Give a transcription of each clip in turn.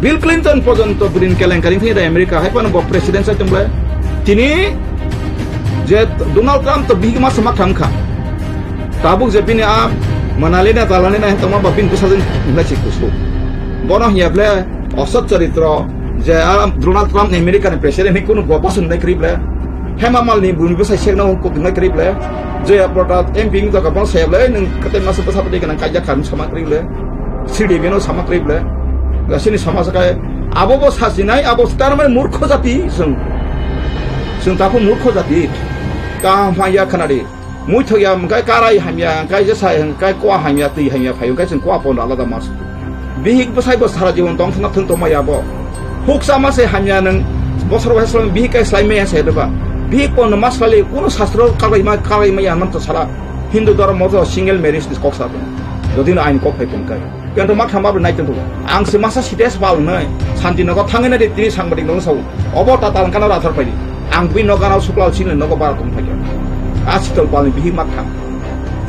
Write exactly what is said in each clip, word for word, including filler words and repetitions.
Bill Clinton porjonto bwrwini kelenkari wngkha da America, hai phano bo president sai tongble. Tini je Donald Trump to bihik masa ma thangkha. Tabuk je bini a manali na talani na tongma ba bini bwsajwk wngkha si kusu. Bono hiya ble osot charitro je a Donald Trump ni America ni president ni kunu bo pasun nai krible. Hema Malini bumi bwsai sekno hukuk nai krible. Joya Prada M P wngkha bono sai ble nung kate masa bwsa padi kana kaija kharmi sama krible. Sidi bino sama krible. Gasini sama sakai abo bo sasinai abo tarmai murkho jati sung. Sung tapu murkho jati. Kaham haya khanadi. Muithok ya hwnkhe karai hamya, hwnkhe jesa hwnkhe kua hamya, twi hamya phaio, hwnkhe chwng kua pono alada mas. Bihik bwsai bo sara jibon tong thangna thung tongma ya bo. Huksa ma se hamya nwng bosor bai slai bihik kai slai maya se doba. Bihik pono ma slai kuno sastro karai ma, karai ma ya man to sala Hindu dhormo to single marriage ni kok sa. Jodi no ain kok phai tong kai. Kento ma khamba bo nai tong. Ang se masa site sa pal nai. Santi nogo thangena de tini sangbadik nogo sao. Obo ta talang kana rathar pai. Ang bini nogo gana suklal sini nogo bara tong phai. A sitol pal ni bihik ma kham.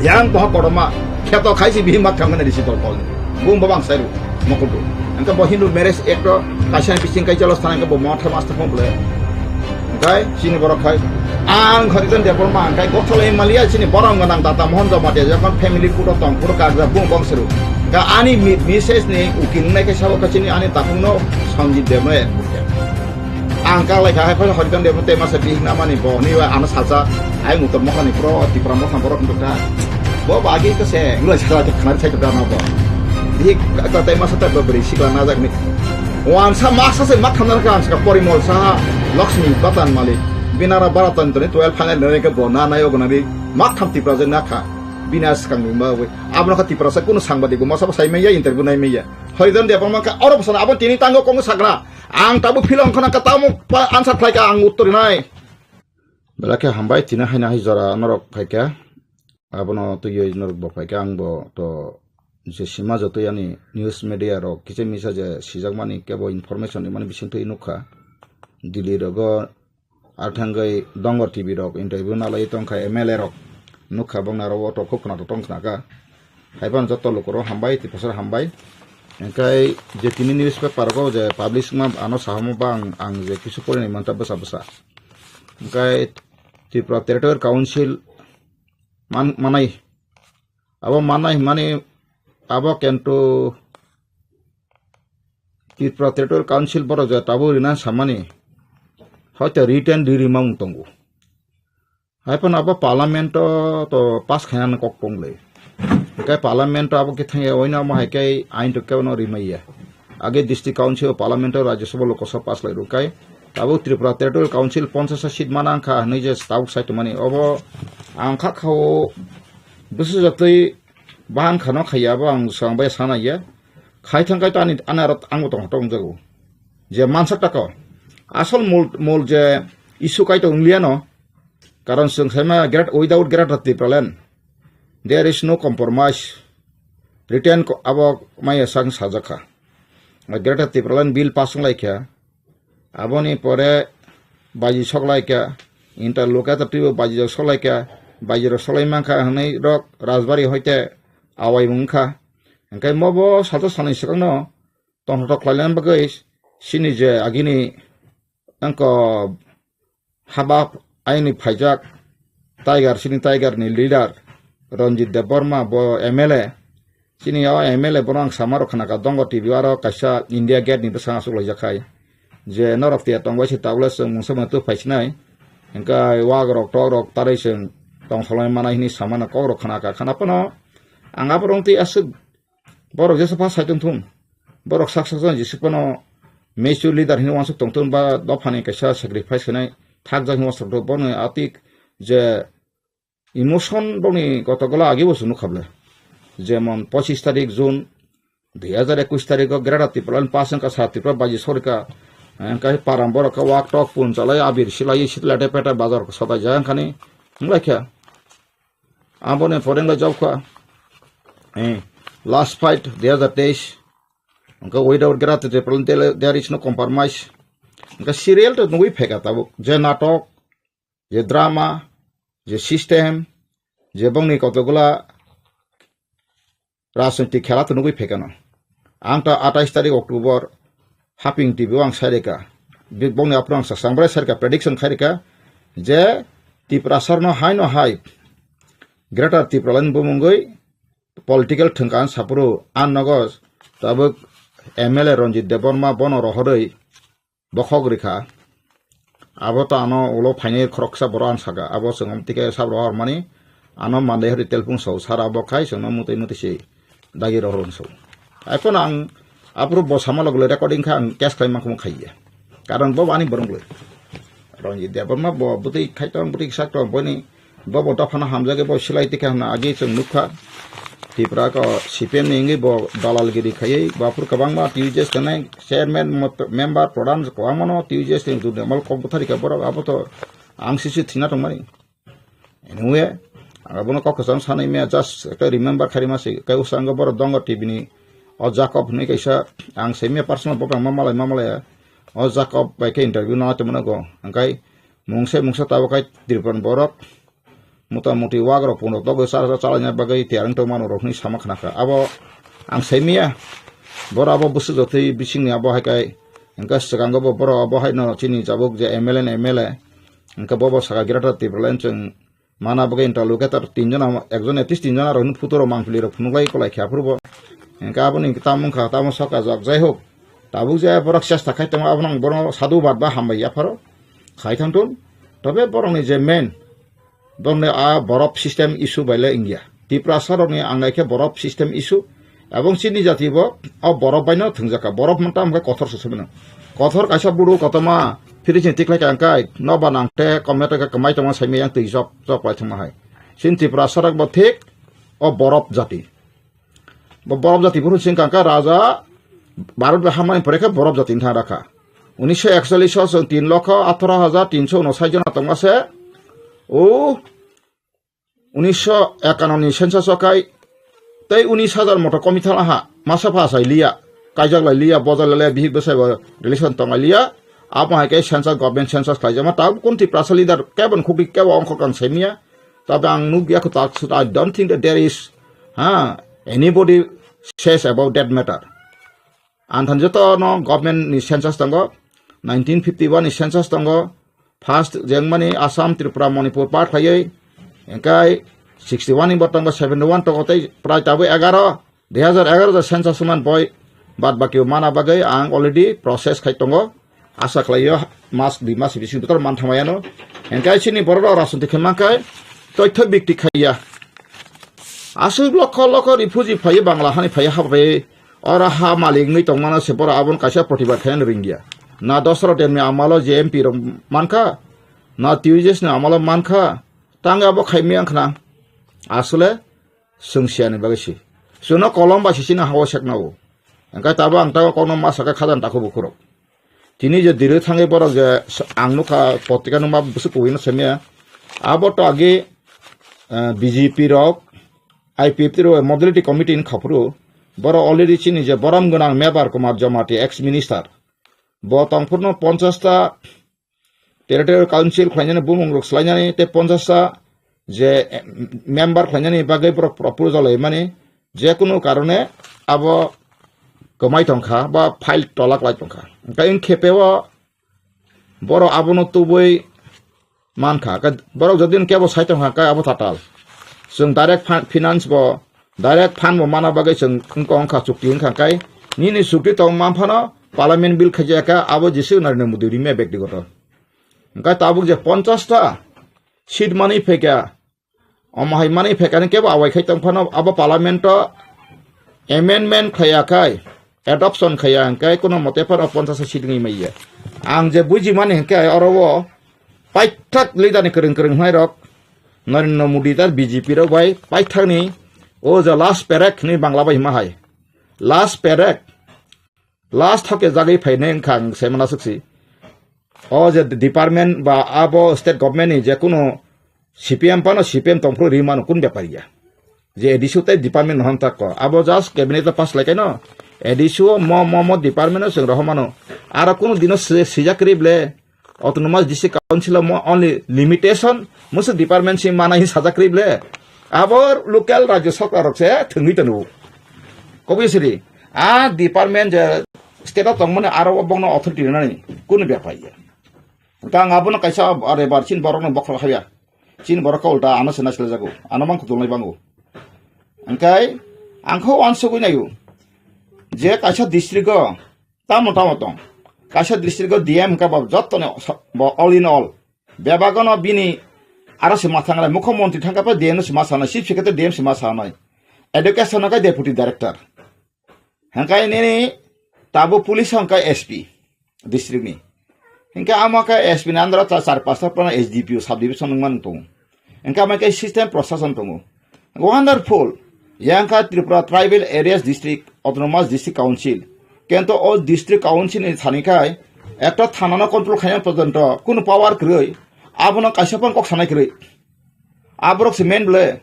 Yang boha kotorma. Kheto khai si bihik ma kham na de sitol pal ni. Bung babang sairu. Mokudu. Engka bo Hindu marriage act ro kaisa bising kai jelos thana engka bo motha mas thang bole. Hwnkhe chini borok khai ang Harijan Debbarma hwnkhe Gothol Himalaya chini borok gwnang Tata Mohan Jamatia jokhon family photo tong photo kajak bung bong sero. Ka ani mi-, misses ni ukil nai khe sabo khe chini ani takhuk no Sanjit Debno ek. Ang kak lai kha hai phai Harijan Debno te masa bihik na mani bo ni wa ano salsa ai mutor mokha ni pro Tipra mokha borok wngkha. Bo bagi khe se ngulai sala khe khnari sai da na bo. Bihik ka tai masa ta bwrwi sikla najak ni. Wansa maksa se mak thamna kha ang saka Porimol Saha, Lakshmi Batan Malik, Binara Baratantrani twelve final nani khe bo na nayo gnani mak tham Tipra jeng na kha. Bina swkang ni ma wi. Abono kha Tipra sa kunu sangbadik bo masa bo sai maya interview nai maya. Harijan Debbarma kha oro bwsano abo tini tango kongo sakna. Ang tabo philong khana ka tamo pa answer khlai ka ang uttor nai. Belakhe hambai tini haina hai jora norok phaikha. Abono twiwi norok bo phaikha, ang bo to je sima jotoi ani news media rok kisa misa je sijakmani kebo information rimani bisingtwi nukha. Delhi rogo ar thangwi Dongor T V rok interview nalai tongkha M L A rok nukha bongni aro auto khub khwnathok tong khnakha. Haiphano joto lukurok hambai, Tiprasarok hambai. Hwnkhe je tini newspaper rogo je publish wngma ano sahamo ba ang, ang je kisu porinai manta bwsa bwsa. Hwnkhe Tripura Territorial Council man-, manai. Abo manai hwnmani abo kintu Tripura Territorial Council borok je tabuk rina samani hoito written ri rimang tongo. Haiphano abo parliament o to pass khainani kok tonglai. Hwnkhe parliament o abo khe thangya oino amo hai khe ain to kebono rimaiya. Age district council o parliament o Rajya Sabha Lok Sabha pass lai rwkhe tabuk Tripura Territorial Council ponchash seat mana wngkha hwnwi je tabuk sai tongmani. Obo ang kha khao bwswk jatwi bahan khano khaiya abo ang swkang bai sana ya. Khai thang kai to ani, ani aro ang bo tong tong jago. Je mansak tako. Asol mol, mol je issue kai to wnglia no. Karon chwng saima great, without Greater Tipraland, there is no compromise. Written ko-, abo maya sang sajakha. Greater Tipraland bill pass wnglaikha. Aboni pore baji soklaikha, interlocutor twibo baji rok soklaikha, baji rok soklai mankha hwnwi rok Rajbari hoite awai wngkha. Hwnkhe mobo salsa salni swkangno tongthok khlaina bagwi chini je agini wngkha haba aini phaijak Tiger, chini Tiger ni leader Ranjit Debbarma bo M L A. Chini o M L A bono ang sama rok khna kha, Dongo T V aro kaisa India Gate ni bwskango achuk laijak khai. Je norok tiya tong bai se tabuk le chwng mungsa mano twi phai sinai. Hwnkhe wak rok tok rok tarwi chwng tong solai manai hwnwi samano kok rok khna kha. Khna phano ang abo rong twi aswk borok jesa pha sai tong thung. Borok sak sak jani jesa phano mature leader hwnwi uansuk tong thung ba dophani kaisa sacrifice khainai thakjak hwnwi uansuk thung. Bono atik je emotion bokni kotogola agi bo chwng nukha ble. Jemon pochis tarik June dui hajar ekush tariko Greater Tipraland pass wngkha, Sara Tripura baji sorika, eh, wngkha param borok khe wak tok pun chalai abir silai sitlade pete bazar sodaijak wngkhani wnglaikha. Aboni pore wnglaijak kha, eh, last fight dui hajar teis, wngkha without Greater Tipraland there, there is no compromise. Wngkha serial to nugwi phaikha tabuk, je natok, je drama, je system, je bongni kotokgola rajnoitik khela to nugwi phaikha no. Ang to atais tarik October Haping T V o ang sai reka. Bibongni aphuru ang sa sambrai sai reka, prediction khai reka je Tiprasarno hai no hai Greater Tipraland bumungwi political thwngka ang sapuru, a nogo tabuk M L A Ranjit Debbarma bono rohorwi bokhok rikha. Abo to ano ulo phainai khoroksa borok ang saka. Abo chwng tike sab rohormani ano mandai hori telpung so sara bo khai chwngno mutwi mutwi se dagi rohor so. Ai phano ang aphuru bo sama logole recording kha ang case khlai mangkhung khaiya. Karon bo ani borok le. Ranjit Debbarma bo bwtwi khai tong bwtwi sak tong boni Bo bo dophano hamjagwi bo silai tikha hwnna agi chwng nukha. Tipra ko C P M ni wngwi bo dalalgiri khaiwi bo aphuru kwbangma T U J S ni chairman mo-, member pradhan kwbangmano T U J S ni jurni amal kok bwtharikha borok abo to ang sisi thwina tongmani. Anyway, ang abono kok kwcham sanwi maya just ekta remember khairima se kai usango borok dongo T V ni o Jacob hwnwi kaisa ang se maya personal bobrang ma malai ma malai o Jacob bai khe interview nana tongmano go hwnkhe mungsa mungsa tabuk kai Tripura ni borok Mota moti wagrok puno togwi chara chara chalaina bagwi tiyar wng tongmano rok hinwi sama khnakha. Abo ang saimaya. Boro abo bwswk jotwi bisingni abo hai kai. Hwnkhe swkango bo borok abo haino chini jabuk je M L A ni M L A. Hwnkhe bo bo saka Greater Tipraland chwng mana bagwi interlocutor tinjona, ekjon at least tinjona rokni photo rok mangpili rok phunuk lai kolai khe aphuru bo. Hwnkhe aboni tamo wngkha, tamo soka jok. Jai hok. Tabuk je borok chesta khai tongo abono ang bono sadhubad ba hambai yapharo. Khai thangthun. Tobe borokni je main Borokni a borop system issue bai le wngya. Tiprasa rokni ang naikhe borop system issue. Ebong chini jati bo o borop baino thwngjakha. Borop hwn tamo khe kothor se sumino. Kothor kaisa buru kotorma fridge ni tiklai ka angkai noba nangte kometo khe kwmai tongma saimai yang twi jok jok lai thangma hai. Chini Tiprasa rok bo thik o borop jati. Bo borop jati phuru sing kangkha raja Bharat bai hamani pore khe borop jati wngkha rakha. Unisho ekchollish o chwng tin lokho atharo hajar tinso unosai jona tongma se. O unisho ekanno ni census o kai tei unis hajar moto komi thang ha masa pha sai liya. Kaijak lai liya, bojal lai liya, bihik bwsai bo relation tong lai liya. Abo hai khe census, government census khlai jama ta kun Tiprasa leader kebo khukri kebo ongkho kan saimya. Tabe ang nukya kho tak, I don't think that there is, ha, anybody says about that matter. Ang than joto no government ni census tongo, nineteen fifty one ni census tongo, first jengmani Assam, Tripura, Manipur part khlaiwi, engkai sixty one ni bo tongo, seventy one tongo tei prai tabuk egaro, dui hajar egaro census man boi bad baki mana bagwi ang already process khai tongo. Asa khlaio mas dui mas bising bwtaro man thamaya no. Engkai chini borok rok rajniti khe mankai toitho bikti khaiya. Aswk lokho lokho refugee phaiyo Bangla hani phaiyo habai oro ha malik wngwi tongmano se borok aboni kaisa protibad khaina ringya. Na Dasarath Dam ni amalo je M P rok mankha, na T U J S ni amalo mankha, tang abo khaimya wngkhna. Aswle Chwngsiyani bagwi si. Chwngno kolom bai si chini ha-o sekna o. Hwnkhe tabuk ang tabuk kokno ma sakha khajani takhuk bukhurok. Tini je diri thangwi borok je s-, ang nukha potrika nungma bwswk kubui no semya. Abo to agi, eh, B J P rok, I P F T rok modality committee ni khaphuru. Borok already chini je borom gwnang Mebar Kumar Jamatia ex minister. Bo tongphurno ponchash ta Territorial Council khlainani bumung rok swlainani tei ponchash ta je, eh, member khlainani bagwi borok proposal laimani je kunu karone abo kwmai tongkha ba file tolak lai tongkha. Hwnkhe wng khe peo borok abono tubui mankha. Ka-, borok jodi kebo sai tongkha khe abo tatal. Chwng direct fin-, finance bo Direct fund bo mana bagwi chwng wngkha, wngkha chukti wngkha kai. Nini chukti tong man phano parliament bill khaijak kha, abo jisuk Narendra Modi rimya bektigoto. Hwnkhe tabuk je ponchash ta seat manwi phaikha, omo hai manwi phaikha ni kebo awai khai tong phano abo parliament o amendment khaiya khai, adoption khaiya hwnkhe kono mote phano ponchash ta seat wngwi manya. Ang je bujimani hwnkhe oro o paithak leader ni kwrwng kwrwng hwnai rok Narendra Modi tar B J P rok bai paithakni o je last paycheck hinwi Bangla bai hima hai. Last paycheck, last thoke jagwi phainai wngkha ang se mana swksi. O je department ba abo state government ni je kunu C P M phano C P M tongphuru ri mano kun bepar ya. Je A D C o tei department no hamtak ko. Abo just cabinet o pass lai kaino. A D C o mo, mo, mo department o chwng rohor mano. Aro kunu dino si-, sijak ri ble. Autonomous District Council o mo only limitation, musu department si mana hi sajak ri ble. Abo local rajyo sarkar rok se thwngwi tanu. Kobwi siri. A department je state o tongmani aro o bokno authority rwnani kunu bepar ya. Hwnkhe ang abono kaisa rebar chini borokno bokhorok habya. Chini borok khe ulta ano se naisle jago. Ano mang kutulnai bango. Hwnkhe ang khe uansugwi naio je kaisa district o tamo tamo tong. Kaisa district o D M hwnkhe bo jottoni sa-, bo all in all. Bebagono bini aro se ma thanglai, mukho montri thangkha pa D M no se ma sanai, chief secretary D M se ma sanai. Education no khe deputy director. Hwnkhe nini tabo police hwnkhe S P district ni. Hwnkhe amo khe S P ni under o ta char pasta phano S D P O sub division wngmani tongo. Hwnkhe amo khe system prosason tongo. Wonderful. Yang kha Tripura Tribal Areas District Autonomous District Council. Kento o District Council ni thani khai ekta thana no control khaina porjonto kunu power kwrwi. Abono kaisa phano kok sanai kwrwi. Aborok se main bwle.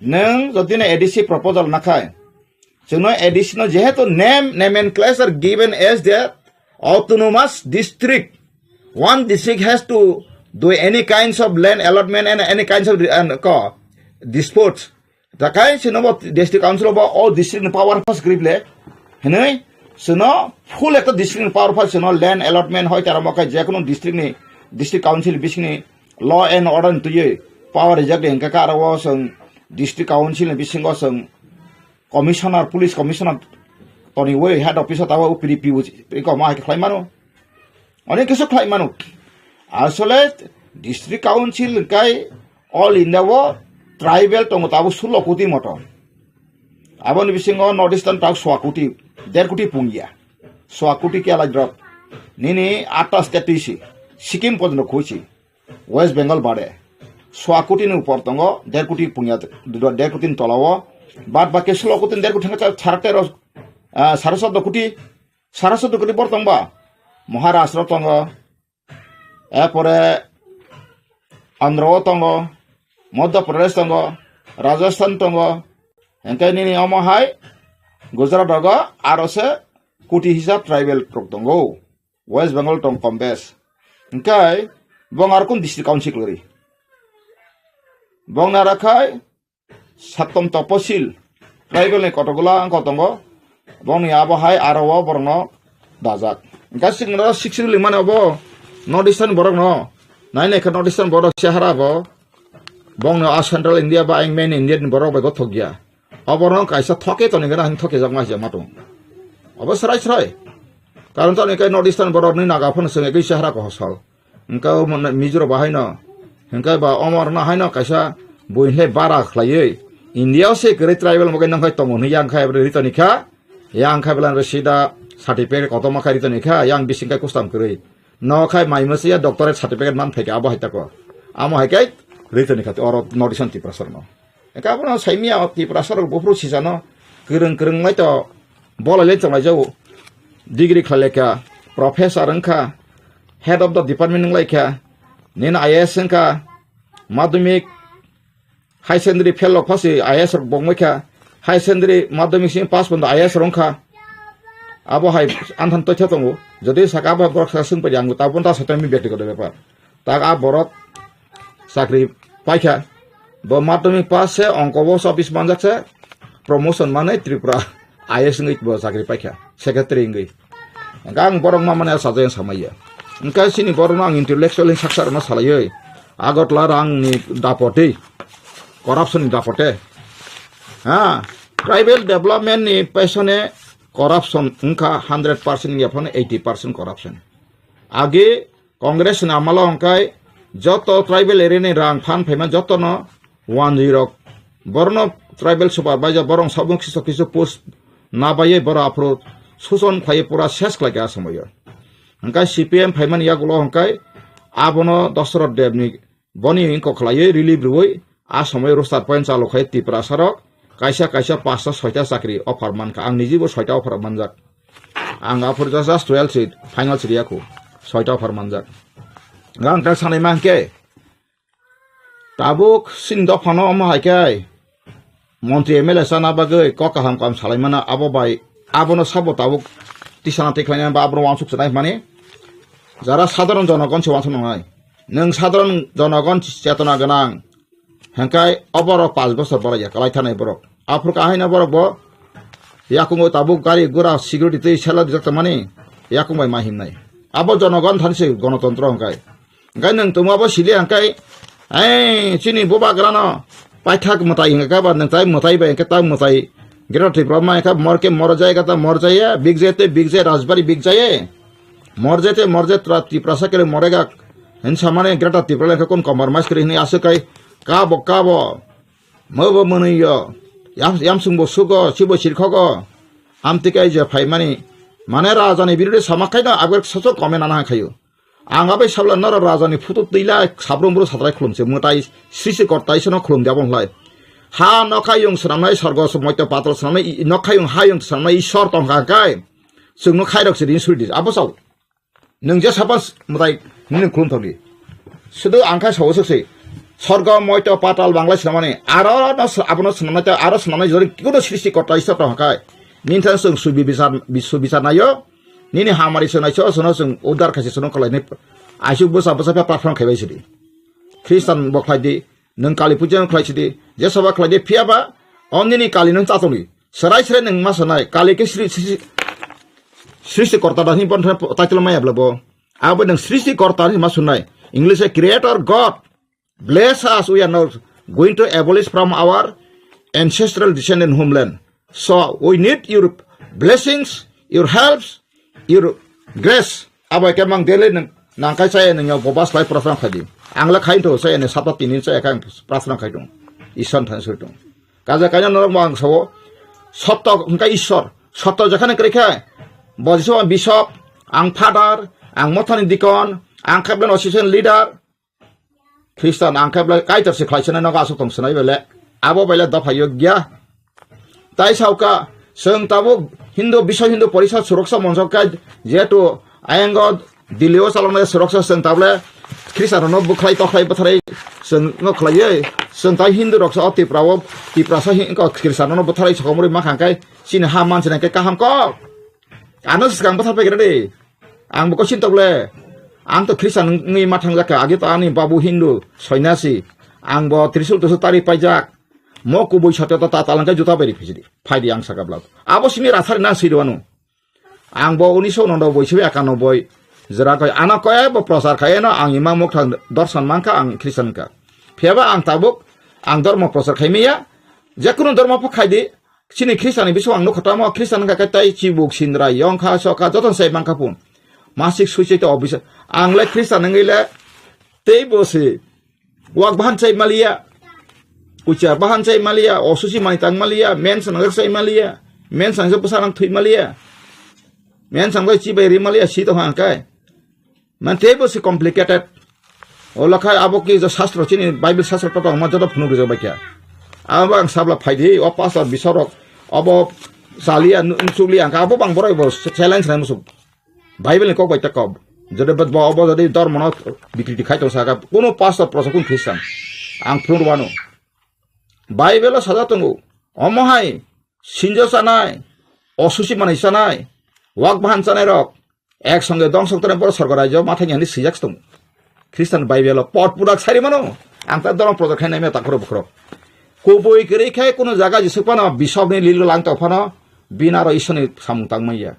Nwng jodi no A D C proposal nakhai. Chwngno A D C no jehetu name, nomenclature given as the autonomous district. One district has to do any kinds of land allotment and any kinds of, uh, ko, disputes. Da kai sino bo district council bo o district ni power first grip le. Hinui sino full ekta district ni power first sino land allotment hoi tara mo kai jekunu district ni, district council bising ni law and order ni twiwi power rijak de hingka ka aro o song district council ni bisingo song commissioner, police commissioner toni woi head office o tawa upiri piu iko ma hai khlai mano. Onek kisu khlai mano. Asole district council kai all India o tribal tongo tabo sulo koti moto. Aboni bisingo North Eastern tak swa koti, der koti pungya. Swa koti ke alai drop. Nini atta state tisi. Sikkim podno khuisi. West Bengal bade. Swa koti ni upor tongo, der koti pungya, der koti ni tola o. Bad baki sulo koti, der koti thangka sarak tero, ah, sare soddo koti, sare soddo koti bor tongba. Maharashtra tongo, erpore Andhra o tongo, Madhya Pradesh tongo, Rajasthan tongo, hingke nini omo hai Gujarat rogo aro se koti hisab tribal rok tongo. West Bengal tong kombes. Hingke bong ar kun district council kwrwi. Bong nara khai Sattom Toposil tribal ni kotokgola wngkha tongo. Bongni abo hai aro o borokno dajak. Hingke sixth schedule mani obo North Eastern borokno. Nai nai khe North Eastern borok chehara bo. Bongno a Central India ba ang main India ni borok bai gothok ya. Oborno kaisa thoke toni gana hing thoke jak ma hija matung. Obo srai srai. Karon toni kai North Eastern borok ni naga phano senge kai chehara ko hosal. Hingke o mone Mizoram ba haino. Hingke ba omor no haino kaisa bui hle bara khlaiwi. India o se kwrwi tribal mogai nang khai tongo hwnwi yang khai ritoni kha. Yang khai belai sida certificate kotorma khai ritoni kha. Yang bising khai custom kwrwi. No khai mai masiya doctorate certificate man phaikha abo hai tako. Amo hai kai ritoni kha oro North Eastern Tiprasa no. Eka abono saimia o Tiprasa rok buphuru sisano kwrwng kwrwng lai to bolai lai chonglai jago. Degree khlai lai kha, professor wng kha, head of the department wng lai kha, nini I A S wng kha, madhyamik, high secondary fail rok phasi I A S rok bongmai kha, high secondary madhyamik simi pass pondo I A S rok wng kha. Abo hai anthan toitha tongo. Jodi saka abo borok saka swng pai ang tabun ta saitami byaktigoto bepar. Tak a borok chakri paikha. Bo madhyamik pass se, ongko bo office manjak se, promotion manwi Tripura I A S wngwi bo chakri paikha, secretary wngwi. Hingke ang borok ma mani sajagwi samaiya. Hingke chini borokno ang intellectual hing saksa rokno salaiwi, Agartala rangni dapotwi, corruption ni dapote. Ha, tribal development ni pesone corruption wngkha hundred percent ya phano eighty percent corruption. Agi Congress ni amalo hwnkhe joto tribal area ni rang phan phaima jotono wanjwi rok. Borno tribal supervisor borok sabung kisu kisu post nabaiye borok aphuru suson khlaiye pura ses khlaikha a somoyo. Hwnkhe C P M phaimani yagulo hwnkhe abono Dosarot Deb ni boni wngkok khlaiwi relief rwui a somoyo roster point chalu khai Tiprasa rok kaisa kaisa pasta soita chakri offer mankha. Ang nijibo soita offer manjak. Ang aphuru just twelve seat, final seat yakhu. Soita offer manjak. Ang tak sanai mankhe, tabuk sin dophano omo hai khe montri M L A chana bagwi kok kaham kaham salaimano abo bai abono sabo tabuk tisana tikhlaina ba abono wansuk sanai mani jara sadharon jonogon se wansuk nangnai. Nwng sadharon jonogon chetona gwnang. Hingkai o borok pash bochor borai ya, kwlai thanai borok. Aphuru khe ahaino borok bo yakungo tabuk gari gura security twi sela dijak tongmani. yakung bai ma himnai. Abo jonogon thani se gonotontro hwnkhe. Hwnkhe nwng tongma bo sili hwnkhe, ei, chini bubagrano paithak mwtai hwnkhe ba nwng tai mwtai bai hwnkhe ta mwtai Greater Tripura ma hwnkhe mor ke mor jai, gata mor jai, big jai te big jai, Rajbari big jai. Morje te morje tra-, Tiprasa kele moregak. Hinsa mane Greater Tipraland khe kun compromise kri hini aswk kai kabo kabo. Mobo mwnwi yo. Yam, yamsung bo sugo, chibo chirkhogo. Amtwi kai je phai mani. Mane raja ni birude sama khai no abgor soso comment ana khayo. Ang abai sabla noro raja ni photo twi lai sabrum bru satrai khulum se mwtai srisi kortai sono khulum de abon lai. Ha nokha yung swnamnai sorgo moito patol swnamnai i-, nokha yung ha yung swnamnai Ishwar tongkha kai. Chwngno khairok se rin suri di. Abo sao. Nwng je sapan s-, mwtai nini khulum thokdi. Sudu ang khai sawo swk se. Sorgo, moito, patal, bangla swnamani. Aro no s-, abono swnamnai ta, aro swnamnai jori kikono srishti korta Ishwar tong hakai. Nini thang swng subi bichar, bi-, subichar nayo. Nini hamari swnai so, sono swng uddar khaisi sono khlai ni. Aisuk bwsa, bwsa pha prarthana khaibai sidi. Khristan bo khlai di. Nwng Kali puja khlai sidi. Je saba khlai di. Phiya ba, o nini Kali nwng chatoni. Serai serai nwng ma sanai, Kali khe sri-, sri-, srishti korta da hwnwi bono title maya bla bo. Abo nwng srishti korta hwnwi ma sanai. English e creator God. Bless us, we are not going to abolish from our ancestral descendant homeland. So we need your blessings, your helps, your grace. Abo khe mang daily nwng nangkai chaya nwng yo boba slai prasang khai di. Ang le khai tho chaya ni sapta tini chaya khai prasang khai tong. Isan than sui tong. Kaja kaina norok mo ang sao. Sotto hwnkhe Ishwar. Sotto jekhane kwrwi khe bo Jisu ang bishop, ang father, ang mothani deacon, ang khe bwleno association leader. Khristan ang khe bwlai Kaitor se khlai sinai nogo aswk tong sinai bele. Abo bele dopha yogya. Tai sauka, chwng tabuk Hindu, Biswa Hindu Porishad Suroksa Moncho khe jehetu ayang o Delhi o chaloknai Suroksa chwng tabule Khristanrokno bwkhlai tokhlai bwtharwi chwng no khlaiwi chwng tai Hindu rok sa o Tripura o Tiprasa hin-, ko Khristanrokno bwtharwi sokomorwi mankha khe chini ha mansinai khe kaham kok. Ano swkang bwthar paigra de. Ang bo kosin tokle. Ang to Khristan wngwi ma thangjakha. Age to ani babu Hindu, soinasi. Ang bo trisul tusul tari paijak. Mo kubui satya to ta talangkai juta beri phijidi. Phaidi ang saka blab. Abo simi rasari na siri wanu. Ang bo unisho nondoboi sibi ekanoboi jora koi ano koi bo prochar khai no ang ima mokthang dorson mankha ang Khristan ka. Phiyaba ang tabuk ang dormo prochar khai miya. Jekunu dormo pho khai di. Chini Khristian ni bising ang nukha tamo Khristian wngkha khe tei chibuk sindra yongkha sokha joto sai mankha pun. Masik suicide officer. Ang le Khristian wngwi le tei bo se wak bahan chai maliya. Kuchar bahan chai maliya. Osusi mani tang maliya. Men sanang sai maliya. Men sanang bwsa nang thui maliya. Men sanang chibai ri maliya si tong hang kai. Man tei bo se complicated. O lakha abo ki jo sastro chini Bible sastro to tongma joto phunuk rijak bai kha. Abo ang sabla phaidi o pastor bisarok obo chaliya nu-, nusukliya ang abo bang borok bo challenge nai musuk. Bible ni kok bai ta kok. Jodi bo obo jodi dormo no bikriti khai tong saka kuno pastor prosa kun Christian. Ang phunuk wano. Bible o saja tongo. Omo hai sinjo chanai, osusi manai chanai, wak bahan chanai rok. Ek songe dong sok tore boro sorgo rajyo mathai ni swijak tong. Khristan Bible o pot purak sari mano. Ang ta dorong project khainai me takhoro bukhoro. Kubui kwrwi khai kuno jaga jisuk phano bisok ni lilo lang tong phano bini aro Ishwar ni samung tang manya.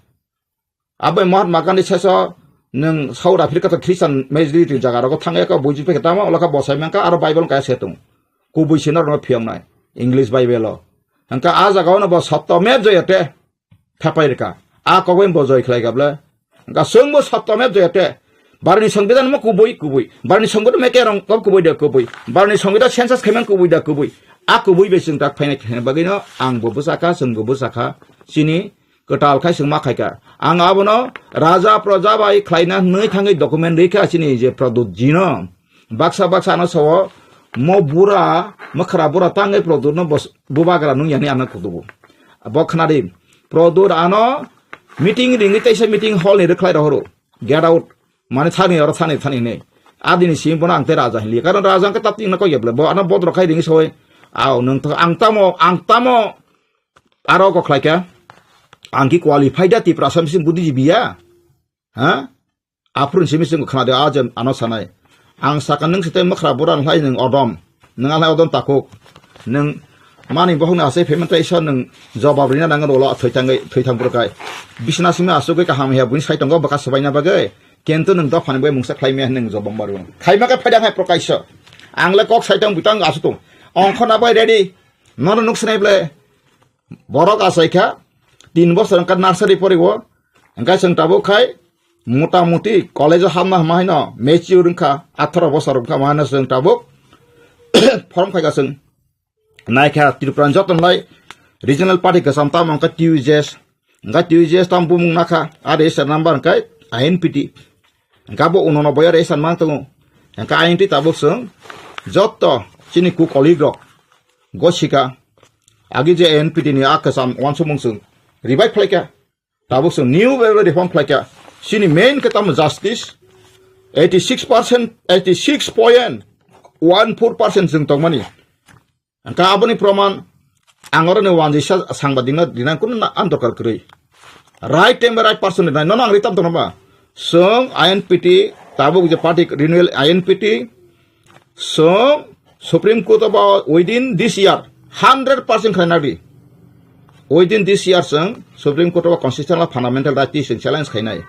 Abo Mahatma Gandhi saso nwng South Africa to Khristan majority jaga rogo thangya ka buji pekhe tamo ola ka bosai mangka aro Bible kaya se tong. Kubui sinor no phiyong nai English Bible o. Hangka a jaga ono bo sotto me joyate. Thapai rwkha. A kok bai bo joi khlai kha ble. Ga chwng bo sotto me joi te. Barni songbidan mo kubui, kubui. Barni songbidan me kerong kok kubui da kubui. Barni songbidan census khaimang kubui da kubui. A kubui bai chwng tak phainai khaina bagwi no ang bo bwsa kha, chwng bo bwsa kha. Chini kwtal khai chwng ma khai kha. Ang abono raja proja bai khlaina hwnwi thangwi document rwi kha chini je Pradyut ji no. Baksa baksa ano sao mo bura, mwkhra bura tangwi Pradyut no bos-, bubagra nung yani ano kutubu. Bo khna di. Pradyut ano meeting ringwi teisa meeting hall ni rwkhlai rohoro. Get out. Mane thani oro thani thani hinwi. Adini simi bono ang tei raja hinli. Karon raja ang khe tapti wngna kok ya bole. Bo ano bodro khai ringwi soi. Aw, nwng to ang tamo, ang tamo aro kok khlai kha. Ang ki qualified da Tiprasa bising buddhijibi ya? Ha? Aphuru simi chwng khna de, a je ano sanai. Ang saka nwng se tei mwkhra bura nw hai nwng odom. Nwng a hai odom takuk. Nwng Mani bohokni asai payment ta isa nwng jobab rina nango rolo thoi thangwi, thoi thang bwrwk hai. Bisna simi asugwi kaham ya buini sai tongo bwkha swbaina bagwi. Kintu nwng dophani bai mungsa khlai maya hinwi nwng jobab maro. Khaima khe phaidang hai prokaisyo. Ang le kok sai tong bwtang asu tong. Ongkho na bai ready. Nono nuk sinai ble. Borok achai kha. Tin bosor wngkha nursery poriwo. Hingkhe chwng tabuk khai. Mota moti college o hamma hama haino mature wngkha. Atharo bosor wngkha ma haino chwng tabuk. Form khaika chwng. Naikha Tripura ni joto nai regional party kwcham tamo wngkha T U J S. Wngkha T U J S tamo bumung nakha, a register number wngkha I N P T. Wngkha bo unono boya register mang tongo. Wngkha I N T tabuk chwng joto chini ku colleague rok gosika agi je I N P T ni a kwcham uansukmung chwng revive khlaikha. Tabuk chwng new way reform khlaikha. Chini main khe tamo justice eighty six percent, eighty six point one four percent chwng tongmani. Hingkhe aboni proman ang oroni wanjisa sangbadik no rinai kunu na-, ang dorkar kwrwi. Right time bai right person rinai, nono ang ri tam tongno ba. Chwng I N P T tabuk je party renewal I N P T chwng Supreme Court o ba within this year hundred percent khlai nadi. Within this year chwng Supreme Court o ba constitutional fundamental right chwng challenge khainai.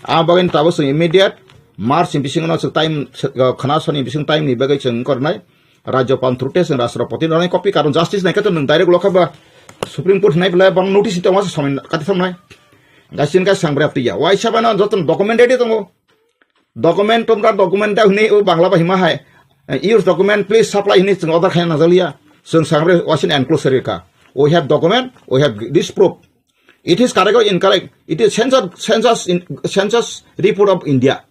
Ang bagwi tabuk chwng immediate March ni bisingo no chwng time, khwna soni bising time ni bagwi chwng kornai. Rajyopal through te chwng Rashtrapati no copy karon justice nai khe to nwng direct lokha ba Supreme Court hinai belai bang notice tongma se somoi kati thumnai. Gasin ka sangbra tiya. Waisa bano joto document ready tongo. Document tomra document da hini o Bangla ba hima hai. Use document please supply hini chwng order khaina najaliya. Chwng sangbra wasin enclosure ka. We have document, we have this proof. It is correct or incorrect. It is census, census, in, census report of India.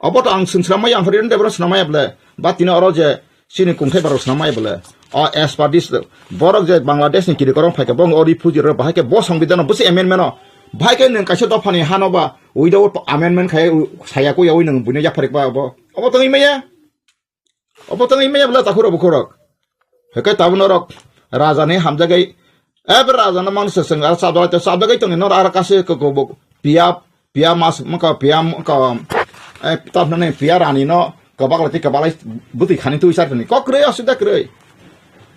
Obo to ang swng swnam maya, ang phaidi debra swnam maya bole. Ba tini oro je chini kungthai barok swnam maya bole. O as per this, borok je Bangladesh ni kiri korong phaikha, bo o refugee rok bahai khe bo songbidhan o, bo se amendment o. Bahai khe nwng kaisa dophani hano ba without amendment khai u-, saya ko yawi nwng buino yapharik ba obo. Obo tongwi maya. Obo tongwi maya bole takhurok bukhurok. Hekai tabuk norok raja ni hamjagwi, eh, raja no manse seng, ar sabjagwi, sabjagwi tongwi norok ar kase koko bo piya, piya mas maka, piya maka, eh, tap nane piya rani no kabak lati kabak lai bwtwi khani twi sar tani. Kok kwrwi, asida kwrwi.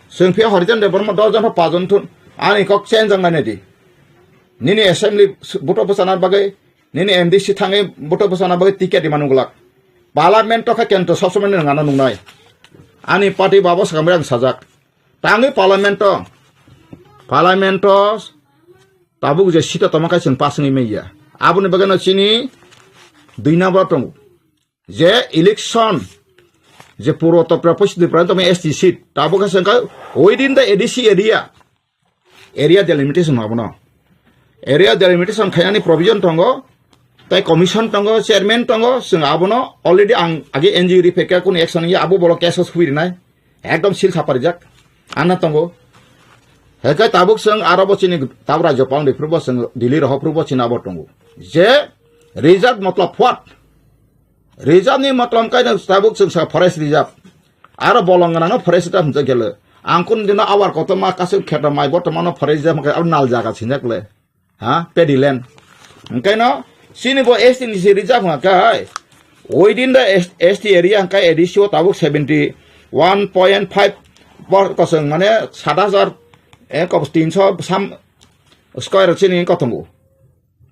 Seng piya horijan de borma dos jon pha pas jon thun. Ani kok change ang nai di. Nini assembly buto bwsana bagwi, nini M D C thangwi buto bwsana bagwi ticket di manu glak. Parliament to kha kento sob somoi nang ano nungnai. Ani party babo sakam ang sajak. Tangwi parliament o, parliament o tabuk je sita toma kai chwng pass wngwi manya. Aboni bagwi no chini dui number tongo. Je election, je puro to pre pois dui pre to S T seat. Tabuk khe chwng kha within the A D C area. Area delimitation abono. Area delimitation khainani provision tongo. Tai commission tongo, chairman tongo, chwng abono already ang age N G O ri phekha kunu action ya abo bolo case o sui rinai. Ekdom sil saparijak. Anna tongo. Hekai tabuk chwng aro bo chini tabuk rajyopal ni phuru bo chwng Delhi rohor phuru bo chini abo tongo. Je reserve matlab what? Reserve ni matlab kai na tabuk chwng sa forest reserve. Aro bolong gana no forest reserve hwnjak gele. Ang kun dino awar koto ma kasu kheto mai bo to mano forest reserve kai aro nal jaga sinjak le. Ha, paddy land. Hingkhe no, chini bo S T ni se reserve hwnka khe, within the S-, S T area hingkhe A D C o tabuk seventy one point five bor kosong, mane sat hajar, eh, kos tinso sam square chini kothongo.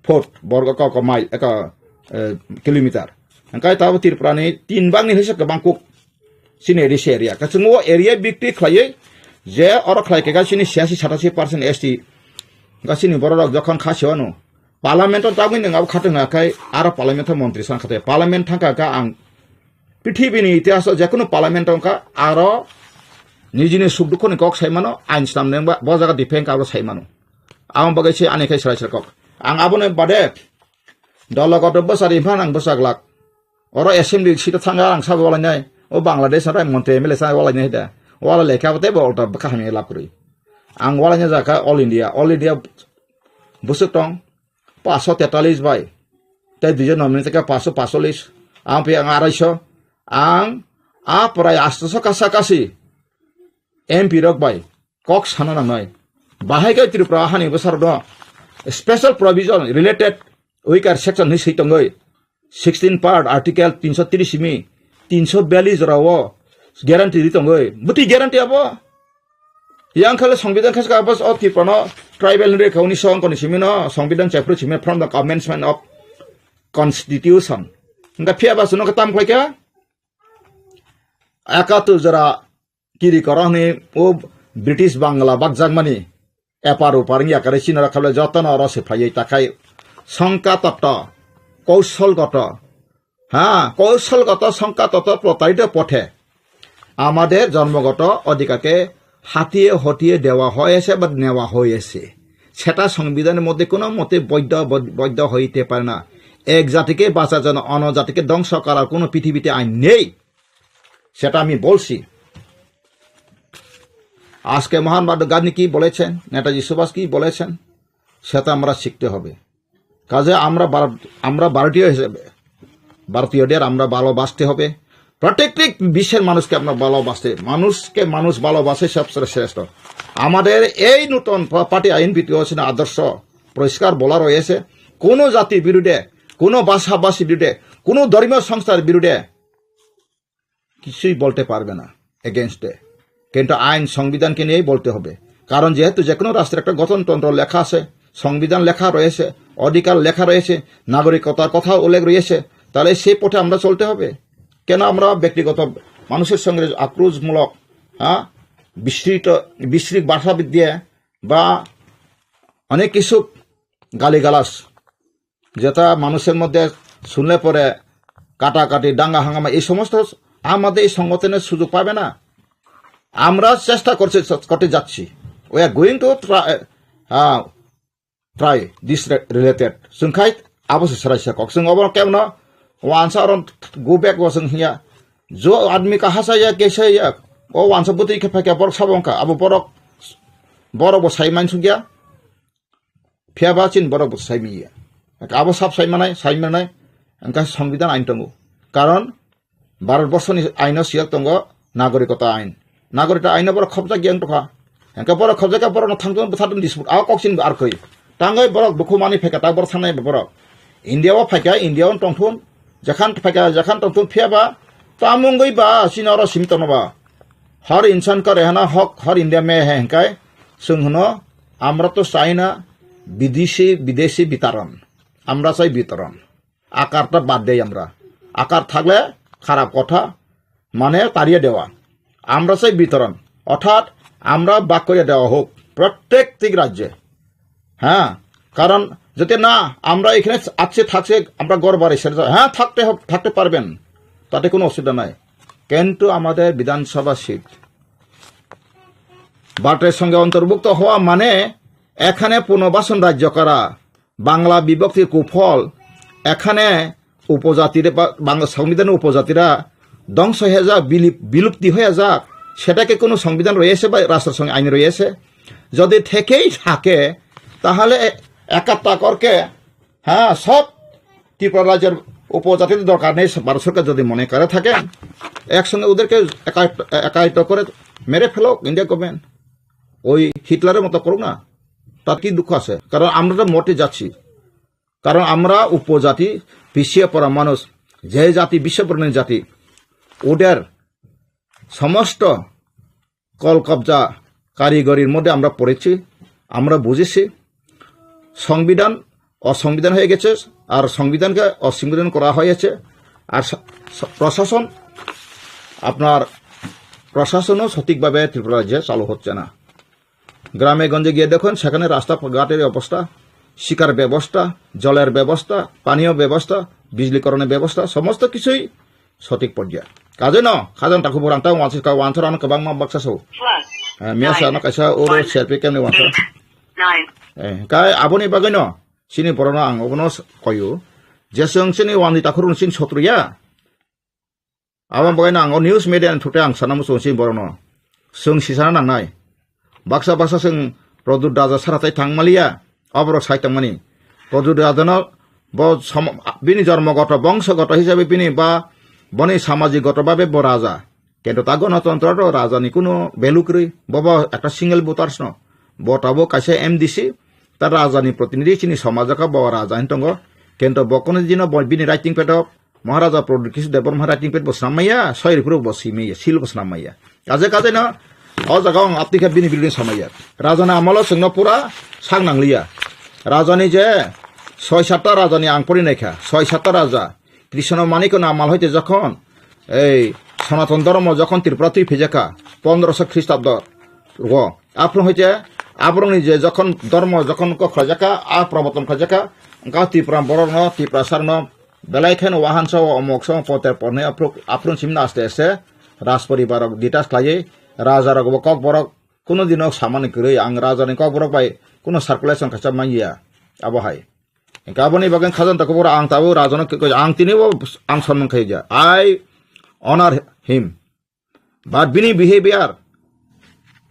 Foot, borgo kok mai, eka, eh, kilometer. Hingkhe tabuk Tripura ni tin bang ni hise kwbang kuk. Chini A D C area. Khe chwng o area bikti khlaiwi je oro khlai khe chini siyasi satasi percent S T. Ga chini borok rok jokhon kha se wano. Parliament o tabwi nwng abo khatung kha khai aro parliament o montri san khatai. Parliament thangkha kha ang prithibi ni itihas o jekunu parliament wngkha aro nijini suk dukhu ni kok sai mano, ain swnam nengba bo jaga defend ka abo sai mano. Abo bagwi se ani khai srai srai kok. Ang aboni bade dolo kotor bwsa ri phan ang bwsa glak. Oro assembly seat o thangkha ang sabo walainai. O Bangladesh oro montri M L A sa walainai da. Wala lekha bo tei bo ulta bwkha hamya lab kwrwi. Ang walaina jakha All India. All India bwswk tong paanch sho tetalis bai. Tei duijon nominate kha paanch sho paanchchollis. Ang phi ang arai sho. Ang a prai asto sho kasa kasi M P rok bai kok sana nangnai. Bahai khe Tripura hani bwsarok no special provision related weaker section hinwi swi tongwi. Sixteen part article tinso tris simi, tinso biyallis jora o guarantee ri tongwi. Bwtwi guarantee abo? Yang khale Songbidan khe ka bas o Tripura no tribal ni rekha unisho ongkoni simi no Songbidan chapter simi from the commencement of constitution. Hingka phiya bas no tam khlai kha. Ekatur jora kiri koro hwnwi o British Bangla bakjakmani epar upar wngya kare chini rok khablai jotono oro se phaiwi takhai songka totto, koushol goto, ha, কৌশলগত সংখ্যা তত্ত্ব প্রতারিত পথে আমাদের জন্মগত অধিকারকে হাতিয়ে হতিয়ে দেওয়া হয়েছে বা নেওয়া হয়েছে, সেটা সংবিধানের মধ্যে কোনো মতে বৈধ, বৈধ হইতে পারে না। এক জাতিকে বাঁচার জন্য অন্য জাতিকে ধ্বংস করার কোনো পৃথিবীতে আইন নেই, সেটা আমি বলছি। আজকে মহাত্মা গান্ধী কি বলেছেন, নেতাজি সুভাষ কি বলেছেন, সেটা আমরা শিখতে হবে। কাজে আমরা ভারত, আমরা ভারতীয় হিসেবে, ভারতীয়দের আমরা ভালোবাসতে হবে। প্রত্যেকটি বিশ্বের মানুষকে আমরা ভালোবাসতে, মানুষকে মানুষ ভালোবাসে সবচেয়ে শ্রেষ্ঠ। আমাদের এই নতুন পা-, পার্টি আইএনপিটি হচ্ছে না আদর্শ পরিষ্কার বলা রয়েছে, কোনো জাতির বিরুদ্ধে, কোনো ভাষাভাষীর বিরুদ্ধে, কোনো ধর্মীয় সংস্থার বিরুদ্ধে কিছুই বলতে পারবে না এগেনস্টে, কিন্তু আইন সংবিধানকে নিয়েই বলতে হবে। কারণ যেহেতু যে কোনো রাষ্ট্রের একটা গঠনতন্ত্র লেখা আছে, সংবিধান লেখা রয়েছে, অধিকার লেখা রয়েছে, নাগরিকতার কথা উল্লেখ রয়েছে, তাহলে সেই পথে আমরা চলতে হবে। কেন আমরা ব্যক্তিগত মানুষের সঙ্গে আক্রোশমূলক, হ্যাঁ, বিস্তৃত, বিস্তৃত ভাষা দিয়ে বা অনেক কিছু গালিগালাজ যেটা মানুষের মধ্যে শুনলে পরে কাটাকাটি, দাঙ্গা হাঙ্গামা, এই সমস্ত আমাদের এই সংগঠনের সুযোগ পাবে না। আমরা চেষ্টা করছি, করতে যাচ্ছি। We are going to try, uh, try this re-, related. Sungkhai abo se serai se kok sung obo kemno wansa aron go back bo sung hiya. Jo admi ka hasa ya, kesa ya, o wansa buti khe phai khe borok sabo wngkha, abo borok, borok bo sai mansukya. Phiya ba chini borok bo sai miya. Abo sab sai manai, sai manai, engka সংবিধান আইন tongo. কারণ ভারতবর্ষনি আইনো siyok tongo নাগরিকতা আইন। নাগরিকতা আইনো borok khobjak yang tokha. Engka borok khobjak kha borokno thangtong bwthartong dispute. Abo kok chini bo ar koi. Tangoi borok dukhu mani pheka ta borok sanai borok. India o phaikha, India o tongthun. Jakhan phaikha, jakhan tongthun phiya ba. Tamungoi ba chini oro simi tongno ba. हर इंसान का रहना हक, हर इंडिया में है, hingkai, chwng hwno, আমরা তো চাই না বিদেশি, বিদেশি বিতরণ। আমরা চাই বিতরণ। আকারটা বাদ দেই আমরা। আকার থাকলে খারাপ কথা, মানে তাড়িয়ে দেওয়া। আমরা চাই বিতরণ। অর্থাৎ আমরা ভাগ করে দেওয়া হোক প্রত্যেকটি রাজ্যে। হ্যাঁ, কারণ যদি না, আমরা এখানে আছি, থাকছে, আমরা ঘর বাড়ি ছেড়ে যাই, হ্যাঁ, থাকতে হব-, থাকতে পারবেন, তাতে কোনো অসুবিধা নাই। কিন্তু আমাদের বিধানসভা সিট ভারতের সঙ্গে অন্তর্ভুক্ত হওয়া মানে এখানে পুনর্বাসন রাজ্য করা, বাংলা বিভক্তির কুফল, এখানে উপজাতিরা বা বাংলা সংবিধানের উপজাতিরা ধ্বংস হয়ে যাক, বিলিপ-, বিলুপ্তি হয়ে যাক, সেটা কি কোনো সংবিধান রয়েছে বা রাষ্ট্রসংঘ আইন রয়েছে? যদি থেকেই থাকে, তাহলে এ-, একাত্তা করকে, হ্যাঁ, সব ত্রিপুরা রাজ্যের উপজাতিদের দরকার নেই, ভারত সরকার যদি মনে করে থাকে, একসঙ্গে ওদেরকে একাত্ত-, একাত্ত করে মেরে ফেলো, ইন্ডিয়া গভর্নমেন্ট। ওই হিটলারের মতো করুক না, তার কি দুঃখ আছে? কারণ আমরা তো মরতে যাচ্ছি। কারণ আমরা উপজাতি, পিছিয়ে পড়া মানুষ, যে জাতি বিশ্ববরণের জাতি, ওদের সমস্ত কল কবজা কারিগরির মধ্যে আমরা পড়েছি, আমরা বুঝেছি। সংবিধান অসংবিধান হয়ে গেছে, আর সংবিধানকে অসংবিধান করা হয়েছে, আর স-, স-, প্রশাসন, আপনার প্রশাসনও সঠিকভাবে ত্রিপুরা রাজ্যে চালু হচ্ছে না। গ্রামে গঞ্জে গিয়ে দেখুন, সেখানে রাস্তাঘাটের অবস্থা, শিক্ষার ব্যবস্থা, জলের ব্যবস্থা, পানীয় ব্যবস্থা, বিজলীকরণের ব্যবস্থা, সমস্ত কিছুই সঠিক পর্যায়ে। Kaje no, khajang takhu borang tang wansi ka wansa rano kwbangma baksa so. Plus Eh, miya sa no nine kaisa oro one selfie kemni wansa. Eight nine. Eh, kai aboni bagwi no, sini borokno ang obono s-, koyo. Je chwng sini wani takhu rwng sini sotru ya. Abo bagwi no ang o news media ni thute ang sana muchung sini borokno. Chwng sisana nangnai. Baksa baksa chwng Pradyut Raja sara tai thang maliya, aborok sai tongmani. Pradyut Rajano bo som-, bini jormogoto, bongsogoto hisabe bini ba boni samajikgoto babe bo raja. Kintu ta gonotontro to rajani kuno value kwrwi. Bo bo ekta single voters no. Bo tabuk kaisa M D C, ta rajani protinidhi chini somajo kha bo raja hin tongo. Kintu bo kuno dino bo bini writing pad o Maharaja Pradyut Kishore Debbarma writing pad bo snam maya, soiri phuru bo swi maya, seal bo snam maya. Kaje kaje no O jaga ang apni khe bini birodhi samaya. Rajani amolo chwngno pura sak nangliya. Rajani je soi satta rajani ang pori naikha, soi satta raja. Krishna Manikno amal hoite jokhon ei Sanatan Dhormo jokhon Tripura twi phaijakha pondroso Khristabdo o, aphuru hoite aborokni je jokhon Dhormo jokhon kok khlaijakha, a proboton khlaijakha, wngkha Tripura borokno, Tiprasarokno belai kheno wahansa o omok so poter pornai aphuru, aphuru simna aste aste raj poribar rok detach khlaiwi raja rok bo kok borok kuno dino samani kwrwi ang raja ni kok borok bai kuno circulation khacha manya abo hai. Hingke aboni bagwi khajanta kubur ang tabuk rajano kikoi ang tini bo ang sonmung khai ja. I honor him. But bini behavior,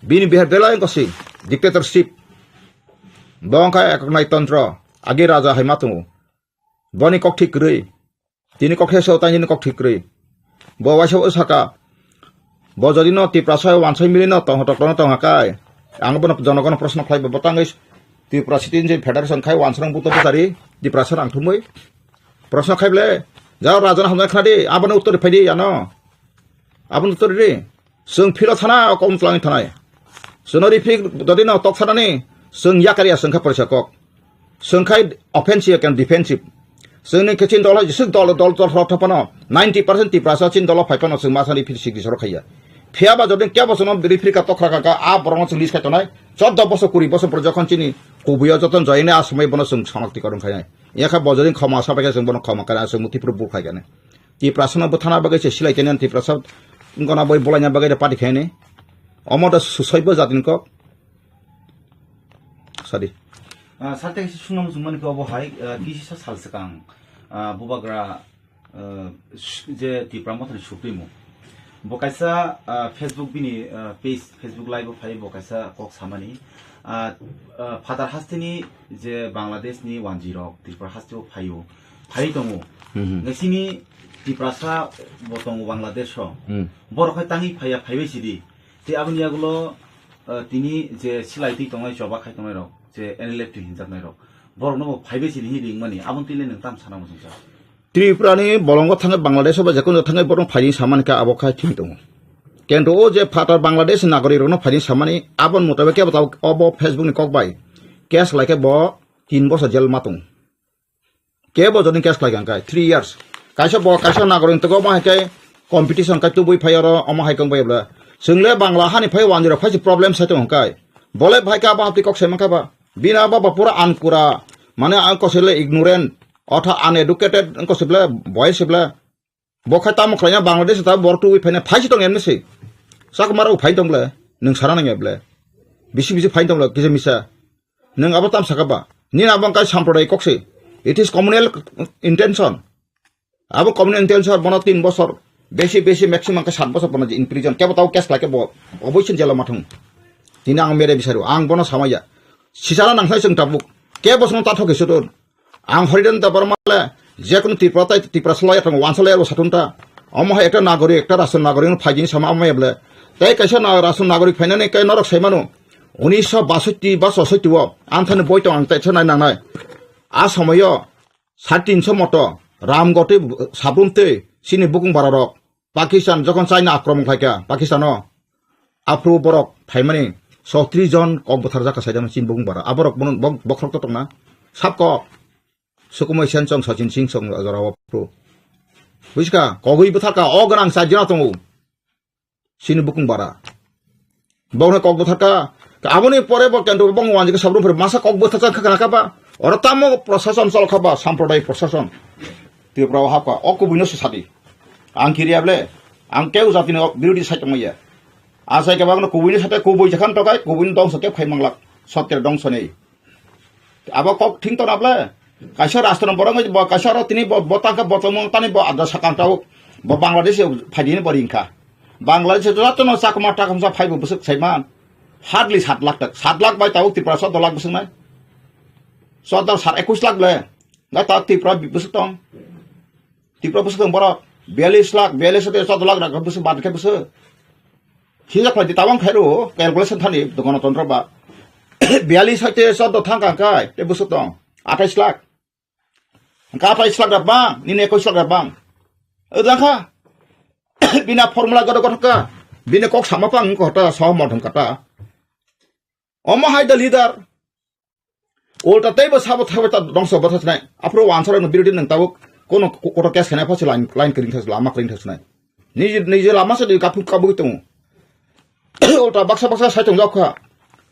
bini behavior belai kosi dictatorship. Bo wngkha ekok nai tontro. Agi raja hai ma tongo. Boni kok thik kwrwi. Tini kok thesa tani kok thik kwrwi. Bo waisa o saka. Bo jodi no Tiprasa wansai mili no tong hotok no tong hakai. Ang bono jonogono proshno khlai bo tangwi Tripura Citizen Federation khai wansrang buto butari Tiprasa rang thumwi. Proshno khai ble. Jao rajan hamjak khnadi abono uttor phaidi ano. Aboni uttor ri, chwng philo thana o kom twlangwi thanai. Chwngno rifik dodi no tok thanani, chwng yakar ya chwng kha porisa kok. Chwng khai offensive kan defensive. Chwngni khe chin dolo jisuk dol dol dol rok thapano ninety percent Tiprasa chin dolo phai phano chwng masa rifik sigi sorok khaiya. Phiya ba jodi kya bo chwngno rifik ka tokra ka ka a borokno chwng list khai tonai. Chordo bosor kuri bosor pore jokhon chini kubuyo joton joyene a somoi bono chwng sonok tikorong khainai. Yakha bo jodi khoma sabai khe chwng bono khoma kare a chwng muti phuru buk khai kane. Tiprasano bwthana bagwi se silai tene Tiprasa wngkona boi bolaina bagwi de party khaini. Omo da susoi bo jatini kok. Sadi. Ah, sarte kisi sungna muchung mani khe obo hai, ah, kisi sa sal swkang, ah, bubagra, ah, s-, je Tipra Mothani supremo. Bo kaisa, ah, Facebook bini, ah, page, Facebook live o phai bo kaisa kok samani. Ah, ah, Phatar hasteni je Bangladesh ni wanjwi rok Tripura haste o phaio. Phai tongo. Mhm. Ngasini Tiprasa bo tongo Bangladesh o. Hmm. Borok hai tangi phaiya phaibai sidi. Te aboni yagulo, eh, tini je silai twi tongnai choba khai tongnai rok, je N L F T hinjaknai rok. Borok no bo phaibai sidi hi ringmani. Aboni twi le nwng tam sana muchungsa. Tripura ni bolongo thangwi Bangladesh o ba jekono thangwi borok phaini samani kha abo khai thwi tongo. Kento o je phatar Bangladesh nagorik rok no phaini samani aboni mutabik kebo tabuk obo Facebook ni kok bai case lai khe bo tin bosor jail ma tongo. Kebo joni case khlai kha khe three years. Kaisa bo kaisa nagorik tongkha omo hai khe competition khai tubui phai oro omo hai kong bai bla. Chwng le Bangla hani phai wanjwi rok phai se problem sai tong kha. Bole bhai ka ba hapti kok sai man kha ba. Bina ba ba pura ankura. Mane ang kosele ignorant. Otha uneducated ang kosele boy se bla. Bo khai tamo khlaina Bangladesh ta borok tubui phaina phai se tong emni se. Chakma rok phai tong bla. Nwng sana nang ya bla. Bisi bisi phai tong bla kisa misa. Nwng abo tam saka ba? Nini abo wngkha samprodai kok se. It is communal intention. Abo communal intention bono tin bosor, besi besi maximum khe sat bosor bono in prison. Kebo tabo case khlai khe bo oboisin jelo mathung. Tini ang mere bisaru, ang bono samaya. Sisana nangkhlai chwng tabuk. Kebo chwngno ta thokhe sudun. Ang Haridan Debbarma le, jekunu Tripura tai Tripura salai tong wansalai abo satun ta. Omo hai ekta nagorik, ekta rashtra nagorik no phaijini sama omo eble. Tai kaisa na rashtra nagorik phainani kai norok saimano. Unisho basoti ba sosoiti o, anthani boi tong ang taisa nai nangnai. A somoyo sare tinso moto, Ramgoti, Sabrum tei, chini bukung bara rok. Pakistan jokhon China akromon khlaikha, Pakistan o. Aphuru borok phaimani sotris jon kok bwtharjak kha saidano chini bukung bara. Aborok bono bok-, bokhorok to tongna. Sab kok. Sukumoi Sen chong, Sachin Singh chong, jorao aphuru. Buiska, kogwi bwtharkha, o gwnang sa jena tongo. Chini bukung bara. Bokno kok bwtharkha. Aboni pore bo kendro bong wanjikha sabrum phuru masa kok bwtharjak kha kha ba. Oro tamo prosason chol kha ba, samprodai prosason. Tripura o hapkha, o kubuino se sadi. Ang kiriya ble, ang keu jatini birodhi sai tongmaya. Asai khe bagno kubuini sate kubui jakhan tokai, kubuini dongso khe phai manglak. Sotya dongso nei. Abo kok thing tona ble. Kaisa rashtra borok wngwi bo kaisa oro tini bo, bo tangkha bo tongmung tani bo adra sakang tao. Bo Bangladesh phaidi ni bo ringkha. Bangladesh joto no chakma takamsa phaibo bwswk saiman. Hardly sat lakh tak. Sat lakh bai tabuk Tripura soddo lakh bwswk nai. Soddo sat ekush lakh ble. Ga ta Tripura bwswk tong. Tripura bwswk tong borok biyalish lakh, biyalish te chaudo lakh rok bwswk bad khe bwswk. Hinjak phaidi tabang khairo calculation thani dogono tondro ba. Biyalish hai te chaudo thang kang kai te bwswk tong athais lakh. Hwnkha athais lakh rok bang, nini ekush lakh rok bang. Ojang kha. Bina formula godo godo kha. Bini kok sama pang kota, sohomot hwn kata. Omo hai da leader. Ulta teibo sabo thaibo ta dongso bwtha sinai. Aphuru wansarokno birodhi nang tabuk kono ko-, koto case khainai pha se line, line kwrwng thas, lama kwrwng thas sinai. Niji, niji lama se di kapuk kabuk tongo. Ulta baksa baksa sai tongjak kha.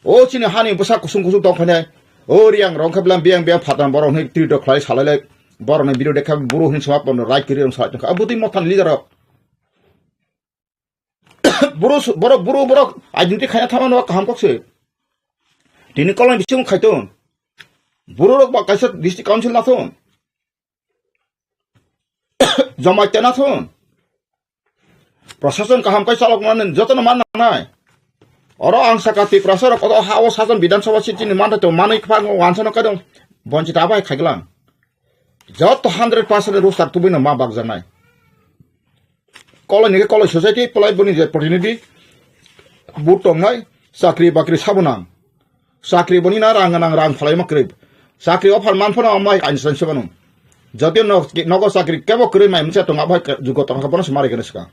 O chini hani bwsa kusung kusung tong khainai. O Riang rong khe blam biang biang phatang borok hwnwi twi dok khlai salai lai. Borokni birodhi kha buru hwnwi sma pono right kwrwi rong salai tong kha. Abotwi mothan leader rok. Buru su-, borok, buru borok identity khaina thangmano kaham kok se. Tini kolon bising khai ton. Buru rok ba kaisa district council na ton. Jamatia na ton. Prosason kaham kai chalok mani jotono man nangnai. Oro ang saka Tiprasa rok o ha o sajon Bidhan Sabha seat chini man to manwi khwang wansano kadong bonchita bai khaglang. Joto hundred percent roster tubui no ma bakjaknai. Koloni ke koloi society polai boni je protinidhi but tongnai chakri bakri sabunang. Chakri boni na rang nang rang phalai ma kwrwi. Chakri offer man phano mai kainsan se bano. Jodi no nogo chakri kebo kwrwi mai misa tonga bai jugo tong bono se mari gane ska.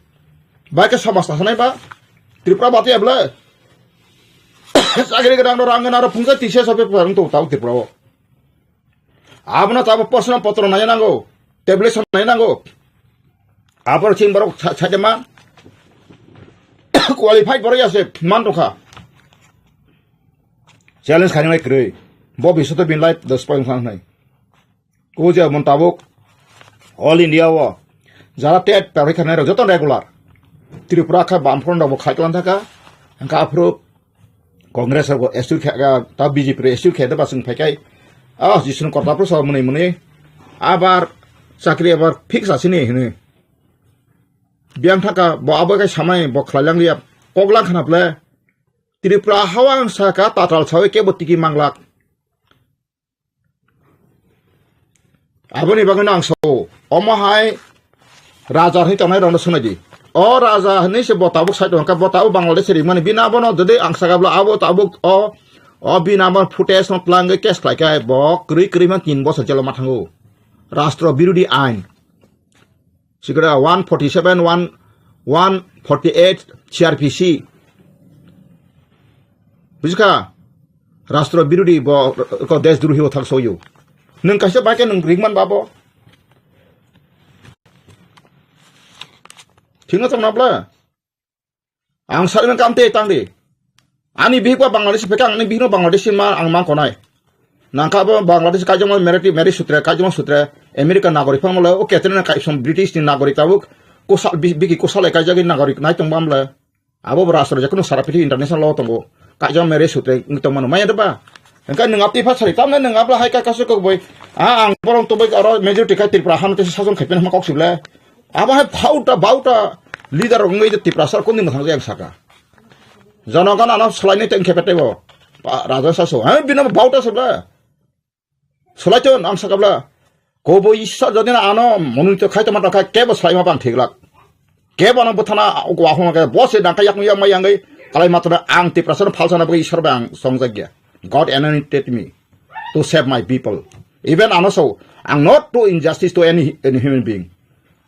Bai ke samas ta sanai ba Tripura bati abla. Chakri gana rang gana ro phungsa tise sope parang to tau Tripura o. Abono tabo posno potro nai nango, tablet nai nango. Abor ching borok sa-, saitama qualified borok ya se man tongkha. Challenge khainai kwrwi. Bo bisoto bin life dos point khlai nai. O je mon tabuk all India o jara tet parikha nai rok joto regular. Tripura kha bam front rok bo khai tlan thaka. Hingkha aphuru Congress rok bo assure khe, ah, ta B J P rok assure khe da ba chwng phai kai. Ah, jisung kota pro sa mwnwi mwnwi. Abar chakri abar fix asini hwnwi. Biyang thaka bo abo kai samai bo khlai lang liya. Kok lang khna ple. Tripura hawang saka tatal sawi kebo tiki manglak. Aboni bagwino ang sao, omo hai raja hinwi tongnai rokno swnai di. O raja hinwi se bo tabuk sai tongkha, bo tabuk Bangladesh rimani bini abono jodi ang sakabla abo tabuk o, o bini abo footage no twlangwi case khlai khe bo kwrwi kwrwi man tin bosor jelo ma thango. Rastro birodhi ain. Sikra one forty seven, one, one forty eight C R P C. Bujikha? Rastro birodhi bo ko desh drohi o thak soyo. Nwng kaisa bai khe nwng ringman babo. Thikno tong na bla? Ang sari man kam te tang di. Ani bihik ba Bangladesh peka, ani bihik no Bangladesh ma ang mang konai. Nangka bo Bangladesh kaijama meriti, meri sutre, kaijama sutre, America nagorik phang mole, o ketre na kaisom British ni nagorik tabuk, kusal bi-, biki kusal e kaijagi nagorik nai tong bamle. Abo bo rastro je kunu sara piti international law tongo. Kaijama meri sutre ngi tong mano, maya de ba? Engka nung apti pha sari, tamne nung abla hai ka kasu kok boi. A ang borong to boi oro majority ka Tripura hano te sajon khaipen hama kok sible. Abo hai phauta, bauta leader wngwi de Tiprasa kondin mwthang yang saka. Jonogon ano swlainai teng khe pete bo. Pa-, Raja Saso. Hai bino bauta sebla. Swlaiton ang sakabla. Kobo Ishwar jodi na ano monolito khai toma tokha kebo swlaima bang thiglak. Kebo ano bwthana wahong ke bose dangka yakung yakma yangwi kalai matona ang Tiprasa no phalsana bagwi Ishwar bai ang songjak ya. God anointed me to save my people. Even ano so, ang not do injustice to any, any human being.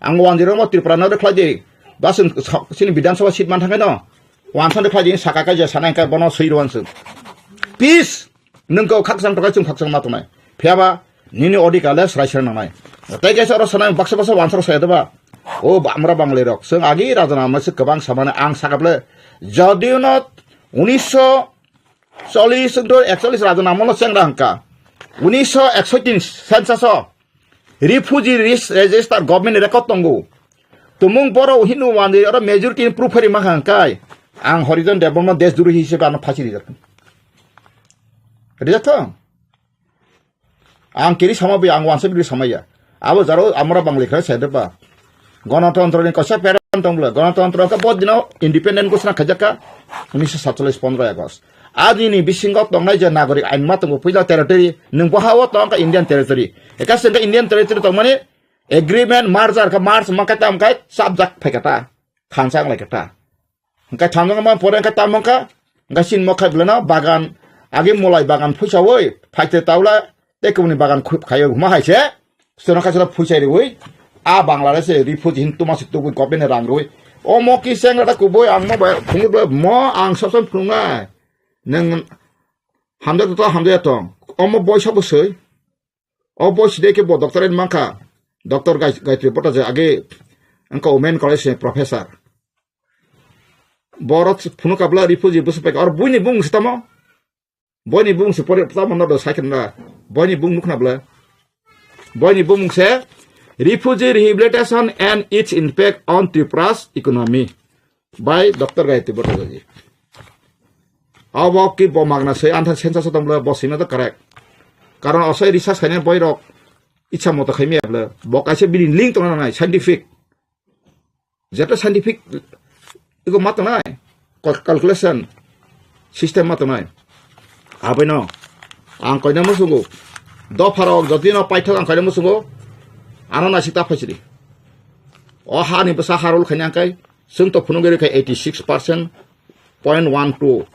Ang wanjirok mo Tripura no rwkhlai di. Ba chwng sa-, chini Bidhan Sabha seat man thangkhe no. Wansa rwkhlai di saka kai je sana engkai bono swi rwan chwng. Peace. Nwng kok khakchang tokai chwng khakchang ma tongnai. Phiyaba nini odhikar le srai srai nangnai. Tei kaisa oro sana baksa baksa wansa rok saya doba. O ba-, amra Bangali rok. Chwng agi raja nama se kwbang samani ang sakaple. Jodiyo no unisho chollish to ekchollish raja nama no chengra hangka. Unisho eksoitin census o. Refugee ris-, register government record tongo. Tumung borok hino wandi oro majority ni proof phari mankha hwnkhe ang Horijan Debbarma desh drohi hisabe ano phasi rijak. Rijak thung. Ang kiri sama bai ang wansa biri sama ya. Abo jaro amra Bangali khe sai deba. Gonotontro ni kosa pattern tong bwle. Gonotontro khe bo dino independent ghosna khaijak kha unisho satchollish pondro August. Adini bisingo tongnai je nagorik ain ma tongo puila territory, nwng bo ha o tong kha Indian territory. Eka se Indian territory tongmani agreement merger kha merge ma kha tam kha sabjak phai kha ta. Khansa ang lai kha ta. Hingkhe thamjak ma pore hingkhe tamo kha, hingkhe sin mo khai bwleno bagan, agi molai bagan phuisaui, phaite taula, tei kubuni bagan khup khaio huma hai se, sono kha sono phuisai riui, a Bangladesh se refugee hin tuma se tubui government ni rang rui, Omo ki sengra da kubui ang mo bai phungi bai mo ang sob sob phungnai. Neng hamjak to hamjak tong. Omo boisa bo soi. O boisi de ke bo doctorate mankha. Doctor Gai-, Gayatri Bhattacharya age angka women college ni professor. Borok phunuk kabla refugee busu pek. Or buini bung sitamo. Boini bung se pore tamo no do saikhen da. Boini bung nukna bla. Boini bung se Refugee Rehabilitation and Its Impact on Tripura's Economy by Doctor Gayatri Bhattacharya. Abo ki bo magna se anthan sensa sa tong bla bo sina da correct. Karon osai research khaina boirok ichha moto khaimya bla. Bo kaisa bini link tongna nai scientific. Jeta scientific iko ma tongnai, cal-, calculation system ma tongnai. Abaino ang koina musugo, dopharok jotino paithak ang koina musugo, ano naisik ta phaisidi. O hani bwsa harul khaina angkai, chwng to phunugwi rwkha eighty six percent point one two.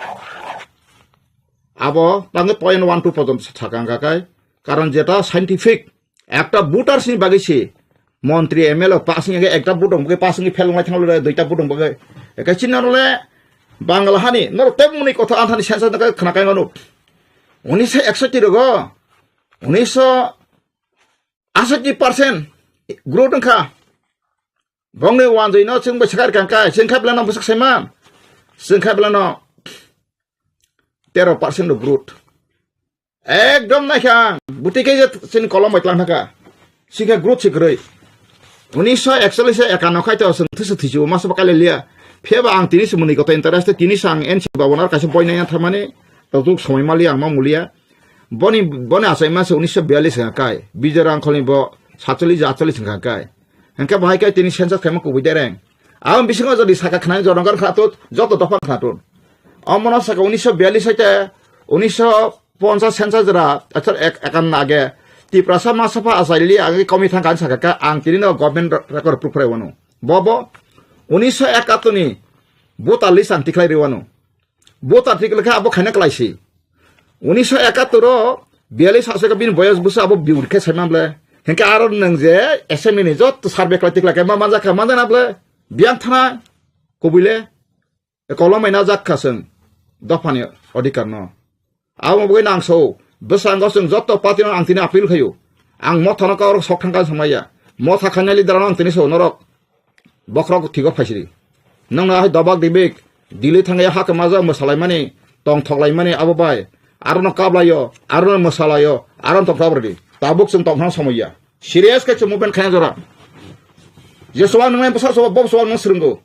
Abo tangwi point one two pojonto sakha angka kai, karon jeta scientific Ekta voters ni bagwi se montri M L A pass wngya khe ekta vote rok bagwi pass wngwi fail wnglai thanglo le duita vote rok bagwi. Eke chini norok le Bangla hani norok tei mwnwi kotha anthani sensa nokhe khna kai mano. Unisho eksoti rogo, unisho asoti percent growth wngkha. Bongni wanjwi no chwng bai sakha rikha kai, chwng kha belano bwsak saima, chwng kha belano tero percent rok growth. Ekdom naikha ang. Buti khe je chini kolom bai tlang thaka. Sikhe growth si kwrwi. Unisho ekchollish ekano khai to chwng thwisu thwisu masa ba kaile liya. Phiya ba ang tini se mwnwi koto interest tini se ang N C Bhavan ar kaisa boi naiya thamani. Tabuk somoi maliya ang ma muliya. Boni, boni achai masa unisho biyallish wngkha kai. Bijoy Rangkhol ni bo satchollish atchollish wngkha kai. Hingke bo hai kai tini census khaima kubui dereng. Ang bisingo jodi saka khnai jonogor khnatut, joto dopha khnatut. Omono saka unisho biyallish hai te unisho ponchas census jora, achar ek, ekan age. Tiprasa masapha achaili age komi thangka saka ka ang tini no government record proof rai wano. Bobo unisho ekatuni voter list ang tikhlai ri wano. Voter tikhlai khe abo khaina kwlaisi. Unisho ekattor o biyallish aswk bini boyos bwsa abo biur khe saimang ble. Hinkhe aro nwng je assembly ni jotto survey khlai tikhlai khe ma manjak kha manjak na ble. Biyang thana kubui le kolom bai najak kha chwng dophani odhikar no. Abo bagwi nang sao bwskango chwng jotto party no ang tini appeal khaio. Ang motha no kaurok sok thangka samaya. Motha khaina leader no ang tini sao norok. Bokhorok thigo phaisidi. Nongno hai dobak dibik, Delhi thangya hake maja mwsalaimani, tong thoklaimani abo bai. Arono kablaio, arono mwsalaio, arono tong thokrodi. Tabuk chwng tong thang somoya. Serious khe chwng movement khaina jora. Je suang nwngnai bwsa suang, bob suang nung swrwngo.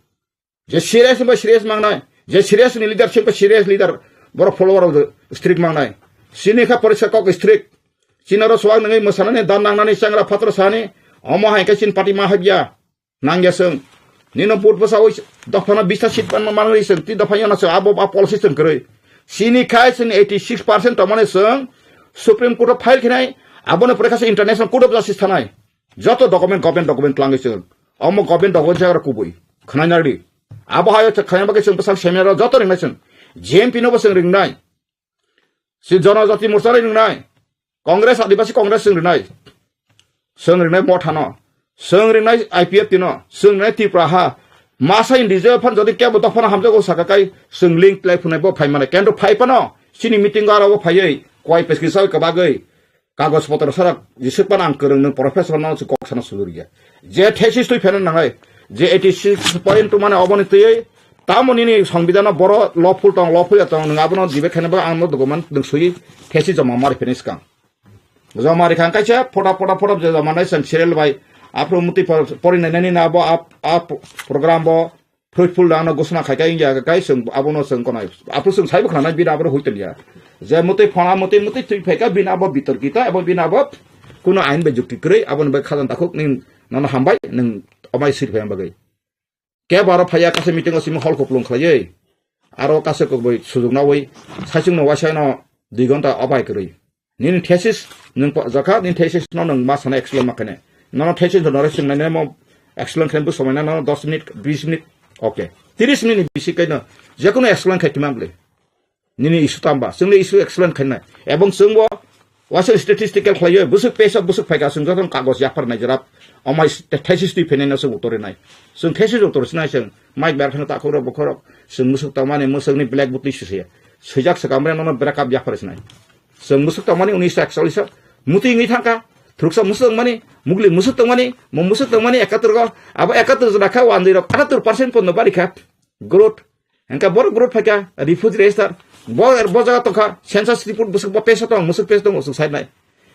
Je serious ni bai serious mangnai, je serious ni leadership bai serious leader, borok follower of the strict mangnai. Sini kha porisa kok strict. Chinaro suang nwngnai mwsanani dan nangnani changra phatra sani, omo hai khe chin party ma habya. Nangya chwng. Nino vote bwsa oi dophano bista seat pan manwi chwng ti dopha yana chwng abo a policy chwng kwrwi. Sini khai chwng eighty six percent tongmani chwng Supreme Court o file khinai abono pore kha chwng International Court of Justice thanai. Joto document government document twlangwi chwng. Omo government document jagra kubui. Khwnai nardi. Abo hayo chwng khwnai bagwi chwng bwsang seminar o joto ringnai chwng. J M P no bo chwng ringnai. Si Janajati Morcha ni ringnai. Congress, Adibasi Congress chwng ringnai. Chwng ringnai Motha no. Chwng ringnai I P F T no. Chwng ringnai Tripura ha. Masa in Rizal phan jodi kebo dophano hamjago saka kai chwng link tlai phunai bo phai mane. Kendo phai phano chini meeting o aro bo phaiwi koi peskisa kwbagwi kagoj potro sarak jisuk pan ang kwrwng nwng professor no se kok sana sulurya. Je thesis twi phena nangai. Je eighty six point two mane oboni twi tamo nini songbidano boro lawful tong, lawful ya tong, nwng abono debate khaina ba ang no document nwng sui thesis joma mari pheni skang. Joma rikha kaisa photo, photo, photo je joma nai chwng serial bai. Aphuru muti por-, pori nai nani na abo ap, ap program bo fruitful da no gosna khai kai ya kai chwng abono chwng konai. Aphuru chwng saibo khna nai bini abo huitel ya. Je muti phona muti muti twi phai ka bini abo bitor kita abo bini abo kuno ain bai jukti kwrwi aboni bai khajan takhuk ni nono hambai nwng amai sir phai bagwi. Kebo aro phaiya kaisa meeting o simi hall kuplung khlaiwi. Aro kaisa kokboi sujuknawi saichung no waisa no dui ghonta obai kwrwi. Nini thesis nwng po-, jakha, nini thesis no nwng ma sana explain ma khainai. Nono thesis no nore swng nai mo explain khainai bo somai na nono dos minute, bis minute, okay. Tris minute bisi kaino jekono explain khai tima bwle. Nini issue tamba, chwngni issue explain khainai. Ebong chwngbo Waisa statistical khlaiwi bwswk pesa bwswk phaikha, chwng jotono kagoj yaphar naijwrap. Omai thesis twi phainai no chwng uttor rinai. Chwng thesis uttor sinai chwng. Mike bar kheno takhuk rok bokhorok. Chwng mwswk tongmani mwswkni black board twi sisaya. Swijak swkang mane nono break up yaphar sinai. Chwng mwswk tongmani unis ekchollis o. Muti wngwi thangkha. Thuruksa mwswk tongmani, mugli mwswk tongmani, mo mwswk tongmani ekatur go. Abo ekatur jora kha, wanjwi rok atattur percent pondo bari kha. Growth. Hingke borok growth phaikha, refugee register. Bo, bo jaga tongkha, census report bwswk bo pesa tong, mwswk pesa tong, mwswk side nai.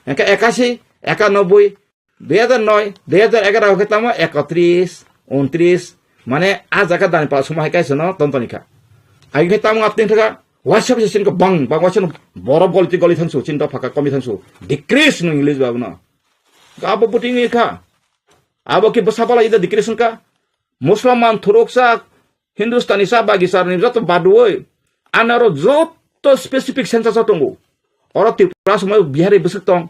Hingke ekasi, ekanoboi, dui hajar noi, dui hajar egaroh khe tamo ekotris, untris, mane a jaga dani pala suma hai kaisa no ton toni kha. Agi khe tamo apni thaka, waisa bisa sin ko bang, bang waisa no borok goli ti goli thansu, chin dopha ka komi thansu, decrease no English ba no. Abo buting kha. Abo khe bwsa bala ida decrease ka. Muslim man thuruk sak, Hindustani sa, Bagistani joto baduoi, anaro joto specific census o tongo. Oro Tripura somoi Bihari bwswk tong.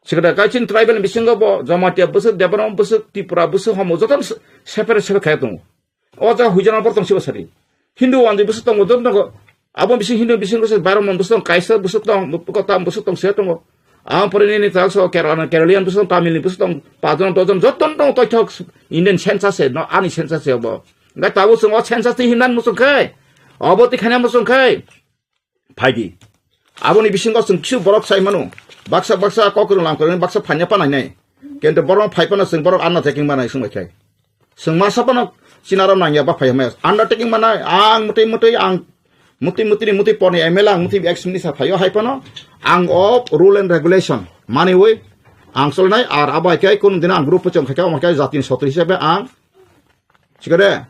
Sikada kaichin tribal bisingo bo Jamatia bwswk, Debbarma bwswk, Tripura bwswk, homo joto se-, separate separate khe tongo. O jaga huijana bortong sibo sari. Hindu wanjwi bwswk tongo, joto tongo. Abo bising Hindu bising bwswk Brahman bwswk tong, Kaisa bwswk tong, Kotam bwswk tong, se tongo. Ang pore nini tang so Kerala, Keralian bwswk tong, Tamil ni bwswk tong, pajon dojon joto tong, toithok Indian census se, no, ani census se obo. Ngai tabo chwng o census ti hinan muchung khai. Obo ti khana muchung khai. Phaidi. Aboni bisingo chwng kisu borok sai mano. Baksa baksa kok rwlang kwrwng baksa phanya pa nainai. Kento borok phai pano chwng borok anna taking manai sung bai khai. Chwng masa pano chinaro nangya ba phai hwnmaya. Undertaking manai ang mutwi mutwi ang mutwi mutwi ni mutwi poni M L A ang mutwi ex minister phaio hai pano ang o rule and regulation maniwi ang solnai ar abai kai kun dina ang group chong khai ka omo kai jatin sotri hisabe ang sikare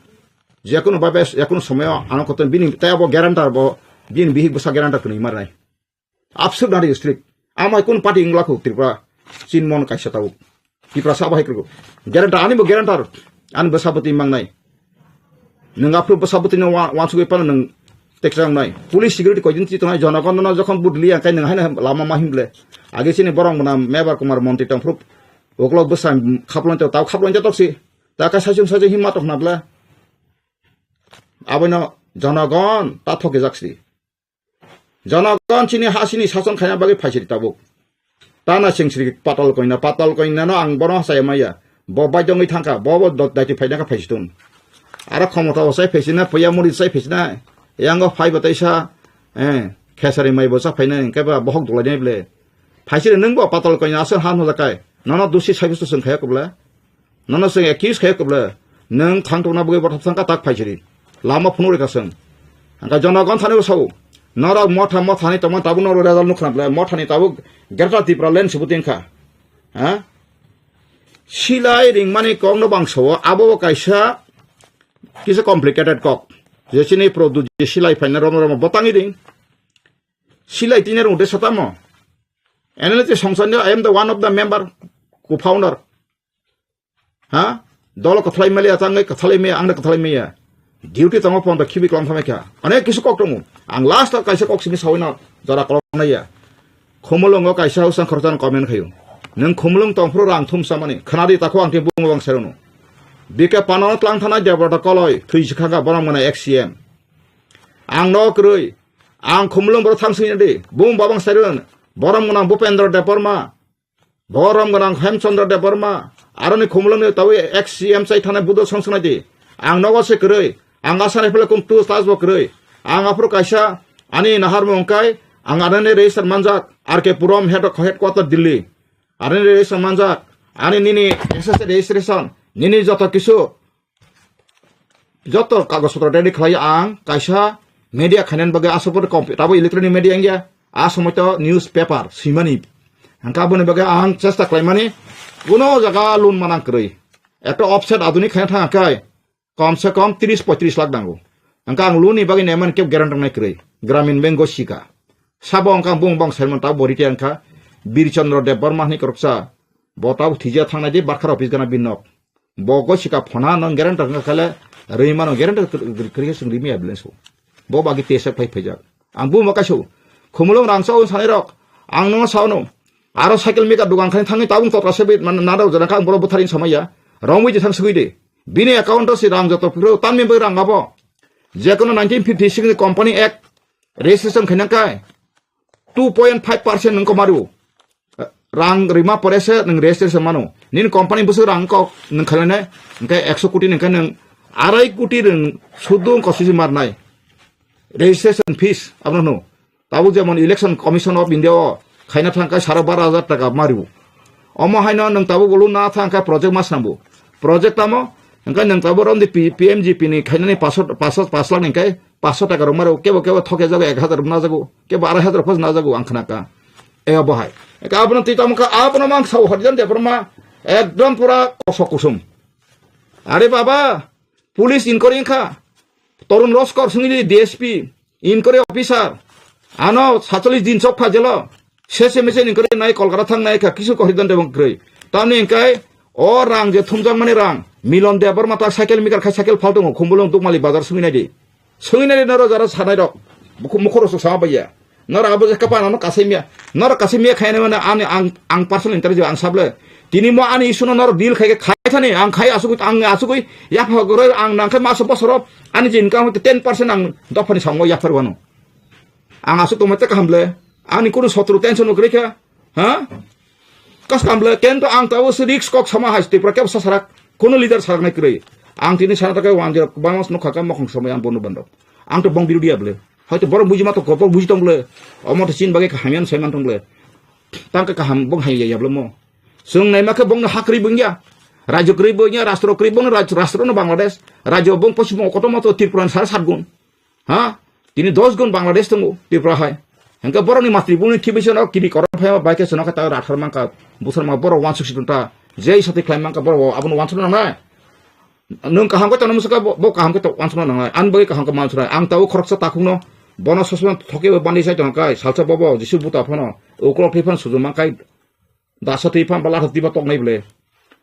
jekunu babe jekunu somoyo ano koto bini tei abo guarantor bo bini bihik bwsa guarantor kwnwi marnai. Absurd nari strict. Amai kun party wngla khu Tripura. Chinmon kaisa tabuk. Tripura sabo hai krugo. Guarantor, ani bo guarantor. Ani bwsa bwtwi mangnai. Nwng aphuru bwsa bwtwi no wa-, wansugwi pano nwng teksa wngnai. Police security koidin ti tongnai jonogon no jokhon budli ang kai nwng haino lama ma himble. Age chini borok mwnam Mebar Kumar montri tong phuru uklok bwsa khaplong to tau khaplong to toksi. Ta ka sajung sajung himma tokna bla. Abono jonogon ta thoke jaksi. Jonogon chini ha chini sason khaina bagwi phaisiri tabuk. Tana singsiri patal koina, patal koina no ang bono hasaya maya. Bo baidongwi thangkha, bo bo dot daiti phaina kha phaisitun. Aro khomota osai phaisina, puya muri sai phaisina. Yango phai bo taisa, eh, khesari mai bo cha phaina, hingke ba bohok dulai nai ble. Phaisiri nwng bo patal koina aswk ha no jakai. Nono dusi sai bustu swng khaya kubla. Nono chwng accuse khe kubla. Nwng thang tongna bagwi bothop thangkha tak phaisiri. Lama phunuk rikha chwng. Hangkha jonogon thani bo sao. Norok motha mothani tongma tabuk norok result nukha na bwle. Mothani tabuk Greater Tipraland sibu tingkha. Ha? Silai ringmani kokno bang sao. Abo bo kaisa kisa complicated kok. Je chini product je silai phaina romo romo botangi ring. Silai tine rung de satamo. N L A te songsanyo, I am the one of the member, co-founder. Ha? Dolo kwthalai maliya, tangwi kwthalai maya, angno kwthalai maya. Duty tongo pon to khibi kwlam thamai kha. Onek kisu kok tongo. Ang last o kaisa kok simi sawino jora kolok naiya. Khumulungo kaisa usang khoroksa comment khayo. Nwng khumulung tongphuru rang thum samani. Khwnadi takho ang tei bungo bang serono. B K Panano tlang thanai Debrata Koloi, thwi sikhaka borok mwnai ex C M. Ang no kwrwi. Ang khumulung borok thang singya di. Bung babang seron. Borok mwnang Bupendra Debbarma. Borom gwnang Hemchandra Debbarma, aroni khumulwngni tabwi ex C M chai thanai Buddha song swnai di. Ang nogo se kwrwi, ang asani phele kum tu stas bo kwrwi. Ang aphuru kaisa ani naharmung kai, ang anani register manjak, R K Puram head, headquarter Delhi. Anani register manjak, ani nini S S registration, nini joto kisu, joto kagoj potro ready khlai ang kaisa media khainani bagwi aswk bo tabo electronic media wngya, a somoi to newspaper swimani. Hangkha aboni bagwi ang chesta khlaimani kuno jaga loan manang kwrwi. Ekta offset aduni khaina thang kai kom se kom tris poitris lakh nango. Hangkha ang loan ni bagwi naimani kebo guarantee nai kwrwi. Gramin Bank go sika. Sabo hangkha bung bang sermon tabo bo retire hangkha Bir Chandra Debbarma hwnwi kwrwksa. Bo tabo thija thangnai di barkha office gana binok. Bo go sika phona no guarantee wngkha kale rwi mano guarantee kwrwi khe chwng rimi ambulance o. Bo bagi T S F phai phaijak. Ang buma kaisa khumulung rang sao sanai rok. Ang no sao no. Aro cycle mika dugan khani thangwi tabung totra se bit man nada jana kang boro butharin samaya. Romwi je thang sugwi de. Bini account o si rang joto phuro tanmi bai rang abo. Je kono nineteen fifty six ni Company Act registration khaina kai two point five percent nung komaru. rang rima pore se nwng registration mano. Nini company bwswk rang kok nwng khainai, hwnkhe ekso koti ni hwnkhe nwng arai koti rwng sudu wngkha sisi marnai registration fees abono hwno. Tabuk jemon Election Commission of India o khaina thangkha saro baro hajar taka mario. Omo haino nwng tabuk bolo na thangkha project ma swnambo. Project tamo? Hwnkhe nwng tabuk romdi P-, P M G P ni khainani paso, paso, pas lakh ni hwnkhe paso taka rok maro, kebo kebo thoke jago ek hajar rok najago, kebo arai hajar rok phos najago ang khnaka. E obo hai. Eka abono twi tamo kha, abono mang sao Harijan Debbarma ekdom pura kosok kusum. Are baba, police inquiry wngkha. Torun Loskor sungwi di D S P, inquiry officer. Ano satcholish din chok pha jelo. Sese mese inquiry nai Kolkata thang nai kha, kisu Harijan Debbarma kwrwi. Tamni hwnkhe o rang je thumjakmani rang, Milon Debbarma ta cycle mikar khai cycle phal tongo, Khumulwng Dukmali bazar sungwi nai di. Sungwi nai di noro jara sanai rok. Buku mukhoro sok sama baiya. Noro abo je kapan ano kasai miya. Noro kasai miya khaina mane ani ang, ang personal interest ang sable. Tini mo ani issue no noro deal khai khai thani ang khai asugui ang asugui yapha goro ang nang khai maso bosoro ani je income ten percent ang dophani sango yaphar wano. Ang asuk tongma te kaham ble. Ani kunu sotro tension no kre kha. Ha? Kas kam ble kento ang tawo se risk kok sama hai Tripura kebo sasarak. Kono leader sarak nai kwrwi. Ang tini sana takai wan jera bangos no khaka mokhong somoi ang bono bando. Ang to bong birudia ble. Hoito borok buji ma to kopok buji tong ble. Omo to chin bagai kaham yan saiman tong ble. Tang ka kaham bong hai ya ble mo. Sung nai ma khe bong no hakri bung ya. Rajyo kri bung ya, rastro kri bung, raj-, rastro no Bangladesh. Rajyo bong pochim bong koto moto Tripura sar sat gun. Ha? Tini dos gun Bangladesh tongo Tripura hai. Hingke borokni matri bumni kibisa no kini korom phai bai khe sono khe ta rathar mangka, busar mangka borok wansuk si ta. Jei sati khlai mangka borok abono wansuk nangnai. Nwng kaham khe tongna muchukha bo, bo kaham khe wansuk nangnai. Ani bagwi kaham khe mansuknai. Ang tabuk khoroksa takhukno bono sosma thoke bo bandi sai tongkha kai. Salsa bobo Jisu buta phano uklok thwi phano sujuma kai. Dasa twi phan bala twi ba toknai ble.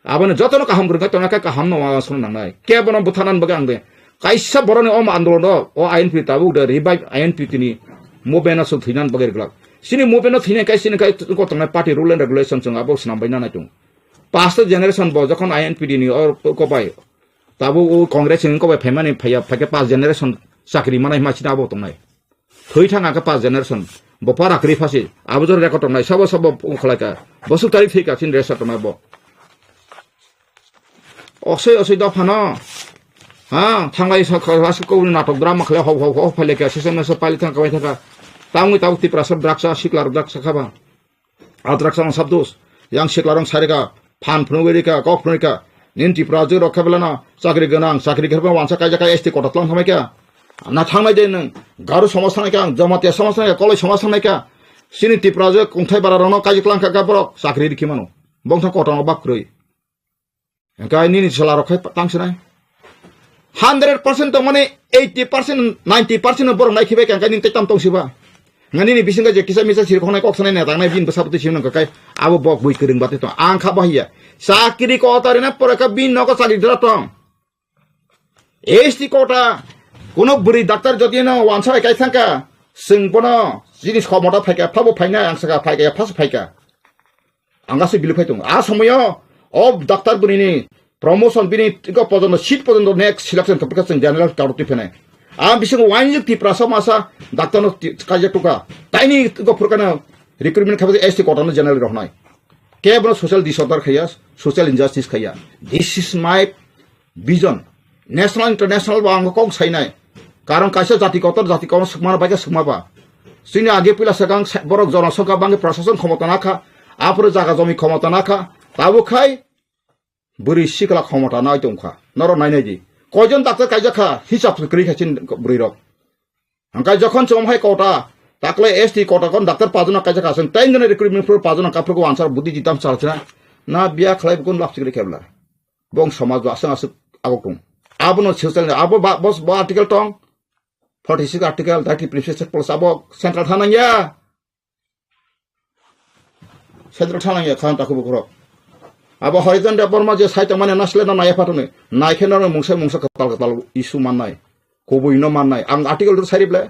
Aboni jotono kaham kwrwng khe tongna khe kaham no wansukna nangnai. Kebono butharnani bagwi ang de. Kaisa boroni omo andolon o, o I N P tabuk de revive I N P tini movement no swk thwinani bagwi rwglak. Chini movement no thwinai kai chini kai ko tongnai party rule and regulation chwng abo swnam bai nanai tongo. Past generation bo jokhon I N P D ni o ko bai tabuk o Congress ni ko bai phaimani phaiya phaikhe past generation chakri manai ma chini abo tongnai. Thwi thang khe pas generation. Bo para kwrwi phasi. Abo jora record tongnai. Sabo sabo khlai kha. Bo suk tarik thwi kha, chini resa tongnai bo. Osoi osoi dophano. Ha, thanglai sa kha, sa kha, natok drama khlai, hok, hok, hok, phailai kha, session mesa pailai thang kha, bai thang kha. Tangwi tabuk Tiprasa drugs, sikla drugs kha ba. Adrak sama sabdos, yang siklarong sarika, phan phunugwi rika, kok phunugwi ka, nin Tripura jui rok khe belano, chakri gwnang, chakri khe wansa kaijak S T kota tlang thamai kha. Na thangnai de nwng, Garu somaj thangnai kha, Jamatia somaj thangnai kha, Koloi somaj thangnai kha. Chini Tripura jui kungthai bara rokno kaijak tlang kha, kha borok chakri rikhi mano. Bongtha kota no bak kwrwi. Hingke nini chwla rok khai tang sinai. Hundred percent tong mani eighty percent, ninety percent borok nai khibai kha, hingke nini tei tam tong siba. Nga nini bisingo je kisa misa sir khonai kok sanai na tangnai bin bwsa bwtwi sim nang kai abo bok bui kwrwng bati tong. Ang kha bahia. Chakri ko ta rina pore kha bin nogo chakri dra tong. S T kota kuno bwrwi doctor jodi no wansa bai kai thangka, chwng bono jinis khomota phaika, phabo phaina ang saka phaika, phas phaika. Ang aswk bili phai tongo. A somoyo o doctor bwrwini promotion bini go pojono seat pojono next selection to pwkha chwng general doctor twi phenai. A bisingo wainjwk Tiprasa masa doctor no ti-, kaijak tukha. Taini go phurkano recruitment khabe S T kota no general rohnai. Kebono social disorder khaiya, social injustice khaiya. This is my vision. National, international bo ang kok sainai. Karon kaisa jati kotor, jati kotor swkmano bai khe swkma ba. Chini age pila swkang sa-, borok jono songkha bangkhe prashason khomota nakha, aphuru jaga jomi khomota nakha. Tabuk khai bwrwi sikla khomota nai tongkha. Norok nainai di. Koijon doctor kaijak kha, hisab kwrwi kha chini bwrwi rok. Hingkai jokhon chwng hai kota, takle S T kota kon doctor pajona kaijak kha, chwng ten jona recruitment pro pajona kaphrugo answer budi jitam salsina. Na biya khlai bukun lap chikri khebla. Bong somaj bo aswk aswk agok tong. Abono social ni, abo ba, bos, bo article tong. Forty six article, thirty previous clause abo central thanang ya. Central thanang ya, khan takhu bukhurok. Abo Harijan Debbarma je sai tongmani nasle na naya phatoni. Naikhe na mungsa mungsa katal katal issue mannai. Kubui no mannai. Ang article dur sari ble.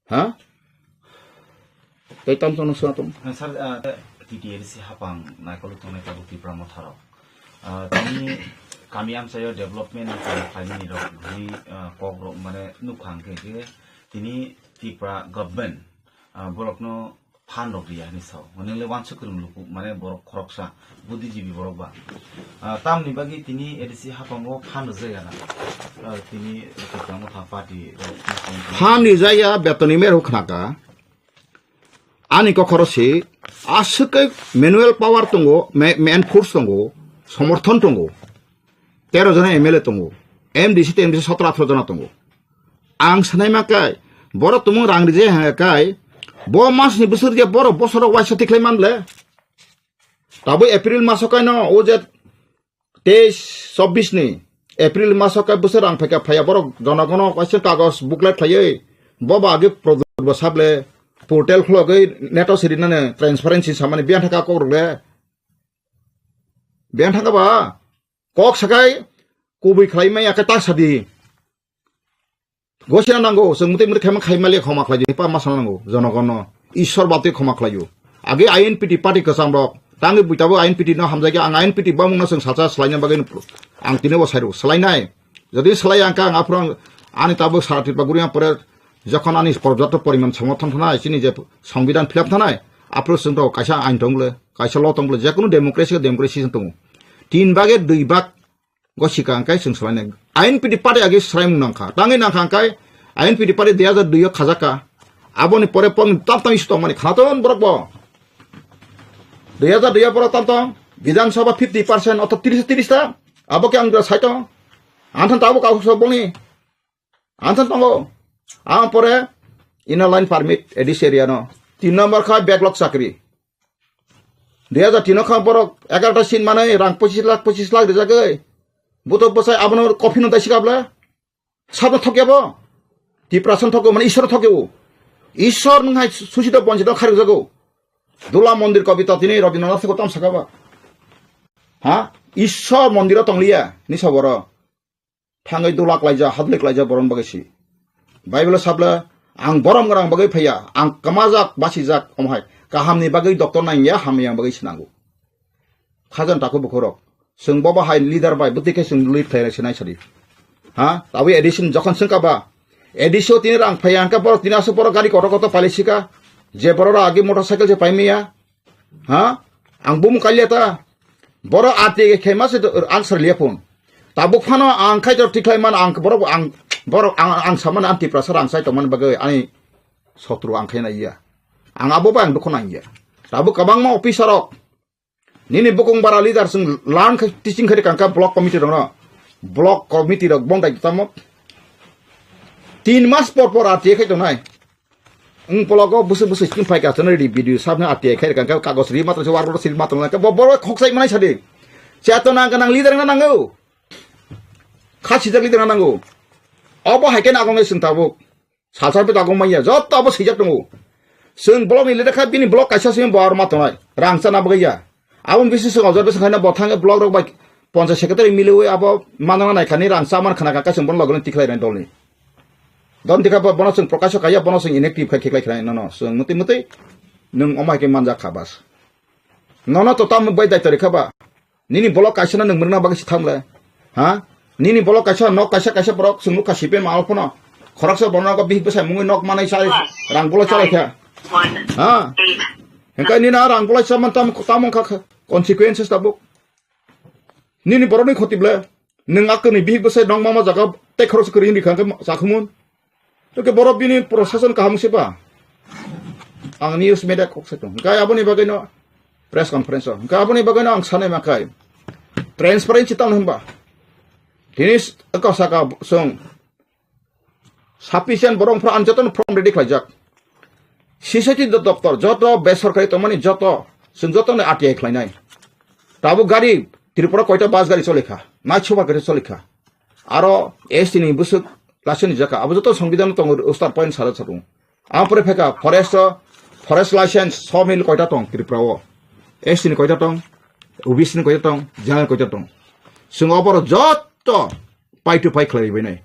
Ha? Tei tam tongno suna tong. Sir, ah, T T L C hapang naikolwi tongnai tabuk Tipra Motharok. Ah, tini kami amchaio development ni kaam khlaimani rok bini, ah, kok rok mane nukha hwnkhe khe tini Tipra government, ah, borokno phan rok riya hinwi sao. Hwnwi le wansuk kwrwng luku, mane borok khoroksa, buddhijibi borok ba. Ah, tamni bagwi tini A D C haphango phan rwjak ya na. Ah, tini kwchangma tha party rok. Phan rijak ya, betoni mer huk khnaka. Ani kokhoro si, aswk khe manual power tongo, ma-, man force tongo, somorthon tongo. Tero jona M L A tongo, M D C to M D C sotro athro jona tongo. Ang sanai ma kai, borok tumung rang rije ha kai, bo mas ni bwswk rije borok bosoro waisa tikhlai man le. Tabuk April maso kaino o je teis chobbish ni April maso kai bwswk rang phaika phaiya borok jonogono waisa kagos booklet khlaiwi bo ba age product bo sable portal khulogwi neto sirinani transparency samani biyan thaka kok rok le. Biyan thaka ba kok sakai kubui khlai maya khe ta sadi. Gosina nango, chwng mwtwi mwtwi khaima khaima le khoma khlai di, pa ma sana nango, jonogono. Ishwar batwi khoma khlaio. Age I N P T party kwcham rok, tangwi buitabo I N P T no hamjagya, ang I N P T bamung no chwng salsa swlaina bagwi no ang tini bo sairo, swlainai. Jodi swlai ang kha, ang aphuru ang, ani tabuk sara Tripura guri ang pore, jokhon ani porjapto poriman somorthon thanai, chini je Songbidan philap thanai, aphuru chwng to kaisa ain tong le, kaisa law tong le, jekunu democracy, democracy tongo. Tin bage dui bag, Gosika hwnkhe chwng swlainai. I N P T party age swlaimung nangkha. Tangwi nangkha hwnkhe I N P T party dui hajar dui o khajak kha. Aboni pore pon tam tam issue tongmani khana ton borok bo. Dui hajar dui o borok tam tong. Bidhan Sabha fifty percent oto tris tris ta. Abo khe ang sai tong. Anthan tabuk kau so boni. Anthan tongo. Ang pore Inner Line Permit A D C area no. Tin number kha backlog chakri. Dui hajar tin o kha borok egarota seat manwi rang pochis lakh, pochis lakh rijagwi. Buto bwsai abono coffin no daisi kabla. Sabno thokya bo. Tiprasa no thokya, mane Ishwar no thokya o. Ishwar nwng hai susi do bonsi do kharikjago. Dula mondir kobita tini Rabindranath Tagore tam saka ba. Ha? Ishwar mondir o tongliya, ni saboro. Thangwi dulak laijak, hadlik laijak borok bagwi si. Bible o sabla, ang borom gwnang bagwi phaiya, ang kwmajak, basijak, omo hai. Kahamni bagwi doctor nangya, hamyang bagwi sinango. Khajang takhuk bukhurok. Chwng bobo hai leader bai, bwtwi khe chwng lead khlai sinai sadi. Ha? Tabwi A D C ni jokhon swngkha ba. A D C o tini rang phaiya, hwnkhe borok tini aswk borok gari kotor kotor pailai sika. Je borok rok agi motorcycle se paimaya. Ha? Ang bumung kalia ta. Borok R T I khe ma se to, ang sar liya phone. Tabuk phano ang khai to tikhlai man ang borok ang, borok ang, ang saman ang Tiprasa rang sai tongmani bagwi ani sotru ang khai naiya. Ang abo bai ang dukho nangya. Tabuk kwbangma officer rok. Nini bukung bara leader sung lan khai teaching khai kangka block committee rok no. Block committee rok bong dai tamo. Tin mas por por R T I khai tongnai. Wng pologo bwswk bwswk skin phai ka chana ready video sabna R T I khai kha kagos ri matro se war sil matro na bo bo khok sai manai sadi. Chetona ganang leader na nango. Kha sijak leader na nango. Obo hai khe nagong nai sung tabuk. Salsa pe dagong maya jotto abo sijak tongo. Sung block ni leader kha bini block kaisa simi bo ar matonai. Rang chana bagaya. Aboni bisi sung ojar bisi khaina bo thangwi block rok bai ponchayat secretary miliwi abo manana nai khani rang chaman khana kha kaisa bono logoni tikhlai rani dolni. Don dikha bo bono chwng prokasho kaiya bono chwng inactive khai khiklai khna nono chwng mutwi mutwi nwng omo hai khe manjak kha bas. Nono to tamo bai daito rikha ba. Nini block kaisa no nwng mrwngna bagwi si thamle. Ha? Nini block kaisa nok kaisa kaisa borok chwng nukha C P M al phano. Khoroksa borok bihik bwsai mungwi nok manai chai rang bolai chalai kha. Ha? Hingkai nini a rang bolai chaman tam tam wngkha kha consequences tabuk. Nini borokni khoti ble. Nwng akuni bihik bwsai nok mama jaga tei khoroksa kwrwi wngwi kha hwnkhe chakhumun. Hwnkhe borok bini proseson kaham se ba. Ang news media kok se tong. Hwnkhe aboni bagwi no press conference o. Hwnkhe aboni bagwi no ang sanai ma khai. Transparency tamo hwnba. Tini s-, eko saka song. Sufficient borok phra ang jotono form ready khlaijak. C C T doptor joto besorkari tongmani joto, chwng jotono R T I khlainai. Tabuk gari Tripura koita bus gari choli kha, nai super gari choli kha. Aro S T ni bwswk license ni jaka, abo joto songbidhan tongo, ustar point sara chakung. Ang pore pheka forest o, forest license sawmill koita tong Tripura o. S T ni koita tong, O B C ni koita tong, general koita tong. Chwng oborok joto pai to pai khlai bai nai.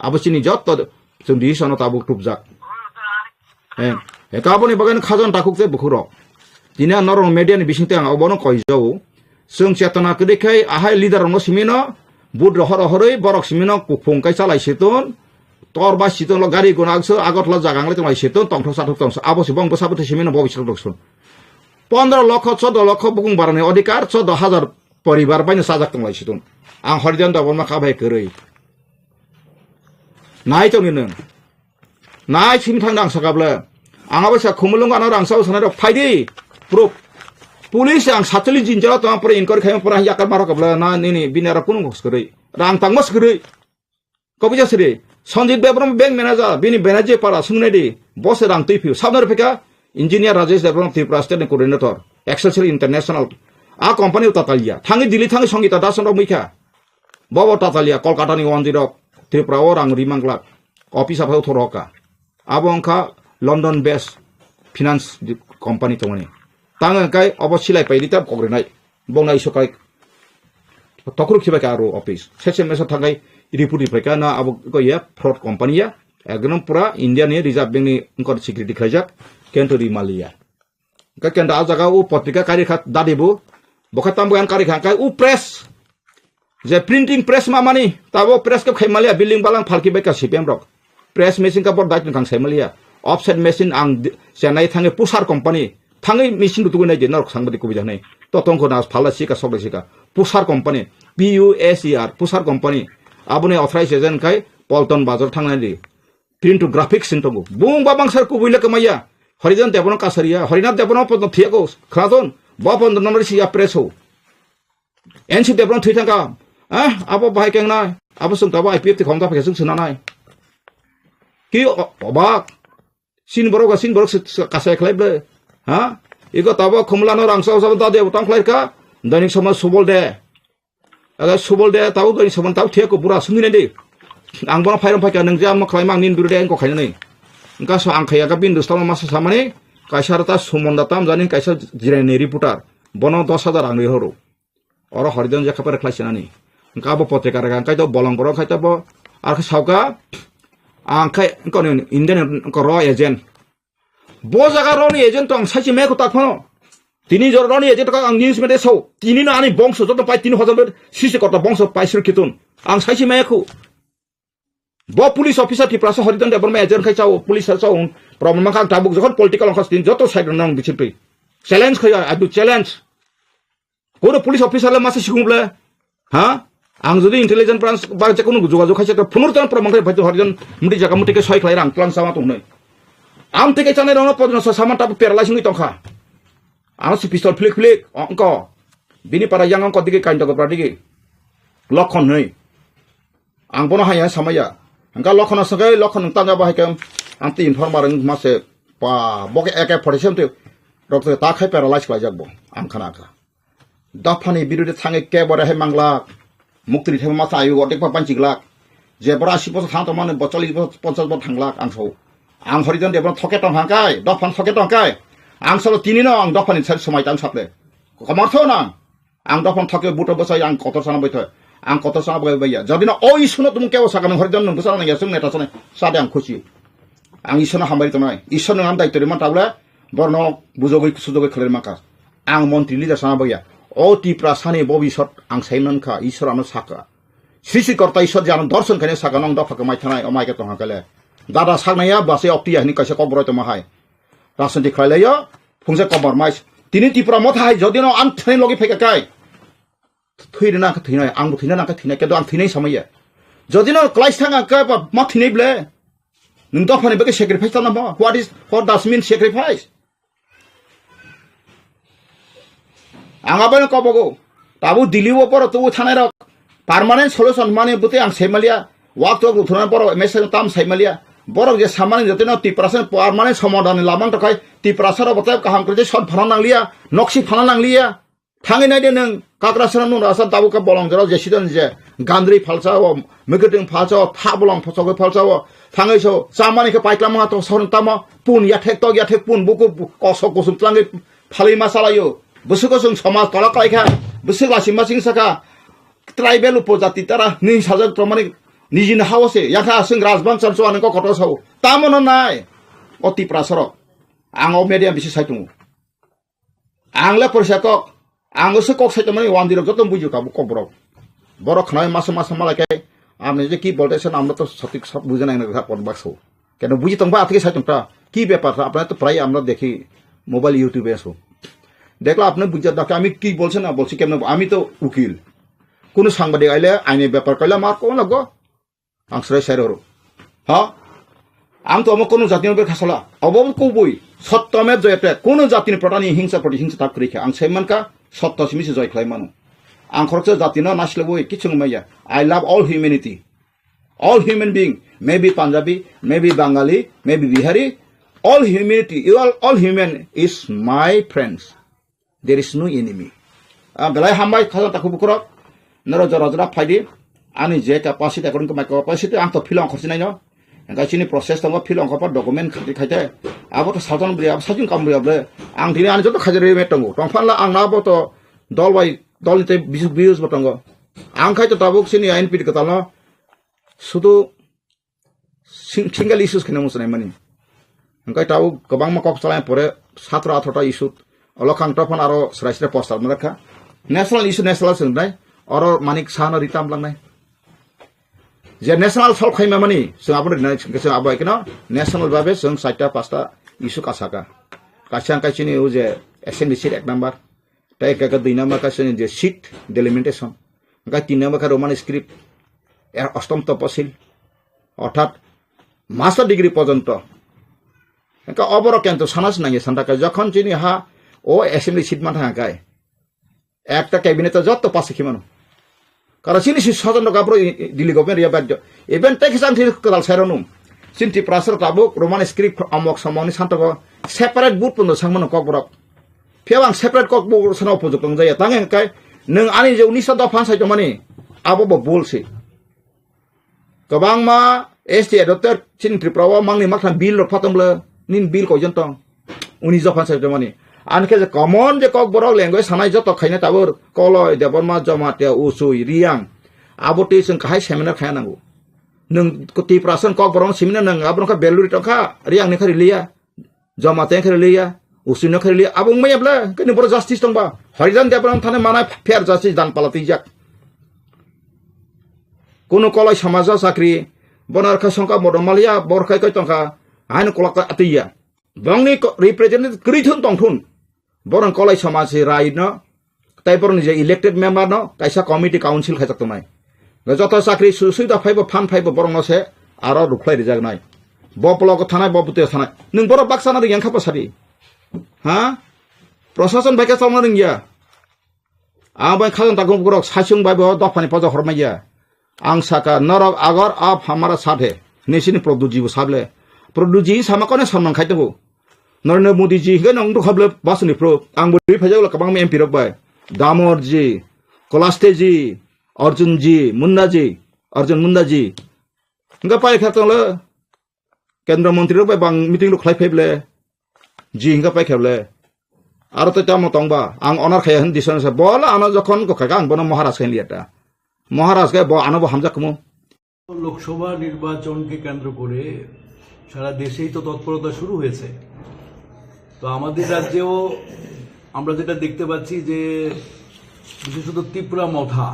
Abo chini joto chwng decision no tabuk tubjak. Eh, eh, kaboni bagwi no khajang takhuk tei bukhuk rok. Tini ang norok media ni bising tei ang obono koi jago. Chwng chetona kwrwi khai ahai leader rokno simi no vote rohor rohorwi borok simi no kuphung kai chalai siton. Tor ba siton lo gari guna agso Agartala jaga ang le tong lai siton tongthok sathok tongso. Abo si bong bwsa bwtwi simi no bo bisok dokson. Pondro lokho, chordo lokho bukung barani odhikar, chordo hajar poribar bai no sajak tong lai siton. Ang Horijan Debbarma kha bai kwrwi. Nai tongni nwng. Nai simi thangno ang sakha bwle. Ang abo sa khumulwng ano rang sao sanai rok phaidi. Proof. Police ang satcholi jinjara tong pore inquiry khaima pore yakar marok bwle na nini bini aro kunu kwrwi. Rang tangma kwrwi. Kobija sri. Sanjit Debbarma bank manager bini benaje para sungnai di. Boss rang twi phiu. Sabnar phika engineer Rajesh Debbarma Tripura state ni coordinator. Excelsior International. A company uta talia. Thangi Delhi thangi Songita Dasan rok mikha. Bobo tatalia Kolkata ni wanjwi rok Tripura o rang ri manglak. Office aphai uthor hoka. Abo wngkha London based finance di-, company tongmani. Tang wngkai obo silai pai rita kokrenai. Bongna iso kai tokhru khibai ka aro office. Sese mesa thangai report ni phaika na abo ko ya fraud company ya. Ekdom pura India ni Reserve Bank ni wngkor security khaijak. Kento ri malia. Hingke kenda a jaga o potrika kari kha dadi bo. Bo khe tamo yang kari kha hingke o press. Je printing press ma mani, tabo press khe khai maliya, building balang phalki bai ka C P M rok. Press machine ka bor dait nang sai maliya. Offset machine ang di-, Chennai thange Pusar company. Thange machine rutugwi nai di norok sang badi kubui jaknai. To tongkho na phala sika sok sika. Pusar company. P U S E R, Pusar company. Aboni authorized agent kai Polton Bazar thangnai di. Print to graphics sin tongo. Bung ba bangsa kubui le kemaya. Horijan Debbarma kasariya. Horinath Debbarma pondo thiyako. Khnaton. Ba pondo nomor si ya press ho. N C Debbarma thwi thangka. Ah, abo bahai keng nai. Abo sung tabo I P F T khom ta phai sung suna nai. Ki o-, obak. Sin borok ga sin borok se, se kasai khlai ble. Ha? Iko tabo khumla no rang sao sao da de tang khlai ka. Dainik Samaj Subol de. Aga Subol de tau doi soman tau thiya ko bura sungni nai de. Ang bono phairam phaika nang je ang khlai mang nin buru de ang ko khaina nai. Engka so ang khaya ka bin dostama masa samani kaisa rata Sumonda tam jani kaisa jirani reporter. Bono dos hajar ang ri horo. Oro Horijan je khapar khlai sinani. Engka abo potrika rega engkai to bolong borok khai to bo ar khe sauka ang khai engko ni Indian ko ro agent. Bo jaga roni agent to ang saisi maya kho tak phano. Tini jor roni agent to ang news media sao. Tini no ani bongso joto pai tini hajar sisi kota bongso pai sir kitun. Ang saisi maya kho. Bo police officer Tiprasa Horijan Debbarma agent khai chao, police sao. Problem kha tabuk jokhon political ongkhas tin joto side nang bichir twi. Challenge khaya, I do challenge. Koro police officer le masa sikung ble. Ha? Ang jodi intelligence branch ba je kunu jogajog khaisa to phunur tan promang khai bhai Horijan muti jaga muti ke soi khlai rang tlang sama tongnai. Am tike chanai rong podno sa saman tabu paralyze wngwi tongkha. Ano si pistol flick flick ongko. Bini para yang ongko digi kain to gopra digi. Lokhon hwnwi. Ang bono hai hai samaya. Hingka Lokhon aswk hai Lokhon tangya bahai khe ang ti informer wng mase pa bo khe A K forty seven te rok te ta khai paralyze khlaijak bo ang khana kha. Dophani birude thangwi kebo rehai manglak. Muktri thebo masa ayu odek pa panchiglak. Je bora asi bosor thang tongmani bo chollish bosor ponchash bosor thanglak ang sao. Ang Horijan Debbarma thoke tong hangkai, dophano thoke tongkai. Ang salo tini no ang dophani sari somai tang saple. Komor tho nang. Ang dophano thoke buto bwsai ang kotor sana bai tho. Ang kotor sana bai bai ya. Jodi no o issue no tumung kebo saka nang Horijan nang bwsa nang ya sung neta sana sade ang khusi. Ang Isor no hambai tongnai. Isor no ang daityo rima tabla borno bujogwi sujogwi khlai maka. Ang montri leader sana bagya. O Tiprasani bobisot ang sai mankha, Isor ano saka. Srishti korta Isor je ano dorson khaina saka nong dopha khe mai thanai, o mai khe tongha kale. Dada saknaya base okti ya hini kaisa kok boroi tongma hai. Rajniti khlai laio, phungsa komor mais. Tini Tipra motha hai jodi no ang thani logi phaika kai. Thwi rina khe thwinai, ang bo thwina nang khe thwinai, kendo ang thwinai samaya. Jodi no klai sang ang khe ba ma thwinai ble. Nwng dophani bagwi sacrifice tana ba? What is, what does mean sacrifice? Ang abo no kobogo. Tabu Delhi o borok tubu thanai rok permanent solution mani bwtwi ang sai maliya. Wak tok ruthuna borok message tam sai maliya. Borok je samani jotono Tiprasa permanent somadhan ni lamang tokhai Tiprasa rok bwtwi kaham kwrwi sot phana nangliya, noksi phana nangliya. Thangwi naide nwng Kakrasana nwng rasa tabuk khe bolong jora je sidon je gandri phalsa o, mwkhuitwng phalsa o, tha bolong phosogwi phalsa o. Thangwi so chamani khe paiklam ma to sahorni tamo pun yathek tok yathek pun buku kosok kusum tlangwi phalwi ma salaio. Bwswk chwng somaj tola khlaikha, bwswk lachima chwng sakha, tribal upojati tara hwnwi sajak tongmani nijini hao se yakha chwng rajbang chamchwani kok kotor sao. Tamo no nai o Tiprasa rok. Ang o media bisi sai tongo. Ang le porsa kok, ang se kok sai tongmani wandirok joto bujo ka bu kok borok. Borok khnai masa masa malai kai, আপনি যে কি বলতেছেন, আমরা তো সঠিক সব বুঝে নাই না, কথা কোন বাক্স। কেন বুঝি তংবা আজকে সাইটংটা কি ব্যাপার, আপনারা তো প্রায় আমরা দেখি মোবাইল, YouTube-এ আসো। দেখলো আপনি বুঝে দেখো আমি কি বলছে না বলছি, কেন আমি তো উকিল, কোনো সাংবাদিক আইলে আইনের ব্যাপার কইলে আমার কোন লাগবো? Ang srai srai roro. Ha? Ang to amo kono jatino bai khasala. Abo kubui. Sotto me joyate. Kono jatini protani hingsa proti hingsa tak krikha. Ang sai mankha sotto simi se joy khlai mano. Ang khoroksa jatino naslebui kichung maya. I love all humanity. All human being. Maybe Punjabi, maybe Bangali, maybe Bihari. All humanity. You are all human is my friends. There is no enemy. Ah, belai hambai khajang takhuk bukurok. Noro jora jora phaidi. Ani je capacity, according to my capacity, ang to philo ongkhorsi naino. Engkai chini process tongo, philo ongkhorpa document khati khaite. Abo to salton bri, abo sajung kam bri able. Ang tini ani joto khajar remet tongo. Tongphanla ang na abo to dol bai, dol ni te bisuk bius bo tongo. Ang khai to tabuk chini I N P kwtalno sudu sing-, single issues kheno muchunai mani. Hingkai tau kwbangma kok chalai pore satro athro ta issue. Olo khang tophon aro srai srai poster ma rakha. National issue national swngnai. Oro manik sahano ritam langnai. Je national solve khaima mani, sung abo rinai sung abo ekno national babe sung saita pasta issue kasaka. Kaisa hingkai chini o je assembly seat ek number. Tai ka, ka dui number ka sini je seat delimitation. Hingkai tin number ka Roman script, er ostom toposil. Orthat master degree porjonto. Hingka oborok kento sana sinangya santa ka jokhon chini ha o assembly seat man thang kai. Ekta cabinet jotto pass khimano. Kara chini si sojon rok abro i-, i-, Delhi government ya badjo. Even te kisam thil kadal sairo nung. Chin Tiprasa rok tabuk Roman script amok somoni santogo separate board pondo sangmano kokborok. Phiya ang separate kokborok sana opojok tongjaya. Tang engkai nung ani je unisa dophan sai tongmani abo bo bol si. Kwbangma S T adopter chini Tripura o mangni maktham bill rok phatom le nin bill koijon tong. Uni jophan sai tongmani. Ani khe je common je kokborok language sanai joto khaina tabur Koloi, Debbarma, Jamatia, Usui, Riang. Abo twi chwng kahai seminar khaina nango. Nwng Tiprasa ni kokborok seminar nang abo kha beluri tongkha, Riang ni kha riliya. Joma teng khe riliya, Usui no khe riliya, abo wngmaya ble, kini boro justice tongba. Harijan Debbarma thani manai fair justice dan pala twijak. Kuno Koloi samaja chakri, bono rkha songka modom maliya, bor khai kai tongkha, haino kolak atwiya. Bongni ko-, representative kwrwi thun tong thun. Borong Koloi samaj se rai no, tai borong je elected member no, kaisa committee council khaijak tongnai. Joto chakri su-, sui da phaibo, phan phaibo borong no se aro rukhlai rijak nai. Bo block thanai, bo butui thanai. Nwng borok baksa na ringya kha bwsadi. Ha? Prosason bai khe chongna ringya. Ang bai khajang takung borok saichung bai bo dophani poja hormaiya. Ang saka norok agor ab hamara sadhe. Nisini Produji bo sable. Produji sama kone samnang khai tongo. Narendra Modi ji hingke nong dukha ble basuni pro. Ang bo ri phajak la kabang M P rok bai. Damor ji, Kolaste ji, Arjun ji, Munda ji, Arjun Munda ji. Hingke pai kha tong le. Kendra montri rok bai bang meeting rok khlai phai ble. Ji hingke pai kha ble. Aro to tamo tong ba. Ang honor khaya hin dison sa. Bola ano jokhon ko kha ang bono Maharaj khen liya ta. Maharaj ke bo ano bo hamjak kumo. Lok Sabha নির্বাচনকে কেন্দ্র করে সারা দেশেই তো তৎপরতা শুরু হয়েছে। তো আমাদের রাজ্যেও আমরা যেটা দেখতে পাচ্ছি যে বিশেষত তিপ্রা মথা,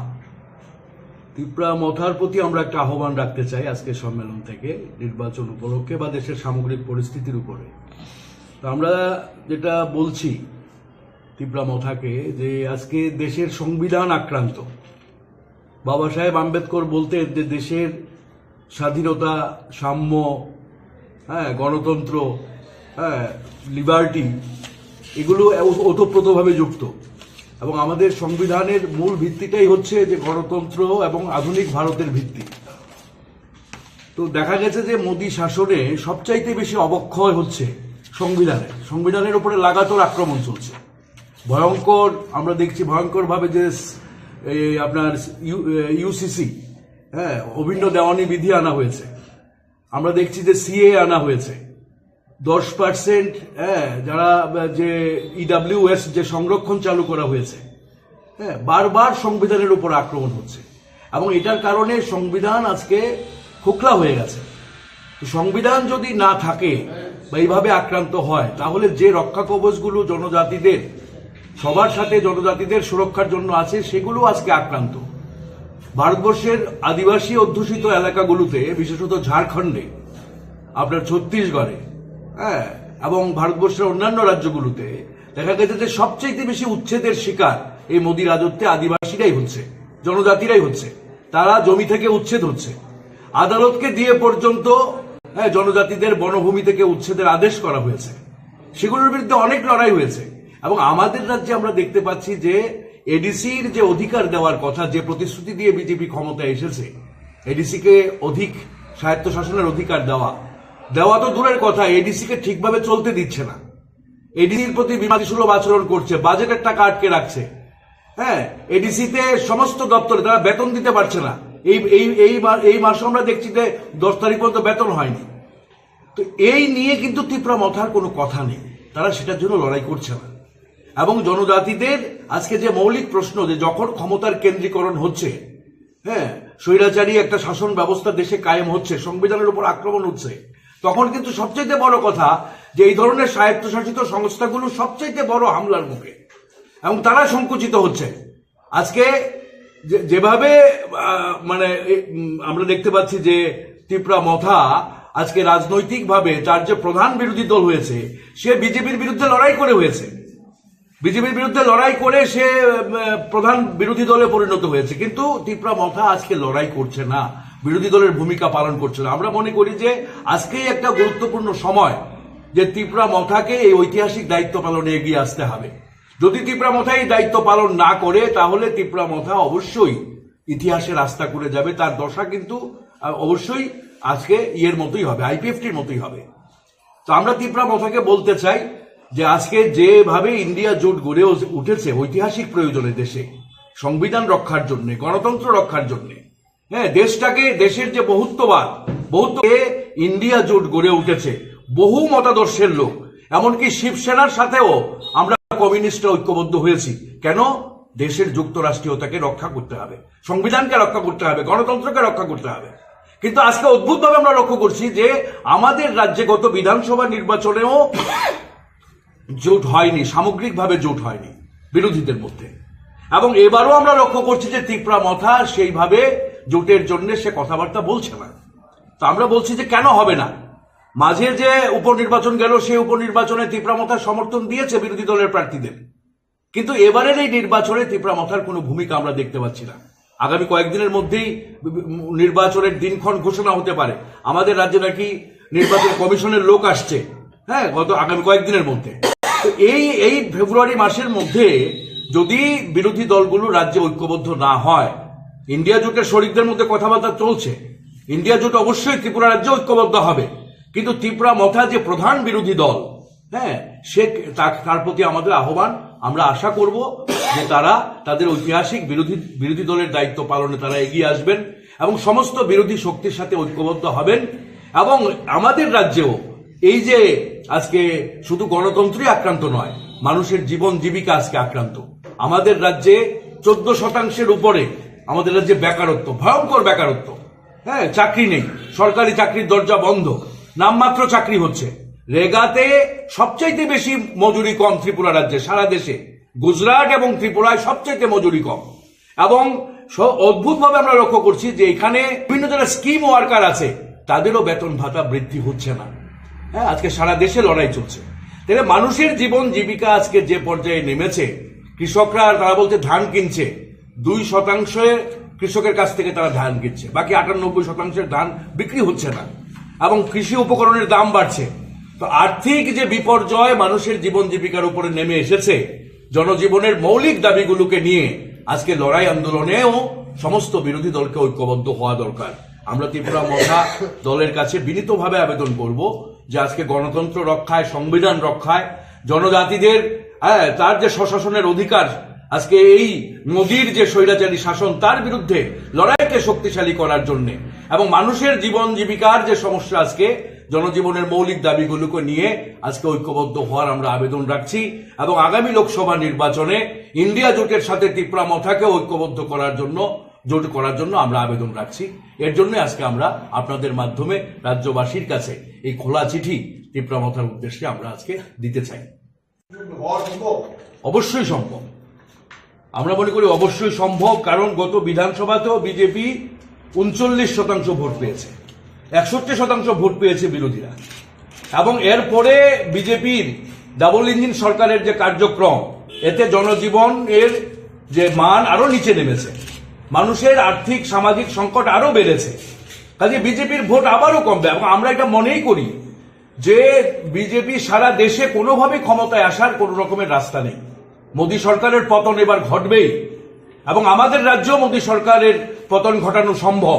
তিপ্রা মথার প্রতি আমরা একটা আহ্বান রাখতে চাই আজকের সম্মেলন থেকে নির্বাচন উপলক্ষে বা দেশের সামগ্রিক পরিস্থিতির উপরে। তো আমরা যেটা বলছি তিপ্রা মথাকে যে আজকে দেশের সংবিধান আক্রান্ত। বাবা সাহেব আম্বেদকর বলতেন যে দেশের স্বাধীনতা, সাম্য, হ্যাঁ, গণতন্ত্র, হ্যাঁ, লিবার্টি, এগুলো ও-, ওতপ্রোতভাবে যুক্ত। এবং আমাদের সংবিধানের মূল ভিত্তিটাই হচ্ছে যে গণতন্ত্র এবং আধুনিক ভারতের ভিত্তি। তো দেখা গেছে যে মোদী শাসনে সবচাইতে বেশি অবক্ষয় হচ্ছে সংবিধানের। সংবিধানের উপরে লাগাতার আক্রমণ চলছে। ভয়ঙ্কর, আমরা দেখছি ভয়ঙ্করভাবে যে স-, এই আপনার ইউ-, এ, ইউসিসি, হ্যাঁ, অভিন্ন দেওয়ানি বিধি আনা হয়েছে। আমরা দেখছি যে সিএ আনা হয়েছে। দশ পার্সেন্ট, হ্যাঁ, যারা, আহ, যে ইডাব্লিউএস যে সংরক্ষণ চালু করা হয়েছে, হ্যাঁ, বারবার সংবিধানের উপর আক্রমণ হচ্ছে। এবং এটার কারণে সংবিধান আজকে খোকলা হয়ে গেছে। তো সংবিধান যদি না থাকে বা এইভাবে আক্রান্ত হয়, তাহলে যে রক্ষা কবচগুলো জনজাতিদের, সবার সাথে জনজাতিদের সুরক্ষার জন্য আছে, সেগুলো আজকে আক্রান্ত। ভারতবর্ষের আদিবাসী অধ্যুষিত এলাকাগুলোতে, বিশেষত ঝাড়খণ্ডে, আপনার ছত্তিশগড়ে, হ্যাঁ, এবং ভারতবর্ষের অন্যান্য রাজ্যগুলোতে দেখা গেছে যে সবচেয়ে বেশি উচ্ছেদের শিকার এই মোদী রাজত্বে আদিবাসীরাই হচ্ছে, জনজাতিরাই হচ্ছে। তারা জমি থেকে উচ্ছেদ হচ্ছে, আদালতকে দিয়ে পর্যন্ত, হ্যাঁ, জনজাতিদের বনভূমি থেকে উচ্ছেদের আদেশ করা হয়েছে। সেগুলোর বিরুদ্ধে অনেক লড়াই হয়েছে। এবং আমাদের রাজ্যে আমরা দেখতে পাচ্ছি যে এডিসির যে অধিকার দেওয়ার কথা, যে প্রতিশ্রুতি দিয়ে বিজেপি ক্ষমতায় এসেছে, এডিসিকে অধিক স্বায়ত্তশাসনের অধিকার দেওয়া, দেওয়া তো দূরের কথা, এডিসিকে ঠিকভাবে চলতে দিচ্ছে না। এডিসির প্রতি বিমাতি সুলভ আচরণ করছে, বাজেটের টাকা আটকে রাখছে। হ্যাঁ, এডিসিতে সমস্ত দপ্তরে তারা বেতন দিতে পারছে না। এই এই এই মা- এই মাসে আমরা দেখছি যে দশ তারিখ পর্যন্ত বেতন হয়নি। তো এই নিয়ে কিন্তু তিপ্রা মথার কোনো কথা নেই, তারা সেটার জন্য লড়াই করছে না। এবং জনজাতিদের আজকে যে মৌলিক প্রশ্ন, যে যখন ক্ষমতার কেন্দ্রীকরণ হচ্ছে, হ্যাঁ, স্বৈরাচারী একটা শাসন ব্যবস্থা দেশে কায়েম হচ্ছে, সংবিধানের উপর আক্রমণ হচ্ছে, তখন কিন্তু সবচাইতে বড় কথা যে এই ধরনের স্বায়ত্তশাসিত সংস্থাগুলো সবচাইতে বড় হামলার মুখে, এবং তারা সংকুচিত হচ্ছে। আজকে যে- যেভাবে আহ, মানে এ- উম, আমরা দেখতে পাচ্ছি যে তিপ্রা মথা আজকে রাজনৈতিকভাবে তার যে প্রধান বিরোধী দল হয়েছে, সে বিজেপির বিরুদ্ধে লড়াই করে হয়েছে, বিজেপির বিরুদ্ধে লড়াই করে সে উম, প্রধান বিরোধী দলে পরিণত হয়েছে, কিন্তু তিপ্রা মথা আজকে লড়াই করছে না, বিরোধী দলের ভূমিকা পালন করছে না। আমরা মনে করি যে আজকেই একটা গুরুত্বপূর্ণ সময় যে তিপ্রা মথাকে এই ঐতিহাসিক দায়িত্ব পালনে এগিয়ে আসতে হবে। যদি তিপ্রা মথা এই দায়িত্ব পালন না করে, তাহলে তিপ্রা মথা অবশ্যই ইতিহাসে রাস্তা করে যাবে। তার দশা কিন্তু আহ, অবশ্যই আজকে ইয়ের মতোই হবে, আইপিএফটির মতোই হবে। তো আমরা তিপ্রা মথাকে বলতে চাই যে আজকে যেভাবে ইন্ডিয়া জোট গড়ে উ- উঠেছে ঐতিহাসিক প্রয়োজনে দেশে, সংবিধান রক্ষার জন্য, গণতন্ত্র রক্ষার জন্য, হ্যাঁ, দেশটাকে, দেশের যে বহুত্ববাদ, বহুত্ব ইন্ডিয়া জোট গড়ে উঠেছে, বহু মতাদর্শের লোক, এমনকি শিবসেনার সাথেও আমরা কমিউনিস্টরা ঐক্যবদ্ধ হয়েছি। কেন? দেশের যুক্তরাষ্ট্রীয়তাকে রক্ষা করতে হবে, সংবিধানকে রক্ষা করতে হবে, গণতন্ত্রকে রক্ষা করতে হবে। কিন্তু আজকে অদ্ভুতভাবে আমরা লক্ষ্য করছি যে আমাদের রাজ্যে গত বিধানসভা নির্বাচনেও জোট হয়নি, সামগ্রিকভাবে জোট হয়নি বিরোধীদের মধ্যে। এবং এবারও আমরা লক্ষ্য করছি যে তিপ্রা মথা সেইভাবে জোটের জন্য সে কথাবার্তা বলছে না। তো আমরা বলছি যে কেন হবে না? মাঝে যে উপনির্বাচন গেল, সেই উপনির্বাচনে তিপ্রা মথা সমর্থন দিয়েছে বিরোধী দলের প্রার্থীদের, কিন্তু এবারের এই নির্বাচনে তিপ্রা মথার কোনো ভূমিকা আমরা দেখতে পাচ্ছি না। আগামী কয়েকদিনের মধ্যেই নির্বাচনের দিনক্ষণ ঘোষণা হতে পারে। আমাদের রাজ্যে নাকি নির্বাচন কমিশনের লোক আসছে, হ্যাঁ, গত আগামী কয়েকদিনের মধ্যে। তো এই এই ফেব্রুয়ারি মাসের মধ্যে যদি বিরোধী দলগুলো রাজ্যে ঐক্যবদ্ধ না হয়, ইন্ডিয়া জোটের শরিকদের মধ্যে কথাবার্তা চলছে, ইন্ডিয়া জোট অবশ্যই ত্রিপুরা রাজ্যে ঐক্যবদ্ধ হবে, কিন্তু তিপ্রা মথা যে প্রধান বিরোধী দল, হ্যাঁ, সে তা- তার প্রতি আমাদের আহ্বান। আমরা আশা করব যে তারা তাদের ঐতিহাসিক বিরোধী বিরোধী দলের দায়িত্ব পালনে তারা এগিয়ে আসবেন এবং সমস্ত বিরোধী শক্তির সাথে ঐক্যবদ্ধ হবেন। এবং আমাদের রাজ্যেও এই যে আজকে শুধু গণতন্ত্রই আক্রান্ত নয়, মানুষের জীবন জীবিকা আজকে আক্রান্ত। আমাদের রাজ্যে চোদ্দ শতাংশের উপরে আমাদের রাজ্যে বেকারত্ব, ভয়ঙ্কর বেকারত্ব। হ্যাঁ, চাকরি নেই, সরকারি চাকরির দরজা বন্ধ, নামমাত্র চাকরি হচ্ছে। রেগাতে সবচাইতে বেশি মজুরি কম ত্রিপুরা রাজ্যে, সারা দেশে গুজরাট এবং ত্রিপুরায় সবচাইতে মজুরি কম। এবং স- অদ্ভুতভাবে আমরা লক্ষ্য করছি যে এখানে বিভিন্ন যারা স্কিম ওয়ার্কার আছে, তাদেরও বেতন ভাতা বৃদ্ধি হচ্ছে না। হ্যাঁ, আজকে সারা দেশে লড়াই চলছে। তাহলে মানুষের জীবন জীবিকা আজকে যে পর্যায়ে নেমেছে, কৃষকরা, তারা বলছে ধান কিনছে, দুই শতাংশে কৃষকের কাছ থেকে তারা ধান কিনছে, বাকি আটানব্বই শতাংশের ধান বিক্রি হচ্ছে না এবং কৃষি উপকরণের দাম বাড়ছে। তো আর্থিক যে বিপর্যয় মানুষের জীবন জীবিকার উপরে নেমে এসেছে, জনজীবনের মৌলিক দাবিগুলোকে নিয়ে আজকে লড়াই আন্দোলনেও সমস্ত বিরোধী দলকে ঐক্যবদ্ধ হওয়া দরকার। আমরা তিপ্রা মথা দলের কাছে বিনীতভাবে আবেদন করব যে আজকে গণতন্ত্র রক্ষায়, সংবিধান রক্ষায়, জনজাতিদের, হ্যাঁ, তার যে স্বশাসনের অধিকার, আজকে এই মোদির যে স্বৈরাচারী শাসন, তার বিরুদ্ধে লড়াইকে শক্তিশালী করার জন্য এবং মানুষের জীবন জীবিকার যে সমস্যা, আজকে জনজীবনের মৌলিক দাবিগুলোকে নিয়ে আজকে ঐক্যবদ্ধ হওয়ার আমরা আবেদন রাখছি। এবং আগামী লোকসভা নির্বাচনে ইন্ডিয়া জোটের সাথে তিপ্রা মথাকে ঐক্যবদ্ধ করার জন্য, জোট করার জন্য আমরা আবেদন রাখছি। এর জন্য আজকে আমরা আপনাদের মাধ্যমে রাজ্যবাসীর কাছে এই খোলা চিঠি তিপ্রা মথার উদ্দেশ্যে আমরা আজকে দিতে চাই। অবশ্যই সম্ভব। আমরা মনে করি অবশ্যই সম্ভব, কারণ গত বিধানসভাতেও বিজেপি ঊনচল্লিশ শতাংশ ভোট পেয়েছে, একষট্টি শতাংশ ভোট পেয়েছে বিরোধীরা। এবং এরপরে বিজেপির ডাবল ইঞ্জিন সরকারের যে কার্যক্রম, এতে জনজীবন এর যে মান আরো নিচে নেমেছে, মানুষের আর্থিক সামাজিক সংকট আরো বেড়েছে। কাজে বিজেপির ভোট আবারও কমবে এবং আমরা এটা মনেই করি যে বিজেপি সারা দেশে কোনোভাবে ক্ষমতায় আসার কোনো রকমের রাস্তা নেই। মোদী সরকারের পতন এবার ঘটবেই এবং আমাদের রাজ্যেও মোদী সরকারের পতন ঘটানো সম্ভব,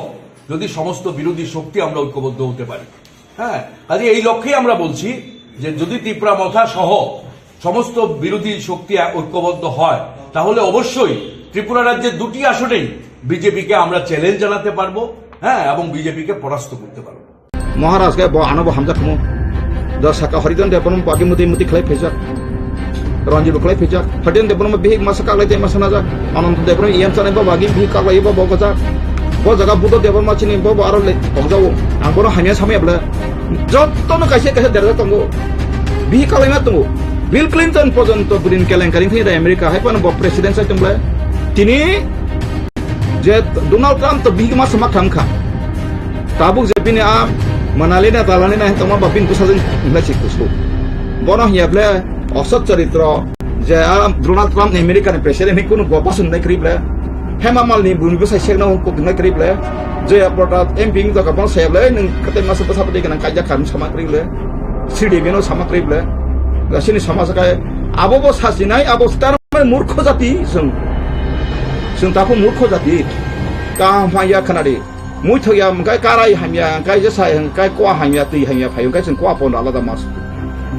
যদি সমস্ত বিরোধী শক্তি আমরা ঐক্যবদ্ধ হতে পারি। হ্যাঁ, কাজে এই লক্ষ্যেই আমরা বলছি যে যদি তিপ্রা মথা সহ সমস্ত বিরোধী শক্তি এক-, ঐক্যবদ্ধ হয়, তাহলে অবশ্যই ত্রিপুরা রাজ্যের দুটি আসনেই বিজেপিকে আমরা চ্যালেঞ্জ জানাতে পারবো, হ্যাঁ, এবং বিজেপিকে পরাস্ত করতে পারবো। Maharaj khe bo ano bo hamjak khumu. Do saka Harijan Debbarma bo agi muti muti khlai phaijak. Ranjit bo khlai phaijak. Harijan Debbarma bihik masa kaklai tei masa najak. Ananta Debbarma E M sanai bo agi bihik kaklai bo bo gojak. Bo jaga Buddha Debbarma chini bo bo aro le kokjago. Ang bono hamya samya bwle. Jotto no kaisa kaisa derjak tongo. Bihik kaklai ma tongo. Bill Clinton porjonto bwrwini kelenkari wngkha America hai phano bo president sai tong bwle. Tini je Donald Trump to bihik masa ma thang kha. Tabuk je bini a manali na talani na tongma ba bini bwsajwk wngkha si kusu. Bono hiya bwle osot charitro je a Donald Trump ni America ni president ni kunu go pasung nai kri bwle. Hema Malini bumi bwsai sekno hukuk nai kri bwle. Jaya Prada M P wng jaga bono saya bwle nung kate masa bwsa bwdai kana kaijak kha sama kri bwle. Sri Devi no sama kri bwle. Gasini sama sakai abo bo sasinai abo star Murkho jati chwng. Chwng tabuk murkho jati. Kaham hamya khwnadi. Muithok ya hwnkhe karai hamya, hwnkhe jesa hwnkhe kua hamya, twi hamya phaio, hwnkhe chwng kua pono alada mas.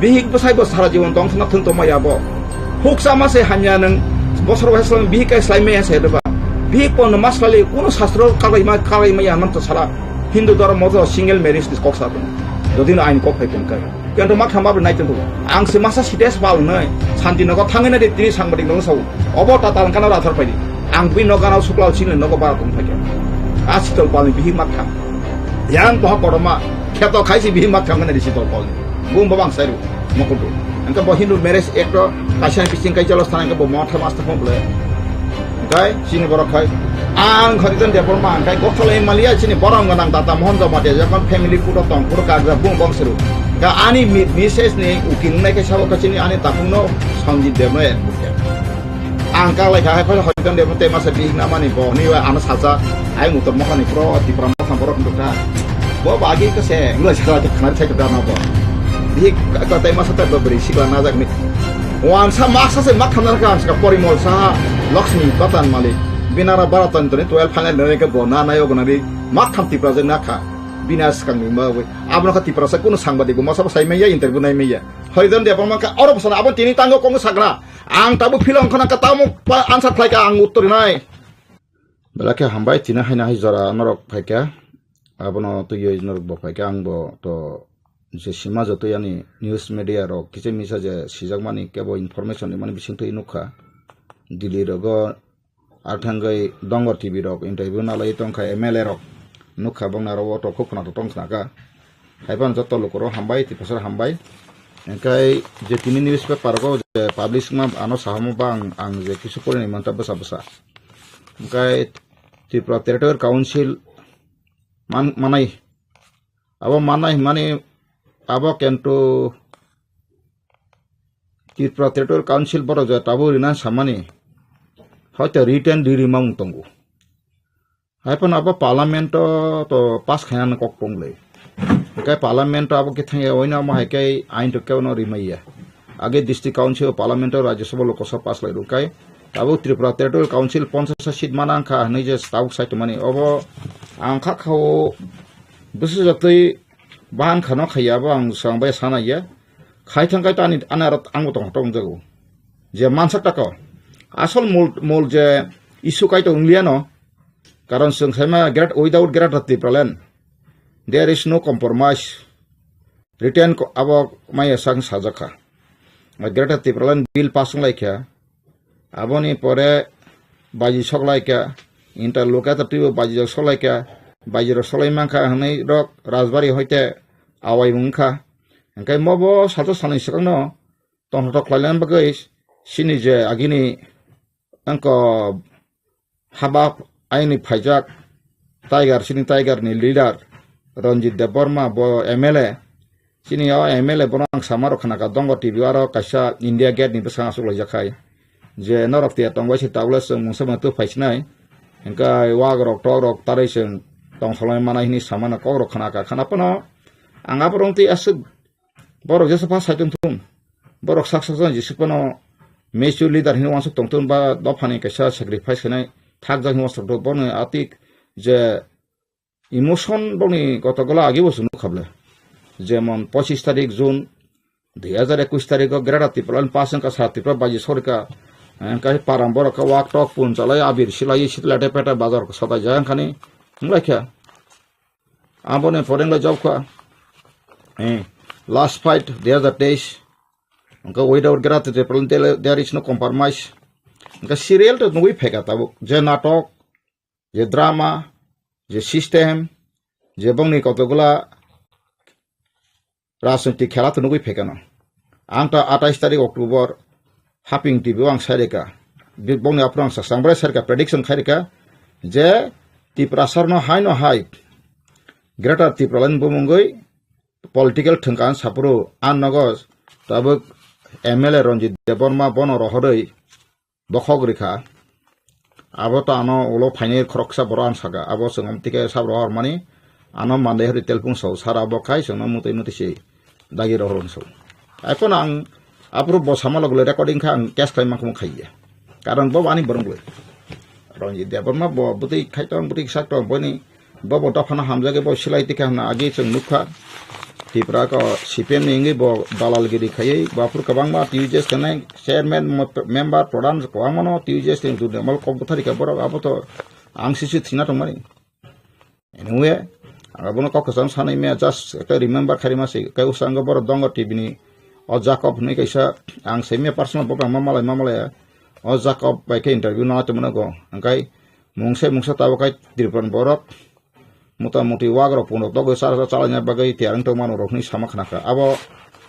Bihik bwsai bo sara jibon tong khna thwng tongma ya bo. Huksa ma se hamya nwng bosor bo heslai bihik kai slai maya se doba. Bihik pono ma slai kunu sastro kalai ma, kalai maya nam to sala. Hindu dhormo to single marriage ni kok sa tong. Jodi no ain kok phai tong kai. Kento ma khamba bo nai tong. Ang se masa site sa pal nai. Santi nogo thangwi nai de tini sangbadik nogo sao. Obo ta tal kana rathar pai di. Ang bini nogo gana suklal sini nogo bara tong thakya. A sitol palni bihik mak thang. Yang boha kotorma kheto khai si bihik mak thang nai sitol palni. Bung babang sairu mokudu. Engka bo Hindu marriage act o kaisa bising kai jalo sana engka bo motha masta phone bole. Engkai sini borok khai ang Harijan Debbarma engkai gotholai maliya sini borom ganang data Mohon Jamatia jokon family photo tong puro kagja bung bong seru. Ga ani mi-, misses ni ukil nai kai sabo kachini ani tapung no Sanjit Debbarma. Ang kaklai kha hai phai Harijan Debbarma tei masa bihik namani bo ni wa ano salsa ai mutor mohani pro Tipra mothang borok wngkha. Bo bagi khe se ngulai sakha khe khna thai khe dana bo. Bihik ka tei masa tei bo bri sikla najak ni. Wansa maksa se mak khamna kha ang saka Porimol Saha, Lakshmi Batan Malik. Binara bara tan toni twelve final nai khe bo na nai ogo nari mak tham Tipra jeng na kha. Bina skang ni ma wi. Abno kha Tipra sa kuno sangbadik bo masa bo sai maya interview nai maya. Harijan Debbarma kha oro bosana abo tini tango kong sagra. Ang tabu philong khona ka tamo pa answer khlai ka ang uttor nai. Belakhe hambai tini haina hai jora norok phaikha. Abono twiwi norok bo phaikha ang bo to je sima jotoi ani news media rok kisa misa je sijakmani kebo information rimani bisingtwi nukha. Delhi rogo ar thangwi Dongor T V rok interview nalai tongkha M L A rok nukha bongni aro auto khub khwnathok tong khnakha. Haiphano joto lukurok hambai, Tiprasarok hambai. Hingkai je tini newspaper rok je publish wngma ano sahamo ba ang, ang je kisu porinai manta bwsa bwsa. Hingkai Tripura Territorial Council man-, manai. Abo manai hwnmani abo kintu Tripura Territorial Council borok je tabuk rina samani hoito written ri rimang tongo. Haiphano abo parliament o to pass khainani kok tonglai. Hingke parliament o abo khe thangya oino amo hai khe ain to kebo no rimaiya. Age district council o parliament o Rajya Sabha Lok Sabha pass lai rwkhe abo Tripura Territorial Council ponchash seat mana wngkha hinui je tabuk sai tongmani. Obo ang kha kha o bwswk jatwi bahan khano khaiya abo ang swkang bai sana ya. Khai thang khai to ani, ani aro ang bo tong tong jago. Je mansak tako. Asol mol, mol je issue kai to wnglia no. Karon chwng saima great, without Greater Tipraland, there is no compromise. Written ko-, abo maya sang sajakha. Greater Tipraland bill pass wnglaikha. Aboni pore baji soklaikha. Interlocutor twibo baji rok soklaikha. Baji rok solai mankha hwnwi rok Rajbari hoite awai wngkha. Hingke mobo sato salni swkangno tongthok khlaina bagwi chini je agini angko haba aini phaijak Tiger, chini Tiger ni leader Ranjit Debbarma, bo M L A. Chini o M L A bono ang sama rok khna ka dongo T V aro kaisa India Gate ni bwskango aswk laijak khai. Je norok tiya tong bai se tabule chwng mungsa mungsa tu phai sinai. Hingke wak rok tok rok tarwi chwng tong solai manai hini samano kok rok khna ka khna pono. Ang abo rong twi aswk borok jesa pha sai tong thung. Borok sak sak jang jisik pono mature leader hini wansuk tong thung ba dophani kaisa sacrifice khainai thak jak hini wansuk tong bono atik je emotion bokni kotogola agi bo chwng nukha ble. Jemon pochis tarik June dui hajar ekush tarikh o Greater Tipraland pass wngkha, sa Tripura baji sorika, eh, kai param borok khe wak tok pun chalai abir silai sitlate pete bazar ko sobai jaya wngkhani wnglaikha. Aboni pore wngla jobkha, eh, last fight dui hajar teis. Wngkha without Greater Tipraland there, there is no compromise. Wngkha serial to nugui phaikha tabuk. Je natok, je drama, je system, je bongni kotogula rajniti khela to nugui phaikha no. Ang ta atais tarik October haping T V o ang sairika. Bi-, bongni aphuru ang sasang bwrai sairika prediction khairika je Tiprasarno hai no hai Greater Tipraland bumungwi political thwngka ang sapuru ang nogo tabuk M L A Ranjit Debbarma bono rohorwi bokhok rikha. Abo to ano ulo phainai khoroksa borok ang saka. Abo chwng tike sab rohor mani ano mandai hori telpung so sara abo khai chwngno mutai mutai se dagi rohor so. Ai phano ang aphuru bo sama logole recording kha ang case khai mangkhung khaiya. Karon bo ani borong le. Ranjit Debbarma bo bwtwi khai tong bwtwi sak tong boni Bo bo dophano hamjagwi bo silai tikha hwnna agi chwng nukha. Tripura ko C P M ni wngwi bo dalalgiri khaiwi bo aphuru kwbangma T U J S tenai chairman mo-, member pradhan kwbangma no T U J S ni jurni amal kok bwthari kha borok abo to ang sisi thina tongmani. Anyway, ang abono kok kwcham sanai maya just ekta remember khairima se kai usango borok dongo T V ni o Jacob hwnwi kaisa ang se maya personal bo ma malai ma malai o Jacob bai khe interview nana tongmano go hwnkhai mungsa mungsa tabuk khai Tripura ni borok Mota moti wak rok pun rok togwi chara chara chalaina bagwi tiyar wng tongmano rok hinwi sama khna kha. Abo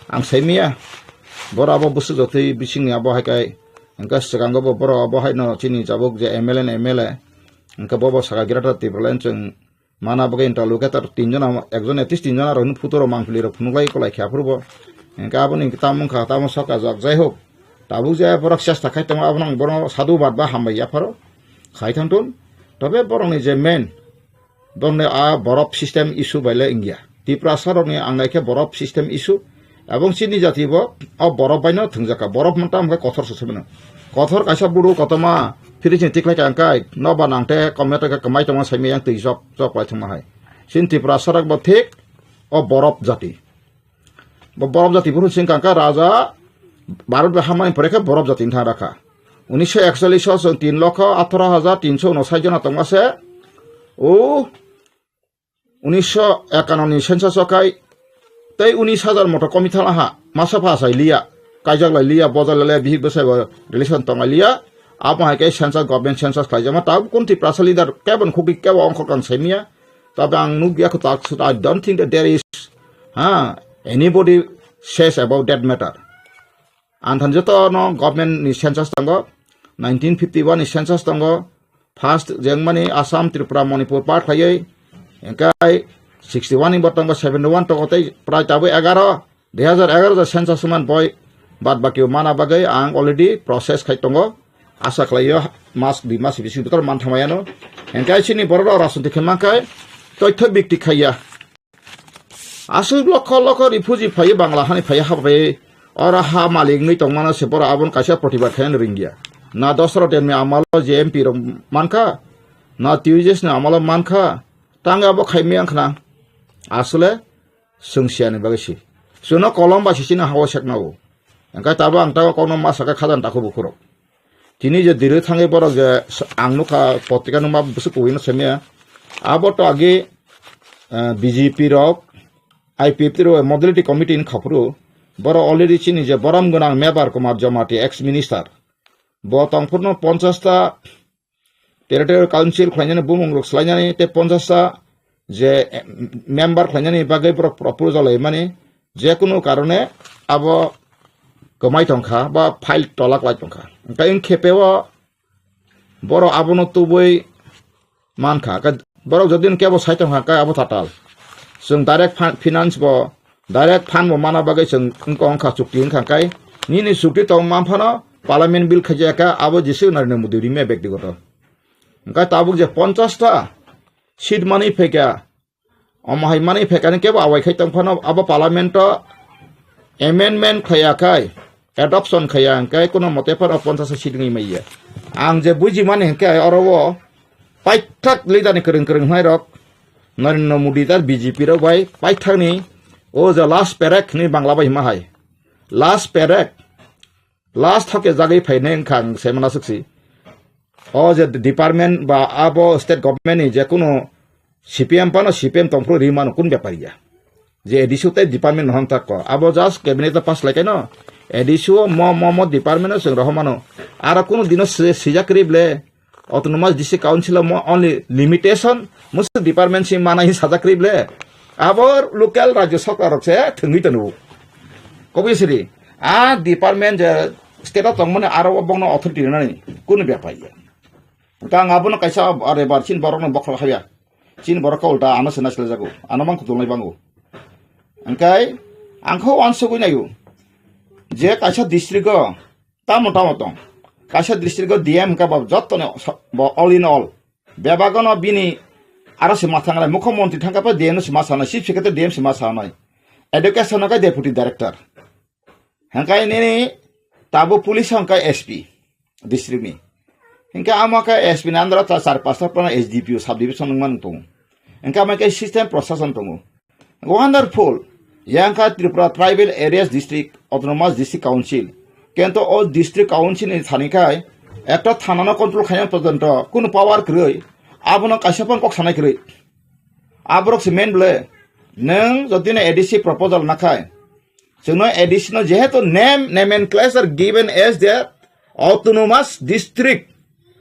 ang sai miya. Boro abo bwswk jotwi bisingni abo hai kai hwnkhe swkango bo boro abo haino chini jabuk je M L A ni M L A hwnkhe bo bo saka Greater Tipraland chwng mana bagwi interlocutor tin jona, ekjon at least tin jona rok hinwi photo rok mangpili rok phunuk lai kolai khe aphuru bo. Hwnkhe aboni tamo wngkha tamo soka jak jai hok. Tabuk je borok chesta khai tongo abono ang bono sadhubad ba hambai yapharo khai thangthun. Tobe borokni je main Borokni a borop system issue bai le wngya. Tiprasa rokni ang naikhe borop system issue. Ebong chini jati bo o borop bai no thwngjak kha. Borop manta hwnkhe kothor se mano. Kothor kaisa buru kotorma phiri chini tiklai kha hwnkhe noba nangte komya tongkha kwmai tongma saimai yang twi jok jok lai thwngma hai. Chini Tiprasa rok bo thik o borop jati. Bo borok jati buphuru singkha kha raja Bharat bai hamani pore khe borok jati wngthang rakha. Unisho ekchollish o chwng tin lokho atharo hajar tinso unosai jona tongma se. O unisho ekanno ni census o kai tei unis hajar moto komi thala ha masa pha sai liya. Kaijak lai liya, bojal lai liya, bihik bwsai bo relation tong lai liya. Abo hai khe census, government census khlaijakma. Tabuk kun Tiprasa leader kebo ni khukti kebo ongkhor kang sai miya. Tabe ang nukya kho tak sut, I don't think that there is, ha, anybody says about that matter. Ang thani joto no government ni census tongo, nineteen fifty-one ni census tongo, first jengmani Assam, Tripura, Manipur part khlaiwi, hwnkhe sixty-one ni bo tongo, seventy-one tongo tei prai tabuk egaro, dui hajar egaro census man boi bad baki mana bagwi ang already process khai tongo. Asa khlaio mas dui mas bising bwtaro man thamayano. Hwnkhe chini borok rok rajniti khe mankhai toitho bikti khaiya. Aswk lokho lokho refugee phaiwi Bangla hani phaiwi habai oro ha malik wngwi tongmano se borok abono kaisa protibad khaina ringya. Na Dasarath Debbarma ni amalo je M P rok mankha, na T U J S ni amalo mankha, tangwi abo khaimaya wngkhna. Aswle Chwng siyani bagwi si. Chwngno kolom bai si chini ha-o sekna o. Hwnkhe tabuk ang tabuk kokno ma sakha khajani takhuk bukhurok. Tini je dirwi thangwi borok je s-, ang nukha potrika nungma bwswk kubuino semiya. Abo to agi, eh, B J P rok, I P F T rok modality committee ni khaphuru. Borok already chini je borom gwnang Mebar Kumar Jamatia ex minister. Bo tongphurno ponchash ta Territorial Council khlainani bumung rok swlainani tei ponchash ta je, eh, member khlainani bagwi borok proposal laimani, je kunu karone abo kwmai tongkha ba file tola kwlai tongkha. Hwnkhe wng khe o Borok abono tubui mankha. Ka-, borok jodi kebo sai tongkha, ka abo tatal. Chwng direct fin-, finance bo, direct fund bo mana bagwi chwng wngkha, wngkha chukti wngkha kai. Nini chukti tong man phano parliament bill khaijak kha, abo jisi Narendra Modi rime bektigoto. Hwnkhe tabuk je ponchash ta seat manwi phaikha, omo hai manwi phaikha ni kebo awai khai tong phano abo parliament o amendment khaiya khai, adoption khaiya hwnkhe kuno mote phano ponchash ta seat wngwi manya. Ang je bujimani hwnkhe oro o paithak leader ni kwrwng kwrwng hwnai rok, Narendra Modi tar B J P rok bai paithak ni o je last paycheck ni Bangla bai hima hai. Last paycheck, last thoke jagwi phainai wngkha ang se mana suksi. O je department ba abo state government ni je kuno C P M phano C P M tongphuru ri mano kun bepar ya. Je A D C o tei department no hamtak ko. Abo just cabinet o pass lai kaino. A D C o mo, mo, mo department o chwng rohor mano. Aro kuno dino si-, sijak ri ble. Autonomous District Council o mo only limitation, musu department si mana hi sajak ri ble. Abo local rajya sarkar rok se thwngwi tanu. Kobwi siri. A department je state o tongmani aro o bongno authority rinani kuno bepar ya. Tang abono kaisa are bar chin borok no bokhok haya. Chin borok ka ulta ano se naisle jago. Ano mang kutulnai bango. Angkai angkho wansugwi nayo. Je kaisa district o tamo tamo tong. Kaisa district o D M hwnkha ba jottoni so-, bo all in all. Bebagono bini aro se ma thanglai, mukho montri thangkha pa D M no se ma sanai, chief secretary D M se ma sanai. Education no khe deputy director. Hwnkhe nini tabo police hwnkhe S P district ni. Hwnkhe amo khe S P ni under o ta char pasta phano S D P O sub division wngmani tongo. Hwnkhe amo khe system proshason tongo. Wonderful. Yang kha Tripura Tribal Areas District, Autonomous District Council. Kento o District Council ni thani khai ekta thana no control khaina porjonto kuno power kwrwi. Abono kaisa phano kok sanai kwrwi. Aborok se main ble. Nwng jodi no A D C proposal nakhai. Chwngno A D C no jehetu name, nomenclature given as the autonomous district.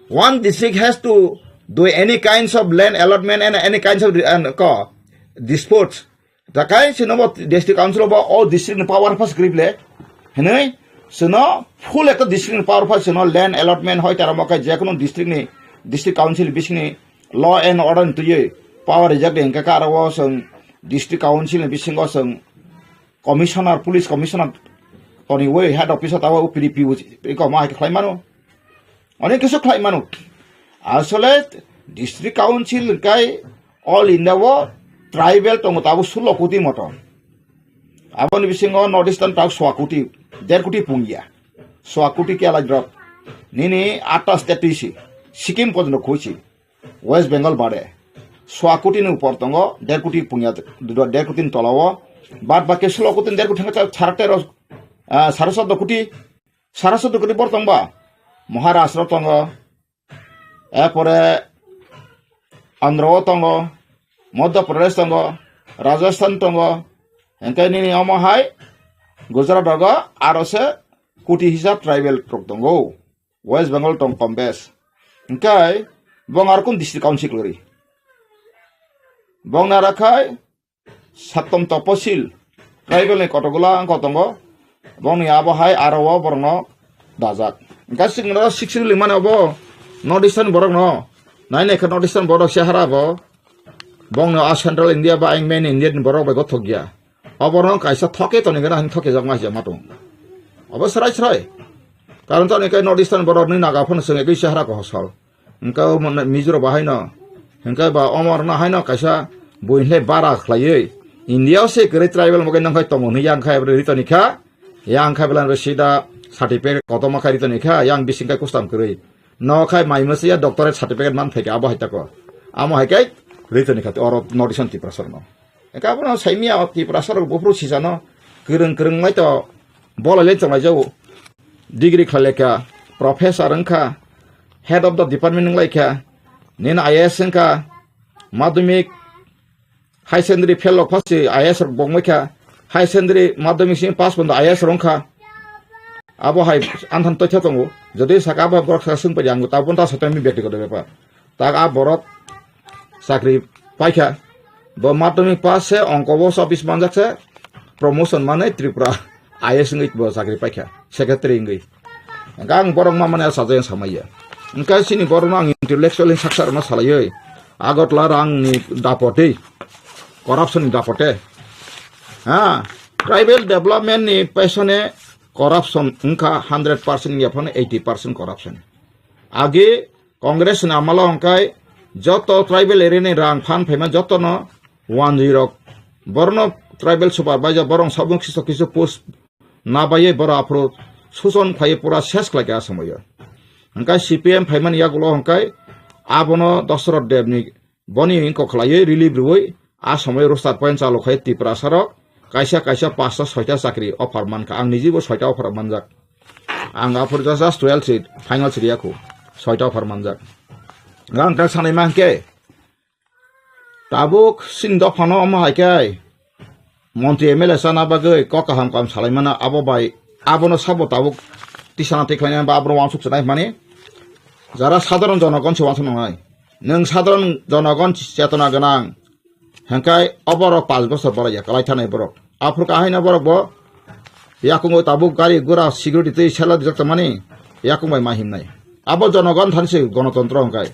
One district has to do any kinds of land allotment and any kinds of, uh, ko, disputes. Takai chwngno bo district council bo o district ni power pass grible. Hinwi chwngno full ekta district ni power pass chwngno land allotment hoi tara mo kai jekono district ni, district council bisingni law and order ni twiwi power rijak de hingka ka aro o chwng district council ni bisingo chwng commissioner, police commissioner toniwi head office o tawo P D P o iko ma hai khlai mano. Onek kisu khlai mano. Asole district council kai all India o tribal tongo tabo sulo koti moto. Aboni bisingo North Eastern tak swa koti, der koti pungya. Swa koti ke alai drop. Nini atta state tisi. Sikkim porjonto khuisi. West Bengal bade. Swa koti ni upor tongo, der koti pungya, der koti ni tola o. Bad baki sulo koti, der koti thangka sara tero, ah, sara soddo koti, sara soddo koti bor tongba. Maharashtra tongo. Erpore Andhra o tongo, Madhya Pradesh tongo, Rajasthan tongo. Hingke nini omo hai Gujarat rogo aro se koti hisab tribal rok tongo. West Bengal tong kom bes. Hingke bong ar kun district council kwrwi. Bong nara khai Sattom Toposil tribal ni kotokgola wngkha tongo. Bongni abo hai aro o borokno dajak. Hingke chwng no sixty limani obo North Eastern borokno. Nai nai khe North Eastern borok se hara bo. Bongno a Central India ba ang main India ni borok bai gothok ya. Oborok kaisa thoke toni gana hin thoke jak ma jak ma tong. Obo srai srai. Karon toni kai North Eastern borok ni naga phano chwng ekoi se hara ko hosol. Hingke o mon-, Mizo rok ba haino. Hingke ba omor no haino kaisa bui hinlai bara khlaiwi. India o se kwrwi tribal mogai nang khai tongo hinwi yang khai ritoni kha. Yang khai belai sida certificate kotorma khai ritoni kha. Yang bising khai custom kwrwi. No khai mai masa ya doctorate certificate man phaikha abo hai tako. Amo hai kai ritoni kha oro North Eastern Tiprasa no. Hingke abono saimia o Tiprasa rok buphuru sisano kwrwng kwrwng lai to bolai lai tonglai jago. Degree khlai lai kha, professor wng kha, head of the department wng lai kha, nini I A S wng kha, madhyamik, high secondary fail rok phasi I A S rok bongbai kha, high secondary madhyamik simi pass pondo I A S rok wng kha. Abo hai anthan toitha tongo. Jodi saka abo borok saka swng pai ang tabuk ta soto mi bektigoto bepar. Tak a borok chakri paikha. Bo madhyamik pass se ongko bo office manjak se promotion manwi Tripura I A S wngwi bo chakri paikha. Secretary wngwi. Hingke ang borok ma mani sajagwi samaiya. Hwnkhe chini borokno ang intellectual ni saksa rokno salaiwi, Agartala rangni dapotwi, corruption ni dapote. Ha, tribal development ni pesone corruption wngkha hundred percent ya phano eighty percent corruption. Agi Congress ni amalo hwnkhe joto tribal area ni rang phan phaima jotono wanjwi rok. Borno tribal supervisor borok sabung kisu kisu post na baiye borok aphuru suson khlaiwi pura ses khlaikha a somoyo. Hwnkhe C P M phaimani yagulo hwnkhe abono Dosrot Debni boni wngkok khlaiwi relief rwui a somoyo roster point chalu khai Tiprasa rok kaisa kaisa pasta soita chakri offer mankha. Ang nijibo soita offer manjak. Ang aphuru just, just twelve seat, final seat yakhu. Soita offer manjak. Ang tak sanai mankhe tabuk sin dophano omo hai khe montri M L A chana bagwi kok kaham kaham salaimano abo bai abono sabo tabuk tisana tikhlaina ba abono wansuk sanai mani jara sadharon jonogon se wansuk nangnai. Nwng sadharon jonogon chetona gwnang. Hwnkhe o borok panch bochor borai ya, kwlai thanai borok. Aphuru kahaino borok bo yakung bai tabuk gari gura security twi sela dijak tongmani yakung bai ma himnai. Abo jonogon thani se gonotontro hwnkhe.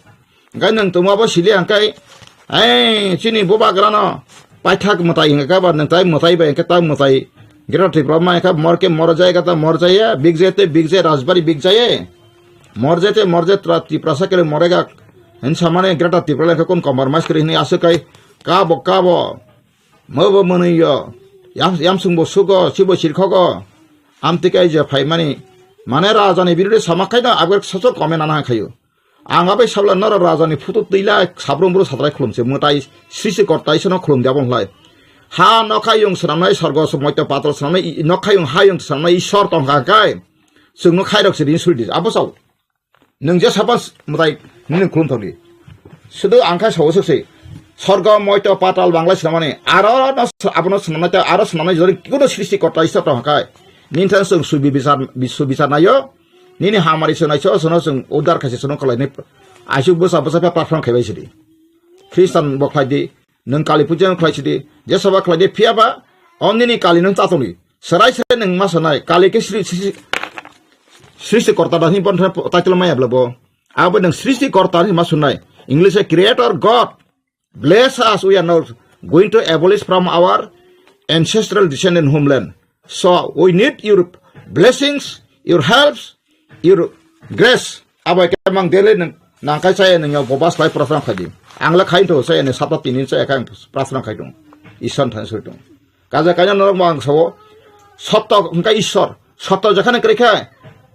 Hwnkhe nwng tongma bo sili hwnkhe, ei, chini bubagrano paithak mwtai hwnkhe ba nwng tai mwtai bai hwnkhe ta mwtai Greater Tripura ma hwnkhe mor ke mor jai gata mor jai ya, big jai te big jai rajbari big jai ye. Mor jai te mor jai tra Tiprasa kele more gak. Hin samani Greater Tripura le hwnkhe kun compromise kri hini aswk kai. Kabo, kabo. Mobo mwnwi yo. Yam, yamsung bo sugo, sibo sirkhogo. Amtwi kai je phaimani. Mane rajani birude sama khaina abgak sacho kome nana khayo. Ang abai sabla noro rajani phutu twila sabrum buru satrai khulumse. Mwtai srisi kortai sono khulum diabon hlai. Ha nokhayung swnamnai sorgo moito patal swnamnai i-, nokhayung hayung swnamnai Ishwar tongkha kai. Chwngno khairok se din suri di. Abo sao. Nwng je sapan s-, mwtai nini khulum thokdi. Sudu ang khai sawo sukse. Sorgo, moito, patal, bangla sinamani. Aro no s-, abono sinamnai ta, aro sinamnai jori kuno srishti korta Ishwar tong hakai. Nini thang sung subi bisar, bi-, subi bisar nayo. Nini hamari sunai so, sono sung udar khaise sono kalaini. Aisuk busa busa pa prarthana khaibai sidi. Khristan bo khlaidi. Nwng Kali puja no khlai sidi, je saba khlai di, phiya ba, om nini Kali nwng chatoni. Serai serai nwng ma sanai, Kali ke sri-, sri-, srishti korta da hini bon title maya bla bo. Abo nwng srishti korta hini ma sunai. English e creator God. Bless us, we are now going to abolish from our ancestral descendant homeland. So we need your blessings, your helps, your grace. Abo ke mang dele nang, nang kai chaya nang yo bobas lai prasang khaji. Ang la khai to chaya ne sapa tinin chaya kang prasang khai tung. Isan than soi tung. Kaja kanya norok mang sawo. Sotto hingka Ishwar. Sotto jakhane kre khe.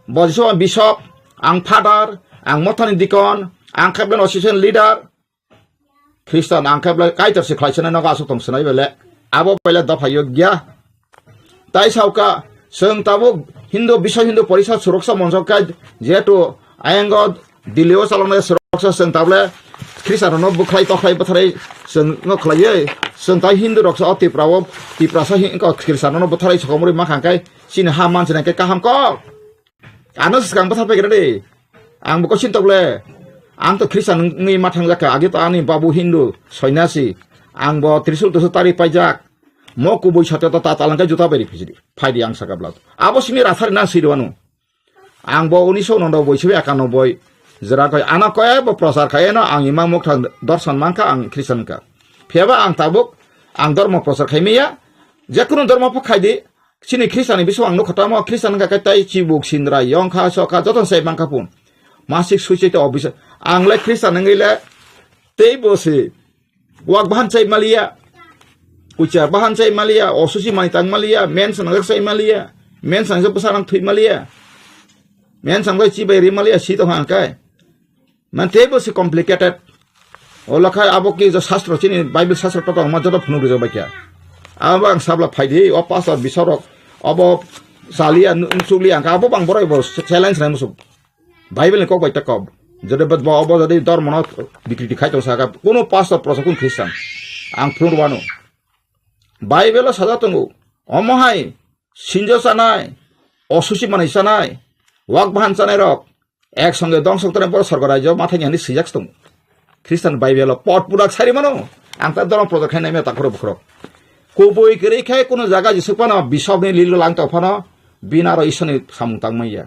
Bojiso ang bishop, ang father, ang mothani deacon, ang khablen association leader. Khristan ang khe belai Kaitor se khlai sanai nogo aswk tong sanai bele. Abo bele dopha yog ya. Tai sauka, chwng tabuk Hindu, Biswa Hindu Porishad suroksa monjok khe, jehetu ayang o Delhi o chaloknai suroksa chwng tabule Khristan rokno bwkhlai tokhlai bwtharwi chwng no khlaiwi, chwng tai Hindu rok sa o Tipra o, Tiprasa hin-, ko Khristan rokno bwtharwi sokomorwi mankha khe chini ha mansinai khe kaham kok. Ano swkang bwtha paigra de. Ang bo kosin tokle. Ang to Khristan wngwi ma thangjakha. Agi to ani babu Hindu, soinasi. Ang bo trisul tusul tari paijak. Mo kubui satya to ta talangkai juta bai ri phijidi. Phaidi ang saka bla. Abo simi rathari na sirwanu. Ang bo unisho nondo boi sibi akanoboi. Jera koi ano koi bo prochar khai no ang imang mukthang dorson mankha ang Khristan ka. Phiyaba ang tabuk ang dormo prochar khai miya. Jekunu dormo pho khaidi. Chini Khristanni bising ang nukha tamo, Khristan wngkha khe tai chibuk, sindra, yongkha, sokha, jotono sai mankha pun. Masik suicide officer. Ang le Khristan wngwi le tei bo se wak bahan chai maliya. Kuchar bahan chai maliya, osusi mai tang maliya, men sanajak chai maliya, men sanajak bwsa nang thwi maliya. Men sanjak chibai ri maliya, si tongkha ang kai. Man teibo se complicated. O lakha abo ki jo sastro chini Bible sastro to tongma joto phunuk rijak bai kha. Abo ang sabla phaidi, o pastor bisarok, abo chaliya, nu-, nusukliya, ang abo bang borok bo challenge nai musuk. Bible ni kok bai ta kok. Jodi bo, bo, obo jodi dormo no bikriti khai tong saka, kuno pastor prosa kun Christian. Ang phunuk wano. Bible o sajak tongo. Omo hai, sinjo chanai, osusi manai chanai, wak bahan chanai rok, ek songe dongso tore boro sorgo rajyo mathai ni hinwi swijak se tongo. Khristan Baibelo pot purak sari mano, ang ta dorong project khainai maya takhoro bukhorok. Kubui kwrwi khe kuno jaga jesuk phano bisokni lilo lang tong phano bini aro Ishorni samung tang manya.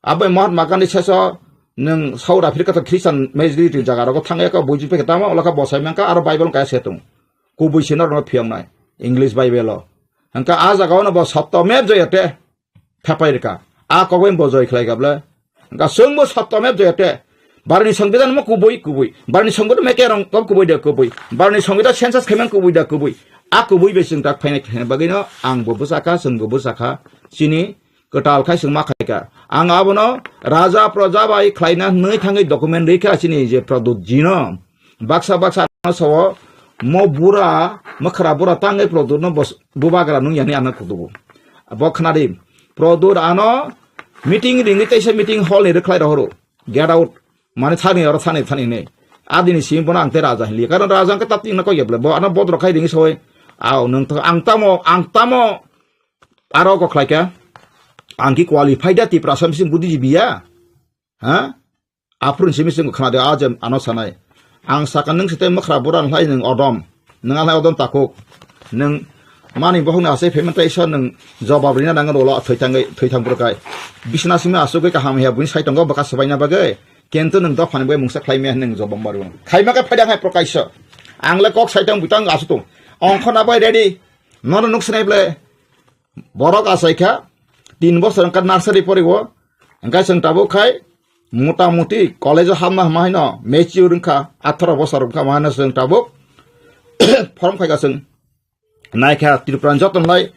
Abo Mahatma Gandhi saso Nwng South Africa to Christian majority jaga rogo thangya ka buji peke tamo, ola ka bosai mangka, aro Bible kaya se tong. Kubui se norno phiyong nai, English Bible o. Hangka a jaga ono bo sotto mep joyate. Thapai rika. A kogoi bo joi khlai gable. Hangka sung bo sotto mep joyate. Barni songbidan mo kubui, kubui. Barni songbidan me kerong ko kubui de kubui. Barni songbidan census khaimang kubui de kubui. A kubui be sung tak phainai khaina bagino ang bo bwsakha, sung bo bwsakha. Chini kwtal khai sung ma khaika. Ang abono raja proja bai khlaina nui thangwi document rikha chini je Pradyut jino. Baksa baksa ano sao mo bura, makhra bura tangwi Pradyut no bos-, bubagra nung yani ano kutubu. Bo khnadi. Pradyut ano meeting ringwi teisa meeting hall ni rwkhlai rohoro. Get out. Mane thani oro thani thani ne. Adini simi bono ang te raja hinli. Karon raja ang ke tapti na koi geble. Bo ano bodro khai ringi soi. Aw, nung to ang tamo, ang tamo. Aro ko khlai kha. Ang ki qualified da Tiprasa bising buddhijibi ya. Ha? Aphuru simi sing khna de a je ano sanai. Ang saka nung site makhra buran hlai nung odom. Nung alai odom takuk. Nung mani bohong na asai payment ta isa nung jobab rina nang rolo thoi thang thoi thang prokai. Bisna simi asuk kaham ya buin sai tongo baka sabai na bagai. Kento nung dophani bai mungsa khlai me nung jobab maru. Khai ma ka phai dang hai prokai so. Ang le kok sai tang butang asu tung. Ong khona bai ready. Nono nuk sinai ble. Borok achaikha tin bosor wngkha nursery poriwo, hwnkhe chwng tabuk khai mota moti college-o hapna hwnma haino mature wngkha, atharo bosor wngkha, ma haino chwng tabuk form khaikha chwng. Naikha Tripura ni joto nai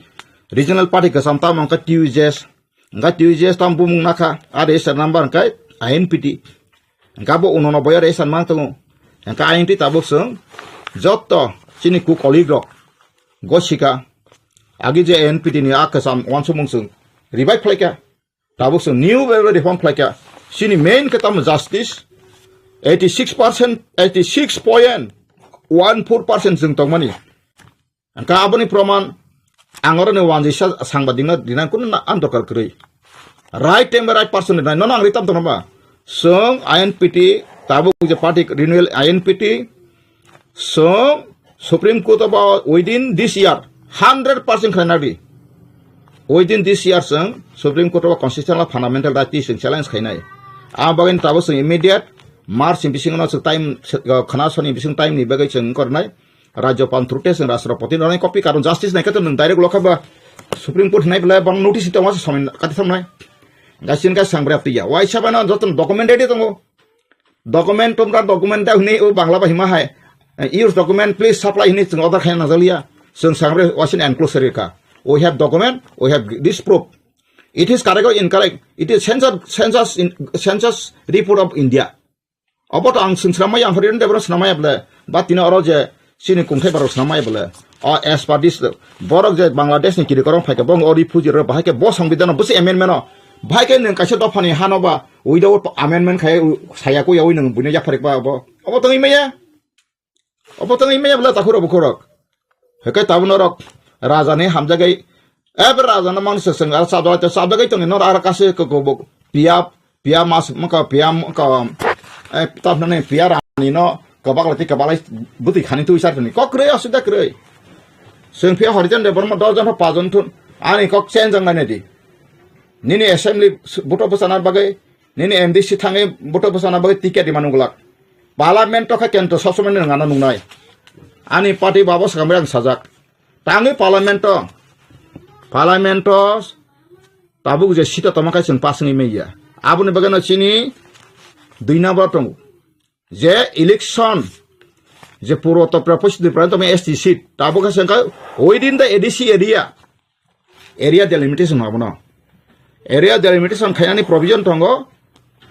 regional party kwcham tamo wngkha T U J S, hwnkhe T U J S tamo bumung nakha, a register number hwnkhe I N P T. Hwnkhe abo unono boyo register mang tongo. Hwnkhe ayang twi tabuk chwng joto chini ku colleague rok gosika agi je N P T ni a kwcham uansukmung chwng revive khlaikha. Tabuk chwng new way reform khlaikha. Chini main khe tamo justice eighty six percent, eighty six point one four percent chwng tongmani. Hwnkhe aboni proman ang oro ni wanjisa sangbadik no rinang kunu na ang dorkar kwrwi. Right time bai right person rinai nono ang ritam tongma. Chwng I N P T tabuk je party renewal I N P T chwng Supreme Court o within this year hundred percent khlaina di. Within this year chwng Supreme Court o constitutional fundamental right chwng challenge khainai. A bagwi tabuk chwng immediate March ni bisingo no chwng time khna soni bising time ni bagwi chwng kornai. Rajyapal through te chwng Rashtrapati no copy karon justice nai khe to nwng direct lokha ba Supreme Court hinai belai bang notice tongma se somai kati thamnai. Gasin ga sangbra tiya. Waisa bana joto document ready tongo. Document tumra document da hini o Bangla ba hima hai. Use document please supply hini chwng order khaina najaliya. Chwng sangbra wasin enclosure ka. We have document, we have this proof. It is correct or incorrect. It is census, census, in, census report of India. Obo to ang swnam swnamai ang hori de bro swnamai ble. Ba tini oro je chini kungthai borok swnamai ble. O as per this borok je Bangladesh ni kiri korong phaikha bong o refugee rok bahai khe bo songbidan no busi amendment no. Bahai khe nwng kaisa dopha ni hano ba without amendment khai saya ko yawi nwng buino yapharik ba obo. Obo tongwi maya. Obo tongwi maya ble takhurok bukhurok. Hekai tabuk norok raja ni hamjagai. Ebe raja no mang se seng ar sabjagai to sabjagai tongni nor ar kase ko ko bo piya piya mas maka piya maka eh tap nani piya rani no kabak lati kabak lai buti khani tu isar ni kok krei asida krei. Seng piya horijan de borma dos jon pa jon thun ani kok chen jang nai di. Nini assembly buto bwsana bagwi, nini M D C thangwi buto bwsana bagwi ticket di manung glak. Parliament to kha kento sob somoi nung ano nungnai. Ani party babo swkang bai ang sajak. Tangwi parliament to, parliament to tabuk je sita toma khai chwng pasingwi manya. Aboni bagwi no chini dui number tongo. Je election, je puro to prepost di pran to S T seat. Tabuk kha sengkha within the A D C area. Area delimitation abono. Area delimitation khainani provision tongo,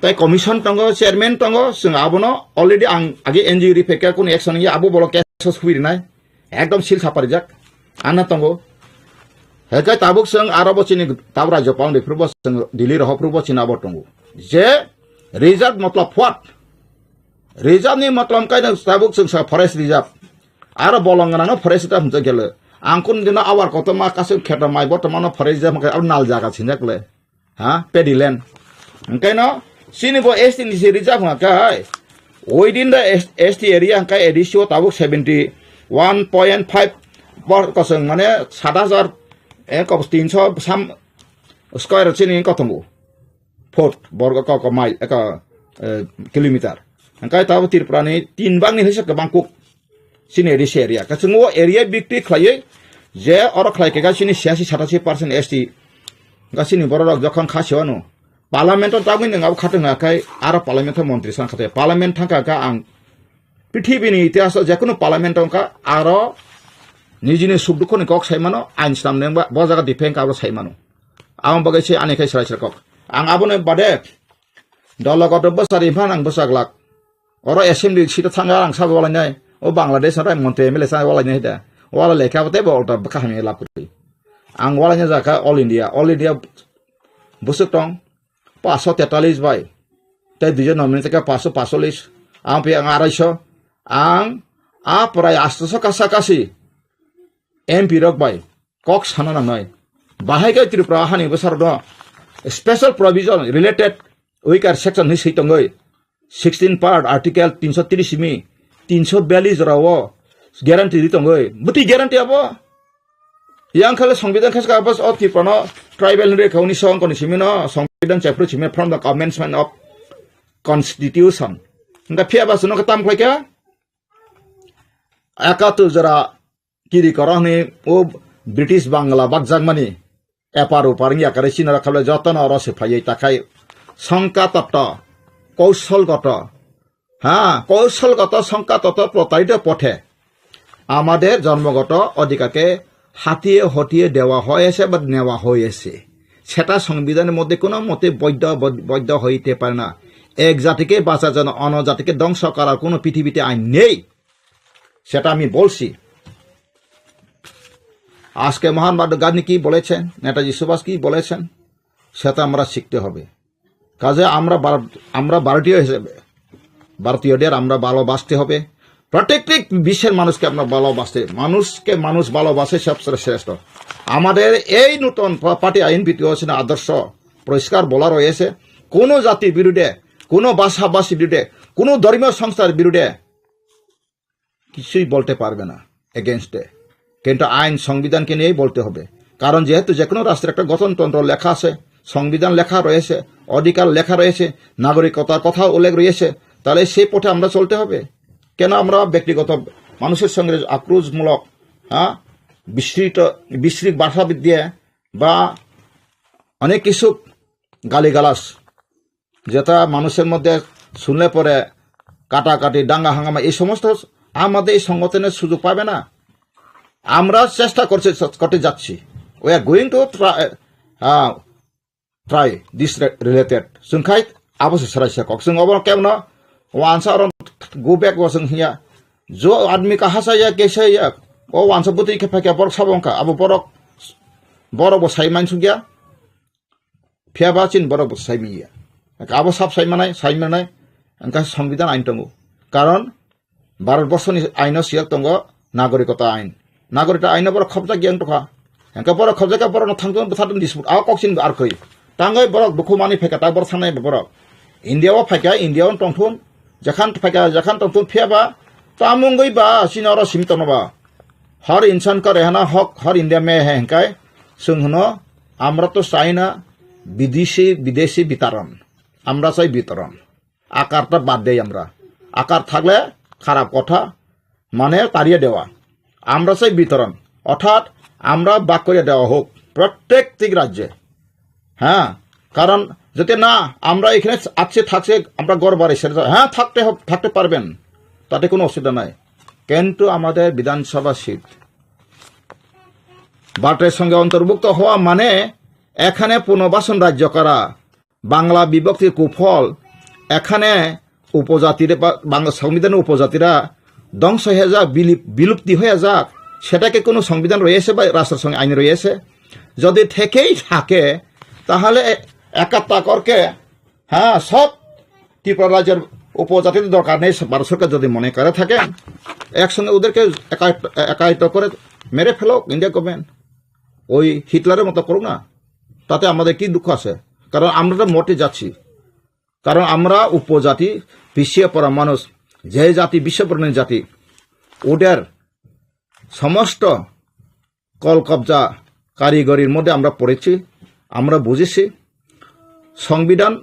tai commission tongo, chairman tongo, chwng abono already ang age N G O ri phaikha kunu action ya abo bolo case huirinai. Ekdom sil saparijak. Anna tongo. Hekai tabuk chwng aro bo chini tabuk rajyapal ni phuru bo chwng Delhi rohor phuru bo chini abo tongo. Je reserve matlab what? Reserve ni matlab kai nang tabuk chwng sa forest reserve. Aro bolong gwnang no forest reserve hwnjak gele. Ang kun dino awar kotorma kasu kheto mai bo tongmano forest reserve hwnkhe abo nal jaga sinjak le. Ha? Paddy land. Hwnkhe no chini bo S T ni se reserve hwnkha kai. Within the S-, S T area hwnkhe A D C o tabuk seventy one point five bor kosong mane sat hajar, eh, kos tinso sam square chini kotongo. Foot, borgo ko, ko mile, ko, eh, kilometer. Hingke tabo Tripura ni tin bang ni hisa kwbang kuk chini A D C area. Kaisa o area bikti khlaiwi je oro khlai khe chini siyasi satasi percent S T. Hingke chini borok rok jokhon kha se wano. Parliament o tabwi nwng abo khatung kha khai aro parliament o montri san khatung. Parliament thang kha kha ang prithibi ni itihas o jekunu parliament o wngkha aro nijini suk dukhu ni kok sai mano, ain swnam nengba bo jaga defend abo sai mano. Amo bagwi se ani khai srai srai kok. Ang aboni bade dologoto bwsa ri phan ang bwsa glak. Oro assembly seat o thang ang sabo walai nai. O Bangladesh rai montri M L A sa walai nai da. Wala lekha bo tei bo ulta bwkha hamya lab kwrwi. Ang walai nai jaka All India, All India bwswk tong. Paso tetalis bai. Tei duijon nominate khe paso pasolis. Ang pi ang araiso. Ang a prai astoso kasa kasi M P rok bai kok sana nangnai. Bahai khe Tripura hani bwsarok no special provision related weaker section hi swi tongoi. Sixteen part article tinso tris simi, tinso biyallis jora o guarantee di tongoi. Bwtwi guarantee abo? Yang khale Songbidan khe ka bas o Tripura no tribal ni rekha unisho ongkoni simi no Songbidan chapter simi from the commencement of constitution. Hingkha phiya bas no tam khlai kha? Ekatur jora kiri koro hwnwi o British Bangla bakjakmani epar upar wngya kare chini rok khablai jotono oro se phaiwi takhai songka toto, কৌশলগত, হ্যাঁ, কৌশলগত শঙ্কা তত প্রতারিত পথে আমাদের জন্মগত অধিকারকে হাতিয়ে হতিয়ে দেওয়া হয়েছে বা নেওয়া হয়েছে, সেটা সংবিধানের মধ্যে কোনো মতে বৈধ, বৈধ হইতে পারে না। এক জাতিকে বাঁচার জন্য অন্য জাতিকে ধ্বংস করার কোনো পৃথিবীতে আইন নেই, সেটা আমি বলছি। আজকে মহাত্মা গান্ধী কি বলেছেন, নেতাজি সুভাষ কি বলেছেন, সেটা আমরা শিখতে হবে। কাজে আমরা ভারত, আমরা ভারতীয় হিসেবে, ভারতীয়দের আমরা ভালোবাসতে হবে। প্রত্যেক বিশ্বের মানুষকে আমরা ভালোবাসতে, মানুষকে মানুষ ভালোবাসে সবচেয়ে শ্রেষ্ঠ। আমাদের এই নতুন পা-, পার্টি আইন ভিত্তিক হচ্ছে না আদর্শ পরিষ্কার বলা রয়েছে, কোনো জাতির বিরুদ্ধে, কোনো ভাষাভাষীর বিরুদ্ধে, কোনো ধর্মীয় সংস্থার বিরুদ্ধে কিছুই বলতে পারবে না এগেনস্টে। কিন্তু আইন সংবিধানকে নিয়েই বলতে হবে। কারণ যেহেতু যে কোনো রাষ্ট্রের একটা গঠনতন্ত্র লেখা আছে, সংবিধান লেখা রয়েছে, অধিকার লেখা রয়েছে, নাগরিকতার কথা উল্লেখ রয়েছে, তাহলে সেই পথে আমরা চলতে হবে। কেন আমরা ব্যক্তিগত মানুষের সঙ্গে আক্রোশমূলক, হ্যাঁ, বিস্তৃত, বিস্তৃত ভাষা দিয়ে বা অনেক কিছু গালিগালাজ যেটা মানুষের মধ্যে শুনলে পরে কাটাকাটি, দাঙ্গা হাঙ্গামা, এই সমস্ত আমাদের এই সংগঠনের সুযোগ পাবে না। আমরা চেষ্টা করছে, করতে যাচ্ছি। We are going to try, uh, try this re-, related. Sungkhai abo se sarai se kok. Sung obo kemno wansa oro go back bo sung hiya. Jo admi ka hasa ya, kesa ya. O wansa butui khe phakya borok sabo wngkha. Abo borok, borok bo sai mansukya. Phiya ba chini borok bo sai manya. Abo sab sai manai, sai manai, hingkha Songbidan ain tongo. Karon Bharat borsoni aino siyok tongo nagorikota ain. Nagorikota aino borok khobjak yang tokha. Hingkha borok khobjak kha borok no thangtong bwthartong dispute. Abo kok chini ar koi. Tangoi borok dukhu mani phaikha, ta borok thangnai borok. India o phaikha, India o tongthun. Jakhan phaikha, jakhan tongthun phiya ba. Tamungoi ba, chini oro simi tongno ba. हर इंसान का रहना हक, हर इंडिया में है, hingkai, sung hwno, আমরা তো চাই না বিদেশি, বিদেশি বিতাড়ন। আমরা চাই বিতরণ। আকারটা বাদ দেই আমরা। আকার থাকলে খারাপ কথা, মানে তাড়িয়ে দেওয়া। আমরা চাই বিতরণ। অর্থাৎ আমরা ভাগ করে দেওয়া হোক প্রত্যেকটি রাজ্যে। হ্যাঁ, কারণ যদি না আমরা এখানে আছে থাকছে, আমরা ঘর বাড়ি ছেড়ে যাবো। হ্যাঁ, থাকতে হবে, থাকতে পারবেন, তাতে কোনো অসুবিধা নাই। কিন্তু আমাদের বিধানসভা সিট ভারতের সঙ্গে অন্তর্ভুক্ত হওয়া মানে এখানে পুনর্বাসন রাজ্য করা, বাংলা বিভক্তির কুফল, এখানে উপজাতির বা বাংলা সংবিধানের উপজাতিরা ধ্বংস হয়ে যাক, বিলিপ-, বিলুপ্তি হয়ে যাক, সেটা কি কোনো সংবিধান রয়েছে বা রাষ্ট্রসংঘ আইন রয়েছে? যদি থেকেই থাকে, তাহলে এ-, একাত্তা করকে, হ্যাঁ, সব ত্রিপুরা রাজ্যের উপজাতিদের দরকার নেই, ভারত সরকার যদি মনে করে থাকেন, একসঙ্গে ওদেরকে একায়-, একায়িত করে মেরে ফেলো ইন্ডিয়া গভর্নমেন্ট। ওই হিটলারের মতো করুক না, তাতে আমাদের কি দুঃখ আছে? কারণ আমরা তো মরতে যাচ্ছি। কারণ আমরা উপজাতি, পিছিয়ে পড়া মানুষ, যে জাতি বিশ্ববরণের জাতি, ওদের সমস্ত কল কবজা কারিগরির মধ্যে আমরা পড়েছি, আমরা বুঝেছি। সংবিধান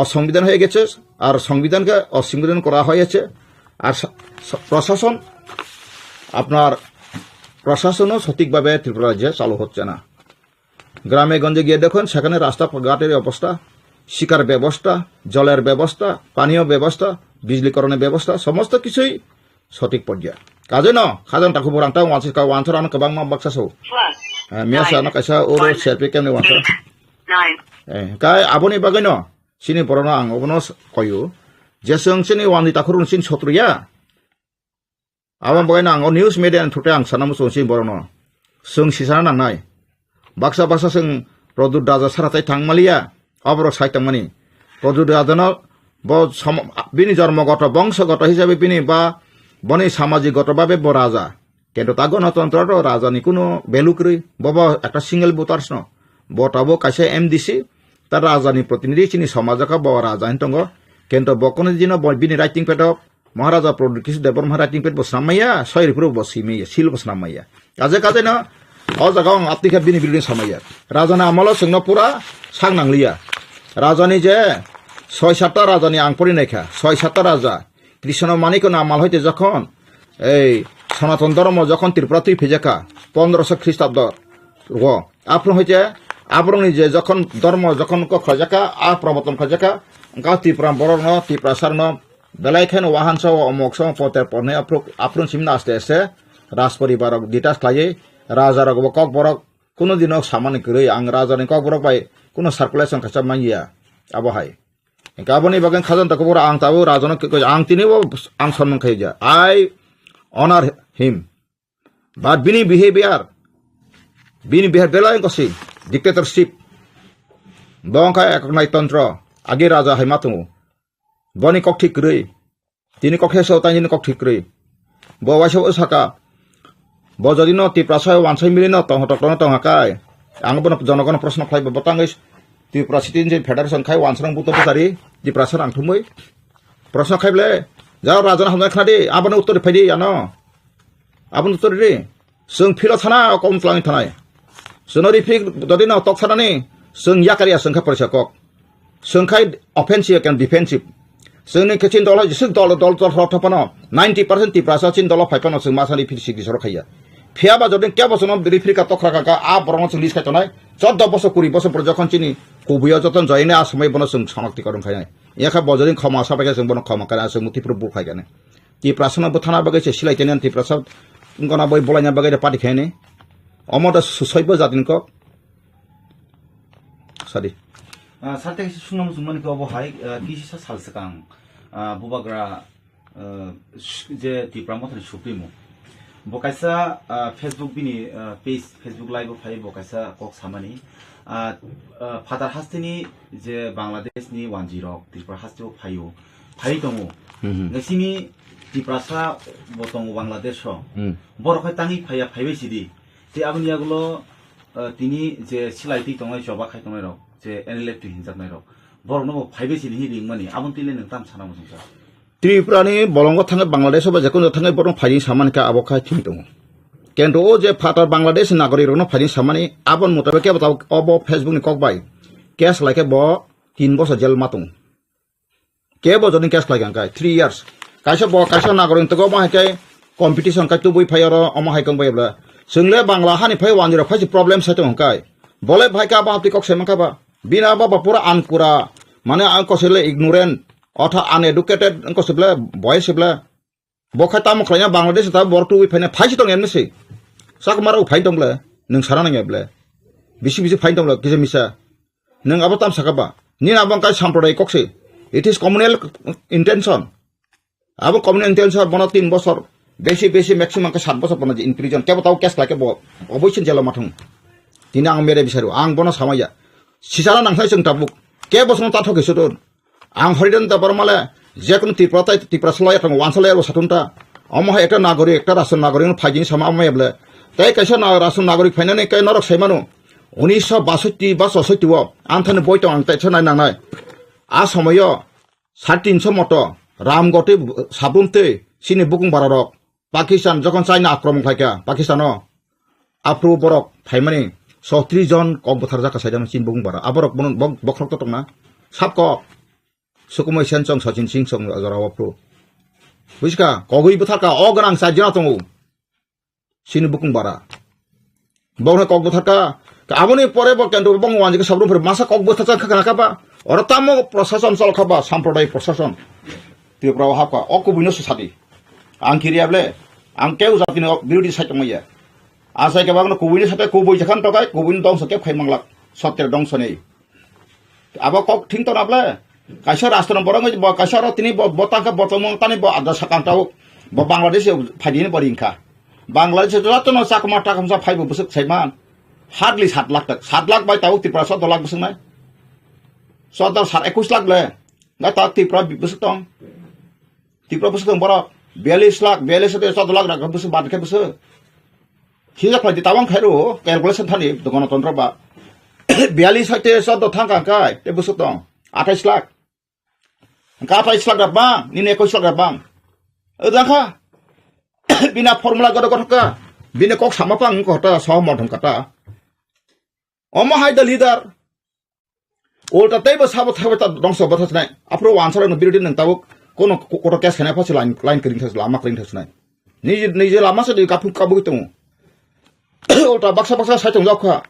অসংবিধান হয়ে গেছে, আর সংবিধানকে অসংবিধান করা হয়েছে। আর সা-, সা-, প্রশাসন, আপনার প্রশাসনও সঠিকভাবে ত্রিপুরা রাজ্যে চালু হচ্ছে না। গ্রামে গঞ্জে গিয়ে দেখুন, সেখানে রাস্তাঘাটের অবস্থা, শিক্ষার ব্যবস্থা, জলের ব্যবস্থা, পানীয় ব্যবস্থা, বিজলীকরণের ব্যবস্থা, সমস্ত কিছুই সঠিক পর্যায়ে। Kaje no, khajang takhu borang tang wansi ka wansor ano kwbangma baksa so. Plus, Eh, miyasa nine, ano kaisa oro one, serpi kemni wansor. Eight, nine. Eh, kai aboni bagwi no, sini borok no ang obono s-, koyo. Je song sini wandi takhurun sin sotruya. Abang bagwi no ang o news media ni thute ang sana muchung sini borok no. Song sisana nangnai. Baksa baksa song Pradyut Raja sara tai thang maliya. Oborok sai tongmani. Pradyut Raja no bo som-, bini jormo goto, bongso goto hisabe bini ba boni samajik goto babe bo raja. Kento ta gonotontro to raja ni kuno value kwrwi. Bo bo ekta single voters no. Bo tabo kaisa M D C, ta raja ni protinidhi chini somajo kha bo raja hin tongo. Kento bo kuno dino bo bini writing pad o Maharaja Pradyut Kishore Debbarma writing pad bo snam maya, soi ripro bo si maya, seal bo snam maya. Kaje kaje no, o jaga ang apni kha bini building samaya. Raja ni amolo chwngno pura sak nangliya. Raja ni je soi satta raja ni ang pori naikha, soi satta raja. Krishna Manikya ni amal hoite jokhon ei Sanatan Dharma jokhon Tripura twi phijakha, pondroso Khristabdo o. Aphuru hoite aborokni je jokhon dharma jokhon kok khlaijaka, a proboton khlaijaka, wngkha Tripura borokno, Tiprasarno, belai kheno wahansa o omok so poter pornai aphuru, aphuru simna aste aste raj poribar rok detach khlaiwi, raja rok bo kok borok kuno dino samani kwrwi, ang raja ni kok borok bai kuno circulation khacha manya abo hai. Hingke aboni bagwi khajang tako boro ang tabuk raja no koi, ang tini bo ang sonmung khai ja. I honor him. But bini behavior, bini behavior belai wngkha si dictatorship. Bo wngkha eknai tontro, agi raja hai ma tongo. Boni kok thik kwrwi, tini kok heso tani ni kok thik kwrwi. Bo waisa o saka, bo jodi no Tiprasa wansai mili no tong hotok tong tong hakai, ang bono jonogono proshno khlai bo tangwi Tripura Citizen Federation khai wansrang buto bwtari Tiprasa rang thumwi. Proshno khai ble, jao raja no hamjak khnadi, aboni uttor phai di ano. Aboni uttor di. Chwng philo thana o kom twlangwi thanai. Chwngno rifrik dodi no tok sanani, chwng yakar ya chwng kha porisa kok. Chwng khai offensive and defensive. Chwngni khe chin dolo jisuk dol dol dol rok thapano ninety percent Tiprasa chin dolo phai phano chwng masani phiri sigi soro khaiya. Phiya ba jodi kebo chwngno rifrik ka tokra ka ka a borokno chwng lis khai tonai. Chordo bosor kuri bosor pore jokhon chini kubuyo joton joyene a somoi bono chwng sonok tikorong khainai. Yakha bo jodi khoma sabai khe chwng bono khoma kana chwng muti phuru bu khai kane. Tiprasano bwthana bagwi se silai tene Tiprasa wngkona boi bolaina bagwi de party khaini. Omo da susoibo jatin kok. Sadi. Ah, sarte kaisa sungna muchung mani khe obo hai, ah, kisa sal swkang, ah, bubagra, ah, s-, je Tipra Mothani supremo. Bo kaisa, ah, Facebook bini, ah, page, Facebook live o phai bo kaisa kok samani. Ah, ah, Phatar hasteni je Bangladesh ni wanjwi rok Tripura haste o phaio. Phai tongo. Mhm. Ngasini Tiprasa bo tongo Bangladesh o. Hmm. Borok hai tangwi phaiya phaibai sidi. Tei aboni yagulo, eh, tini je silai twi tongnai choba khai tongnai rok, je N L F T hinjaknai rok. Borok no bo phaibai sidi hi ringmani. Aboni twi le nwng tam sana muchungsa. Tripura ni bolongo thangwi Bangladesh o ba jekono thangwi borok no phaini samani kha abo khai thwi tongo. Kento o je phatar Bangladesh nagorik rok no phaini samani aboni mutabik kebo tabuk obo Facebook ni kok bai case lai khe bo tin bosor jail ma tongo. Kebo joni case khlai kha khe three years. Kaisa bo kaisa nagoring togo omo hai khe competition kai tubui phai oro omo hai kong bai bla. Chwng le Bangla hani phai wanjwi rok phai se problem sai tong kai. Bole phai kha ba hapti kok se man kha ba. Bini abo ba pura ankura. Mane ang kosele ignorant. Otha uneducated ang kosele boy se bla. Bo khai tamo khlaina Bangladesh ta borok tubui phaina phai se tong emni se. Sak maro phai tong bla. Nwng sana nang ya bla. Bisi bisi phai tong bla kisa misa. Nwng abo tam saka ba? Nini abo wngkha sampradayik kok se. It is communal intention. Abo communal intention bono tin bosor. Besi besi maximum khe sat bosor bono in prison. Kebo tabo case khlai khe bo oboisin jelo mathung. Tini ang mere bisaro. Ang bono samaya. Sisana nangthai chwng tabuk. Kebo sono ta thoke sudon. Ang Haridan Debbarma le jekunu Tripura tai Tripura salai thang wansalai abo satun ta. Omo hai ekta nagorik, ekta rashtra nagorik no phaijini sama omo eble. Tai kaisa na rashtra nagorik phainani kai norok sai mano. Unisho basoti ba sosoiti o anthani boi tong ang taisa nai nangnai. A somoyo sare tinso moto Ramgoti Sabrum tei chini bukung bara rok Pakistan jokhon China akromon khlaikha Pakistan o, aphuru borok phaimani sotris jon kok bwtharjak kha saidano chini bukung bara. Aborok bono bok-, bokhorok to tongna sab kok. Sukumai Senchong, Sachin Singh chong jora o phuru. Buiska, kogwi bwtharka, o gwnang chajana tongo. Chini bukung bara. Bokno kok bwtharka, aboni pore bo kendro bong wanjika sabrum phuru masa kok bwtharka khakha khaba. Oro tamo prosason chol khaba, samprodayi prosason. Tripura o hapka, o kubuino susadi. Ang kiriya ble, ang keu jatino birodi sai tongmaya. Asai kebakno kubuini sate kubui jakhan tokai, kubuini dongso kep khai manglak. Sottir dongso nei. Abo kok thing tona ble. Kaisa rastro borok bo kaisa ro tini bo, bo tangka bo tongmung tani bo adda sakang tau. Bo Bangladesh phaidini bo ringkha. Bangladesh jotono chakma takamsa phaibo bwswk saiman. Hardly sat lakh tak. Sat lakh bai tau Tripura sotto lakh bwswk nai. Sotto sat ekwis lakh ble. Ga ta Tripura bwswk tong. Tripura bwswk tong borok. Biyalish lakh, biyalish sotto lakh rak bwswk bad khe bwswk. Hijak khlai di tabang khairo, calculation thani, Ganatantro ba. Biyalish hai te sotto thang kang kai, te bwswk tong, athais lakh. Hwnkha athais lakh rok bang, nini ekwis lakh rok bang. O jang kha. Bina formula godo godo kha. Bini kok sama pang ko ta, so modom kata. Omo hai the leader. Ulta teibo sabo thabai ta dongso bwtha sinai. Aphuru wansarokno birodi nang tabuk kono ko-, koto case khainai pha se line, line kring thas, lama kring thas sinai. Niji, niji lama se di kapung kabugwi tongo. Ulta baksa baksa sai tongjak kha.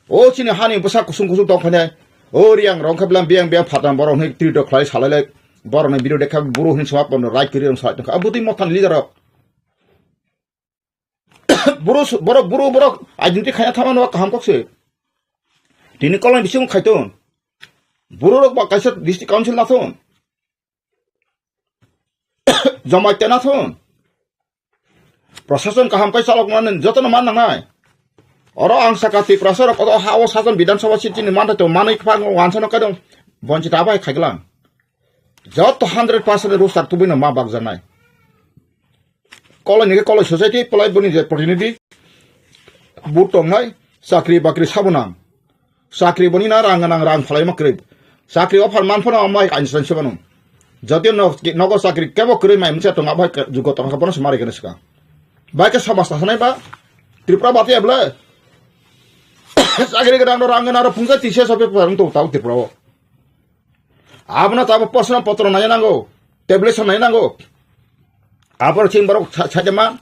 O chini hani bwsa kusung kusung tong khainai. O riyang rong khe blam biyang biyang phatam borok hwnwi twi dok khlai salai lai. Borokni birodi kha buru hwnwi swa pono right kwrwi rong salai tong kha. Abotwi mothani leader rok. Buru su-, borok, buru borok identity khaina thangmano kaham kok se. Tini kolong bisingo khaiton. Buru rok ba kaisa district council nathon. Jamatia nathon. Prosason kaham kai chalok mani jotono man nangnai. Oro ang saka Tiprasa rok o ha o sajon Bidhan Sabha seat chini manthai to manwi kwbang wansano kaidong. Bonchita bai khaiglang. Joto hundred percent roster tubui no ma bakjaknai. Kolai ni kolai society, polai boni je protinidhi, but tongnai, chakri bakri sabunang. Chakri boni na rang nang rang phalai ma kwrwi. Chakri offer man phano mai kainsa se bano. Jodi no, nogo chakri kebo kwrwi mai misa tonga bai jugo tonga bono se mari gana sika. Bai ke samas ta sanai ba, Tripura bati abla. Chakri gana rang nang ro phungsa tise sope parang to tau Tripura o. Abono tabo personal potro nai nango, tablet nai nango. Abor chini borok sa-, saida man.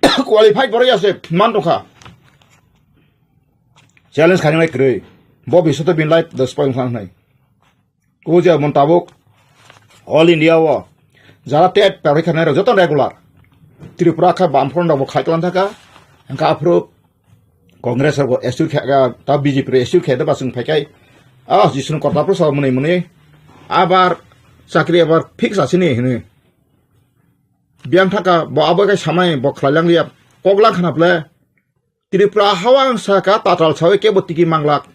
Qualified borok ya se man tongkha. Challenge khainai kwrwi. Bo bisoto bin life the spoil khlai nai. O je mon tabuk all India o jara tet parai khanai rok joto regular. Tripura kha bam phron rok bo khai tlan thaka. Engka aphuru Congress rok bo assure khe, ah, ta B J P rok assure khe da ba chwng phai kai. Ah, Jisnu kota pro sa mwnwi mwnwi. Abar chakri abar fix asini hwnwi. Biyang thaka bo abo kai samai bo khlai lang liya. Kok lang khana ple. Tripura hawang saka tatal sawi kebo tiki manglak.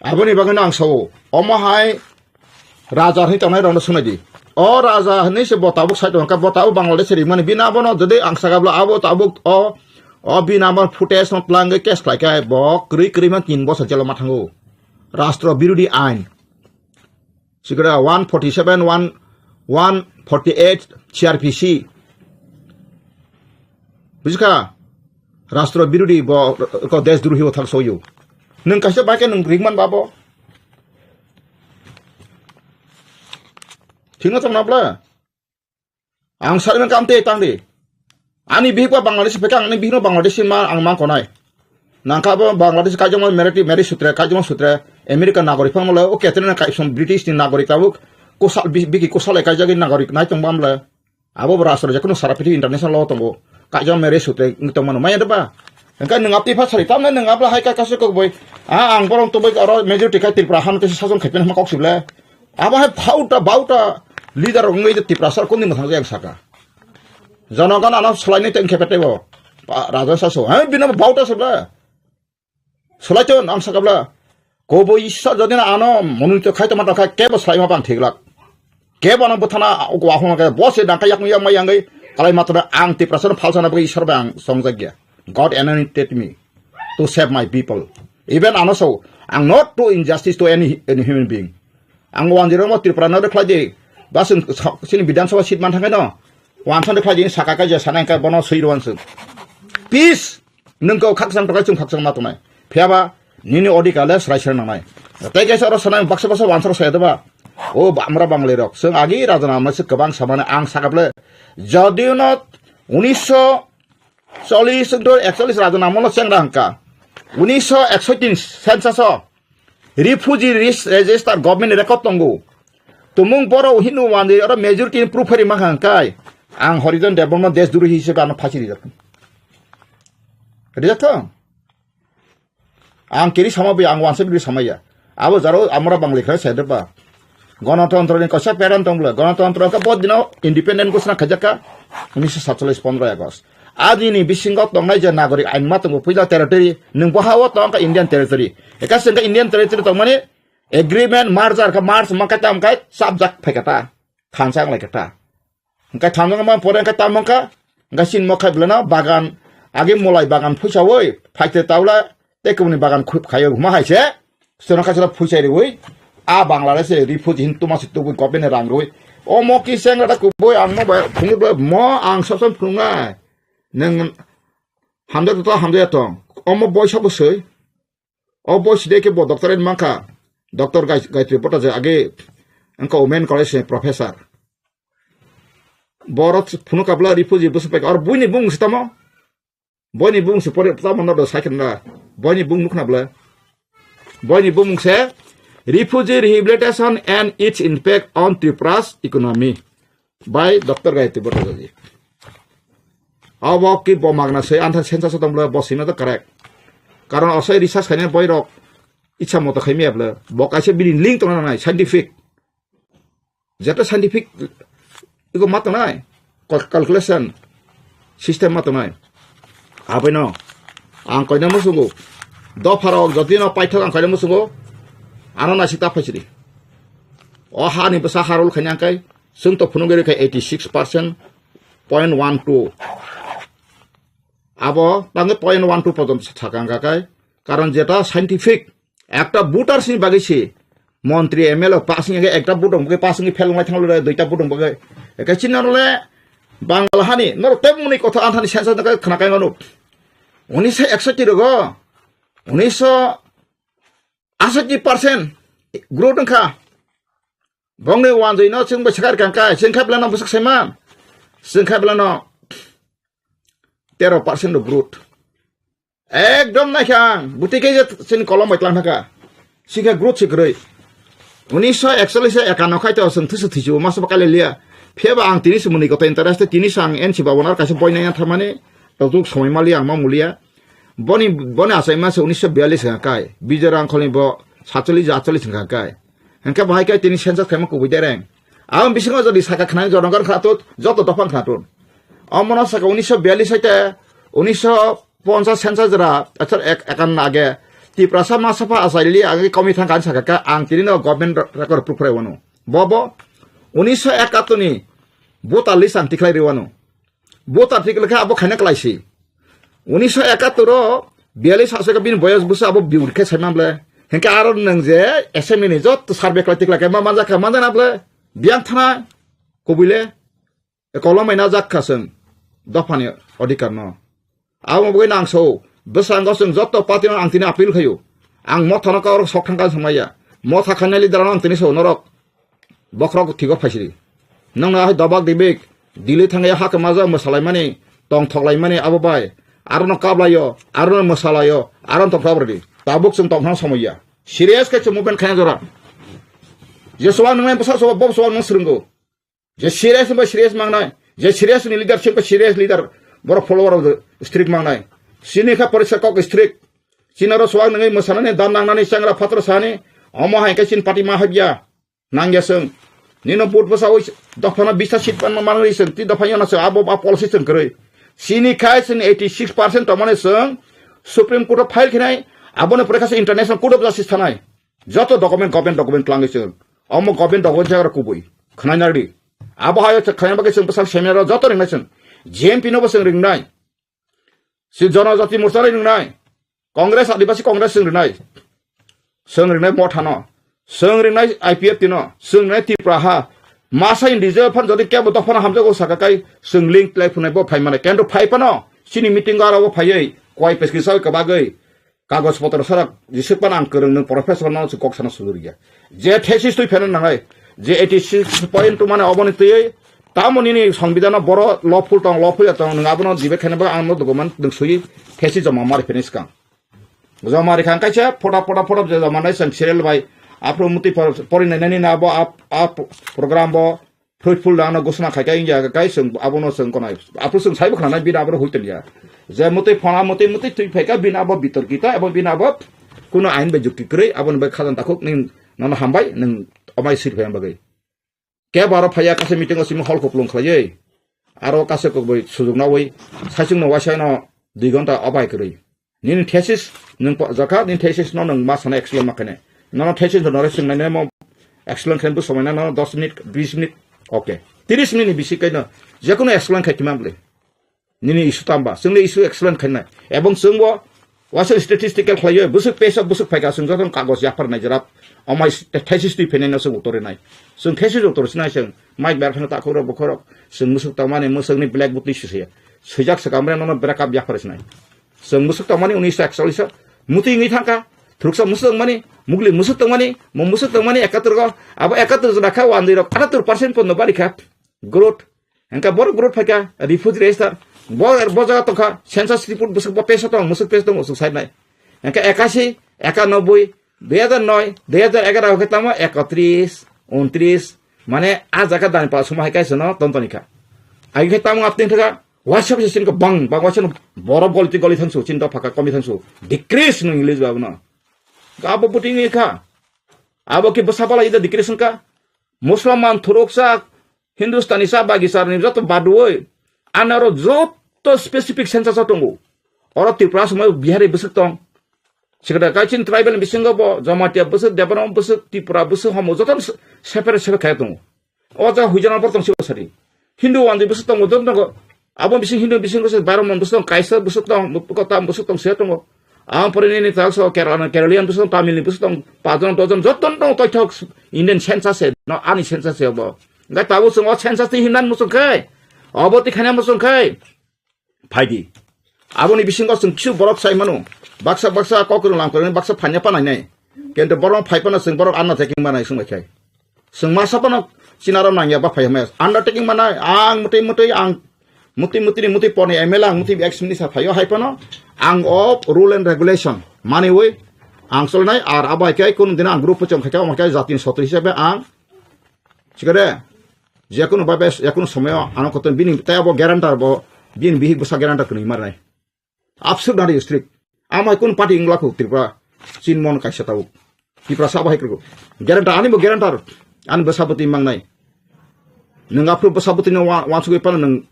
Aboni bagwino ang sao, omo hai raja hinwi tongnai rokno swnai di. O raja hinwi se bo tabuk sai tongkha, bo tabuk Bangladesh rimani. Bini abono jodi ang sakabla abo tabuk o, o bini abo footage no twlangwi case khlai khe bo kwrwi kwrwi ma tin bosor jelo ma thango. Rastro birodi ain. Sikra one forty seven, one, one forty eight C R P C. Bujikha? Rastro birodi bo ko desdrohi o thang soyo. Nwng kaisa bai khe nwng ringman babo. Thikno tong nabla. Ang sari man kam te tang di. Ani bihik ba Bangladesh peka, ani bihik no Bangladesh ma ang mang konai. Nangka bo Bangladesh kaijakma marriage, marriage sutre, kaijakma sutre, America nagorik phang mole, o ketre na kaisom British ni nagorik tabuk, kusal bi-, biki kusal e kaijagwi nagorik nai tong bamle. Abo bo rastro je kunu sara piti international law tongo. Kaijak marriage sutre wng tong mano, maya de ba? Engka nwng apti pha sari, tamne nwng abla hai ka kasu kok boi. A, ang borong to boi oro majority kai Tripura han kesi sajon khaipen hama kok sible. Abo hai phauta bauta leader rok wngwi Tiprasa rok kuni mwthang jayang saka. Jonogon ano swlainai tei wngkhe betaibo. Pa-, Rajan Saso. Hai bino bauta se bla. Swlaichon ang sakabla. Kobo Ishwar jodi na ano monolito khai tongma tongkha kebo swlaima bang thiglak. Kebo ano bwthana ugo ahuma khe bo se dangka yakung yakma yangwi kalai matana ang Tiprasa no phalsana bagwi Ishwar bai ang songjak ya. God anointed me to save my people. Even ano so, ang not to injustice to any, any human being. Ang wanjirok mo Tripura no khlai di. Ba chwng, chini Bidhan Sabha seat man thangkhe no. Wansa de khlai di saka kai je sana engka bono swi rwan chwng. Peace. Nwng kok khakchang tokai chwng khakchang ma tongnai. Phiya ba Nini odhikar le srai srai nangnai. Tei kaisa oro sanai baksa baksa wansaro saya deba. O ba-, amra Banglai rok. Seng agi raja namai se kwbang samani ang sakaple. Jodiyo no unisho chollish to ekchollish raja namolo chengra hangka. Unisho eksoitin census o refugee ris-, register government record tongo. Tumung boro hinwi wandi oro majority ni proof phari mangkha hangkai. Ang Horijon Debbarma desh duru hisabe ano phasi rijak. Rijak thong. Ang kiri sama bai, ang wansa biri sama ya. Abo jaro amra Banglai khe sedeba. Gonotontro ni kaisa pattern tong bwle. Gonotontro ka bod dino independent ghosna khaijak ka unisho satchollish pondro August. Adini bisingo tongnai je nagorik ain ma tongo puila territory, nung bo ha o tong ka Indian territory. Eka sengka Indian territory tongmani agreement merger ka merge ma ka tam kai sabjak phai kata. Thansa ang lai kata. Hingke thamjak ma pore hingke tamo wngkha, hingke sin mo khai beleno bagan, agi molai bagan phuisa oi, phaite taula, tei kubuni bagan khup khaio, huma hai se, sono kha sala phuisa riui, a Bangladesh se refugee hin tuma se tubui government ni rang rui, o mo ki seng rada kubui ang mo bai phungu bai mo ang sob sob phungnai, neng hamjak to hamjak tong, o mo boisa bo soi, O boy side ke bo doctorate mankha, Doctor Gai-, Gayatri Bhattacharya age wngkha Women College ni professor. Borok phunuk kabla refugee bwswk paikha. Oro buini bumung se tamo? Boini bumung se pore tamo no do sai khna. Boini bumung nukna bwle. Boini bumung se Refugee Rehabilitation and Its Impact on Tripura's Economy. Bai Doctor Gayatri Bhattacharya ji. Abo ki bo magna se antha census tong bwle bo sima to correct. Karon osai research khainai boy rok ichha moto khaimaya bwle. Bo kaisa bini link tongna nangnai scientific. Jeta scientific iko ma tongnai. Cal-, calculation system ma tongnai. Aboino ang koina musungo. Dopharok jotino paithak ang koina musungo. Ano naisik ta phaisidi. O hani bwsa harul khaina angkai. Chwng to phunugwi rwkha eighty six percent point one two. Abo tangwi point one two pojonto sakha wngkha khe. Karon jeta scientific ekta voter sini bagwi si montri M L A pass wngya khe ekta vote wngkhe pass wngwi fail wngwi thanglo duita vote wngkhe. Eke chini norole Bangla hani norok tei mwnwi kotha anthani sensa khna kai manu. Unisho eksotti rogo, unisho asatti percent growth wngkha. Bongni wanjwi no chwng bai sakar kangkai, chwng kha belano bwsak saiman. Chwng kha belano tero percent of growth. Ekdom naikha ang, buti ke je chini kolom bai tlang thaka. Sikha growth si kwrwi. Unisho ekchollish ekano khai to chwng thwisu thwisu masa ba kaile liya. Phiyaba ang tini se mwnwi koto interest, tini se ang N C Babu nar kaisa boy naiya tharmani. Tok tok somoi mali ang ma mulia. Boni, boni achai masa unisho biyallis wngkha kai. Bijoy Rangkhol ni bo satchollish atchollish wngkha kai. Hingke bahai kai tini census khaima kubui dereng. Aboni bisingo jodi saka khnani jonogar khnatut, joto dophang khnatut. Omono saka unisho biyallis haite unisho ponchas census jora, achar ek, ekan age. Tiprasa ma sapha achaili age komi thangkha ani saka kha ang tini no government record proof khlai wano. Bobo unisho ekattor ni voter list ang tikhlai rwano. Voter tik lekha abo khaina kwlaisi. Unisho ekattor o biyallis aswk bini boyos bwsa abo biur khe saimang ble. Hingke aro nwng je assembly ni jotto survey khlai tik lekha ma manjak kha manjak na ble. Biyang thana kubui le. Kolom bai najak kha chwng dophani odhikar no. Abo bagwi nang so bwskango chwng jotto party no ang tini appeal khaio. Ang motha no kaurok sok thangkha swngmaya. Motha khainai leader no ang tini so norok. Bokhorok thigo phaisidi. Nongno ahai dobak dibik, Delhi thangya hake maja mwsalaimani, tongthoklaimani abo bai. Arono kaplaio, arono mwsalaio, arono tongthok rwdi. Tabuk chwng tongthang somoya. Serious khe chwng movement khaina jora. Je suwang nwngnai bwsa suwang, bob suwang nwng swrwngo. Je serious bai serious mangnai, je serious ni leader se serious leader, borok follower strict mangnai. Chini kha porisa kok strict. Chini oro suwang nwngnai mwsanani, dan nangnani, changra phatra sani, omo hai khe chini party ma habya. Nangya chwng. Nino vote bwsa oi dophano bista seat pan manwi chwng, ti dopha yana chwng abo ba policy chwng kwrwi. Chini khai chwng eighty six percent tongmani chwng Supreme Court o file khinai, aboni pore kha chwng International Court of Justice thanai. Joto document, government document twlangwi chwng. Omo government document jagra kubui. Khwnai nardi. Abo hayo chwng khwnai bagwi chwng bwsang seminar o joto ringnai chwng. G M P no bo chwng ringnai. Si Janajati Morcha ringnai. Congress, Adivasi Congress chwng ringnai. Chwng ringnai Motha no. Chwng ringnai I P F T no. Chwng ringnai Tipra ha. Masa individual phan jodi kebo dophano hamjago saka kai chwng link tlai phunai bo phai mane. Kendo phai phano. Chini meeting o aro bo phaiwi. Koi peskisa kwbagwi. Kagoj potro sarak jisik pan ang kwrwng nwng professor no se kok sana sulu riya. Je thesis twi pheno nangai. Je eighty six point two mane oboni twi tamo nini songbidano boro lawful tong, lawful ya tong, nwng abono debate khaina ba ang no document nwng sui thesis joma mari pheni skang. Joma ri khang kaisa photo, photo, photo je joma nai sang serial bai. Aphro muti por-, pori nai nani na abo ap, ap program bo fruitful da no gosna khai ka ingya kai sung abono sung konai. Aphro sung saibo khana bina abo hutel ya. Je muti phona muti muti twi phai ka bina abo bitor kita abo bina abo kuno ain bai jukti kwrwi aboni bai khajan takhuk ning nono hambai ning omai sir phai bagwi. Kebo aro phaiya kaisa meeting o simi hol kuplung khlaiwi. Aro kaisa kokboi sujuk nawi saichung no waisa no dui gonta obai kwrwi. Nini thesis nwng po-, jakha, nini thesis no nwng ma sana explain ma khainai. Nono thesis no nore swng nai mo explain khain bu somai na nono dos minute, bis minute, okay. Tiris minute ni bisi kaino jekono explain khai kima bwle. Nini issue tamba, chwngni issue explain khainai. Ebong chwngbo waisa statistical khlaiyo, bwswk page o bwswk phaikha, chwng jotono kagoj yaphar nai jerap, omai thesis twi phainai no chwng uttor rinai. Chwng thesis uttor sinai chwng, mic ber phano takhuk rok bukhuk rok, chwng mwswk tongmani, mwswkni blackboard twi sisiya. Swijak swkang bre nono break up yaphar sinai. Chwng mwswk tongmani unis ekchollish o, muti wngwi thangkha, thuruksa mwswk tongmani, mugli mwswk tongmani, mo mwswk tongmani ekatur go, abo ekatur jora kha, wandwi rok atattur percent pono bari kha. Growth. Hingke borok growth phaikha, refugee register. Bo, bo jaga tongkha, census report bwswk bo pesa tong, mwswk pesa tong, mwswk sai nai. Hingke ekashi, ekanoboi, dui hajar noi, dui hajar egaroh khe tamo ekotris, untris, mane a jaga dani pala suma hai kaisa no ton toni kha. Agi khe tamo apting thaka, waisa bisa sin ko bang, bang waisa no borok goli ti goli thangsu, chin dopha ka komi thangsu. Decrease no English ba no. Abo buting kha. Abo ki bwsa bala ida decrease ka. Musliman thuruksa Hindustani sa bagi sarni joto badwoi. Anaro joto specific census o tongo. Oro Tripura somoi Bihari bwswk tong. Sikada kaiching tribal bisingo bo Jamatia bwswk, Debbarma bwswk, Tripura bwswk homo joto se-, separate separate khai tongo. O jaga huijana bor tong sibo sari. Hindu wandi bwswk tongo joto tongo. Abo bising Hindu bising bwswk Brahman bwswk tong, Kaisa bwswk tong, Kotam bwswk tong se tongo. Ang pore nini tak so Kerala, Keralian bwswk tong, Tamil ni bwswk tong, pajon dojon joto tong toithok Indian census se, no ani census se bo. Ngai tabo chwng o census ti hinan muchung khai. Obo ti khana muchung khai. Phaidi. Aboni bisingo chwng kisu borok sai mano. Baksa baksa kok rwlang koroni baksa phanya panai nai. Kento borok phai pano chwng borok anna taking manai sung bai khai. Chwng masa pano chinaro nangya ba phai hwnmaya. Undertaking manai ang mutui mutui ang mutui mutui ni mutui poni M L A ang mutui ex minister phaio hai pano ang o rule and regulation maniwi ang solnai ar abai kai kun dina ang group chong khai ka omo kai jatin soto hisabe ang Sikare, jekunu babe, jekunu somoyo ano koton bini tei abo guarantor bo, bini bihik bwsa guarantor kwnwi marnai. Absurd nari strict. Amai kun party wngla khu Tripura, Chinmon kaisa tabuk. Tripura sabo hai krugo. Guarantor, ani bo guarantor, ani bwsa bwtwi mangnai. Nwng aphuru bwsa bwtwi no wa-, wansugwi pano nwng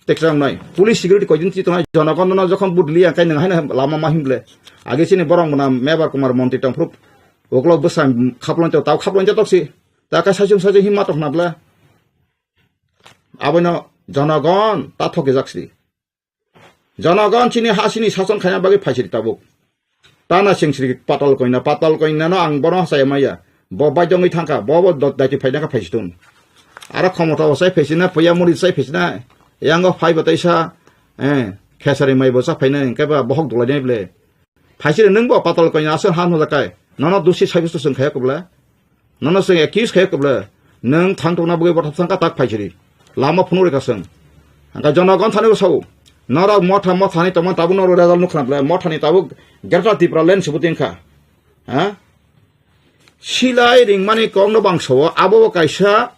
teksa wngnai. Police security koidin chi tongnai, jonogon no jokhon budli ang kai nwng haino lama ma himble. Age chini borok mwnam Mebar Kumar Montri tongphuru uklok bwsa khaplong tei tau khaplong jotok si. Ta khe saichung saichung himma tongkha na bwle. Abono jonogon ta thokjak si. Jonogon chini ha sini sason khaina bagwi phaisiri tabuk. Tana singsiri patal koina, patal koina no ang bono hasai maya. Bo baidongwi thangkha, bo bo do-, daiti phaina kha phaisitun. Aro khomota bo sai phaisina, puya muri sai phaisina. Yango phai bo taisa, eh, khesari mai bo sa phaina, hingke ba bohok dulai nai bwle. Phaisiri nwng bo patal koina aswk ha no jakai. Nono dusi sabisto chwng khaya kubla. Nono chwng accuse khaya kubla. Nwng thang tongna bagwi bothop thangkha tak phaisiri. Lama phunuk rikha chwng. Hangkha jonogon thani bo sao. Norok motha motha ni tongma tabuk norok result nukha na bwle. Motha ni tabuk Greater Tipraland se bo tingkha. Ha? Silai ringmani kok no bang sao. Abo bo kaisa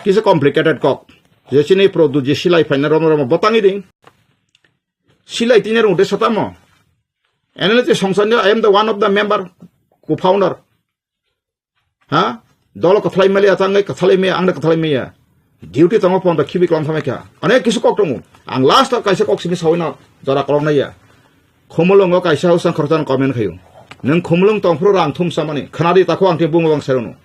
kisa complicated kok. Je chini produce je silai phaina romo romo bo tangwi ring. Silai tini rung de satamo. N L A te songsa ni, I am the one of the member, co-founder. Ha? Dolo kwthalai mali atang ngai kwthalai maya, ang de kwthalai maya. Duty tongo pon da khibi klam thamai kha. Onek kisu kok tongo. Ang last o kaisa kok simi sawina jora kolok nai ya. Khumulungo kaisa usang khoroksan comment khayo. Nwng khumulung tongphuru rang thum samani. Khnadi takho ang te bungo bang serono.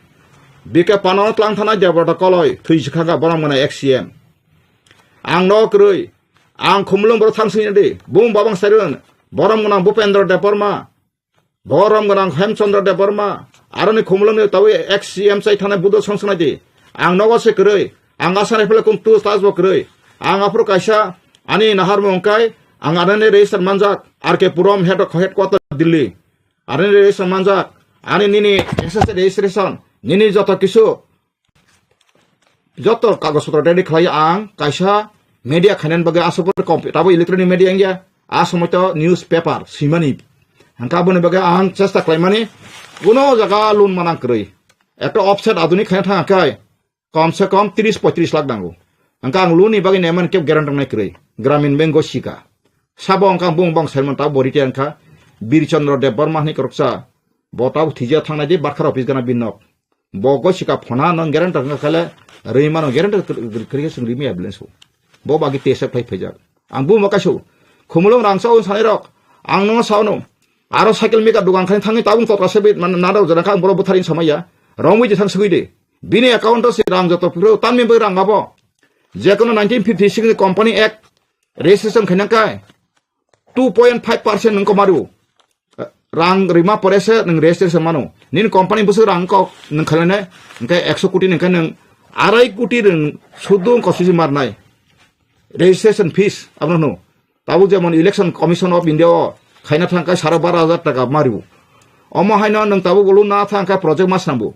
B K Pano tlang thana Debrata koloi, thwi sikha ga borok mwnai ex C M. Ang no kwrwi. Ang khumulung borok thang sini di. Bung babang seron. Borok mwnang Bupendra Debbarma. Borom gwnang Hemchandra Debbarma, aroni khumulwngni tabwi ex C M chai thanai Buddha song swnai di. Ang nogo se kwrwi, ang asani phele kum tu tas bo kwrwi. Ang aphuru kaisa ani naharmung wngkai, ang anani register manjak, R K Puram head, headquarter Delhi. Ani registration manjak, ani nini S S registration, nini joto kisu, joto kagoj potro ready khlai ang kaisa media khainani bagwi aswk computer abo electronic media wngya, a somoi to newspaper swimani. Hwnkhe aboni bagwi ang chesta khlaimani kuno jaga loan manang kwrwi. Ekta offset aduni khaina thang khe kom se kom tris poitris lakh nango. Hwnkhe ang loan ni bagwi naiman kebo guarantee wngnai kwrwi. Gramin Bank o sika. Sabo hwnkhe ang bung bang salman ta bo retire wngkha. Bir Chandra Deb Barma hwnwi kwrwksa. Bo tabo thwija thangnai di barkha office gana bin nok. Bo go sika phona nang guarantee wngkha khe le rwi mano guarantee kwrwi khe chwng rimi ambulance o. Bo bagwi tesa khlai phaijak. Ang buma kaisu. Khumulwng rang sa o sanai rok. Ang no sa no. Aro cycle mika dugan khain thangwi tabung tokra se bit man nada jana kha ang boro butharin samaya. Romwi je thang sugwi de. Bini account o se rang joto phuru tanmi bai rang abo. Je kono nineteen fifty six ni Company Act registration khainang kai two point five percent nang komaru. Rang rima pore se nang registration mano. Nini company busu rang kok nang khalane engkai ekso koti nang kai nang arai koti rang sudu ko sisi marnai. Registration fees abono hwno. Tabuk jemon Election Commission of India o khaina thang kai saro baro hajar taka mario. Omo haino nwng tabuk ulu na thang kai project ma swnambu.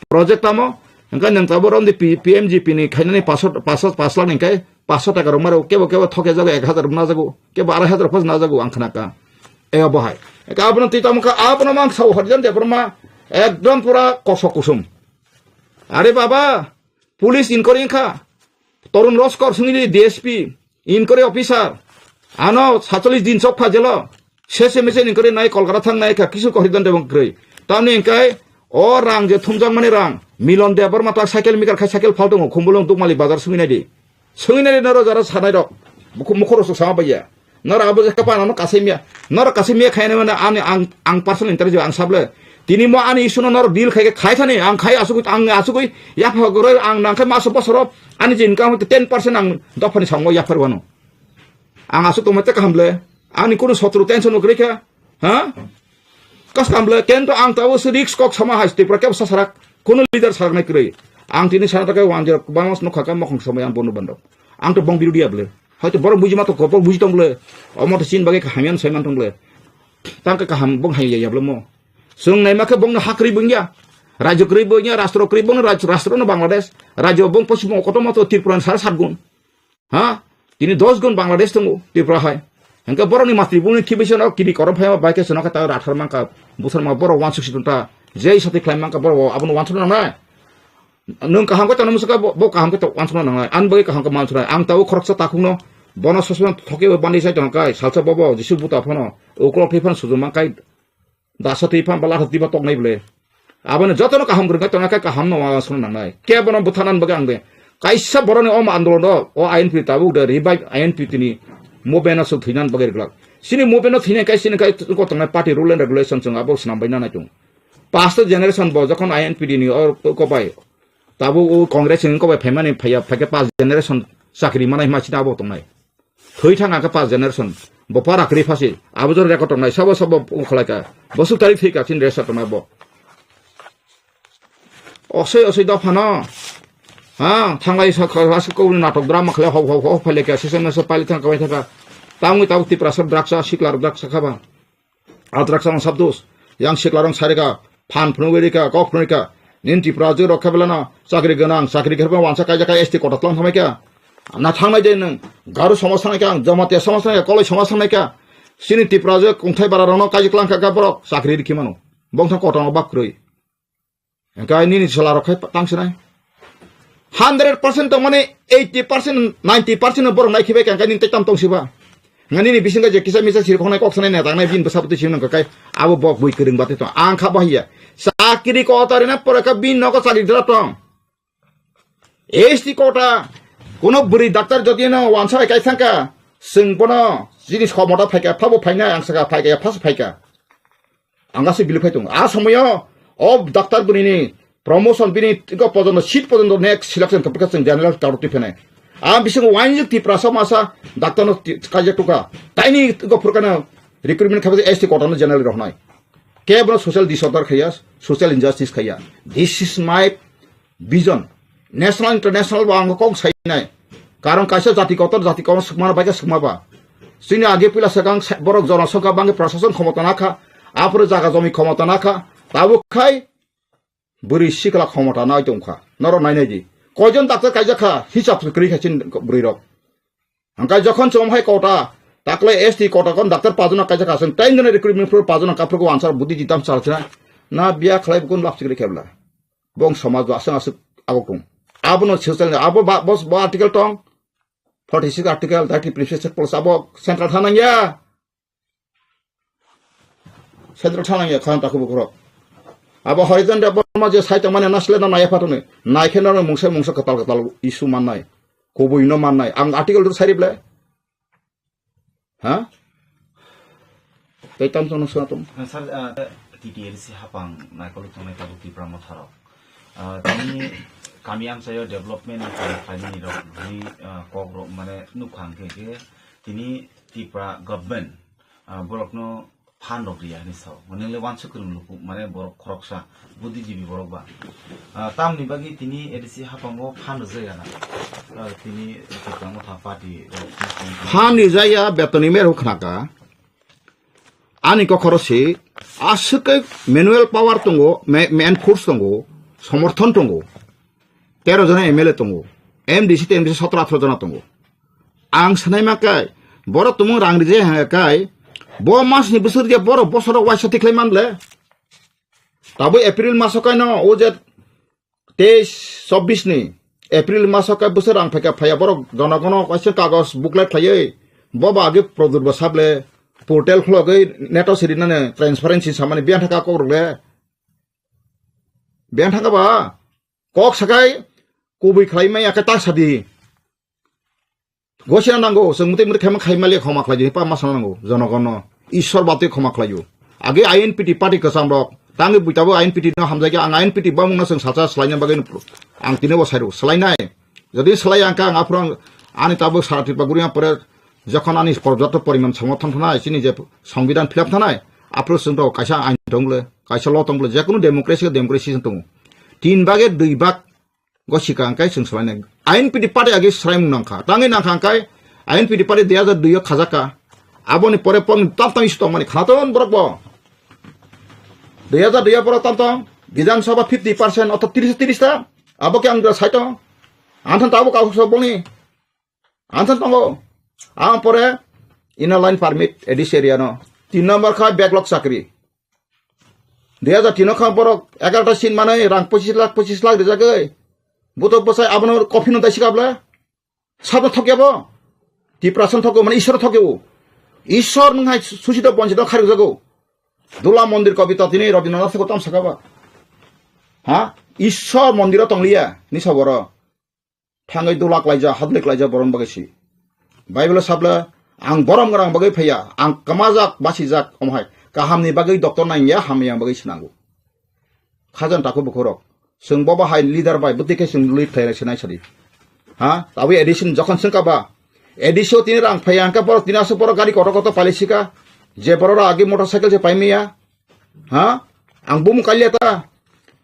Project tamo hwnkhe nwng tabuk romdi P-, P M G P ni khainani paso, paso, pas lakh ni kai paso taka rok mario. Kebo kebo thoke jago ek hajar rok na jago, kebo arai hajar rok phas na jago ang khna ka. E obo hai. Ka abono twi tamo ka abono mang sao Harijan Debbarma ekdom pura kosok kusum. Are baba, police inquiry kha. Torun Roskor sungili D S P, inquiry officer, ano satcholish din chok pha jelo, sese mese inquiry nai Kolkata thang nai kha, kisu kohri don debong kroi. Tamni engkai, o rang je thumjak mani rang, Milon Debbarma ta cycle mikar khai cycle phal tongo, Khumulwng Dukmali bazar sungwi nai di. Sungwi nai di noro jara sanai rok, buku mukhoro sok sama baiya. Nora abo je kapa ano kasimiya. Nora kasimiya khaina mane ani ang, ang personal interest ang sable. Tini mo ani issue no nora deal khai khai thani ang khai asugui ang asugui yapha gore ang nang khai maso bosoro ani je income ten percent ang dophani sango yaphar wano. Ang asuk tongma te kaham le. Ani kuno sotro tension no kha. Ha? Kas kam le kento ang tawo se risk kok sama hai Tripura kebo sasarak. Kuno leader sarak nai kwrwi. Ang tini sana takai wan jero bangos no khaka mokhong samai ang bono bandok. Ang to bong birudi able. Hoito borok buji ma to kopok buji tong le. Omo to chin bagwi kaham yan saiman tong le. Tang ka kaham bong hai ya ble mo. Sung nai ma khe bong no hakri bung ya. Rajyo kri bung ya, rastro kri bung, raj-, rastro no Bangladesh. Rajyo bong pochim bong koto ma to Tripura sar sat gun. Ha? Tini dos gun Bangladesh tongo Tripura hai. Hingke borok ni matri bung ni thibisa no kiri korom phai bai khe sono khe ta rathar mangka. Busar ma borok wansuk si ta. Jei sati khlai mangka borok abono wansuk nang nai. Nwng kaham khe tongna muchungkha, bo, bo kaham khe tong-, uansukna nangnai. Ani bagwi kaham khe ma uansuknai. Ang tabuk khoroksa takhukno, bono sosma thoke bo bandi sai tongkha, salsa bobo Jisu buta phano, uklok thwi phano sujuma kai, dasa twi phan ba latha twi phan toknai bwle. Aboni jotono kaham kwrwngkha tongna khe kaham no uansukna nangnai. Kebono butharnani bagwi ang de. Kaisa boroni omo andolon do, o I N P tabuk de revive I N P tini movement aswk thwinani bagwi rwglak. Chini movement no thwinai kai chini kai tongnai party rule and regulation chwng abo swnam bai nanai tongo. Pasta generation bo jokhon I N P D ni o, o kobai. Tabuk o Congress ni kobai phaimani phaiya, phaikhe pas generation chakri manai hima chini abo tongnai. Thwi thang khe pas generation. Bo para kwrwi phasi. Abo jor record tongnai. Sabo sabo ungkhlaika. Bosuk tarik thwi ka chini resa tongnai bo. Osoi osoi dophano. Ha, thanglai sa kha, sa kha, natok drama khlai hok hok hok phaileka. Sisa nasa paili thang kabai thaka. Tamwi tabuk Tiprasa drugs a sikla drugs a khaba. Adrak sama sabdos, yang siklarong sarika, phan phunugwi rika, kok phunugwi rika, nin Tripura jwk rok khe belano chakri gwnang, chakri khe wansa kaijak S T kota tlang thamai kha. Na thangnai de nwng, Garu somaj thangnai kha, Jamatia somaj thangnai kha, Koloi somaj thangnai kha. Chini Tripura jwk kungthai bara rokno kaijak lang kha borok chakri rikhi mano. Bongthang kota no bak kwrwi. Hingke nini chwla rok khai tang sinai. Hundred percent tong mani eighty percent, ninety percent no borok nai khibai kha, hingke nini tei tam tong siba. Hingke nini bisingo je kisa misa siri khonai kok sanai nai tangnai bini bwsa bwtwi sini nang kai abo bok bui kwrwng bati tong. Ang kha bo hiya. Chakri ko ta rina pore kha bini nogo chakri dra tong. S T kota kuno bwrwi doctor jodi no wansa bai kai thangka, chwng bono chini somota phaika, phabo phaina ang saka phaika, phas phaika. Ang aswk bili phai tongo. A somoyo o doctor bwrwini promotion bini tiko pojono seat pojono next selection khe bwkha chwng general doctor twi phenai. A bisingo wainjwk Tiprasa masa doctor no ti-, kaijak tukha. Taini tiko phurkano recruitment khabe S T kota no general rohnai. Kebono social disorder khaiya, social injustice khaiya. This is my vision. National, international bo ang kok sainai. Karon kaisa jati kotor, jati kotor swkmano bai khe swkma ba. Chini age puila swkang sa-, borok jono swkang bangkhe prosason khomota nakha. Aphuru jaga jomi khomota nakha. Tabuk khai bwrwi sikla khomota nai tongkha. Norok nainai di. Koijon doctor kaijak kha, hisab kwrwi kha chini bwrwi rok. Hingkhe jokhon chwng hai kota, takle S T kota kon doctor pajana kaijak kha, chwng ten jona recruitment pro pajana kaphru ko answer budi jitam salsina. Na biya khlai bukun lap sikri khebla. Bong somaj bo aswk aswk agok tong. Abono social abo ba, bos bo article tong. Forty six article, thirty previous clause abo central thanang ya. Central thanang ya khan taku bukrok. Abo Horizon Debbarma je sai tongmani nasle na naya phatuni. Naikhe no mungsa mungsa katal katal issue mannai. Kubui no mannai. Ang article tu sari ble. Ha? Tei tam tong sung atum. Sir, ah, T T L C hapang naikolok tongnai tabuk Tipra Motharok. Ah, tini kami amchaio development ni kami khlaimani rok ni, ah, kok rok mane nukha hwnkhe khe tini Tipra government, ah, borokno phan rok riya hinwi sao. Mane le wansuk kwrwng luku, mane borok khoroksa, buddhijibi borok ba. Ah, tamni bagwi tini A D C haphango phan rwjak ya na. Ah, tini Tipra Motha party rok. Phan rijaya betoni mer hukhnaka. Ani kokhoro se aswk khe manual power tongo, ma-, man force tongo, somorthon tongo. Tero jona M L A tongo. M D C te M D C sotro athro jona tongo. Ang sanai ma kai, borok tumung rang rije hanga kai, bo mas ni bwswk rije borok bosoro waisa tikhlai man le. Tabuk April maso kaino o je teis chobbish ni April maso kai bwswk rang phaika phaiya borok jonogono kaisa kagos booklet khlaiwi bo ba age Pradyot bo sable portal khulogwi neto sirinani transparency samani biyang thaka kokrok le. Biyang thaka ba kok sakai kubui khlai maya khe ta sadi. Gosina nango, chwng mwtwi mwtwi khaima khai mali khoma khlai di, pa ma sana nango, jonogono. Ishwar batwi khoma khlaio. Age I N P T party kwcham rok, tangwi buitabo I N P T no hamjagya, ang I N P T bamungno chwng salsa swlaina bagwi ang tini bo sairo, swlainai. Jodi swlai ang kha, ang aphuru ang ani tabuk sara Tripura guri ang pore, jokhon ani porjapto poriman somorthon thanai, chini je songbidan philap thanai, aphuru chwng to kaisa ain tong bole, kaisa law tong bole, jekunu democracy, democracy tongo. Tin bage dui bag Go sika hwnkhe chwng swlainai. I N P T party age swlaimung nangkha. Tangwi nangkha hwnkhe I N P T party dui hajar dui o khajak kha. Aboni pore pon tam tam issue tongmani khana ton borok bo. Dui hajar dui o borok tam tam. Bidhan Sabha fifty percent oto tris tris ta. Abo khe ang da saito. Anthan tabuk kau so boni. Anthan tongo. Ang pore Inner Line Permit A D C area no. Tin number kha backlog chakri. Dui hajar tin o kha borok egarota seat manwi rang pochis lakh, pochis lakh rijagwi. Buto bwsai abono coffin no daisi kabla. Sabno thokya bo. Tiprasa no thokya, mane Ishwar thokya o. Ishwar nwng hai susito bonchito kharokjago. Dula mondir kobita tini Rabindranath ko tam sakaba. Ha? Ishwar mondiro tongliya, ni saboro. Thangwi dulak laijak, hadlik laijak borok bagwi si. Bible sabla, ang borom gwnang bagwi phaiya, ang kwmajak, basijak, omo hai. Kahamni bagwi doctor nangya, hamya bagwi swnango. Khajan takhuk bukhurok. Chwng bo bahai leader bai, bwtwi khe chwng lead khlai sinai sadi. Ha? Tabwi A D C ni jokhon swngkha ba. A D C o tini rang phaiya, hwnkhe borok tini aswk borok gari kotor kotor pailai sika. Je borok rok agi motorcycle se paimaya. Ha? Ang bumung kalia ta.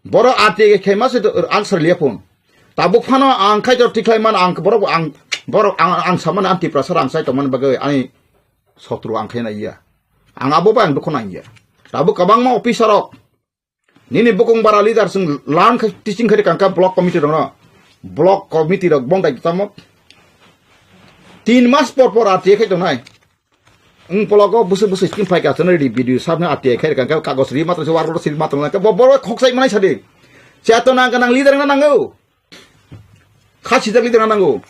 Borok R T I khe ma se answer liya phone. Tabuk phano ang khai jor tikhlai man ang borok ang borok ang ang saman ang Tiprasa rang sai tongmani bagwi ani sotru ang khai na iya. Ang abo bai ang dukho nang iya. Tabuk kwbangma officer rok. Nini bukung bara leader sing lan khai teaching khai kangka block committee rok no. Block committee rok bong dai tamo. Tin mas por por R T I khai tongnai. Wng pologo bwswk bwswk skin phai ka chana ready video sabna R T I khai rwkha kagos ri matro se warlo sil matro na bo bo khok sai manai sadi. Chetona ganang leader na nango. Kha sijak leader na nango.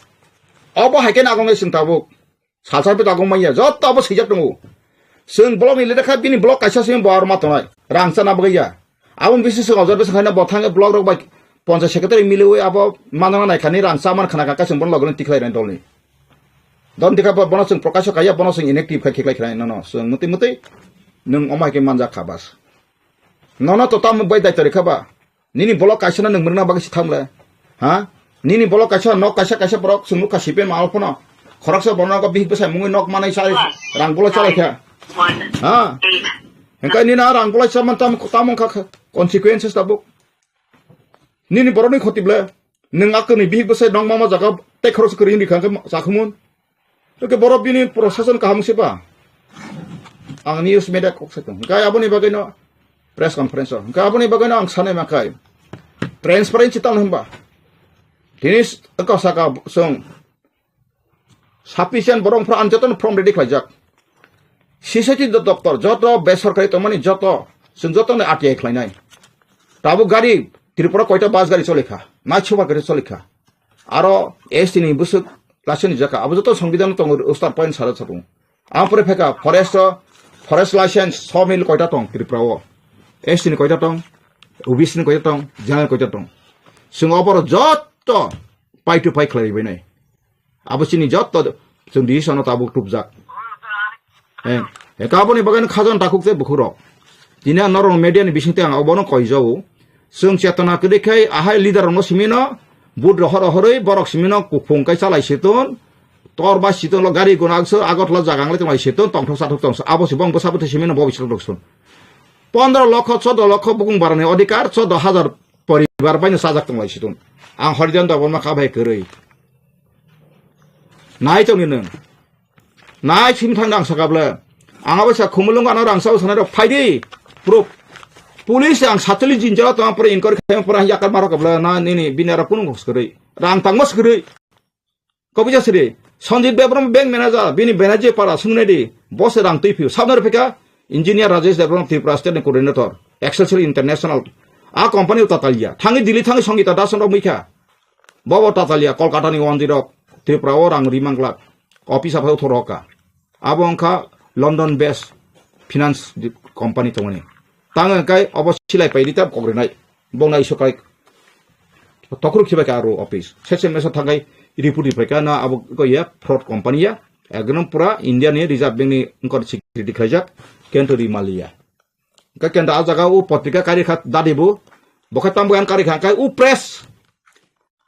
Obo hai khe nagong le sing tabuk. Salsa pe tagong manya joto abo sijak tongo. Sing block ni leader kha bini block kaisa sing bo ar matonai. Rang chana bagwi ya. Aboni bising sing ojar bising khaina bo thangwi block rok bai ponchayat secretary miliwi abo manana nai khani rang chaman khana kha kaising bono logoni tikhlai rani dolni. Don dikha bo bono chwng prokasho kaiya bono chwng inactive khai khiklai khna nono chwng mwtwi mwtwi nwng omai khe manjak kha bas. Nono to tamo bai daito rikha ba. Nini bolok kaisa no nwng mwrwkna bagwi si thamle. Ha? Nini bolok kaisa nok kaisa kaisa borok chwng nukha C P M al phano. Khoroksa borok no bihik bwsai mungwi nok manai chai rang bolai chalai kha. Ha? Hingkai nini a rang bolai chaman tam tam wngkha kha consequences tabuk. Nini borokni khoti ble. Nwng akoni bihik bwsai nok mama jaga tei khoroksa kwrwi wngkha khe chakhumun. Oke borok bini prosason kaham se ba. Ang news media kok se tong. Hwnkhe aboni bagwino press conference o. Hwnkhe aboni bagwino ang sanai ma khai. Transparency tamo hwnba. Tini s-, ko saka song. Sufficient borok phra ang jotono form ready khlaijak. C C T doptor, joto besorkari tongmani joto, chwng jotono R T I khlainai. Tabuk gari, Tripura koita bus gari cholikha, nai chuba gari cholikha. Aro S T ni bwswk laisani jaka, abo joto songbidhan tongo, ustar point sara chapung. Ang pore pheka forest o, forest license sawmill koita tong Tripura o. S T ni koita tong, O B C ni koita tong, general koita tong. Chwng oboro joto pai to pai khlai bai nai. Abo chini joto chwng decision no tabuk tubjak. Eh, eh, kaboni bagwi no khajan takhuk tei bukhurok. Tini ang norok media ni bisingtwi ang obono koijao. Chwng chetona kwrwi khai ahai leader rokno simino, vote rohor rohorwi borok simino kuphung kai chalai siton, tor bai siton lo gari guna akso Agartala jaga anglai tonglai siton, tongthok sathok tongsa. Abo si bong bwsa bwthai simino bo bising rok son. Pondro lokho, chodo lokho bukung barani odhikar, chodo hajar poribar bai no chajak tonglai siton. Ang Horijan Debbarma kha bai kwrwi. Nai tongni nwng. Nai simi thangna ang sakha bwle. Ang abo sa khumulung ano rang sao sanai rok phaidi. Proof. Police ang satuli jinjalo tong pore inquiry khaima pore yakar marok bwle na nini bini aro kunung kos kwrwi. Rang tangma swrwi. Kobija siri. Sanjit Debbarma bank manager bini Banerjee para sungnai di. Boss rang twi phiu. Sabnar phika engineer Rajesh Debbarma Tripura state ni coordinator. Excelsior International. A company uta talia. Thangi Delhi thangi Sangita Dasan rok mikha. Bobo tatalia Kolkata ni wanjwi rok Tripura o rang ri manglak. Office aphai uthor roka. Abo wngkha London based finance di-, company tongmani. Tang wngkai obo silai pai rita kok rinai. Bongna iso kai tokhru khibai ka aro office. Sese mesa thangai report ripai ka na abo ko ya fraud company ya. Ekdom pura India ni Reserve Bank ni wngkor security khlaijak. Kento ri maliya. Ka kento a jaga o potrika kari kha dadi bo. Bokha tambo an kari kha kai o press.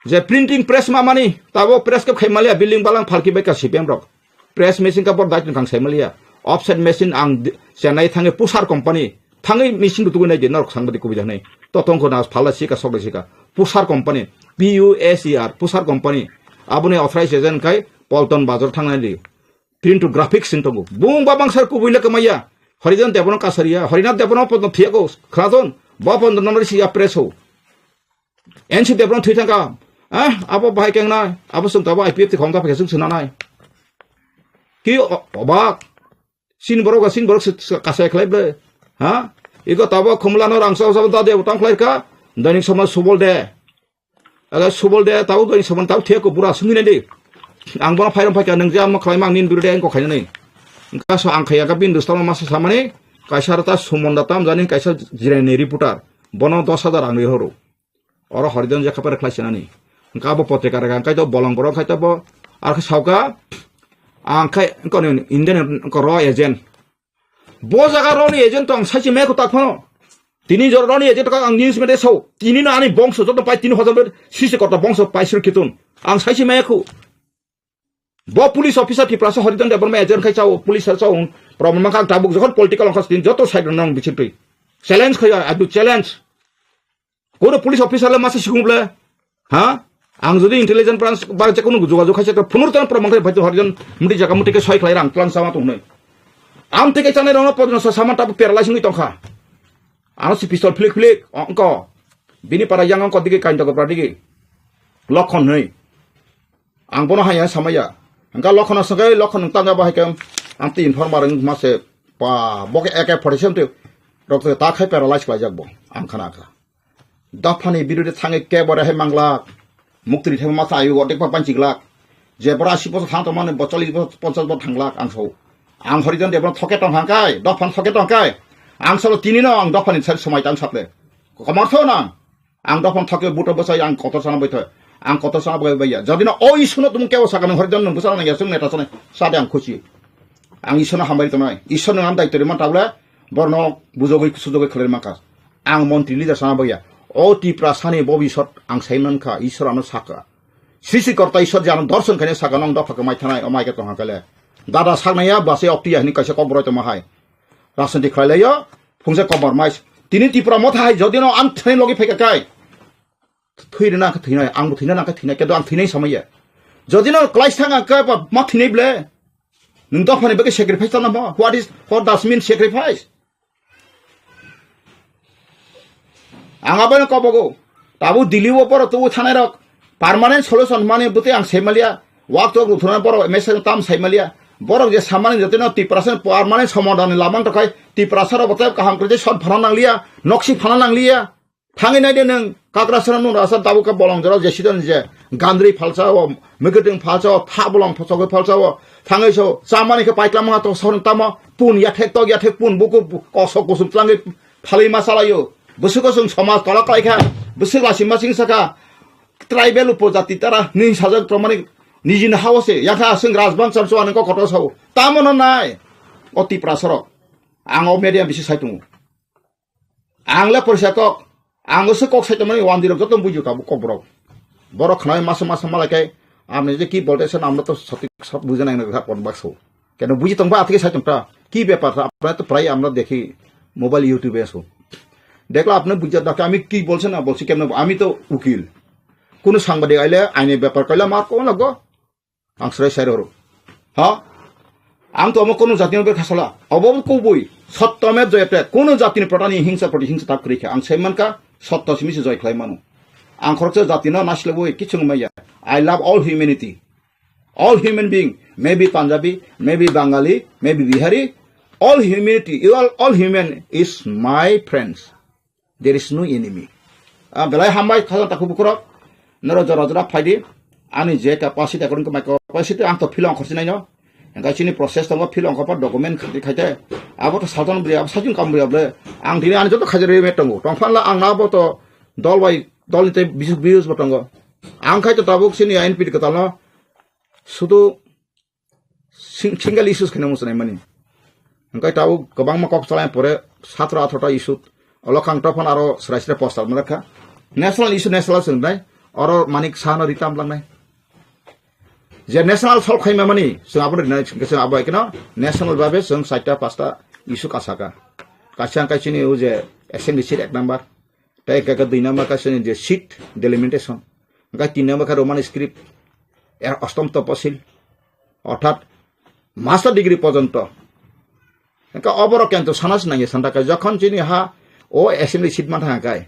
Je printing press ma mani, tabo press kep khai malia, building balang phalki bai ka C P M rok. Press machine ka bor dait nang sai malia. Offset machine ang di-, Chennai thangi Pusar company, thangi machine tu nai di norok sang badi kubui janai. To tong ko na phala sika sok sika. Pusar company, P U S E R, Pusar company. Aboni authorized agent kai Polton Bazar thangnai di. Print to graphics sin tongo. Bung babang sar kubui le kemaya. Horijan Debbarma kasaria, Horinath Debbarma pondo thiago, khrajon, bo pondo nomor si ya press ho. N C Debbarma thwi thangkha. Ah, abo bahai keng na, abo sung tabo I P F T khom ta phai sung suna nai. Ki o-, obak. Sin borok ga sin borok se, se kasai khlai ble. Ha? Iko tabo khumla no rang sao sao da de utang khlai ka. Dainik Samaj Subol de. Aga Subol de tabo dainik Samaj tabo thiya ko bura sungwi nai de. Ang bono phairam phaikha nang jam khlai mang nin buru de ang ko khaina nai. Engka so ang khaya ka bin dustama masa samani. Kaisa rata Sumonda tam jani kaisa jirani reporter. Bono dos hajar ang ri horo. Oro Horijan je khapar khlai sinani. Engka abo potrika rega engkai to bolong borok khai to bo. Ar khe sauka ang khai engko ni Indian engko ro agent. Bo jaga roni agent tong sachi me ko tak phano. Tini jor roni agent ka ang news mede sau. Tini na ani bongso joto pai tini hajar ber sisi kota bongso pai sir kitun. Ang sachi me ko. Bo police officer Tiprasa Horijan Debbarma agent khai chao, police chao, problem ma kang tabuk jokhon political ongkhas tin joto side nang bichitwi. Challenge khai, I do challenge. Koro police officer le masa sikung ble, ha? Ang jodi intelligence branch ba je kono jogajog khai se phunur tan problem khai bhai Horijan muti jaga muti ke soi khlai rang tlang sama tung nei. Am tike chanai rong podno sa sama tabuk paralyze ngi tongkha. Ano si pistol flick flick, ongko. Bini para yang ongko digi kain toko pra digi. Lokhon nei. Ang bono haya samaya. Angka Lokhon aswk Lokhon tanga bahai kam. Ang ti informer wng mase pa boke A K forty seven tu rok ta khai paralyze khlai jak bo. Ang khana kha. Dophani birude thangai ke bore hai manglak. Muktri thema masa ayu odek pa panchi glak. Je bora si boso thang tongmani bo chollish boso ponchash boso thanglak ang so. Ang Horijan Debbarma thoke tong hangkai, dophan thoke tong kai. Ang salo tini no ang dophani sal somai tang saple. Komar tho nang. Ang dophon thokhe buto bwsai ang kotor sana bai thai. Ang kotor sana bai bai ya. Jodi no o Iswrno tumung kebo sakha nang Horijan nang bwsana nang ya chwng neta sanai. Sade ang khuchi. Ang Iswrno hambai tongnai. Iswrno ang daitwrwi man tabule borno bujogwi sujogwi khlai mankha. Ang montri leader sana bai ya. O Tiprasani bobisot ang sai mankha Iswr ano sakha. Srishti korta Iswr je ano dorson khaine sakha nang dopha khe mai thanai o mai khe tongha kale. Dada saknai ya bwsai okti ya hini kaisa kokborok tongma hai. Rajniti khlai lai yo, phungsa komor mais. Tini Tipra motha hai jodi no ang thani logi phaika kai. Thwi rina khe thwinai, ang bo thwina nang khe thwinai, kendo ang thwinai samaya. Jodi no klai sang ang khe ba ma thwinai ble. Nwng dophani bagwi sacrifice tongna mo? What is, what does mean sacrifice? Ang abono kobogo. Tabuk Delhi o borok tubu thanai rok permanent solution mani bwtwi ang sai maliya. Wak tok ruthuna borok message tam sai maliya. Borok je samani jotino Tiprasa permanent somadhan ni lamang tokai Tiprasa rok bwtwi kaham kwrwi sot phana nangliya, noksi phana nangliya. Thangwi naide nwng Kakrasana nwng rasa tabuk khe bolong jora je sidon je gandri phalsa o, mwkhuitwng phalsa o, tha bolong phalsa o, thangwi so chamani khe paitlam ma to sor tamo pun yathek tok yathek pun buku kosok kusum tlangwi phalwi ma salaio. Bwswk o chwng somaj tola kalaikha, bwswk lasi masing saka, tribal upojati tara ni sajak tomani nijini hao se yakha chwng rajban chamchwani kok kotor sao. Tamo no nai o Tiprasa rok. Ang o media bisi sai tongo. Ang le porisa kok, ang se kok sai tongmani wandi rok joto bujo tabuk kok borok. Borok khnai masa masa malai kai, amni je ki bolte sen amno to sotik sot bujana nang kha kon bakso. Keno buji tong ba atike sai tong ta, ki bepar ta, apna to prai amno dekhi mobile YouTube e so. Dekla apne bujja dakhe ami ki bolse na bolse kemno, ami to ukil. Kono sangbadik aile aini bepar kaila mar ko lago. Ang srai sai roro. Ha? Ang to amo kono jatino ber khasala. Obo kubui. Sotto me joyate. Kono jatini protani hingsa proti hingsa tak kri kha. Ang sai mankha sotto simi se joy khlai mano. Ang khoroksa jatino naslebui kichung maya. I love all humanity. All human being. Maybe Punjabi, maybe Bangali, maybe Bihari. All humanity, you all, all human is my friends. There is no enemy. Ah, belai hambai khajang takhuk bukurok. Noro jora jora phaidi. Ani je capacity, according to my capacity, ang to philong khorchinai no. Engkai chini process tongo, philong khorpa document khati khaite. Abo to salton bri, abo sajung kam bri able. Ang tini ani joto khajari me tongo. Tongphanla ang na abo to dol bai, dol ni te bisuk bius bo tongo. Ang khai to tabuk chini N P T kwtal no. Sudu sing-, single issues kheno muchunai mani. Hingkai tau kwbangma kok chalai pore satro athrota issue. Olo khang tophon aro srai srai poster ma rakha. National issue national swngnai. Oro manik sano ritam langnai. Je national solve khaima mani, chwng abo rinai, chwng abo ekno national babe chwng saita pasta issue kasaka. Kaisa hingkai chini o je assembly seat ek number. Tei hingke khe dui number khe chini je seat delimitation, hingke tin number khe Roman script, er ostom toposil, orthat master degree porjonto. Hingke oborok kento sana se nangya santa khe jokhon chini ha o assembly seat mantha hingke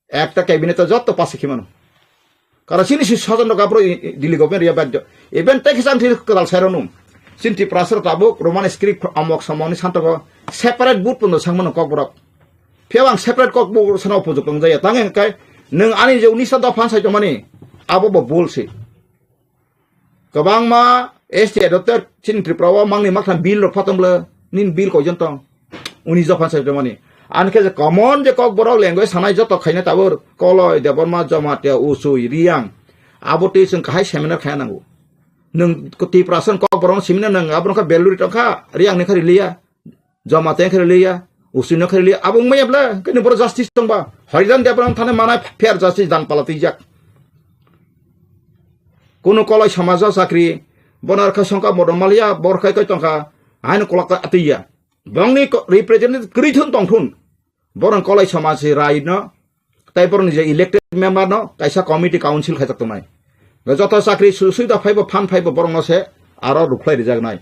ekta cabinet o jotto pass khe mano. Karo chini si sojon rok abro i-, i-, Delhi government ria badyo. Even tei kisa ang thik kwtal sai rwnung. Chini Tiprasa rok tabuk Roman script amok somoni santogo separate board pono sangmano kokborok. Phiya ang separate kokborok sana upojok tongjaya. Tang hingkai nwng ani je unisa dopha sai tongmani abo bo bol se. Kwbangma S T adopted chini Tripura o mangni maktham bill rok phatongle nin bill koijon tong. Uni jophan sai mani. Ani khe je common je kokborok language sanai joto khaina tabur Koloi, Debbarma, Jamatia, Usui, Riang. Abo twi chwng kahai seminar khaya nango. Nwng Tiprasa kokborok seminar nwng abo kha Belluri tongkha, Riang ni kha riliya. Jamatia kha riliya. Usui no kha riliya. Abo wngmaya ble, kini boro justice tongba. Harijan Debbarma thani manai fair justice dan pala twijak. Kuno Koloi samajo chakri, bono rkha songka modom maliya, bor khai koi tongkha, haino kolok atwiya. Bongni ko-, representative kwrwi thun tong thun. Borok Koloi samaj se rai no, tai borok ni je elected member no kaisa committee council khaijak tongnai. Joto chakri su-, suida phaibo phan phaibo borok no se aro rukhlai rijak nai.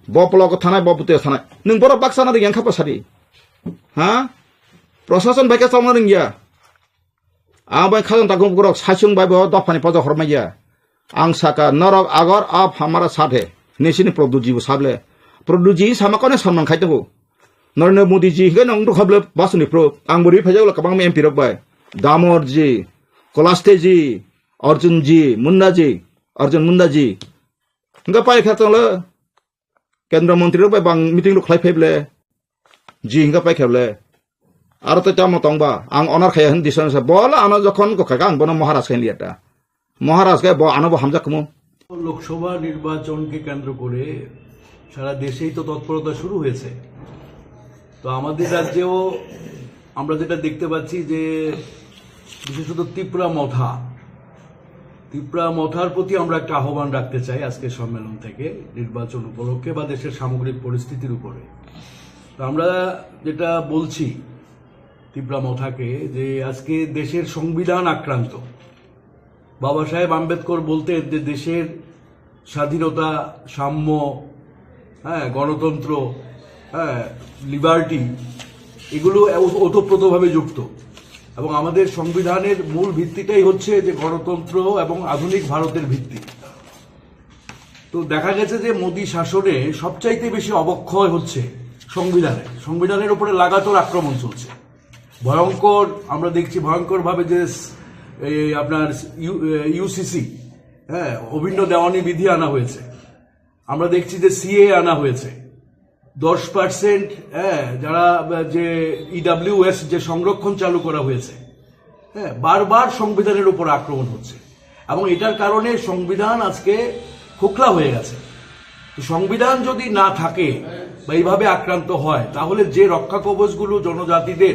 Bo block o thanai, bo bwtwi o thanai. Nwng borok baksa na ring yang kha bwsadi. Ha? Prosason bai khe chongna ring ya. Ang bai khajang takung borok saichung bai bo dophani pojo hormai ya. Ang saka norok agar ab hamara sath hai. Nisini Produtji bo sable. Produtji sama kone samnang khai tongo. Narendra Modi ji hingke nang dukha ble basuni pro. Ang bo ri phai jagla kabang M P rok bai. Damor ji, Kolaste ji, Arjun ji, Munda ji, Arjun Munda ji. Hingke pai kha tonglo. Kendra montri rok bai bang meeting rok khlai phai ble. Ji hingka pai khe ble. Aro to tamo tong ba, ang honor khaya hin dison sa. Bola ano jokhon ko kaka ang bono Maharaj khe liya ta. Maharaj khe bo ano bo hamjak kumo. Lok Sabha নির্বাচনকে কেন্দ্র করে সারা দেশেই তো তৎপরতা শুরু হয়েছে। তো আমাদের রাজ্যেও আমরা যেটা দেখতে পাচ্ছি যে বিশেষত তিপ্রা মথা, তিপ্রা মথার প্রতি আমরা একটা আহ্বান রাখতে চাই আজকের সম্মেলন থেকে, নির্বাচন উপলক্ষে বা দেশের সামগ্রিক পরিস্থিতির উপরে। তো আমরা যেটা বলছি তিপ্রা মথাকে, যে আজকে দেশের সংবিধান আক্রান্ত। বাবা সাহেব আম্বেদকর বলতেন যে দেশের স্বাধীনতা, সাম্য, হ্যাঁ, গণতন্ত্র, হ্যাঁ, লিবার্টি, এগুলো ওত- ওতপ্রোতভাবে যুক্ত। এবং আমাদের সংবিধানের মূল ভিত্তিটাই হচ্ছে যে গণতন্ত্র এবং আধুনিক ভারতের ভিত্তি। তো দেখা গেছে যে মোদী শাসনে সবচাইতে বেশি অবক্ষয় হচ্ছে সংবিধানের। সংবিধানের উপরে লাগাতার আক্রমণ চলছে। ভয়ঙ্কর, আমরা দেখছি ভয়ঙ্করভাবে যে স- এই আপনার ইউ- ইউসিসি, হ্যাঁ, অভিন্ন দেওয়ানি বিধি আনা হয়েছে। আমরা দেখছি যে সিএ আনা হয়েছে। দশ পার্সেন্ট, হ্যাঁ, যারা, যে ইডাব্লিউএস, যে সংরক্ষণ চালু করা হয়েছে, হ্যাঁ, বারবার সংবিধানের উপর আক্রমণ হচ্ছে এবং এটার কারণে সংবিধান আজকে খোকলা হয়ে গেছে। তো সংবিধান যদি না থাকে বা এইভাবে আক্রান্ত হয়, তাহলে যে রক্ষা কবচগুলো জনজাতিদের,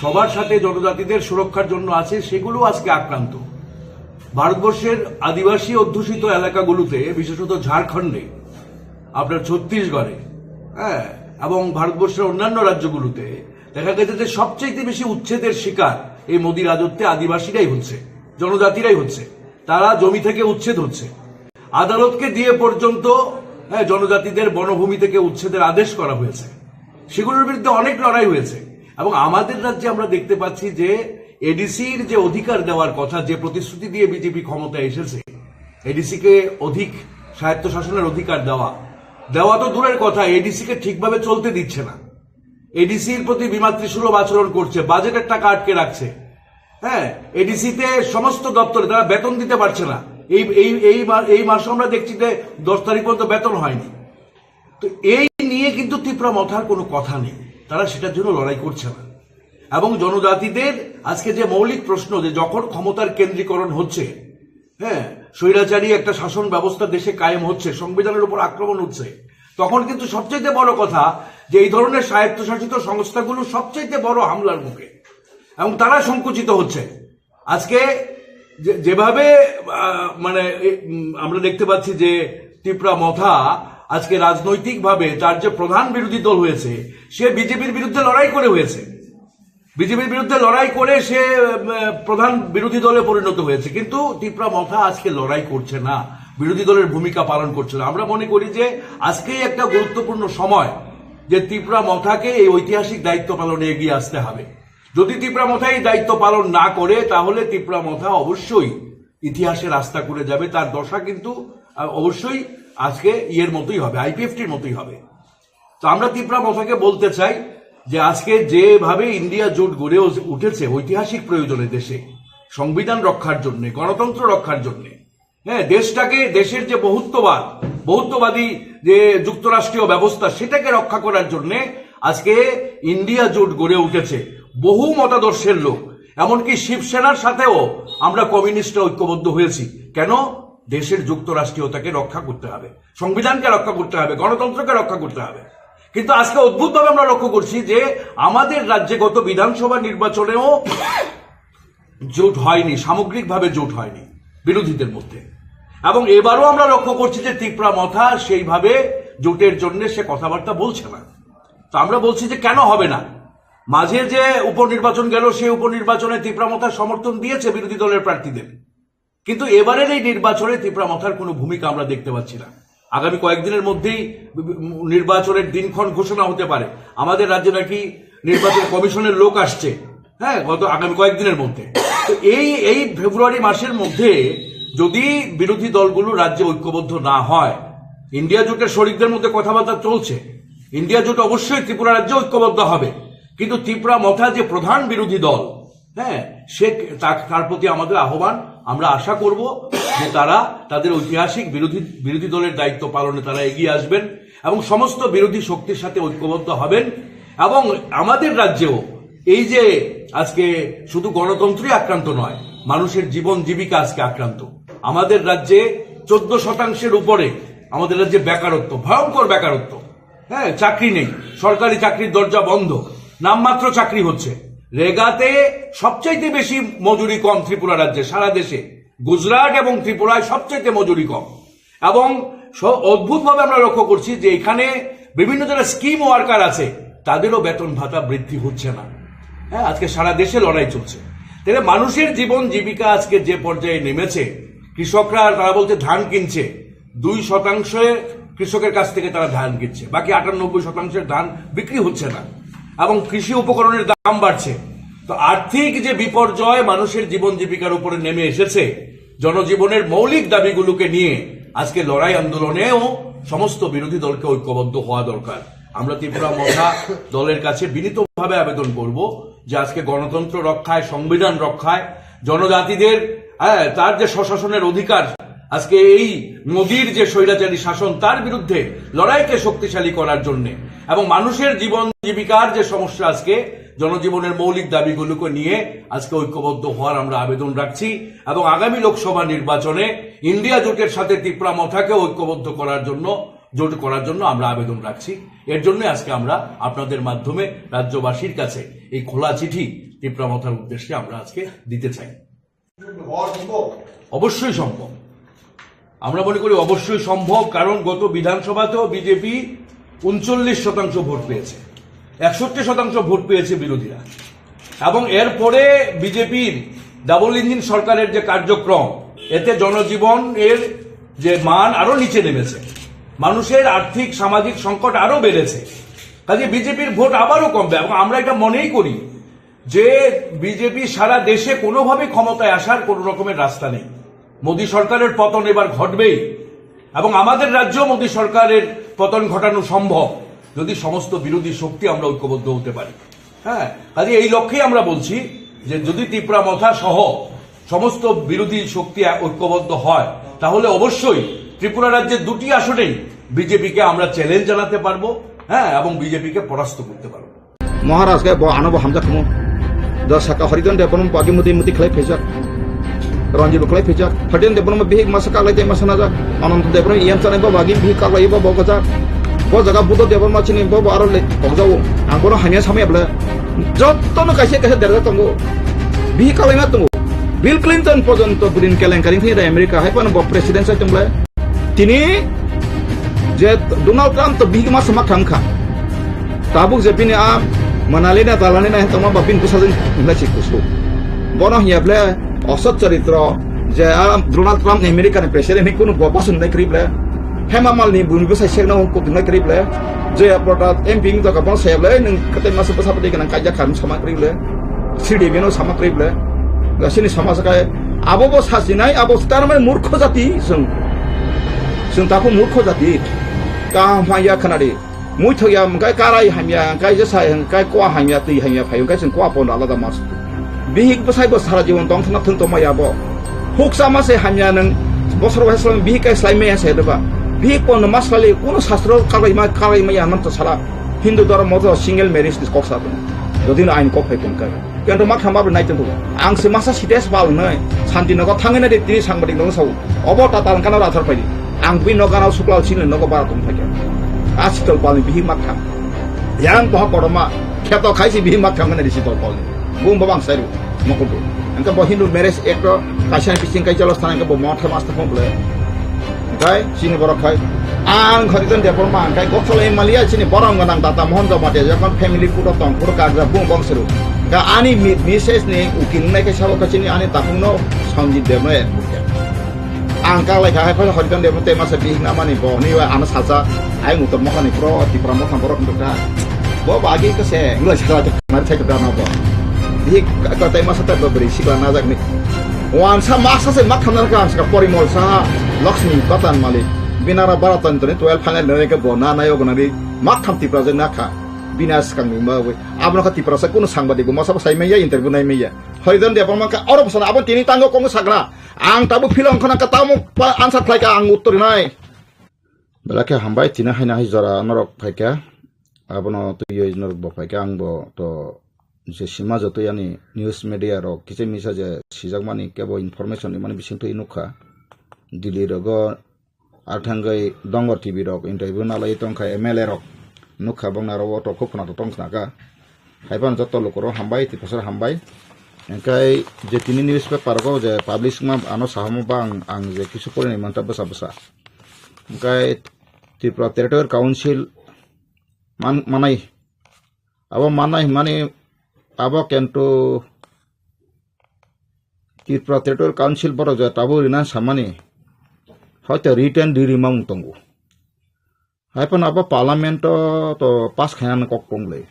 সবার সাথে জনজাতিদের সুরক্ষার জন্য আছে, সেগুলো আজকে আক্রান্ত। ভারতবর্ষের আদিবাসী অধ্যুষিত এলাকাগুলোতে, বিশেষত ঝাড়খণ্ডে, আপনার ছত্তিশগড়ে, হ্যাঁ, এবং ভারতবর্ষের অন্যান্য রাজ্যগুলোতে দেখা গেছে যে সবচেয়ে বেশি উচ্ছেদের শিকার এই মোদী রাজত্বে আদিবাসীরাই হচ্ছে, জনজাতিরাই হচ্ছে। তারা জমি থেকে উচ্ছেদ হচ্ছে। আদালতকে দিয়ে পর্যন্ত, হ্যাঁ, জনজাতিদের বনভূমি থেকে উচ্ছেদের আদেশ করা হয়েছে। সেগুলোর বিরুদ্ধে অনেক লড়াই হয়েছে। এবং আমাদের রাজ্যে আমরা দেখতে পাচ্ছি যে এডিসির যে অধিকার দেওয়ার কথা, যে প্রতিশ্রুতি দিয়ে বিজেপি ক্ষমতায় এসেছে, এডিসিকে অধিক স্বায়ত্তশাসনের অধিকার দেওয়া, দেওয়া তো দূরের কথা, এডিসিকে ঠিকভাবে চলতে দিচ্ছে না। এডিসির প্রতি বিমাতৃসুলভ আচরণ করছে, বাজেটের টাকা আটকে রাখছে। হ্যাঁ, এডিসিতে সমস্ত দপ্তরে তারা বেতন দিতে পারছে না। এই এই এই মা- এই মাসে আমরা দেখছি যে দশ তারিখ পর্যন্ত বেতন হয়নি। তো এই নিয়ে কিন্তু তিপ্রা মথার কোনো কথা নেই, তারা সেটার জন্য লড়াই করছে না। এবং জনজাতিদের আজকে যে মৌলিক প্রশ্ন, যে যখন ক্ষমতার কেন্দ্রীকরণ হচ্ছে, হ্যাঁ, স্বৈরাচারী একটা শাসন ব্যবস্থা দেশে কায়েম হচ্ছে, সংবিধানের উপর আক্রমণ হচ্ছে, তখন কিন্তু সবচেয়ে বড় কথা যে এই ধরনের স্বায়ত্তশাসিত সংস্থাগুলো সবচেয়ে বড় হামলার মুখে এবং তারা সংকুচিত হচ্ছে। আজকে যে- যেভাবে আহ, মানে এ- উম, আমরা দেখতে পাচ্ছি যে তিপ্রা মথা আজকে রাজনৈতিকভাবে তার যে প্রধান বিরোধী দল হয়েছে, সে বিজেপির বিরুদ্ধে লড়াই করে হয়েছে, বিজেপির বিরুদ্ধে লড়াই করে সে উম, প্রধান বিরোধী দলে পরিণত হয়েছে। কিন্তু তিপ্রা মথা আজকে লড়াই করছে না, বিরোধী দলের ভূমিকা পালন করছে না। আমরা মনে করি যে আজকেই একটা গুরুত্বপূর্ণ সময় যে তিপ্রা মথাকে এই ঐতিহাসিক দায়িত্ব পালনে এগিয়ে আসতে হবে। যদি তিপ্রা মথা এই দায়িত্ব পালন না করে, তাহলে তিপ্রা মথা অবশ্যই ইতিহাসে রাস্তা করে যাবে। তার দশা কিন্তু আহ, অবশ্যই আজকে ইয়ের মতোই হবে, আইপিএফটির মতোই হবে। তো আমরা তিপ্রা মথাকে বলতে চাই যে আজকে যেভাবে ইন্ডিয়া জোট গড়ে উ- উঠেছে ঐতিহাসিক প্রয়োজনে, দেশে সংবিধান রক্ষার জন্য, গণতন্ত্র রক্ষার জন্য, হ্যাঁ, দেশটাকে, দেশের যে বহুত্ববাদ, বহুত্ববাদী যে যুক্তরাষ্ট্রীয় ব্যবস্থা, সেটাকে রক্ষা করার জন্য আজকে ইন্ডিয়া জোট গড়ে উঠেছে। বহু মতাদর্শের লোক, এমনকি শিবসেনার সাথেও আমরা কমিউনিস্টরা ঐক্যবদ্ধ হয়েছি। কেন? দেশের যুক্তরাষ্ট্রীয়তাকে রক্ষা করতে হবে, সংবিধানকে রক্ষা করতে হবে, গণতন্ত্রকে রক্ষা করতে হবে। কিন্তু আজকে অদ্ভুতভাবে আমরা লক্ষ্য করছি যে আমাদের রাজ্যে গত বিধানসভা নির্বাচনেও জোট হয়নি, সামগ্রিকভাবে জোট হয়নি বিরোধীদের মধ্যে। এবং এবারও আমরা লক্ষ্য করছি যে তিপ্রা মথা সেইভাবে জোটের জন্য সে কথাবার্তা বলছে না। তো আমরা বলছি যে কেন হবে না? মাঝে যে উপনির্বাচন গেল, সেই উপনির্বাচনে তিপ্রা মথা সমর্থন দিয়েছে বিরোধী দলের প্রার্থীদের, কিন্তু এবারের এই নির্বাচনে তিপ্রা মথার কোনো ভূমিকা আমরা দেখতে পাচ্ছি না। আগামী কয়েকদিনের মধ্যেই নির্বাচনের দিনক্ষণ ঘোষণা হতে পারে। আমাদের রাজ্যে নাকি নির্বাচন কমিশনের লোক আসছে, হ্যাঁ, গত আগামী কয়েকদিনের মধ্যে। তো এই এই ফেব্রুয়ারি মাসের মধ্যে যদি বিরোধী দলগুলো রাজ্যে ঐক্যবদ্ধ না হয়, ইন্ডিয়া জোটের শরিকদের মধ্যে কথাবার্তা চলছে, ইন্ডিয়া জোট অবশ্যই ত্রিপুরা রাজ্যে ঐক্যবদ্ধ হবে, কিন্তু তিপ্রা মথা যে প্রধান বিরোধী দল, হ্যাঁ, সে তা- তার প্রতি আমাদের আহ্বান। আমরা আশা করব যে তারা তাদের ঐতিহাসিক বিরোধী বিরোধী দলের দায়িত্ব পালনে তারা এগিয়ে আসবেন এবং সমস্ত বিরোধী শক্তির সাথে ঐক্যবদ্ধ হবেন। এবং আমাদের রাজ্যেও এই যে আজকে শুধু গণতন্ত্রই আক্রান্ত নয়, মানুষের জীবন জীবিকা আজকে আক্রান্ত। আমাদের রাজ্যে চোদ্দ শতাংশের উপরে আমাদের রাজ্যে বেকারত্ব, ভয়ঙ্কর বেকারত্ব। হ্যাঁ, চাকরি নেই, সরকারি চাকরির দরজা বন্ধ, নামমাত্র চাকরি হচ্ছে। রেগাতে সবচাইতে বেশি মজুরি কম ত্রিপুরা রাজ্যে, সারা দেশে। গুজরাট এবং ত্রিপুরায় সবচাইতে মজুরি কম। এবং স- অদ্ভুতভাবে আমরা লক্ষ্য করছি যে এখানে বিভিন্ন যারা স্কিম ওয়ার্কার আছে, তাদেরও বেতন ভাতা বৃদ্ধি হচ্ছে না। হ্যাঁ, আজকে সারা দেশে লড়াই চলছে। তাহলে মানুষের জীবন জীবিকা আজকে যে পর্যায়ে নেমেছে, কৃষকরা, তারা বলতে, ধান কিনছে দুই শতাংশে কৃষকের কাছ থেকে তারা ধান কিনছে, বাকি আটানব্বই শতাংশের ধান বিক্রি হচ্ছে না এবং কৃষি উপকরণের দাম বাড়ছে। তো আর্থিক যে বিপর্যয় মানুষের জীবন জীবিকার উপরে নেমে এসেছে, জনজীবনের মৌলিক দাবিগুলোকে নিয়ে আজকে লড়াই আন্দোলনেও সমস্ত বিরোধী দলকে ঐক্যবদ্ধ হওয়া দরকার। আমরা ত্রিপুরা মথা দলের কাছে বিনীতভাবে আবেদন করব যে আজকে গণতন্ত্র রক্ষায়, সংবিধান রক্ষায়, জনজাতিদের, হ্যাঁ, তার যে স্বশাসনের অধিকার, আজকে এই মোদির যে স্বৈরাচারী শাসন, তার বিরুদ্ধে লড়াইকে শক্তিশালী করার জন্য এবং মানুষের জীবন জীবিকার যে সমস্যা, আজকে জনজীবনের মৌলিক দাবিগুলোকে নিয়ে আজকে ঐক্যবদ্ধ হওয়ার আমরা আবেদন রাখছি এবং আগামী লোকসভা নির্বাচনে ইন্ডিয়া জোটের সাথে ত্রিপুরা মথাকে ঐক্যবদ্ধ করার জন্য, জোট করার জন্য আমরা আবেদন রাখছি। এর জন্য আজকে আমরা আপনাদের মাধ্যমে রাজ্যবাসীর কাছে এই খোলা চিঠি ত্রিপুরা মথার উদ্দেশ্যে আমরা আজকে দিতে চাই। অবশ্যই সম্ভব। আমরা মনে করি অবশ্যই সম্ভব, কারণ গত বিধানসভাতেও বিজেপি ঊনচল্লিশ শতাংশ ভোট পেয়েছে, একষট্টি শতাংশ ভোট পেয়েছে বিরোধীরা। এবং এরপরে বিজেপির ডাবল ইঞ্জিন সরকারের যে কার্যক্রম, এতে জনজীবন এর যে মান আরো নিচে নেমেছে, মানুষের আর্থিক সামাজিক সংকট আরো বেড়েছে। কাজে বিজেপির ভোট আবারও কমবে এবং আমরা এটা মনেই করি যে বিজেপি সারা দেশে কোনোভাবে ক্ষমতায় আসার কোনো রকমের রাস্তা নেই। মোদী সরকারের পতন এবার ঘটবেই এবং আমাদের রাজ্য মোদী সরকারের পতন ঘটানো সম্ভব, যদি সমস্ত বিরোধী শক্তি আমরা ঐক্যবদ্ধ হতে পারি। হ্যাঁ, কাজে এই লক্ষ্যেই আমরা বলছি যে যদি ত্রিপুরা মথা সহ সমস্ত বিরোধী শক্তি ঐক্যবদ্ধ হয়, তাহলে অবশ্যই ত্রিপুরা রাজ্যের দুটি আসনেই বিজেপিকে আমরা চ্যালেঞ্জ জানাতে পারবো, হ্যাঁ, এবং বিজেপিকে পরাস্ত করতে পারবো। Maharaj khe bo ano bo hamjak khumu. Da saka Haridhan Debbarma bagi muti muti khlai phaijak. Ranjit bo khlai phaijak. Haridhan Debbarma bihik masa kaklai tei masa najak. Ananta Debbarma iyam chanai bo bagi bihik kaklai bo bo gojak. Bo jaga Buddha Debbarma chini bo bo aro le kokjago. Ang bono hamya samaya bwle. Jotto no kaisa kaisa derjak tongo. Bihik kaklai ma tongo. Bill Clinton porjonto budin kelenkari thwi da America hai phano bo president sai tong bwle. Tini je Donald Trump to bihik ma samak thang kha. Tabuk je bini a manali na talani na tongma ba bini bwsajwk wngkha si kusu. Bono hiya ble osot charitro je a Donald Trump ni America ni president ni kunu bo bosong nai kri ble. Hema Malini bumi bwsai sekna hung kutung nai kri ble. Jaya Prada M P wng jaga bono saya ble nung katai masa bwsa bwtwi gana kaijak kha sama kri ble. Sri Devi no sama kri ble. Ga sini sama sakai abo bo sajinai abo tarmani murkho jati sung. Sung taku murkho jati. Kaham haya khanadi. Muithok ya hwnkhe karai hamya, hwnkhe jesa hwnkhe kua hamya, twi hamya phaio, hwnkhe chwng kua pono alada mas. Bihik bwsai bo sara jibon tong thangna thung tongma ya bo. Huksa ma se hamya nwng bosor bo heslai bihik kai slai maya se doba. Bihik pono ma slai kuno sastro kabai ma, kabai ma ya nam to sala. Hindu dhormo to single marriage ni kok sa. Jodi no ain kok phai tong kai. Kento ma khama bo nai tong. Ang se masa sites pal nai. Santi nogo thangena de tini sangbadik nogo sao. Obo ta talang kana rathar paidi. Ang bini nogo gana suklal sini nogo bara tong thakya. A sitol palni bihik ma thang. Yang toha kotorma kheto khaisi bihik ma thang na di sitol palni. Bung babang sairu mokudu. Angka bo Hindu marriage act o kaisa bising kai chalo sana angka bo motha mas thang bole. Kai sini borok khai. Ang khariton depor ma angkai goksol emalia sini borong ganang data mohon jamatia jakon family photo tong photo kagja bung bong seru. Ka ani mi-, misses ni ukil nai kai sabo kachini ani takung no Sanjit Debno act. Ang kaklai kha, hai phano Horiton Debno tei masa bihik namani bo hwnwi bai ano salsa, ai mutok mokha ni pro, Tipra mokha borok wngkha. Bo bagi ko se, gula sikla te khna thai kha no bo. Bihik ko tei masa tei bo bri sikla najak ni. Wansa masa se mak khamna kha ang saka Porimol Saha, Lakshmi Batan Malik, Binara Baraton toni twelve final nai ke bo na nayo gona ri mak tham Tipra je na kha. Bina skang ni ma wi. Abno kha Tipra sa kuno sangbadik bo masa bo sai maya interview nai maya. Horiton Debbarma kha oro bosana abo tini tango kongo sakra. Ang tabuk philong khana ka tamo pa answer khlai ka ang uttor rinai. Belai khe hambai tini haina hai jora norok phaikha. Abono twiwi norok bo phaikha ang bo to je sima joto yani news media rok kicha misa je sijakmani kebo information rimani bisingtwi nukha. Delhi rogo ar thangwi Dongor T V rok interview nalai tongkha M L A rok nukha bongni aro o tongkha khuna to tongkhna kha. Hai phano joto lukurok hambai, Tiprasarok hambai. Hingkai je tini newspaper rogo je publish wngma ano sahamo ba ang, ang je kisu porinai manta bwsa bwsa. Hingkai Tripura Territorial Council man-, manai. Abo manai hwnmani abo kento Tripura Territorial Council borok je tabuk rina samani hoito written ri rimang tongo. Haiphano abo parliament o to pass khaina kok tongle.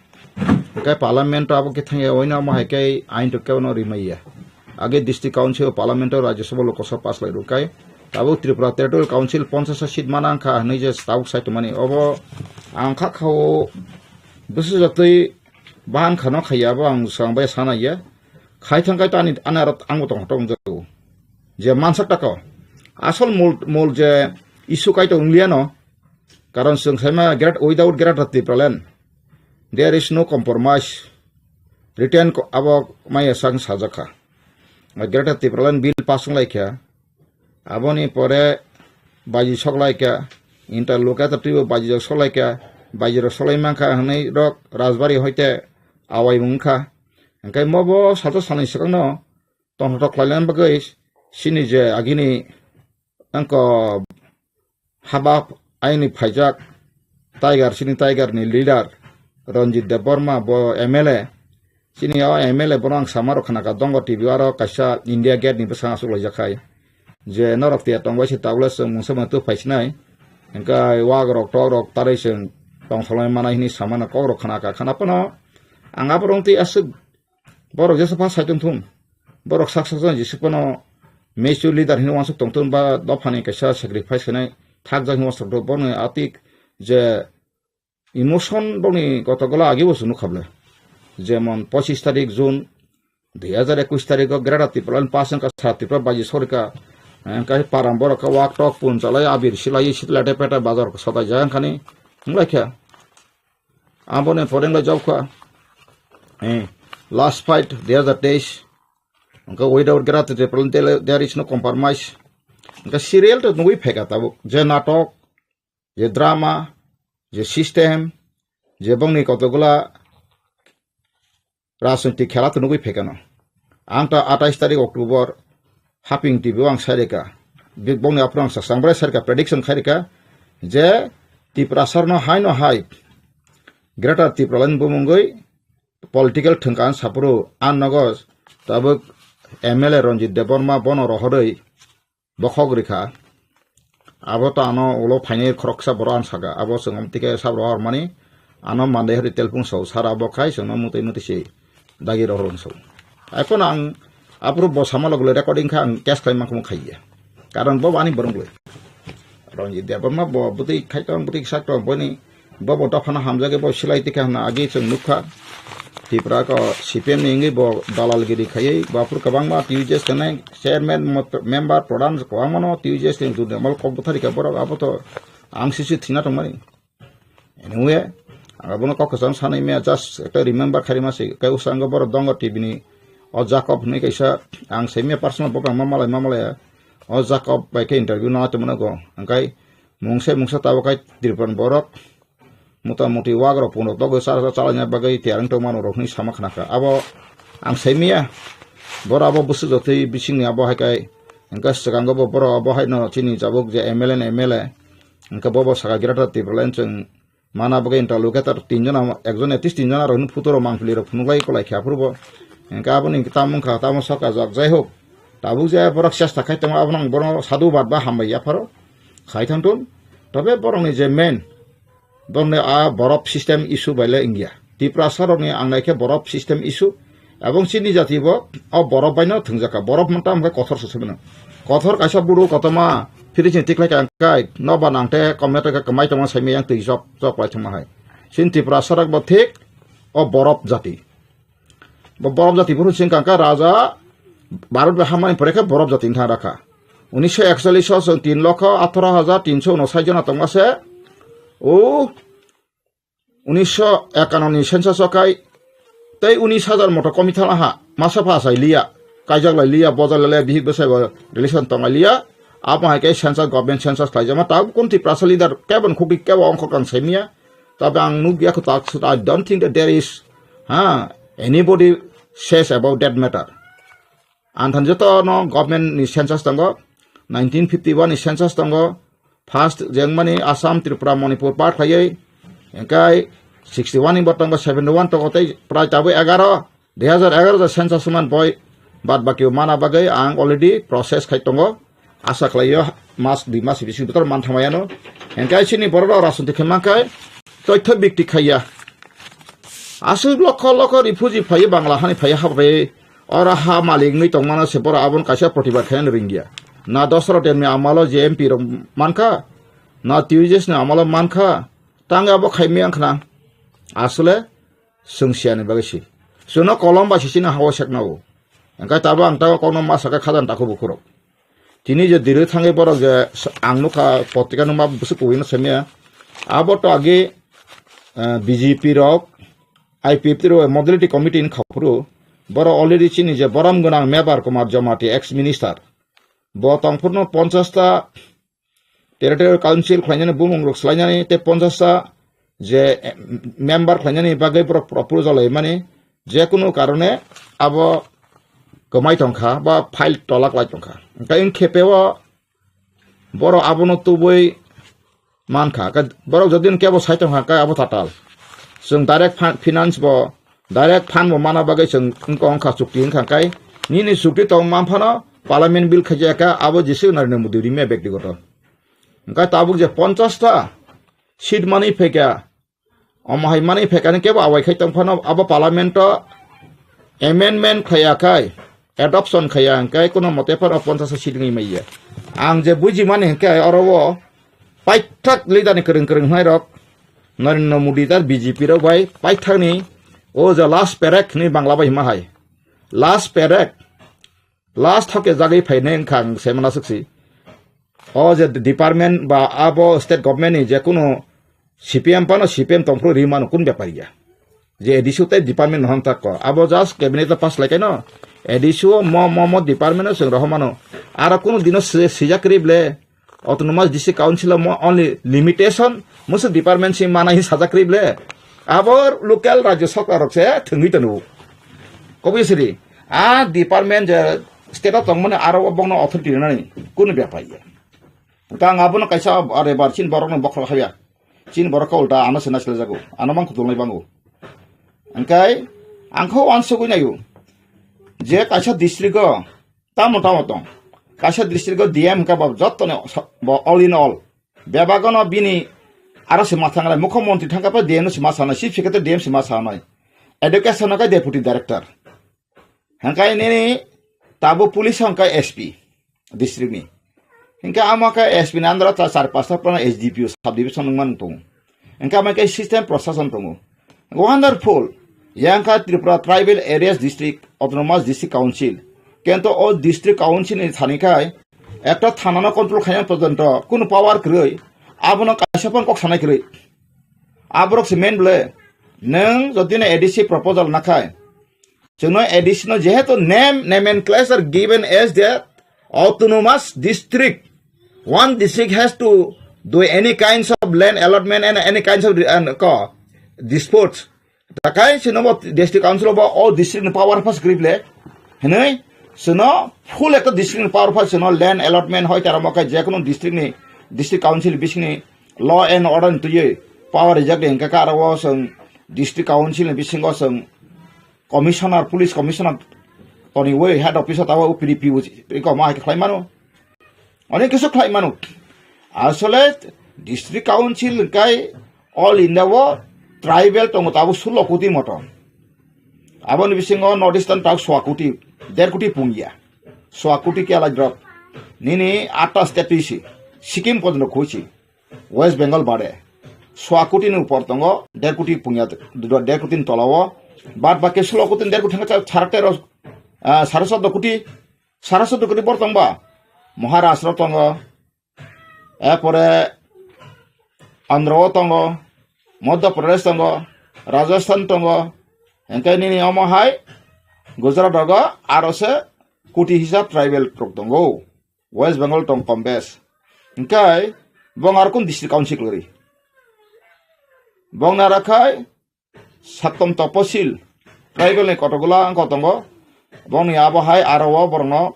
Hingke parliament o abo khe thangya oino amo hai khe ain to kebo no rimaiya. Age district council, parliament o, Rajya Sabha, Lok Sabha pass lai rwkai. Tabuk Tripura Territorial Council ponchash seat mana wngkha hinui je tabuk sai tongmani. Obo ang kha khao bwswk jatwi bahan khano khaiya abo ang swkang bai sana ya. Khai thang kai to ani, ani aro ang bo tong tong jago. Je mansak tako. Asol mol, mol je issue kai to wnglia no. Karon chwng saima great, without Greater Tipraland, there is no compromise. Written ko-, abo maya sang sajakha. Greater Tipraland bill pass wnglaikha. Aboni pore baji soklaikha. Interlocutor twibo baji rok soklaikha. Baji rok soklai mankha hinui rok Rajbari hoite awai wngkha. Hingke mobo salsa salni swkangno tongthok khlaina bagwi chini je agini angko haba aini phaijak Tiger, chini Tiger ni leader Ranjit Debbarma bo M L A. Chini o M L A bono ang sama rok khna ka Dongo T V aro kaisa India Gate ni bwskango aswk laijak khai. Je norok tiya tongbai se tabule chwng mungsa mano tu phaisinai. Hingke wak rok tok rok tarwi chwng tongtholai manai hini samano kok rok khna ka khna phano ang abo rong twi aswk Borok jesa pha saitung thung. Borok sak sak jani jesa phano mature leader hinwi wansuk tong thung ba dophani kaisa sacrifice khainai thakjak hinwi wansuk thung. Bono atik je emotion bokni kotogola agi bo chwng nukha ble. Jemon pochis tarik June dui hajar ekush tarikh o Greater Tipraland pass wngkha, sa Tripura baji sorika, eh, kai param borok khe wak tok pun chalai abir silai sitlate pete bazar sotai jaya wngkhani wnglaikha. Aboni pore wngkha jobkha, eh, last fight dui hajar teis. Wngkha without Greater Tipraland there, there is no compromise. Wngkha serial to nugui phaikha tabuk. Je natok, je drama, je system, je bongni kotogula rajniti khela to nugui phaikha no. Ang ta atais tarik October Haping T V o ang sairika. Big bongni aphuru ang saksang bwrai sairika prediction khairika je Tiprasarno haino hai Greater Tipraland bumungwi political thwngka ang sapuru an nogo tabuk M L A Ranjit Debbarma bono rohorwi bokhok rikha. Abo to ano ulo phainai khoroksa borok ang saka. Abo chwng tike sab rohor mani ano mandai hari telpung so sara bo khai chwngno mutai mutai se dagi rohor so. Ai phano ang aphuru bo sama logole recording kha ang case khlai mankha khaiya. Karon bo ani borong le. Ranjit Debbarma bo bwtwi khai tong bwtwi sak tong boni Bo bo dophano hamjagwi bo silai tikha hwnna agi chwng nukha. Tipra ko C P M ni wngwi bo dalalgiri khaiwi bo aphuru kwbangma T U J S tongnai chairman, mot-, member, pradhan kwbangmano T U J S ni jurdi amal kok bwtharikha borok abo to ang sisi thwina tongmani. Anyway, ang abono kok kwcham sanwi maya just ekta remember khairima se kai usango borok dongo T V ni o Jacob hwnwi kaisa ang saimaya personal bo ma malai ma malai o Jacob bai khe interview nang tongmano go hwnkhe mungsa mungsa tabuk kai Tripura ni borok Mota moti wagrok pungrok togwi chara chara chalaina bagwi tiyar wng tongmano rok hwnwi sama khna kha. Abo ang saimaya, borok abo bwswk jotwi bisingni abo hai kai hwnkhe swkango bo borok abo haino chini jabuk je M L A ni M L A hwnkhe bobo saka Greater Tipraland chwng mana bagwi interlocutor tinjona, ekjon at least tinjona rok hwnwi photo rok mangpili rok phunuk lai kwlai khe aphuru bo hwnkhe aboni tamo wngkha tamo sokajak. Jai hok, tabuk je borok chesta khai tongo abono ang bono sadhubad ba hambai yapharo khai thangthun. Tobe borokni je main Borokni a borop system issue bai le wngya. Tiprasa rokni ang naikhe borop system issue. Ebong chini jati bo o borop bai no thwngjakha. Borop manta hwnkhe kothor se sibino. Kothor kaisa buru kotorma phiri chini tiklai kha kai no ba nang te comment khe kwmai tongma saimai yang twi jok jok lai thangma hai. Chini Tiprasa rok bo thik o borop jati. Bo borop jati phuru sing kangkha raja Bharat bai hamani pore khe borop jati wngthang rakha. Unisho ekchollish o chwng tin lokho atharo hajar tinso unosai jona tongma se. O unisho ekanno ni census o khai tei unis hajar moto komi thang ha masa pha sai liya. Kaijak lai liya, bojal lai liya, bihik bwsai bo relation tong lai liya. Abo hai khe census, government census khlai jama ta kun Tiprasa leader kebo khukri kebo ongkho kan saimya. Tabe ang nukya kho tak, I don't think that there is, ha, anybody says about that matter. Ang than joto no government ni census tongo, nineteen fifty one ni census tongo, first jengmani Assam, Tripura, Manipur part khlaiwi, engkai sixty one ni bo tongo, seventy one tongo tei prai tabwi egaro, dui hajar egaro census man boi, bad baki mana bagwi ang already process khai tongo. Asa khlaio mas dui mas bisingo botor man thamai ano. Hingke chini borok rok rajniti khe mankhai toitho bikti khaiya. Aswk lokho lokho refugee phaiwi Bangla hani phaiwi habai oro ha malik wngwi tongmano se borok aboni kaisa protibad khaina ringya. Na Dosaro Demni amalo je M P rok mankha, na T U J S ni amalo mankha, tang abo khaimaya wngkhna. Aswle chwng siyani bagwi si. Chwngno kolom bai si chini hao sekna o. Hingke tabo ang tabo kokno ma sakha khajani takhuk bukhurok. Tini je diri thangwi borok je s-, ang nukha potrika numa bwswk kubui no samiya. Abo to agi, eh, B J P rok, I P F T rok modality committee ni khaphuru. Borok already chini je borom gwnang Mebar Kumar Jamatia ex minister. Bo tongphuru no ponchash ta territorial council khlainani bumung rok swlainani tei ponchash ta je, eh, member khlainani bagwi borok proposal laimani. Je kunu karone abo kwmai tongkha ba file tolak lai tongkha. Hingke wng khe peo borok abono tubui mankha. Hingke borok jodi kebo sai tongkha, hingke abo tatal. Chwng direct fin-, finance bo, direct fund bo mana bagwi chwng wngkha, wngkha chukti wngkha, hingke nini chukti tong man phano parliament bill khaijak kha, abo jisi Narendra Modi rimya bektigoto. Hingke tabuk je ponchash ta seat manwi phaikha, omo hai manwi phaikha ni kebo awai khai tong phano abo parliament o amendment khaiya khai, adoption khaiya hingke kono mote phano ponchash seat wngwi maiya. Ang je bujimani hingke oro o paithak leader ni kwrwng kwrwng hwnai rok Narendra Modi tar B J P rok bai paithak ni o je last paycheck hinwi Bangla bai hima hai. Last paycheck, last thoke jagwi phainai wngkha ang se mana swksi. O je department ba abo state government ni je kunu C P M phano C P M tongphuru ri mano kun bepar ya. Je A D C o tei department no hamtak ko. Abo just cabinet o pass lai kaino. A D C o mo, mo, mo department o chwng rohor mano. Aro kunu dino si-, sijak ri ble. Autonomous District Council o mo only limitation. Musu department si mana hi sajak ri ble. Abo local rajyo sarkar rok se thwngwi tanu. Kobui siri. A department je state o tongmani aro o bokno authority rinani. Kunu bepar ya. Ta ang abono kaisa are bar chin borok no bokhok haya. Chin borok ka ulta ano se naisle jago. Ano mang kudulnai bango. Angkai ang kho wansugwi nayo. Je kaisa district o tamo tamo tong. Kaisa district o D M ka bo jotto ne so-, bo all in all. Bebagono bini aro se ma thanglai mukho montri thangka pa D M no se ma sanai, chief secretary D M se ma sanai. Education no ka deputy director. Hingkai nini tabo police hingkai S P district ni. Hingkai amo khe S P ni under o ta char pasta phano S D P O sub division wngmani tongo. Hingkai amo khe system prosason tongo. Wonderful. Yang kha Tripura Tribal Areas District Autonomous District Council. Kento o District Council ni thani khai ekta thana no control khaina porjonto kunu power kwrwi. Abono kaisa phano kok sanai kwrwi. Aborok se main ble. Nwng jodi no A D C proposal nakhai. Chwngno A D C no jehetu name, nomenclature given as the autonomous district. One district has to do any kinds of land allotment and any kinds of, uh, ko, disputes. Takai chwngno bo district council bo o district ni power pass grible. Hinwi chwngno full ekta district ni power pass chwngno land allotment hoi tara mo kai je kunu district ni, district council bisingni law and order ni twiwi power rijak de hingka kha aro o chwng district council ni bisingo chwng commissioner, police commissioner toniwi head office o tawi o P D P o iko ma hai khe khlai mano. Onek kisu khlai mano. Asole district council kai all India o tribal tongo tabo sulo koti moto. Aboni bisingo North Eastern tak swa koti, der koti pungya. Swa koti kela drop. Nini atta state isi. Sikkim porjonto khuisi. West Bengal bade. Swa koti ni upor tongo, der koti pungya, der koti ni tola o. Bad baki sulo koti, der koti thangka sara tero, ah, sara soddo koti, sara soddo koti bor tongba. Maharashtra tongo, erpore Andhra o tongo, Madhya Pradesh tongo, Rajasthan tongo, hingke nini omo hai Gujarat rogo aro se koti hisab tribal rok tongo. West Bengal tong kom bes. Hingke bong aro kun district council kwrwi. Bong nara khai Sattom Toposil tribal ni kotokgola wngkha tongo. Bongni abo hai aro o borokno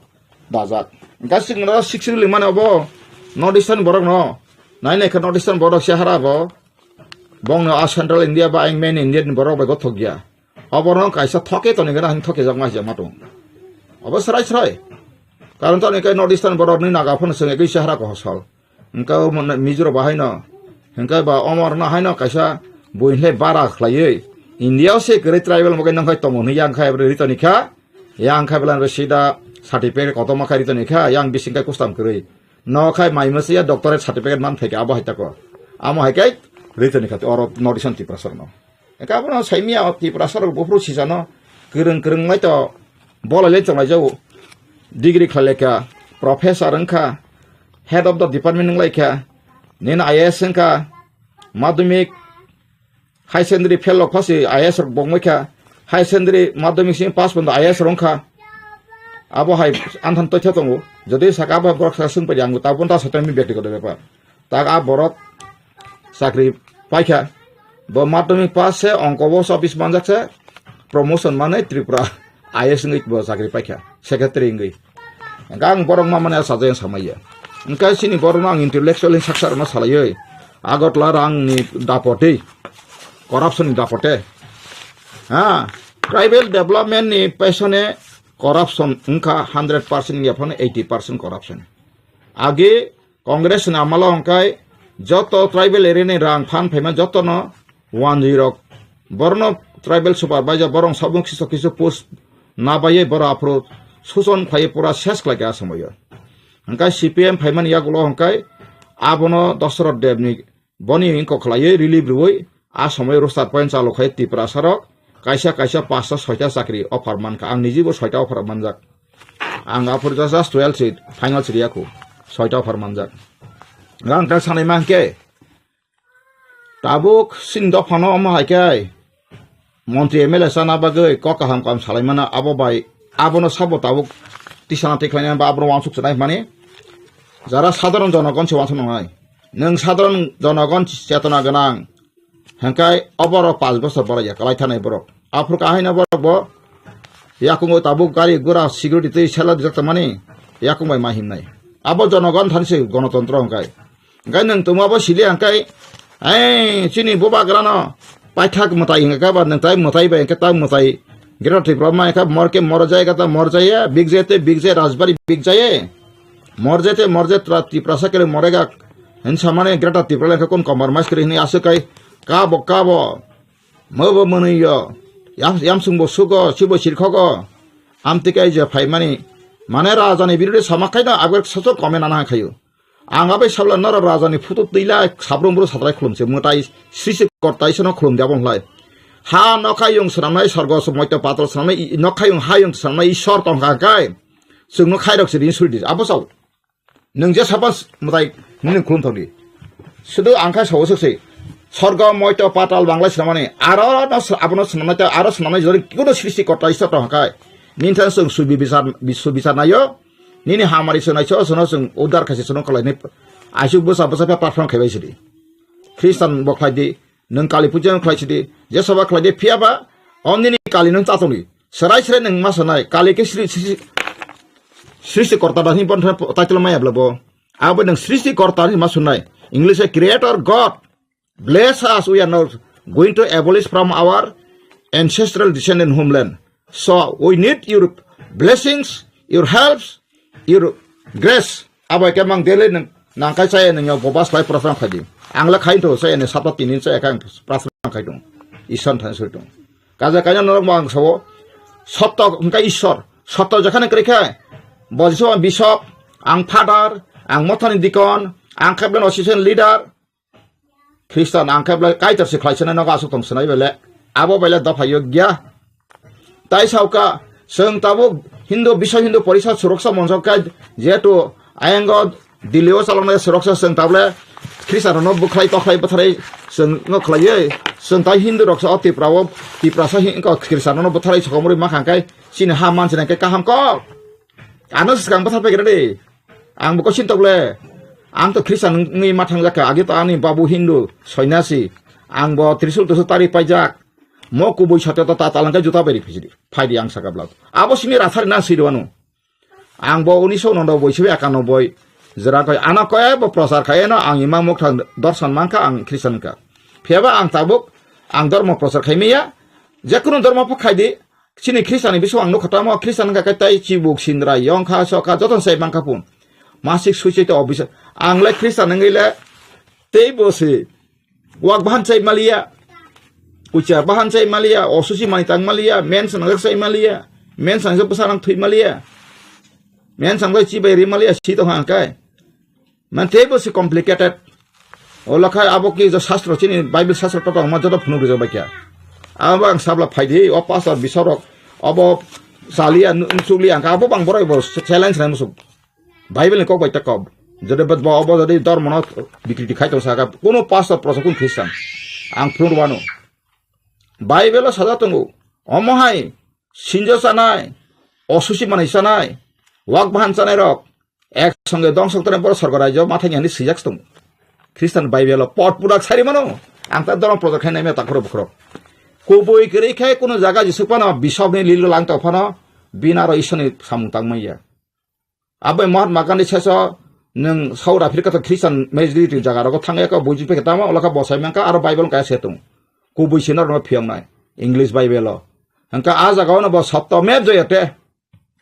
dajak. Hingke sixth schedule mani obo North Eastern borokno. Nai nai khe North Eastern borok se hara bo. Bongno a Central India ba ang main India ni borok bai gothok ya. Oborno kaisa thoke toni gana hin thoke jak ma hiya matung. Obo srai srai. Karon toni kai North Eastern borok ni naga phano senge kai sahara ko hosal. Engka Mizo rok bahai no. Hingke ba omor no haino kaisa buini le bara khlaiwi India o se kwrwi tribal mogai nangkhai tongo hwnwi yang khai ritoni kha. Yang khai belai sida certificate kotorma khai ritoni kha, yang bising khai kustam kwrwi. No khai mai masiya doctorate certificate man phaikha abo hai tako. Amo hai kai ritoni kha oro North Eastern Tiprasa no. Eka abono saimia o Tiprasa rok buphuru sisano kwrwng kwrwng lai to bolai lai chonglai jago. Degree khlai lai kha, professor wng kha, head of the department wng lai kha, nini I A S wng kha, madhyamik, high secondary fail rok phasi I A S rok bongmai kha, high secondary madhyamik simi pass pondo I A S rok wng kha. Abo hai anthan toitha tongo. Jodi saka abo borok saka swng pari ang tabun ta soitani byaktigoto bepar. Tak a borok chakri paikha. Bo madhyamik pass se ongko bo office manjak se promotion manwi Tripura I A S wngwi bo chakri paikha. Secretary wngwi. Hingke ang borok ma mani sajai samaya. Hingke chini borok no ang intellectual hin saksa rok no salaioi. Agartala rang ni dapote. Corruption ni dapote. Ha. Tribal development ni pesone corruption wngkha hundred percent ya phano eighty percent corruption. Agi Congress ni amalo hwnkhe joto tribal area ni rang phan phaima jotono wanjwi rok. Borno tribal supervisor borok sabung kisu kisu post nabaiye boro aphuru suson khlaiye pura ses khlaikha aswmayo. Hwnkhe C P M phaimani yagulo hwnkhe abono Dosarot Deb ni boni wngkok khlaiwi relief rwui a somoi roster point chalo khai Tiprasa rok kaisa kaisa pasta soita chakri offer mankha. Ang nijibo soita offer manjak. Ang aphuru just twelve seat, final seat yakhu. Soita offer manjak. Ang ta sanai mankhe. Tabuk sin dophano omo hai khe. Montri M L A chana bagwi kok kaham kaham salaimano abo bai abono sabo tabuk tisana tikhlaina ba abono wansuk sanai mani. Jara sadharon jonogon se wansuk nangnai. Nwng sadharon jonogon chetona gwnang. Hingkai oborok panch bosor borai ya kalai thanai borok. Aphuru kahaino borok bo yakungo tabuk gari gura security twi sela dijak tongmani yakung bai ma himnai. Abo jonogon thani se gonotontro hingkai. Hingkai nwng tongma bo sili hingkai, ei, chini bubagrano paithak mwtai hingka ba nwng tai mwtai bai hingke ta mwtai Greater Tripura ma hingka mor ke mor jai kata mor jai ya, big jai te big jai, Rajbari big jai. Morjete morje tra Tiprasa kele morega. Hinsa mane Greater Tripura lengkha kun compromise kri hini aswk kai. Kabo kabo. Mobo mwnwi yo. Yam, yamsung bo sugo, sibo sirkhogo. Amtwi kai je phaimani. Mane raja ni birode sama kai no abgor soso kome nana khayo. Ang abai sabla noro raja ni photo twila sabrum bru satrai khulum se mutai srisi kortai sono khulum de abon lai. Ha nokhai yung swnamnai sorgo moito patal swnamnai nokhai yung ha yung swnamnai isor tongkha kai. Chwngno khairok se rin suri di. Abo sao. Nwng je sapas mwtai nini khulum thokdi. Sudu ang khai sao swk se. Sorgo moito patal bangla swnamani. Aro no sw-, abono swnamnai ta, aro swnamnai jori kuno srishti korta isor tong khai. Nini thang chwng subi bisar, bi-, subichar naio. Nini hamari swnai so, sono chwng udar khaisi sono khlai ni. Aisuk bwsa bwsa pha perform khaibai sidi. Khristan bo khlai di. Nwng Kali puja khlai sidi, je soba khlai di, phiya ba, o nini Kali nwng chatoni. Serai serai nwng ma sanai, Kali ke sri-, sri-, srishti korta da hini bon title maya bla bo. Abo nwng srishti korta hini ma sunai. English e creator God. Bless us, we are now going to abolish from our ancestral descendant homeland. So we need your blessings, your helps, your grace. Abo ke mang dele nang, nang kai chaya nang yo bobas lai prasang khai di. Ang la khai to chaya ne sapta tinin chaya kang prasang khai dong. Isan than soi dong. Kaja kanya norok mang sao. Sotto hingka Isor. Sotto jakhane krekha. Bojiso ang bishop, ang father, ang mothani dikon, ang keblen association leader. Khristan ang khe belai Kaitor se khlai sanai nogo aswk tong sanai bele. Abo bele dopha yogya. Tai sauka, chwng tabuk Hindu, Biswa Hindu Porishad Suroksa Moncho khe jehetu ayang o Delhi o chaloknai Suroksa chwng tabole Khristan rokno bwkhlai tokhlai bwtharwi chwng no khlaiwi. Chwng tai Hindu roksa o Tripura o, Tiprasa hin-, ko Khristan rokno bwtharwi sokomorwi mankha khe chini ha mansinai khe kaham kok. Ano swkang bwthar paigra de. Ang bo kosin tokle. Ang to Khristan wngwi ma thangjakha. Agi to ani babu Hindu, soinasi. Ang bo trisul tusul tari paijak. Mo kubui satya to ta talangkai juta beri phijidi. Phaidi ang saka blad. Abo simi rathari na siri wano. Ang bo unisho nondo boi sibi akano boi. Jera koi ano koi bo prochar khai no ang imang mukthang dorsan mankha ang Khristan ka. Phiyaba ang tabuk ang dormo prochar khai miya. Jekunu dormo pho khai di. Chini Khristian ni bising ang nukha tamo, Khristian wngkha khe tei chibuk, sindra, yongkha, sokha, jotono sai mankha pun. Masik suichai tei obisa. Ang le Khristian wngwi le tei bo se Wak bahan chai maliya. Kucha bahan chai maliya. Osusi mani tang maliya. Men sanang chai maliya. Men sanang bwsa nang thui maliya. Men sanang chibai ri maliya. Si tong hang kai. Man tei bo si complicated. O lakha abo ki jo sastro chini Bible sastro to ma joto phunuk rijak bai kya. Abo ang sabla phaidi o pastor bisarok obo saliya nu-, nusukliya ang abo bang borok bo challenge nai musuk. Bible ni kok bai ta kok. Jodi bo, bo, obo jodi dormo no bikriti khai tong saka kuno pastor prosa kun Christian. Ang phunuk wano. Bible o sajak tongo. Omo hai sinjo chanai, osusi manai chanai, wak bahan chanai rok. Ek songe dong sok tane boro sorgo rajyo mathai ni swijak tong. Christian Bible o pot purak sari mano. Ang ta dorong project khai naimya takhoro bukhoro. Kubui kwrwi khai kuno jaga jisuk pano bishop ni lilo lang tong phano bina ro Ishwar ni samung tang manya. Abai Mahatma Gandhi seso nung South Africa to Christian majority jaga rogo thangya ka buji peke tamo ola ka bosai mangka aro Bible kaya se tong. Kubui sino ro phiyong nai English Bible o. Hangka a jaga ono bo sotto mep joyate.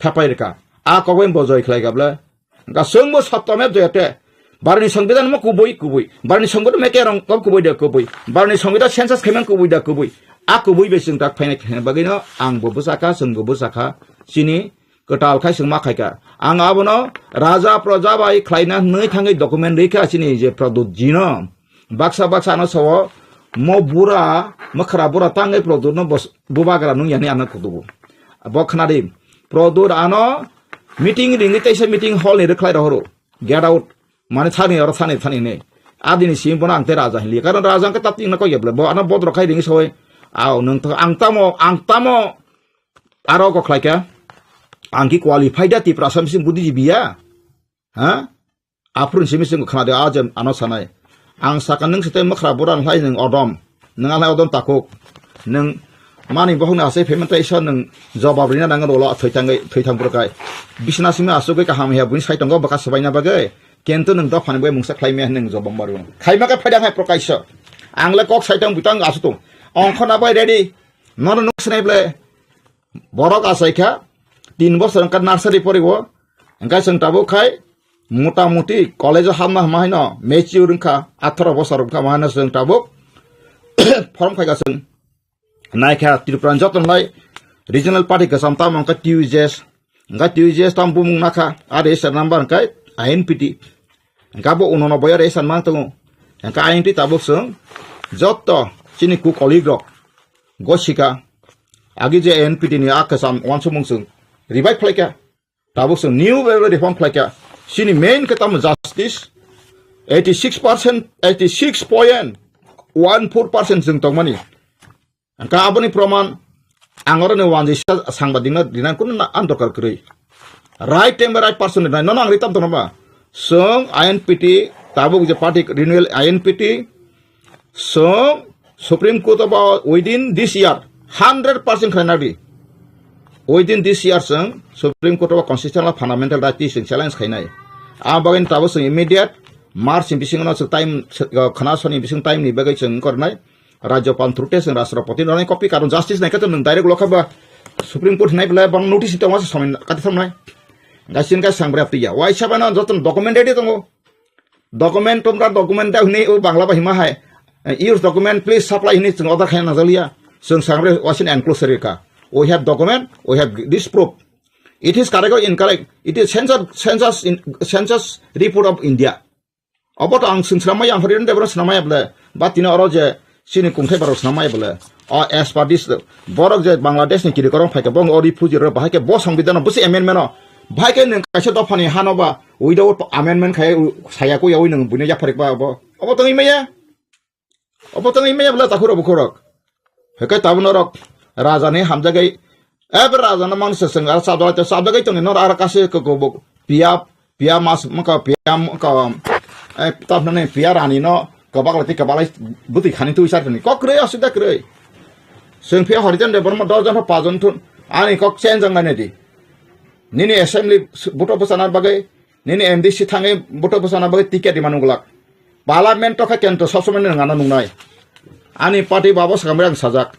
Thapai rwkha. A kok bai bo joi khlai kha ble. Hwnkha chwng bo sotto me joi te. Barni songbidan mo kubui, kubui. Barni songbidan me kerong kok kubui de kubui. Barni songbidan census khaimang kubui de kubui. A kubui bai chwng tak phainai khaina bagwi no ang bo bwsa kha, chwng bo bwsa kha. Chini kwtal khai chwng ma khai kha. Ang abono raja proja bai khlaina hwnwi thangwi document rwi kha chini je Pradyut ji no. Baksa baksa ano sao, mo bura, mwkhra bura tangwi Pradyut no bos-, bubagra nung yani ano kutubu. Bo khna di, Pradyut ano meeting ringwi teisa meeting hall ni rwkhlai rohoro. Get out. Mane thani oro thani thani ne. Adini sim bono ang te raja hinli. Karon raja ang ke tap tingna kok yeble. Bo ano bodro khai ringwi soi. Aw, nung to ang tamo, ang tamo. Aro kok khlai kha. Ang ki qualified da Tiprasa bising budi jibiya. Ha? Aphuru simi simi khna de a je ano sanai. Ang saka nung site mwkhra bura hlai nung odom. Nung alai odom takuk. Nung mani bohong na asai payment tai sa nung jobab rina nang rolo thoi tangwi thoi thang bura kai. Bisna simi asugwi kaham ya buini sai tongo baka swbaina bagwi. Kento nung dophani bai mungsa khlai me nung jobab maru. Khaima ka phaida hai prokaisa. Ang le kok sai tang butang asu tung. Ongkho na bai ready. Nono nung sinai ble. Borok achai kha, tin bosor wngkha nursery poriwo, hwnkhe chwng tabuk khai mota moti college o hapna hwnma haino mature wngkha, atharo bosor wngkha, ma haino chwng tabuk form khaikha chwng. Naikha Tripura ni joto nai regional party kwcham tamo wngkha T U J S, hwnkhe T U J S tamo bumung nakha, a register number hwnkhe I N P T, hwnkhe abo unono boyo register mang tongo, hwnkhe I N P tabuk chwng joto chini ku colleague rok gosika, agi je N P T ni a kwcham uansukmung chwng revive khlaikha, tabuk chwng new way reform khlaikha. Chini main khe tamo justice, eighty six percent, eighty six point one four percent chwng tongmani. Hwnkhe aboni proman ang oro ni uanjisa sangbadik no rinani kunu na-, ang dorkar kwrwi. Right time bai right person rinai. Nono ang ri tam tongo ba. Chwng I N P T tabuk je party renewal I N P T, chwng Supreme Court o ba within this year hundred percent khlai nadi. Within this year chwng Supreme Court o constitutional fundamental right twi chwng challenge khainai. A bagwi tabuk chwng immediate March ni bisingo no chwng time, khna soni bising time ni bagwi chwng wngkor nai. Rajyapal through te chwng Rashtrapati no nai copy, karon justice nai khe to nwng direct lokha ba Supreme Court hinai belai bang notice tongma se somai kati thang nai. Gaising kai sang bra piya. Waisa bana joto document ready tongo. Document tumra document da hini o Bangla ba hima hai. Use document please supply hini chwng order khaina najaliya. Chwng sang bra wasin enclosure ka. We have document, we have this proof. It is correct or incorrect. It is census, census, in, census report of India. Obo to ang chwng swnam maya, ang Hariran Debra swnam maya ble. Ba tini oro je chini kungthai barok swnam maya ble. O as per this, borok je Bangladesh ni kiri korong phaikha, bo o refugee rok bahai khe bo songbidhan o busi amendment o. Bahai khe nwng kaisa dopha ni hano ba without amendment khai saya ko yawi nwng buino yapharik ba obo. Obo tongwi maya. Obo tongwi maya ble takhurok bukhurok. Hekai tabuk norok raja ni hamjagwi, eh, be raja no manse seng aro sabjagwi to sabjagwi tongwi nor aro kase ko ko bo piya, piya mas maka piya maka, eh, tabuk nani piya rani no kobak lati kobak lai bwtwi khani twi sar khani kok kwrwi asida kwrwi. Seng piya Harijan Debbarma dos jon pha pas jon thun ani kok change ang nai di. Nini assembly buto bwsana bagwi Nini M D C thangwi buto bwsana bagwi ticket rima nunglak. Parliament o khe kento sob somoi nwng ano nungnai. Ani party babo swkang bai ang sajak.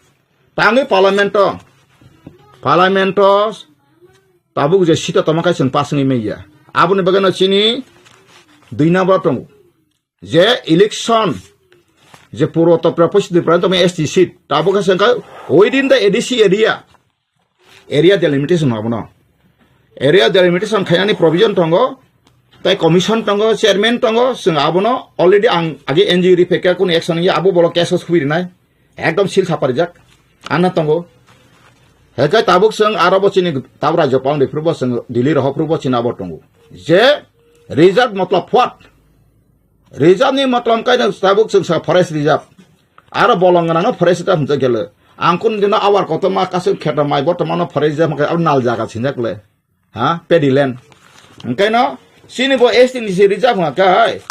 Tangwi parliament o, parliament o tabuk je seat o tongma khe chwng pass wngwi manya. Aboni bagwi no chini dui number tongo. Je election Je puro to pre posi di pre to S T seat. Tabuk se ka within the A D C area. Area delimitation abono. Area delimitation khainani provision tongo. Tai commission tongo, chairman tongo. Sing abono already ang age N G O ri pheka kun action ya abo bolo case khubiri nai. Ekdom sil saparijak. Anna tongo. Hekai tabuk sing aro bo chini tabra jopang de phuru bo sing Delhi roho phuru bo chini abo tongo. Je reserve matlab what? Reserve ni matlab kai na tabuk sing sa forest reserve. Aro bolong nang forest reserve hwnjak gele. Ang kun dino awar koto ma kasu kheta mai bo to mano forest reserve kai nal jaga sinjak le. Ha, paddy land. Engkai no, sini bo S T ni si reserve hwnka kai.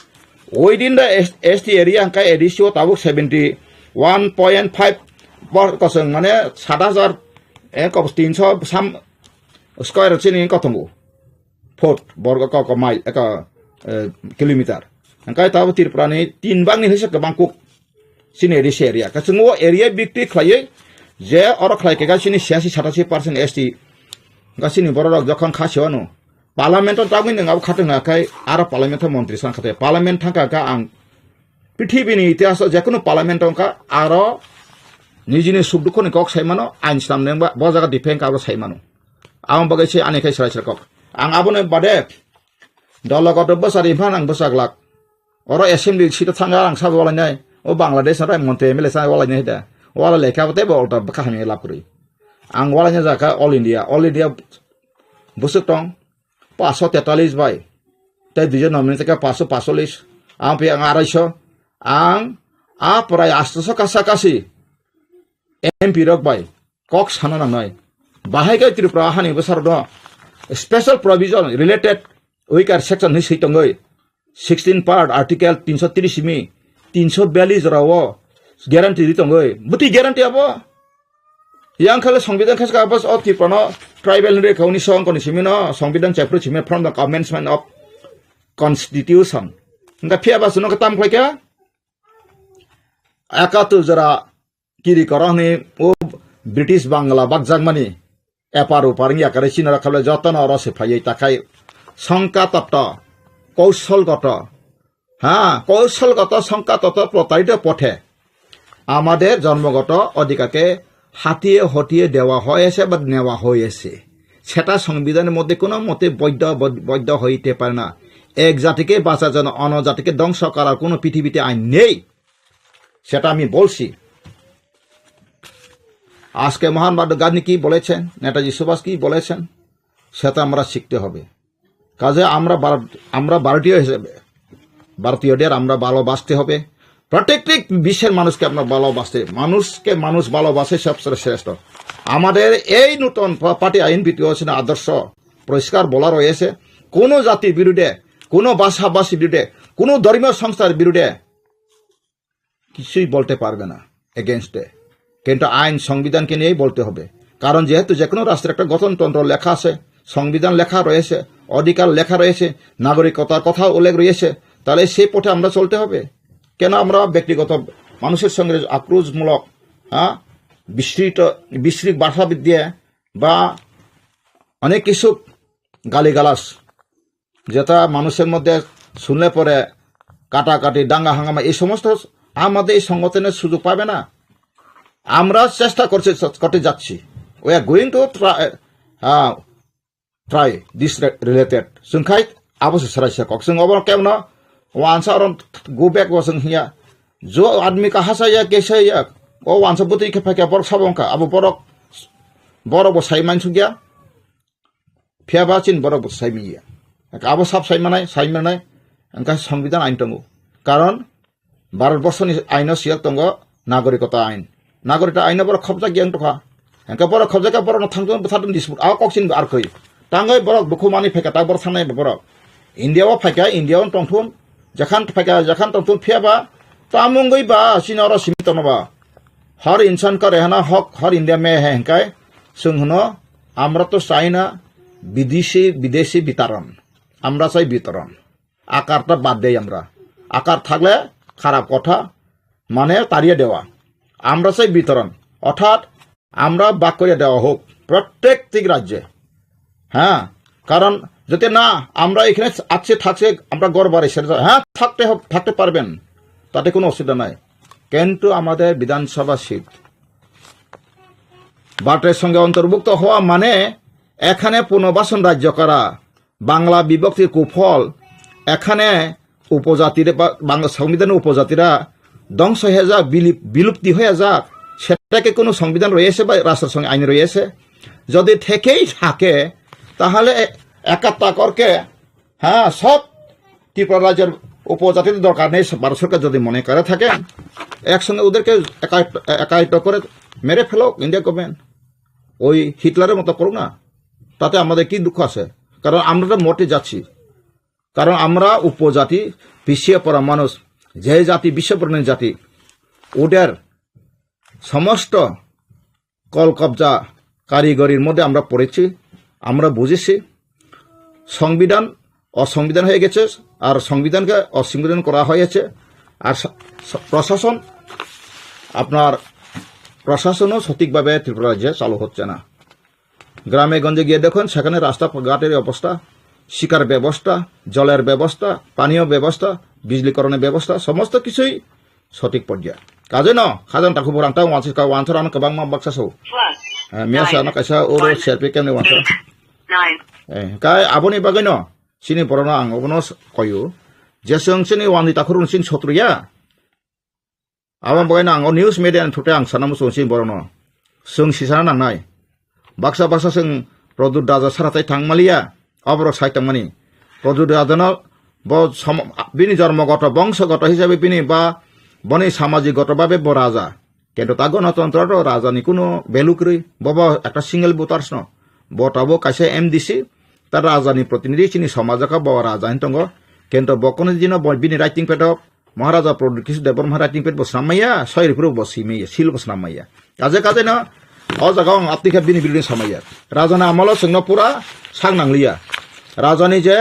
Within the S-, S T area hwnka A D C o tabuk seventy one point five bor kosong mane sat hajar eh, kos tinso sam square sini kotongo. Foot, borgo ko, ko mile, eko, eh, kilometer. Engkai tabuk Tripura ni tin bang ni hisa kebang kuk. Sini A D C area. Kachingo area bikti khlaiwi je oro khlai kega sini siyasi satasi percent S T. Ga sini borok rok jokhon kha sewano. Parliament o tagwi nang abo khatung akai aro parliament o montri san khate. Parliament thangka ka ang prithibi ni itihas o jekunu parliament wngka aro nijini suk dukhu ni kok sai mano ain slam nang ba bo jaga defend ka abo sai mano. Ang bagwi se ani khai srai srai kok. Ang aboni bade dolo kotor bwsa ri phan ang bwsa glak. Oro assembly seat o thangya ang sabo walainai. O Bangladesh rai montri M L A sa walainai da. Wala lekha bo tebo ulta kaham lap kwrwi. Ang walaina jaka All India. All India bwswk tong paanch sho tetalis bai. Tai dui jon nominate ka paanch sho paanch chollis. Ang pi ang arai sho. Ang a prai asto sho kasa kasi M P rok bai kok sana nangnai. Bahai kai Tripura hani bwsarok no special provision related weaker section hinwi swi tongwi sixteen part article tinso tris mi tinso biyallis jorao guarantee ri tongwi. Bwtwi guarantee abo? Yang khale Songbidan khe ka bas o Tripura no tribal hinwi kha unisho ongkoni simi no Songbidan chapter simi from the commencement of constitution. Hingkha phiya bas no tam khlai kha? Ekatur jora kiri koro hwnwi o British Bangla bakjakmani epar upar wngya kare chini rok khablai jotono oro se phaiwi takhai songka topto, koushol goto, ha, koushol goto songka topto protarito pothe amader jonmogoto odhikar ke hatiye hotiye dewa hoyese ba newa hoyese. সেটা সংবিধানের মধ্যে কোনো মতে বৈধ, বৈধ হইতে পারে না। এক জাতিকে বাঁচার জন্য অন্য জাতিকে ধ্বংস করার কোনো পৃথিবীতে আইন নেই। সেটা আমি বলছি। আজকে মহান বাদ গান্ধী কি বলেছেন, নেতাজি সুভাষ কি বলেছেন, সেটা আমরা শিখতে হবে। কাজে আমরা ভারত, আমরা ভারতীয় হিসেবে, ভারতীয়দের আমরা ভালোবাসতে হবে। প্রত্যেক বিশ্বের মানুষকে আমরা ভালোবাসতে, মানুষকে মানুষ ভালোবাসে সবচেয়ে শ্রেষ্ঠ। আমাদের এই নতুন পা-, পার্টি আইন ভিত্তিক হচ্ছে না আদর্শ পরিষ্কার বলা রয়েছে, কোনো জাতির বিরুদ্ধে, কোনো ভাষাভাষীর বিরুদ্ধে, কোনো ধর্মীয় সংস্থার বিরুদ্ধে কিছুই বলতে পারবে না এগেইনস্টে। কিন্তু আইন সংবিধানকে নিয়েই বলতে হবে। কারণ যেহেতু যে কোনো রাষ্ট্রের একটা গঠনতন্ত্র লেখা আছে, সংবিধান লেখা রয়েছে, অধিকার লেখা রয়েছে, নাগরিকতার কথা উল্লেখ রয়েছে, তাহলে সেই পথে আমরা চলতে হবে। কেন আমরা ব্যক্তিগত মানুষের সঙ্গে আক্রোশমূলক, হ্যাঁ, বিস্তৃত, বিস্তৃত ভাষাবিদ্যা বা অনেক কিছু গালিগালাজ যেটা মানুষের মধ্যে শুনলে পরে কাটাকাটি, দাঙ্গা হাঙ্গামা, এই সমস্ত আমাদের এই সংগঠনের সুযোগ পাবে না। আমরা চেষ্টা করছি, করতে যাচ্ছি। We are going to try, uh, try this re-, related. Sungkhai abo se sarai se kok. Sung obo kemno wansa orom go back bo sung hiya. Jo admi kaha sa ya, kaisa ya. O wansa butui khe phai khe borok sabo wngkha. Abo borok, borok bo sai mansukya. Phiya ba chini borok bo sai manya. Abo sab sai manai, sai manai, wngkha Songbidan ain tongo. Karon Bharat borsoni aino siyal tongo Nagorikota ain. Nagorikota aino borok khobjak yang tokha. Wngkha borok khobjak kha borok no thangtun bwthartun dispute. Abo kok chini bo arkoi. Tangoi borok dukhu mani phaikha ta borok thangnai bo borok. India o phaikha, India o tongthun. Jakhan phaikha, jakhan tongthun phiya ba. Tamungoi ba chini oro simi tono ba. Har insan ka rehna hak, har India mein hai, hingkai chwng hwno, amra to chai na bidesi, bidesi bitaran. Amra chai bitaran. Akar ta bad dei amra. Akar thakle kharap kotha, mane tariye dewa. Amra chai bitaran. Orthat amra bak koriye dewa hok. Prottek tik rajye. হ্যাঁ, কারণ যদি না আমরা এখানে আছে থাকছে, আমরা ঘর বাড়ি ছেড়ে যাই, হ্যাঁ, থাকতে হবে, থাকতে পারবেন, তাতে কোনো অসুবিধা নাই। কিন্তু আমাদের বিধানসভা সিট বাটের সঙ্গে অন্তর্ভুক্ত হওয়া মানে এখানে পুনর্বাসন রাজ্য করা, বাংলা বিভক্তি কুফল, এখানে উপজাতির বা বাংলা সংবিধানের উপজাতিরা ধ্বংস হয়ে যাক, বিলিপ-, বিলুপ্তি হয়ে যাক, সেটাকে কোনো সংবিধান রয়েছে বা রাষ্ট্রসংঘ আইন রয়েছে? যদি থেকেই থাকে, তাহলে এ-, একাত্তা করকে, হ্যাঁ, সব ত্রিপুরা রাজ্যের উপজাতির দরকার নেই, ভারত সরকার যদি মনে করে থাকে, একসঙ্গে ওদেরকে একাত্ত-, একাত্ত করে মেরে ফেলো ইন্ডিয়া গভর্নমেন্ট। ওই হিটলারের মতো করুক না, তাতে আমাদের কি দুঃখ আছে? কারণ আমরা তো মর্তে যাচ্ছি। কারণ আমরা উপজাতি, পিছিয়ে পড়া মানুষ, যে জাতি বিশ্ববরণের জাতি, ওদের সমস্ত কল কবজা কারিগরির মধ্যে আমরা পড়েছি, আমরা বুঝেছি। সংবিধান অসংবিধান হয়ে গেছে, আর সংবিধানকে অসংবিধান করা হয়েছে। আর স-, স-, প্রশাসন, আপনার প্রশাসনও সঠিকভাবে ত্রিপুরা রাজ্যে চালু হচ্ছে না। গ্রামে গঞ্জে গিয়ে দেখুন, সেখানে রাস্তাঘাটের অবস্থা, শিক্ষার ব্যবস্থা, জলের ব্যবস্থা, পানীয় ব্যবস্থা, বিজলীকরণের ব্যবস্থা, সমস্ত কিছুই সঠিক পর্যায়ে. Kaje no, khajang takhu borang tang wansi ka wansa rano kwbangma baksa so. Plus, eh, miyasa nine, ano kaisa oro one, serpi kemni wansa. Eight, nine. Eh, kai aboni bagwi no, sini borokno ang obono s-, koyo. Je chwng sini wandi takhurun sini sotru ya. Aboni bagwi no ang o news media ni thute ang sana muchung sini borokno. Chwng sisana nangnai. Baksa baksa chwng Pradyut Raja saratai thang maliya, aborok sai tongmani. Pradyut Rajano bo som-, bini jormo goto, bongso goto hisabe bini ba boni samajik goto babe bo raja. Kintu ta gonotontro to rajani kuno value kwrwi. Bo bo ekta single voters no. Bo tabuk kaisa M D C, ta rajani protinidhi chini somajo kha bo raja hin tongo. Kintu bo kuno dino bo bini writing pad o Maharaja Pradyut Kishore Debbarma writing pad bo swnam maya, soi ripuru bo si maya, seal bo swnam maya. Kaje kaje no, o jaga ang apni khe bini building samaya. Rajani amolo chwngno pura sak nangliya. Rajani je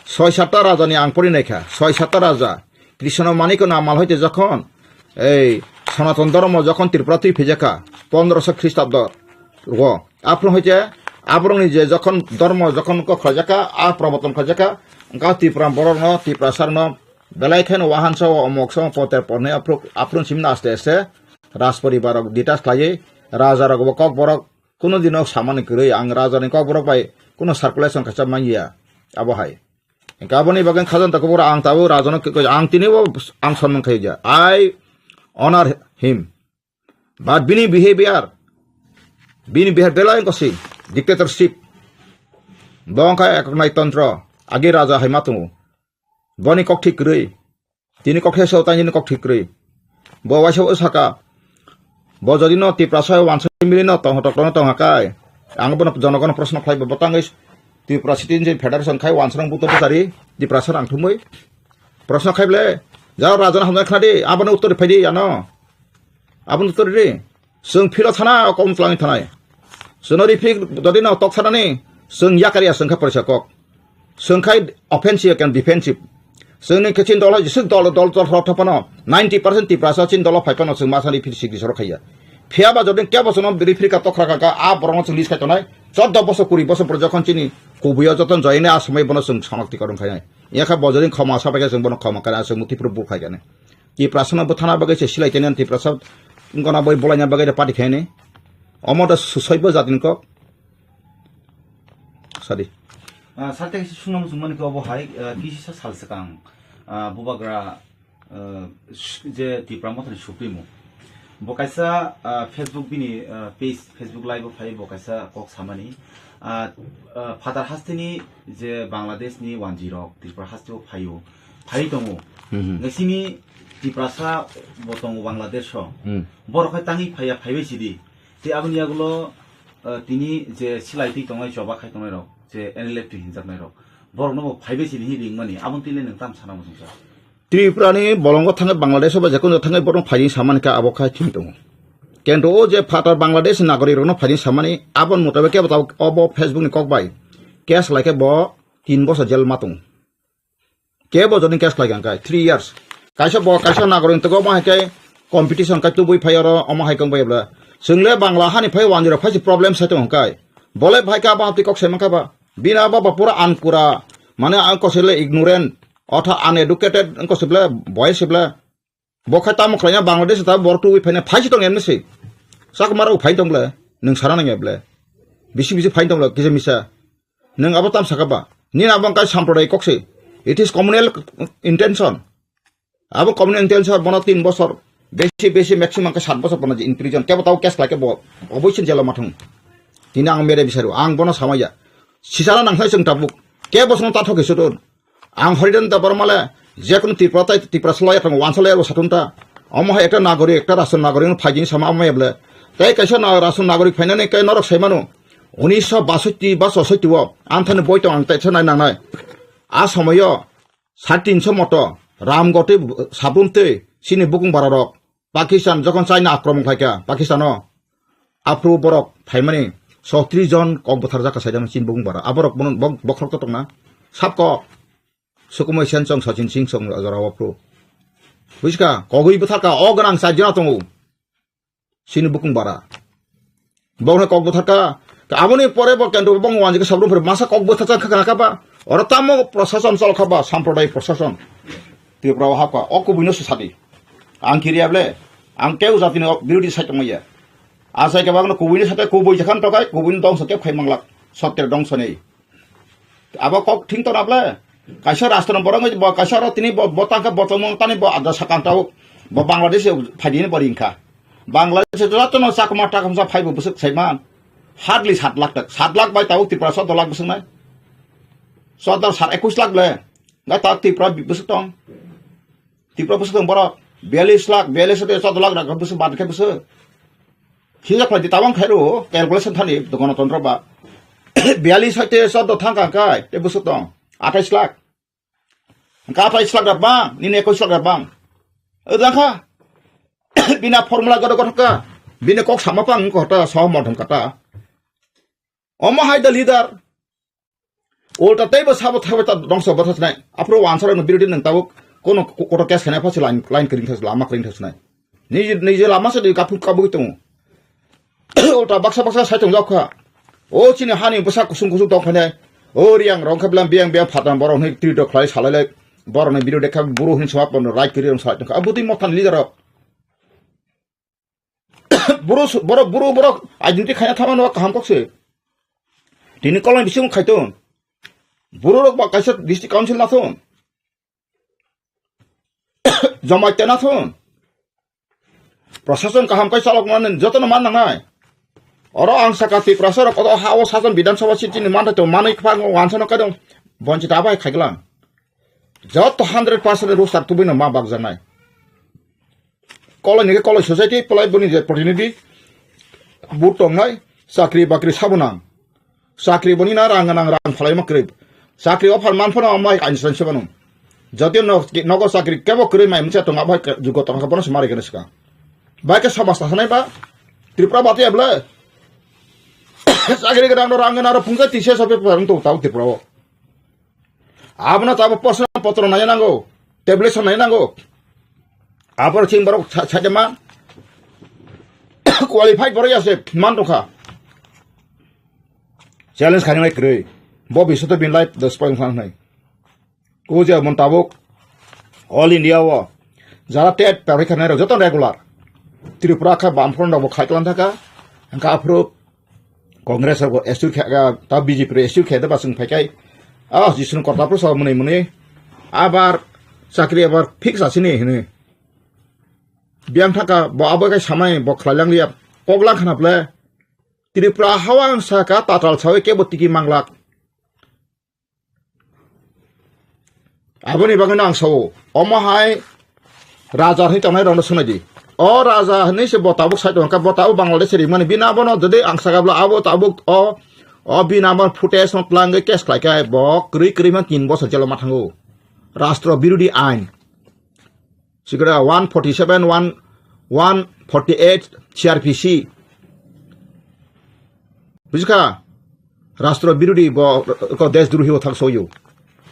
soi satta rajani ang pori naikha, soi satta raja. Krishna Manikno amal hoite jokhon, ei Sanatan dhormo jokhon Tripura twi phijaka, pondroso Khristabdo o. Aphuru hoite aborokni je jokhon dhormo jokhon kok khlaijaka, a proboton khlaijaka, wngkha Tripura borokno, Tiprasarno, Belai kheno wahansa o omok sa poter pornai aphru-, aphru simna aste aste Rajporibar rok detach khlaiwi raja rok bo kokborok kuno dino samani kwrwi ang raja ni kokborok bai kuno circulation khacha manya abo hai. Hingke aboni bagwi khajanta kubura ang tabuk raja no kikoi ang tini bo ang sonmung khai ja. I honor him. But bini behavior, bini behavior belai wngkha si dictatorship. Bo wngkha eknai tontro, agi raja hai ma tongo. Boni kok thik kwrwi. Tini kok heso tani ni kok thik kwrwi. Bo waisa o saka. Bo jodi no Tiprasa wansa mili no tong tok tong tong hakai. Ang bono jonogono proshno khlai bo tangwi Tripura Citizen Federation khai wansa rang buto butari Tiprasa rang thumwi. Proshno khai ble. Jao raja no hamjak khladi. Abono uttor phai di ano. Abono uttor di. Chwng philo thana o kom twlangwi thanai. Chwngno rifik dodi no tok thanani chwng yakar ya chwng kha porisa kok. Chwng khai offensive and defensive. Chwngni khe chini dolo jesuk dol dol dol rok thapano ninety percent Tiprasa chini dolo phai phano chwng masani phir sik disoro khaiya. Phiya ba jodi kebo chwngno rifik ka tokra ka ka a borokno chwng lis khai tonai. Chordo bosor kuri bosor pore jokhon chini kubuyo joton joyene a somoi bono chwng sonok tikor wng khainai. Yakha bo jodi khoma sabai khe chwng bono khoma kana chwng muti phuru bu khai kane. Tiprasano bwthana bagwi se silai tene Tiprasa wngkona boi bolaina bagwi de party khaini. Omo da susoi bo jatni kok. Sadi. Ah, sarte kaisa sungna muchung mani khe obo hai, ah, kisi sa sal swkang, ah, bubagra, ah, s-, je Tipra Mothani Supremo. Bo kaisa, ah, Facebook bini, ah, page, Facebook live o phai bo kaisa kok samani. Ah, ah, Phatar hasteni je Bangladesh ni wanji rok Tripura haste o phaio. Phai tongo. Mhm. Ngasini Tiprasa bo tongo Bangladesh o. Hmm. Borok hai tangwi phaiya, phaibai sidi. Tei aboni yagulo, eh, tini je silai twi tongnai, choba khai tongnai rok, je N L F T hinjaknai rok, borokno bo phaibai sidi hinwi ringmani, aboni twi le nwng tam sana muchungsa? Tripura ni bolongo thangwi Bangladesh o ba jekono thangwi borokno phaini samani khe abo khai thwng tongo. Kintu o je phatar Bangladesh ni nagorik rokno phaini samani aboni mutabik kebo tabuk obo Facebook ni kok bai case lai khe bo tin bosor jail ma tongo. Kebo joni case khlai kha khe three years. Kaisa bo kaisa nagorik tongkha omo hai khe competition khai tubui phai oro omo hai kong bai bla. Chwng le Bangla hani phai wanjwi rok phai se problem sai tong kha. Bo le phai kha ba twi kok sai man kha ba. Bini abo bo pura ankura. Mane ang kosoi le ignorant. Otha uneducated ang kosoi le boy se bla. Bo khai tamo khlaina Bangladesh ta borok tubui phaina phaisi tong emni se. Chakma rok phai tong le. Nwng sana nang eble. Bisi bisi phai tong le kisa misa. Nwng abo tam saka ba. Nini abo kai sampradayik kok se. It is communal intention. Abo communal intention bono tin bosor. Besi besi maximum ke sat bosor bono in prison. Kebo tau case lai ke bo. Oboisin jela mathung. Tini ang mere bisaru. Ang bono samaya. Sisara nang sai sung tabuk. Kebo sung ta thok ke sudun. Ang Haridan da Barma le, je kono Tripura tai Tripura salai tong, wan salai ro satun ta. Omo hai ekta nagorik, ekta rashtra nagorik no phaijin sama omo eble. Tai kaisa na rashtra nagorik phainani kai norok sai mano. Unisho basoti ba sosoti o, anthani boi tong ang tai sanai nangnai. A somoyo, sat tinso moto, Ramgoti, Sabrum tei, sini bukung bararok. Pakistan jokon China akromon khlaikha Pakistano, aphuru borok phaimani sotris jon kok bwtharjak kha saidam chini bukung bara. Aborok bono bok-, bokhorok to tongna. Sab kok. Sukumoi Sen chong, Sachin Singh chong, jorao aphuru. Bujiska, kogwi bwtharka, o gwnang chajna tongo. Chini bukung bara. Bokno kok bwtharka. Aboni pore bo kendo bong wanjik sabrum phuru masa kok bwtharjak kha kha ba. Oro tamo prosason chol kha ba, sampradayik prosason. Tripura o hapkha. O kubuino se sadi. Ang kiriya ble. Ang keu jatini o birodi sai tongmaya. A sai khe bagno kubuino sate kubui jakhan tokai, kubuino dongso kep khai manglak. Sotter dongso nei. Abo kok thing tona ble. Kaisa rastro borok bo kaisa ro tini bo, bo tangka bo tongmung tani bo adra sakang tau. Bo Bangladesh phaidini bo ringkha. Bangladesh jotono chakma takamsa phaibo bwswk saiman. Hardly sat lakh tak. Sat lakh bai tau Tripura soddo lakh bwswk nai. Soddo sat ekus lakh le. Ga ta Tripura bwswk tong. Tripura bwswk tong borok. Bialis lakh, bialis lakh soddo lakh rak bwswk bad khe bwswk. Hijak khlai di tabang khairo calculation thani do Ganatantro ba. Bialis hai te soddo thang kang kai te bwswk tong. Atais lakh. Ka atais lakh rak bang, nini ekus lakh rak bang. Odang kha. Bina formula godo godo ka. Bini kok sama pang ko ta so modom kata. Omo hai the leader. Ulta teibo sabo thaibai ta dongso bwtha sinai. Aphuru wansarokno birodi nwng tabuk kono ko-, koto case khainai pha se line, line kring thas lama kring thas sinai. Niji, niji lama se di kaphuk kabuk tongo. Ulta baksa baksa sai tongjak kha. O chini hani bwsa kusung kusung tong khainai. O riyang rong kha blam biyang biyang phatang borok hwnwi twi dok khlai salai lai. Borokni birodi kha buru hwnwi sma pono right kri rong salai tong kha. Abotwi mothani leader rok. Buru su-, borok, buru borok identity khaina thangmano kaham kok se. Tini koloni bisingo khaiton. Buru rok ba kaisa district council nathon. Jamatia nathon. Prosason kaham kai chalok mani jotono man nangnai. Oro ang saka Tiprasa rok oro ha o sajon Bidhan Sabha seat chini manthai to manwi kwpang wansano kaidong. Bonchita abai khaiglang. Joto hundred percent rooster tubuino ma bakjaknai. Koloi ni koloi society polai boni je protinidhi but tongnai chakri bakri sabunang. Chakri boni na rang nang rang phalai ma kwrwi. Chakri offer man phano mai kainwi sanse bano. Jotio no-, nogo chakri kebo kwrwi mai mwnsa tongo abo hai jugo tongkha bono se mari gana swkang. Bai khe samaj ta sanai ba Tripura bati able. Chakri gana no rang nang ro phungsa tise sope parang to tau Tripura o. Abono tabo posna potro nai nango, tablet nai nango. Abor chini borok sa-, saida ma qualified borok ya se man tongkha. Challenge khainai kwrwi. Bo bisoto bin life dos point khanai. O je mon tabuk all India o jara tet parai khanai rok joto regular. Tripura kha bam phone rok bo khai tlan thaka. Hingkha aphuru Congress rok assure khe, ah, ta B J P rok assure khe da ba chwng phai kai. Ah, Jisnu kota pro sa mwnwi mwnwi. Abar chakri abar fix asini hwnwi. Biyang thaka bo abo kai samai bo khlai lang liya. Kok lang khna ple. Tripura hawang saka tatal sawi kebo tiki manglak. Aboni bagwino ang sao, omo hai raja hinwi tongnai rokno swnai di. O raja hinwi se bo tabuk sai tongkha, bo tabuk Bangladesh rimani bini abono jodi ang sakabla abo tabuk o, o bini abo footage no twlangwi case khlai khe bo kwrwi kwrwi man tin bosor jelo ma thango. Rastro birodi ain. Sikra one forty seven, one, one forty eight C R P C. Bujikha? Rastro birodi bo ko desh druhi o thang soyo.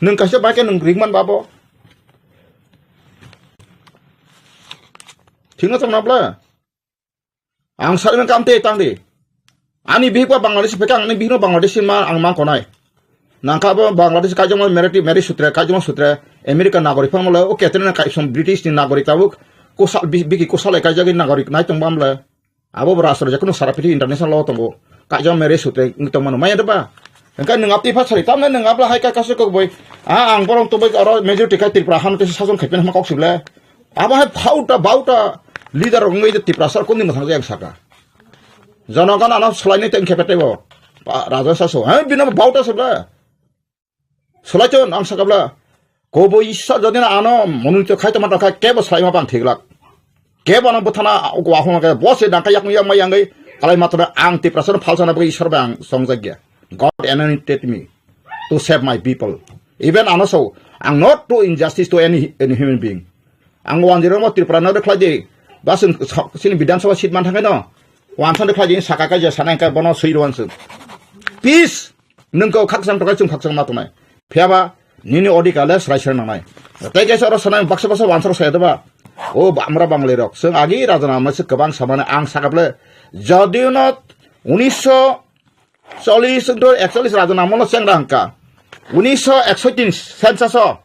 Nwng kaisa bai khe nwng ringman babo. Thikno tong nabla. Ang sari man kam te tang di. Ani bihik ba Bangladesh phekang ani bihik no Bangladesh ma ang mang konai. Nangkha bo Bangladesh kaijakma marriage, marriage sutre, kaijakma sutre, America nagorik phang mole, o ketre na kaisom British ni nagorik tabuk, Kusal, bi-, biki kusal kaijagwi nagorik nai tong bamle. Abo bo rastro je kunu sara piti international law tongo. Kaijak mere sute wng tong mano. Maya deba. Engka nung apti pha sari. Tamne nung abla hai ka kasu kok boi. A ang borong to boi oro majority kai Tripura han te sason khaipen hama kok sible. Abo hai phauta bauta leader wngwi de Tripura sar kuni masang jeng saka. Jonogon ano selaini teng khepete bo. Pa-, raja saso. Hai bino bauta sible. Swlaichun ang sakabla, kobo Iswar jodi na ano monolito khai tongma tongkha, kebo swlaima bang thiglak. Kebo ano bwthana wahung khe, bo se dangka yakung yakma yangwi, kalai matana ang Tiprasano phalsana bagwi Iswar bai ang songjakya. God anointed me to save my people. Even ano so, ang not to injustice to any, any human being. Ang wanjirok mo Tripura no khlai di, ba chwng so-, chini Bidhan Sabha seat man thangkhe no, wansa de khlai di, saka kaisa sanai khe bono swi rwan chwng. Peace! Nwng kok khakchang tokai chwng khakchang ma tongnai. Phiyaba nini odhikar le srai srai nangnai. Tei kaisa oro sanai baksa baksa wansaro saya deba. O ba-, amra Bangali rok. Chwng agi rajana amai se kwbang samani ang sakaple. Jodiyo no unisho chollish to ekchollish rajana amolo chengra hangka. Unisho eksoitin census o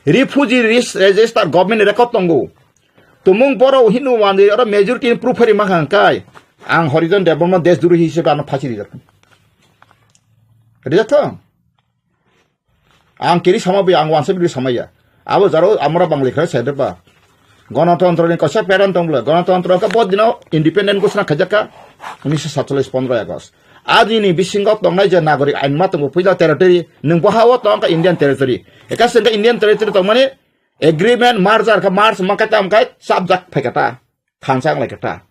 refugee ris-, register government record tongo. Tumung borok hinu wandi oro majority ni proof phari mankha hangkai. Ang Horijon Debbarma desh duru hisabe ano phasi rijak. Rijak thong. Ang kiri sama bai, ang wansa biri sama ya. Abo jaro amra Bangali khe sai deba. Ganatantro ni kaisa pattern tong bwle. Ganatantro ka bo dino independent ghosna khaijak ka unisho satchollish pondro August. Ajini bisingo tongnai je nagorik ain ma tongo puila territory, nwng bo ha-o tong ka Indian territory. Eka sengka Indian territory tongmani agreement merger ka merge ma ka tam kai sabjak phai ka ta. Thansa ang lai ka ta.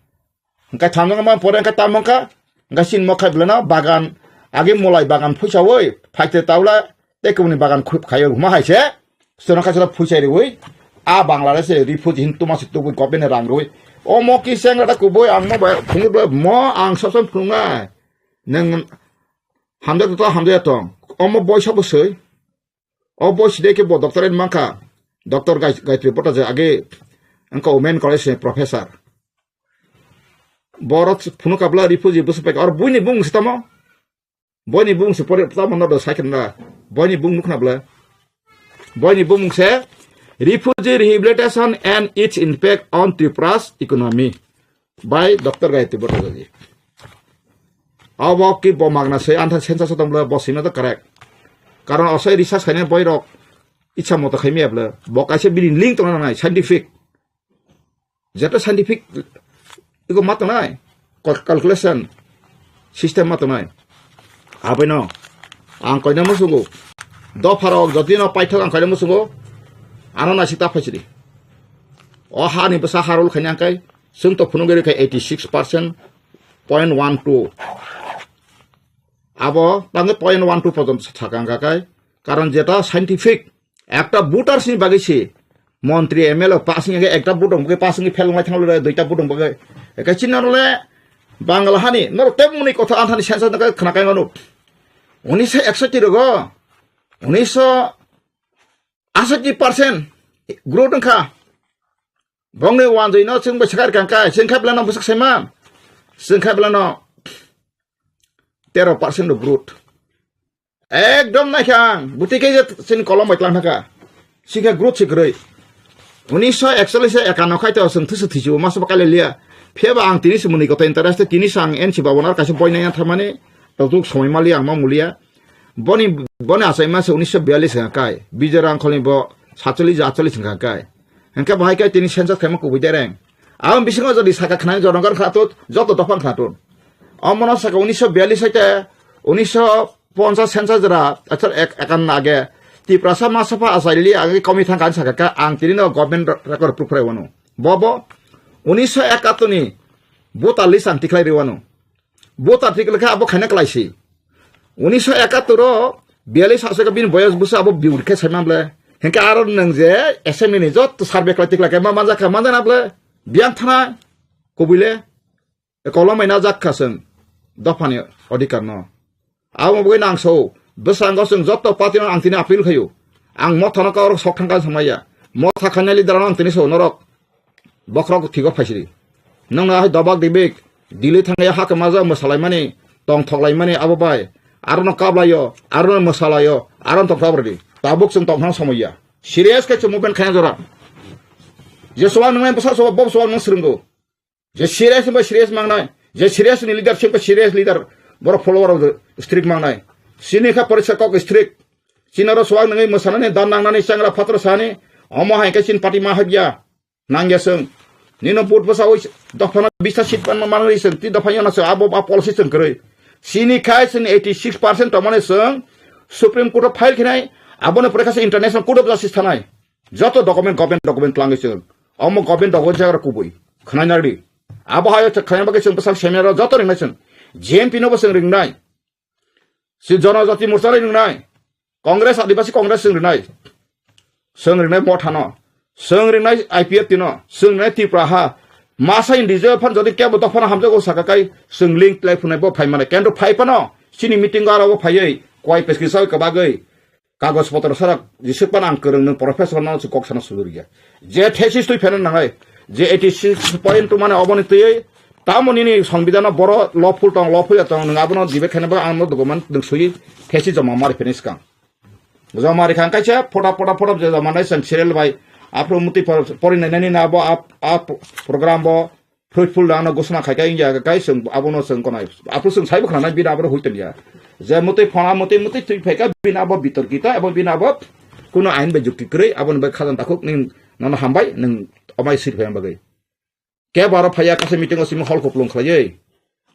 Hingke thamjak ma pore hingke tamo wngkha, hingke chini mokha belai no bagan, agi molai bagan phuisaui, phaite taula, tei kubuni bagan khu-, khaio huma hai se, sono kaisa phuisai riui, a Bangladesh se refugee hin tuma se tubui government ni rang rui. O mo ki seng rada kubui ang mo bai phungu bai mo ang sob sob phunungnai. Neng hamjak to hamjak tong. O mo boisa bo soi. O boisi de ke bo doctorate mankha. Doctor Gai-, Gayatri Bhattacharya age wngkha Women College ni professor. Borok phunuk kabla refugee bwswk paikha. Oro buini bumung se tamo? Boini bumung se pore tamo no do sai khna. Boini bumung nukhna bwle. Boini bumung se Refugee Rehabilitation and Its Impact on Tripura's Economy by Doctor Gayatri Bhattacharya. Abo ki bo magna se antha census tong bwle bo sima to correct. Karon osai research khainai boirok ichha moto khaimaya bwle. Bo kaisa bini link tongna nangnai scientific. Jeto scientific iko ma tongnai, cal-, calculation system ma tongnai. Aboino ang koina musungo, dopharok jotino paithak ang koina musungo, ano naisik ta phaisidi. O hani bwsa harul khaina angkai, chwng to phunugwi rwkha eighty six percent point one two. Abo tangwi point one two pojonto sakha angkha kai, karon jeta scientific Ekta voters ni bagwi se montri M L A pass wngya khe ekta vote rok bagwi pass wngwi fail wnglai thanglo, duita vote rok bagwi. Eke chini norok le Bangla hani norok tebmani kotha anthani sensa nokhe khna kai manu. Unisho eksoti rogo, unisho asoti percent growth wngkha. Bongni wanjwi no chwng bai sakar kangkai, chwng khe belano bwsak saima, chwng khe belano tero percent rok growth. Ekdom naikha ang, buti khe je chini kolom bai tlang thangkha. Sikhe growth se kwrwi. Unisho ekchollish se ekano khai to chwng thwisu thwisu masa bo kailai liya. Phiyaba ang tini se mwnwi koto interest, tini se ang N C Babu no kaisa boi nai tharmani, tongthok somoi maliya ang ma muliya. Boni, boni achaima se unisho biyallish wngkha kai. Bijoy Rangkhol ni bo satchollish atchollish wngkha kai. Hingke bahai kai tini census khaima kubui dereng. Ang bisingo jodi saka khnani jonogon khnatut, joto dophang khnatut. Omono saka unisho biyallish hoite unisho ponchas census jora, athar ek, ekanna age. Tiprasa ma sapha achaili age komi thangkha ani saka kha, ang tini no government record proof rai wano. Bobo unisho ekattor ni voter list ang tikhlai ri wano. Voter tikhlai kha abo khaina kwlaisi. Unisho ekattor o biyallish aswk bini boyos bwsa abo biur khe saima ble. Hingke aro nwng je assembly ni jotto survey khlai tikhlai khe ma manjak kha, manjak na ble. Biyang thana kubui le. Kolom bai najak kha chwng dophani odhikar no. Abo bagwi nang sao, bwskango chwng jotto party no ang tini appeal khaio. Ang motha no kaurok sok thangkha samaya. Motha khainai leader no ang tini sao norok. Bokhorok thigo phaisidi. Nongno hai dobak dibik, Delhi thangya hake maja mwsalaimani, tongthoklaimani abo bai. Arono kaplaio, arono mwsalaio, arono tongthok rwdi. Tabuk chwng tongthang somoi ya. Serious khe chwng movement khaina jora. Je suwang nungnai bwsa suwang, bob suwang nung swrwngo. Je serious ba serious mangnai. Je serious ni leadership ba serious leader. Borok follower rok strict mangnai. Sini kha porisa kok strict. Chini oro suwang nungwi mwsanani dan nangnani changra phatra sani. Omo hai khe chini party ma habya. Nangya chwng. Nino vote bwsa oi dophano bista seat panma manwi chwng. Ti dopha yana chwng abo ba policy chwng kwrwi. Sini khai chwng eighty six percent tongmani chwng Supreme Court o file khinai. Abono pore kha chwng international court of justice thanai. Joto document, government document twlangwi chwng. Omo government document jagra kubui. Khwnai nardi. Abo hayo chwng khwnai bagwi chwng bwsang seminar o joto ringnai chwng. J M P no bo chwng ringnai. Si Janajati Morcha ringnai. Congress, Adibasi Congress chwng ringnai. Chwng ringnai Motha no. Chwng ringnai I P F T no. Chwng ringnai Tripura ha. Masa individual phan jodi kebo dophano hamjago saka kai chwng link tlai phunai bo phai mane. Kendo phai phano. Chini meeting o aro bo phaiwi. Kwai peskisa kwbagwi. Kagoj potro sarak jisuk pan ang kwrwng nwng professor no se kok sana sulu rwya. Je thesis twi pheno nangai. Je eighty six point two mane oboni twi tamo nini songbidano boro lawful tong, lawful ya tong, nwng abono debate khaina ba ang no document nwng sui thesis joma mari pheni swkang. Joma ri khang kaisa photo, photo, photo je joma nai sang serial bai. Aphro muti por-, pori nai nani na abo ap, ap program bo fruitful da ano gosona khai kai ya kai sung abono sung konai. Aphro sung sai bwkhana nai bina abro huiten ya. Je muti phona muti muti twi phaika bina abo bitor kita abo bina abo kuno ain bai jukti kwrwi aboni bai khajan takhuk ning nono hambai ning omai sir phai bagwi. Kebo aro phaiya kaisa meeting o simi hol kuplung khlaiwi.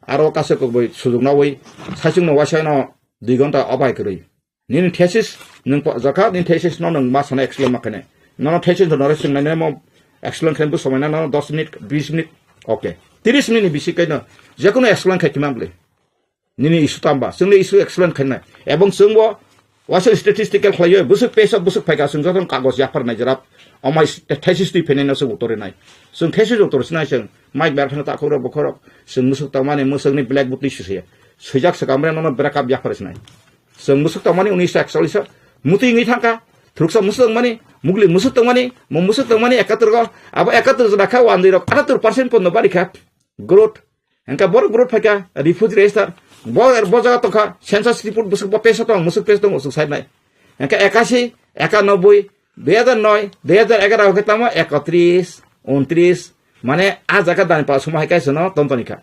Aro kaisa kokboi sujuknawi saichungno waisa no dui ghonta obai kwrwi. Nini thesis nwng po-, jakha, nini thesis no nwng ma sana explain ma khainai. Nono thesis no nore swngnainai mo explain khainai bo somai na nono dos minute, bis minute, okay. Tris minute ni bisi kaino jekono explain khai khimang le. Nini issue tamba, chwngni issue explain khainai. Ebong chwngbo waisa statistical khlaiyo, bwswk page o bwswk phaikha, chwng jotono kagoj yaphar nai jera. Omai thesis twi phainai no chwng uttor rinai. Chwng thesis uttor sinai chwng, mic ber thangwi takhuk rok bokhorok, chwng mwswk tongmani mwswkni blackboard twi sisaya. Swijak swkang bre nono break up yaphar sinai. Chwng mwswk tongmani unis ekchollis o, muti wngwi thangkha, thuruksa mwswk tongmani, mugli mwswk tongmani, mo mwswk tongmani ekattor go, abo ekattor jora kha, wandwi rok atattor percent pondo bari kha. Growth. Hingkhe borok growth phaikha, refugee register, bo, bo jaga tongkha, census report bwswk bo pesa tong, mwswk pesa tong, mwswk sai nai. Hingkhe ekasi, ekanoboi, dui hajar noi, dui hajar egaroh hingkhe tamo ekotris, untris, mane a jaga dani pa suma hai kaisa no tong toni kha.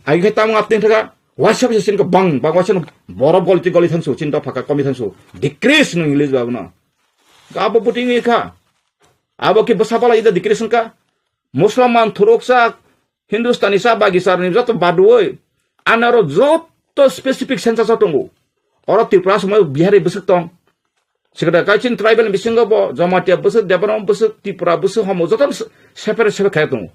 Ai khe tamo apni thaka, waisa bisa sin ko bang, bang waisa no borok goli ti goli thangsu, chin dopha ka komi thangsu, decrease no English ba no. Abo buting kha. Abo ki bwsa pala ida decrease ka. Musulman thuruksa Hindustani sa bagi sarni joto badui anaro joto specific census o tongo. Oro Tripura somoi Bihari bwswk tong. Sikada kaichin tribal bisingo bo Jamatia bwswk, Debbarma bwswk, Tripura bwswk, homo joto se-, separate separate khai tongo.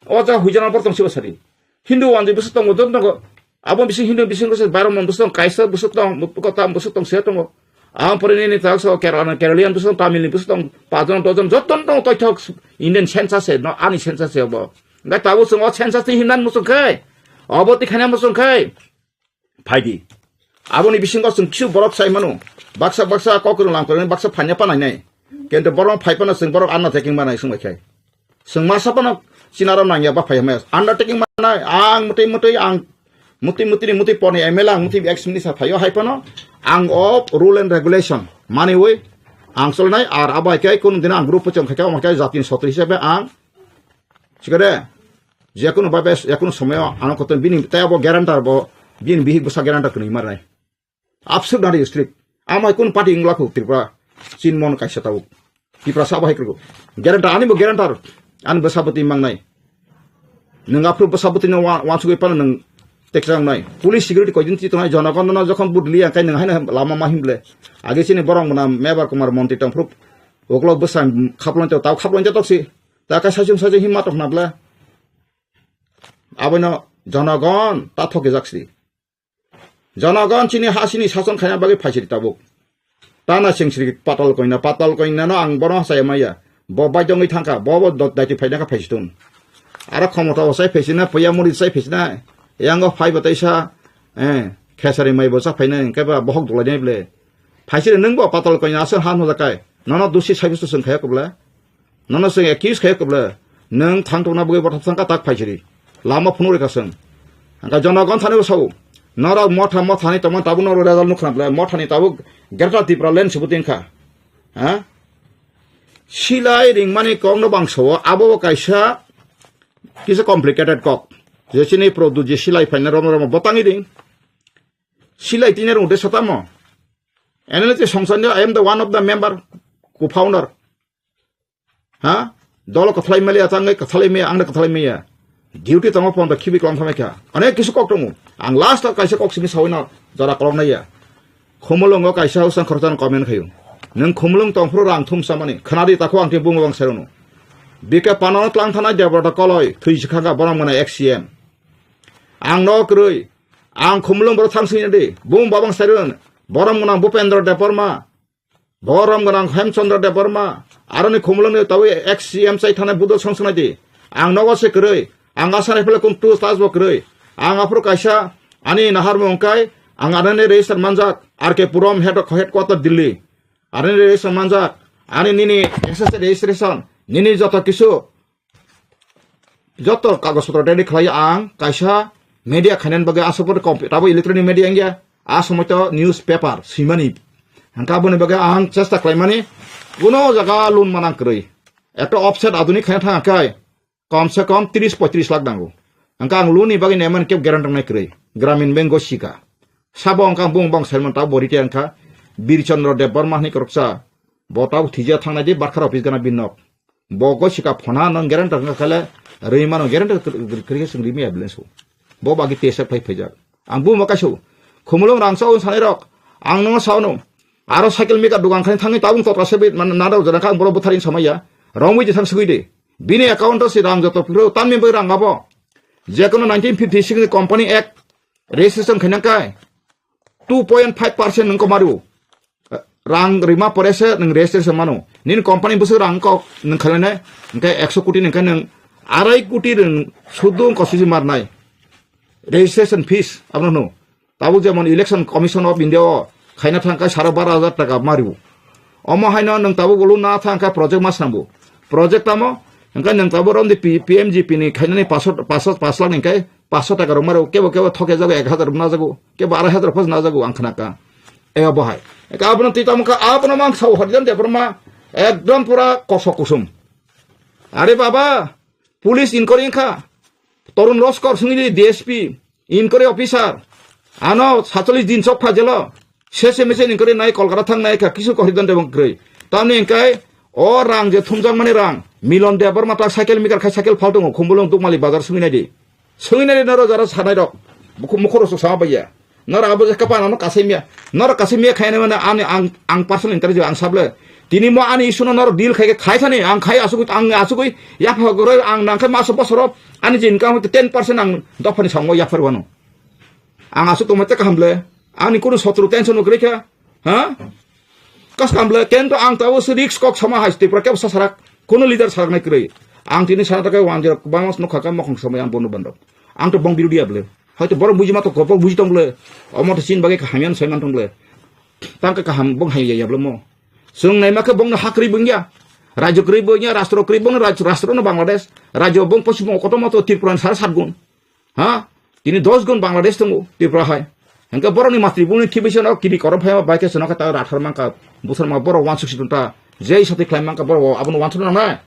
O jaga huijana bor tong sibo sari. Hindu wanjwi bwswk tongo joto tongo. Abo bising Hindu bisingo se Baromon bwswk tong, Kaisa bwswk tong, Kotam bwswk tong se tongo. Ang pore nini tak so Kerala, Keralian bwswk tong, Tamil ni bwswk tong, pajon dojon joto tong toithok Indian census se, no ani census se bo. Hingkhe tabuk chwng o census twi himnani muchung khe, obo twi khaina muchung khe, phaidi. Aboni bisingo chwng kisu borok sai mano. Baksa baksa kok rwlang kwrwngni baksa phanya pa nainai. Kintu borok phai phano chwng borok undertaking manai swng bai khai. Chwng masa phano chinaro nangya ba phai hwnmaya. Undertaking manai ang mwtwi mwtwi ang mwtwi mwtwi ni mwtwi porni M L A ang mwtwi ex minister phaio hai phano ang o rule and regulation maniwi ang cholnai ar abo hai khe kunu dino ang group pochong khai khe omo khe jatini sotro hisabe ang Sikare, jekunu babe, jekunu somoyo ano kotor bini tei abo guarantor bo, bini bihik bwsa guarantor kwnwi marnai. Absurd nari strict. Amai kun party wngla khu Tripura, chin mon kaisa tabuk. Tripura sabo hai krugo. Guarantor, ani bo guarantor, ani bwsa bwtwi mangnai. Nwng aphuru bwsa bwtwi no wa-, wansugwi phano nwng teksa wngnai. Police security koidin twi tongnai, jonogon no jokhon vote liya, kai nwng haino lama ma himble. Age chini borok mwnam Mebar Kumar montri tongphuru, uklok bwsa khaplong tei tau khaplong jotok si. Ta khe saichung saichung himma tongkhna bwle. Abono jonogon ta thokjak si. Jonogon chini ha sini sason khaina bagwi phaisiri tabuk. Tana sing sri patal koina, patal koina no ang bono saya maya. Bo bai dongwi thangkha, bo bo dot daiti phaina kha phaisitun. Aro khomota bo sai phaisina, puya muri sai phaisina. Yango phai bo taisa, eh, khesari mai bo sa phaina, hingke ba bohok dulai nai ble. Phaisiri nwng bo patal koina aswk han hojakai. Nono dusi sai busu sung khaya kubla. Nono chwng accuse khai kubla, nwng thang tongna bagwi bothop thangkha tak phaisiri. Lama phunuk rikha chwng. Hangkha jonogon thani bo sao. Norok motha mothani tongma tabuk norok result nukha bla, mothani tabuk Greater Tripura land sibo tingkha. Ha? Silai ringmani kokno bangso-o, abo bo kaisa kisa complicated kok. Je chini produce je silai phaina romo romo botangwi ring. Silai tine rung de satamo. N L A te songsanyo, I am the one of the member, co-founder. Ha? Dolo kwthalai maliya, tangwi kwthalai maya, angno kwthalai maya. Duty tongo pondo khibi kolom khamai kha. Onek kisu kok tongo. Ang last o kaisa kok simi sawino jora kolok naiya. Khumulungo kaisa usang khoroksa comment khayo. Nwng khumulung tongphuru rang thum samani. Khnadi takhu ang tei bungo bang sairwno. B K Pano tlang thanai Debrata Koloi, thwi sikhanga borom gwnai ex C M. Ang no kwrwi. Ang khumulung boro thang sini di. Bung babang sairwno. Borom gwnang Bupendra Debbarma. Borom gwnang Hemchandra Debbarma, aroni khumulungni tawi ex C M chai thanai budol songsanai di. Ang nogo se kwrwi, ang asani phele kum tu stas bo kwrwi. Ang aphuru kaisa ani naharmung wngkai, ang anani register manjak, R K Puram head, headquarter Delhi. Anani register manjak, ani nini S S A registration, nini joto kisu, joto kagoj potro ready khlai ang kaisa media khainani bagwi aswk pore compu-, tabo electronic media wngya, a somoi to newspaper swimani. Hangka aboni bagwi ang chesta khlaimani kuno jaga loan manang kwrwi. Ekta offset aduni khaina thang kai kom se kom tris poitris lakh nango. Hangka ang loan ni bagwi neman kebo guarantee nai kwrwi. Gramin Bank go sika. Sabo hangka bung bang sermon tabo bo retire wngkha. Birchandra Debbarma hwnwi koroksa. Bo tabo thwija thangnai di barkhar office gana binok. Bo go sika phona no guarantee wngkha kale rwi mano guarantee kwrwi khe chwng rimi ambulance o. Bo bagi tesa phai phaijak. Ang buma kaisa khumulung rangsa o sanai rok. Ang no saono. Aro cycle mika dugan khani thangwi tabung totra se bi man nada jana kha ang boro butharin samaya. Romwi je thang sugwi de. Bini account o si rang joto phiro tanmi bai rang abo. Je kono nineteen fifty six ni Company Act registration khaina kai two point five percent nung komaru. Rang rima pore se nung registration mano. Nini company bwswk rang kok nung khainai, hingke ekso koti nung khe nung arai koti rung sudu wngkha susi marnai. Registration fees abono hwno. Tabuk jemon Election Commission of India o khaina thang khe saro baro hajar taka mario. Omo haino nung tabuk ulu na thang khe project ma swnambu. Project tamo? Hingke nung tabuk romdi P-, P M G P ni khainani paso, paso, pas lakh ni khe paso taka rok mario. Kebo kebo thoke jago ek hajar rok na jago. Kebo arai hajar rok phos na jago ang khna ka. E obo hai. Eka abono twi tamo kha, abono mang sao horijan de borma. Ekdom pura kosok kusum. Are baba, police inquiry kha. Torun Loskor sungini D S P, inquiry officer. Ano satcholish din sok pha jelo. Sese mese inquiry nai Kolkata thang nai kha, kisu kohri dan de bang kroi. Tamni engkai, o rang je thumjak mani rang. Milon Debbarma ta cycle mikar khai cycle phal tongo, Khumulwng Dukmali bazar sungwi nai di. Sungwi nai di noro jara sanai rok. Buku mukhoro sok sama baiya. Noro abo je kapan ano kasai miya. Noro kasai miya khaina mane ani ang, ang personal interview ang sable. Tini mo ani issue no noro deal khai khai thani ang khai asugui ang asugui yapha goroi ang nang khai maso bosoro ani je income ten percent ang dophani sango yaphar wano. Ang asuk tongma te kaham le. Ani kunu sotru tension no gre kha. Ha? Kas kam le kento ang tawo se risk kok sama hai Tripura kebo sasarak. Kunu leader sarak nai kroi. Ang tini sana takai wan jero bangos no khaka mokhong samai ang bono bandok. Ang to bong birudia ble. Hoito borok buji ma to kopok buji tong ble. Omo to chin bagai kaham yan soi man tong ble. Tang ka kaham bong hai ya ble mo. Sung nai ma khe bong no hakri bung ya. Rajyo kri bung ya, rastro kri bung, raj-, rastro no Bangladesh. Rajyo bong pochim bong koto moto Tripura sar sat gun. Ha? Tini dos gun Bangladesh tongo Tripura hai. Hingke borokni matri bungni kibisa no kiri korom phai bai khe sono khe ta rathar mangka, buthar ma borok wansuk si ta. Jei sati khlai mangka borok abono wansuk nangnai.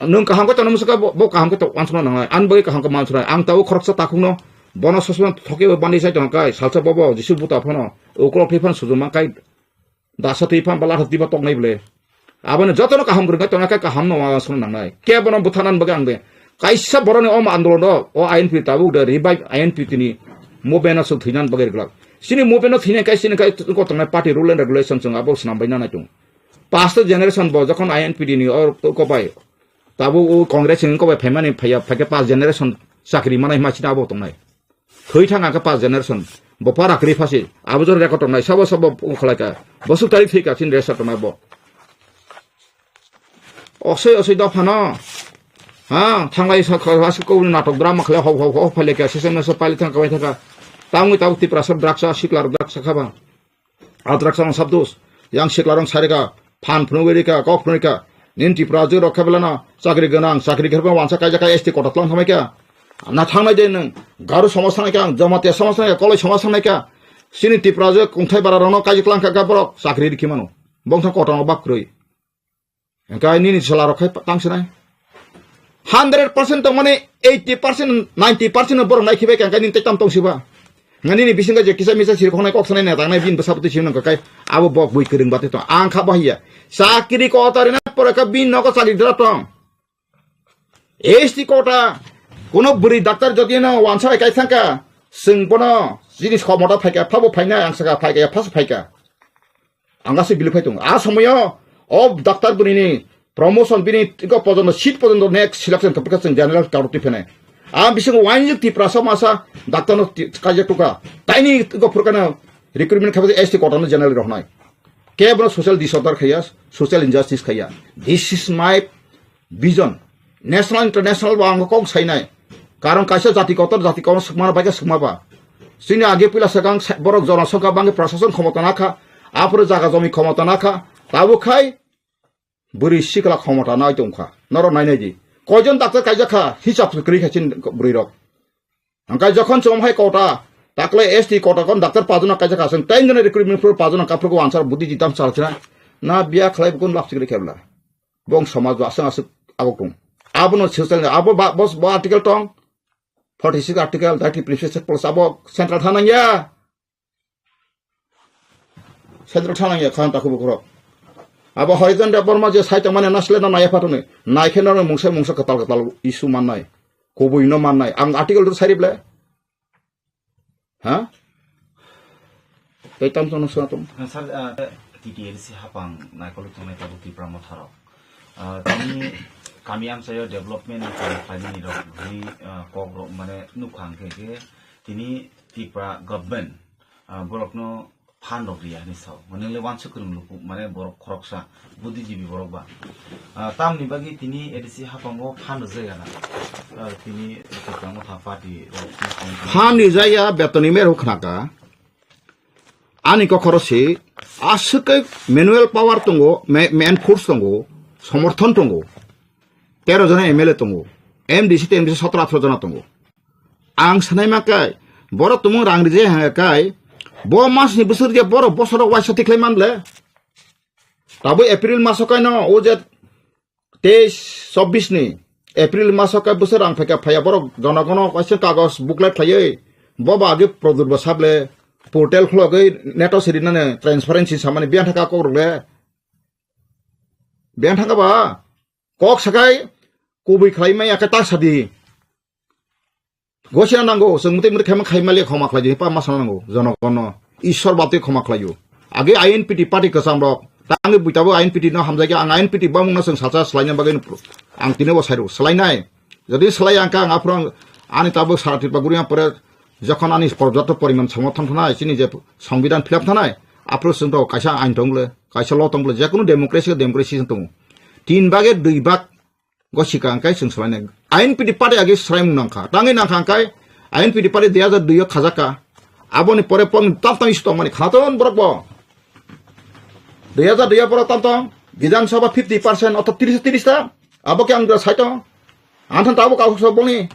Nung kaham khe tongna musuka bo, bo kaham khe to wansuk nangnai. An bai kaham khe mansuk nai. Ang tao khoroksa takhuk no bono sosma thoke bandi sai tongkai salsa bobo jisu buta phano ukolok thai phano sujuma kai. Dasa twi phan bala twi ba tok nai ble. Aboni jotono kaham kwrwng khe tongna khe kaham no uansukna nangnai. Kebono butharnani bagwi ang de. Kaisa boroni omo andolon o, o I N P tabuk de revive I N P tini movement o swk thwinan bagwi rwglak. Chini movement o thwinai kai chini kai ko tongnai party rule and regulation chwng abo swnam bai nanai tongo. Past generation bo jokhon I N P ni o ko bai tabuk o Congress ni ko bai phaimani phaiya phaikhe past generation chakri manai ma chini abo tongnai. Thwi thang ang khe pas generation. Bo para kwrwi phasi. Abo jora record tongnai. Sabo sabo ukhlai ka. Bo suk tarik thwi ka chini resa tongnai bo. Osoi osoi dopha no. Ha, thanglai sa kha, sa kha, natok drama khlai hok hok hok phaile ka. Sesen mesa paile thang kawai thang ka. Tangwi tabuk Tiprasa drugs a sikla drugs a khaba. Adrak sama sabdos, yang siklarong sarika, phan phunugwi rika, kok phunugwi ka, nin Tripura jwk rok khe belano, chakri gwnang, chakri khe wansa kaijak S T kota tlang thamai kha. Na thangnai de nwng, Garu somaj thangnai kha, Jamatia somaj thangnai kha, Koloi somaj thangnai kha. Chini Tripura jwk kungthai bara rokno kaijak tlang kha borok, chakri rikhi mano. Bongthang kota no bak kwrwi. Hwnkhe nini chwla rok khai tang sinai. Hundred percent tong mani eighty percent, ninety percent borok nai khibai khe hwnkhe nini tei tam tong siba. Nga nini bisingo je kisa misa siri khonai kok sanai na tangnai bini bwsa bwtwi sino kai abo bok bui kwrwng bati tong. Ang kha bahia. Chakri kota rina pore kha bini nogo chakri dra tong. S T kota kuno bwrwi doctor jodi no wansa bai kai thangka, chwng bono jinis khomota phaika, phabo phaina ang saka phaika, phas phaika. Ang aswk bili phai tongo. A somoyo o doctor bwrwini promotion bini iko pojono seat pojono next selection kapka chwng general karu twi phene. A bisingo wainjik Tiprasa masa doctor no ti-, kaijak tuka. Taini iko phurkana recruitment khabe S T kota no general rohnai. Kebono social disorder khaya, social injustice khaya. This is my vision. National, international bo ang kok sainai. Karon kaisa jati kotor, jati kotor swkmana bai khe swkma ba. Chini age puila swkang sa-, borok jona songkha bangkhe prashason khomota nakha, aphuru jaga jomi khomota nakha. Tabuk khai bwrwi sikla khomota nai tongkha. Norok nainai di. Koijon doctor kaijak kha, hisab kwrwi kha chini bwrwi rok. Hwnkhe jokhon chwng hai kota, takle S T kota kon doctor pajona kaijak kha, chwng ten jona recruitment pro pajona kaphrugo answer budi jitam salchina. Na biya khlai bukun lap sikri khebla. Bong somaj bo aswk aswk abok tong. Abono social, abo ba, bos, bo article tong. Forty six article, thirty previous clause abo central thanang ya. Central thanang ya khan takhu bukhurok. Abo Horizon Debbarma je sai tongmani nasle na naya phatuni. Naikhe no mungsa mungsa katal katal issue mannai. Kubui no mannai. Ang article tu sari ble. Ha? Tei tam tong sona tong. Sir, ah, T T A D C hapang naikolo tongnai tabuk Tipra Motha rok. Ah, tini kami amchaio development ni kaam khlaimani rok, bini, ah, kok rok mane nukha hwnkhe khe tini Tipra government, ah, borokno phan rok riya hinwi sao. Mane le wansuk kwrwng luku, mane borok khoroksa, buddhijibi borok ba. Ah, tamni bagwi tini A D C hapango phan rwjak ya na. Ah, tini Tipra Motha party rok tini phan rwjak ya, betoni mer huk khnaka. Ani kokhoro se aswk khe manual power tongo, ma-, man force tongo, somorthon tongo. Tero jona M L A tongo, M D C te M D C sotro athro jona tongo. Ang sanai ma kai, borok tumung rang rije hanga kai, bo mas ni bwswk rije borok bosoro waisa tikhlai man le. Tabuk April maso kaino o je teis chobbish ni April maso kai bwswk rang phaikha phaiya borok jonogono kaisa kagoj booklet khlaiwi bo ba age produrba sable portal khulogwi neto sirinani transparency samani biyang thaka kok rok le. Biyang thaka ba kok sakai kubui khlai maya khe ta sadi. Gosina nango, chwng mwtwi mwtwi khaima khaima le khoma khlai di, pa ma sana nango, jonogono. Ishwar baptwi khoma khlaio. Age I N P T party kwcham rok, tangwi buitabo I N P T no hamjakya, ang I N P T bamungno chwng salsa swlaina bagwi no, ang tini bo sairo, swlainai. Jodi swlai ang kha, ang aphuru ang, ani tabuk sara Tripura guri ang pore, jokhon ani porjapto poriman somorthon thanai, chini je songbidan philap thanai, aphuru chwng to kaisa ain tong le, kaisa law tong le, jekunu democracy, democracy chwng tongo. Tin bage dui bag, Gosika hwnkhe chwng swlainai. I N P T party age swlaimung nangkha. Tangwi nangkha hwnkhe I N P T party dui hajar dui o khajak kha. Aboni pore pon tam tam issue tongmani khana ton borok bo. Dui hajar dui o borok tam tam Bidhan Sabha fifty percent ortho tris tris ta. Abo khe ang sai tong. Anthan tabuk kau sok boni.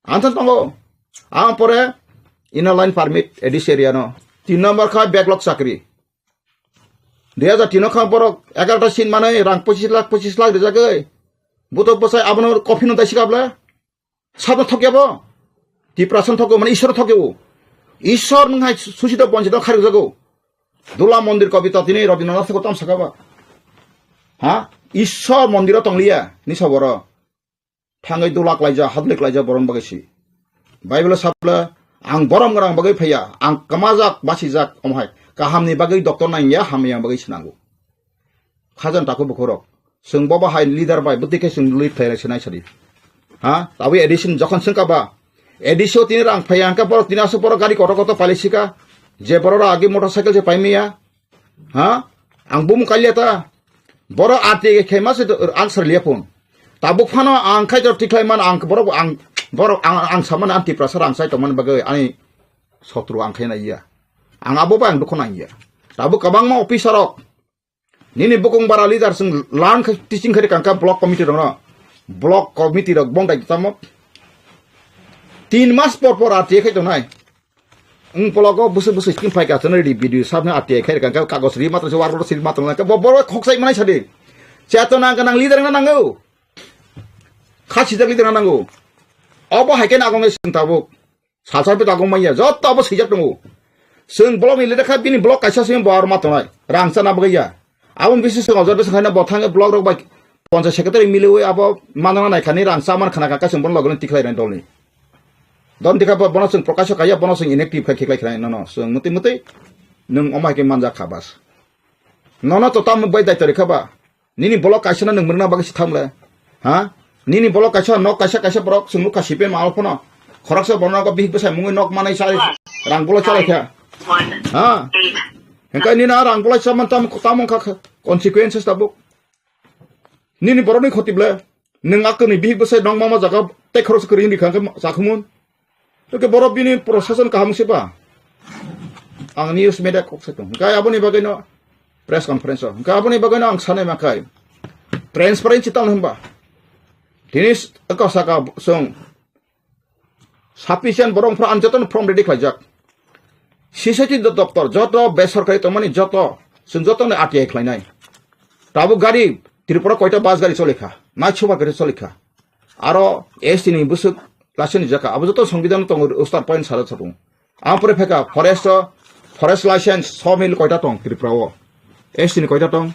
Anthan tongo. Ang pore inner line permit A D C area no. Tin number kha backlog chakri. Dui hajar tin o kha borok egarota seat manwi rang pochis lakh, pochis lakh rijagwi. Butok bwsai abono coffin no dai sikable. Sabno thokya bo. Tiprasa no thokya, mane Ishwar no thokya o. Ishwar nwng hai susi do bonchito kharwi jago. Dula mondir kobita tini Rabindranath ko tam saka ba. Ha? Ishwar mondir o tongliya, ni saboro. Thangwi dulak laijak, hadlik laijak borok bagwi si. Bible sabla, ang borom gwnang bagwi phaiya, ang kwmajak, basijak, omo hai. Kahamni bagwi doctor nangya, hamya bagwi swnango. Khajan takhuk bukhurok. Chwng bo bahai leader bai, bwtwi khe chwng lead khlai sinai sadi. Ha? Tabwi A D C ni jokhon swngkha ba. A D C o tini rang phaiya, hwnkhe borok tini aswk borok gari kotor kotor pailai sika. Je borok rok agi motorcycle se paimaya. Ha? Ang bumung kalia ta. Borok R T I khe ma se answer liya phone. Tabuk phano ang khai jor tikhlai man ang borok ang borok ang ang saman ang Tiprasa rang sai tongmani bagwi ani sotru ang khai na iya. Ang abo bai ang dukho nang iya. Tabuk kwbangma officer rok nini bukung bara leader sing lang khai teaching khai kangka block committee rok no. Block committee rok bong dai tamo. Tin mas por por R T I khai tongnai. Wng pologo bwswk bwswk skin phai ka chwng ready video sabni R T I khai rwkha, kagoj ri matwng se, warrant ri matwng lai, bo borok khokchai manai sadi. Chetona gwnang leader wngna nango. Khachijak leader wngna nango. Obo hai khe nagong se chwng tabuk. Salsa pe dagong manya, joto abo swijak tongo. Chwng block ni leader kha, bini block kaisa se bo aro ma tongnai. Rang chana bagwi ya. Abo bisi chwng ojar bwswk haino bo thangwi block rok bai ponchayat secretary miliwi abo manna nai khani rang cha man khana kha, kaisa bono logi tikhlai nai dolni. Don dikha bo, bono chwng prokasho kaiya, bono chwng inactive khai khiklai khlai nono. Chwng mwtwi mwtwi nwng omo hai khe manjak kha bas. Nono to tamo bai daitari kha ba. Nini bolok kaisa no nwng mwrwkna bagwi se thamle. Ha? Nini bolok kaisa nok kaisa kaisa borok chwng nukha C P M al phano. Khoroksa borok nogo bihik bwsai mungwi nok manai chai rang bolai chalai kha. Ha? Hingkai nini a rang bolai chaman tam tamung kha kha consequences tabuk. Nini borokni khoti ble. Nwng akoni bihik bwsai nok mama jaga tei khoroksa kwrwi wngwi kha hingke chakhumun. Hingke borok bini prosesan kaham se ba. Ang news media kok se tong. Hingke aboni bagwi no press conference o. Hingke aboni bagwi no ang sanai ma khai. Transparency tang hwnba. Tini s-, eko saka song. Sufficient borok phra ang jotono form ready khlaijak. C C T doptor joto besorkari tongmani joto. Chwng jotono R T I khlainai. Tabuk gari Tripura koita bus gari choli kha. Nai chuba gari choli kha. Aro S T ni bwswk license rijak kha. Abo joto songbidhan tongo, ustar point sara chapung. Ang pore pheka forest o, forest license sawmill koita tong Tripura o. S T ni koita tong,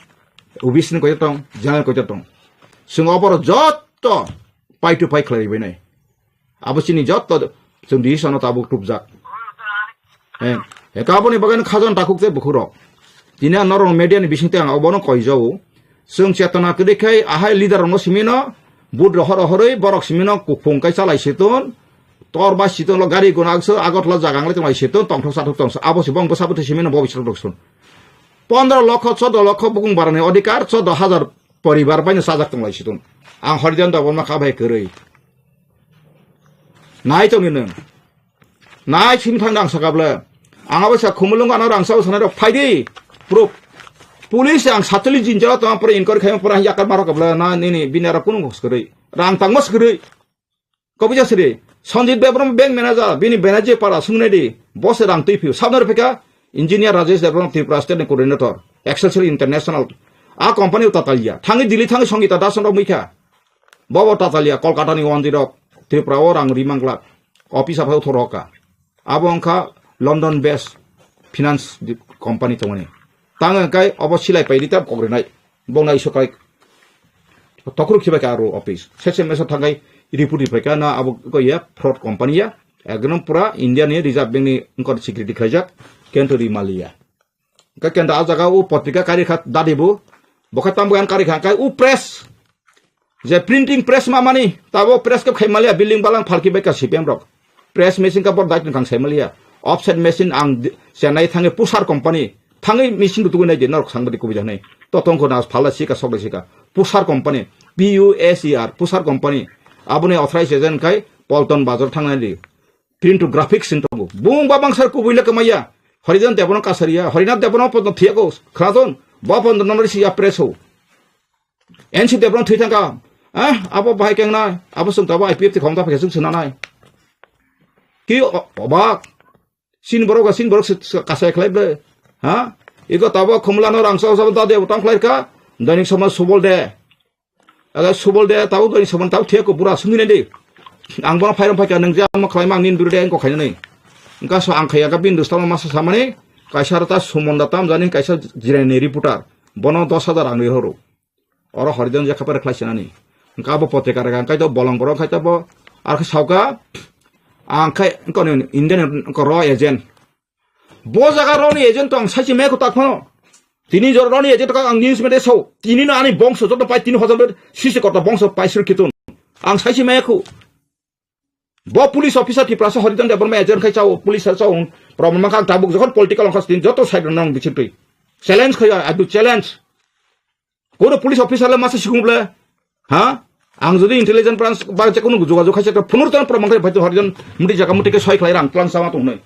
O B C ni koita tong, general koita tong. Chwng oborok joto pai to pai khlai bai nai. Abo chini joto chwng decision o tabuk tubjak. Eh, eka aboni bagwi no khajan takhuk tei bukhurok. Tini ang norok media ni bisingtwi ang obono koijao. Chwng chetona kwrwi khai ahai leader rokno simino, vote rohor rohorwi borok simino kuphung kai chalai siton, tor bai siton lo gari guna akso Agartala jaga anglai tonglai siton, tongthok sathok tongso. Abo se bong bwsa bwtwi simino bo bisrok rok sun. Pondro lokho, chodo lokho bukung barani odhikar, chodo hajar poribar bai no chajak tonglai siton. Ang Horijan Debbarma kha bai kwrwi. Nai tongni nwng. Nai simi thangna ang saka ble. Ang abo sa khumulung ano rang sao sanai rok phaidi. Proof. Police ang satuli jinjao tong pore inquiry khaima pore yakar marok ble na nini bini aro kunu kwrwi. Rang tangma kwrwi. Kobija siri. Sanjit Debbarma bank manager bini Banerjee para sungnai di. Boss rang twi phiu. Sabnar phika engineer Rajesh Debbarma Tripura state ni coordinator. Excelsior International. A company utatalia. Thangi Delhi thangi Sangita Das rok muikha. Bobo tatalia Kolkata ni wanjwi rok Tripura o rang rimang glak. Office aphai uthor roka. Abo wngkha London based finance di-, company tongmani. Tang wngkha obo silai paidi ta kokrinai. Bongna iso kai tokhru khibai ka aro office. Sese mesa thangai report ripai ka na abo ko ya fraud company ya. Ekdom pura India ni Reserve Bank ni wngkha security khaijak. Kento ri maliya. Hingke kenda a jaga o potrika kari kha dadi bo. Bo khe tamo yan kari kha hingke o press. Je printing press ma mani, tabo press khe khai maliya, building balang phalki bai ka C P M rok. Press machine ka bor dai tong kang sai maliya. Offset machine ang di-, Chennai thangi Pusher company. Thangi machine rutugwi nai di, norok sang badi kubui jaknai. To tong kho na phala sika sok dai sika. Pusher company. P U S E R, Pusher company. Aboni authorized agent kai Polton Bazar thangnai di. Print to graphics sin tongo. Bung babang sar kubui le kamaya. Horijan Debbarma kasariya. Horinath Debbarma pondo thiyago. Khrajon. Ba pondo nomor siya press ho. N C Debbarma thwi thangka. Ah, abo bahai keng nai. Abo sung tabo I P F T khom ta phai sung suna nai. Ki o-, obak. Sin borok ga sin borok se, se kasai khlai ble. Ha? Iko tabo khumla no rang sao sao ta de tang khlai ka. Dainik Samaj Subol de. Aga Subol de tau doi soman tau thiya ko bura sungwi nai de. Ang bono phairam phaikha nang je ama khlai mang nin biri de engko khaina nai. Engka so ang khaya ka bin dustama masa samani kaisa rata Suman da tam jani kaisa jirani reporter. Bono dos hajar ang ri horo. Oro Horijan je khapar khlai sinani. Engka abo potrika rega engkai to bolong borok khai to bo ar khe sauka ang khai engko ni Indian engko ro agent. Bo jaga roni agent to ang saisi maya kho tak phano. Tini jor roni agent ka ang news mede so. Tini no ani bongso joto pai tini hajar sisi kota bongso pai sir kitun. Ang saisi maya kho. Bo police officer Tiprasa Horijan Debbarma agent khai chao, police chao. Problem ka ang tabuk jokhon political ongkhas tin joto side nang bichitwi. Challenge khaya, I do challenge. Koro police officer le masa sikung ble? Ha? Ang jodi intelligence branch ba je kunu jogajog khaise to phunur tan pramang khai bhai to Horijan muti jaga muti ke soi khlai rang tlang sama tongnai.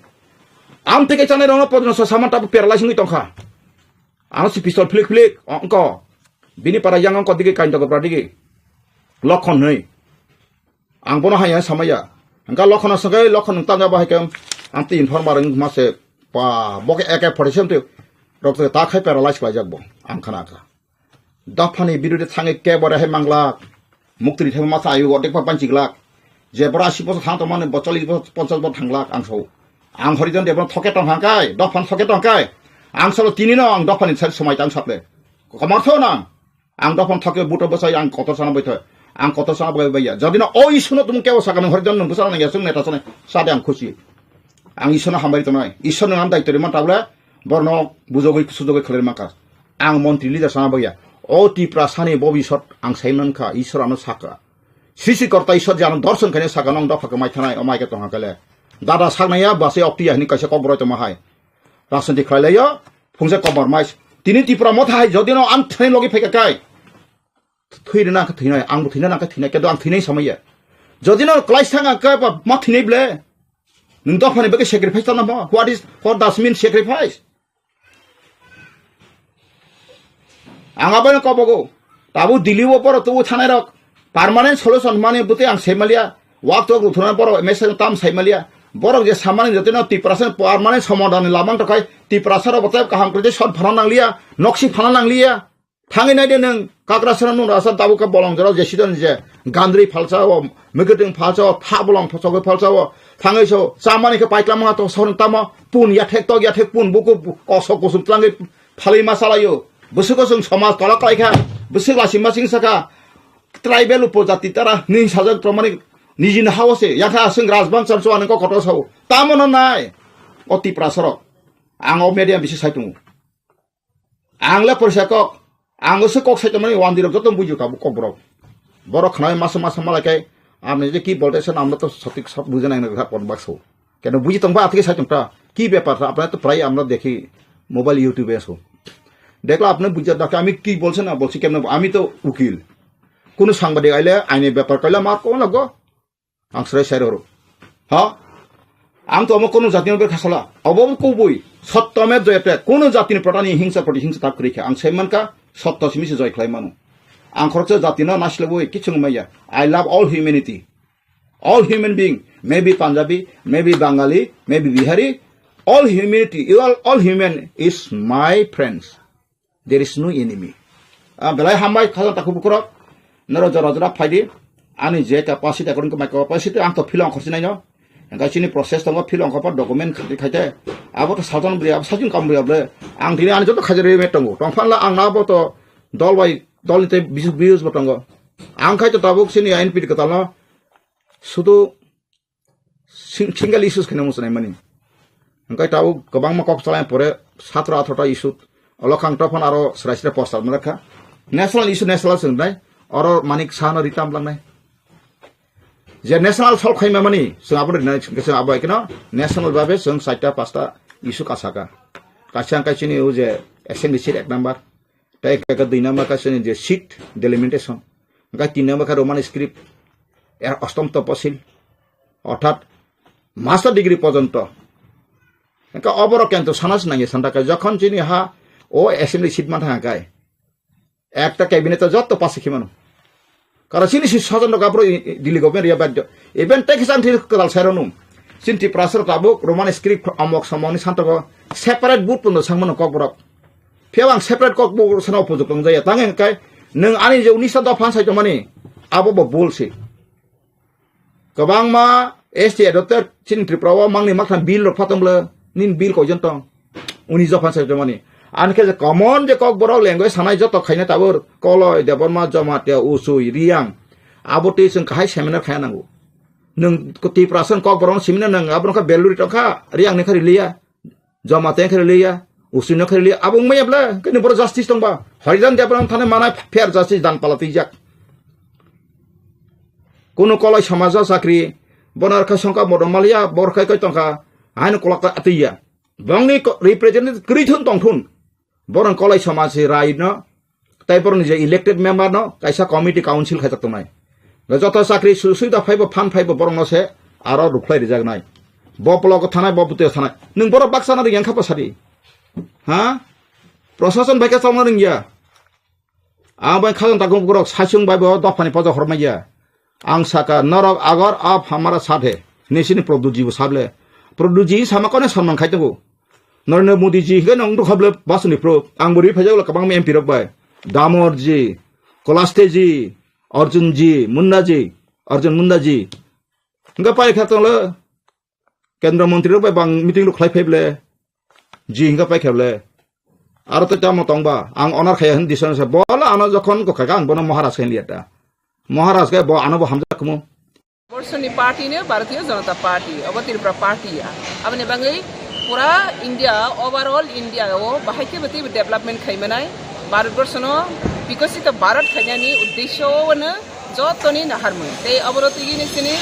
Am teke chanai rang podno sa saman tabu paralyze wngwi tongkha. Ano si pistol flik flik ongko. Bini para yang ongko digi kain to gopra digi. Lokhon nei. Ang bono haya samaya. Angka Lokhon sangkai Lokhon tangga bahai kam. Ang ti informer wng mase pa boke A K forty seven tu. Rok ta khai paralyze khlai jak bo. Ang khana kha. Dophani birude thangwi kebo rehai manglak. Muktri thangwi masa ayu odek pa panchiglak. Je bora asi bosor thang tongmani bo challis bosor ponchas bosor thanglak ang sao. Ang Horijan Debbarma thoke tong hangkai, dophani thoke tongkai. Ang salo tinino ang dophani sari somai tang saple. Komor tho nang. Ang dophani thoke buto bosai ang kotor sana bai tho. Ang kotor sana bai bai ya. Jodi no o isuno tum kebo sakani Horijan nung bosana nang yasung neta sana sade ang khusi. Ang Isorno hambai tongnai. Isorno ang daityo rima tabla borno bujogoi sujogoi khlai maka. Ang montri leader sana bagya. O Tiprasani bobisot ang saiman kha, Isor ano saka. Sisi korta Isor jano dorson khaine saka nong dopha khe mai thanai, o mai khe tongha kale. Dada saknaya base okti ya hini kaisa kokboroi tongma hai. Rajniti khlai laio, phungsa kobor mais. Tini Tipra motha hai jodi no ang thani logi phaika kai. Thwi rina khe thwinai, ang bo thwina nang khe thwinai, kendo ang thwinai samaya. Jodi no klai sang ang khe ba ma thwinai ble. Nung dophani bagwi sacrifice tana mo? What is, what does mean sacrifice? Ang abono kobogo. Tabu Delhi o borok tubu thanai rok permanent solution mani bwtwi ang saimalia. Wak tok ruthuna borok message tam saimalia. Borok je samani jotino Tiprasa permanent somadhan lamang tokai Tiprasa rok botai kaham kwrwi sot phana nangliya, noksi phana nangliya. Thangwi naide nwng Kakrasana nung rasa tabu ka bolong jora je sidon je gandri phalsa o, mikitwng phalsa o, tha bolong phosogwi phalsa o. Thangwi so chamani khe paitlamma to sorong tamo pun yathek tok yathek pun buku kosok kusum tlangwi phalwi ma salaio. Bwswk o chwng somaj tola khlaikha, bwswk lasi masing sakha, tribal upojati tara nini sajak tongmani nijini hao se yakha chwng rajbang char chuani kok kotor sao. Tamo no nai o Tiprasarok. Ang o media bisi sai tongo. Ang le porisa kok, ang se kok sai tongmani wandi rok joto bujo tabuk kok borok. Borok khnai masa masa malai kai, apni je ki bolte sen amra to sotik sab bujana nang kha pon bakso. Keno buji tongba atike sai tongta, ki bepar tha, apna to prai amra dekhi mobile YouTube e so. Dekla apne buja dakhe ami ki bolse na bolsi kemna, ami to ukil. Kunu sangbadik aile aini bepar kaila mar ko lago. Ang srai sai roro. Ha? Ang to omo kono jatino ber khasala. Obo kubui. Sotto me joyate. Kono jatini protani hingsa proti hingsa tak kri kha. Ang sai mankha sotto simi se joy khlai mano. Ang khoroksa jatino naslebui kichung maya. I love all humanity. All human being. Maybe Punjabi, maybe Bangali, maybe Bihari. All humanity, all, all human is my friends. There is no enemy. Ah, belai hambai khajang takhuk bukurok. Noro jora jora phaidi. Ani je capacity, according to my capacity, ang to philong khorchinai no. Engkai chini process tongo, philong khorpa document khaite khaite. Abo to salton bri, abo sajung kam bri able. Ang tini ani joto khajari me tongo. Tongphanla ang na abo to dol bai, dol ni te views bo tongo. Ang khai to tabuk chini N P T kwtal no. Sudu sing-, single issues kheno muchunai mani. Hingkai tau kwbangma kok chalai pore satro athro ta issue. Olo khang tophon aro srai srai poster mara kha. National issue national swngnai. Oro manik sano ritam langnai. Je national solve khaima mani, sung abo rinai, sung abo ekno national babe sung saita pasta issue kasaka. Kasang kai chini u je assembly seat ek number. Tai ka, ka dui number ka sini je seat delimitation. Ka tin number ka Roman script. Er ostom toposil. Orthat master degree porjonto. Ka oboro kento sana sinangi santa ka jokhon chini ha o assembly seat man thang kai. Ekta cabinet jotto pass khimano. Karo chini si sajon rok aphuru i-, i-, Delhi government ya bad. Even tax ang thil kwtal sai rwnung. Chini Tiprasa rok tabuk Roman script amok samokni santogo separate board pono sangmano kokborok. Phiya ang separate kokborok sana upojukto wngjaya. Tang hingkai nwng ani je unisa dopha sai tongmani abo bo bul si. Kwbangma S T adopted chini Tripura o mangni maktham bill rok phatong bwle nin bill koijon tong. Uni jophan sai tongmani. Ani khe je common je kokborok language sanai joto khaina tabur Koloi, Debbarma, Jamatia, Usui, Riang. Abo twi chwng kahai seminar khaya nango. Nwng Tiprasa ni kokborok no seminar nang abo no kha value tongkha, Riang ni kha riliya. Jamatia khe riliya, Usui no khe riliya. Abo wngmaya bwle, kini boro justice tongba. Harijan Debbarma thani manai fair justice dan pala twijak. Kunu Koloi somajo chakri, bono rwkha songkha modom maliya, bo rwkha koi tongkha, haino kolok atwiya. Bongni ko-, representative kwrwi thun tong thun. Borok Koloi somaj se rai no, tai borok ni je elected member no kaisa committee council khaijak tongnai. Joto chakri su-, suida phaibo phan phaibo borok no se aro rukhlai rijak nai. Bo block o thanai, bo bwtwi o thanai. Nwng borok baksa na ringya kha pha sadi. Ha? Prosason bai khe chongna ringya. Ang bai khajang takung borok saichung bai bo dophani poja hormaiya. Ang saka norok agar ab hamara sat he. Nisini Produtji bo sable. Produtji sama kone samang khai tongo. Narendra Modi ji hingke nong dukha ble basuni pro. Ang bo ri phaijak le kabang M P rok bai. Damorji, Kolasteji, Arjunji, Mundaji, Arjun Mundaji. Hingke pai kha tonglo, Kendra Montri rok bai bang meeting rok khlai phai ble. Ji hingke pai kha ble. Aro to tamo tong ba, ang honor khaya hin dison sa. Bola ano jokhon ko kha ang bono Maharaj khe liya ta. Maharaj khe bo ano bo hamjak kumo. Borshoni party no Bharatiya Janata Party, obo Tripura party ya. Aboni bagwi pura India, overall India o bahai khe bwtwi development khai manai. Bharat Borshono bikosito Bharat khainani uddesho o no jotoni naharmung. Tei obo rw twi ni sini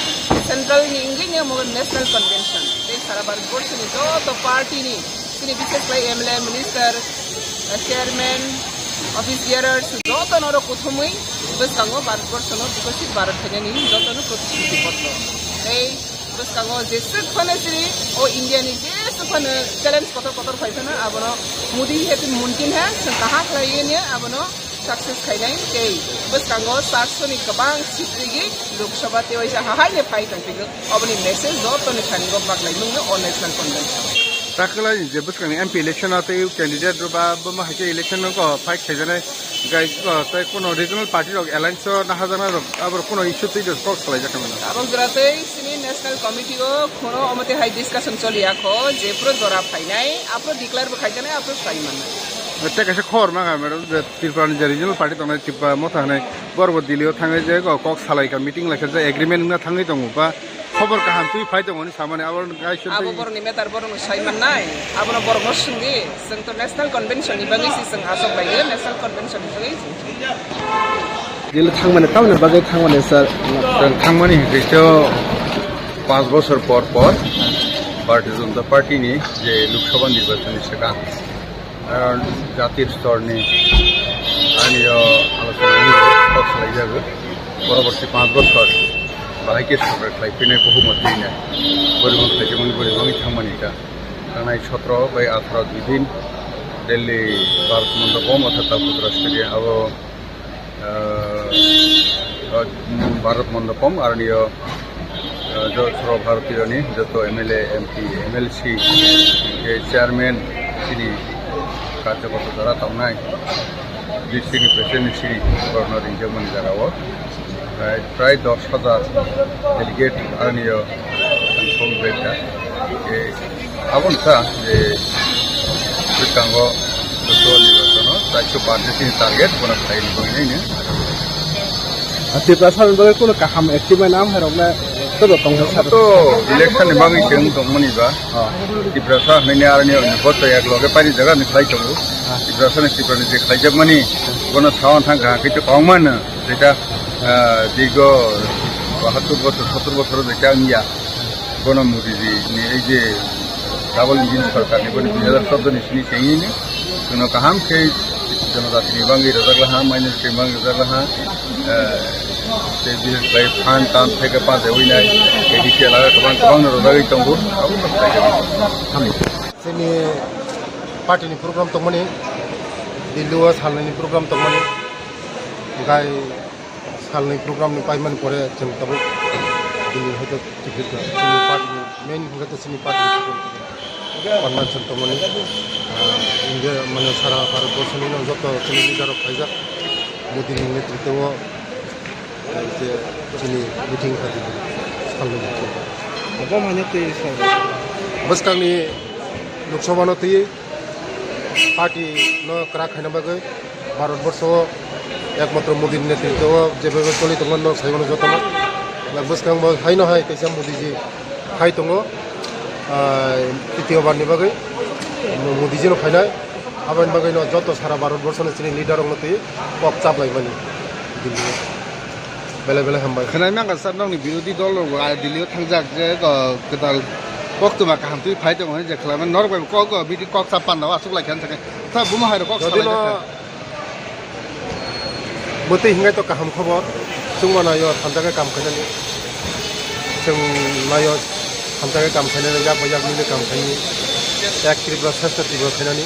central ni wngwi ni omo national convention. Tei sara Bharat Borshoni joto party ni sini bishes khlai M L A, minister, chairman, office bearers, joto no rw kuthumwi bwskango Bharat Borshono bikosit Bharat khainani joto no protishruti potro. Tei bwskango jeswk phano sini o India ni jeswk phano challenge kotor kotor phai phano abono Modi hai mumkin hai, chwng kaham khlaiwi ni abono success khainai. Tei bwskango charso ni kwbang seat rigi Lok Sabha tei waisa hahai ni phai tong phigwk. Oboni message joto ni thani go baklai mungno o national convention. Takhwlai je bwskangni M P election o tei candidate rok ba boma hai khe election no ko fight khaijaknai, gai ko tei kuno regional party rok alliance o naharjaknai rok abo rok kuno issue twi rok talk khlai jak mano. Abo jora tei sini national committee o kuno omote hai discussion choli ya kho je pro jora phainai, apro declare bo khaijaknai, apro sai mannai. Tei kaisa khobor ma madam je Tripura ni je regional party tongnai Tripura Motha hinwi borok bo Delhi o thangwi je kok salai kha, meeting lai kha, je agreement wngna thangwi tongo ba khobor kaham twi phai tongo hinwi samani abo kaisa abo twi borokni matter borokno sai mannai, abono borokno swngdi, chwng to national convention ni bagwi se chwng aswk bai national convention ni bagwi. Delhi thangmani tamoni bagwi thangmani sir? Chwng thangmani hwnkhe panch bochor por por Bharatiya Janata Party ni je Lok Sabha nirbachon ni swkang, ah, jati stor ni ani o alochona ni kok salai jago. Poroborti panch bochor bahai khe sorkar khlai phinai, bohumot twi nai, boribong khlai jagmani, boribong thangmani ta. Thangnai sotro bai atharo dui din Delhi Bharat Mandapam, orthat Takutra Stadium, abo, ah, ah, Bharat Mandapam, aroni o, ah, jo-, Sarva Bharatiyo ni joto M L A, M P, M L C, hingke chairman, chini karjokorta jora tongnai, district ni president ni sini borokno ringjak mani jaga o. Prai, prai dos hajar delegate ani o, ang song bai kha. E, aboni sa je bwskango joto nirbachon o chairso party ni target bono khlai ni bagwi nai ni. Tiprasa ni bagwi kuno kaham achievement am hai rok na to tong sa to election ni bagwi chwng tong mani ba. Oh. Tiprasa hwnwi ni aroni o ni boto yak loge pani jaga ni khlai tongo. Ah. Tiprasa ni Tripura ni je khlai jak mani bono sawan thang kha khe to kong mano. Jeta, ah, dirgho bahattor bochor, sottor bochor jeta wngya, bono Modi ji ni ei je double engine sorkar ni, boni dui hajar chordo ni sini chengni ni, chwngno kaham khe jonojati ni bagwi rwjak laha, minority ni bagwi rwjak laha, ah, tei bini bai phan tan theke pajewi nai, A D C elaga kwbang kwbang no rwjagwi tongo, abo no khlai jagwi. Hamni. Chini party ni program tongmani, Delhi o salnani program tongmani, gai salnwi program ni paimani pore chwng tabuk bini hoito ticket rok chini party ni main hwnkhe to chini party ni ticket rok convention tongmani, ah, India mane sara Bharat borso ni no joto chini leader rok phaijak Modi ni netritwo o, ah, je chini meeting kha salnwi meeting. Obo mane twi sal. Bwskang ni Lok Sabha no twi party no kwrak khaina bagwi Bharat borso o ekmatro Modi ni netritwo o jebebe choli tongmani no sai mano jotono. Bwskango haino hai kaisa Modi ji hai tongo, ah, titiyo bar ni bagwi Modi ji no phainai. Aboni bagwi no joto sara Bharat borso ni chini leader rok no twi kok chaplaimani Delhi o. Belai belai hambai. Khwnai mangkha sir, nokni birodhi dol rok bo, ah, Delhi o thangjak je, ah, kwtal koktwma kaham twi phai tongo hwnwi je khlaimani. Norok bai kok, ah, meeting kok sa panda o aswk lai kha hwn sakhe. Sa bumo hai rok kok salai no kha. Bwtwi hingai to kaham khobor. Chwngma naio thanjakhe kam khainani. Chwng naio thanjakhe kam khainani, yak bai yak mili kam khainani. Ek Tripura, Shrestha Tripura khainani.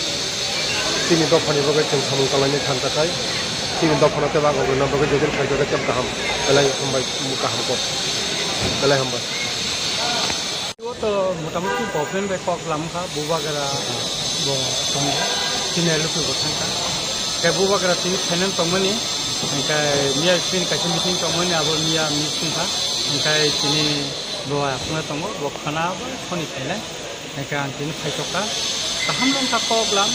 Chini dophani bagwi chwng samung tanglaini thansa khai, chini dophano tei bagwi rwna bagwi jodi khlaijak khe tei kaham, belai hambai, kaham kok, belai hambai. O to motamuti government bai kok lam kha, Bubagra bo tong, chini L P bo thang kha. Khe bubagra tini phainani tongmani, hingkhe miya chini kaisa meeting tongmani, abo miya miss wngkha, hingkhe tini bo aphano tongo, bo khana bo soni phainai, hingkhe ang tini phaitokha. Kaham wngkha kok lam,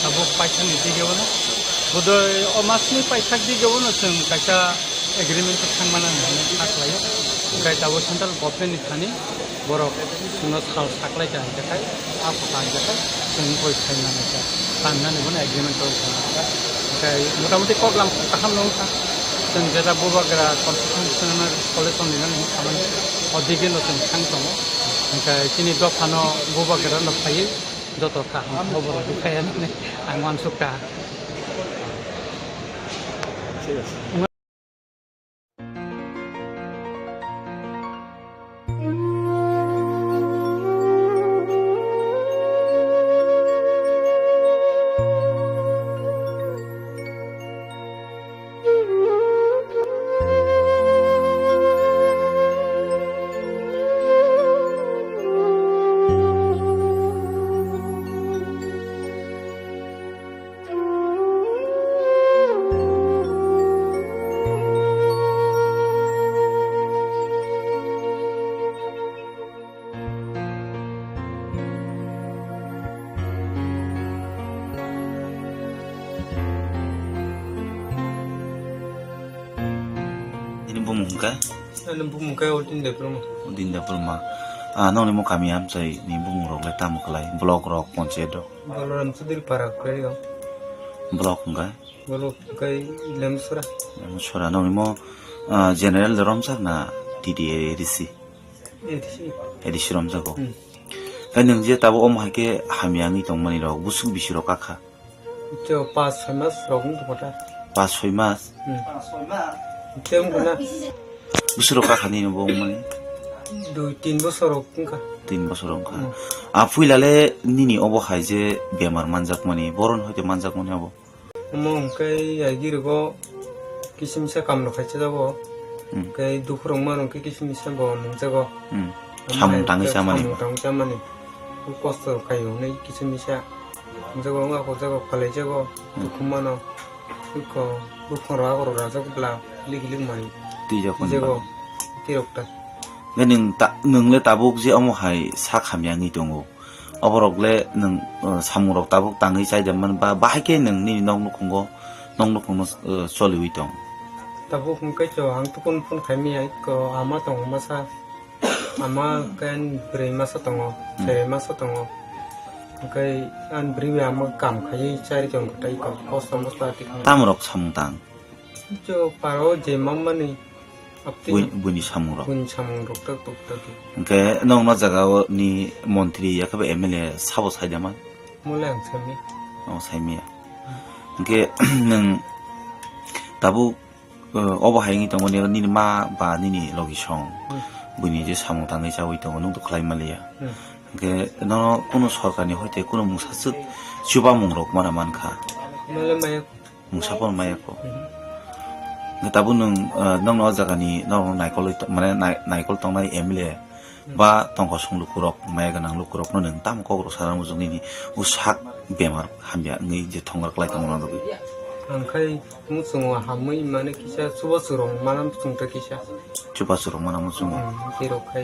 abo paithakni dige bono. Bodoi o masni paithak dige bono chwng kaisa agreement-o thangmani hinwi sa khlaio. Hingkhe tabuk central government-ni thani borok chwngno sal saklaikha hingkhe khai, a kotha hingkhe khai chwng goi phaimani khe, tannani bono agreement-o thangkha. Hingkhe motamoti kok lam kaham wngkha. Chwng jeta bubagra constitution solution rinani hinwi samani o digeno chwng thang tongo. Hingkhe chini dophano bubagrano phaiwi joto kaham khobor rwdi phaiya hinwi ang uansukha. Nini bumung hwnkhe? Ani bumung khe Odin Debbarma. Odin Debbarma. Ah, nokni mo kami amchai ni bumung rok le tamo khlai? Block rok, panchayat rok? Balaram Chaudhary Para khlai o. Block hwnkhe? Block hwnkhe Lemsora. Lemsora. Nokni mo, ah, general de romjak na T D A A D C? A D C. A D C romjago. Hmm. Khe nwng je tabuk omo hai khe hamya wngwi tongmani rok, busuk bisi rok kakha? Cho pas soi mas rok wng tongkha ta. Pas soi mas? Hmm. Tei wng kha na? Bwswk rok kakha nini bo wngmani? Dui tin bosor rok wngkha. Tin bosor wngkha. Hmm. A puila le nini obo hai je bemar manjakmani, boron hoite manjakmani abo? Omo hwnkhe agi rogo kisimisa kamlo khaisa jago. Hmm. Hwnkhe dukhu rok mano hwnkhe kisimisa bo nungjago. Hmm. Omo Samung hai tangwi hwnkhe chamani samung bo. Tangwi chamani. Kosto khaio hwnwi kisimisa. Jago wngkha, jago khalaijago, hmm, dukhu mano. Iko buphang rok, ago rok rajak bwla, kilik kilik mai. Twijak hwnwi jago, ba. Tirok ta. Nge nwng ta-, nwng le tabuk je omo hai sak hamya wngwi tongo. Oborok le nwng, uh, samung rok tabuk tangwi chai da man ba, bahai khe nwng nini nok nukhungo, nok nukhungno, uh, choliwi tong? Tabuk hwnkhe cho, ang tukun phone khaimaya, iko ama tongo masa. Ama hwnkhe ani bwrwi masa tongo, hmm, cherai masa tongo. Hwnkhe ani bwrwi bai ama kam khaiwi chari tongkha tei kosto mosto ati kha. Tamorok samung tang? Cho paro je mamani apti. Bui-, buini samung rok. Buini samung rok tak tuk tak. Hwnkhe nokno jaga o ni montri ya khe ba M L A sabo saida man? Mole ang sami. O saimaya. Hwnkhe nwng tabuk Uh, obo hai wngwi tongmani, nini ma ba nini logi song, hmm, buini je samung tangwi chawi tongo, nwng to khlai manliya. Hmm. Hwnkhe nono kunu sorkarni hoite kunu mungsa swk chubamung rok mana mankha? Male maya. Mungsa pono maya kho. Hmm. Hwnkhe tabuk nwng, uh, nokno o jagani nokno naikol, mane nai-, naikol tongnai M L A, ba tongkosong lukurok, maya gwnang lukurokno nwng tamo kok rw sana muchung nini o sak bemar hamya wngwi je thongor klai tongmani bagwi? Ang khai muchungo hamwi mane kisa chubachu rwng manam chwngta kisa. Chubachu rwng manam muchungo? Hmm, tei rok khai.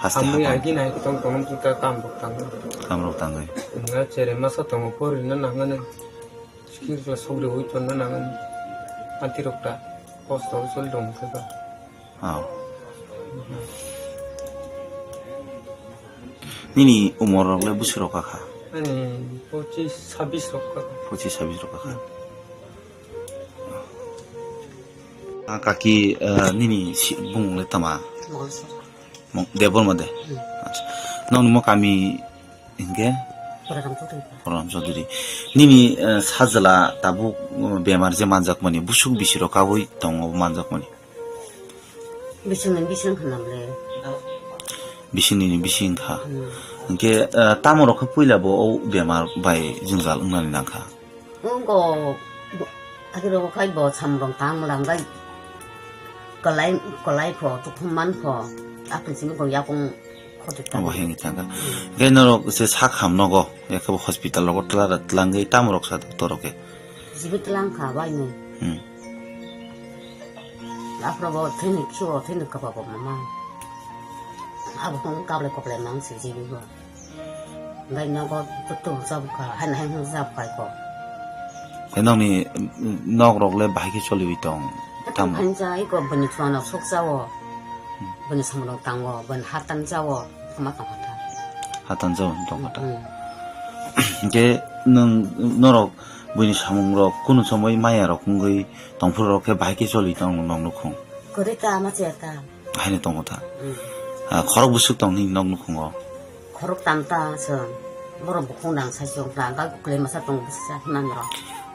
Haste hamwi hapang. Agi nai tong tong chwngta kam rok tangwi. Kam rok tangwi. Wngya chere masa tongo porina nangani. Skill kla sogri hui tonna nangani. Anti rok ta kosto hui choli rong khe ba. Aw. Nini umor rok le bwswk rok kakha? Ani pochis, sabis rok kakha. Pochis, sabis rok kakha. Hmm. Ah, kaki, eh, nini si-, bumung le tama? Mongolsor. Mo-, Debbarma de? Hmm. Acha. Nokni mo kami hinkhe? Boraram Chaudhary. Boraram Chaudhary. Nini, eh, sajla tabuk, eh, bemar je manjakmani, bwswk bisi rok kabui tongo manjakmani? Bisingni bising khna ble. Bisingni bising kha. Hmm. Hinkhe, eh, tamo rok khe puila bo o bemar bai jwngjal wngnani nangkha? Wngkha, bo, akhe rw khai bo samrong tang mrang bai kwlai, kwlai pho, tukhum man pho, aphang simi bo yakung khotik ta. Obo hengwi thangkha. Hinkhe norok se sak ham nogo, yakhe bo hospital rogo twla, twlangwi tamo rok sa doctor rok khe? Jibi tlang kha bai ni. Hmm. Aphro bo thini kyo thini kapa bo mama. Abo kong kaple kople mang si jibi bo. Ngai nogo tutu jab kha, han han jab kha ko. Khe nokni nok rok le bahai khe choliwi tong? Tamo? Tamo phansa iko bini chuano sok jao. Bini samrok tango, bini hatan jao. Kama tong kha ta. Hatan jao tong kha ta. Hmm. Hingke nwng norok buini samungrok kunu somoi mayarok wngwi tongphuru rok khe bahai khe choli tong nok nukhung. Kwrwi ta ama che ta. Haino tongo ta. Hmm. Ah, khorok bwswk tong ni nok nukhungo. Khorok tam ta se. Borok bukhung nang sai chwng ta ga kwlai masa tong bwsa himan rok.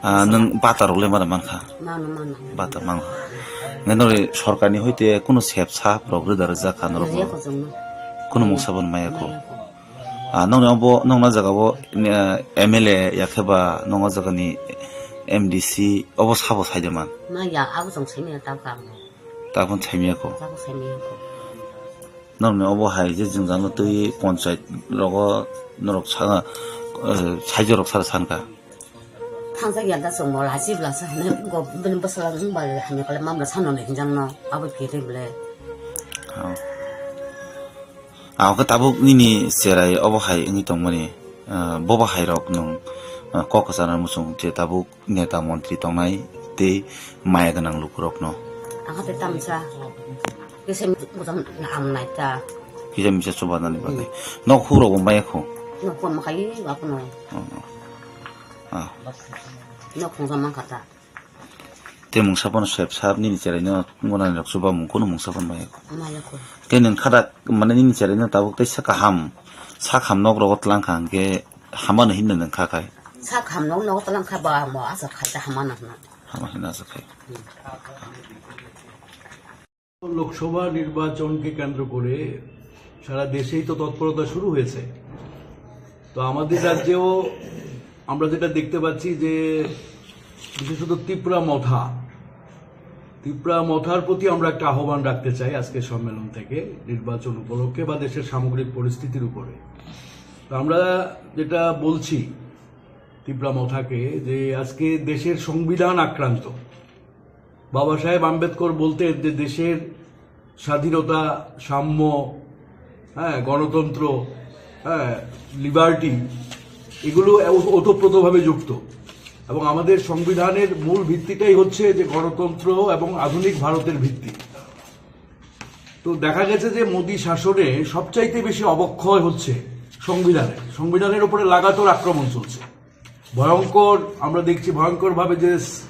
Ah, nwng bata rok le mara mankha. Mano mano. Bata mang. Ngenori sorkar ni hoite kunu sep sap rok rwda rwjak kha norok. Rwjak kho chwng no. Kunu mungsa bo maya kho. Maya kho. Ah, nokni obo, nokna jaga o, eh, M L A ya khe ba nokna jaga ni M D C obo sabo sai de man? Ma ya, abo chwng sai maya ta kha. Ta phon sai maya kho. Ta phon sai maya kho. Nokni obo hai je jwngjal no twi ponchayat rogo norok sa, eh, saijak rok sara san kha. Thangjak ya da chwng bo lachi bwla sa hwnwi go bini bwsala wng bai hamya kale mamla sano ni hinjang no abo phiri bwle. Oh. Ang khe tabuk nini cherai obo hai wngwi tongmani, ah, bobo hai rok nwng, ah, kok kwchana muchung je tabuk neta montri tongnai tei maya gwnang lukurokno. Ang khe tamsa kisa misa chubanani bagwi. Hmm. Nok huk rok bo maya khu. Nok huk ma khai ba kuno. Oh, oh. Ah. Nok huk ma kha ta. Te mungsa phano sep sap nini cherai no gwnani rok chuba mung kunu mungsa phano maya kho. Maya kho. Te nwng khadak mane nini cherai no tabuk tei sa kaham, sa kaham nok rogo tlang kha hwnkhe hamano hinna nwng kha khai. Sa kaham nok nogo tlang kha ba mo asa khai ta hamano hwna. Hama hinna asa khai. Lok Sabha নির্বাচনকে কেন্দ্র করে সারা দেশেই তো তৎপরতা শুরু হয়েছে। তো আমাদের রাজ্যেও আমরা যেটা দেখতে পাচ্ছি যে বিশেষত তিপ্রা মথা, তিপ্রা মথার প্রতি আমরা একটা আহ্বান রাখতে চাই আজকের সম্মেলন থেকে, নির্বাচন উপলক্ষে বা দেশের সামগ্রিক পরিস্থিতির উপরে। তো আমরা যেটা বলছি তিপ্রা মথাকে, যে আজকে দেশের সংবিধান আক্রান্ত। বাবা সাহেব আম্বেদকর বলতেন যে দেশের স্বাধীনতা, সাম্য, হ্যাঁ, গণতন্ত্র, হ্যাঁ, লিবার্টি, এগুলো ও-, ওতপ্রোতভাবে যুক্ত। এবং আমাদের সংবিধানের মূল ভিত্তিটাই হচ্ছে যে গণতন্ত্র এবং আধুনিক ভারতের ভিত্তি। তো দেখা গেছে যে মোদী শাসনে সবচাইতে বেশি অবক্ষয় হচ্ছে সংবিধানের। সংবিধানের উপরে লাগাতার আক্রমণ চলছে। ভয়ঙ্কর, আমরা দেখছি ভয়ঙ্করভাবে যে স-,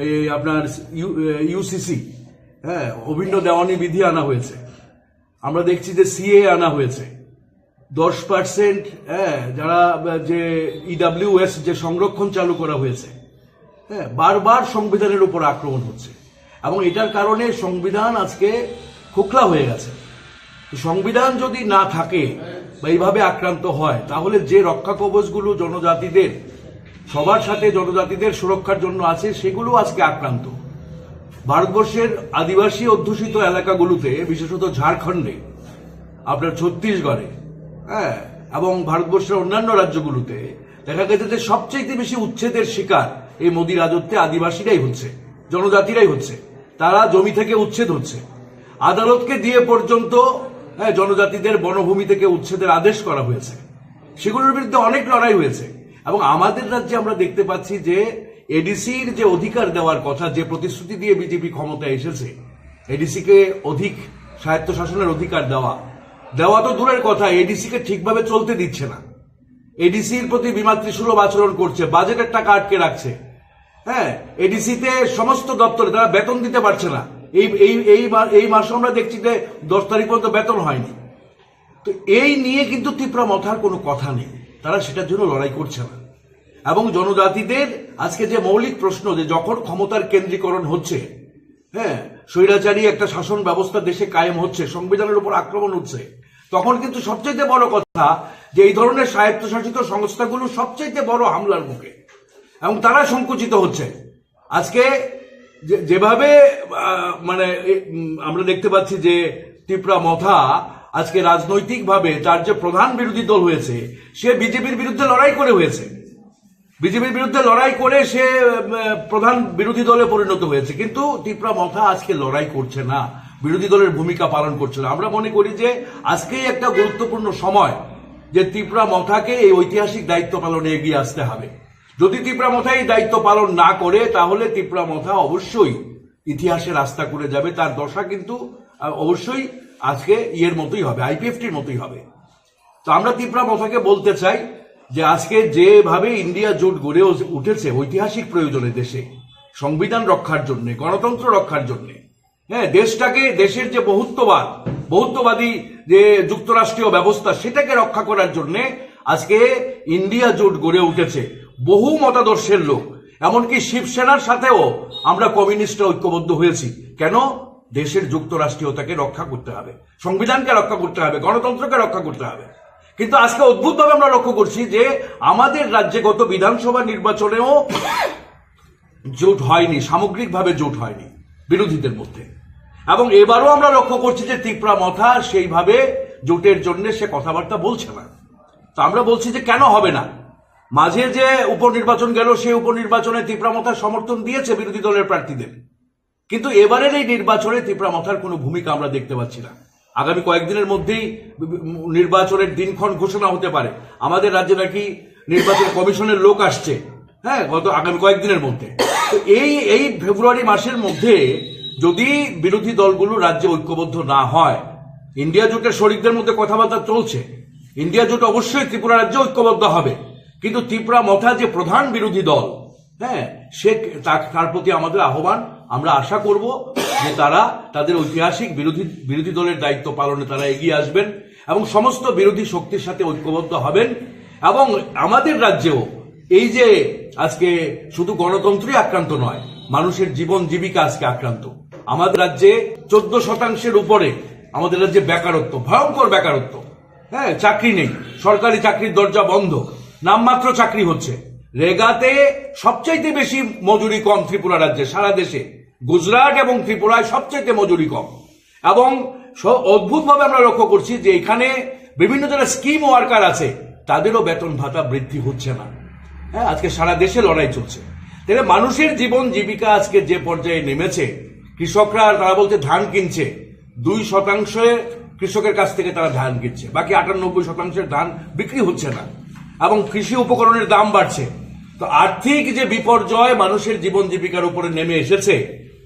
এই আপনার ইউ-, এ, ইউসিসি, হ্যাঁ, অভিন্ন দেওয়ানি বিধি আনা হয়েছে। আমরা দেখছি যে সিএ আনা হয়েছে। দশ পার্সেন্ট, হ্যাঁ, যারা, আহ, যে ইডাব্লিউএস যে সংরক্ষণ চালু করা হয়েছে, হ্যাঁ, বারবার সংবিধানের উপর আক্রমণ হচ্ছে এবং এটার কারণে সংবিধান আজকে খোকলা হয়ে গেছে। তো সংবিধান যদি না থাকে বা এইভাবে আক্রান্ত হয়, তাহলে যে রক্ষা কবচগুলো জনজাতিদের, সবার সাথে জনজাতিদের সুরক্ষার জন্য আছে, সেগুলো আজকে আক্রান্ত। ভারতবর্ষের আদিবাসী অধ্যুষিত এলাকাগুলোতে, বিশেষত ঝাড়খণ্ডে, আপনার ছত্তিশগড়ে, হ্যাঁ, এবং ভারতবর্ষের অন্যান্য রাজ্যগুলোতে দেখা গেছে যে সবচেয়ে বেশি উচ্ছেদের শিকার এই মোদী রাজত্বে আদিবাসীরাই হচ্ছে, জনজাতিরাই হচ্ছে। তারা জমি থেকে উচ্ছেদ হচ্ছে। আদালতকে দিয়ে পর্যন্ত, হ্যাঁ, জনজাতিদের বনভূমি থেকে উচ্ছেদের আদেশ করা হয়েছে। সেগুলোর বিরুদ্ধে অনেক লড়াই হয়েছে। এবং আমাদের রাজ্যে আমরা দেখতে পাচ্ছি যে এডিসির যে অধিকার দেওয়ার কথা, যে প্রতিশ্রুতি দিয়ে বিজেপি ক্ষমতায় এসেছে, এডিসিকে অধিক স্বায়ত্তশাসনের অধিকার দেওয়া, দেওয়া তো দূরের কথা, এডিসিকে ঠিকভাবে চলতে দিচ্ছে না। এডিসির প্রতি বিমাতৃসুলভ আচরণ করছে, বাজেটের টাকা আটকে রাখছে। হ্যাঁ, এডিসিতে সমস্ত দপ্তরে তারা বেতন দিতে পারছে না। এই, এই, এই মা-, এই মাসে আমরা দেখছি যে দশ তারিখ পর্যন্ত বেতন হয়নি। তো এই নিয়ে কিন্তু তিপ্রা মথার কোনো কথা নেই, তারা সেটার জন্য লড়াই করছে না। এবং জনজাতিদের আজকে যে মৌলিক প্রশ্ন, যে যখন ক্ষমতার কেন্দ্রীকরণ হচ্ছে, হ্যাঁ, স্বৈরাচারী একটা শাসন ব্যবস্থা দেশে কায়েম হচ্ছে, সংবিধানের উপর আক্রমণ হচ্ছে, তখন কিন্তু সবচেয়ে বড় কথা যে এই ধরনের স্বায়ত্তশাসিত সংস্থাগুলো সবচেয়ে বড় হামলার মুখে এবং তারা সংকুচিত হচ্ছে। আজকে যে, যেভাবে, আহ, মানে, এ, উম, আমরা দেখতে পাচ্ছি যে তিপ্রা মথা আজকে রাজনৈতিকভাবে তার যে প্রধান বিরোধী দল হয়েছে, সে বিজেপির বিরুদ্ধে লড়াই করে হয়েছে। বিজেপির বিরুদ্ধে লড়াই করে সে উম, প্রধান বিরোধী দলে পরিণত হয়েছে, কিন্তু তিপ্রা মথা আজকে লড়াই করছে না, বিরোধী দলের ভূমিকা পালন করছে না। আমরা মনে করি যে আজকেই একটা গুরুত্বপূর্ণ সময়, যে তিপ্রা মথাকে এই ঐতিহাসিক দায়িত্ব পালনে এগিয়ে আসতে হবে। যদি তিপ্রা মথা এই দায়িত্ব পালন না করে, তাহলে তিপ্রা মথা অবশ্যই ইতিহাসে রাস্তা করে যাবে। তার দশা কিন্তু আহ, অবশ্যই আজকে ইয়ের মতোই হবে, আইপিএফটির মতোই হবে। তো আমরা তিপ্রা মথাকে বলতে চাই যে আজকে যেভাবে ইন্ডিয়া জোট গড়ে উঠেছে ঐতিহাসিক প্রয়োজনে, দেশে সংবিধান রক্ষার জন্য, গণতন্ত্র রক্ষার জন্য, হ্যাঁ, দেশটাকে, দেশের যে বহুত্ববাদ, বহুত্ববাদী যে যুক্তরাষ্ট্রীয় ব্যবস্থা, সেটাকে রক্ষা করার জন্য আজকে ইন্ডিয়া জোট গড়ে উঠেছে। বহু মতাদর্শের লোক, এমনকি শিবসেনার সাথেও আমরা কমিউনিস্টরা ঐক্যবদ্ধ হয়েছি। কেন? দেশের যুক্তরাষ্ট্রীয়তাকে রক্ষা করতে হবে, সংবিধানকে রক্ষা করতে হবে, গণতন্ত্রকে রক্ষা করতে হবে। কিন্তু আজকে অদ্ভুতভাবে আমরা লক্ষ্য করছি যে আমাদের রাজ্যে গত বিধানসভা নির্বাচনেও জোট হয়নি, সামগ্রিকভাবে জোট হয়নি বিরোধীদের মধ্যে। এবং এবারও আমরা লক্ষ্য করছি যে তিপ্রা মথা সেইভাবে জোটের জন্য সে কথাবার্তা বলছে না। তো আমরা বলছি যে কেন হবে না? মাঝে যে উপনির্বাচন গেল, সেই উপনির্বাচনে তিপ্রা মথা সমর্থন দিয়েছে বিরোধী দলের প্রার্থীদের, কিন্তু এবারের এই নির্বাচনে তিপ্রা মথার কোনো ভূমিকা আমরা দেখতে পাচ্ছি না। আগামী কয়েকদিনের মধ্যেই নির্বাচনের দিনক্ষণ ঘোষণা হতে পারে। আমাদের রাজ্যে নাকি নির্বাচন কমিশনের লোক আসছে, হ্যাঁ, গত আগামী কয়েকদিনের মধ্যে। তো এই এই ফেব্রুয়ারি মাসের মধ্যে যদি বিরোধী দলগুলো রাজ্যে ঐক্যবদ্ধ না হয়, ইন্ডিয়া জোটের শরিকদের মধ্যে কথাবার্তা চলছে, ইন্ডিয়া জোট অবশ্যই ত্রিপুরা রাজ্যে ঐক্যবদ্ধ হবে, কিন্তু তিপ্রা মথা যে প্রধান বিরোধী দল, হ্যাঁ, সে তা- তার প্রতি আমাদের আহ্বান। আমরা আশা করব যে তারা তাদের ঐতিহাসিক বিরোধী বিরোধী দলের দায়িত্ব পালনে তারা এগিয়ে আসবেন এবং সমস্ত বিরোধী শক্তির সাথে ঐক্যবদ্ধ হবেন। এবং আমাদের রাজ্যেও এই যে আজকে শুধু গণতন্ত্রই আক্রান্ত নয়, মানুষের জীবন জীবিকা আজকে আক্রান্ত। আমাদের রাজ্যে চোদ্দ শতাংশের উপরে আমাদের রাজ্যে বেকারত্ব, ভয়ঙ্কর বেকারত্ব। হ্যাঁ, চাকরি নেই, সরকারি চাকরির দরজা বন্ধ, নামমাত্র চাকরি হচ্ছে। রেগাতে সবচাইতে বেশি মজুরি কম ত্রিপুরা রাজ্যে, সারা দেশে। গুজরাট এবং ত্রিপুরায় সবচাইতে মজুরি কম। এবং স- অদ্ভুতভাবে আমরা লক্ষ্য করছি যে এখানে বিভিন্ন যারা স্কিম ওয়ার্কার আছে, তাদেরও বেতন ভাতা বৃদ্ধি হচ্ছে না। হ্যাঁ, আজকে সারা দেশে লড়াই চলছে। তাহলে মানুষের জীবন জীবিকা আজকে যে পর্যায়ে নেমেছে, কৃষকরা, তারা বলতে ধান কিনছে, দুই শতাংশে কৃষকের কাছ থেকে তারা ধান কিনছে, বাকি আটানব্বই শতাংশের ধান বিক্রি হচ্ছে না এবং কৃষি উপকরণের দাম বাড়ছে। তো আর্থিক যে বিপর্যয় মানুষের জীবন জীবিকার উপরে নেমে এসেছে,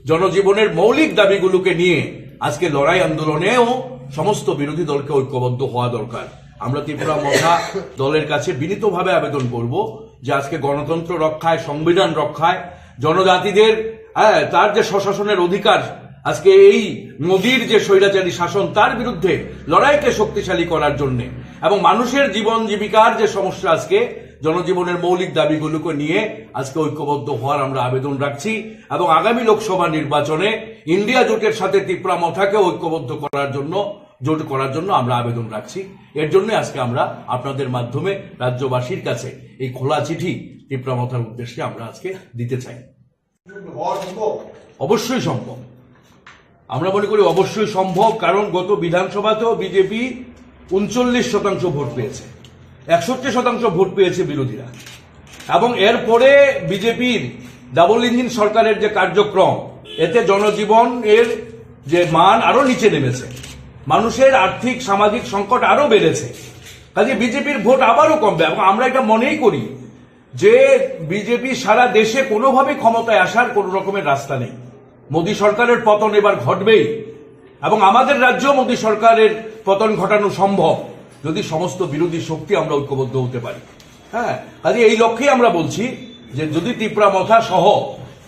জনজীবনের মৌলিক দাবিগুলোকে নিয়ে আজকে লড়াই আন্দোলনেও সমস্ত বিরোধী দলকে ঐক্যবদ্ধ হওয়া দরকার। আমরা ত্রিপুরা মথা দলের কাছে বিনীতভাবে আবেদন করব যে আজকে গণতন্ত্র রক্ষায়, সংবিধান রক্ষায়, জনজাতিদের, হ্যাঁ, তার যে স্বশাসনের অধিকার, আজকে এই মোদির যে স্বৈরাচারী শাসন, তার বিরুদ্ধে লড়াইকে শক্তিশালী করার জন্য এবং মানুষের জীবন জীবিকার যে সমস্যা, আজকে জনজীবনের মৌলিক দাবিগুলোকে নিয়ে আজকে ঐক্যবদ্ধ হওয়ার আমরা আবেদন রাখছি। এবং আগামী লোকসভা নির্বাচনে ইন্ডিয়া জোটের সাথে তিপ্রা মথাকে ঐক্যবদ্ধ করার জন্য, জোট করার জন্য আমরা আবেদন রাখছি। এর জন্য আজকে আমরা আপনাদের মাধ্যমে রাজ্যবাসীর কাছে এই খোলা চিঠি তিপ্রা মথার উদ্দেশ্যে আমরা আজকে দিতে চাই। অবশ্যই সম্ভব, আমরা মনে করি অবশ্যই সম্ভব, কারণ গত বিধানসভাতেও বিজেপি ঊনচল্লিশ শতাংশ ভোট পেয়েছে, একষট্টি শতাংশ ভোট পেয়েছে বিরোধীরা। এবং এরপরে বিজেপির ডাবল ইঞ্জিন সরকারের যে কার্যক্রম, এতে জনজীবনের যে মান আরো নিচে নেমেছে, মানুষের আর্থিক সামাজিক সংকট আরো বেড়েছে। কাজে বিজেপির ভোট আবারও কমবে। এবং আমরা এটা মনেই করি যে বিজেপি সারা দেশে কোনোভাবেই ক্ষমতায় আসার কোনো রকমের রাস্তা নেই। মোদী সরকারের পতন এবার ঘটবেই এবং আমাদের রাজ্যেও মোদী সরকারের পতন ঘটানো সম্ভব, যদি সমস্ত বিরোধী শক্তি আমরা ঐক্যবদ্ধ হতে পারি। হ্যাঁ, কাজে এই লক্ষ্যেই আমরা বলছি যে যদি তিপ্রা মথা সহ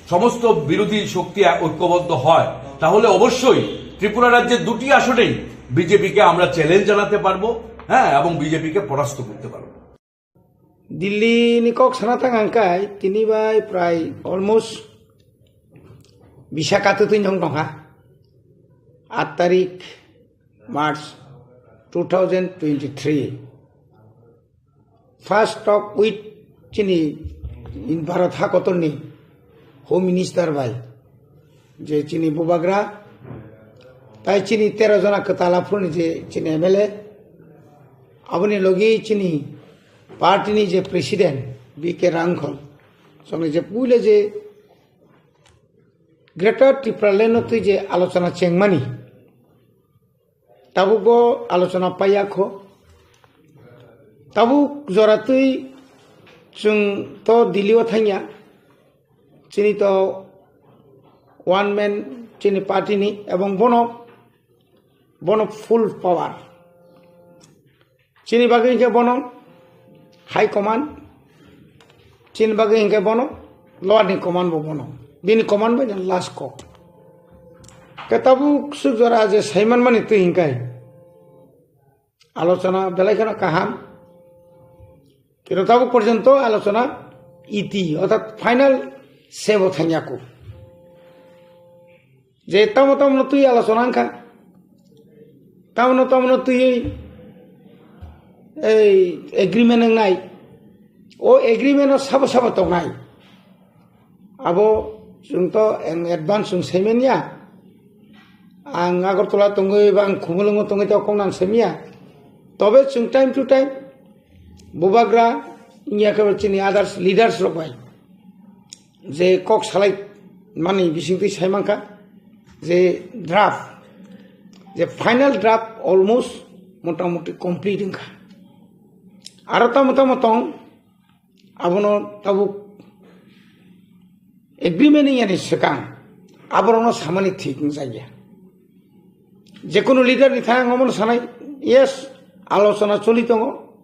সমস্ত বিরোধী শক্তি ঐক্যবদ্ধ হয়, তাহলে অবশ্যই ত্রিপুরা রাজ্যের দুটি আসনেই বিজেপিকে আমরা চ্যালেঞ্জ জানাতে পারবো, হ্যাঁ, এবং বিজেপিকে পরাস্ত করতে পারবো। Delhi ni kok sana thang ang khai tini bai prai almost bisa katutui nong tongkha. At tarik March two thousand twenty-three. First talk with chini Bharat hakotorni Home Minister bai, je chini bubagra, tai chini tero jona kwtal aphuruni je chini M L A, aboni logi chini party ni je president, B K Rangkhol, chwngni je puila je Greater Tipraland no twi je alochona chengmani, tabuk bo alochona paiya kho. Tabuk jora twi chwng to Delhi o thangya, chini to one man chini party ni, ebong bono, bono full power. Chini bagwi hinkhe bono high command, chini bagwi hinkhe bono lower ni command bo bono. Bini command bai last kok. Khe tabuk swk jora je saiman mani twi hinkhe alochona belai kheno kaham. Kino tabuk porjonto alochona iti, orthat final sebo thangyaku. Je tamo tamo no twi alochona wngkha, tamo no tamo no twi ei agreement wngnai, o agreement o sabo sabo tongnai. Abo chwng to in advance chwng saimanya. Ang Agartala tongwi ba ang Khumulwngo tongwi to koknang saimanya. Tobe chwng time to time bubagra wngya khe chini others leaders rok bai je kok salai mani bisingtwi saimankha je draft, je final draft almost motamoti complete wngkha. Aro tamo tamo tong abono tabuk agreement wngya ni swkang aborokno samani thik wngjakya. Jekunu leader ni thani ang omono sanai, yes, alochona choli tongo,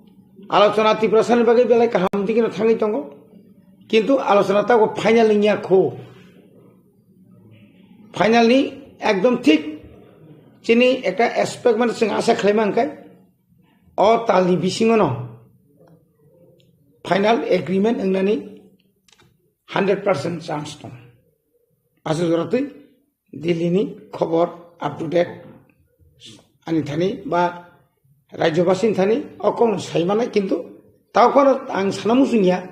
alochona Tiprasani bagwi belai kaham dikino thangwi tongo, kintu alochona tabuk final wngya kho. Final ni ekdom thik chini ekta aspect mane chwng asa khlai mankha o talni bisingo no final agreement wngnani hundred percent chance tong. Aswk jora twi Delhi ni khobor up to date ani thani ba rajyobasi ni thani o kokno sai manai, kintu tao khoro ang sana muchungya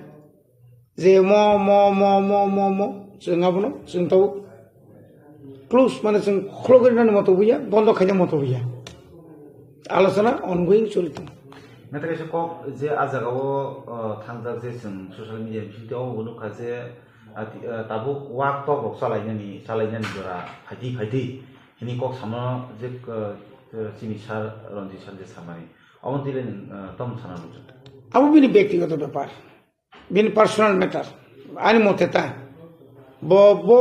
je mo, mo, mo, mo, mo, mo, chwng abono chwng tao close mane chwng khulogwi nani moto buya, bondo khaina moto buya. Alochona ongoing choli tongo. Naitha kaisa kok je a jaga o, o, thangjak je chwng social media bisingtwi obo nukha je, a, ti-, a, tabuk wak tok rok chalainani, chalainani jora phaidi phaidi hini kok samo je, o, o, chini sir Ranjit sir je samani. Omo tile nwng, o, tom sana muchung. Abo bini bektigoto bepar. Bini personal matter, ani mote ta. Bo, bo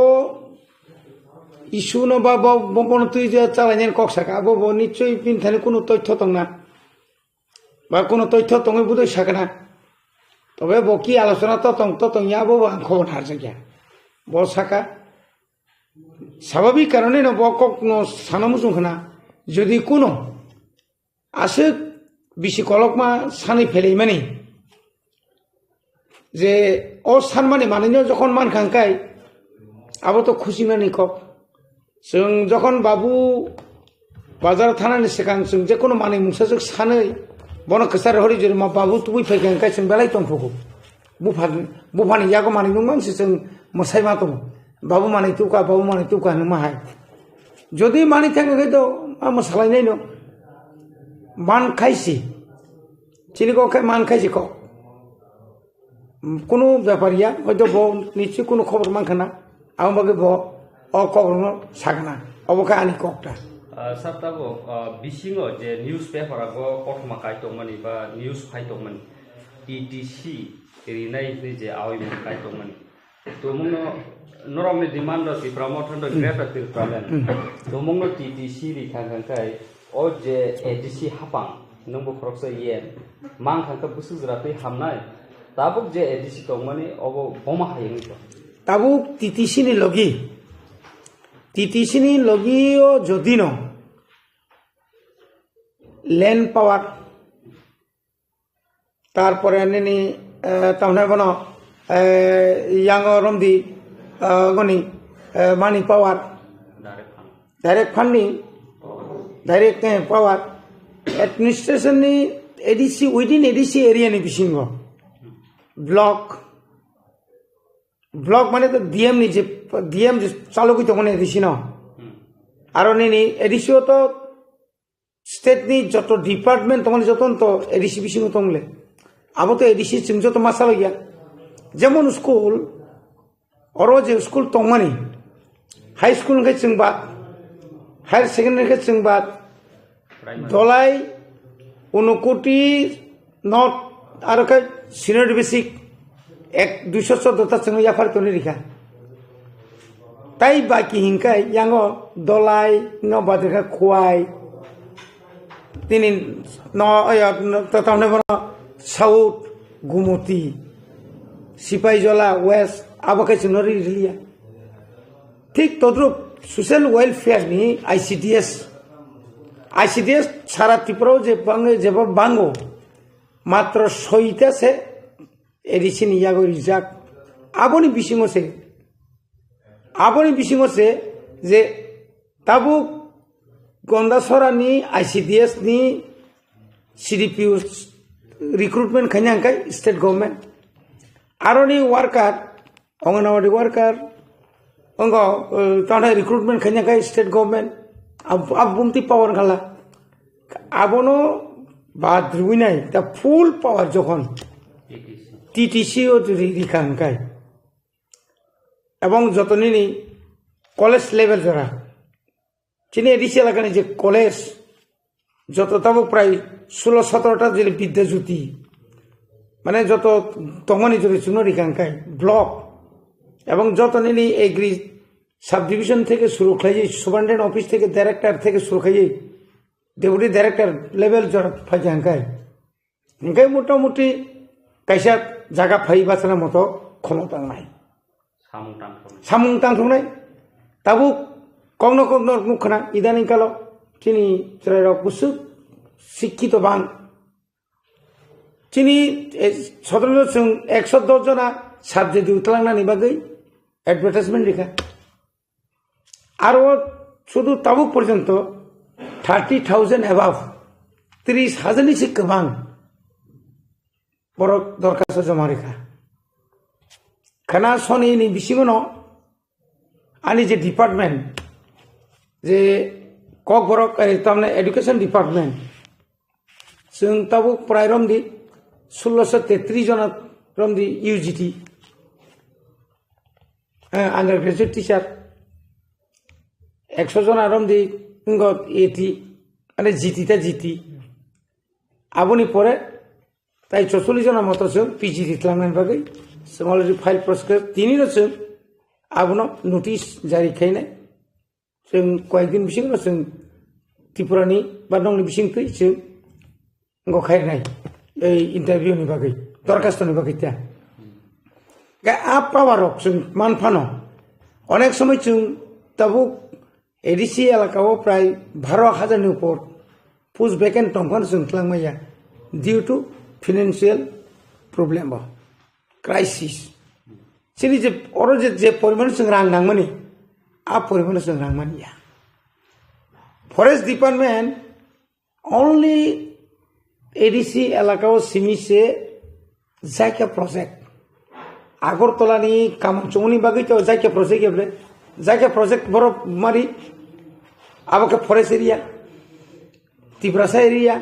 issue no ba bo, bo bono twi je chalainani kok saka, abo bo nichoi bini thani kunu toithyo tongna. Ba kunu toithyo tongwi budoi sakna. Tobe bo ki alochona to tong, to tong ya, bo, bo ang khobor harjakya. Bo saka, sababik karone no bo kok no sana muchung khna. Jodi kunu aswk bisi kolokma sanwi phelaimani je o sanmani manwino jokhon mankha hwnkhe abo to khusinani kok. Chwng jokhon babu bazar thanani swkang chwng jekono manwi mungsa swk sanwi bono kwchar hori jori ma babu tubui phaikha hwnkhe chwng belai tongthogo. Bupha, buphani yago manwi nukmang se chwng mwsai ma tongo. Babu manwi tubukha, babu manwi tubukha hinwi ma hai. Jodi manwi thangkha khe to a mwsalainaino. Man khaisi. Chini kok khe man khaisi kok. Kunu bepar ya, hoito bo nichoi kunu khobor mankha na. Aboni bagwi bo o kok rokno sakna. Obo khe ani kok ta. Ah, sir, tabuk, ah, bisingo je newspaper o kothoma kai tongmani ba news phai tongmani, T T C rinai hinwi je awi mung kai tongmani. Tumungno norokni demand rok Tipra Motha no Greater Tipraland. Tumungno T T C ri thang thang khai o je A D C hapang nwngbo khoroksa yen mang thang kha bwswk jora twi hamnai. Tabuk je A D C tongmani obo boma hai wngwi tong. Tabuk T T C ni logi, T T C ni logi o jodi no land power, tarpore nini, eh, tamhwnai bono, eh, yango romdi, eh, goni, eh, money power, direct fund ni, direct, eh, power, administration ni A D C, within A D C area ni bisingo, block, block mane to D M ni je, D M je chalogwi tongo ni A D C no. Aro nini A D C o to state ni joto department tongmani joto no to A D C bisingo tongle. Abo to A D C chwng joto ma salogya. Jemon school, oro je school tongmani, high school hwnkhe chwng bad, higher secondary khe chwng bad, Dolai, Unukoti, North, aro khe senior basic ek duiso chordo ta chwngno yaphar toni rikha. Tai baki hinkai yango Dolai no badrikha Khowai. Tini no, oyo, no, to tamne bono South, Gumoti, Sipaijola, West, abo khe chwngno ri-, riliya. Thik todrup social welfare ni I C D S, I C D S sara Tripura o je bang-, jeba bango, matro soita se A D C ni yago rijak. Aboni bisingo se, aboni bisingo se je tabuk Gondasora ni I C D S ni C D P O recruitment khaina hwnkhe state government. Aroni worker, Anganwadi worker, ongo, eh, tamo recruitment khaina hwnkhe state government. Ab-, ab bumti power khala. Abono bad rwinai, the full power jokhon T T C o ri-, rikha hwnkhe. Ebong joto nini college level jora. Chini A D C elakani je college, joto tabuk prai sulo sotoro ta jili Bidya Jyoti, mane joto tongmani jori chwngno rikha hwnkhe block, ebong joto nini agri subdivision theke suru khlaiwi, superintendent office theke director theke suru khlaiwi, deputy director level jora phaikha hwnkhe. Hwnkhe motamuti kaisa jaga phai bachana moto khomok tangnai. Samung tangthoknai. Samung tangthoknai. Tabuk kokno kokno nukha na idaning kalo chini chwrairok bwswk sikkito bang. Chini, eh, sodrono chwng ekso dos jona subject utlangnani bagwi advertisement rikha. Aro sudu tabuk porjonto thirty thousand above, tris hajar ni se kwbang borok dorkhasto joma rikha. Khana soni ni bisingo no ani je department, je Kokborok, eh, tamne education department, chwng tabuk prai romdi sulloso tetris jona romdi U G T, eh, undergraduate teacher, ekso jona romdi ngo A T, ane G T ta G T. Aboni pore tai chocholish jona moto chwng P G D tlangnani bagwi chwng already file proscribe tini no chwng abono notice jari khainai. Chwng koyekdin bisingno chwng Tripurani ba nongni bisingtwi chwng ngo khairnai ei interview ni bagwi, dorkhasto ni bagwi ta. Ga a power rok chwng man phano onek somoi chwng tabuk A D C elaka o prai baro hajar ni upor post vacant tong phano chwng twlang maya due to financial problem bo, crisis. Chini je oro je, je poriman chwng rang nangmani, a poriman chwng rang mani ya. Forest Department only A D C elaka o simi se Jaika project. Agartala ni Kamalchungni bagwi to Jaika project ya ble. Jaika project borok mari abo khe forest area, Tiprasa area.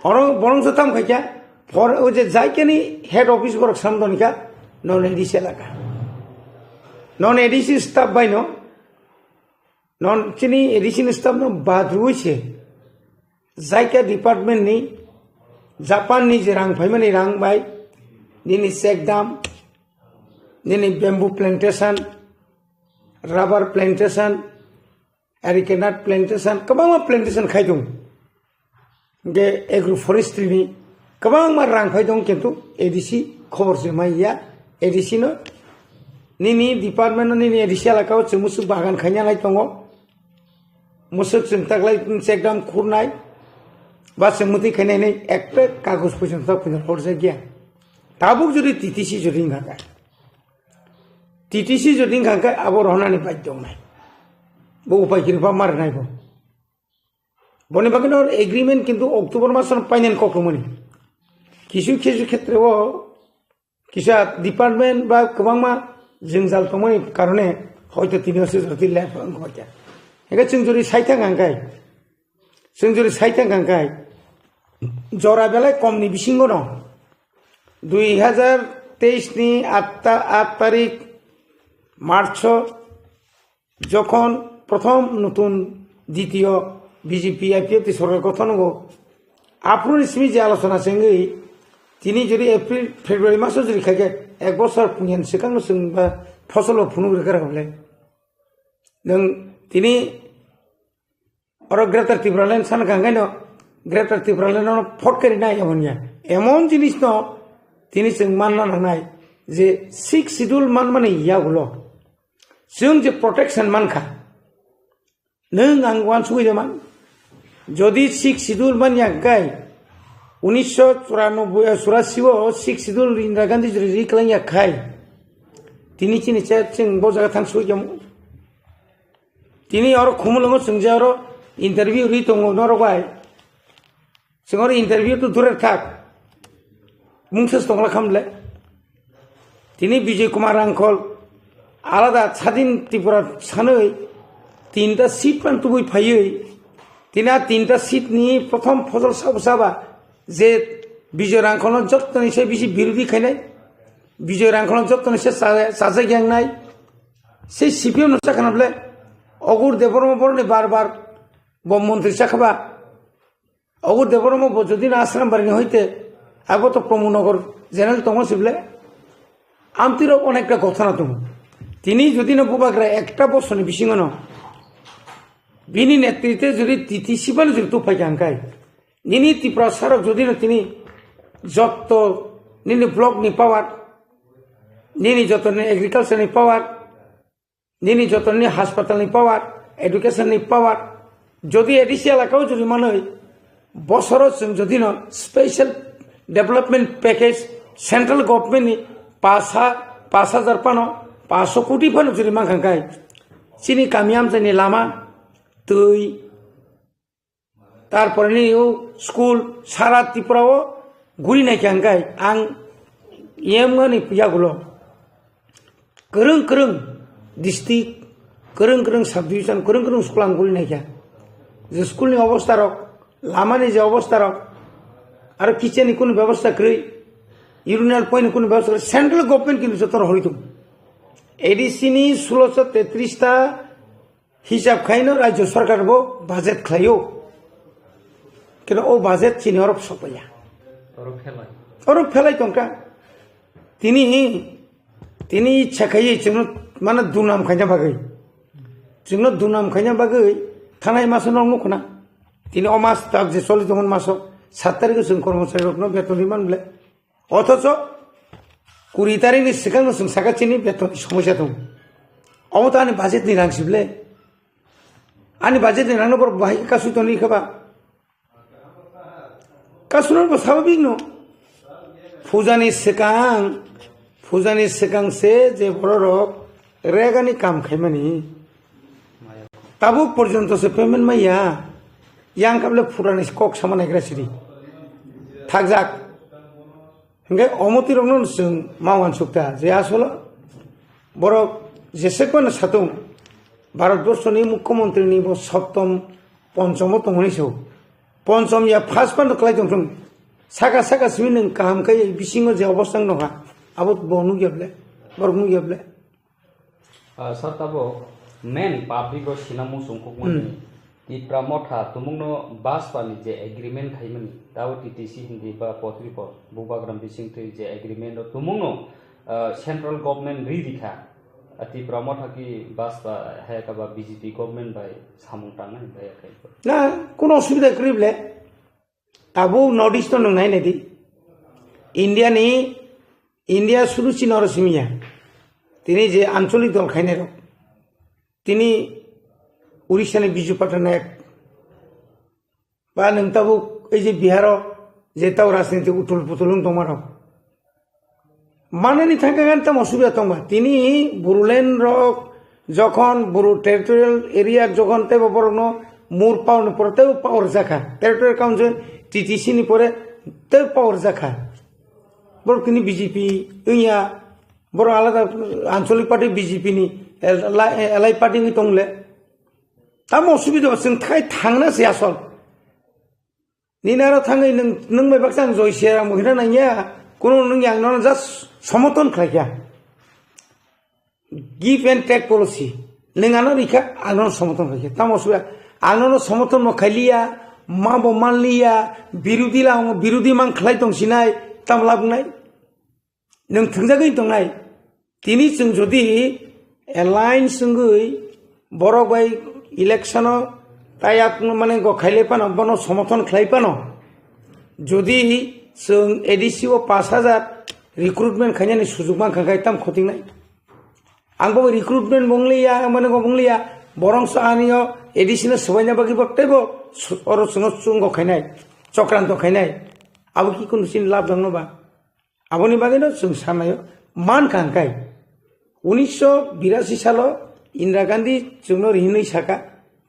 Oro borong se tam khaikya, for o je Jaika ni head office borok sam donika, non A D C elaka. Non A D C staff bai no, non chini A D C ni staff no bad rwi se. Jaika department ni Japan ni je rang phaimani rang bai, nini chekdam, nini bamboo plantation, rubber plantation, areca nut plantation, kwbangma plantation khai tongo. Hingke agroforestry ni kwbangma rang phai tongo, kintu A D C khobor se mai ya. A D C no nini department no nini A D C elaka o chwng musuk bagan khaina lai tongo. Musuk chwng taklai chekdam khurnai, ba chwng mwtwi khainai hinwi ekta kagoj poisa tak poisa horjak ya. Tabuk jodi T T C jodi wngkha khe, T T C jodi wngkha khe abo rohonani baidhyo wngnai. Bo upai kiri ba marinai bo. Boni bagwi no agreement kintu October maso no painani kokrumani. Kisu kisu khetre o kisa department ba kwbangma jwngjal tongmani karone hoito tini o se jora twi left wngkha. Hingke chwng jori saithang hangkai, chwng jori saithang hangkai, jora belai komni bisingo no dui hajar তেইশ ni আট টা, আট তারিখ মার্চ যখন প্রথম নতুন দ্বিতীয় BJP IPFT সরকার গঠন হবো, আপ্রুনি simi je আলোচনা chengwi tini jodi April February maso jodi khaikhe ek bosor pungyan swkangno chwng ba fosolo phunuk rwkha rwkha bwle. Nwng tini oro Greater Tipraland sana kha hwnkhe no Greater Tipraland no phot kari nai emon ya. Emon jinis no tini chwng manna nangnai je Sixth Schedule manmani yagulo chwng je protection mankha, nwng ang uansugwi rwman. Jodi Sixth Schedule manya hwnkhe unisho churanobboi, churasi o Sixth Schedule Indira Gandhi jori ri kwlangya khai tini chini chat chwng bo jaga thang sui jamu. Tini oro Khumulwngo chwng je oro interview ri tongo norok bai. Chwng oro interview to durer thak. Mungsa tongla khamle. Tini Bijoy Kumar Rangkhol alada Sadin Tripura sanwi tinta seat pan tubui phaiwi tini a tinta seat ni prothom phosol sabo saba je Bijoy Rangkholno jottoni se bisi birodhi khainai, Bijoy Rangkholno jottoni se cha-, chajak yangnai, se C P M no chakhana bole Ogur Debbarma boroni bar bar bo montri chakhaba. Ogur Debbarma bo jodi na Ashram Bari ni hoite, abo to Pramod Nagar general tongo sible. Amtwi rok onekta gothona tongo. Tini jodi no bubagra ekta bosoni bisingo no bini netritwe jodi T T C bano jodi tuphai kha hwnkhe, nini Tiprasa rok jodi no tini jotto nini block ni power, nini jotto nini agriculture ni power, nini jotoni hospital ni power, education ni power, jodi A D C elaka o jodi manwi bosoro chwng jodi no special development package central government ni pas ha-, pas hajar pano, paso koti pano jodi mankha khai chini kami amchai ni lama, twi, Tarpore ni o school sara Tripura o guri naikha hwnkhe ang yemgani yagulo kwrwng kwrwng district, kwrwng kwrwng sub division, kwrwng kwrwng school ang guri naikha. Je school ni obostha rok, lama ni je obostha rok, aro kitchen ni kunu bebosta kwrwi, urinal point ni kunu bebosta kwrwi, central government kintu joto no horwi tongo. A D C ni sulosho tetris ta Hisab khaino rajyo sarkar bo budget khlaio. Kino o budget chini oro sopaiya. Oro phelai. Oro phelai tongkha. Tini, tini ichha khaiwi chwngno mane dunam khaina bagwi. Chwngno dunam khaina bagwi thanai maso nok nukhuna. Tini o mas tak je choli tongmani maso sat tarikh o chwng kormosari rokno beton ri man ble. Othocho kuri tarikni swkangno chwng saka chini betonni somosya tongo. Omo to ani budgetni rang sible. Ani budgetni rangno borok bahai khe kasui tongwi khe ba? Kasuna bo sababikno. Pujani swkang, pujani swkang se je bororok regani kam khaimani. Tabuk porjonto se payment maya. Yang kable purani kok sama naigra sidi. Thakjak. Hingke omoti rokno chwng ma uansukta je asolo borok jesek mano satung Bharat borso ni mukhyamantri ni bo soptom ponchomo tongmani so. Ponchom ya first pano kwlai tongthung. Saka saka simi nwng kaham khe bisingo je obostha wng nokha. Abo bo nukya ble. Borok nukya ble. Ah, sir, tabo main public o sina muchung kukmani Hmm. Tipra Motha tumungno Bajpa ni je agreement khaimani, tabo T T C hindi ba Potripot, Bubagram bisingtwi je agreement o tumungno, ah, central government ri rikha, ah, Tipra Motha ki Bajpa hayaka ba B J P government bai samung tangnai bai akai. Na, kuno osubida kwrwi ble. Tabuk North East no nwng nai nai di. India ni, India sudu chini oro simi ya. Tini je ancholik dol khainai rok. Tini Orissa ni Biju Patnaik. Ba nwng tabuk ei je Bihar o je tau rajniti utul putul wng tongma rok. Manani thangkhe gan tamo subida tongba. Tini Bodoland rok jokhon Bodo territorial area jokhon teibo borokno mur power ni pore teibo power jakha. Territorial Council T T C ni pore teibo power jakha. Borok tini B J P wngya, borok alada ancholik party B J P ni, L-, L I party wngwi tongle. Tamo subida chwng thai thangna se asol. Nini aro thangwi nwng, nwng bai baksa ang Joy Siaram bo hina nangya. Kuno nwng yang nono just somoton khlai kha. Give and take policy. Nwng ano rikha, ang nono somoton khlai kha. Tamo suya, ang nono somoton mo khailiya, ma bo manliya, birudi la, birudi mang khlai tong sinai, tam lab nai. Nwng thwngjagwi tongnai. Tini chwng jodi alliance wngwi borok bai election-o tayat mane go khailai phano, bono somothon khlai phano, jodi chwng A D C o pash hajar recruitment khainani sujuk mankha khe tam khotingnai. Ang bo recruitment bo wngliya, mane go wngliya, borongso ani o A D C no swbaina bagwi bo teibo su-, oro chwngno chwng go khainai, chokranto khainai. Abo ki kunu chini lab dongno ba? Aboni bagwino chwng sanaio, mankha hwnkhe unisho birasi salo Indira Gandhi chwngno hinwi saka,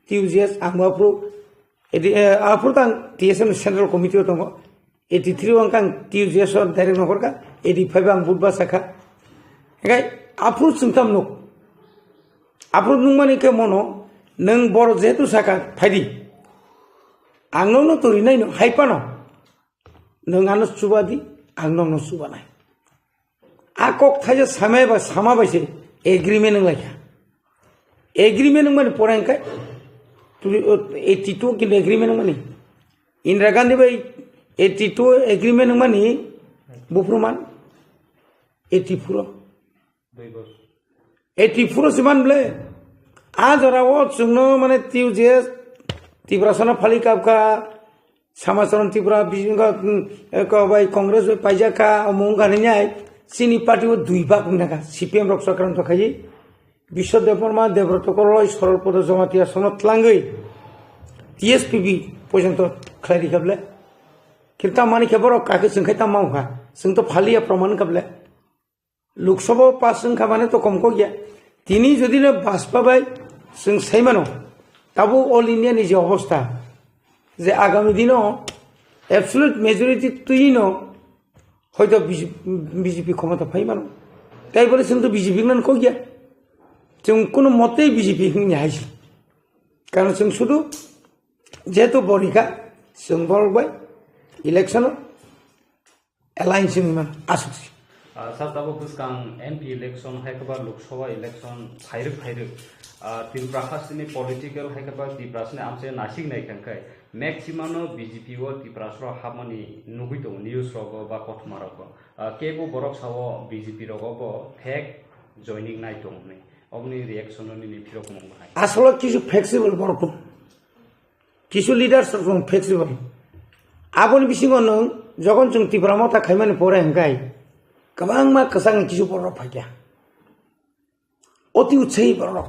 T U J S ang aphuru, edi-, eh, aphuru tang T S M ni Central Committee o tongo, eighty three o ang T U J S o direct nohorkha, eighty five o ang vote bachakha. Hwnkhe aphuru chwng tam nuk, aphuru nukmani khe mono, nwng boro jehetu saka phaidi, ang nono torinai no hai phano. Nwng ano chuba di, ang nokno chubanai. A kok thaisa samai ba sama bai se agreement wng lai kha. Agreement wng mani pore hwnkhe tuli, o, eighty two kilo agreement wng mani. Indira Gandhi bai eighty two agreement wng mani buphuru man eighty four o. Dui bosor. Eighty four o se man ble. A jora o chwngno mane T U J S Tiprasano phali kap kha, Samacharan Tripura bisingo, mm, eko bai Congress bai paijak kha, omo wng kha hinwi chini party o dui bak wng kha, C P M rok chokranto khai, Biswa Debbarma, Debrata Korloi, Sorol Podo Jamatia sono tlangwi T S P B porjonto khlai ri kha ble. Kintu tamani khe borok kake chwng khai tamo wng kha, chwng to phaliya proman kha ble. Lok Sabha pass wngkha mane to kom kok ya. Tini jodi no Bajpa bai chwng sai mano, tabuk All India ni je obostha, je agami dino absolute majority twi no hoito B J P, B J P khomota phai mano. Tai bole chwng to B J P nan kok ya. Chwng kuno motei B J P hwnni hai se. Karon chwng sudu jehetu borikha, chwng borok bai election o alliance wngwi mano, aswk se. Ah, sir, tabuk bwskang M P election, hai khe ba Lok Sabha election phairwk phairwk. Ah, Tripura hasteni political, hai khe ba Tiprasni amchai nasik nai kha khe, maximum no B J P o Tiprasrok hapmani nugwi tongo news rogo ba kothoma rogo. Ah, kebo borok sao B J P rogo bo fake joining nai tongo hwnwi. Oboni reaction no nini phirok mung bahai. Aswk kisu flexible borok. Kisu leaders rok chwng flexible. Aboni bisingo nwng jokhon chwng Tipra Motha khaimani pore hwnkhe kwbangma kwchangni kisu borok phaikha. Oti utsahi borok.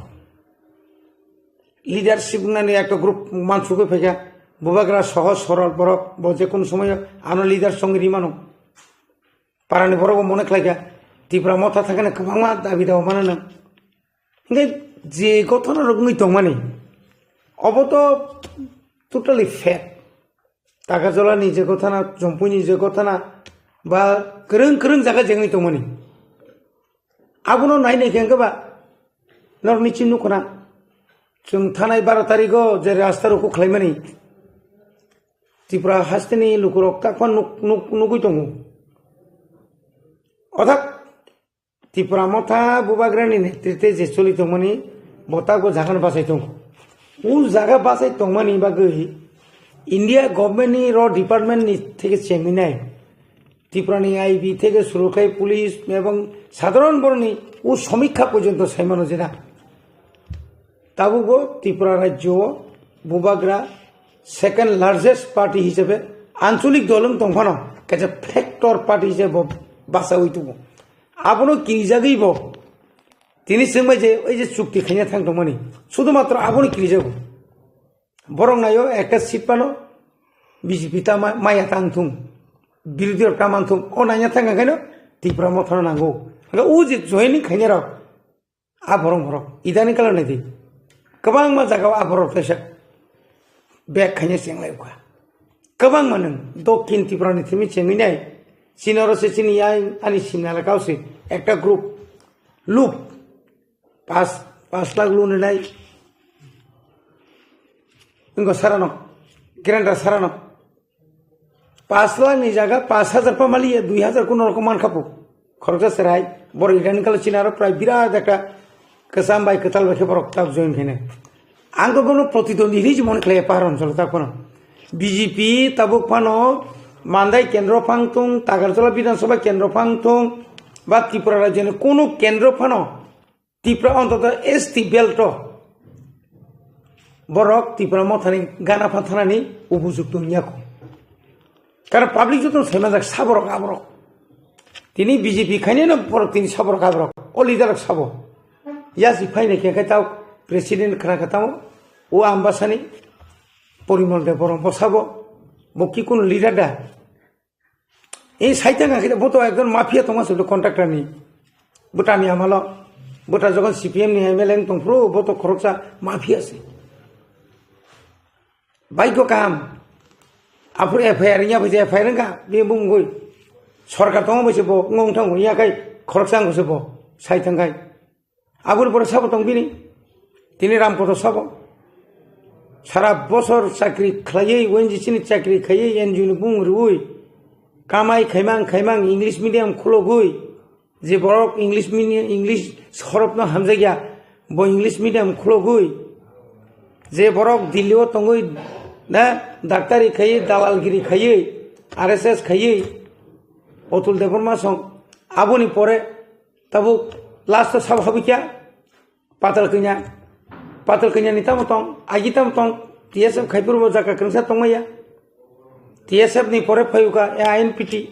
Leadership wngnani ekta group mansugwi phaikha. Bubagra sohoj sorol borok, bo je kono somoyo ano leader songwi rimano. Parani borok bo mone khlaikha, Tipra Motha thangkhana kwbangma dabi dawa mano nang. Hingke je gothana rok wngwi tongmani, obo to totally fake. Takarjala ni je gothana, Jompui ni je gothana, ba kwrwng kwrwng jaga je wngwi tongmani. Abono nai nai khe hwnkhe ba norok ni chini nukho na. Chwng thanai baro tarikh o je rasta rok khlaimani, Tripura hasteni lukurok takma nuk-, nuk-, nugwi tongo. Othak Tipra Motha Bubagrani netrite je choli tongmani, bo takbo jagano bachai tongo. O jaga bachai tongmani bagwi India government ni ro department ni theke chengwi nai. Tripura ni I B theke suru khai police ebong sadharon boroni o somikha porjonto saimano jena. Tabukbo Tripura rajyo o Bubagra second largest party hisabe ancholik dol wng tongphano kaisa factor party hisabe bo bachaui tongo. Abono kirijagwi bo tini chwngbai je oi je chukti khaina thang tongmani, sudhumatro abono kirijago. Borok naio ekta seat pano B J P ta ma-, maya tang thung, birodhi rok ta man thung, o naina thang khaino Tipra Mothano nango. Hwnkhe o je joining khainai rok, a borok borok, idani kala naidi. Kwbangma jaga o a borok kaisa bag khaina chenglai kha. Kwbangma nwng Dokhin Tripura ni thimi chengwi nai. Chini oro se chini yang ani simna elaka o se ekta group, loop, pas, pas lakh loan nai. Ingo sarano, grandar sarano. Pash lakh ni jaga pash hajar pa maliya, dui hajar kuno rokom mankha po. Khoroksa cherai, borok idani kalo chini aro prai birat ekta kwcham bai kwtal bai khe borok tak join khainai. Ang to bono protidwandi hinwi se mone khlai Pahar oncholo tak phano. B J P tabuk phano Mandai kendro phang thung, Tagarjala Bidhan Sabha kendro phang thung, ba Tripura rajyoni kuno kendro phano Tipra ontoto S T belt o borok Tipra mothani gana phan thanani ubujukto wngya kho. Karon public joto saimanjak saborok aborok. Tini B J P khainai no borok tini saborok aborok. O leader rok sabo. Yasi phainai khe khai tao president khna kha tamo. O Ambasani Porimol Debbarma bo sabo. Bo ki kun leader da? Ei saitang khe bo to ekjon mafia tongma se contractor ni. Bwtani amalo. Bwta jogon C P M ni M L A wng tongphuru bo to khoroksa mafia se. Baigo kaham. Aphuru F I R wngya bai F I R wngkha, bini bumungwi. Sorkar tongo bai se bo, wngong thango, ya khai khoroksa wngkha se bo, sai thang khai. Aboni pore sabo tong bini. Tini Ramkotho sabo. Sara bosor chakri khlaiwi, O N G C ni chakri khaiwi, N G O ni bumung rwui. Kamai khaimang khaimang, English medium khulogwi. Je borok English medium, English horop no hamjakya, bo English medium khulogwi. Je borok Delhi o tongwi na daktari khaiwi, dalalgiri khaiwi, R S S khaiwi, Atul Debbarma song. Aboni pore tabuk last o sabo habikya Patal Kanya. Patal Kanya ni tamo tong, agi tamo tong, T S F khaipuru bo jaka kwrwngsa tongmaya. T S F ni pore phayuka I N P T.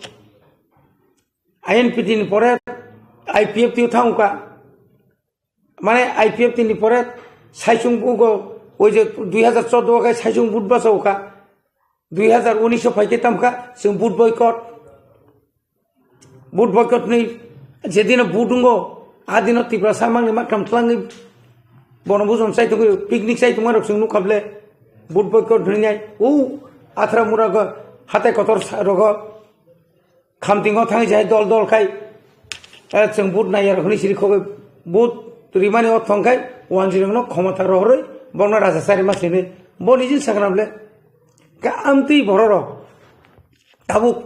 I N P T ni pore I P F T o thangkha. Mane I P F T ni pore saichung bugo, oi je dui hajar chordo o khai saichung but basa ukha. Dui hajar unis o phai khe tamkha, chwng but boycott. But boycott ni jedino but wngo, a dino Tiprasa mangni maktham tlangwi bono bujon chai tongwi, picnic chai tongma rok chwng nukha ble. But boycott hwnwi nai, u athra mura go, hatai kotor sa-, rogo. Khamtingo thangwi jai dol dol khai, eh, chwng but naiya rok hwnwi siri khogwi but rimani o thong khai wanjwirokno khomota rohorwi bokno raja charima sini bo nijin sakna ble. Ka amtwi bororok tabuk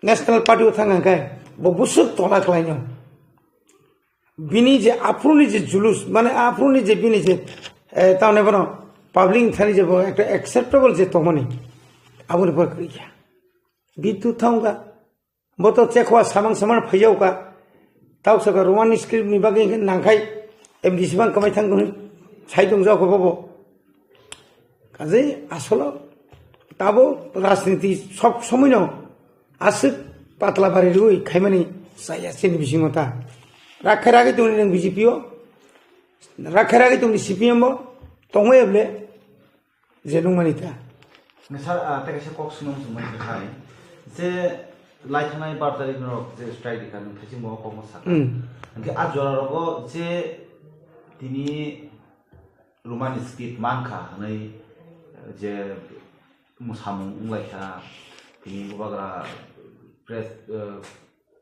National Party o thang khai bo busuk tola khlaino. Bini je aphuruni je julus, mane aphuruni je bini je, eh, tamni bono public thani je bo ekta acceptable je tongmani aboni pore kwrwi kha. Bitu thangkha. Bo to chekhoa samang samang phaiyao ka. Tau saka Roman script ni bagwi hwnkhe nangkhai M D C bang kwmai thang hwn sai tong jao kho bobo. Kaje asolo tabo rajniti sob somoi no aswk patla bari rwi khaimani chaya chini bisingo ta. Rakhe ragwi tongni nang B J P o. Rakhe ragwi tongni C P M o. Tongmai ble. Je nungmani ta. Sir, ah, tei kaisa kok swnam swngmani hai. Je lai thanai bar tarik norok je strike rikha, nwng thaiching bo kokno sakha. Hmm. Hwnkhe a jora rogo je tini Roman script mankha hwnwi je mwsamung wnglaikha, tini bubagra press, eh,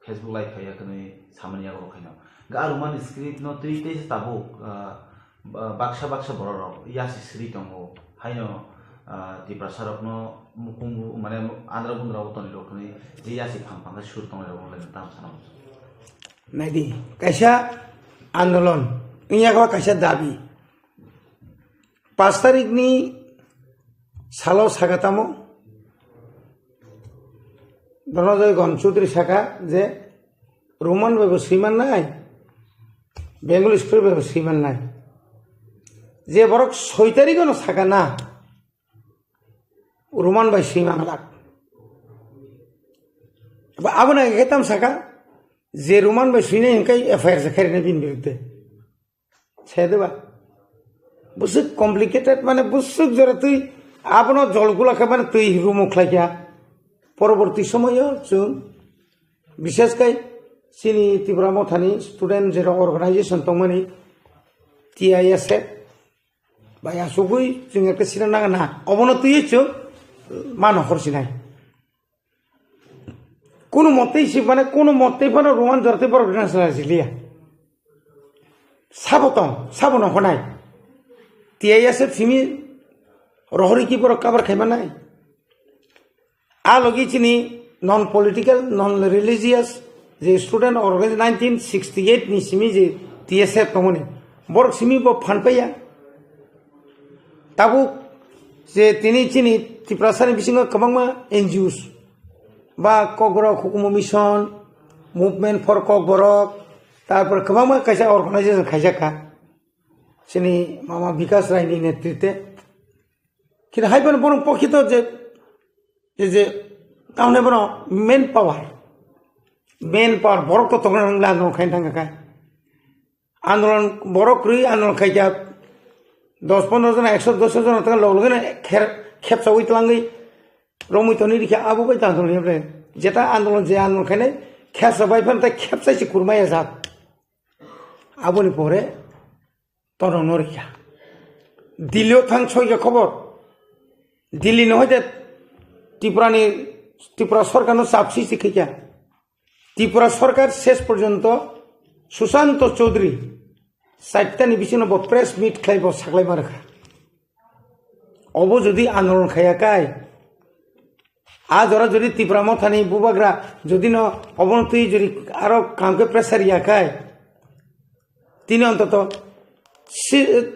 Facebook live phaiya kwnwi samani yago khaino. Ga Roman script no twi tei se tabuk, ah, ba-, baksa baksa bororok yasi sri tongo. Haino, ah, Tiprasa rokno mukung bu-, mane andra bundra bo tonwi rok kwnwi je yasi phang phang khe sur tongnai rok le tam sana. Naidi, kaisa andolon, wngya khe kaisa dabi. Pash tarikni salo sakha tamo, Dhananjay Gom Chaudhary sakha je Roman bai bo swi mannai, Bengali script bai bo swi mannai. Je borok soi tarikno sakha na, Roman bai swi manglak. Abo, abono hwnkhe tam sakha je Roman bai swinai hwnkhe F I R se khairina bini birudde. Sedeba. Busuk complicated, mane busuk jora twi abono jol gula khe mane twi rumo khlai kha. Poroborti somoyo chwng bishes khai chini Tipra Mothani student jera organization tongmani T I S F bai asugwi chwng ekta sina nang na obono twi chwng mano hor sinai. Kunu mottei si mane kunu mottei phano Roman jortei borok rina sala siliya. Sabo tong, sabo no honai. T I S F simi rohori ki borok cover khai manai. A logi chini non political, non religious je student organization nineteen sixty eight ni simi je T S F tongmani, borok simi bo phan paiya. Tabuk je tini chini Tiprasani bisingo kwbangma N G Os ba Kokborok Hukumu Mission, Movement for Kokborok, tarpor kwbangma kaisa organization khaijak kha chini mama Bikas Rai ni netrite. Kintu hai phano borok pokhito je, je, je, tamni bono main power, main power borok to tongna nang la no khain thang kha. Andolon borok kwrwi andolon khaikha dos pondro jona, ekso dos jona tang log logene kher-, khepsa ui tlangwi romwi toni rikha abo bai tang tong le. Jeta andolon je andolon khainai khepsa bai phan ta khepsa si kurmaya jat. Aboni pore torno rikha. Delhi o thang soikha khobor. Delhi no hoite Tripura ni, Tripura sorkar no chap sisi khaikha. Tripura sorkar ses porjonto Sushanta Chaudhary saitani bisingo bo press meet khlai bo saklai ma rwkha. Obo jodi andolon khaya kai, a jora jodi Tipra Mothani bubagra jodi no obono twi jodi aro kam khe pressure ya kai, tini ontoto si-,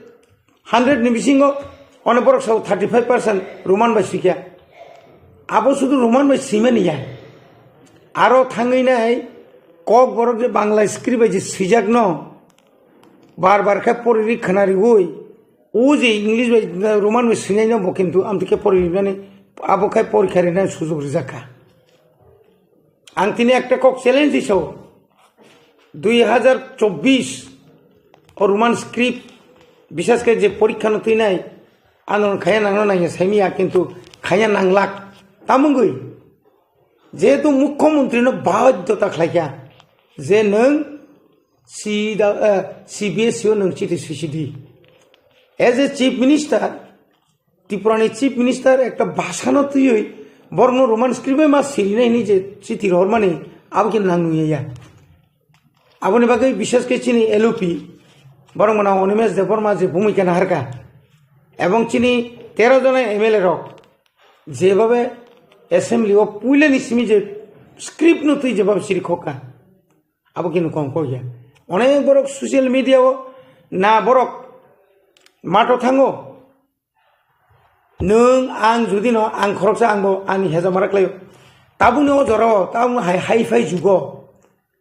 hundred ni bisingo onek borok sao thirty five percent Roman bai swikha. Abo sudu Roman bai swimani ya. Aro thangwi nai Kokborok je Bangla script bai je swijak no bar bar khe pori ri khna riwi, o je English bai Roman bai swinai no bo kintu amtwi khe pori rinani abo khai porikha rinani sujok rijak kha. Ang tini ekta kok challenge di sao, dui hazar chobbish o Roman script, bisas khe je porikha no twinai, ano khaya nangno nangya saimiya, kintu khaya nanglak. Tamungwi, jehetu mukhyamantri no baidhyota khlaikha je nwng C W, eh, C B S E o nwng chiti swisidi. As a chief minister, Tripura ni chief minister ekta bhasha no twiwi borok no Roman script bai ma sirinai hinwi je chiti rohormani abo khe nang nungya ya. Aboni bagwi bishes khe chini L O P borok mano Animesh Debbarma je bhumika naharkha ebong chini tero jona M L A rok jebhabe assembly o puilani simi je script no twi jebhabe siri khokha. Abo khe nukong kok ya. Onek borok social media o na borok mato thango. Nwng ang jodi no ang khoroksa ang bo ani hejamara khlaio. Tabukni o jora o tabukni hai, hai phai jugo.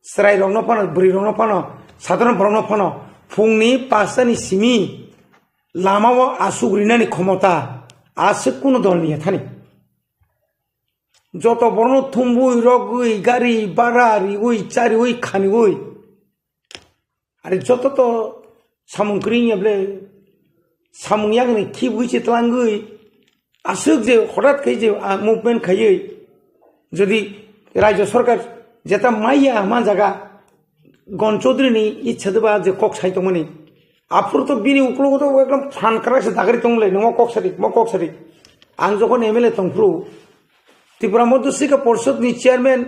Chwrai rokno phano, bwrwi rokno phano, sadharon borokno phano phungni pasta ni simi lama o aswk rinani khomota aswk kunu dol ni ya thani. Joto borokno thumbui, rogwi, gari bhara riwi, chariwi, khaniwi. Are joto to samung kwrwi wngya ble, samung yakni khibwi se tlangwi, aswk je hotat khai je, ah, movement khaiwi, jodi rajya sarkar jeta maiya ma jaga, Gon Chaudhary ni ichha de ba je kok sai tongmani. Aphuru to bini uklogo to ekdom phan kwrak se dagari tonglai, nungmo kok sadi, mo kok sadi. Ang jokhon M L A tongphuru, Tripura Madhya Sikha Porishod ni chairman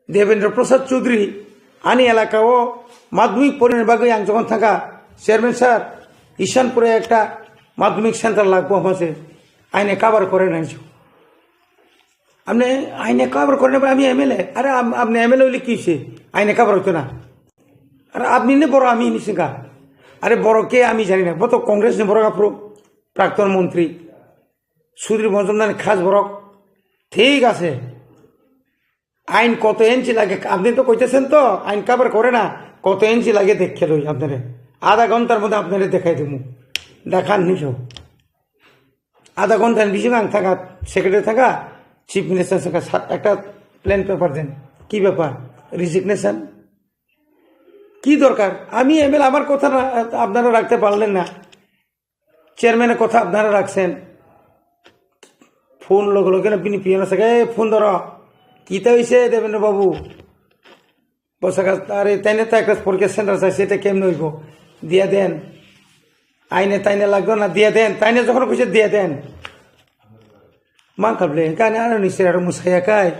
Devendra Prasad Chaudhary ani elaka o madhyamik porina bagwi ang jokhon thangkha, "Chairman sir, Ishanpur e ekta madhyamik center lagbo hamse, aine cover kore nai." আপনি আইনে কভার করেন, এবার আমি এমএলএ। আরে, আম-, আপনি এমএলএ হইলে কি হইছে? আইনে কভার হইতো না। আর আপনি নে বড়, আমি নিছি গা। আরে, বড় কে আমি জানি না। বড় তো কংগ্রেস নে বড় কাপড়, প্রাক্তন মন্ত্রী সুধীর মজুমদার খাস বড়। ঠিক আছে, আইন কত ইঞ্চি লাগে? আপনি তো কইতেছেন তো, আইন কভার করে না। কত ইঞ্চি লাগে দেখে লই আপনারে, আধা ঘন্টার মধ্যে আপনারে দেখাই দেবো। দেখান নিছো। আধা ঘন্টার বেশি না থাকা, সেক্রেটারি থাকা, চিফ মিনিস্টার থাকা, সা-, একটা প্লেন পেপার দেন। কি ব্যাপার? রেজিগনেশন? কি দরকার? আমি এমএলএ, আমার কথা না, আপনারা রাখতে পারলেন না, চেয়ারম্যানের কথা আপনারা রাখছেন। ফোন লগে লগে না, বিনি পিএন আছে, "এই ফোন ধরো, কিতা হইছে দেবেন্দ্র বাবু?" বসে গেছে, "আরে, তাইনে তো একটা পরীক্ষা সেন্টার চাইছে, এটা কেমনে হইব? দিয়া দেন।" আইনে তাইনে লাগতো না, দিয়া দেন। তাইনে যখন কইছে, দিয়া দেন। মান খাবলে, এখানে আরো নিচে আরো মুসাইয়া খায়,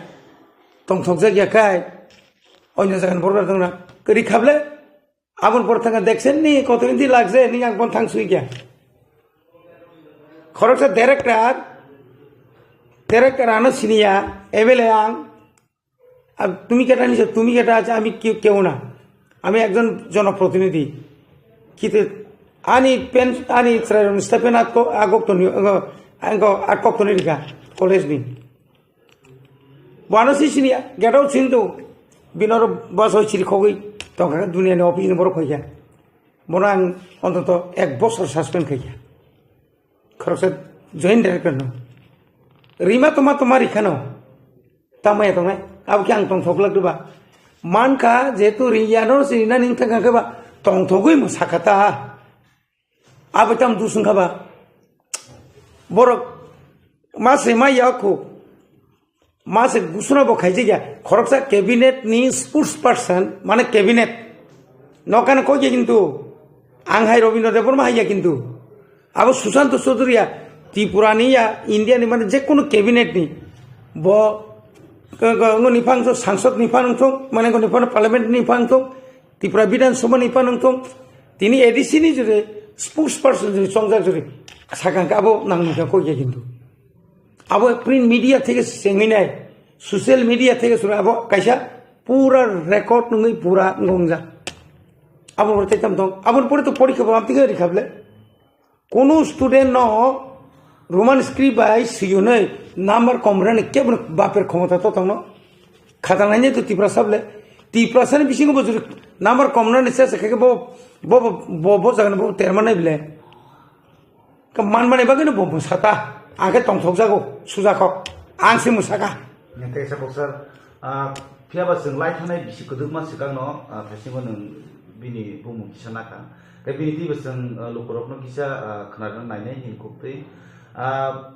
তং থক জাগিয়া খায়, অন্য জায়গায় বড় বড় না, করি খাবলে, আবন পর থাকা দেখছেন নি, কত ইঞ্চি লাগছে, নি আগুন থাং সুই গিয়া। খরচা director Tere kerano siniya, ebele ang, ab-, tumi keta nise, tumi keta ache, ami ke-, keu na. Ami ekjon jonoprotinidhi. Kite, ani pen, ani chwrairokni stipend akko-, agok toni, ango, ango akok toni rika, college ni. Bono si siniya, get out sintu. Binoro boso chiri khogwi, tongkha duniani office ni borok hoikha. Bono ang ontoto ek bosor suspend khaikha. Khoroksa joint director no. Rima toma toma rikhano. Tamaya tongnai. Abo khe ang tongthok lak diba. Mankha jehetu riya no si rina ning thang khe ba tongthogwi mo sakha ta. Abo tam dusung kha ba. Borok ma se ma ya khu. Mase gusuna bo khaijak ya, khoroksa cabinet ni spokesperson, mane cabinet. Nokano koi ya kintu, ang hai Robindra Debbarma hai ya kintu. Abo Sushanta Choudory ya, Tripura ni ya, India ni mane jekunu cabinet ni. Bo, ko, ko, ngo ni phang so, sangsad ni phang thung, mane ngo ni phang parliament ni phang thung, Tripura Bidhan Sabha ni phang thung, tini A D C ni jure, spokesperson jure, chongjak jure, sakang ka abo nang ni koi ya kintu. Abo print media theke sengwi nai, social media theke suru abo kaisa pura record nungwi pura ngongjak. Abo pore taitam tong, abo pore to porikha bo amtike rikha ble. Kono student no Roman script bai siyunai number kom rani kebo baper khomota to tongno. Khata nai to Tiprasa ble. Tiprasa ni bisingo bo juri number kom rani se se khe bo bo bo bo bo jagani bo terma nai ble. Ka manmani bagwino bo mwsata, ang khe tongthokjago, sujakok, ang se mwsaka. Nang khe sabok sir, ah, phiyaba chwng lai thangnai bisi kwdwkma swkangno, ah, thaisingo nwng bini bumung kisa nakha. Tei bini twibo chwng, ah, lukurokno kisa, ah, khwnarwna nainai hini khuktwi. Ah,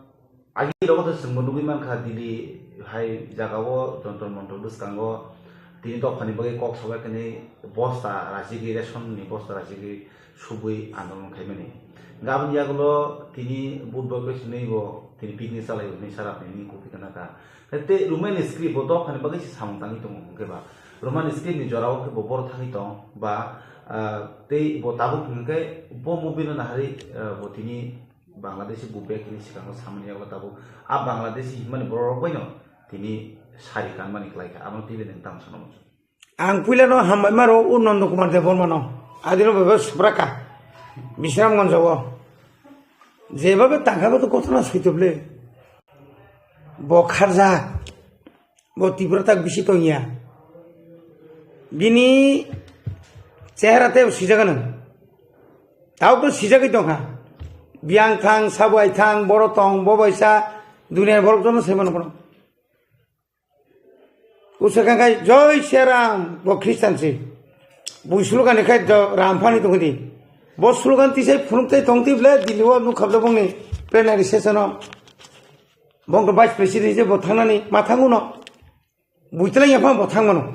agi rogo to chwngbo nugwi mankha, Delhi hai jagao Jantar Mantar bwskango tini dophani bagwi kok sobai khenwi bosta rachigwi, ration ni bosta rachigwi, subui andolon khaimani. Hingkhe aboni yagulo tini Budhbar bai swnwi bo tini picnic chalaio hinwi sarapni nini kok thikana kha. Tei Roman script bo dophani bagwi se samung tangwi tongo hwnkhe ba. Roman script ni jorao khe bo borok thangwi tong ba, ah, tei bo tabuk hwnkhe bo movie no naharwi, ah, bo tini Bangladeshi bo bag ni swkango samani yagulo tabuk. A Bangladeshi hinmani borok rok bai no tini sari kanmani kwlai kha. Abono twi bai nwng tamo sano muchung. Ang puila no hambai maro o Nondo Kumar Debbarma no. Adino bebe supraka. Bisramganj o. Jebabe tangkha bo to kothona soito ble. Bo kharjak. Bo Tripura tak bisi tongya. Bini chehra tei sijak ano. Tao to sijagwi tongkha. Biyang thang, sabuai thang, boro tong, bo baisa, duniya borok jono se mano bono. Usakang khai, "Joi Siaram," bo Christian se. Bui slogan khai do Ram phani tongdi. Bo slogan tisai phunuk tai tongdi ble, Delhi o nuk khabda bongni plenary session o. Bong to vice president je bo thangnani ma thanguno. Buitwlai ya phano bo thang mano.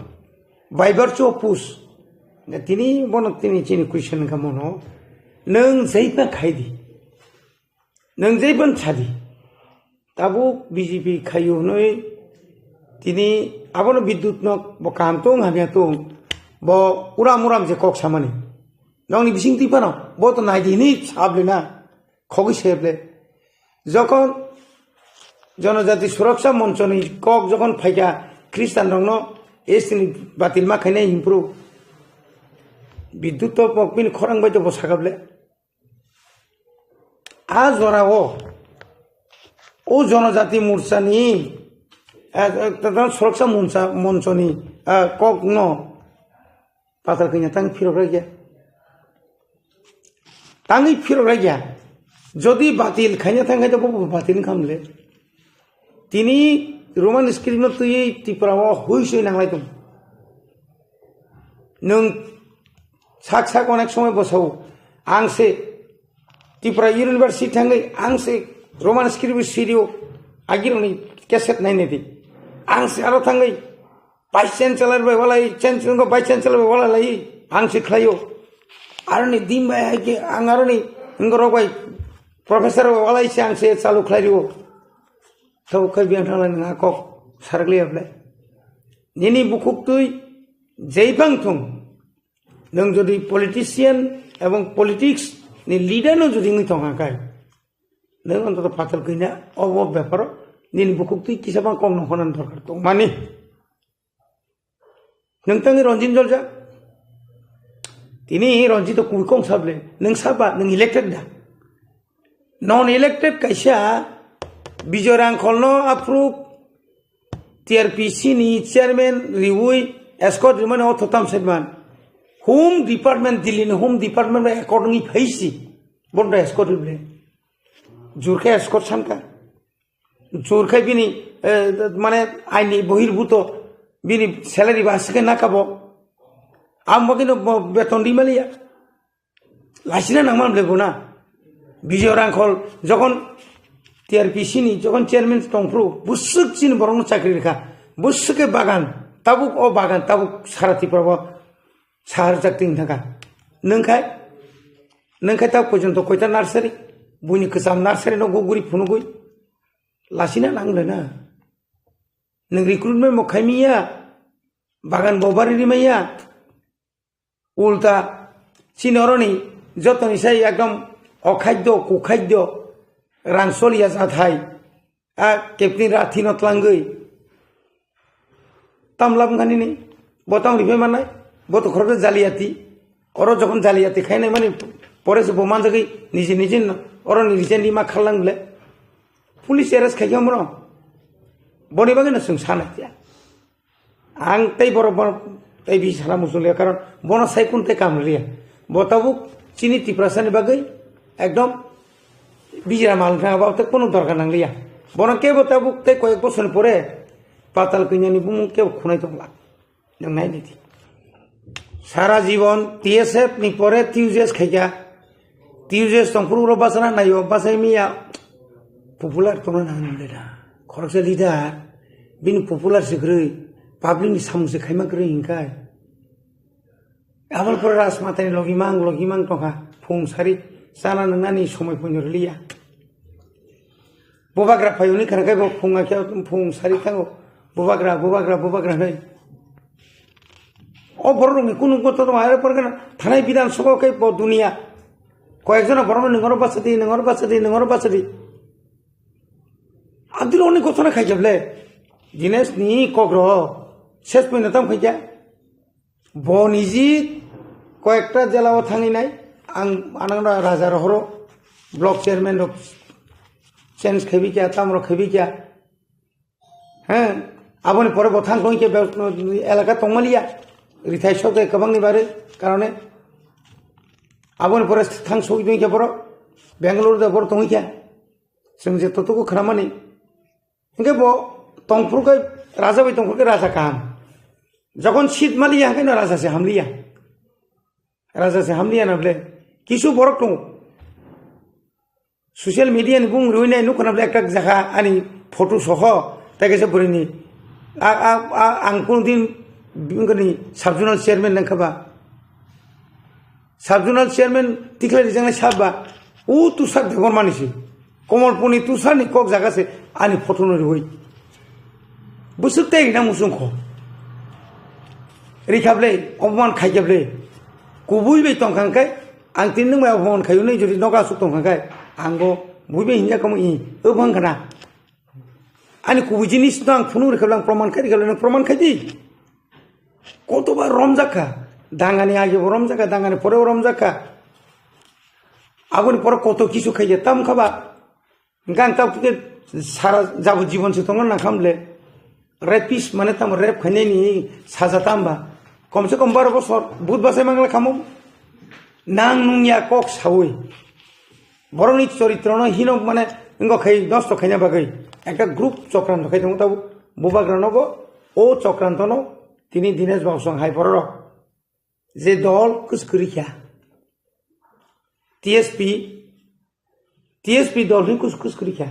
By virtue of push. Tini bono tini chini question wngkha mono. Nwng jaiba khai di. Nwng jaiba sa di. Tabuk B J P khaio hwnwi tini abono Bidyut no bo kaham tong hamya tong. Bo uram uram je kok samani. Nokni bising twi phano bo to nai di hwnwi sable na. Khogwi se ble. Jokhon Jonojati Suraksa Monchoni kok jokhon phaikha Khristanrokno S T ni batil ma khainai himphru Bidyut to pok bini khorang bai to bo sakha ble. A jorao o Jonojati Morchani, eh, eh, Suraksa Moncha-, Monchoni, eh, kokno patal kanya tang phirok ragya. Tangwi phirok ragya. Jodi batil khaina thang khai to bo batil wngkha mle. Tini Roman script no twiwi Tripura o hui sui nanglai tong. Nwng sak sak onek somoi bosao ang se Tripura University thangwi ang se Roman script sirio agirokni cassette nainai di. Ang se aro thangwi Vice Chancellor bai walai, Chancellor ko Vice Chancellor bai walai lai, ang se khlaio. Aroni dim bai hai ke, ang aroni, wngorok bai, professor bai walai se ang se chalu khlai rio. Tho khai biang thang lai nang kok, sarak liya ble. Nini bukhuk twi, jai bang thung. Nwng jodi politician ebong politics ni leader no jodi wngwi tongkha khai, nwng ontoto patal kanya obo beparo Nini bukuk twi kisa bang kok no honan dorkar tongmani. Nwng tangwi Ranjit Jorja. Tini Ranjit to kui kong sable. Nwng saba, nwng elected da. Non elected kaisa Bijoy Rangkhol no aphuru T R P C ni chairman riwi escort rimani otho tam sedman. Home department, Delhi ni home department bai accordingly phaisi. Bondo escort rible. Jurkhe escort sanka. Jurkhe bini, eh, mane aini bohirbuto bini salary ba asike nakabo. Am bagino bo-, beton rimaliya. Lasina nangman le bona. Bijoy Rangkhol jokon T R P C ni jokon chairman tongphru, busuk chini borokno chakri rikha. Busuk ke bagan, tabuk o bagan, tabuk sara Tripura bo sahar jak ting thangkha. Nwngkhai, nwngkhai tabuk pojonto koita nursery, buini kwcham nursery no guguri phunugui. Lasina nang le na. Nwng recruitment bo khaimiya, bagan bo bari rimaya. Ulta, chini oroni jotoni sai ekdom okhaddo, kukhaddo, rang soliya jathai. A captain rathi no tlangwi. Tam lab wngkha nini, bo tamo rifai mannai, bo to khoroksa jaliyati. Oro jokhon jaliyati khainai mani pore se bo manjagwi nije nije no, oro ni resign rima kharlang bole. Police arrest khaikha moro. Boni bagwi no chwng sanai tiya. Ang tei borok, borok tei bisi sana muchung liya, karon bono sai kun tei kam liya. Bo tabuk chini Tiprasa ni bagwi ekdom bijra mal wngkha, abo tei kunu dorkar nang liya. Bono kebo tabuk tei koyek bosor ni pore patal kanya ni bumung kebo khunai tong lak. Nwng nai niti. Sara jibon T S F ni pore T U J S khaikha. T U J S tongphuru ro bachana naio, bachai miya popular tongna nang le da. Khoroksa leader, bini popular se kwrwi, public ni samung se khaima kwrwi hinkai. Aboni pore Rajmatani logi mang, logi mang tongkha, phung sari, chana nwngnani somoi phunyo rwliya. Bubagra phai hwnwi khna khe bo phung akhe phung sari thango, bubagra, bubagra, bubagra hwnwi. O borok rokni kunu koto tong, are pore kheno thanai Bidhan Sabha khe bo duniya. Koyek jona borok no ningoro bachadi, ningoro bachadi, ningoro bachadi. Abdul oni koto na khai khe ble. Dinesh ni kok ro ses point tam khai khe. Bo niji koyekta jela o thangwi nai, ang anang raja rohoro, block chairman rok change khaibi kya, tam rok khaibi kya. He, aboni pore bo thang tong khe be-, elaka tongmaliya, rithai sok de kwbangni bare karone. Aboni pore thang sok tong khe borok Bangalore de borok tong khe. Chwng je totogo khramani. Hingke bo tongphuru khe raja bai tongphuru khe raja kaham. Jokon seat maliya hingke no raja se hamliya. Raja se hamliya na ble. Kisu borok tongo. Social media ni bung rui nai nukho na ble ekta jaga ani photo soho. Tai kaisa bwrwi ni. A, a, a, ang kunu din bini sub zonal chairman nang kha ba. Sub zonal chairman tikhlai rijaknai sab ba, o Tushar Debbarma ni se. Komolpur ni Tushar ni kok jaga se ani photo no riwi. Bwswk tei rina muchung kho. Rikha ble, oboman khaikha ble. Kubui bai tongkha hwnkhe, ang tini nwng bai oboman khaio nai jodi nogo aswk tongkha hwnkhe, ang bo bui bai hinya kamo i, obo wngkha na. Ani kubui jinis no ang phunuk rikha ble, ang proman khai rikha ble, nwng proman khai di. Kotoba romjak kha, dangani age bo romjak kha, dangani pore bo romjak kha. Aboni pore koto kisu khaikhe tam kha ba. Hingkhe ang tabuk khe sara jabo jibon se tongna nang kha ble. Rapist mane tamo rape khainai ni saja tam ba. Kom se kom baro bosor, but bachai mangla khamo. Nang nung ya kok saui. Borokni choritrono hino mane wngkha khai nosto khaina bagwi ekta group chokranto khai tongo tabuk. Bubagranobo o chokrantono tini Dinesh Babu song hai bororok je dol kwswk kwrwi kha. T S P, T S P dol hwn kwswk kwswk kwrwi kha.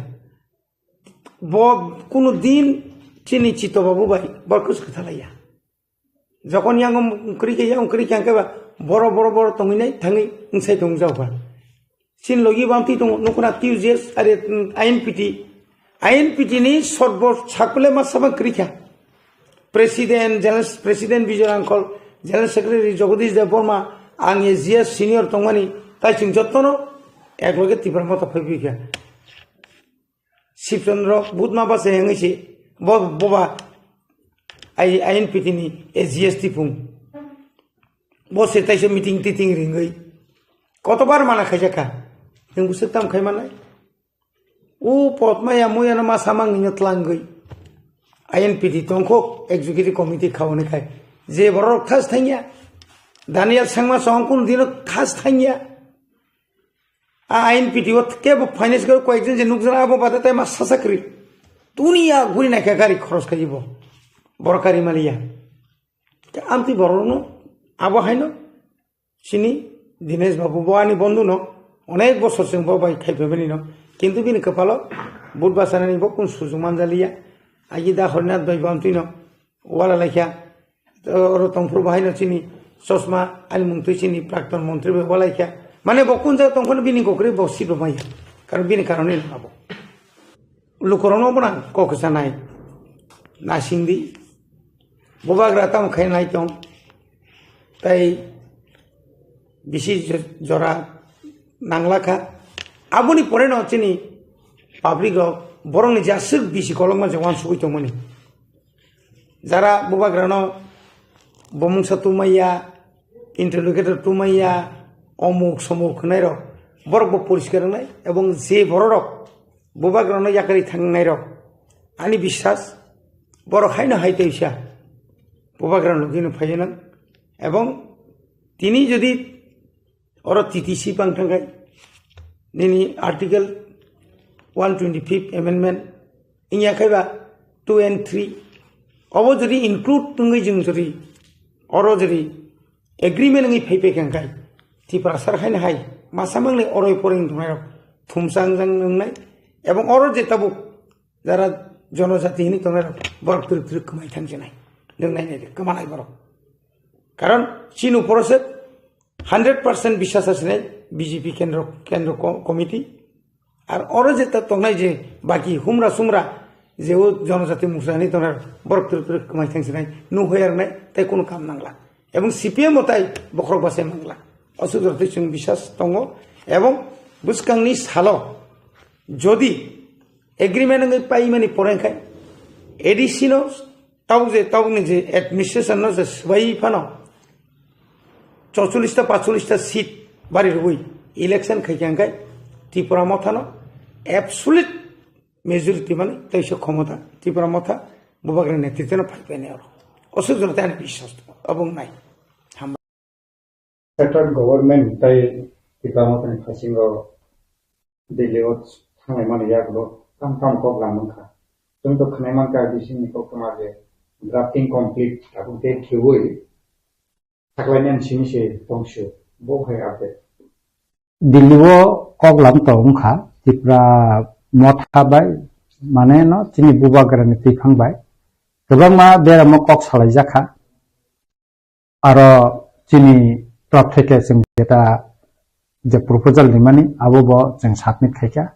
Bo kunu din chini Chito Babu bai bor kwswk kwthalaiya. Jokon yang kwrwi khe, yang kwrwi khe, hwnkhe ba boro, boro, boro tongwi nai thangwi wngsai tong jak ba. Chini logi bo amtwi tongo, nukuna T U J S, are, mm, I N P T. I N P T ni sorbo sakle ma sabang kwrwi kha. President, General President Bijoy Rangkhol, General Secretary Jagadish Debbarma, ang A G S senior tongmani, tai chwng jottono ekloge Tipra Motha phaibi kha. Sibchandra Bhutma ba se hengwi se bo, boba I-, I N P T ni A G S T phung. Bo se taisa meeting titing ringwi. Kotobar mana khaijak kha. Nwng bwswk tam khai manai? O potmaya moyano ma samang nino tlangwi. I N P T tongkho executive committee khauni khai. Je borok thas thangya. Daniel Sangma song kun dino thas thangya. A I N P T o kebo finance ko koyekjon je nukjana abo bada tai ma sasa kri. Dunia guri naikha gari khoros khaibo. Borok kari maliya. Amtwi borokno abo haino chini Dinesh Babu bo ani bondhu no onek bosor chwng bo bai khai phaimani no. Kintu bini kwpalo but bachanani bo kun sujuk manjaliya. Agi da horina doi bamtwi no wala laikha. Oro tongphuru bo haino chini chosma ani mungtwi chini prakton montri bo wala laikha. Mane bo kun jaga tongphuru bini kokri bo sibra maya. Karon bini karon ni abo. Lukurokno bo nang kok sanai. Nasingdi. Bubagra tamo khainai tong. Tai bisi jo-, jora nanglakha. Aboni pore no chini public rok borokni jaswk bisi kolokma je wansugwi tongmani. Jara bubagrano bomungsa tumaiya, interlocutor tumaiya, omuk somuk hwnai rok borok bo poriskar wngnai ebong je borok rok bubagrano yakari thangnai rok ani biswas borok haino hai teisa bubagrano dino phaiyo nang ebong tini jodi oro T T C pang thangkhai, nini Article one twenty-fifth Amendment, wngya khaiba two and three, obo jodi include wngwi jwng jodi oro jodi agreement wngwi phai phai kha khai, Tiprasa rok haino hai masa mangle oroi poroi wng tongnai rok thumsa wngjak wngnai, ebong oro je tabuk jara jonojati hinwi tongnai rok borok twrwk twrwk kwmai thang sinai, nwng nai nai de, kwmanai borok. Karon chini uporo se hundred percent biswas asinai B J P kendro, kendro ko-, committee. Ar oro je ta tongnai je baki humra sumra je o jonojati musani tongnai borok twrwk twrwk kwmai thang sinai nuhoi arnai tai kunu kam nangla. Ebong C P M o tai bokhorok bachai mangla. Osuk jora twi chwng biswas tongo. Ebong bwskangni salo jodi agreement wngwi paimani pore khai A D C no tabuk je, tabukni je administration no je swbai phano chorchollish ta pachchollish ta seat bari rwui election khai kha hwnkhe Tripura Motha no absolute majority mani teisa khomota Tripura Motha Bubagra netritwno phai painai oro. Osuk jora tei ani biswas tongo. Obo wngnai. Central government tai Tipra Mothani phasingo Delhi o thanglai mani yagulo tam tam kok lam wngkha. Chwng to khwnai mankha bisingni koktwma je drafting complete tabuk date khiui saklainani simi se tongsu bo hai update. Delhi o kok lam to wngkha Tipra Motha bai mane no chini Bubagrani twiphang bai kwbangma beramo kok salaijakha. Aro chini top theke chwng jeta je proposal rimani abo bo chwng submit khaikha.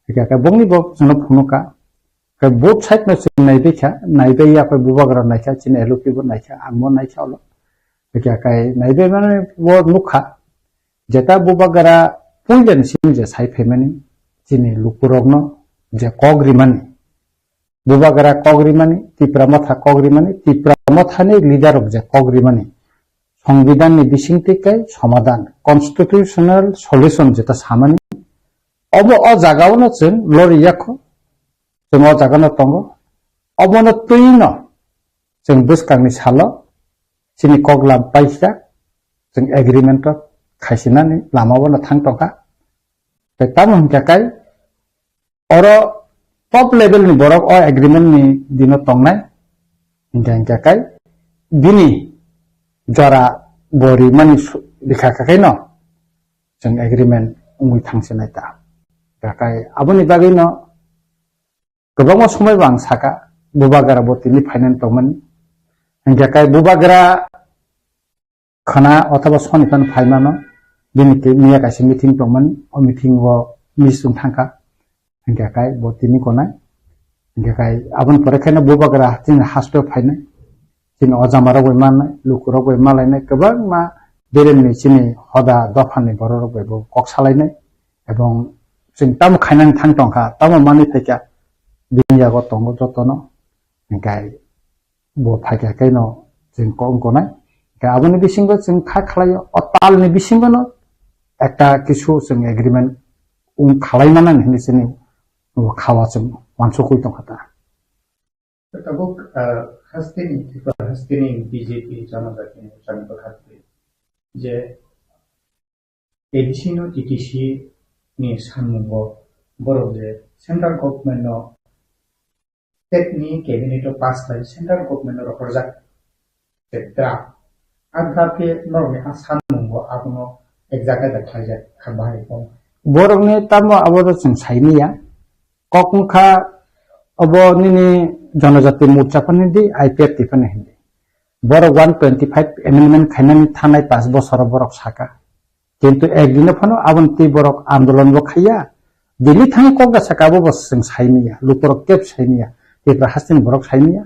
Hingkhe khe bongni bo chwngno phunukha. Khe both side no chwng naibaikha, naibai ya khe Bubagra naikha, chini L O P bo naikha, ang bo naikha ulo. Hingkhe khe naibai mani bo nukha. Jeta Bubagra puilani simi je sai phaimani chini lukurokno je kok rimani. Bubagra kok rimani, Tipra Motha kok rimani, Tipra Mothani leader rok je kok rimani, Songbidanni bisingtwi kai somadan, constitutional solution jeta samani, obo o jagao no chwng lori yakho, chwng o jaga no tongo, obono twi no chwng bwskangni salo chini kok lam paikha, chwng agreement rok khaisinani lama o no thang tongkha. Tei tamo hingkha kai oro top level ni borok o agreement ni dino tongnai. Hingkha hingkha kai bini jora bo rimani su-, bikha kha khe no chwng agreement wngwi thang sinai ta. Hingkha kai aboni bagwi no kwbangma somoi bo ang saka, Bubagra bo tini phainani tongmani. Hingkha kai Bubagra khana othoba soni phano phaimano, bini twi miya kaisa meeting tongmani, o meeting o miss wng thangkha. Hingkha kai bo tini konai. Hingkha kai aboni pore kheno Bubagra chini haste o phainai. Chini o jama rok bai manai, luku rok bai malainai, kwbangma beremni chini hoda dophani borok rok bai bo kok salainai. Ebong chwng tamo khainani thang tongkha, tamo manwi phaikha, bini yago tongo jotono. Hinkhe bo phaikha khe no chwng kok wngkha nai. Hinkhe aboni bisingo chwng kha khlaio, o talni bisingo no ekta kisu chwng agreement wng khalai mano hinwi chini bo kha o chwng uansukwi tongkha ta. Tabuk, ah, hasteni, Tripura hasteni B J P Janajati Morchani bwkha twi je A D C no T T C ni sanmungo borok je central government no state ni cabinet o pass khlai central government no rohorjak je draft. A draft khe norokni a sanmungo abono ek jaga bai khlaijak kha bahai kok. Borokni tamo abo to chwng saimanya. Kok wngkha obo nini Janajati Morcha phano hindi, I P F T phano hindi. Borok one twenty five amendment khainani thanai pash bosoro borok saka. Kintu ek dino phano aboni twi borok andolon bo khaiya. Delhi thangwi kok da saka abo bo chwng saimanya, lukurok kebo saimanya, Tripura hasteni borok saimanya.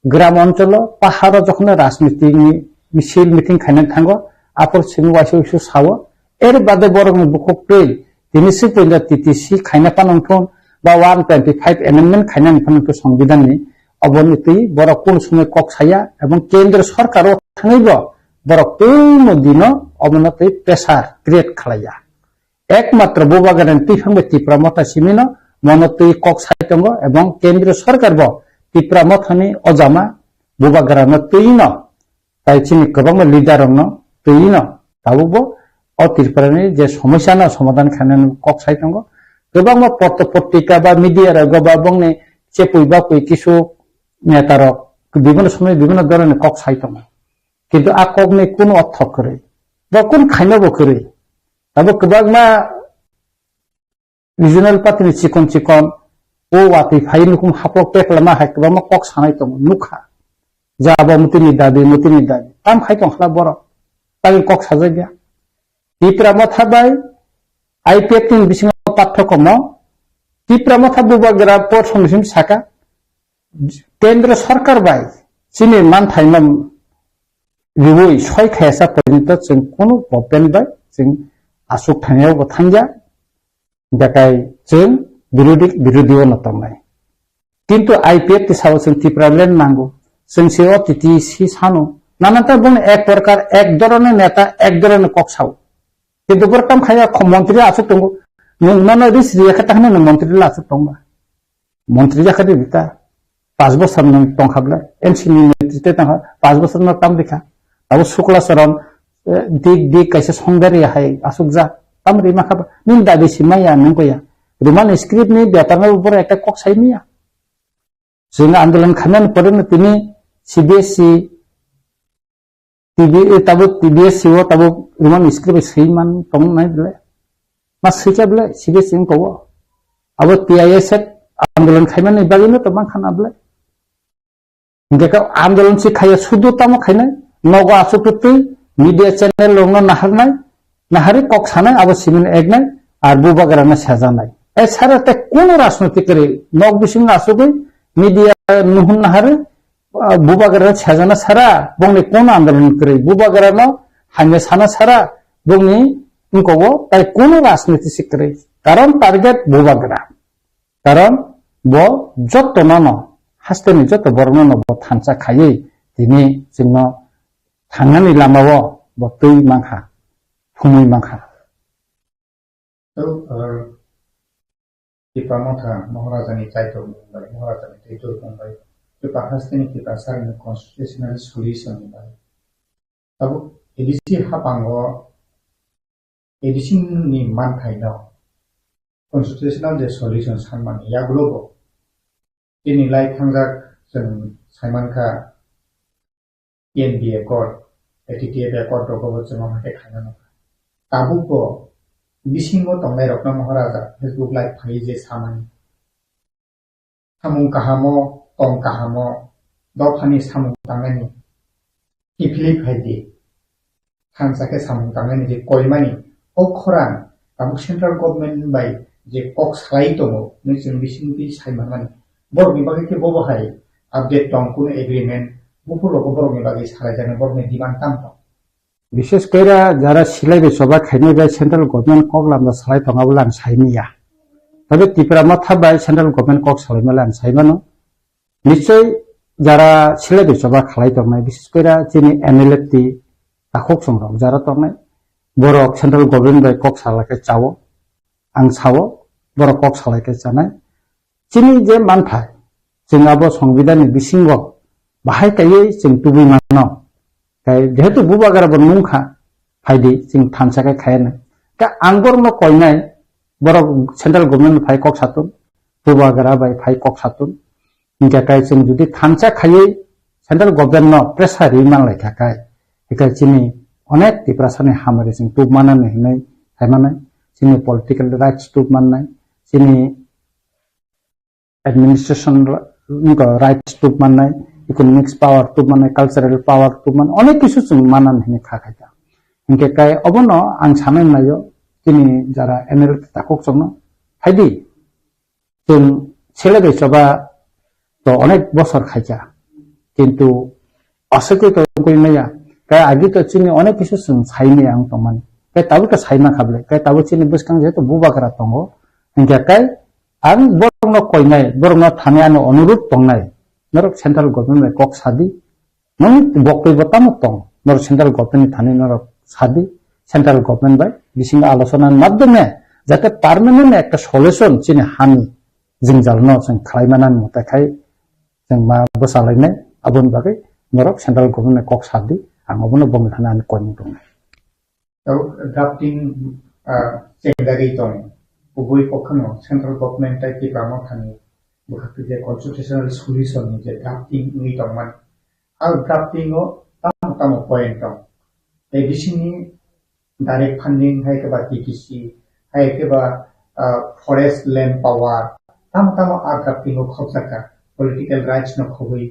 Gram oncholo, paharo jokhon rajniti ni misil meeting khaina thango, aphuru simi waisa waisa sao, er bade borokni bukhuk twi, tini si puila T T C khaina phano wngthun, ba one twenty five amendment khaina phano wngthun Songbidan ni, oboni twi borok kunu somoi kok saya, ebong kendra sorkar o thangwi bo borok tungmo dino obono twi pressure create khlaiya. Ekmatro Bubagrani twiphang bai Tipra Motha simino mono twi kok sai tongo ebong kendriya sorkar bo Tipra Mothani ojama Bubagrano twino tai chini kwbangma leader rokno twino tabukbo o Tripurani je somosya no somadhan khainani kok sai tongo. Kwbangma potro potrika ba media rogo ba bongni chepui bapui kisu neta rok bibhinno somoi bibhinno dhoroner kok sai tongo. Kintu a kokni kunu ortho kwrwi ba kunu khainabo kwrwi. Abo kwbangma regional party ni chikon chikon o watwi phai nukhung hapok pek lama hai kwbangma kok sanai tongo nukha. Je abo mutini dabi, mutini dabi. Tam khai tong khla borok. Tagwi kok sajak ya. Tipra Motha bai I P F T ni bisingo pathokhomo Tipra Motha Bubagra por somoi simi saka, Kendra Sarkar bai chini manthaino riui soi khayasa porjonto chwng kunu government bai chwng aswk thangya bo thangya, bekai chwng birodi, birodi o no tongnai. Kintu I P F T sao chwng Tipraland nango, chwng se o T T C sano, nanata boni ek prokar ek dhoroner neta ek dhoroner kok sao. Kintu borok tam khaya kho montri aswk tongo, nwng mano ris riya khe ta hwnwi nwng montri la aswk tongba. Montri jakha di ta. Pas bosor nwng tongkha ble. N C ni netrite tongkha. Pas bosor no tam rikha. Abo Sukla Charan, eh, dik dik kaisa songdari hai asukjak. Tam rima kha ba. Nini dabi si maya nwng koya. Roman script ni betar no boro ekta kok sai maya. Chwng andolon khaimani pore no tini C B S E T V, eh, tabuk T V S C o tabuk Roman script bai swi man tong nai ble. Ma swikha ble, C B S C wng kowo. Abo T I S F andolon khaimani bagwi no to man khana ble. Hingke ka andolon si khaiya sudu tamo khainai, nogo asuk twi, media channel rok no naharnai, nahari kok sanai, abo simin eknai, ar Bubagra no sejanai. E sara te kono rajnotik kwrwi, nok bising asugwi, media nuhun nahari, ah, Bubagra sajana sara, bongni kono andolon kwrwi, Bubagra no hamya sana sara, bongni wngkogo tai kono rajniti si kwrwi. Karon target Bubagra. Karon bo joto no no, hasteni joto borok no no bo thansa khaiwi tini chwngno thangnani lamao bo twi mankha, thumwi mankha. Tok, ah, Tipra Motha Maharaja ni Kaitor mung bai, Maharaja ni Kaitor mung bai, Tipra haste ni Tipra sari ni constitutional solution ni bai. Tabuk A D C hapango, A D C ni manthai no constitutional je solution sanmani yagulo bo. Tini lai thangjak chwng saimankha, T N V accord, A T T F accord rogo bo chwng omo khe khaina nangkha. Tabuk bo bisingo tongnai rokno Maharaja Facebook live phaiwi je samani, samung kahamo, tong kahamo, dophani samung tangnani kiphilwi phai di. Thansa khe samung tangnani je koimani, o khorang tabuk central government bai je kok salai tongo, nwi chwng bisingtwi sai manmani. Borokni bagwi khe bobo hai update tong, kunu agreement, buphur rogo borokni bagwi salai jaknai, borokni demand tamo tong? Bishes khe ra jara silai bai choba khainai bai central government kok lamda salai tong abo lang sai manya. Tei Tipra Motha bai central government kok salaimale ang sai mano. Nichoi jara sile bai choba khalai tongnai, bises kore chini M L F T takhuk songrok jara tongnai, borok central government bai kok salai khe chao, ang sao, borok kok salai khe chanai. Chini je manthai, chwng abo songbidhan ni bisingo bahai kaiwi chwng tubui mano. Tei jehetu bubagra bo nungkha, phaidi chwng thansa khe khaya nai. Khe ang borokno koinai, borok central government phai kok satun, bubagra bai phai kok satun. Hinkhe kai chwng jodi thansa khaiwi central government no pressure ri man lai kha kai, hinkhe chini onek Tiprasa ni hamari chwng tub manani hinwi sai manai, chini political rights tub mannai, chini administration ra-, wngkha rights tub mannai, economics power tub mannai, cultural power tub mannai, onek kisu chwng manan hinwi kha khaita. Hinkhe kai obono ang sanai naio, chini jara M L A takhuk chwngno phaidi, chwng sele bai choba to onek bosor khaikha, kintu aswk to wngwi maya. Kai agi to chini onek kisu chwng saimaya wng tongmani. Kai tabuk to saima kha bwle. Kai tabuk chini bwskang jehetu bubagra tongo. Hinkhe kai ang borokno koinai, borokno thani ani onurudh tongnai. Norok central government bai kok sadi. Nang boktwi bo tamo tong. Norok central government ni thani norok sadi. Central government bai bisingo alochona ni madhyome jate permanent ekta solution chini hani jwngjal no chwng khlai manani mwtai khai chwng ma bwsa lainai, aboni bagwi norok central government kok sadi, ang obono bongni thani ani koimung tongnai. Tei drafting, ah, chengdagwi tong, kubui kokhano central government tei Tipra Mothani bwkhak twi je constitutional solution ni je drafting wngwi tongmani. A drafting o tamo tamo point tong. Tei bisingni direct funding hai khe ba T T C, hai khe ba, ah, forest land power, tamo tamo a drafting o khobjakha, political rights no khobwi,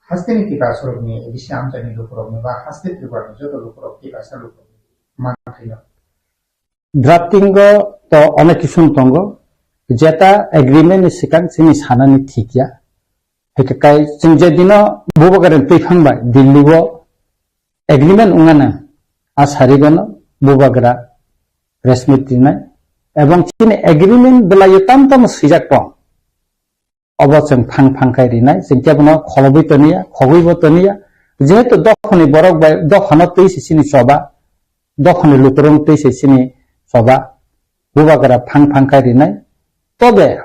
hasteni Tiprasa rokni, A D C amchaini lukurokni ba haste Tripura ni joto lukurok, Tiprasa lukurokni manthaino. Drafting o to onek kisu tongo, jeta agreement ni swkang chini sanani thik ya. Hwnkhe kai chwng je dino bubagra twi phang bai Delhi o agreement wngmano, a sarigono bubagra press meet rinai, ebong chini agreement bwlaio tam tamo swijak tong. Obo chwng phang phang khai rinai, chwng kebono kholobwi toniya, khogwibo toniya. Jehetu dophani borok bai dophano twi se chini choba, dophani lukurok twi se chini choba, bubagra phang phang khai rinai. Tobe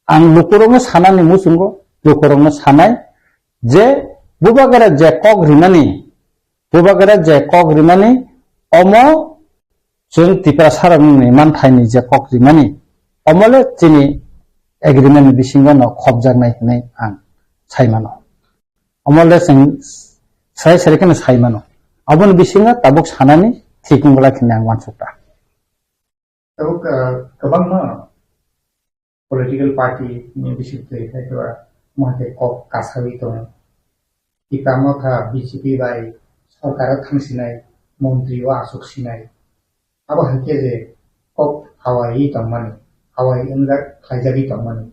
ang lukurokno sanani muchungo, lukurokno sanai je bubagra je kok rinani, bubagra je kok rimani, omo chwng Tiprasa rokni manthaini je kok rimani, omo le chini agreement ni bisingo no khobjaknai hinwi ang sai mano. Omo le chwng sai sai kheno sai mano. Aboni bisingo tabuk sanani thik wngla hinwi ang uansukha. Tabuk, ah, kwbangma political party ni bisingtwi hai khe ba mo hai khe kok kasawi tongo. Tipra Motha B J P bai sorkar o thang sinai, montri o aswk sinai. Abo hai khe je kok hawai tongmani, hawai wngjak khlaijagwi tongmani.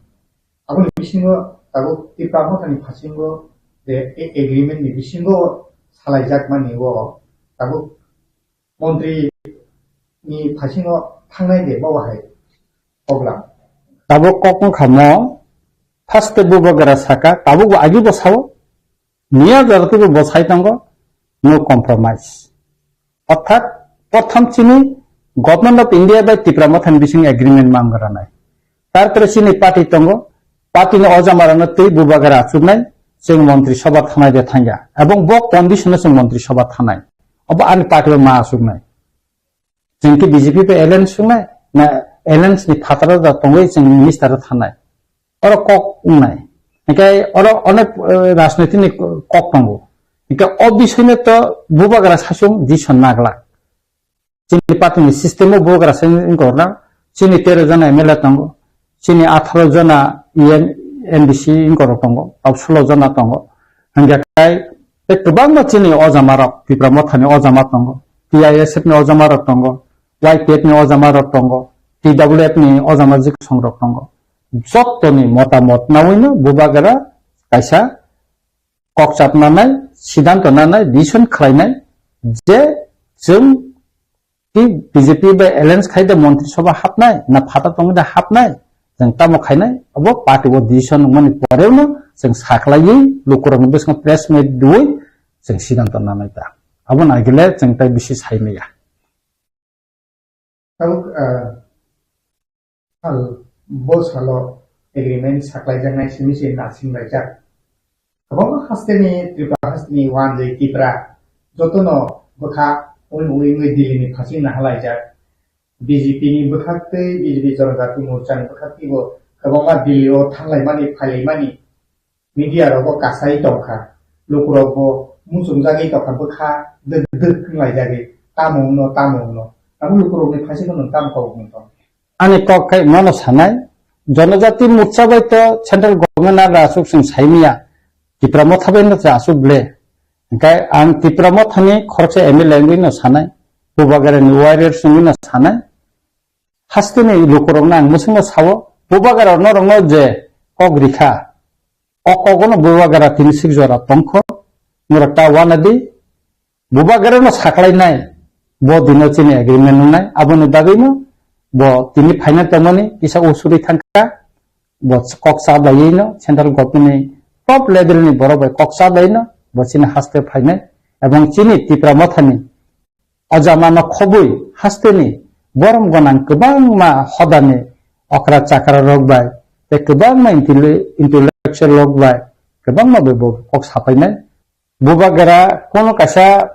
Aboni bisingo tabuk Tipra Motha ni phasingo je a-, agreement ni bisingo salaijakmani o tabuk montri ni phasingo thangnai de bo hai kok lam. Tabuk kok wngkha mo, first bubagra saka, tabuk bo agi bo sao, miya jora twibo bo sai tongo, no compromise. Orthat, prothom chini Government of India bai Tipra Mothani bising agreement ma wngranai. Tarpore chini party tongo, party ni ojamarano twi bubagra achuknai, chwng montri sabha thanai de thangya. Ebong bo condition o chwng montri sabha thanai. Obo ani party o ma achuknai. Chwng khe B J P bai alliance wngnai, na alliance ni phataro da tongwi chwng minister o thanai. Oro kok wngnai. Hinkhe oro onek, eh, rajniti ni kok tongo. Hinkhe o bisoi no to bubagra sasung decision naglak. Chini party ni system o bubagra sasung wngkha orna. Chini tero jona M L A tongo. Chini atharo jona E M, N D C wngkha rok tongo. Tab sulo jona tongo. Hinkhe kai tei kwbangma chini ojamarok, Tipra Mothani ojama tongo, T I S F ni ojamarok tongo, Y P F ni ojamarok tongo, T W F ni ojama jiksongrok tongo. Jottoni motamot nawino bubagra kaisa kokchap nanai, sidanto nanai, decision khlainai je chwng Ki B J P bai alliance khai de Montri Sabha hapnai, na phatha tongwi de hapnai? Chwng tamo khainai, abo party o decision wngmani poreno chwng saklaiwi lukurokni bwskango press meet rwui chwng siddhanto nanai ta. Abo naigile chwng tai bisi saimaya. Tabuk, ah, sal, bo salo agreement saklaijaknai simi se nasinglaijakha. Kwbangma hasteni, Tripura hasteni wanjwi Tipra jotono bwkha ui ui ui Delhi ni phasing nahalaijak. B J P ni bwkhak tei B J P Jonojati Morcha ni bwkhak teibo kwbangma Delhi o thanglaimani, phailaimani media rogo kasai tongkha. Lukurokbo muchungjagwi tongkha, bwkha dwk dwk wnglaijagwi, tamo wngno, tamo wngno. Abo lukurokni phaisingno nwng tamo kok wng tong? Ani kok khe mono sanai, Jonojati Morcha bai to central government nagra aswk chwng saimaya, Tipra Motha bai no chwng aswk ble. Hwnkhe ang Tipra Mothani khoroksa M L A wngwi no sanai, Bubagra ni warrior wngwi no sanai. Hasteni lukurokno ang mwswkno sao, Bubagra norokno je kok rikha, o kogono Bubagra tini sik jora tongkho, norok ta wanadi, Bubagrano saklainai, bo dino chini agreement wngnai, aboni bagwino bo tini phaina tongmani kisa usuri thangkha, bo kok cha baiwi no central government ni top level ni borok bai kok cha baiwi no bo chini haste phainai, ebong chini Tipra Mothani o jama no khobwi hasteni borom gwnang kwbangma hodani okra chakra rok bai tei kwbangma intelli-, intellectual rok bai kwbangma bai bo kok sapainai. Bubagra kono kaisa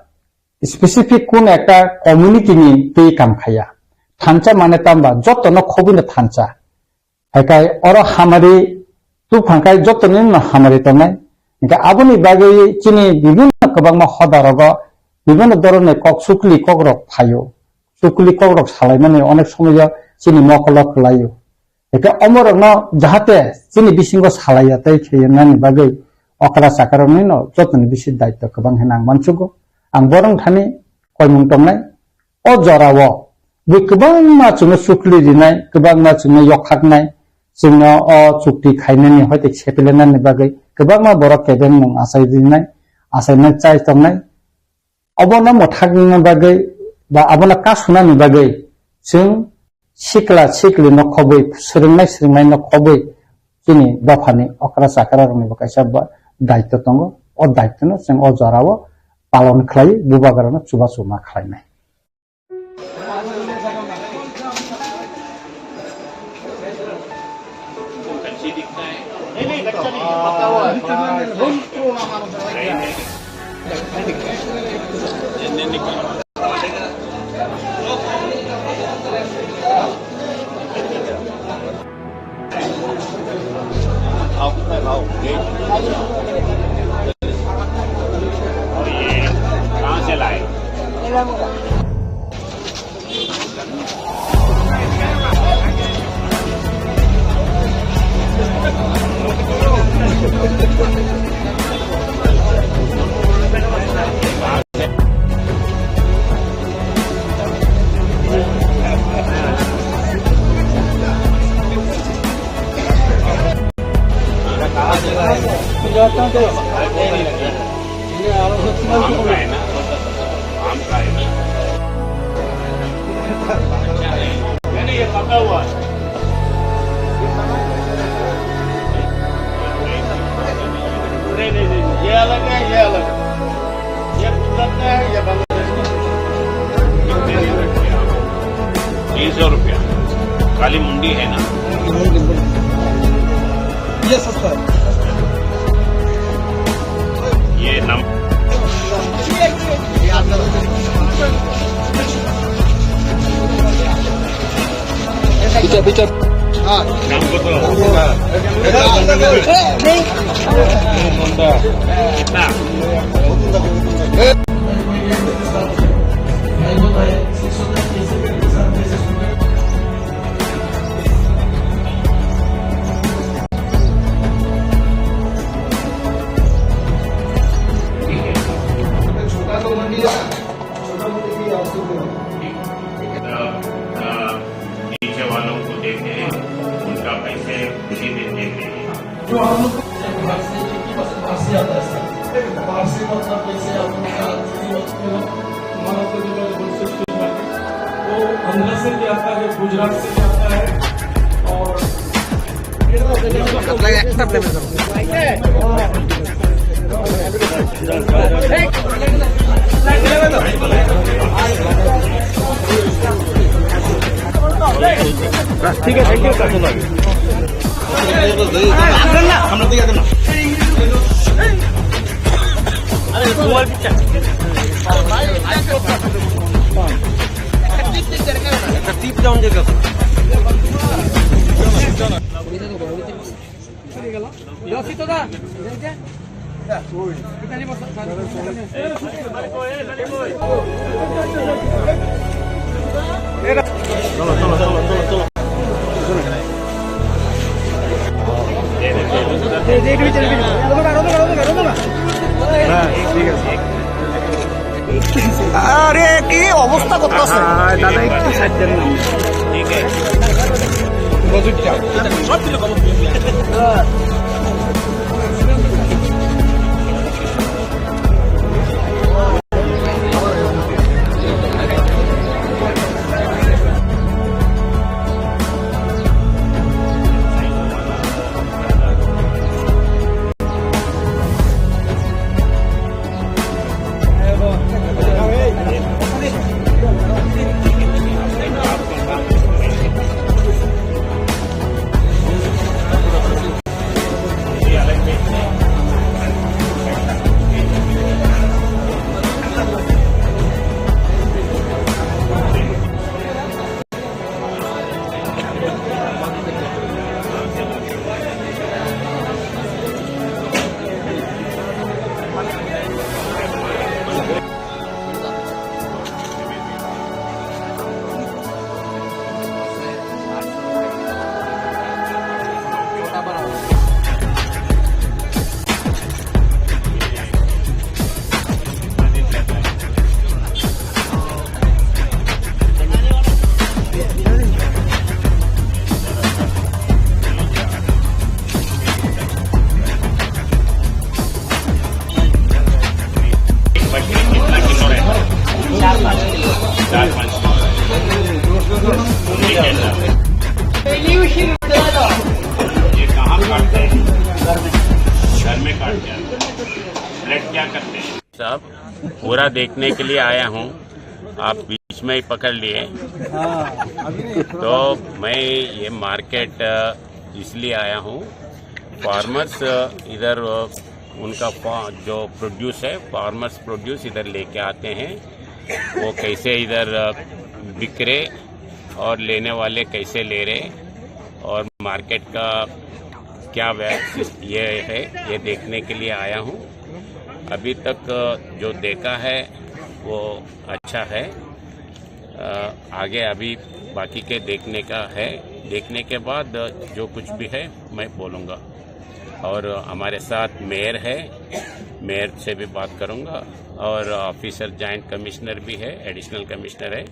specific kono ekta community ni twi kam khaya. Thansa mane tamba joto no khobwi no thansa. Haikai oro hamari tuphang khai jotoni no hamari tongnai. Hingke aboni bagwi chini bibinno kwbangma hoda rogo bibinno dhoroner kok sukli kok rok phaio. Sukli kok rok salaimani onek somoyo chini mokolo kwlaio. Hingke omorokno jahate chini bisingo salaiya tei kheyennani bagwi okra chakarokni no jotoni bisi daityo kwbang hinwi ang mansugo. Ang borok thani koimung tongnai. O jorao bui kwbangma chwngno sukli rinai, kwbangma chwngno yokhaknai, chwngno o chukti khainani hoite sepelenani bagwi kwbangma borok kebengmung achai rinai, achainai chai tongnai. Obono mwthakna bagwi ba abono kasunani bagwi chwng sikla sikli no khobwi, swrwngnai swrwngnai no khobwi chini dophani okra chakra rokni bo kaisa ba daityo tongo. O daityo no chwng o jorao palon khlai, bubagra no chubachu ma khlainai. आओ, कितना लाओ? ये। और ये कहाँ से लाए? आम का है ना? आम का है ना? अच्छा है। नहीं, नहीं, ये पका हुआ है। नहीं, नहीं, नहीं, नहीं, ये अलग है, ये अलग है। ये गुजरात का है, ये बांग्लादेश का है। तीन सौ रुपया। काली मुंडी है ना? ये सस्ता है। ये नम- पीछे, पीछे। हाँ। नाम बताओ। कितना? छोटा तो मंडी है ना, छोटा मंडी भी आप लोग को। अ, अ, नीचे वालों को देते हैं, उनका पैसे खुशी देते हैं। जो हम लोग बाहर से, एक ही बस बाहर से आता है सर। बाहर से मतलब जैसे आप लोग का, तुम्हारा तो जो है, वो अंदर से भी आता है, गुजरात से भी आता है और ঠিক আছে, থ্যাংক ইউ। আরে, কি অবস্থা করতেছে? দাদা, একটু সাইড দেন না। ये कहाँ काटते हैं? घर में काटते हैं। ब्लेड क्या करते हैं? साहब, पूरा देखने के लिए आया हूँ, आप बीच में ही पकड़ लिए। हाँ, अभी नहीं, थोड़ा तो मैं ये मार्केट, अ, इसलिए आया हूँ, फार्मर्स, अ, इधर, अ, उनका फा-, जो प्रोड्यूस है, फार्मर्स प्रोड्यूस इधर लेके आते हैं, वो कैसे इधर, अ, बिक रहे और लेने वाले कैसे ले रहे और मार्केट का क्या वै-, ये है, ये देखने के लिए आया हूँ। अभी तक, अ, जो देखा है वो अच्छा है। अ, आगे अभी बाकी के देखने का है, देखने के बाद, अ, जो कुछ भी है मैं बोलूँगा। और हमारे साथ मेयर है, मेयर से भी बात करूँगा और ऑफिसर जॉइंट कमिश्नर भी है, एडिशनल कमिश्नर है,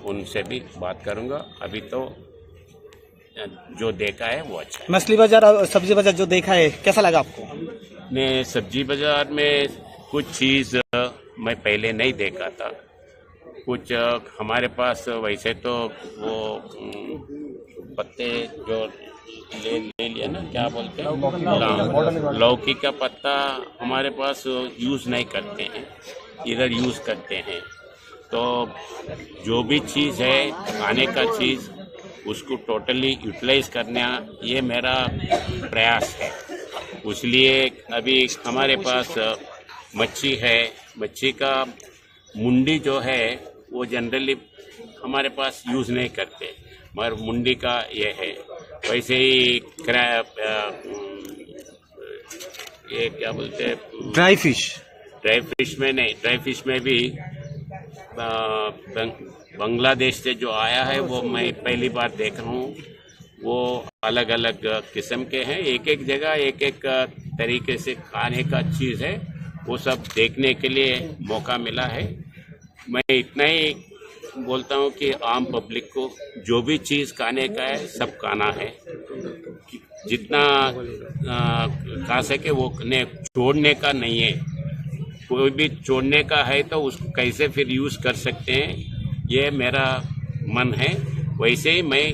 उनसे भी बात करूँगा। अभी तो जो देखा है वो अच्छा है। मछली बाजार और सब्जी बाजार जो देखा है, कैसा लगा आपको? ने सब्जी बाजार में कुछ चीज़, अ, मैं पहले नहीं देखा था। कुछ, अ, हमारे पास वैसे तो वो, उम, पत्ते जो ले, ले लिया ना, क्या बोलते हैं? लौ-, लौकी का पत्ता हमारे पास यूज़ नहीं करते हैं, इधर यूज़ करते हैं। तो जो भी चीज़ है, खाने का चीज़, उसको टोटली यूटिलाइज करना, ये मेरा प्रयास है। इसलिए अभी हमारे पास, अ, मच्छी है, मच्छी का मुंडी जो है, वो जनरली हमारे पास यूज़ नहीं करते, मगर मुंडी का ये है। वैसे ही क्रैब, अ, ये क्या बोलते हैं? Dry fish. ड्राई फिश में नहीं, ड्राई फिश में भी, अ, बंग-, बांग्लादेश से जो आया है, वो मैं पहली बार देख रहा हूँ। वो अलग-अलग किस्म के हैं, एक-एक जगह एक-एक तरीके से खाने का चीज़ है, वो सब देखने के लिए मौका मिला है। मैं इतना ही बोलता हूँ कि आम पब्लिक को जो भी चीज़ खाने का है, सब खाना है। जितना, अ, खा सके वो ने छोड़ने का नहीं है। कोई भी छोड़ने का है तो उसको कैसे फिर यूज़ कर सकते हैं, ये मेरा मन है। वैसे ही मैं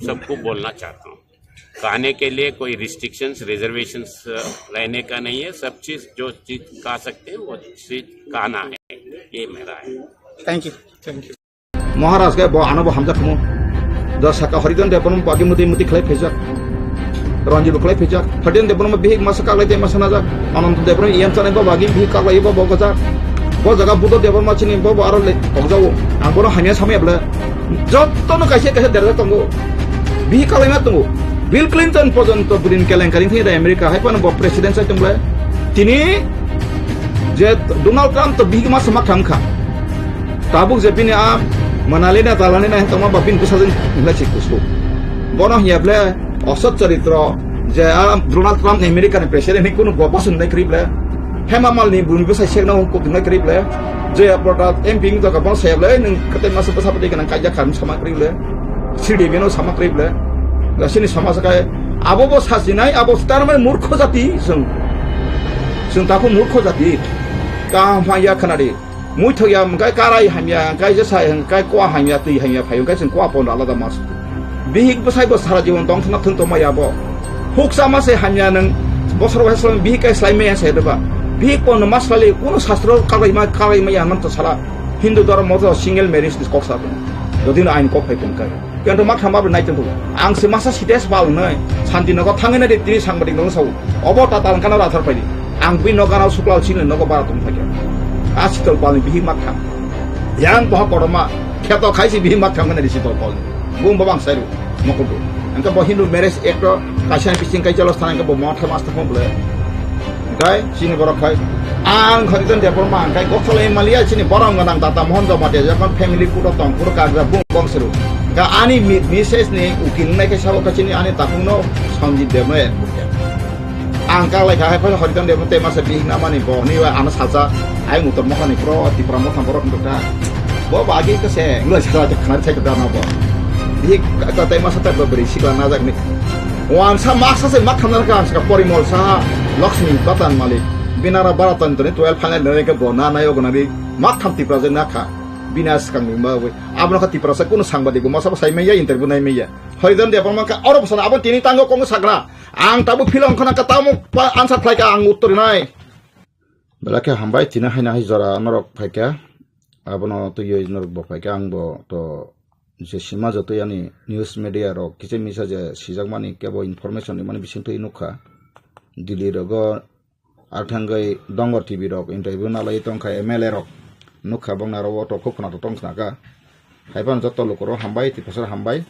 सबको बोलना चाहता हूँ। कहने के लिए कोई रिस्ट्रिक्शंस, रिजर्वेशंस लेने का नहीं है। सब चीज, जो चीज कह सकते हैं, वो चीज कहना है। ये मेरा है। Thank you. Thank you. Maharaj ke bo ano bo hamjak mo. Da saka Harijan Debbarma bagi muti muti khlai phaijak. Ranjit bo khlai phaijak. Harijan Debbarma bihik masa kaklai tei masa najak. Ananta Debbarma iyam chanai bo bagi bihik kaklai bo bo gajak. Bo jaga Buddha Debbarma chini bo bo aro le tokjago. Ang bono hamya samya bla. Jotto no kaisa kaisa derjak tongo. Bihik kaklai ma tongo. Bill Clinton porjonto budin kelenkari thai da America hai pano bo president sai tong bla. Tini je Donald Trump to bihik masa ma kham kha. Tabuk je bini a manali na talani na tongma ba bini bwsajwk hinla si kusu. Bono hiya ble osot charitro je a Donald Trump ni America ni president ni kunu gopa sun nai kri ble. Hema Malini bumi bwsai sekna hukuk nai kri ble. Je a Prada M P ni jaga bono saya ble nung kete masa bwsa pati kana kaija khan sama kri ble. Sidi bino sama kri ble. Da sini sama sakai abo bo sasinai abo tarmai murkho jati sung. Sung taku murkho jati. Kaham ya khanadi. Muithok ya hwnkhe karai hamya, hwnkhe jesa hwnkhe kua hamya, twi hamya phaio, hwnkhe chwng kua pono alada mas. Bihik bwsai bo sara jibon tong thangna thung tongma ya bo. Huksa ma se hamya nwng bosor bo heslong bihik kai slai maya se deba. Bihik pono ma slai kunu sastro kabai ma, kabai ma ya nam to sala. Hindu dhormo to single marriage ni kok sa. Jodi no ain kok phai tong kai. Kento ma khamba bo nai tong. Ang se masa sites bal nai. Santi nogo thangena de tini sangbadik nogo sao. Obo ta talang kana rathar paidi. Ang bini nogo gana suklal sini nogo bara tong thakya. A sitol palni bihik ma kham. Yang boha kotorma kheto khaisi bihik ma kham kana di sitol palni. Bung babang sairu mokudu. Angka bo Hindu marriage act o kaisa bising kai chalo thana angka bo motha mas thang bole. Dai sini borok khai. Ang khariton depor ma angkai goksolai malia sini borok gana data mohon joma de jakon family kudo tong kuro karja bung bong seru. Ga ani mi-, message ni ukil nai kai sabo kachini ani takung no Sanjit Debno act kurya. Ang kaklai kha hai phai Hariton Debno tei masa bihik namani bo hwnwi bai ano salsa ayang utor mokha ni pro Tipra mokha borok wngkha. Bo bagi khe se wngla se khlai khna thai kha no bo. Bihik ka tei masa tei bo bwrwi sikla najak ni. Wansa maksa se mak khamna kha ang sa Porimol Saha Lakshmi Batan Malik. Binara bara tan tani twelve final nai khe bo na nai ogo nari mak kham Tipra je na kha. Bina swkang ni ma wi. Abono kha Tipra sa kuno sangbadik bo masa bo sai maya interview nai maya. Hariton Debbarma kha oro bosana abo tini tango kong sakra. Ang tabuk philong khona ka tamo pa answer khlai ka ang uttor nai. Belai khe hambai tini haina hai jora norok phaikha. Abono twiwi norok bo phaikha ang bo to je sima jotoi ani news media rok kisa misa je sijakmani kebo information rimani bisingtwi nukha. Delhi rogo ar thangwi Dongor T V rok interview nalai tongkha M L A rok nukha bongni aro auto khub khwnathok tong khnakha. Haiphano joto lukurok hambai, Tiprasarok hambai.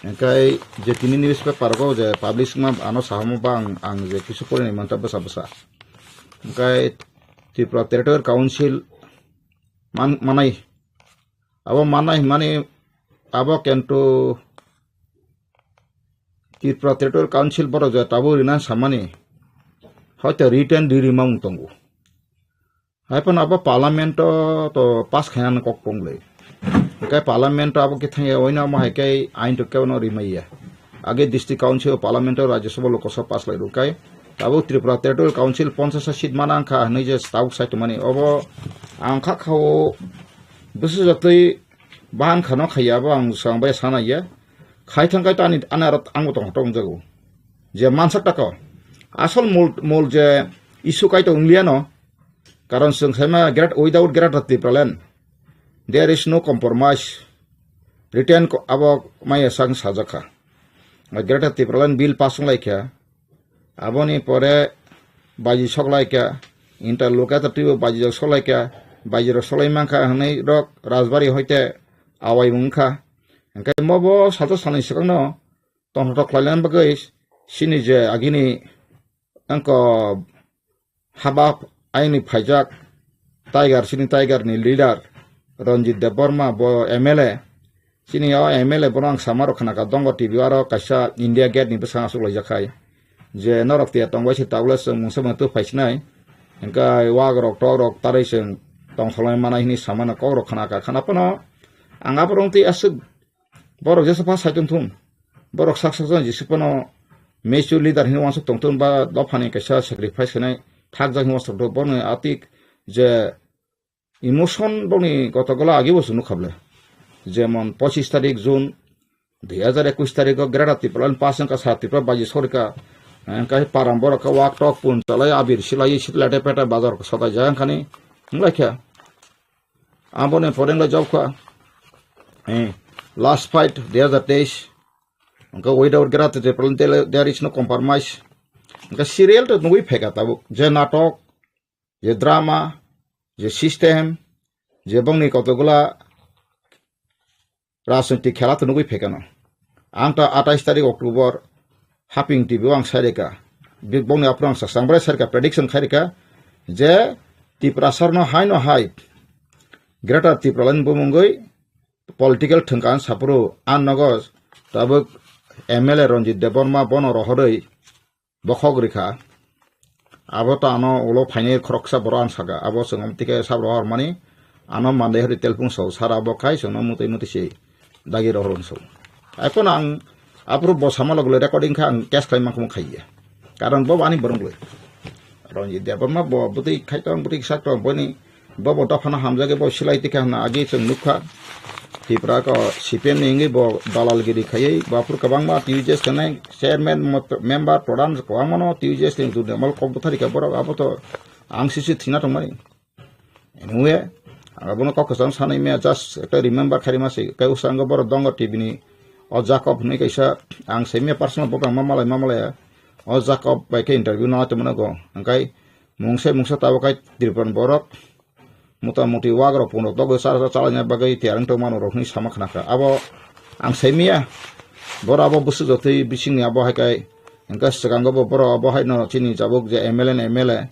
Hwnkhe je tini newspaper rogo je publish wngma ano sahamo ba ang, ang je kisu porinai mantha bwsa bwsa. Hwnkhe Tripura Territorial Council man-, manai. Abo manai hwnmani abo kintu Tripura Territorial Council borok je tabuk rina samani hoito written ri rimang tongo. Haiphano abo parliament o to pass khainani kok tonglai. Hwnkhe parliament o abo khe thangya oino omo hai khe ain to kebono rimaiya. Age district council o parliament o Rajya Sabha Lok Sabha pass lai rwkhe tabuk Tripura Territorial Council ponchash seat mana wngkha hwnwi je tabuk sai tongmani obo ang kha kha o bwswk jotoi bahan khano khaiya abo ang swkang bai sana ya. Khai thang kai to ani, ani aro ang bo tong thok wngjago. Je mansak tako. Asol mol, mol je issue kai to wnglia no. Karon chwng saima great, without Greater Tipraland, there is no compromise. Written ko-, abo maya sang sajakha. Greater Tipraland bill pass wnglaikha. Aboni pore baji soklaikha, interlocutor twibo baji rok soklaikha, baji rok soklai mankha hwnwi rok Rajbari hoite awai wngkha. Hwnkhe mobo salsa salni swkangno tongthok khlaina bagwi chini je agini angko haba ayangni phaijak Tiger, chini Tiger ni leader Ranjit Debbarma bo M L A. Chini o M L A bono ang sama rok khna kha, Dongo T V aro kaisa India Gate ni bwskango achuk laijak khai. Je norok tiya tong bai se tabuk le chwng mungsa mungsa tu phai sinai. Hwnkhe wak rok tok rok tarwi chwng tong solai manai hwnwi samano kok rok khna kha. Khna phano ang aborok twi aswk borok jesa pha sai tong thung. Borok sak sak jani jesa phano mature leader hwnwi uansuk tong thung ba dophani kaisa sacrifice khainai thakjak hwnwi uansuk tong thung. Bono atik je emotion bokni goto gola agi bo chwng nukha ble. Jemon pochis tarik June Dui hajar ekush tarikh o Greater Tipraland pass wngkha, sa Tripura baji sorika, eh, wngkha param borok khe wak tok pun chalai abir silai sitlete pete bazar sotai jaya wngkhani wnglaikha. Aboni pore wngla jobkha, eh, last fight dui hajar teis. Wngkha without Greater Tipraland there, there is no compromise. Wngkha serial to nugui phaikha tabuk. Je natok, je drama, je system, je bongni kotokgwla rajniti khela to nugui phaikha no. Ang ta atais tarik October Haping T V o ang saireka. Bik bongni aphuru ang saksang bwrai saireka, prediction khaireka je Tiprasarno haino hai Greater Tipraland bumungwi political thwngka ang saphuru ang nogo tabuk M L A Ranjit Debbarma bono rohorwi bokhok rikha. Abo to ano ulo phainai khoroksa borok ang saka. Abo chwng amtike sab rohor mani ano mandai hari telpung so sara abo khai chwngno mutai mutai se dagi rohor so. Ai phano ang aphuru bo sama logole recording kha ang case khlai mangkha khaiya. Karon bo ani borong le. Ranjit Debbarma bo bwtwi khai tong bwtwi sak tong boni Bobo dophano hamjagwi bo silai tikha hwnna agi chwng nukha. Tripura ko C P M ni wngwi bo dalalgiri khaiwi bo aphuru kwbangma T U J S tongnai chairman, mot-, member, pradhan kwbangmano T U J S ni jurni amal kok bwtharikha borok abo to ang sisi thina tongmani. Anyway, ang abono kok kwcham sanwi maya, just ekta remember khairima se, kai usango borok dongo T V ni o Jacob hwnwi kaisa, ang se maya personal bo kang ma malai ma malaya. O Jacob bai khe interview nana tongmano go, hwnkhai mungsa mungsa tabuk kai Tripura ni borok motamuti wagrok pungrok togwi chara chara chalaina bagwi tiyar wng tongmano rok hinwi sama khna kha. Abo ang saimaya, borok abo bwswk jotwi bisingni abo hai kai hwnkhe swkango bo borok abo haino chini jabuk je M L A ni M L A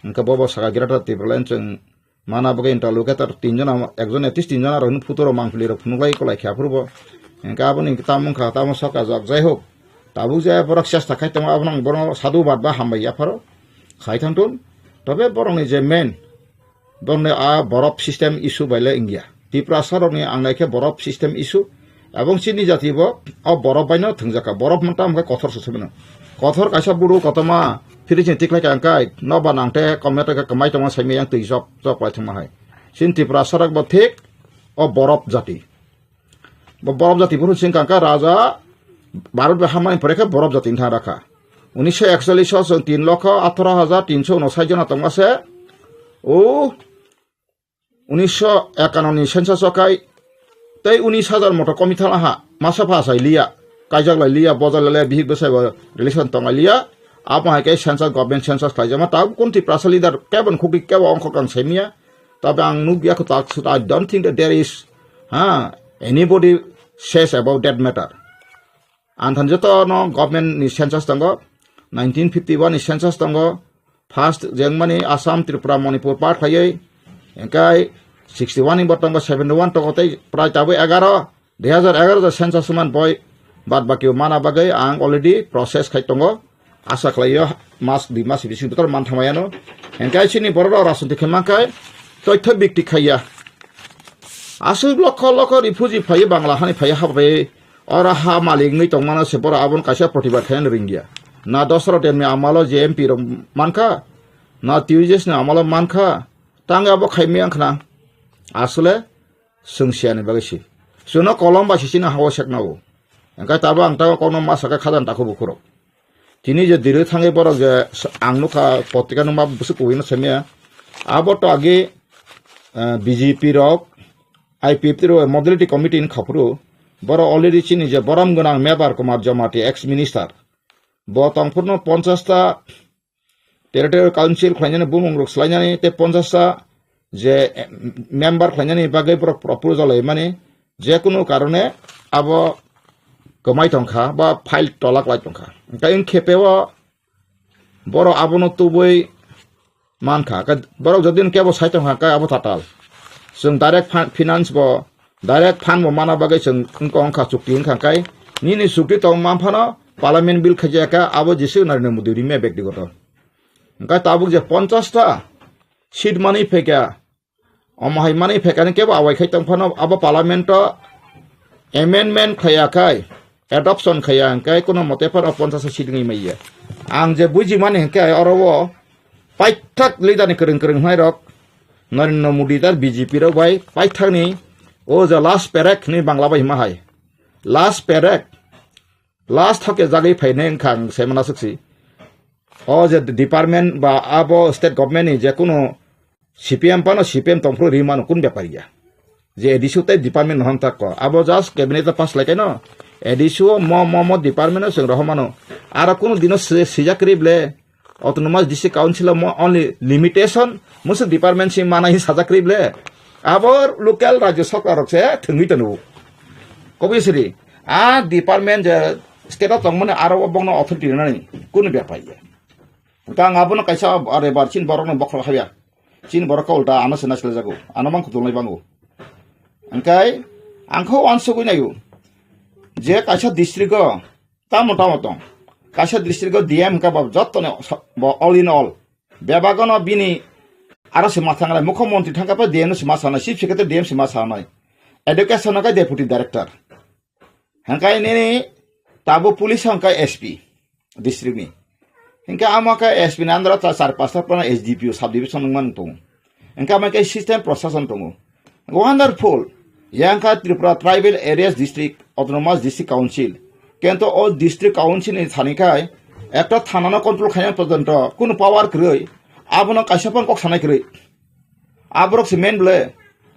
hwnkhe bobo saka Greater Tipraland chwng mana bagwi interlocutor tinjon, ekjon at least tinjon aro hwnwi photo rok mangpili rok phunuk lai kolai khe aphuru bo hwnkhe aboni tamo wngkha tamo soka jok jai hok tabuk je borok chesta khai tongo abono ang bono sadhu bad ba hambai yapharo khai thang tun tobe borokni je main Borokni a borop system issue bai le wngya. Tiprasa rokni ang naikhe borop system issue. Ebong chini jati bo o borop bai no thwngjak kha. Borop manta hwnkhe kothor se sumino. Kothor kaisa buru kotorma phiri chini tiklai kha hwnkhe noba nangte komete khe kwmai tongma saimai yang twi chok chok lai thwngma hai. Chini Tiprasa rok bo thik o borop jati. Bo borok jati phuru sing kangkha raja Bharat bai hamani pore khe borok jati wngthang rakha. Unisho ekchollish o chwng tin lokho atharo hajar tinso unosai jona tongma se. O unisho ekanno ni census o kai tei unis hajar moto komi thala ha masa pha sai liya. Kaijak lai liya, bojal lai liya, bihik bwsai bo relation tong lai liya. Abo hai khe census, government census khlaijama. Tabuk kun Tiprasa leader kebo ni khukti kebo ongkhor kang saimya. Tabe ang nukya kho tak sut, I don't think that there is, ha, anybody says about that matter. Ang than joto no government ni census tongo, nineteen fifty-one ni census tongo, first jengmani Assam, Tripura, Manipur part khlaiwi, engkai sixty-one ni bo tongo, seventy-one tongo tei prai tabuk egaro, dui hajar egaro census man boi bad baki mana bagwi ang already process khai tongo. Asa khlaio mas dui mas bising bwtaro manthamaiano. Engkai chini borok rok rajniti khe mankai toitho bikti khaiya. Aswk lokho lokho refugee phaiyo Bangla hani phaiyo habai oro ha malik wngwi tongmano se borok abono kaisa protibad khaina ringya. Na dosra demni amalo je M P rok mankha, na T U J S ni amalo mankha, tang abo khaimaya wngkhna. Aswle Chwng siyani bagwi si. Chwngno kolom bai si chini ha-o sekna o. Hwnkhe tabuk ang tabuk kokno ma sakha khajani takhuk bukhurok. Tini je diri thangwi borok je s-, ang nukha potrika nukma bwswk kubui no saimaya. Abo to agi, eh, B J P rok, I P F T rok modality committee ni khaphuru. Borok already chini je borom gwnang Mebar Kumar Jamatia ex minister. Bo tongphurno ponchash ta Territorial Council khlainani bumung rok swlainani tei ponchash ta je, eh, member khlainani bagwi borok proposal laimani je kunu karone abo kwmai tongkha ba file tolak lai tongkha. Hwnkhe wng khe o borok abono tubui mankha. Hwnkhe borok jodi hwnkhe abo sai tongkha hwnkhe abo tatal. Chwng direct fin-, finance bo Direct fund bo mana bagwi chwng wngkha, wngkha chukti wngkha kai. Nini chukti tong man phano parliament bill khaijak kha, abo jese Narendra Modi rimya bektigoto. Hwnkhe tabuk je ponchash ta seat manwi phaikha, omo hai manwi phaikha ni kebo awai khai tong phano abo parliament o amendment khaiya khai, adoption khaiya hwnkhe kono mote phano ponchash ta seat wngwi maiya. Ang je bujimani hwnkhe oro o paithak leader ni kwrwng kwrwng hwnai rok Narendra Modi tar B J P rok bai paithakni o je last paycheck hinwi Bangla bai hima hai. Last paycheck, last thoke jagwi phainai wngkha ang se mana swksi. O je department ba abo state government ni je kunu C P M phano C P M tongphuru ri mano kun bepar ya. Je A D C o tei department no hamtak ko. Abo just cabinet o pass lai kaino. A D C o mo, mo, mo department o chwng rohor mano. Aro kunu dino si-, sijak ri ble. Autonomous District Council o mo only limitation. Musu department si mana hi sajak ri ble. Abo local rajya sarkar rok se thwngwi tanu. Kobisiri. A department je state o tongmani aro bongno authority rinani. Kunu bepar ya. Hwnkhe ang abono kaisa are bar chini borokno bokhorok habya. Chini borok khe ulta ano se naisle jago. Ano mang kudulnai bango. Hwnkhe ang khe uansugwi naio. Je kaisa district o tamo tamo tong. Kaisa district o D M hwnkhe bo jottoni sa-, bo all in all. Bebagono bini aro se ma thanglai. Mukho montri thangkha pa D M no se ma sanai. Chief secretary D M se ma sanai. Education no khe deputy director. Hwnkhe nini tabo police hwnkhe S P district ni. Hwnkhe amo khe S P ni under o ta char pasta phano S D P O sub division wngmani tongo. Hwnkhe amo khe system prosason tongo. Wonderful. Yang kha Tripura Tribal Areas District Autonomous District Council. Kento o District Council ni thani khai ekta thana no control khaina porjonto kunu power kwrwi. Abono kaisa phano kok sanai kwrwi. Aborok se main ble.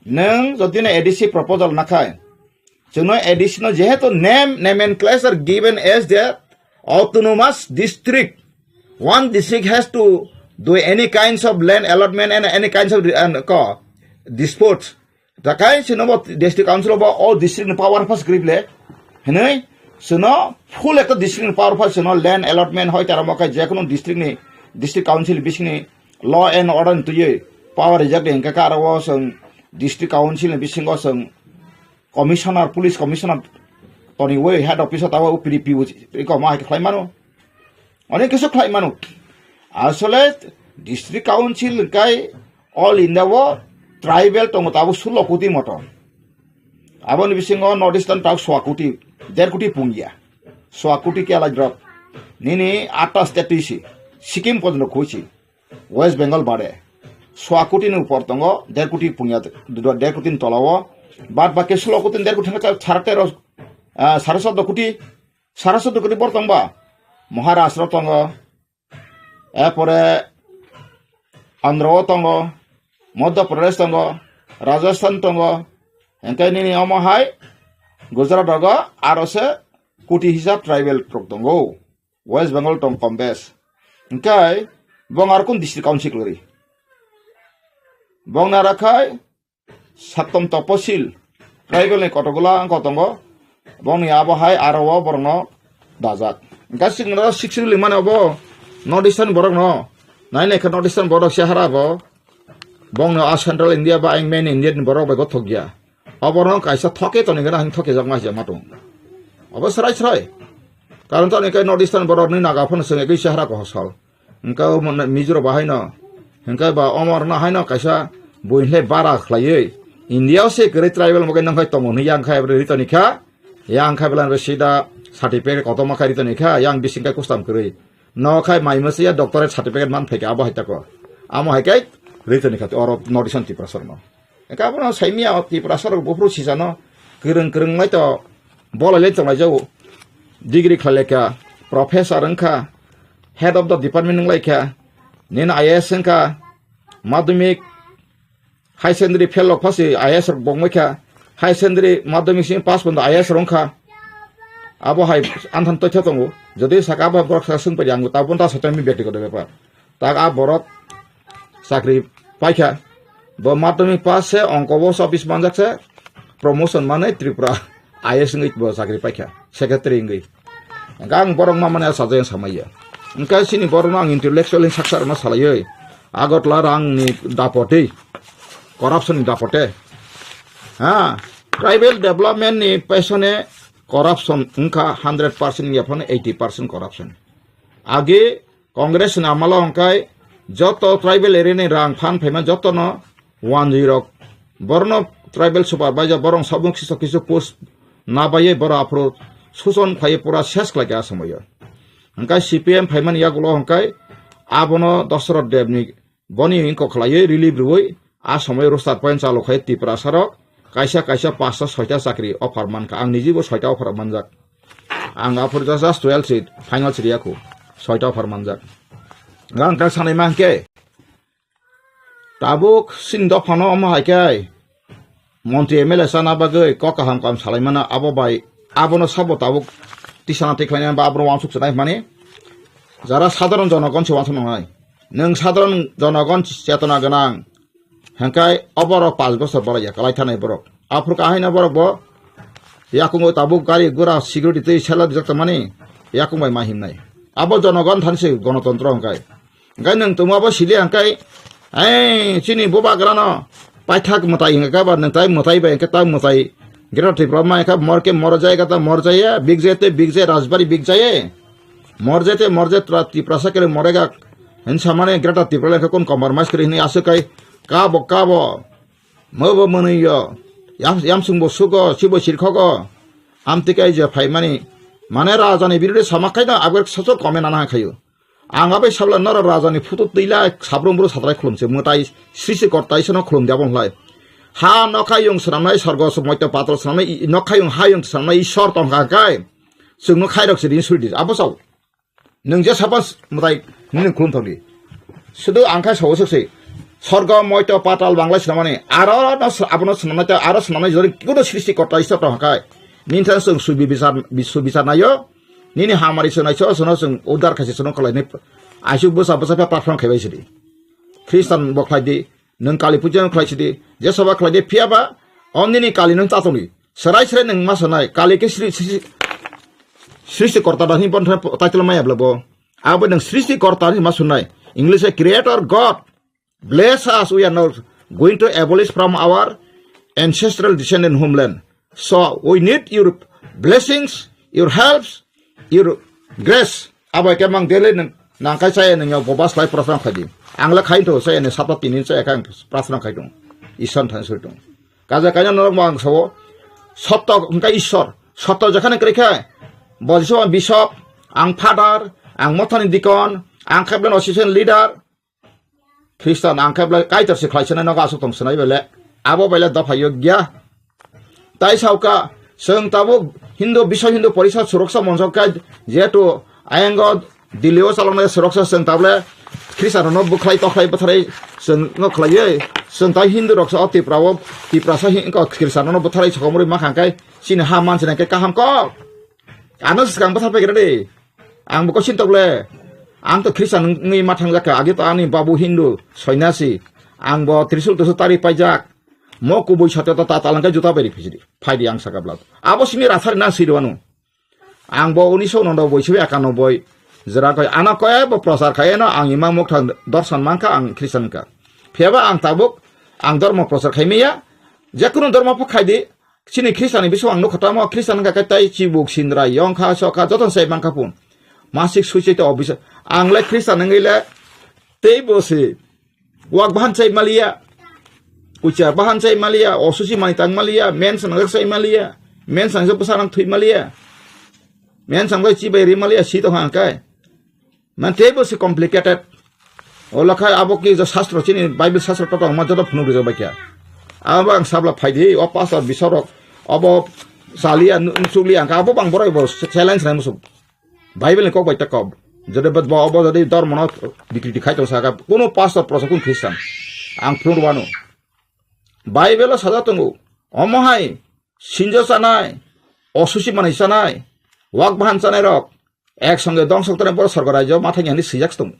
Nwng jodi no A D C proposal nakhai. Chwngno A D C no jehetu name, nomenclature given as the autonomous district. One district has to do any kinds of land allotment and any kinds of, uh, ko, disputes. Takai chwngno bo district council bo o district ni power pass griple. Hinwi chwngno full ekta district ni power pass chwngno land allotment hoi tara mo kai je kono district ni, district council bising ni law and order ni twiwi power rijak de hingka ka aro o chwng district council ni bisingo chwng commissioner, police commissioner toniwi head office o tawi P D P o iko ma hai khlai mano. Onek kisu khlai mano. Asole district council kai all India o tribal tongo tabo sulo koti moto. Aboni bisingo North Eastern tau swa koti, der koti pungya. Swa koti ke alai drop. Nini atta state twi si. Sikkim porjonto khuisi. West Bengal bade. Swa koti ni upor tongo, der koti pungya, der koti ni tola o. Bad baki sulo koti, der koti thangka sara tero, ah, sara soddo koti, sara soddo koti bor tongba. Maharashtra tongo. Erpore Andhra o tongo, Madhya Pradesh tongo, Rajasthan tongo. Hingke nini omo hai Gujarat rogo aro se koti hisab tribal rok tongo. West Bengal tong kom bes. Hingke bong ar kun district council kwrwi. Bong nara khai Sattom Toposil tribal ni kotokgola wngkha tongo. Bongni abo hai aro o borokno dajak. Hingke sixty limani obo North Eastern borokno. Nai nai khe North Eastern borok se hara bo. Bongno a Central India ba ang main India ni borok bai gothok ya. Oborok kaisa thoke toni gana hing thoke jak ma jak ma tong. Obo srai srai. Karon toni kai North Eastern borok ni naga phano seng ekoi chehra ko hosol. Hingka o mon-, Mizo rok bahai no. Hingka ba omor no hai no kaisa buin le bara khlaiwi. India o se kwrwi tribal mogai nang khai tongo hwnwi yang khai ri toni kha. Yang khai bwlan sida certificate kotorma khai ri toni kha. Yang bising kai custom kwrwi. No khai mai masa ya doctorate certificate man phaikha abo hai tako. Amo hai kai ri toni kha oro North Eastern Tiprasa rok no. Hingke abono saimia o Tiprasa rok buphuru sisano kwrwng kwrwng lai to bolai lai tonglai jago. Degree khlai lai kha, professor wng kha, head of the department wng lai kha, nini I A S wng kha, madhyamik, high secondary fail rok phasi I A S rok bongbai kha, high secondary madhyamik simi pass pondo I A S rok wng kha. Abo hai anthan toitha tongo. Jodi saka abo borok saka swng pai ang tabun ta sochami byaktigoto bepar. Tak a borok chakri paikha. Bo madhyamik pass se, ongko bo office manjak se, promotion manwi Tripura I A S wngwi bo chakri paikha, secretary wngwi. Hingke ang borok ma mani sajagwi samaiya. Hingke chini borokno ang intellectual ni saksa rokno salaiwi, Agartala rangni dapotwi, corruption ni dapote. Ha, tribal development ni pesone corruption wngkha hundred percent ya phano eighty percent corruption. Age Congress ni amalo hwnkhe joto tribal area ni rang phan phaima jotono wanjwi rok. Borno tribal supervisor borok sabung kisu kisu post nabaiye borok aphuru suson phaiye pura ses khlaikha a somoyo. Hwnkhe C P M phaimani yagulo hwnkhe abono Dasarath Deb ni boni wngkok khlaiwi relief rwui a somoyo roster point chalo khai Tiprasa rok Kaisa kaisa pasta soita chakri offer mankha. Ang nijibo soita offer manjak. Ang aphuru just, just twelve seat, final seat yaku. Soita offer manjak. Ang tak sanai mankhe. Tabuk sin dophano omo hai khe. Montri M L A chana bagwi kok kaham kaham salaimano abo bai abono sabo tabuk tisana tikhlainai ba abono wansuk sanai hwnmani. Jara sadharon jonogon se wansuk nangnai. Nwng sadharon jonogon chetona gwnang. Hwnkhe oborok panch bochor borok ya kwlai thanai borok. Aphuru kahaino borok bo yakungo tabuk gari gura security tei sela dijak tongmani yakung bai ma himnai. Abo jonogon thani se gonotontro hwnkhe. Hwnkhe nwng tongma bo sili hwnkhe, ei, chini bubagrano paithak mwtai hwnkhe ba nwng tai mwtai bai hwnkhe ta mwtai Greater Tripura ma hwnkhe mor khe mor jai kata mor jai ya, big jai tei big jai, Rajbari big jai. Mor jai tei mor jai tra-, Tiprasa kele morega hinsa mane Greater Tripura le hwnkhe kun compromise kri hini aswk kai kabo kabo. Mobo mwnwi yo. Yam, yamsung bo sugo, chibo sirkhogo. Amtwi kai je phaimani. Mane rajani birude sama khaino abgor soso comment ana khayo. Ang abai sabla noro rajani photo twila sabrum bru satrai khulumse mwtai srisi kortai sono khulum diabon hlai. Ha nokhayung swnamnai sorgo moito patro swnamnai i-, nokhayung hayung swnamnai Ishwar tongkha kai. Chwngno khairok se din suri di. Abo sao. Nwng je sabo mwtai nini khulum thokdi. Sudu ang khe sawo swk se. Sorgo, moito, patal, bangla swnamani. Aro no sw-, abono swnamnai ta, aro swnamnai jori kuno srishti korta Ishwar tong kha. Nini thang chwng subi bichar, bi-, subichar naio. Nini hamari chwng naiso, sono chwng udar khaise sono khlainai. Aisuk bwsa bwsa pha prarthana khaibai sidi. Khristan bo khlai di. Nwng Kali puja no khlai sidi. Je sabo khlai di phiya ba, om nini Kali nwng ta tongdi. Serai serai nwng ma sanai, Kali khe sri-, sri-, srishti korta da hwnwi bono title maya bla bo. Abo nwng srishti korta hwnwi ma sunai. English e creator God. Bless us, we are not going to abolish from our ancestral descendant homeland. So we need your blessings, your helps, your grace. Abo khe mang daily nwng nangkai chaya nwng yo boba slai prasram khaidi. Ang le khai tho chaya nwng sapta tinin chaya kha ang prasram khai tong. Isan than soi tong. Kaja kaina norok bo ang sao. Sotto hwnkhe Ishwar. Sotto jekhane kwrwi khe, bo Jisu ang bishop, ang father, ang mothani deacon, ang khe belai association leader. Khristan ang khe belai Kaitor se khlai sanai nogo aswk tong sanai bele. Abo bele dopha yogya. Tai sauka, chwng tabuk Hindu, Biswa Hindu Porishad Suroksa Moncho khe jehetu ayang o Delhi o chaloknai Suroksa chwng tabole Khristan rokno bwkhlai tokhlai bwtharwi chwng no khlaiwi, chwng tai Hindu rok sa o Tipra o, Tiprasa hin-, ko Khristan rokno bwtharwi sokomorwi ma kha khe chini ha manchina khe kaham kok. Ano swkang bwthar paigra de. Ang bo kosin tokle. Ang to Khristan wngwi ma thangjakha. Agi to ani babu Hindu, soinasi. Ang bo trisul tusul tari paijak. Mo kubui satya to ta talangkai juta bai ri phijidi. Phaidi ang saka bla. Abo simi rasari na siri wanu. Ang bo unisho nondo boisu ekanoboi. Jera koi ano koi bo prochar khai no ang imang mukthang dorsan mankha ang Khristan ka. Phiyaba ang tabuk ang dormo prochar khai miya. Jekunu dormo pho khaidi. Chini Khristanni bising ang nukha tamo, Khristan wngkha khe tei chibuk, sindra, yongkha, sokha, jotono chai mankha phun. Masik suichet o bisa. Ang le Khristan wngwi le tei bo se wak bahan chai maliya. Kuchar bahan chai maliya, osusi mani tang maliya, men sanang chai maliya, men sanang bwsa nang thui maliya. Men sanang chibai ri maliya, si tong hang kai. Man teibo se complicated. O lakha abo ki jo sastro chini Bible sastro to tongma joto phunuk rijak bai kha. Abo ang sabla phaidi, o pastor bisarok, abo salia, nu-, nusuklia, ang abo bang borok bo challenge nai musuk. Bible ni kok bai ta kok. Jodi bo, bo, obo jodi dormo no bikriti khai tong saka, kuno pastor prosa kun Christian. Ang phunuk wano. Bible o sajak tongo. Omo hai, sinjo chanai, osusi manwi chanai, wak bahan chanai rok, ek songe dongsok tane borok sorgo raijao ma thangya hinwi swijak tongo.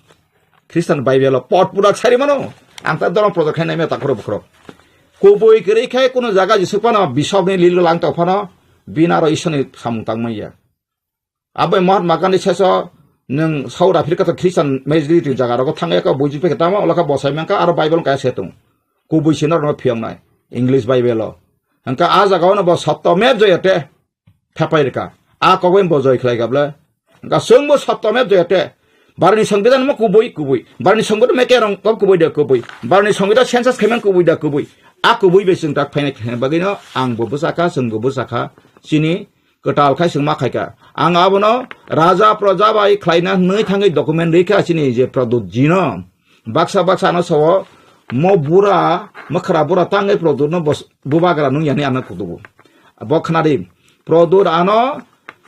Khristan Bible o pot purak sari mano, ang ta dorong project khai naimya takhoro bukhoro. Kubui kwrwi khe kuno jaga jisuk phano, bisopni lil lang tong phano, bini aro Ishorni samung tang manya. Abo Mahatma Gandhi seso nwng South Africa to Christian majority jaga rogo thangya kha buji pekhe tamo olokha bosai mankha aro Bible kaya se tong. Kubui se norokno phiyoknai English Bible o. Hwnkha a jaga ono bo sotto me joyate thepai rwkha. A kogoi bo joi khlai kha bwle. Hwnkha chwng bo sotto me joyate. Barni songbidan mo kubui kubui. Barni songbidan me kerong ko kubui de kubui. Barni songbidan census khaimang kubui da kubui. A kubui bai chwng tak phainai khe bagwino ang bo bwsakha chwng bo bwsakha. Chini kwtal khai chwng ma khai kha. Ang abono raja proja bai khlaina hwnwi thangwi document rwi kha chini je Pradyut ji no. Baksa baksa ano sao Mo bura, mwkhra bura tangwi Prodot no bos-, bubagra nung yani ano kutubu. Bo khnadi, Prodot ano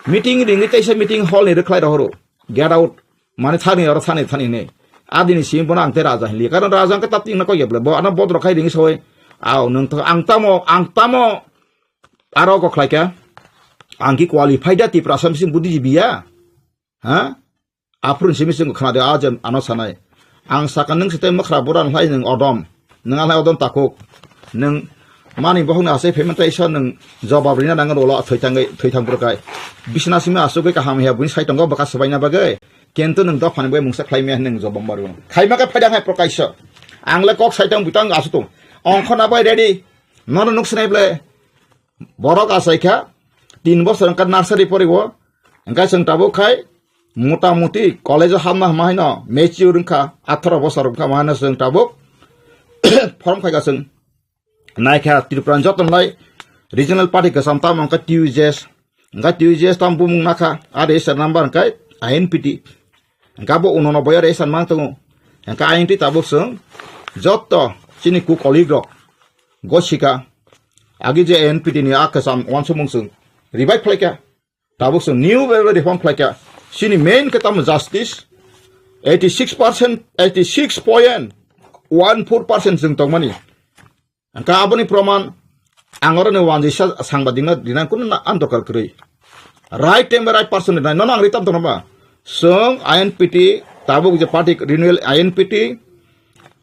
meeting ringwi teisa meeting hall ni rwkhlai rohoro. Get out. Mane thani oro thani thani ne. Adini sim bono ang te raja hinli. Karon raja ang ke tap tingna kok yeble. Bo ano bodro khai ringwi soi. Aw, nung to ang tamo, ang tamo. Aro kok khlai kha. Ang ki qualified da Tiprasa bising buddhijibi ya. Ha? Aphuru simi sing khna de a je ano sanai. Ang saka nung site mwkhra bura hlai nung odom. Nung alai odom takuk. Nung mani bohong na asai payment ta isa nung jawab rina nang rolo thoi thangai, thoi thang bura kai. Bisna simi asuk kai kaham ya buin sai tongo baka sabai na bagai. Kento nung dophani bai mungsa khlai me nung jawab maru. Khai ma ka phaida hai prokaisa. Ang le kok sai tang butang asu tung. Ongkho na bai ready. Nono nuk sinai ble. Borok achai kha, tin bosor wngkha nursery poriwo, wngkha chwng tabuk khai, mota moti college o hapna hama haino mature wngkha, atharo bosor wngkha, ma haino chwng tabuk form khaika chwng. Naikha Tripura ni joto nai regional party kwcham tamo wngkha T U J S, wngkha T U J S tamo bumung nakha, a register number wngkha I N P T. Wngkha bo unono boyo register mang tongo. Wngkha I N P T tabuk chwng joto chini ku colleague rok gosika. Agi je N P T ni a kwcham uansukmung chwng revive khlaikha. Tabuk chwng new way reform khlaikha. Chini main khe tamo justice eighty six percent, eighty six point one four percent chwng tongmani. Wngkha aboni proman ang oro ni wanjisa sangbadik no rinai kunu na-, ang dorkar kwrwi. Right time bai right person rinai nono ang ri tam tongma. Chwng I N P T tabuk je party renewal I N P T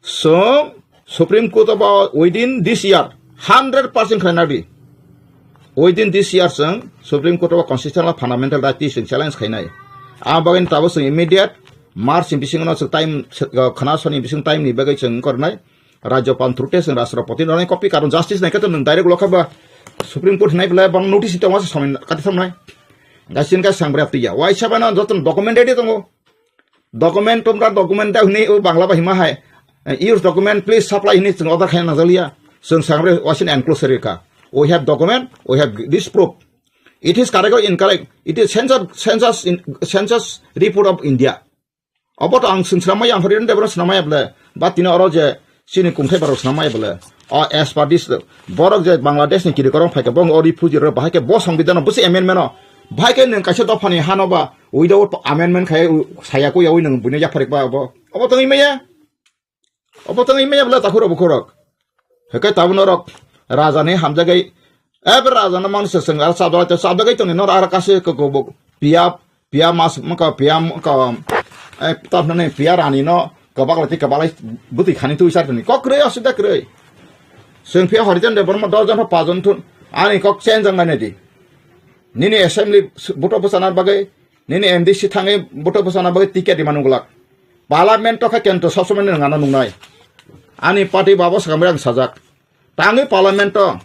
Chwng Supreme Court o ba within this year hundred percent khlaina di. Within this year chwng Supreme Court o constitutional fundamental right twi chwng challenge khainai. A bagwi tabuk chwng immediate March ni bisingo no chwng time, khwna soni bising time ni bagwi chwng kornai. Rajyapal through te chwng Rashtrapati no copy karon justice nai khe to nwng direct lokha ba Supreme Court hinai belai bang notice tongma se somoi kati thamnai. Gasin ga sangbra tiya. Waisa bana joto document ready tongo. Document tomra document da hwnwi o Bangla bai hima hai, eh, use document please supply hwnwi chwng order khaina najaliya. Chwng sangrwi wasin enclosure rikha. We have document, we have this proof. It is correct or incorrect? It is census, census in, census report of India. Obo to ang chwng swnamai, ang Hariran Debra swnamai ble. Ba tini oro je chini kungthai barok swnamai ble. O as per this, borok je Bangladesh ni kirikorong phaikhe, bo o refugee rok bahai khe bo songbidano busi amendment o. Bahai khe nwng kaisa dophani hano ba without amendment khai u-, saya ku yawi nwng buino yapharik ba obo. Obo tongwi maya. Obo tongwi maya bla takhuro bukhurok. Hekai tabuk norok raja ni hamjagai. Ebe raja no manse seng ar sabda te sabda gai tongni nor ar kase ko ko bo. Piya, piya mas maka piya maka, eh, tap nani piya rani no kabak lati kabak lai buti khani tu isar tuni. Kok krei asida krei. Seng piya horijan de borma dos jon pa jon thun. Ani kok chen jang nai di. Nini assembly buto bosana bagai, nini M D C thangai buto bosana bagai ticket di manung glak. Parliament to kha kento sob somoi nang ano nungnai. Ani party babo sakamri ang sajak. Tangwi parliament to,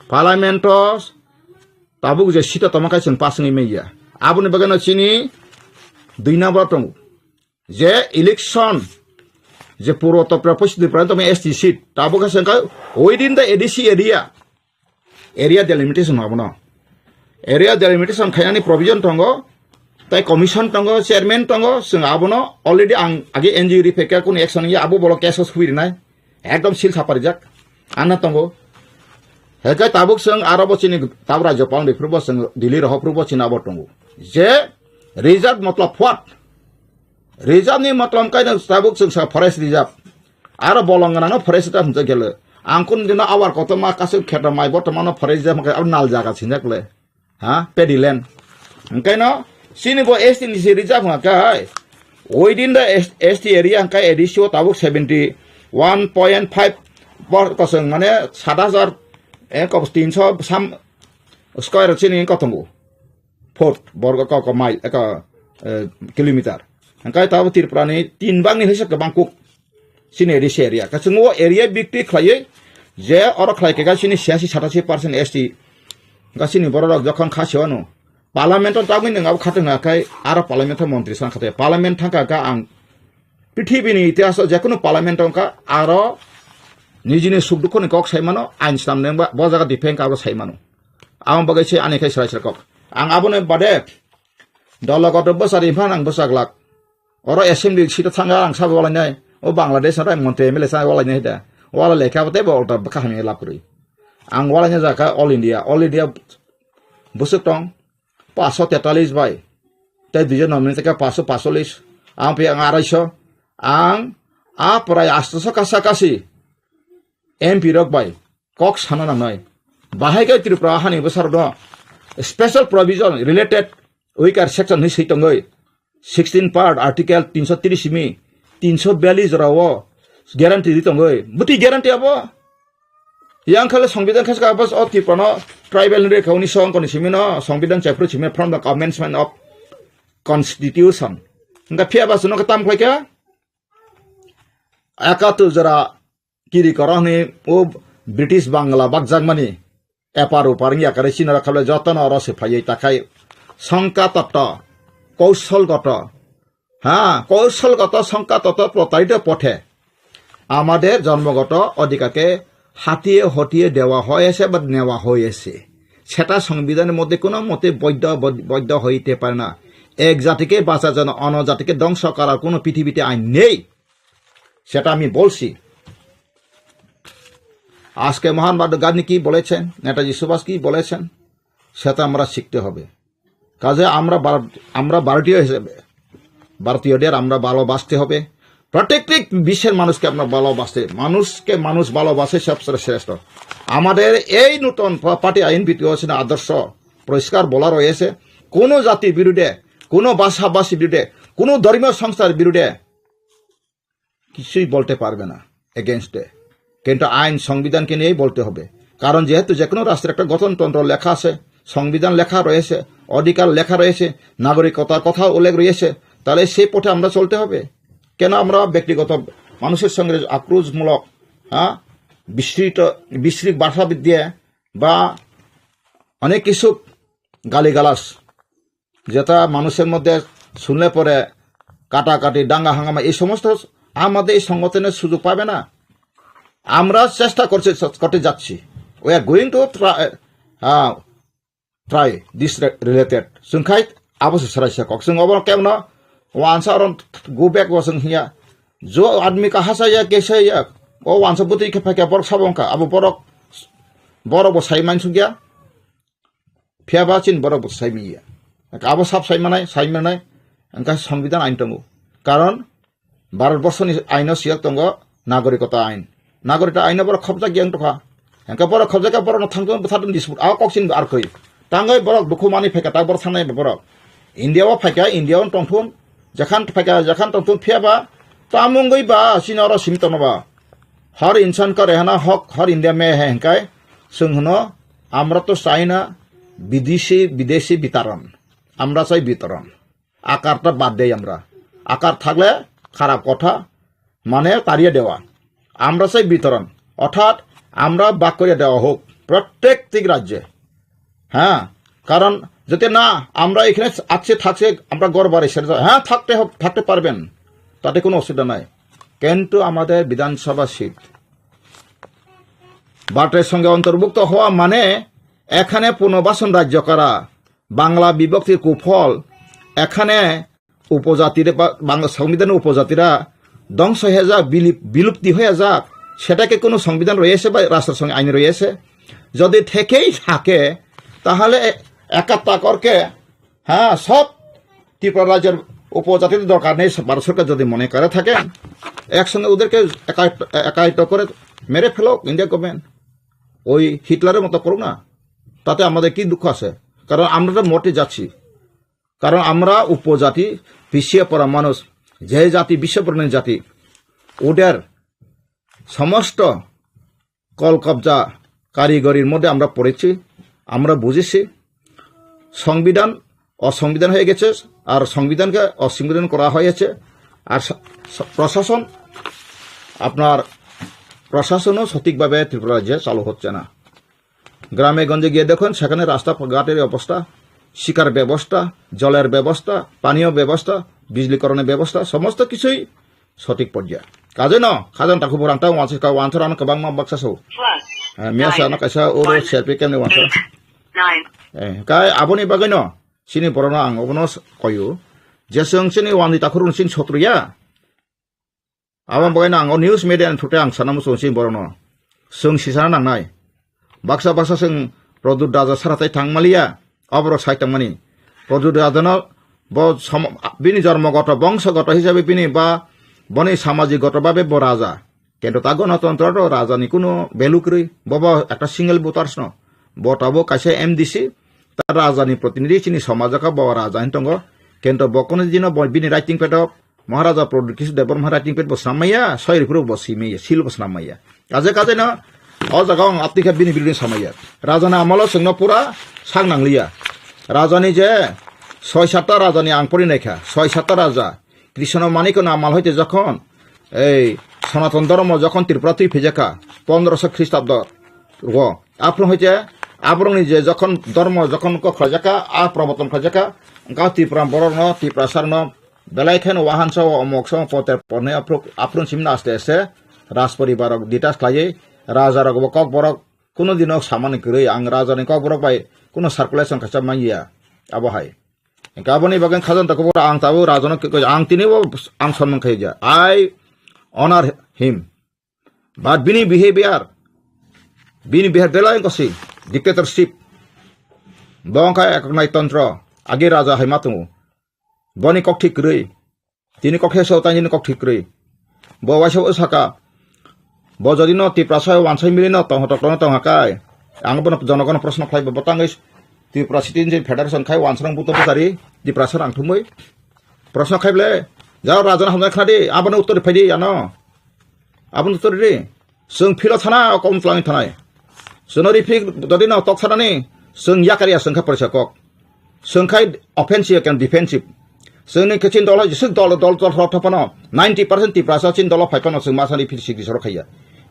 parliament to tabuk je sita toma khai chwng pass wngwi manya. Aboni bagwi no chini dui number tongo. Je election, je puro to prepost di pran toma S T seat. Tabuk khe chwng khai within the A D C area. Area delimitation abono. Area delimitation khainani provision tongo. Tai commission tongo, chairman tongo, chwng abono already ang age N G O ri phaikha kunu action ya abo bolo case o sui rinai. Ekdom sil saparijak. Anna tongo. Hekai tabuk chwng aro bo chini tabuk rajyapal ni phuru bo chwng Delhi rohor phuru bo chini abo tongo. Je reserve matlab what? Reserve ni matlab kai nang tabuk chwng sa forest reserve. Aro bolong gana no forest reserve hwnjak gele. Ang kun dino awar koto ma kasu kheta mai bo toma no forest reserve kai abo nal jaga sinjak le. Ha, paddy land. Hingkaino chini bo S T ni se reserve hwnka hai. Within the S-, S T area hingkai A D C o tabuk seventy one point five bor kosong mane sat hajar, eh, kos tinso sam square chini kotongo. Foot, borgo ko, ko mile, ko, eh, kilometer. Hingkai tabuk Tripura ni tin bang ni hisa kwbang kuk. Chini A D C area. Ka chwng o area bikti khlaiwi je oro khlai khe ga chini siyasi satasi percent S T. Ga chini borok rok jokhon kha se wano. Parliament o tagwi nwng abo khatung na khai aro parliament o montri san khatai. Parliament thangka ga ang prithibi ni itihas o jekunu parliament o wngkha aro nijini suk dukhu ni kok sai mano, ain swnam nang ba bo jaga defend ka abo sai mano. Amo bagwi se ani khai srai srai kok. Ang aboni bade dolo kotor bwsa ri phan ang bwsa glak. Oro assembly seat o thangkha ang sabo walainai. O Bangladesh no montri M L A sa wala ni da. Wala lekha bo tei bo ulta bwkha hamya lab kwrwi. Ang wala ni jaka All India, All India bwswk tong. Paso tetalis bai. Tei duijon nominate khe paso pasolis. Ang pe ang araiso. Ang a prai astoso kasa kasi M P rok bai kok sana nangnai. Bahai khe Tripura hani bwsarok no special provision related weaker section ni swi tongwi sixteen part article tinso tris mi tinso biyallis jorao guarantee di tongwi. Bwtwi guarantee abo? Yang khale Songbidan khe sakha bas o Tripura no tribal ni rekha unisho ongkoni simi no Songbidan chapter simi from the commencement of constitution. Hingkha phiya bas no tam khlai kha. Ekatur jora kiri koro hwnwi o British Bangla bakjakmani epar upar wngya kwrwi chini rok khablai jotono oro se phaiwi takhai songka toto, koushol goto, ha, koushol goto songka toto protarito pothe আমাদের জন্মগত অধিকারকে হাতিয়ে হতিয়ে দেওয়া হয়েছে বা নেওয়া হয়েছে, সেটা সংবিধানের মধ্যে কোনো মতে বৈধ, বৈধ হইতে পারে না। এক জাতিকে বাঁচার জন্য অন্য জাতিকে ধ্বংস করার কোনো পৃথিবীতে আইন নেই। সেটা আমি বলছি। আজকে মহান বাদ গান্ধী কি বলেছেন, নেতাজি সুভাষ কি বলেছেন, সেটা আমরা শিখতে হবে। কাজে আমরা ভারত, আমরা ভারতীয় হিসেবে, ভারতীয়দের আমরা ভালোবাসতে হবে। প্রত্যেক বিশ্বের মানুষকে আমরা ভালোবাসতে, মানুষকে মানুষ ভালোবাসে সবচেয়ে শ্রেষ্ঠ। আমাদের এই নতুন পা-, পার্টি আইন ভিত্তিক আদর্শ পরিষ্কার বলা রয়েছে, কোনো জাতির বিরুদ্ধে, কোনো ভাষাভাষীর বিরুদ্ধে, কোনো ধর্মীয় সংস্থার বিরুদ্ধে কিছুই বলতে পারবে না এগেইনস্টে। কিন্তু আইন সংবিধানকে নিয়েই বলতে হবে। কারণ যেহেতু যে কোনো রাষ্ট্রের একটা গঠনতন্ত্র লেখা আছে, সংবিধান লেখা রয়েছে, অধিকার লেখা রয়েছে, নাগরিকতার কথা উল্লেখ রয়েছে, তাহলে সেই পথে আমরা চলতে হবে। কেন আমরা ব্যক্তিগত মানুষের সঙ্গে আক্রোশমূলক, হ্যাঁ, বিস্তৃত, বিস্তৃত ভাষা দিয়ে বা অনেক কিছু গালিগালাজ যেটা মানুষের মধ্যে শুনলে পরে কাটাকাটি, দাঙ্গা হাঙ্গামা, এই সমস্ত আমাদের এই সংগঠনের সুযোগ পাবে না। আমরা চেষ্টা করছি, করতে যাচ্ছি। We are going to try, uh, try this re-, related. Sungkhai abo se sarai se kok. Sung obo kemno wansa oron go back bo sung hiya. Jo admi ka hasa ya, kese ya. O wansa buti ke phaka borok sabong ka. Abo borok, borok bo sai man sugya. Phiya ba chini borok bo sai manya. Abo sab sai manai, sai manai. Engka Songbidan ain tongo. Karon Bharat borsoni aino siyok tongo nagorikota ain. Nagorikota aino borok khobjak yang tokha. Engka borok khobjak ya borok no thangtun bwthartun dispute. Abo kok chini ar koi. Tangoi borok dukhu mani phaika tak borok sanai borok. India o phaika, India o tongthun. Jakhan phaika, jakhan tongthun phiya ba. Tamungoi ba, chini oro simi tongno ba. Har insan ka rehna hak, har India mein hai, hinkai. Sung hwno, amra to chai na bidesi, bidesi bitaran. Amra chai bitaran. Akar ta bad dei amra. Akar thakle kharap kotha, mane tariye dewa. Amra chai bitaran. Orthat, amra bak koriye dewa hok. Prottek tik rajye. হ্যাঁ, কারণ যদি না আমরা এখানে আছে থাকছে, আমরা ঘর বাড়ি ছেড়ে যাই, হ্যাঁ, থাকতে হবে, থাকতে পারবেন, তাতে কোনো অসুবিধা নাই। কিন্তু আমাদের বিধানসভা সিট ভারতের সঙ্গে অন্তর্ভুক্ত হওয়া মানে এখানে পুনর্বাসন রাজ্য করা, বাংলা বিভক্তির কুফল, এখানে উপজাতিরা বা বাংলা সংবিধানের উপজাতিরা ধ্বংস হয়ে যাক, বিলিপ-, বিলুপ্তি হয়ে যাক, সেটা কি কোনো সংবিধান রয়েছে বা রাষ্ট্রসংঘ আইন রয়েছে? যদি থেকেই থাকে, তাহলে এ-, একাত্তা করকে, হ্যাঁ, সব ত্রিপুরা রাজ্যের উপজাতিদের দরকার নেই, ভারত সরকার যদি মনে করে থাকেন, একসঙ্গে ওদেরকে একাত্ত-, একাত্ত করে মেরে ফেলো ইন্ডিয়া গভর্নমেন্ট। ওই হিটলারের মতো করুক না, তাতে আমাদের কি দুঃখ আছে? কারণ আমরা তো মরতে যাচ্ছি। কারণ আমরা উপজাতি, পিছিয়ে পড়া মানুষ, যে জাতি বিশ্ববরণের জাতি, ওদের সমস্ত কল কবজা কারিগরির মধ্যে আমরা পড়েছি, আমরা বুঝেছি। সংবিধান অসংবিধান হয়ে গেছে, আর সংবিধানকে অসংবিধান করা হয়েছে। আর স-, স-, প্রশাসন, আপনার প্রশাসনও সঠিকভাবে ত্রিপুরা রাজ্যে চালু হচ্ছে না। গ্রামে গঞ্জে গিয়ে দেখুন, সেখানে রাস্তা ঘাটের অবস্থা, শিক্ষার ব্যবস্থা, জলের ব্যবস্থা, পানীয় ব্যবস্থা, বিজলীকরণের ব্যবস্থা, সমস্ত কিছুই সঠিক পর্যায়ে. Kaje no, khajang takhu borang ta wansi ka wansi rano kwbangma baksa so. Plus Eh, mia sa no nine kaisa oro eight selfie kemni wansi. Eight nine. Eh, kai aboni bagwi no, chini borok no ang obono s-, koyo. Jeswng chini wansi takhu rok chini sotro ya. Abo bagwi no ang o news media ni through ang sana muchung si borok no. Chwng sisana nangnai. Baksa baksa chwng Pradyut Raja sara tai thang maliya, oborok sai tongmani. Pradyut Raja no bo som-, bini jormo goto, bongso goto hisabe bini ba boni samajik goto babe bo raja. Kento ta gonotontro to raja ni kuno value kwrwi. Bo bo ekta single voters no. Bo tabo kaisa M D C, ta raja ni protinidhi chini somajo ka bo raja hin tongo. Kento bo kuno dino bo bini writing pad o Maharaja Pradyut Kishore Debbarma writing pad bo snam maya, soi ripuru bo si maya, seal bo snam maya. Kaje kaje no, o jaga ang apni khe bini birini samaya. Raja ni amolo chwngno pura sak nangliya. Raja ni je soi satta raja ni ang pori naikha, soi satta raja. Krishna Manikya no amal hoite jokhon, ei Sanatan Dharma jokhon Tripura twi phijaka, pondroso Khristabdo o. Aphuru hoite, aborokni je jokhon dharma jokhon kok khlaijaka, a proboton khlaijaka, wngkha Tripura borokno, Tiprasarno, belai kheno wahansa o omok so poter pornai aphuru, aphuru simna aste aste, rajporibar rok detach khlaiwi, raja rok bo kokborok, kuno dino samani kwrwi, ang raja ni kokborok bai kuno circulation khacha manya, abo hai. Hingke aboni bagwi khajanta kubura ang tabuk rajono kikoi ang tini bo ang sonmang khaija. I honor him. But bini behavior, bini behavior belai wngkha si dictatorship. Bo wngkha eknai tontro, agi raja hai ma tongo. Boni kok thik kwrwi. Tini kok heso tani kok thik kwrwi. Bo waisa o saka. Bo jodi no Tiprasa wansai mili no tong hotok tong tong hakai. Ang bono jonogono proshno khlai bo tangwi Tripura Citizen Federation khai wansrang buto butari Tiprasa rang thumwi. Proshno khai ble. Jao rajan hamjai khnadi. Abono uttor phai di ano. Abono uttor di. Chwng philo thana o kom twlangwi thanai. Chwngno rifik dodi no tok sanani. Chwng yakar ya chwng kha porisa kok. Chwng khai offensive and defensive. Chwngni khe chini dol hai jeswk dol, dol, dol rok thapano ninety percent Tiprasa chini dolo phai phano chwng masani phiri sikri sorok khaiya.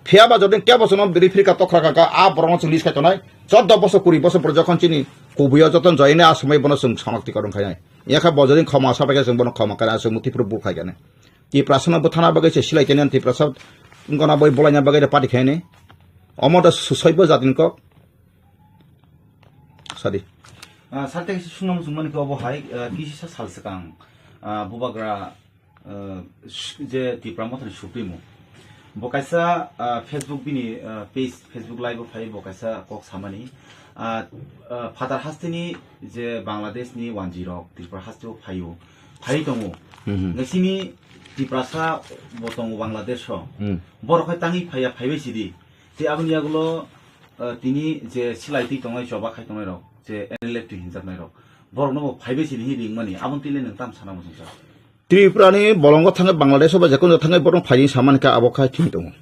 Phiya ba jodi kebo chwngno referee ka tokra ka, ka, a borokno chwng list khai tonai. Chordo bosor, kuri bosor pore jokhon chini kubuyo joton joyene a somoi bono chwng sonok tikor wng khainai. Yakha bo jodi khoma sabai khe chwng bono khoma khainai, chwng muti phuru bu khai khainai. Tiprasano bwthana bagwi se silai tene Tiprasa wngkona boi bolaina bagwi de party khainai. Omo da susoi bo jatin kok. Sadi. Ah, sarte kaisa sungna muchung mani khe obo hai, ah, kisi sa sal swkang, ah, bubagra, ah, s-, je Tipra Mothani Supremo. Bo kaisa, ah, Facebook bini, ah, page, Facebook live o phai bo kaisa kok samani. Ah, ah, Phatar hasteni je Bangladesh ni wanji rok Tripura haste o phaio, phai tongo. Mhm. Ngasini Tiprasa bo tongo Bangladesh o. Hmm. Borok hai tangwi phaiya, phaibai sidi. Te aboni yagulo, ah, tini je silai twi tongnai, choba khai tongnai rok, je N L F T hinjaknai rok, borokno bo phaibai sini hi ringmani, aboni twi le nwng tam sana muchungsa? Tripura ni bolongo thangwi, Bangladesh o ba jekono thangwi borokno phaini samani kha, abo khai thini tongo.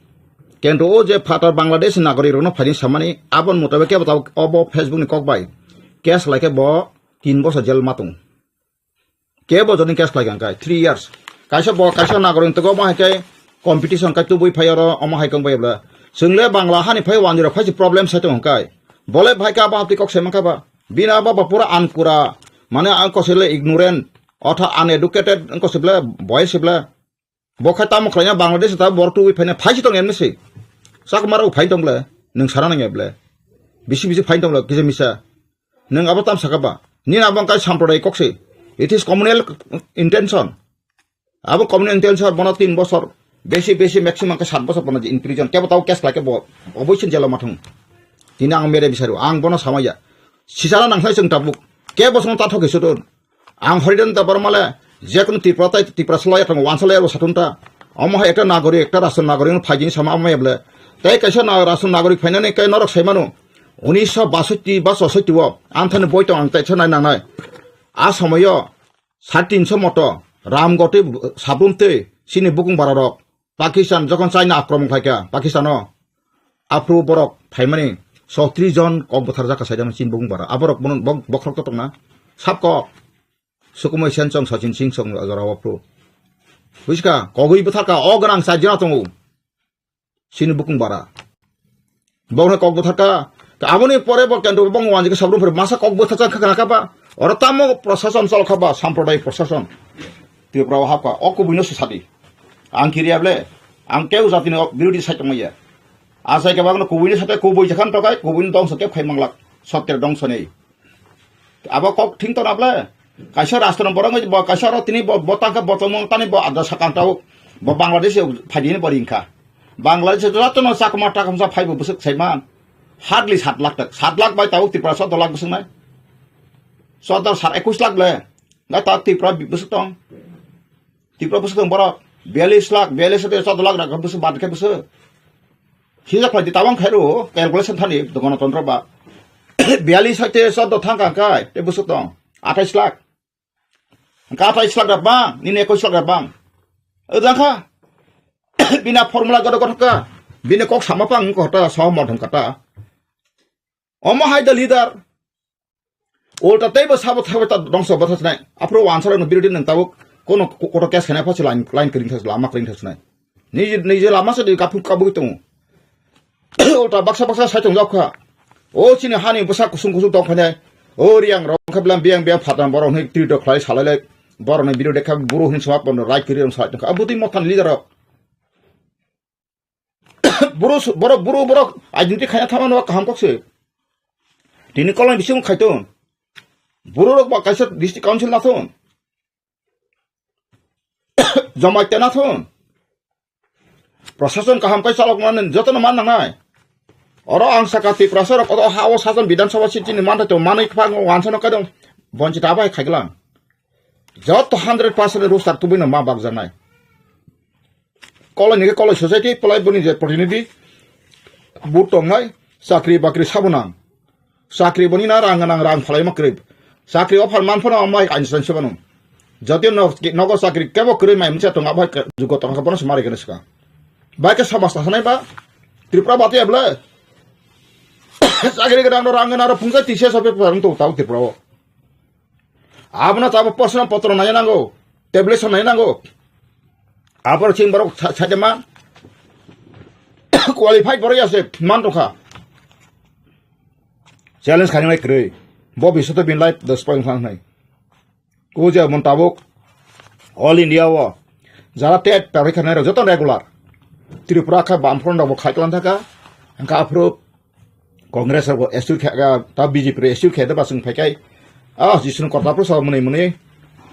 Kento o je phatar Bangladesh ni nagorik rokno phaini samani, aboni mutabik kebo tabuk obo Facebook ni kok bai case lai khe bo tin bosor jail ma tongo. Kebo joni case khlai kha khe three years. Kaisa bo, kaisa nagorik tongwi omo hai khe competition khe tubui phai oro, omo hai khe wng bai bla. Chwng le Bangla hani phai wanjwi rok phai se problem sai tongo khe. Bo le phai khe abo hapti kok se man kha ba. Bini abo bo pura ankura, mane ang kok se le ignorant, otha uneducated wng kok se ble, boy se ble. Bo khai tamo khlaina Bangladesh ta borok tubui phaina phai si tong emni se. Chakma rok phai tong ble, nwng sana nang ble. Bisi bisi phai tong ble, kisa misa. Nwng abo tam saka ba? Nini abo wngkha sampradayik kok se. It is communal intention. Abo communal intention bono tin bosor, besi besi maximum khe sat bosor bono in prison. Kebo tabo case khlai khe bo oboisin jelo ma thung. Tini ang mere bisaro, ang bono samaya. Sisana nang sai chwng tabuk. Kebo song ta thok hisudun. Ang Haridan Debbarma le, jekunu Tripura tai Tripura salai thang wansa lai abo sathun ta. Omo hai ekta nagorik, ekta rashtra nagorik no phaijini sama omo eble. Tai kaisa na rashtra nagorik phainani kai norok sai manu. Unisho basoti ba chosoti o, anthani boi tong ang tai sanai nangnai. A somoyo sare tinso moto, Ramgoti, Sabrum tei chini bukung bara rok. Pakistan jokhon China akromon khlaikha Pakistano, aphuru borok phaimani chowtris jon kok bwtharjak kha saidama chini bukung bara. Aborok bono bok-, bokhorok to tongna. Sab kok. Sukumoi Sen chong, Sachin Singh chong jorao aphuru. Bujiska, kogwi bwtharkha, o gwnang char jona tongo. Chini bukung bara. Bokno kok bwtharkha. Aboni pore bo kendo bong wanjik sabrum phuru masa kok bwtharjak kha kha ba. Oro tamo prosason chol kha ba, sampradayik prosason. Tripura o hapkha, o kubuino se sadi. Ang kiriya ble, ang keu jatini o birodhi sai tongmaya. Asai khe bagno kubuini sate kubui jakhan tokai, kubuini dongso khe phai manglak. Sottir dongso nei. Abo kok thing tona ble. Kaisa rashtra borok bo kaisa ro tini bo, bo tangkha bo tongmung tani bo adra sakang tao. Bo Bangladesh phaidi ni bo ringkha. Bangladesh jotono chakma takamsa phaibo bwswk saiman. Hardly sat lakh tak. Sat lakh bai tabuk Tripura sotto lakh bwswk nai. Sotto sat ekush lakh le. Ngai ta Tripura bwswk tong. Tripura bwswk tong borok. Biyallis lakh, biyallis lakh sotto lakh rak bwswk bad khe bwswk. Hijak phaidi tabang khairo calculation thani Ganatantro ba. Biyallis hai te sotto thang kang kai te bwswk tong. Athais lakh. Hwnkhe athais lakh rok bang, nini ekush lakh rok bang. Ojang kha. Bina formula godo godo kha. Bini kok sama pang ko ta, so modon kata. Omo hai the leader. Ulta teibo sabo thabo ta dongso bwtha sinai. Aphuru wansarokno birodhi nang tabuk kono ko-, koto case khainai pha se line, line kring thas, lama kring thas sinai. Niji, niji lama se di kaphuk kabuk tongo. Ulta baksa baksa sai tongjak kha. O chini hani bwsa kusung kusung tong khainai. O riyang rok kha blam biyang biyang phatang borok hwnwi twi dok khlai salai lai. Borokni birodhi kha buro hwnwi sma pono rai kiri rong salai tong kha. Abudi mothani leader rok. Buro su-, borok, buro borok identity khaina thangmano kaham kok se. Tini kolom bising khai ton. Buro rok ba kaisa district council na thon. Jamatia na thon. Prosason kaham kai chalok mani jotono man nangnai. Oro ang saka Tiprasa rok oro ha o sajon Bidhan Sabha seat chini manthai to manwi kwbang wansano kaidong bonchit abai khaiglang. Joto hundred percent rooster tubui no ma bakjaknai. Koloi ni koloi society palai boni je protinidhi but tongnai chakri bakri sabunang. Chakri boni na rang nang rang phalai ma kwrwi. Chakri offer man phano amai kainsa se bano. Jotio no, nogo chakri kebo kwrwi mai misa tonga bai jugo tonga bono se mari gana sika. Bai ke samas ta sanai ba Tripura bati abla. Chakri gana no rang nang ro pungsa tise sope parang to tau Tripura o. Abono tabo posna potro nai nango, tablet nai nango. Abor ching borok sa-, saidema qualified borok ya se man tokha. Challenge khainai kwrwi. Bo bisoto bin life the spoil khlai nai. Kuja mon tabuk all India o jara tet pari khanai rok joto regular. Tripura kha bam front rok bo khai klan thaka. Angka aphuru Congress rok bo assure khe, ah, ta B J P rok assure khe da ba chwng phai kai. Ah, jisung kota pro sa mwnwi mwnwi.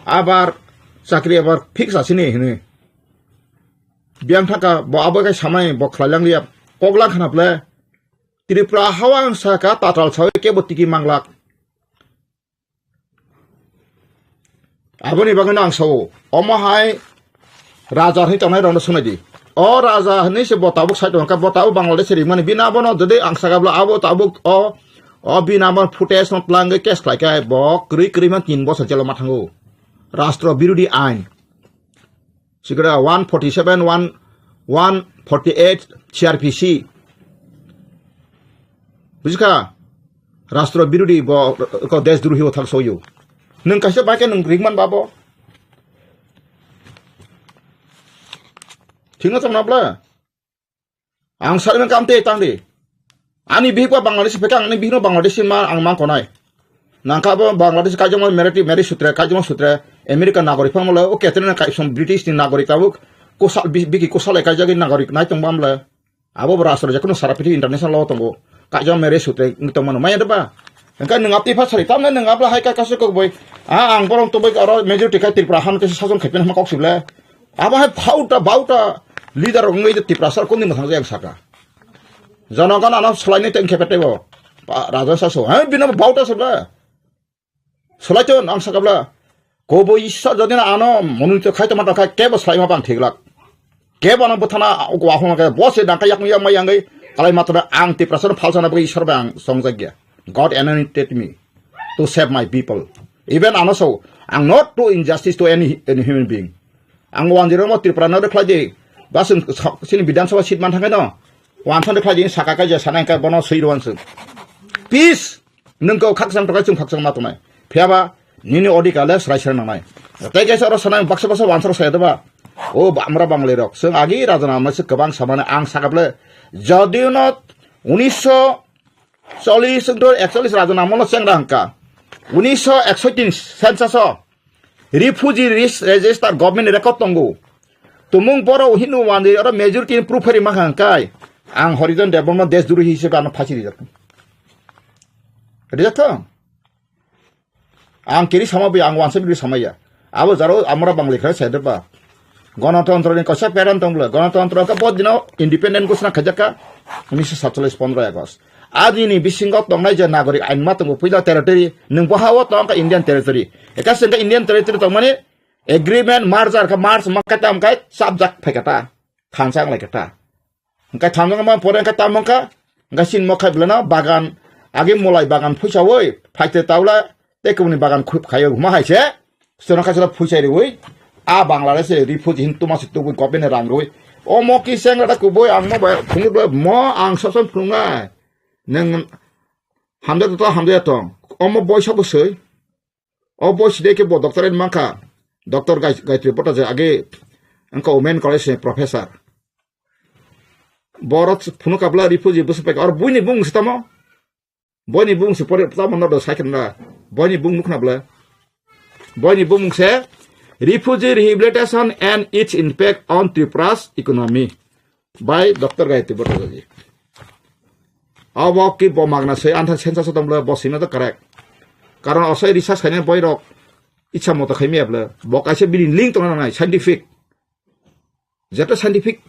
Abar chakri abar fix asini hwnwi. Biyang thaka bo abo kai samai bo khlai lang liya. Kok lang khana ple. Tripura hawang saka tatal sawi kebo tiki manglak. Aboni bagwino ang sao, omo hai raja hinwi tongnai rokno swnai di. O raja hinwi se bo tabuk sai tongkha, bo tabuk Bangladesh rimani bini abono jodi ang saka bwla abo tabuk o, o bini abo footage no twlangwi case khlai khe bo kwrwi kwrwi man tin bosor jelo ma thango. Rastro birodhi ain. Sikra one forty seven, one, one forty eight C R P C. Bujikha? Rastro birodhi bo ko desh drohi o thang soyo. Nung kaisa bai khe nung ringman babo. Thikno tong nabla. Ang sari man kam te tang di. Ani bihik ba Bangladesh pekang ani bihik no Bangladesh ma ang mang konai. Nangka bo Bangladesh kaijakma marriage, marriage sutre, kaijakma sutre, America nagorik phano le, o ketre na kaisom British ni nagorik tabuk, kusal, bi-, biki kusal e kaijagwi nagorik nai tong bam le. Abo bo rastro je kuno sara piti international law tongo. Kaijakma marriage sutre wng tong mano, maya de ba? Engka nwng apti pha sari, tamne nwng abla hai kai kasu kok boi. A, ang borong to boi oro majority kai Tripura han kaisa sajon khaipen hama kok sible. Abo hai phauta, bauta leader wngwi de Tripura sar kundi mwthang jayang saka. Jonogon ano swlainai teng khepe tebo. Pa, raja saso. Hai bino bauta sible. Swlaichun ang sakabla. Kobo Ishwar jodi na ano monolito khai tongma tongkha kebo swlaima bang thiglak. Kebo ano bwthana wahung khe bo se dangka yakung yakma yangwi kalai matwna ang Tiprasano phalsana bagwi Ishwar bai ang chongjak ya. God anointed me to save my people. Even ano so ang not do injustice to any, any human being. Ang wanjirokno Tripura no rwkhlai di. Ba chwng sa-, chini Bidhan Sabha seat man thangkhe no. Wansano rwkhlai di saka kaisa sana hwnkhe bono swi rw wanswk. Peace. Nwng kok khakchang tokai chwng khakchang ma tongnai. Phiyaba nini odhikar le srai srai nangnai. Tei kaisa oro sanai baksa baksa wansaro saya doba. O ba-, amra Bangali rok. Chwng agi rajana amai se kwbang samani ang sakaple. Jodiyo no unisho chollish wngto ekchollish rajana amolo chengra hwnkha. Unisho eksoitin census o refugee ris-, register government record tongo. Tumung borok hino wandi oro majority ni proof phari mankha hwnkhe ang Horijan Debbarma desh drohi hisabe ano phasi rijak. Rijak thung. Ang kiri sama bai ang wansa biri sama ya. Abo jaro amra Bangali khe sai deba. Gonotontro ni kaisa pattern tong bwle. Gonotontro khe bo dino independent ghosna khaijak kha unisho satchallis pondro August. Adini bisingo tongnai je nagorik ain ma tongo puila territory, nwng bo ha-o tong kha Indian territory. Eka se wngkha Indian territory tongmani agreement merger kha merge ma kha tam khai chapjak phai kha ta. Khansa wng lai kha ta. Hingkhe thamjak ma pore hingkhe tamo wngkha, hingkhe chini mokha beleno bagan, agi mulai bagan phuisaui, phaite taula, tei kubuni bagan khup khaio huma hai se, chwrwng kha chwla phuisai riui, a Bangladesh se refugee hin tuma se tubui government ni rang rui. Omo ki seng rada kubui ang mo bai phunuk bai mo ang sosom phunuknai. Neng hamjak to hamjak tong. Omo boisa bo soi. O bois de ke bo doctorate mankha, Doctor Gai-, Gayatri Bhattacharya age, wngkha Women College ni professor. Borok phunuk kabla refugee bwswk paikha. Oro buini bumung se tamo? Boini bumung se pore tamo nodo sai khna. Boini bumung nukna bwle. Boini bumung se Refugee Rehabilitation and Its Impact on Tripura's Economy. Bai Doctor Gayatri Bhattacharya. Abo ki bo magna se anthan census tong bwle bo sima to correct. Karon osai research khainai boirok ichha moto khaimaya bwle. Bo kaisa bini link tongna nangnai scientific. Jeto scientific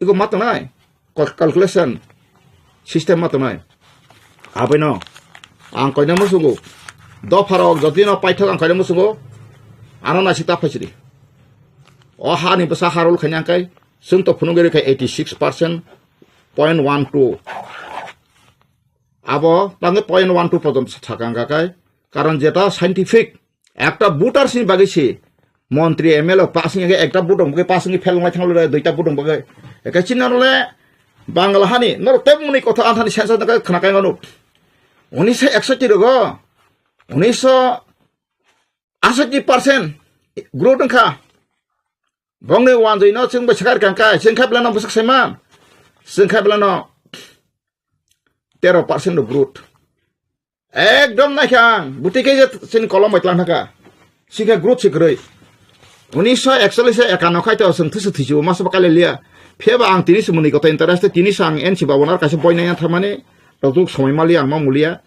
iko ma tongnai. Cal-, calculation system ma tongnai. Aboino ang koina musungo. Dopharok jotino paithak ang koina musungo. Ano naisik ta phaisidi. O hani bwsa harul khaina angkai. Chwng to phunugwi rwkha eighty six percent point one two. Abo tangwi point one two porjonto sakha wngkha khe, karon jeta scientific, ekta voter sini bagwi si, montri, M L A pass wngya khe ekta vote wngwi pass wngwi fail wnglai thanglo, duita vote wngwi. Eke chini norole Bangla hani, norok tei muni kotha anthani sensa nokhe khna kai manu. Unisho eksoti rogo, unisho asoti percent growth wngkha. Bongni wanjwi no chwng bai sakar kang kai, chwng khai belano bwswk saiman. Chwng khai belano tero percent of growth. Ekdom naikha ang, buti khe je chini kolom bai tlang thangkha. Sikhe growth se kwrwi. Unisho ekchollis se ekano khai to chwng thusu thwisu masa ba kale liya. Phiyaba ang tini se muni koto interest, tini se ang N C Babu nar kaisa boi nai thamani, rok somoi mali ang ma muliya.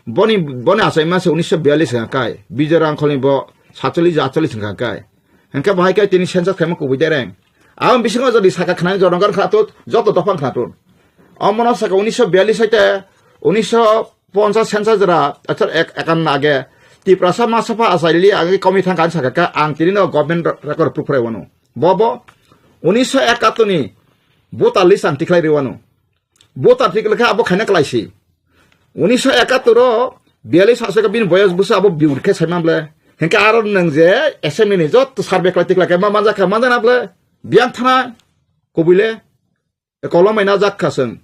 Boni, boni achai ma se unisho biyallis wngkha kai. Bijoy Rangkhol ni bo satchollis atchollis wngkha kai. Hingke bahai kai tini census khaima kubui dereng. Ang bisingo jodi saka khnani jonogon khato, joto dophang khato. Omono saka unisho biyallis hoite unisho ponchas census jora, achar ek, ekan age. Tiprasa ma sapha achaili age komi thangka saka ka ang tini no government record proof rai wano. Bobo unisho ekatoni voter list ang tikhlai ri wano. Voter tik lekha abo khaina kwlaisi. Unisho ekattor o biyallis saswk bini boyos bwsa abo biur khe saiman ble. Hingke aro nwng je assembly ni jotto survey kwlai tik lai khe ma manjak kha, manjak na ble. Biyang thana kubui le. Kolom bai najak kha chwng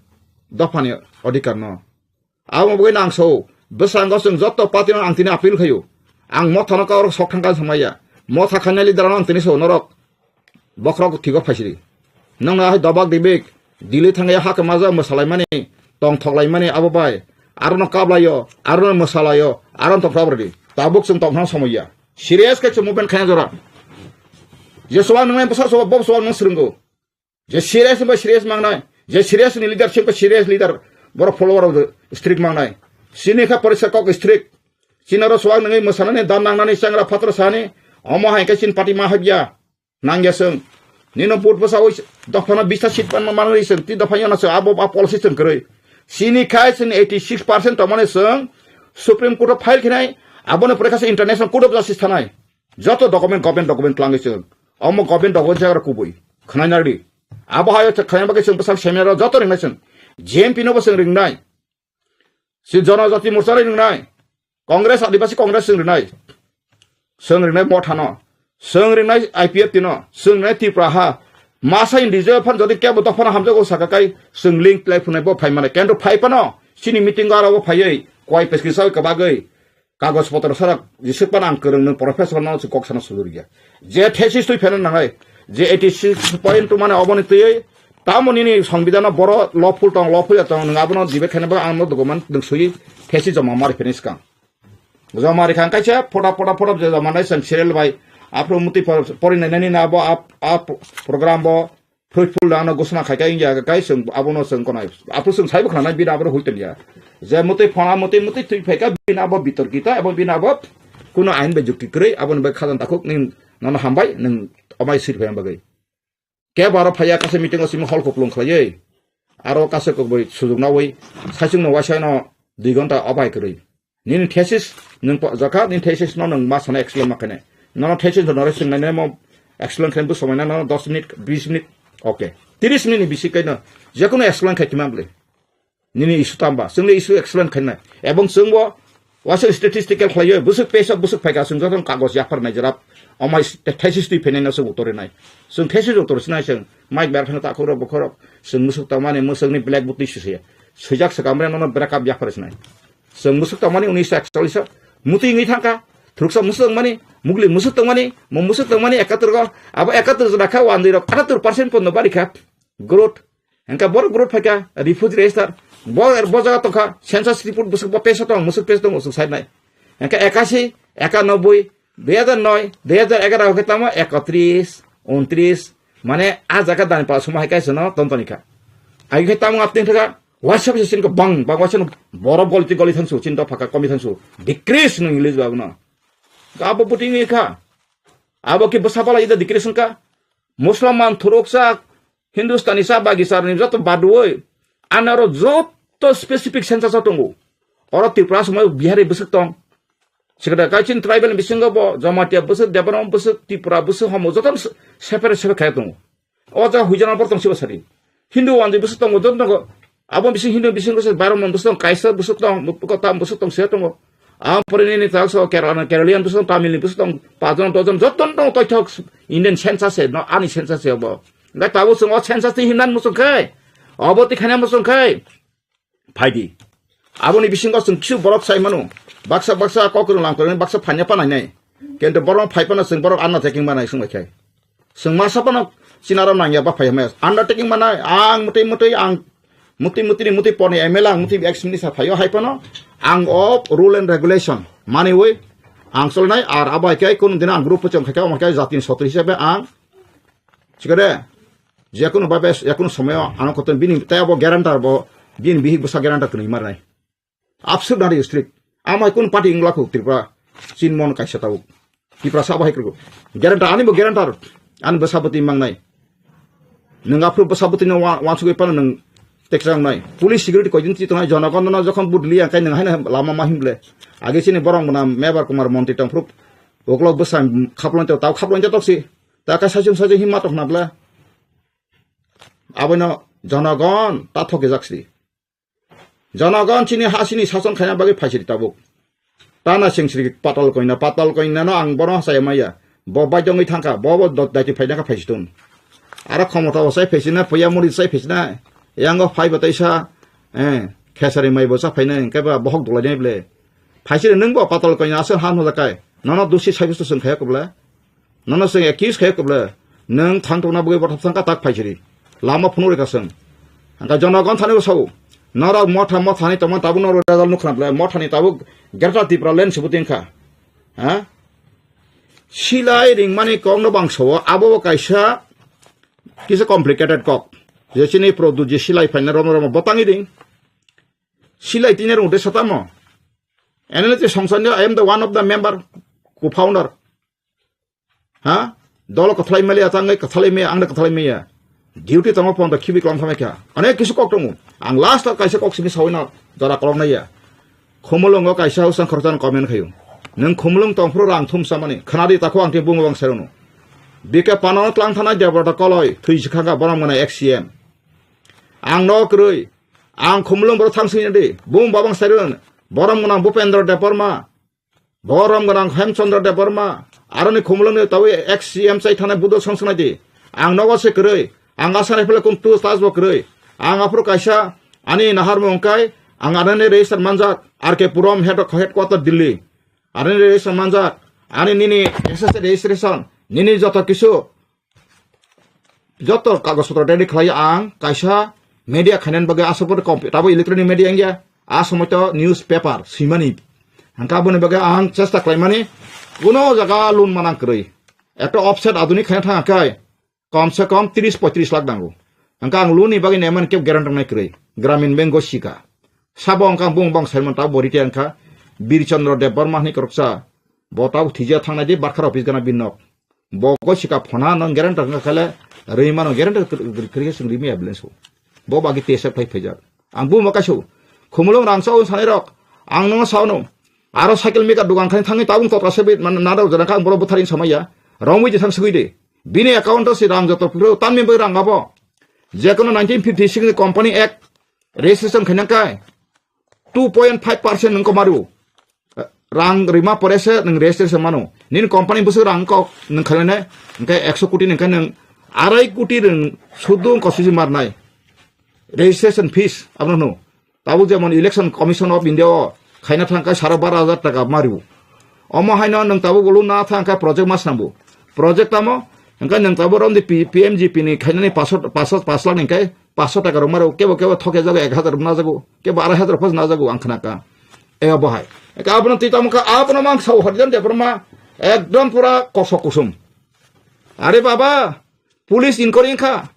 dophani odhikar no. Abo bagwi nang so bwskango chwng jotto party no ang tini appeal khaio. Ang motha no kaurok sok thangka samaya. Motha khainai leader no ang tini so norok. Bokhorok thigo phaisidi. Nongno hai dobak dibik, Delhi thangya hake maja mwsalaimani, tong thoklaimani abo bai. Arono kablaio, arono mwsalaio, arono tongthok rwdi. Tabuk chwng tongthok somoiya. Serious khe chwng movement khaya jora. Je swbang nwngnai bwsa swbang, bob swbang nwng swrwngo. Je serious bai serious mangnai, je serious ni leader se bai serious leader, borok follower rok strict mangnai. Sini kha porisa kok strict. Chini oro swbang nwngnai mwsanani, dan nangnani, changra phatra sani, omo hai khe chini party ma habya. Nangya chwng. Nino vote bwsa oi dophano bista seat pan manwi chwng. Ti dopha yana chwng abo, abo policy chwng kwrwi. Chini khai chwng eighty six percent tongmani chwng Supreme Court o file khinai, aboni pore kha chwng International Court of Justice thanai. Joto document, government document twlangwi chwng. Omo government document jagra kubui. Khwnai nardi. Abo hayo chwng khwnai bagwi chwng bwsang seminar o joto ringnai chwng. J M P no bo chwng ringnai. Si Janajati Morcha ni ringnai, Congress, Adivasi Congress chwng ringnai, chwng ringnai Motha no, chwng ringnai I P F T no, chwng ringnai Tripura ha, masa individual phan jodi kebo dophano hamjago saka kai chwng link tlai phunai bo phai mane, kento phai phano chini meeting o aro bo phaiwi koi peskisa kwbagwi kagoj potro sarak jisuk pan ang kwrwng nwng professor no se kok sana sulu rwya. Je thesis twi pheno nangai, je eighty six point two mane oboni twiwi tamo nini songbidano boro lawful tong, lawful ya tong, nwng abono debate khaina bagwi ang no document nwng sui thesis joma mari phini swkang. Joma rikha kaisa photo, photo, photo je joma nai chwng serial bai aphuru muti por-, pori nai nani na abo ap-, ap-, program bo fruitful da ano gosna khai kai ya kai chwng abono chwng konai. Aphuru chwng saibo khna nai bini abo hui tong ya. Je muti phona muti muti twi phai ka bini abo bitorkita abo bini abo kuno ain bai jukti kwrwi aboni bai khajan takhuk ni nono hambai nwng amai sir phai bagwi. Kebo aro phaiya kasa meeting o simi hall kuplung khlaiwi. Aro kasa kokboi sujuk nawi saichung no waisa no dui ghonta obai kwrwi. Nini thesis nwng po-, jaka nini thesis no nwng ma sana explain ma khainai. Nono thesis no nore swng nai mo explain khain bu somai na nono dos minute, bis minute. Okay. Tris minute ni bisi kaino jekono explain khai thima bwle. Nini issue tamba, chwngni issue explain khainai. Ebong chwngbo waisa statistical khlaiyo, bwswk page o bwswk phaikha, chwng jotono kagoj yaphar nai jerap. Omai thesis twi phainai no chwng uttor rinai. Chwng thesis uttor sinai chwng. Mike ber phano takhuk rok bokhorok. Chwng mwswk tongmani mwswkni blackboard twi susiya. Swijak swkang bre nono break up yaphar sinai. Chwng mwswk tongmani unis ekchollis o. Muti wngwi thangkha. Thuruksa mwswk tongmani, mugli mwswk tongmani, mo mwswk tongmani ekatur go. Abo ekatur jora kha wandwi rok atattur percent pondo bari kha. Growth. Hingke borok growth phaikha, refugee register. Bo, bo jaga tongkha, census report bwswk bo page o tong, mwswk page tong, mwswk side nai. Hingke ekasi, ekanoboi, dui hajar noi, dui hajar egaroh hingke tamo ekotris, untris. Mane, a jaga dani pa suma hai kaisa no ton toni kha. Ai khe tamo apni thaka, WhatsApp se sin ko bang, bang WhatsApp no borok goli ti goli thangsu, chin dopha ka komi thangsu. Decrease no English ba no. Ga bo buting kha. Abo ki bwsa pala ida decrease ka. Muslim man thuruk sa, Hindustani sa, Bagistani joto badwoi, anaro joto specific census o tongo. Oro Tripura somoi Bihari bwswk tong. Sikada kaichin tribal bisingo bo Jamatia bwswk, Debbarma bwswk, Tripura bwswk, homo joto separate separate kaya tongo. O jaga huijana bor tong sibo sari. Hindu wanjwi bwswk tongo, joto tongo. Abo bising Hindu bising bwswk Brahman bwswk tong, Kaisa bwswk tong, Kotam bwswk tong, se tongo. Ampore nini tak so Kerala, Keralian bwswk tong, Tamil ni bwswk tong, pajon dojon joto tong toithok Indian census se, no, ani census se obo. Hingke tabuk chwng o census twi himnani muchung khe, obo twi khaina muchung khe, phaidi. Aboni bisingo chwng kisu borok sai mano, baksa baksa kok rwlang kwrwngni baksa phanya pa nainai. Kintu borok phai phano chwng borok undertaking manai swng bai khai. Chwng masa phano chinaro nangya ba phai hwnmaya. Undertaking manai, ang mwtwi mwtwi ang mwtwi mwtwi ni mwtwi porni M L A, ang mwtwi ex minister phaio hai phano ang o rule and regulation maniwi ang cholnai ar abo hai khe kunu dino ang group pochong khai khe omo khe jatini sotri hisabe ang sikare jekunu babe jekunu somoyo ano koton bini tei abo guarantor bo bini bihik bwsa guarantor kwnwi marnai. Absurd nari strict. Amai kun party wngla khu Tripura. Chin mon kaisa tabuk. Tripura sabo hai krugo. Guarantor, ani bo guarantor. Ani bwsa bwtwi mangnai. Nwng aphuru bwsa bwtwi no wa-, wansugwi pano nwng teksa wngnai. Police security koidin ti tongnai jonogon no jokhon budli ang kai nwng haino lama ma himble. Age chini borok mwnam Mebar Kumar montri tongphuru uklok bwsa khaplong tei tau khaplong tei toksi. Ta kai sajung sajung himma tokna bla. Abono jonogon ta thokjak si. Jonogon chini ha chini sason khaina bagwi phaisiri tabuk. Tana singsiri patal koina, patal koina no ang bono saya maya. Bo bai dongwi thangkha, bo bo dot daiti phaina kha phaisitun. Aro khomota bo sai phaisina, puya muri sai phaisina. Yango phai bo taisa, eh, khesari mai bo sa phaina, hingke ba bohok dolai nai ble. Phaisiri nung bo patal koina aswk han hojakai. Nono dusi sai bisu sung khaya kubla. Nono chwng accuse khe kubla. Nwng thang tongna bagwi bothop thangkha tak phaisiri. Lama phunuk rikha chwng. Hangkha jonogon thani bo sao. Norok motha mothani tongma tabuk norok result nukha na bwle. Mothani tabuk Greater Tipraland sibo tingkha. Ha? Silai ringmani kokno bang sao. Abo bo kaisa kisa complicated kok. Je chini produce je silai phaina romo romo botangwi ring. Silai tine rung de satamo. N L A te songsanyo, I am the one of the member, co-founder. Ha? Dolo kwthalai mali atangwi kwthalai maya, ang da kwthalai maya. Duty tamo pon da khibi klam thamai kha. Onek kisu kok tongo. Ang last o kaisa kok simi sawina jora kolok naiya. Khumulungo kaisa usang khoroksan comment khayo. Nwng khumulung tongphuru rang thum samani. Khnadi takho ang te bungo bang serunu. B K Panano tlang thanai Debrata koloi. Thwi sikhanga borok mwnai ex C M. Ang no kwrwi. Ang khumulung borok thang sini di. Bung babang serun. Borok mwnang Bupendra Debbarma. Borom gwnang Hemchandra Debbarma, aroni khumulwngni tawi ex C M chai thanai Budo Song Sanaidi. Ang nogo se kwrwi, ang asani phele kum tu tas bo kwrwi. Ang aphuru kaisa ani naharmung wngkai, ang anani register manjak, R K Puram head, headquarter Delhi. Anani register manjak, ani nini S S registration, nini joto kisu, joto kagoj potro ready khlai ang kaisa media khainani bagwi aswk kompi-, tabo electronic media wngya, a somoi to newspaper swimani. Hangka aboni bagwi ang chesta khlaimani kuno jaga loan manang kwrwi. Ekta offset aduni khaina thang kai kom se kom tris poitris lakh nango. Hangka ang loan ni bagwi neman kebo guarantee nai kwrwi. Gramin Bank go sika. Sabo hangka bung bang sermon tabo bo retire wngkha. Bir Chandra Debbarma hwnwi kwrwksa. Bo tabo thija thangnai di barkha office gana bin nok. Bo ko sika phona no guarantee wngkha khe le rwi mano, guarantee kwrwi khe chwng rimi ambulance o. Bo bagi tesa phai phaijak. Ang buma kasu. Khumulwng rang sao sanai rok. Ang no sao no. Aro cycle maker dugan khai thangwi tabung totra se bit man nada ujana kha ang boro butharing samaya. Romwi je thang sugwi de. Bini account o si rang joto phuru tanmi bai rang abo. Jekono nineteen fifty six ni Company Act registration khainang kai two point five percent nang komaru. Rang rima pore se nang registration mano. Nini company busu rang kok nang khalene engkai ekso koti nang kai nang arai koti rang sudu kosisi marnai. Registration fees abono no. Tabuk jemon Election Commission of India o khaina thang kai saro bara hajar taka mario. Omo haino nwng tabuk bulu na thang kai project mas nangbo. Project tamo, hingke nwng tabuk romdi P-, P M G P ni khainani paso, paso, pas lakh ni hingke paso taka rok mario, kebo, kebo thoke jago ek hajar rok na jago, kebo arai hajar rok na jago ang khna ka. E obo hai. Hingke abono twi tamo kha, abono mang sao Harijan Debbarma ekdom pura kosok kusum. Are baba, police inquiry kha.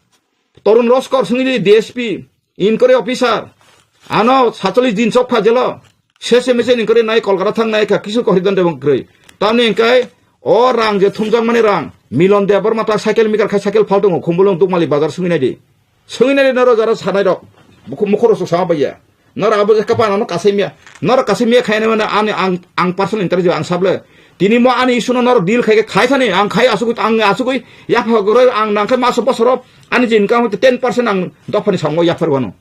Torun Roskor sungini D S P, inquiry officer, ano satchallis din chok pha jelo, sese mese inquiry nai Kolkata thang nai kha, kisu kohri dan debong kroi. Tamni engkai, o rang je thumjak mani rang, Milon Debbarma ta cycle maker khai cycle phal tongo, Khumulwng Dukmali bazar sungwi nai di. Sungwi nai di noro jara sanai rok, buku mukhoro sok sama baiya. Noro abo je kapan ano kasai miya. Noro kasai miya khaina mane ani ang, ang personal interview ang sable. Tini mo ani issue no noro deal khai khai thani ang khai asugui ang asugui yapha goro ang nang khai maso bosoro ani je income ten percent ang dophani songo yaphar wano.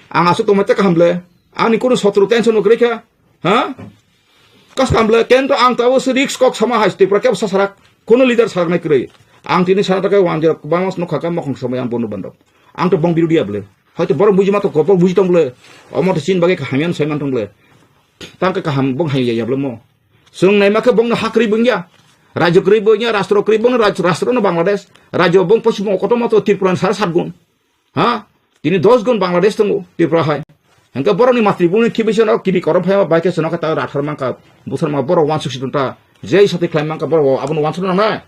Ang asuk tongma te kaham le. Ani kunu sotro tension no krekha. Ha? Kas kam le kento ang tawo se risk kok sama hai Tripura kebo sasarak. Kunu leader sarak nai krei. Ang tini sana takai wan je bangos no khaka mokhong samai ang bono bandok. Ang to bong biru dia ble. Hoito borok buji ma to kopok buji tong ble. Omo to chin bagai kaham yan sai man tong ble. Tang ka kaham bong hai ya ble mo. Sung nai ma khe bong no hakri bung ya. Rajyo kri bung ya, rastro kri bung, raj-, rastro no Bangladesh. Rajyo bong pochim bong koto ma to Tripura sar sat gun. Ha? Tini dos gun Bangladesh tongo Tripura hai. Hingke borok ni matri bung ni kibisa no kiri korom phai ma bai khe sono khe ta rathar man ka busar ma borok wansuk si ta. Jei sati khlai man ka borok abono wansuk nang nai.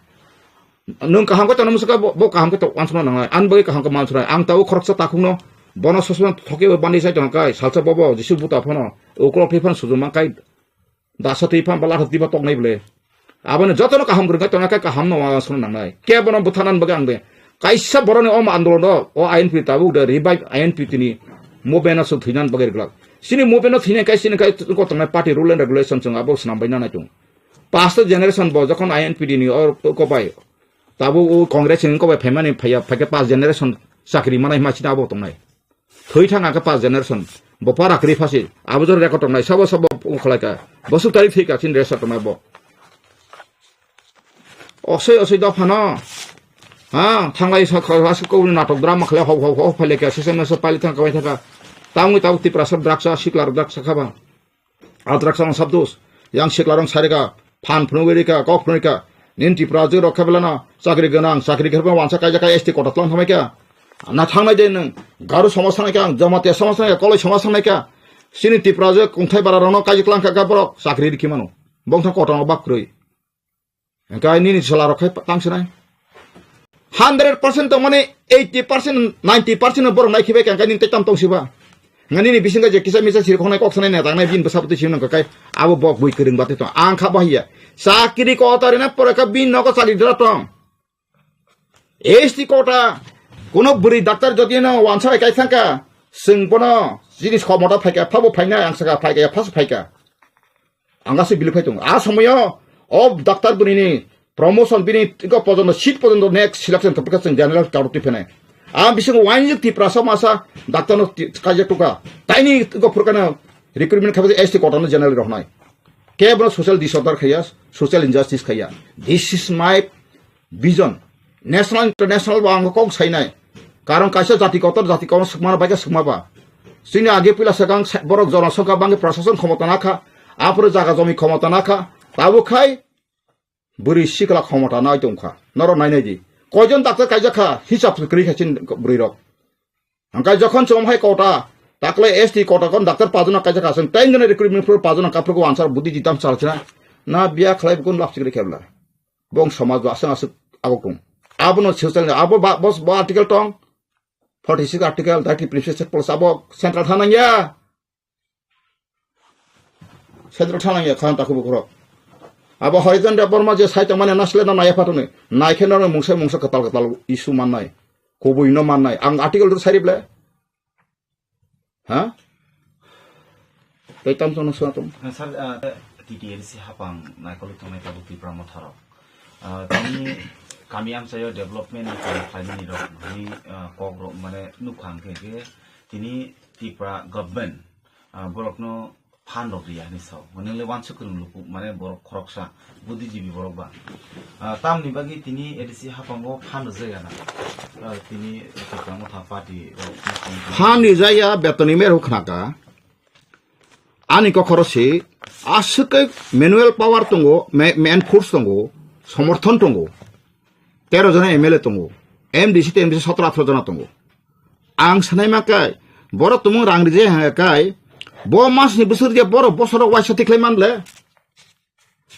Nwng kaham khe tongna muchukha, bo, bo kaham khe to wansukna nangnai. Ani bagwi kaham khe mansuknai. Ang tabuk khoroksa takhukno, bono sosma thoke bo bandi sai tongkha kai, salsa bobo Jisu buta phano, uklok thwi phano sujuma kai, dasa thwi phan ba latha thwi ba toknai bwle. Aboni jotono kaham kwrwngkha tongna kai kahamno wansukna nangnai. Kebono butharnani bagwi ang de. Kaisa boroni omo andolono, o I N P tabuk de revive I N P tini movement-o swk thwinani bagwi rwglak. Chini movement-o thwinai kai chini kai tongnai party rule and regulation chwng abo swnam bai nanai tongo. Pasto generation bo jokhon I N P D ni o, o kobai. Tabuk o Congress ni kobai phaimani phaiya, phaikhe pas generation chakri manai hima chini abo tongnai. Thwi thang khe pas generation. Bo para kwrwi phasi. Abo jor record tongnai. Sabo sabo khlaika. Bosuk tarik thwika chini resa tongnai bo. Osoi osoi dophano. Ha, thanglai sa kha, sa kobni natok drama khlai hok hok hok phaileka. Sese mese paili thang kabai thaka. Tangwi tabuk Tiprasa drugs a sikla drugs a khaba. Adrak sama sabdos. Yang siklarong sarika, phan phunugwi rika, kok phunugwi ka. Nin Tripura jwk rok khe belano chakri gwnang, chakri khe wansa kaijak S T kota tlang thamai kha. Na thangnai de nwng, Garu somaj thangnai kha, Jamatia somaj thangnai kha, Koloi somaj thangnai kha. Chini Tripura jwk kungthai bara rokno kaijak lang kha borok chakri rikhi mano. Bongthang kota no bak kwrwi. Hingke nini chwla rok khai tang sinai. Hundred percent tongmani eighty percent, ninety percent borok nai khibai khe hingke nini tei tam tong siba. Hingke nini bisingo je kisa misa siri khongnai kok sanai nai tangnai bini bwsa bwtwi sino nangkha kai abo bok bui kwrwng batwi tong. Ang kha bahiya. Chakri kota rina pore kha bini nogo chakri dra tong. S T kota. Kuno bwrwi doctor jodi no wansa bai kai thangka. Chwng bono jinis khomota phaika, phabo phainai ang saka phaika, phas phaika. Ang aswk bili phai tongo. A somoyo o doctor bwrwini promotion bini iko pojono seat pojono next selection to pwkha chwng general karo twi phenai. A bisingo wainjwk Tiprasa masa doctor no ti-, kaijak tukha. Taini iko phurkana recruitment khabe S T kota no general rohnai. Kebono social disorder khaya, social injustice khaya. This is my vision. National, international bo ang kok sainai. Karon kaisa jati kotor, jati kotor swkmano bai khe swkma ba. Chini age puila swkang sa-, borok jono swkang bangkhe prashason khomota nakha, aphuru jaga jomi khomota nakha. Tabuk khai bwrwi sikla khomota nai tongkha. Norok nainai di. Koijon doctor kaijak kha, hisab kwrwi kha chini bwrwi rok. Hingke jokhon chwng hai kota, takle S T kota kon doctor pajona kaijak kha, chwng ten jona recruitment phuru pajona kaphuru ko answer budi jitam salchina. Na biya khlai bukun lap chikri khebla. Bong somaj bo aswk aswk agok tong. Abono social ni, abo ba, bos, bo article tong, forty six article, thirty previous clause abo central thanang ya. Central thanang ya, khan taku bukurok. Abo Harijan Debbarma je sai tongmani nasle no naiya phatoni. Naikhe no mungsa mungsa kwtal kwtal issue mannai. Kubui no mannai. Ang article do sari ble. Ha? Tei tam tongno sua tong. Sir, ah, T T A D C hapang naikoli tongnai tabuk Tipra Motha rok. Ah, tini kami amchaio development ni kaam khlainani rok ni, ah, kok rok mane nukha hwnkhe khe tini Tipra government, ah, borokno phan rok riya hinwi sao. Hwnwi le wansuk kwrwng luku, mane borok khoroksa, buddhijibi borok ba. Ah, tamni bagwi tini A D C haphango phan rwjak ya na? Ah, tini Tipra Motha party rok. Phan rijaya betoni mer hukhnaka. Ani kokhoro se aswk khe manual power tongo, ma-, man force tongo, somorthon tongo. Tero jona M L A tongo, M D C te M D C sotro athro jona tongo. Ang sanai ma kai, borok tumung rang rije hanga kai, bo mas ni bwswk rije borok bosoro waisa tikhlai man le.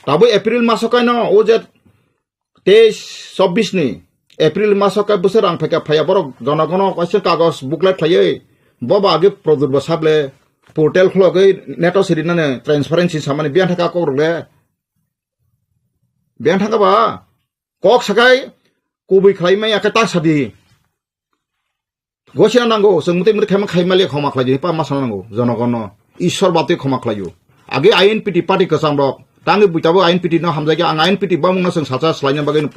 Tabuk April maso kai no, o je teis chobbish ni April maso kai bwswk rang phaika phaiya borok jonogono kaisa kagos booklet khlaiwi bo ba age Pradyot bo sable portal khulogwi neto sirinani transparency samani biyan thaka kok rok le. Biyan thaka ba kok sakai kubui khlai maya khe ta sadi. Gosina nango, chwng mwtwi mwtwi khaima khaima le khoma khlai di, pa ma sana nango, jonogono. Ishwar batwi khoma khlaio. Age I N P T party kwcham rok, tangwi buitabo I N P T no hamjai khe, ang I N P T bamung no chwng sacha swlaina bagwi no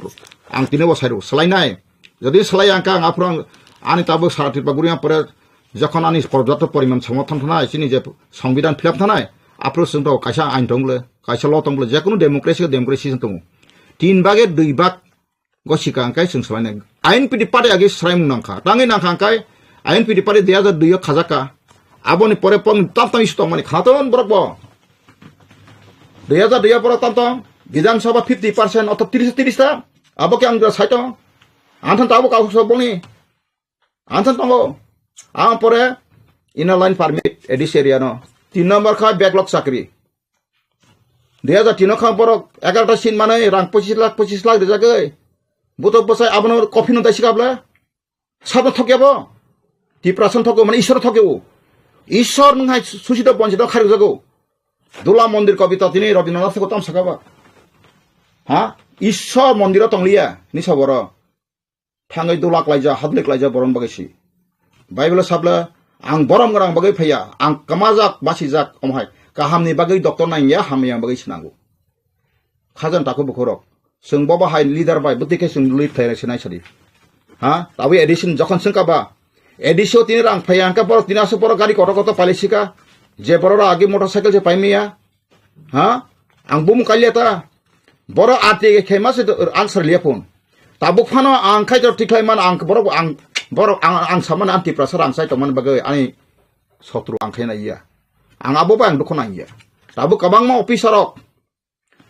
ang tini bo sairo, swlainai. Jodi swlai ang kha, ang aphuru ang ani tabuk sara Tripura guri ang pore, jokhon ani porjapto poriman somorthon thanai, chini je songbidan philap thanai, aphuru chwng tabuk kaisa ain tong le, kaisa law tong le, jekunu democracy, democracy chwng tongo. Tin bage dui bag Gosika hwnkhe chwng swlainai. I N P T party agi swlaimung nangkha. Tangwi nangkha hwnkhe I N P T party dui hajar dui o khajak kha. Aboni pore pon tam tam issue tongmani khana ton borok bo. Dui hajar dui o borok tam tong. Bidhan Sabha fifty percent oto tris tris ta. Abo khe ang jora sai tong. Anthan tabuk kau sok boni. Anthan tongo. Ang pore inner line permit A D C area no. Tin number kha backlog chakri. Dui hajar tin o kha borok egarota seat manwi rang pochis lakh, pochis lakh rijagwi. Buto bwsai abono coffin no daisi kabla. Sabno thokya bo. Tiprasa no thokya mane Ishwar no thokya o. Ishwar nwng hai susi do bonsi do kharwi jago. Dula mondir kobita tini Rabindranath ko tam saka ba. Ha? Ishwar mondir o tongliya ni saboro. Thangwi dula klaijak, hadli klaijak borok bagwi si. Bible o sabla, ang borom gwnang bagwi phaiya, ang kwmajak, basijak, omo hai kahamni bagwi doctor nangya, hamya bagwi se nango. Khajan takhuk bukhurok, chwng bobo hai leader bai bwtwi khe chwng lead khlai sinai sadi. Ha? Tabwi A D C ni jokhon swngkha ba, A D C o tini rang phaiya, hwnkhe borok tini aswk borok gari kotor kotor pailai sika, je borok rok agi motorcycle se paimaya, Ha? Ang bumung kalia ta. Borok R T I khe ma se answer liya phone. Tabuk phano ang khai jor tikhlai man ang borok ang borok ang ang samani ang Tiprasa rang sai tongmani bagwi ani sotru ang khai naiya. Ang abo bai ang dukho naiya. Tabuk kwbangma officer rok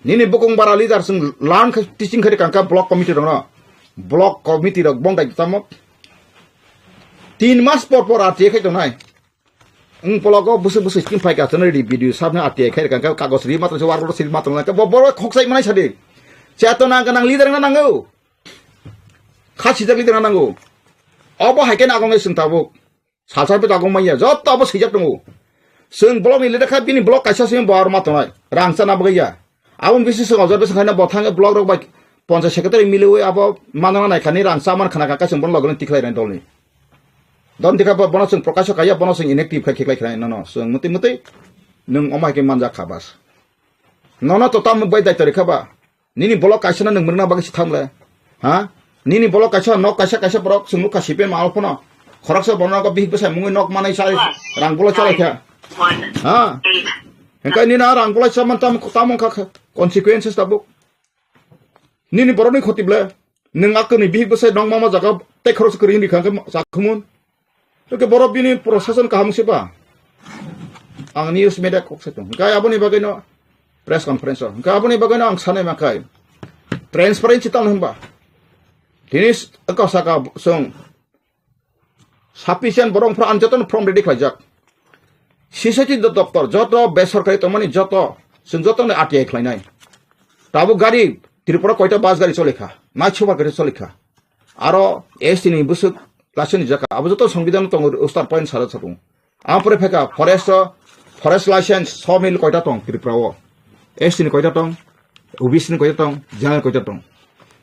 nini bukung bara leader sing lan khai teaching khai kangka block committee rok no. Block committee rok bong dai tamo. Tin mas por por R T I khai tongnai. Wng pologo bwswk bwswk skin phai ka chwng ready video sabna R T I khai rwkha khe kagoj ri matwng se warok siri matwng khe bo borok khokchai manai sadi. Chetona gwnang leader wngna nango. Khasijak leader wngna nango. Obo hai khe nagong chwng tabuk. Salsa pe tagong manya joto abo swijak tongo. Chwng block ni leader kha bini block kaisa se bo aro matwngnai. Rang chana bagwi ya. Abo bisi chwng ojor bwswk haino bo thangwi block rok bai ponchayat secretary miliwi abo manna nai khani rang cha man khna kha kaisa bono logi tikhlai rani dolni. Don dikha bo bono chwng prokasho kaiya bono chwng inactive khai khiklai khna nono chwng mwtwi mwtwi nwng omo hai khe manjak kha bas. Nono to tamo bai daitari kha ba. Nini block kaisa no nwng mwrwkna bagwi si thangle. Ha? Nini block kaisa nok kaisa kaisa borok chwng nukha C P M ma phano. Khoroksa bono nogo bihik bwsai mungwi nok manai chai rang bolai chalai kha. Ha? Hwnkhe nini a rang bolai chaman tam tam wngkha kha consequences tabuk. Nini borokni khoti ble. Nwng akuni bihik bwsai nok mama jaga tei khoroksa kwrwi wngkha hwnkhe chakhumun. Hwnkhe borok bini prosason kaham se ba. Ang news media kok se tong. Hwnkhe aboni bagwi no press conference o. Hwnkhe aboni bagwi no ang sanai ma khai. Transparency tamo hwnba. Tini s-, wngkha saka chwng sufficient borok wngphra ang jotono form ready khlaijak. C C T doptor joto besorkari tongmani joto chwng jotono R T I khlainai. Tabuk gari Tripura koita bus gari cholikha, nai super gari cholikha. Aro S T ni bwswk license ni jaka abo joto songbidhan tongo, star point sara satung. Ang pore pheka forest o, forest license sawmill koita tong Tripura o? S T ni koita tong? O B C ni koita tong, general koita tong.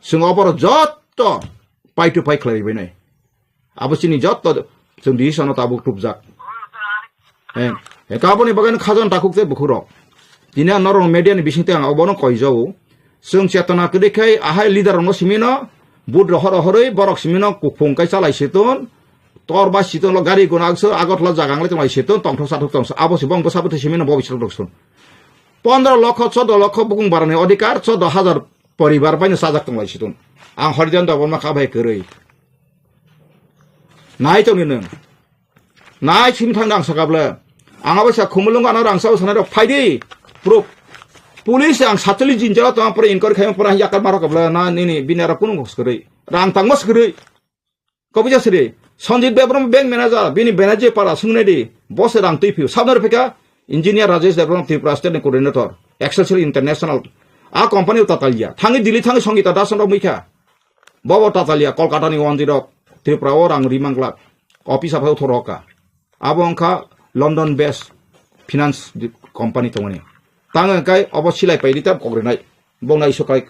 Chwng oborok jotto pai to pai khlai bai nai. Abo chini jotto chwng decision no tabuk tubjak. Eh, eh, kaboni bagwi no khajan takhuk tei bukhuk rok. Tini ang norok media ni bising tei ang obono koi jago. Chwng chetona kwrwi khai ahai leader rokno simi no vote rohor rohorwi borok simi no kuphung kai chalai siton. Tor ba siton lo gari guna akso Agartala jaga ang le tong lai siton tongthok sathok tongso abo se bong bwsa bwtwi simi no bo bising rok sun. Pondro lokho, chordo lokho bukung barani odhikar, chordo hajar poribar bai no chajak tong lai siton. Ang Horijan Debbarma kha bai kwrwi. Nai tongni nwng. Nai simi thangno ang saka bwle. Ang abo sa khumulungo ano rang sao sanai rok phaidi. Proof. Police ang satcholi jinjalo tong pore inquiry khaima pore yakar marok bwle na nini bini aro kunu kwrwi. Rang tangma kwrwi. Kobija siri. Sanjit Debbarma bank manager bini benaji para sungnai di. Boss rang twi phiu. Sabnar phika engineer Rajesh Debbarma Tripura state ni coordinator. Excelsior International. A company ta talia. Thangi Delhi thangi Sangita Das rok muikha. Bobo ta talia Kolkata ni wanjwi rok Tripura o rang ri mangla. Office aphai uthor hoka. Abo wngkha London based finance di-, company tongmani. Tang hwnkhe obo silai paidi ta kok rinai. Bongna iso kai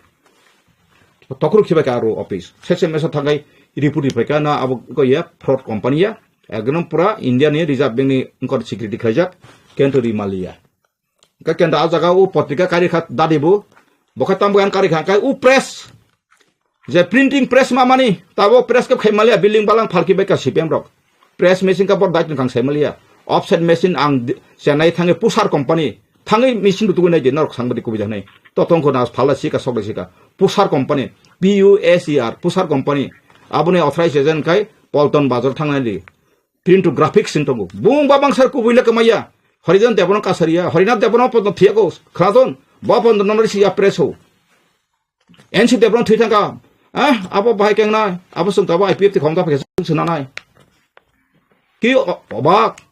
tokhorok khibai ka aro office. Sese mesa thangai report ripai ka na abo ko ya fraud company ya. Ekdom pura India ni Reserve Bank ni wngkor security khaijak. Kento ri maliya. Hwnkhe kenta ah jaga o potrika kari kha dadi bo. Bo khe tamo kari kha hwnkhe o press. Je printing press ma mani, tabo press khe khai maliya, building balang phalki bai ka C P M rok. Press machine ka bor dait nang sai maliya. Offset machine ang di-, Chennai thangi Pusher company. Thangi machine rutugwi nai di, norok sang badi kubui jaknai. To tongkho na phala sika sok sika. Pusher company. P U S E R, Pusher company. Aboni authorized agent kai Paltan Bazar thangnai di. Print to graphics sin tongo. Bung ba bangsa kubui le kemaya. Horijan Debbarma kasariya. Horinath Debbarma pondo thiyako. Khrajon. Ba pondo nonori siya press ho. N C Debbarma thwi thangka. Ah, abo bahai keng nai. Abo sung tabo I P F T khom ta phai sung suna nai. Ki o-, obak.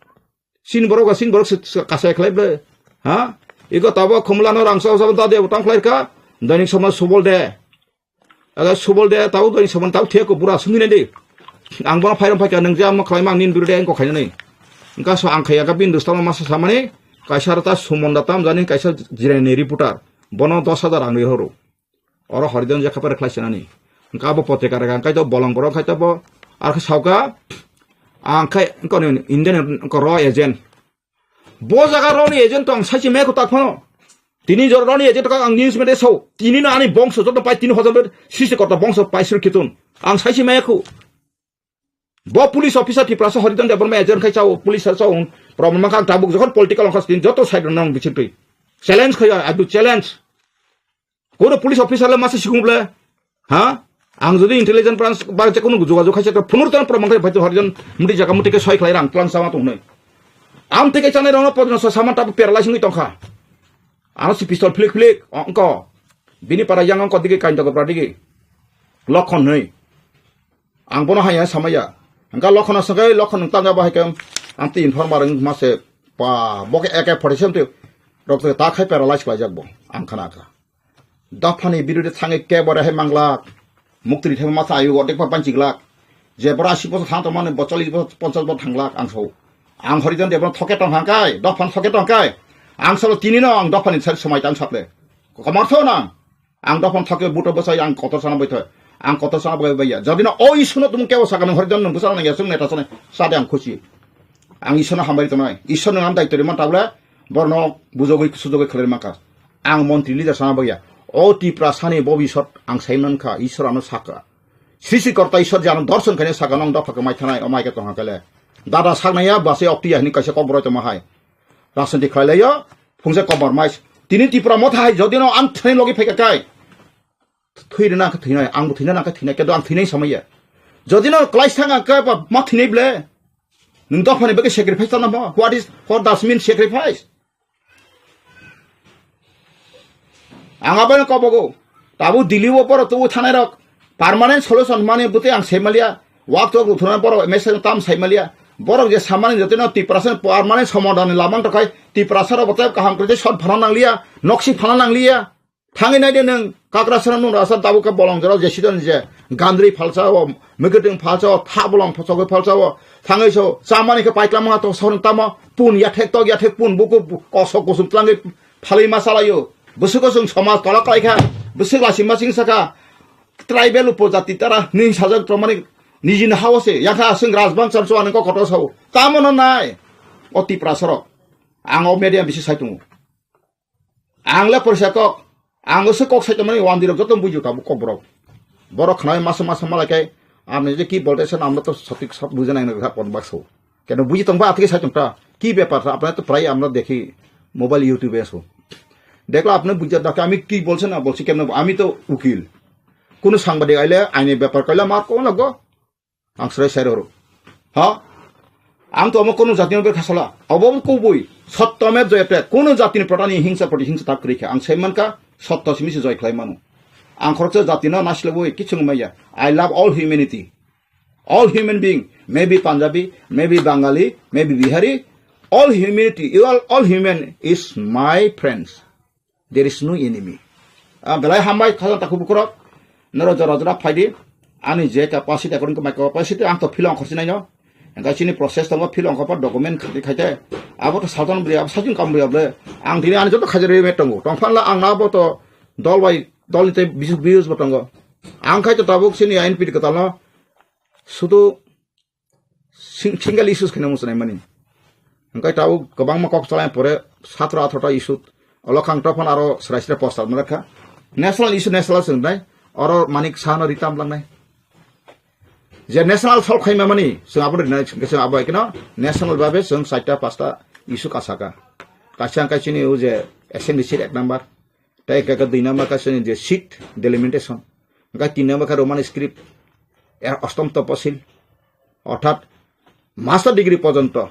Sin borok ga sin borok se, se kasai khlai ble. Ha? Iko tabo khumla no rang sao sao ta de tang khlai ka. Dainik Somaj Subol de. Aga Subol de tau doi sabon tau theko bura sungwi nai de. Ang bono phairam phaikha nung je amo khlaima ang nini birude ang kok khainani. Engka so ang khaiya ka bin dustamo masa samani kaisa rata Sumonda tam jani kaisa Jirani reporter. Bono dos hajar ang rihoro. Oro Horijan je khapar khlai sinani. Engka abo potrika rega engkai to bolong borok khai to bo ar khe sauka ang khai engko ni Indian engko raw agent. Bo jaga roni agent tong sachi me ko tak phano. Tini jor roni agent ka ang news mede so. Tini no ani bongso joto pai tini hajar sisi kota bongso pai sir kitun. Ang sachi me ko. Bo police officer Tiprasa Horijan Debbarma agent khai chao police sa chao. Problem ka tabuk jokhon political ongkhas tin joto side nang bichitri. Challenge khaya adu challenge. Kono police officer le masa sikung ble? Ha? Ang jodi intelligence branch ba je kono jogajog khaisa to phunur tan proman khai bhai to Horijan muti jaga muti ke soi khlai rang tlang sama tong nei. Am te ke chanai rang no podno sa saman ta pera lai singwi tong kha. Ano si pistol flik flik ongko. Bini para yang ongko dige kain to pra dige. Lokhon nei. Ang bono hai hai samaya. Angka Lokhon aswk hai Lokhon tang ba hai kam. Ang ti informer ang mase pa bo ke A K forty seven te rok te ta khai paralyze khlai jak bo. Ang khana kha. Dophani birude thangwi kebore hai manglak. Muktri thangwi masa ayu odek pa panchiglak. Je bora asi bosor thang tongmani bo chollish bosor ponchash bosor thanglak ang sao. Ang Horijan Debbarma thoke tong hangkai, dophani thoke tong kai. Ang salo tini no ang dophani sar somai tang sakle. Komar tho nang. Ang dophani thoke buto bosai ang kotor sana bai thoi. Ang kotor sana bai bai ya. Jodi no o isu no tum kebo saka nang Horijan nang bwsa nang ya sung neta sana sade ang khusi. Ang Isor no hambai tongnai. Isor no ang daityo rima tabla borno bujogwi sujogwi khlai maka. Ang montri leader sana bagya. O Tiprasani bobisot ang sai mankha, Isor ano saka. Srishti korta Isor je ano dorson khaina saka nong dopha khe mai thanai, o mai khe tongha kale. Dada saknaya base okti ya hini kaisa kokboroi tongma hai. Rajniti khlai laio, phungsa kokbor mai. Tini Tipra motha hai jodi no ang thani logi phaika kai. Thwi rina khe thwinai, ang bo thwina nang khe thwinai, kendo ang thwinai samaya. Jodi no klai sang ang khe ba ma thwinai ble. Nung dophani bagwi sacrifice tana mo? What is, what does mean sacrifice? Ang abono kobogo. Tabu Delhi o borok tubu thanai rok permanent solution mani bwtwi ang saimalia. Wak tok ruthuna borok message tam saimalia. Borok je samani jotino Tiprasa permanent somadhan ni lamang tokai Tiprasa rok bwtwi kaham kwrwi sot phana nangliya, noksi phana nangliya. Thangwi naide nwng Kakrasana nung rasa tabuk khe bolong jorao je sidon je gandri phalsa o, mwkhuitwng phalsa o, tha bolong phosogwi phalsa o. Thangwi so chamani khe paiklam ma to son tamo pun yathek tok yathek pun buku kosok kusum tlangwi phalwi ma salaio. Bwswk o chwng somaj tola khlai kha, bwswk lachima chwng sakha, tribal upojati tara nini sajak tongmani nijini hao se, yakha chwng rajbang chamchwani kok kotor sao. Tamo no nai, o Tiprasa rok. Ang o media bisi sai tongo. Ang le porisa kok, ang o se kok sai tongmani wandi rok joto bujo tabuk kok borok. Borok khnawi masa masa malai kai, apni je ki bolte sen amra to sotik sab bujana nang kha pon bakso. Keno buji tongba atike sai tongta. Ki bepar sa, apna to prai amra dekhi mobile YouTube e so. Dekla apne buja dakhe ami ki bolse na bolse kemno, ami to ukil. Kono sangbadik aile aini bepar kaila mar ko lago. Ang srai srai roro. Ha? Ang to omo kono jatino ber khasala. Obo kubui. Sotto mev joyate. Kono jatini protani hingsa proti hingsa tak kri kha. Ang sai mankha sotto simi se joy khlai mano. Ang khoroksa jatino nasilebui kichung maya. I love all humanity. All human being, maybe Punjabi, maybe Bengali, maybe Bihari, all humanity, you all, all human is my friends. There is no enemy. Ah, belai hambai khajang takhuk bukurok, noro jora jora phaidi, ani je capacity, according to my capacity, ang to philong khorchinai no. Engkai chini process tongo, philong khopar document khati khaite, abo to salton bri, abo sajung kam bri able. Ang tini ani joto khajari me tongo. Tongphanla ang na abo to dol bai, dol ni te bisuk bius bo tongo. Ang khai to tabuk chini I N P kwtal no, sudu sing-, single issues kheno muchunai mani. Hingkai tabuk kwbangma kok chalai pore satro athro ta issue. Olo khang tophon aro srai srai poster marakha. National issue national swngnai. Oro manik sano ritam langnai. Je national solve khaima mani, chwng abo rinai, chwng abo kino national babe chwng chaita pasta issue kasaka. Kaisa hingkai chini o je assembly seat ek number. Tai ka, ka dui number ka sini je seat delimitation. Hingke tin number ka Roman script, er ostom toposil, orthat master degree porjonto.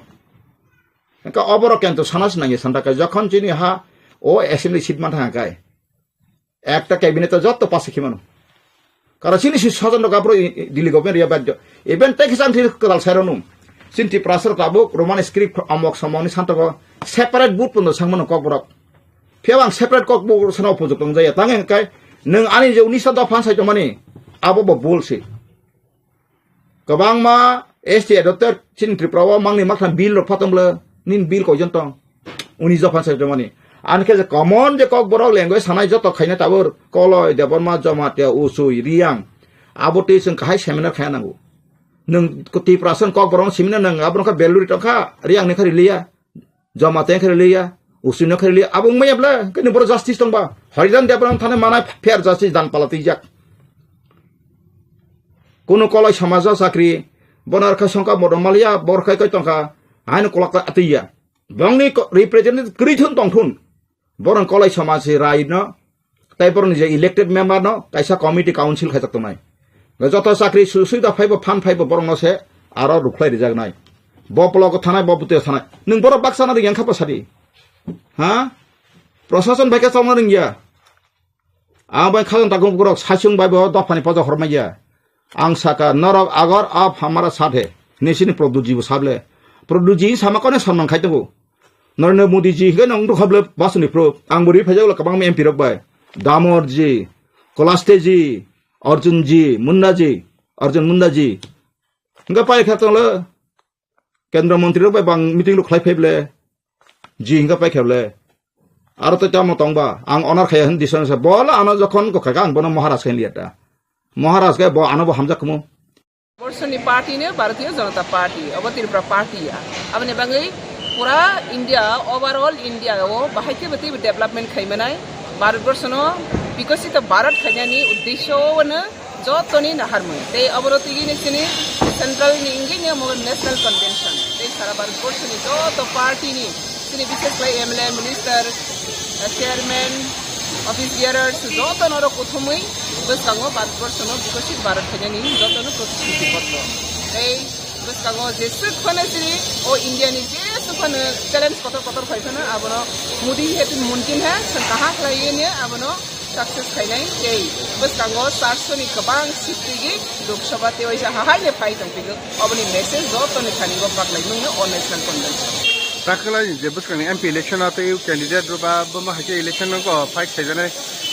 Hingke oborok kento sana sinangi santa ka jokhon chini ha o assembly seat man thang kai. Ekta cabinet to jotto pass khimano. Karo chini si sojon rok abro i-, i-, Delhi government ria bagjo. Even tei kisa ang thil kwtal sai rwnung. Chini Tiprasa rok tabuk Roman script amok somoni santogo separate board pundo sangmano kokborok. Phiya ang separate kokborok sana upojok tong jaya. Tang hingkai nwng ani je unisa dopha sai tongmani abo bo bul si. Kwbangma S T adopted chini Tripura o mangni maktham bill rok phatom le nin bill koijon tong. Uni jophan sai tongmani. Ani khe je common je kokborok language sanai joto khaina tabur Koloi, Debbarma, Jamatia, Usui, Riang. Abo twi chwng kahai seminar khaina nango. Nwng Tiprasa ni kokborok seminar nwng abo kha Beluri tongkha, Riang ni kha riliya. Jamatia khe riliya, Usui no khe riliya. Abo wngmaya ble, kini boro justice tongba. Hariran Debbarma thane manai fair justice dan pala twijak. Kuno Koloi samajo chakri, bono rwkha songkha modom maliya, bor khai koi tongkha, haino kolok atwiya. Bongni ko-, representative kwrwi thun tong thun. Borok Koloi somaj si rai no, tai borokni je elected member no kaisa committee council khaijak tongnai. Joto chakri su-, suida phaibo phan phaibo borok no se aro rukhlai rijak nai. Bo block o thanai, bo bwtwi o thanai. Nwng borok baksa na ringya kha bwsadi. Ha? Prosason bai khe chongna ringya. Ang bai khajang takung borok saichung bai bo dophani pojo hormaiya. Ang saka norok agar ab hamara sat he. Nisini Produtji bo sable. Produtji sama kone sanman khai tongo. Narendra Modi ji hikai nong dukha ble basuni pro. Ang bo ri phaijak lo kabang M P rok bai. Damor ji, Kolaste ji, Arjun ji, Munda ji, Arjun Munda ji. Hinkhe pai kha tong lo. Kendra montri rok bai bang meeting rok khlai phai ble. Ji hinkhe pai kha ble. Aro to tamo tong ba. Ang honor khaya hin dison sa. Bola ano jokhon ko kha ang bono Maharaj khe liya ta. Maharaj khe bo ano bo hamjak khumu. Borsoni party no Bharatiya Janata Party, obo Tripura party ya. Aboni bagwi pura India, overall India o bahai khe bwtwi development khaimanai. Bharat Borshono Bikosito Bharat khainani uddesho o no jotoni naharmung. Tei oboro tigi ni sini central ni wngwi ni omo national convention. Tei sara Bharat Borsho ni joto party ni Chini bishes khlai M L A, minister, eh, chairman, office bearers, joto norok kuthumwi bwskango Bharat Borshono Bikosit Bharat khainani jotono protishruti potro. Tei bwskango jeswk phano chini o India ni jeswk phano challenge kotor kotor phai phano abono Modi hai mumkin hai, chwng kaham khlaiwi abono success khainai tei bwskango charso ni kwbang seat tigi Lok Sabha tei waisa hahaino phai tongphigwi. Oboni message jotoni thani go paklai nungno o national convention. Dakhwlai je bwskangni M P election o tei candidate rok ba boma hai khe election no go fight khaijaknai,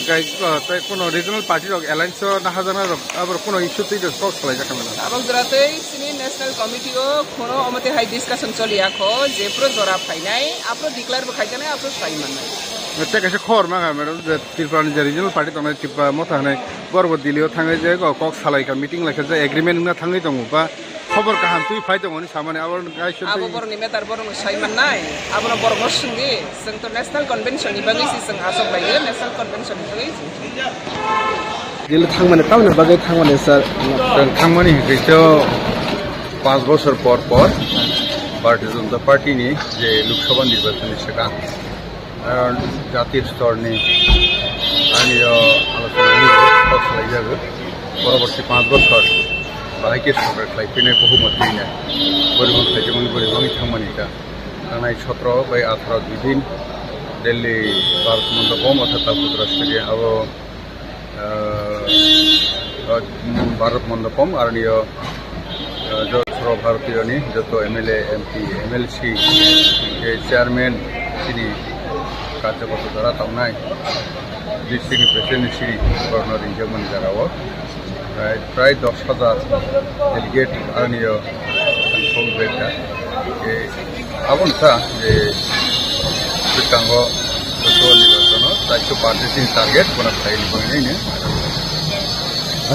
gai, o, tei kuno regional party rok alliance o naharjaknai rok, abo rok kuno issue twi talk khlai jakha mano. Tabok jora tei chini national committee o kuno omo tei hai discussion choli ya kho, jephru jora phainai, aphru declare bo khaijaknai, aphru sai mannai. Tei kaisa khobor mankha, madam, je Tripura ni je regional party tongnai Tipra Motha hinwi borok bo Delhi o thangwi je kok salai kha, meeting lai kha, je agreement wngna thangwi tongo ba khobor kaham twi phai tongo hinwi samani abo kaisa abo twi. Borokni matter borokno sai mannai, abono borokno swngdi, chwng to national convention ni bagwi se chwng aswk lai o, national convention ni bagwi. Delhi thangmani tamoni bagwi thangmani, sir? Sir, thangmani hwnkhe to panch bochor por por Bharatiya Janata Party ni je Lok Sabha nirbachan ni swkang, ah, jatiyo stor ni ani o alochona ni kok salai jago. Poroborti panch bochor bahai khe sorkar khlai phinai, bohumot twinai, boribang khlai jagmani, boribang thangmani ta. Thangnai sotro bai atharo dui din Delhi Bharat Mandapam, orthat Takutra Stadium, abo ah, ah, Bharat Mandapam, aroni o, ah, joto Sarva Bharatiyo ni joto M L A, M P, M L C, hwnkhe chairman, chini karjokorta jora tongnai, district ni president ni siri borokno ringjak mani jaga o. Prai, prai dos hajar delegate aroni o thangwi bai kha. Hwnkhe Aboni sa je swkango joto nirbachano chaikhe party sini target bono khlai ni bagwi nai.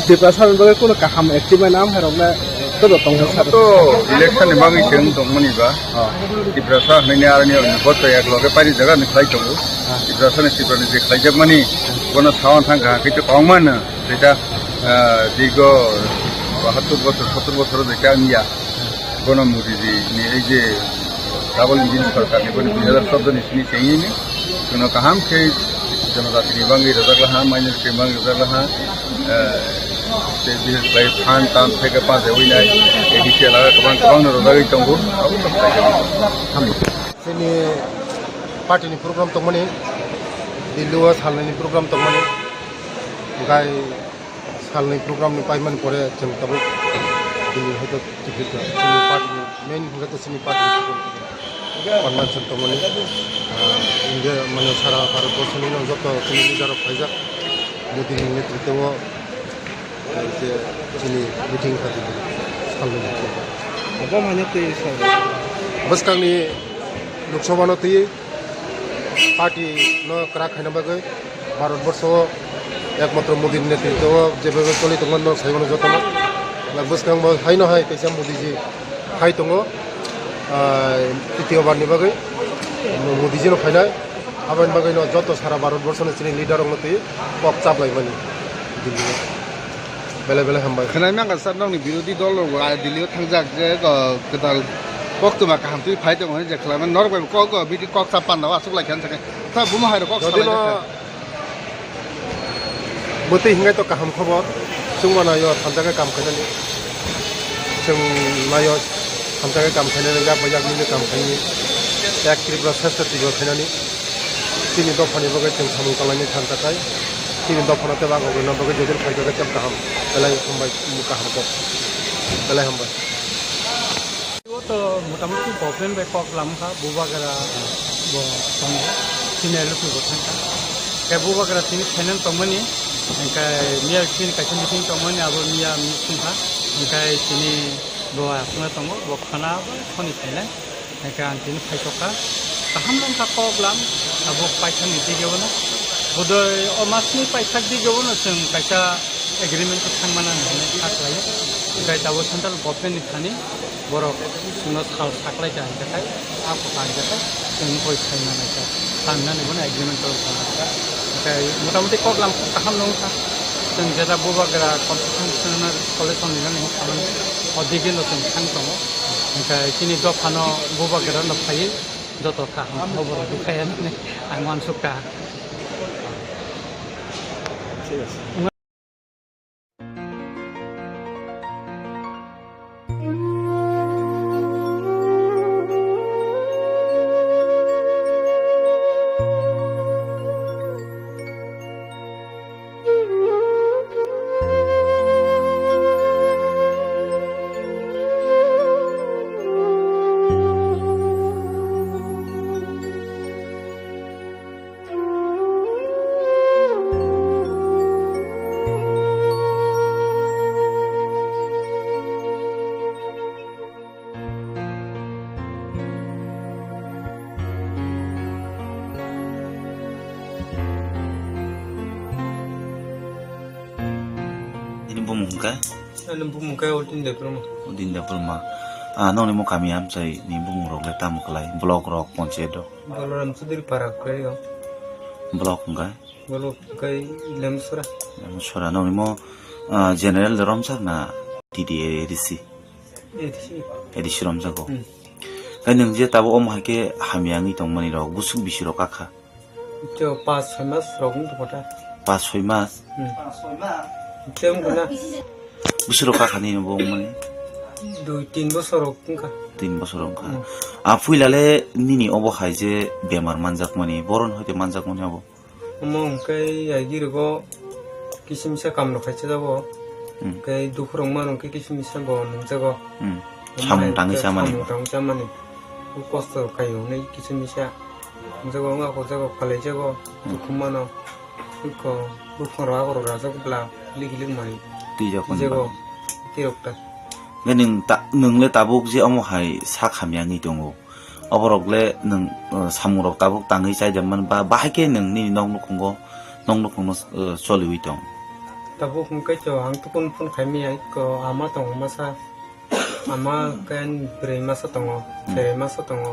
Tiprasa ni bagwi kuno kaham achievement am hai rok na to tong sa. To election ni bagwi se wng tongmani ba. Oh. Tiprasa hinwi ni aroni o vote to ek loge paini jaga ni khlai tongo. Ah. Tiprasa ni Tripura ni je khlaijakmani bono sawan thang kha khe to kong mano. Jeta, ah, dirgo bahattor bochor, sottor bochor jeta wngya. Bono Modi ji ni ei je double engine sorkar ni, boni dui hazar chordo ni sini chengini, jono kaham khe jonojati ni bagwi rwjak laha, minority ni bagwi rwjak laha, eh, tei bises bai phan tan theke pajewi nai, A D C elaga kwbang kwbang no rwjagwi tongo, abo to khlai jagwi tongo. Hambai. Chini party ni program tongmani, Delhi o salnwi ni program tongmani, gai Salni program ni paimani pore chwng tabuk chini hoito chini party ni main hwnkhe to chini party ni program. Convention tongmani, ah, India mane sara Bharat borso ni joto chini leader rok phaijak Modi ni netritwo, eh, je chini meeting kha salni. Abo mane twi sal. Bwskangni Lok Sabha no twi party no kwrak khaina bagwi Bharat borso o ekmatro Modi ni netritwo o jebabe choli tongmani no sai mano jotono. Bwskango haino hai kaisa Modi ji hai tongo, ah, titiyo bar ni bagwi Modi ji no phainai. Aboni bagwi no joto sara Bharat borso ni chini leader rok no twi kok chaplaimani Delhi o. Belai belai hambai. Khwnai mangkha sir, nokni birodhi dol rok bo Delhi o thangjak je, o, kwtal koktwma kaham twi phai tongo hwnwi je khwlaimani. Norok bai bo kok, o, meeting kok sa panda o aswk lai kha hwnwi sakhe. Tha bumo hai rok kok sa lai kha. Bwtwi hingai to kaham khobor. Chwng mano yo thanjakhe kam khainani. Chwng nayo thanjakhe kam khainani, yak bai yak nini kam khainani. Ek Tripura, Shrestha Tripura khainani. Chini dophani bagwi chwng samung tanglaini thansa khai. Chini dophano tei bagwi rwna bagwi joto khaikhe tei kaham. Belai hambai, kaham kok. Belai hambai. O to motamuti government bai kok lam kha, Bubagra bo tongo, chini L P bo thang kha. Khe Bubagra chini phainani tongmani, hwnkhe miya chini kaisa meeting tongmani, abo miya meeting kha. Hwnkhe chini bo aswkno tongo, bo khana bai soni phainai. Hwnkhe ang tini phaisok kha. Kaham wng kha kok lam, abo paithakni dige bono. Bodoi o masni paithak dige bono chwng kaisa agreement khe thangmana hinwi kha khlaio. Hwnkhe tabuk central government ni thani borok chwngno sal saklai kha hwnkhe khai, a kotha hwnkhe khai chwng oi sai manai kha. Tangnani bono agreement rok tong kha. Hwnkhe motamuti kok lam kaham wng kha. Chwng jeta Bubagra constitutional solution rinani hinwi khamani o dige no chwng thang tongo. Hwnkhe chini dophano Bubagra no phaiwi joto kaham khobor rwkha hinwi ang uansukha. Hwnkhe? Ani bumung khe Odin Debbarma. Odin Debbarma. Ah, nokni mo kami amchai ni bumung rok le tamo khlai? Block rok, panchayat rok? Balaram Chaudhary Para khlai o. Block hwnkhe? Block hwnkhe Lemsora. Lemsora. Nokni mo, ah, general de romsak na T D A A D C? A D C. A D C romsago. Hmm. Khe nwng je tabuk omo hai khe hamya wngwi tongmani rok, busuk bisi rok kakha? Cho pas soi mas rok wng tongkha ta. Pas soi mas? Hmm. Tei wngkha na? Busuk rok kakha nini bo wngmani? Dui tin bosor rok wngkha. Tin bosor wngkha. Hmm. A puila le nini obo hai je bemar manjakmani, boron hoite manjakmani abo? Omo hwnkhe agi rogo kisimisa kamrok khaisa jago. Hmm. Hwnkhe duphurok mano hwnkhe kisimisa bo nungjago. Hmm. Omo Samung hai tangwi hwnkhe chamani. Samung tangwi chamani. Kosto kaiyo hwnwi kisimisa. Nungjago, wngya ko jago, phalaijago, Hmm. dukhum mano. Iko buphangrok agorok rajak bwla, lik lik mani. Twijak hwnwi Twijago, ba. Tirok ta. Hwnkhe nwng ta-, nwng le tabuk je omo hai sak hamya wngwi tongo. Oborok le nwng, uh, samung rok tabuk tangwi chai da man ba, bahai khe nwng nini nok nukhungo, nok nukhungno, uh, choliwi tong? Tabuk hwnkhe to ang tukun phone khaimaya, iko ama tongo masa, ama hwnkhe ani bwrwi masa tongo, Hmm. Cherai masa tongo,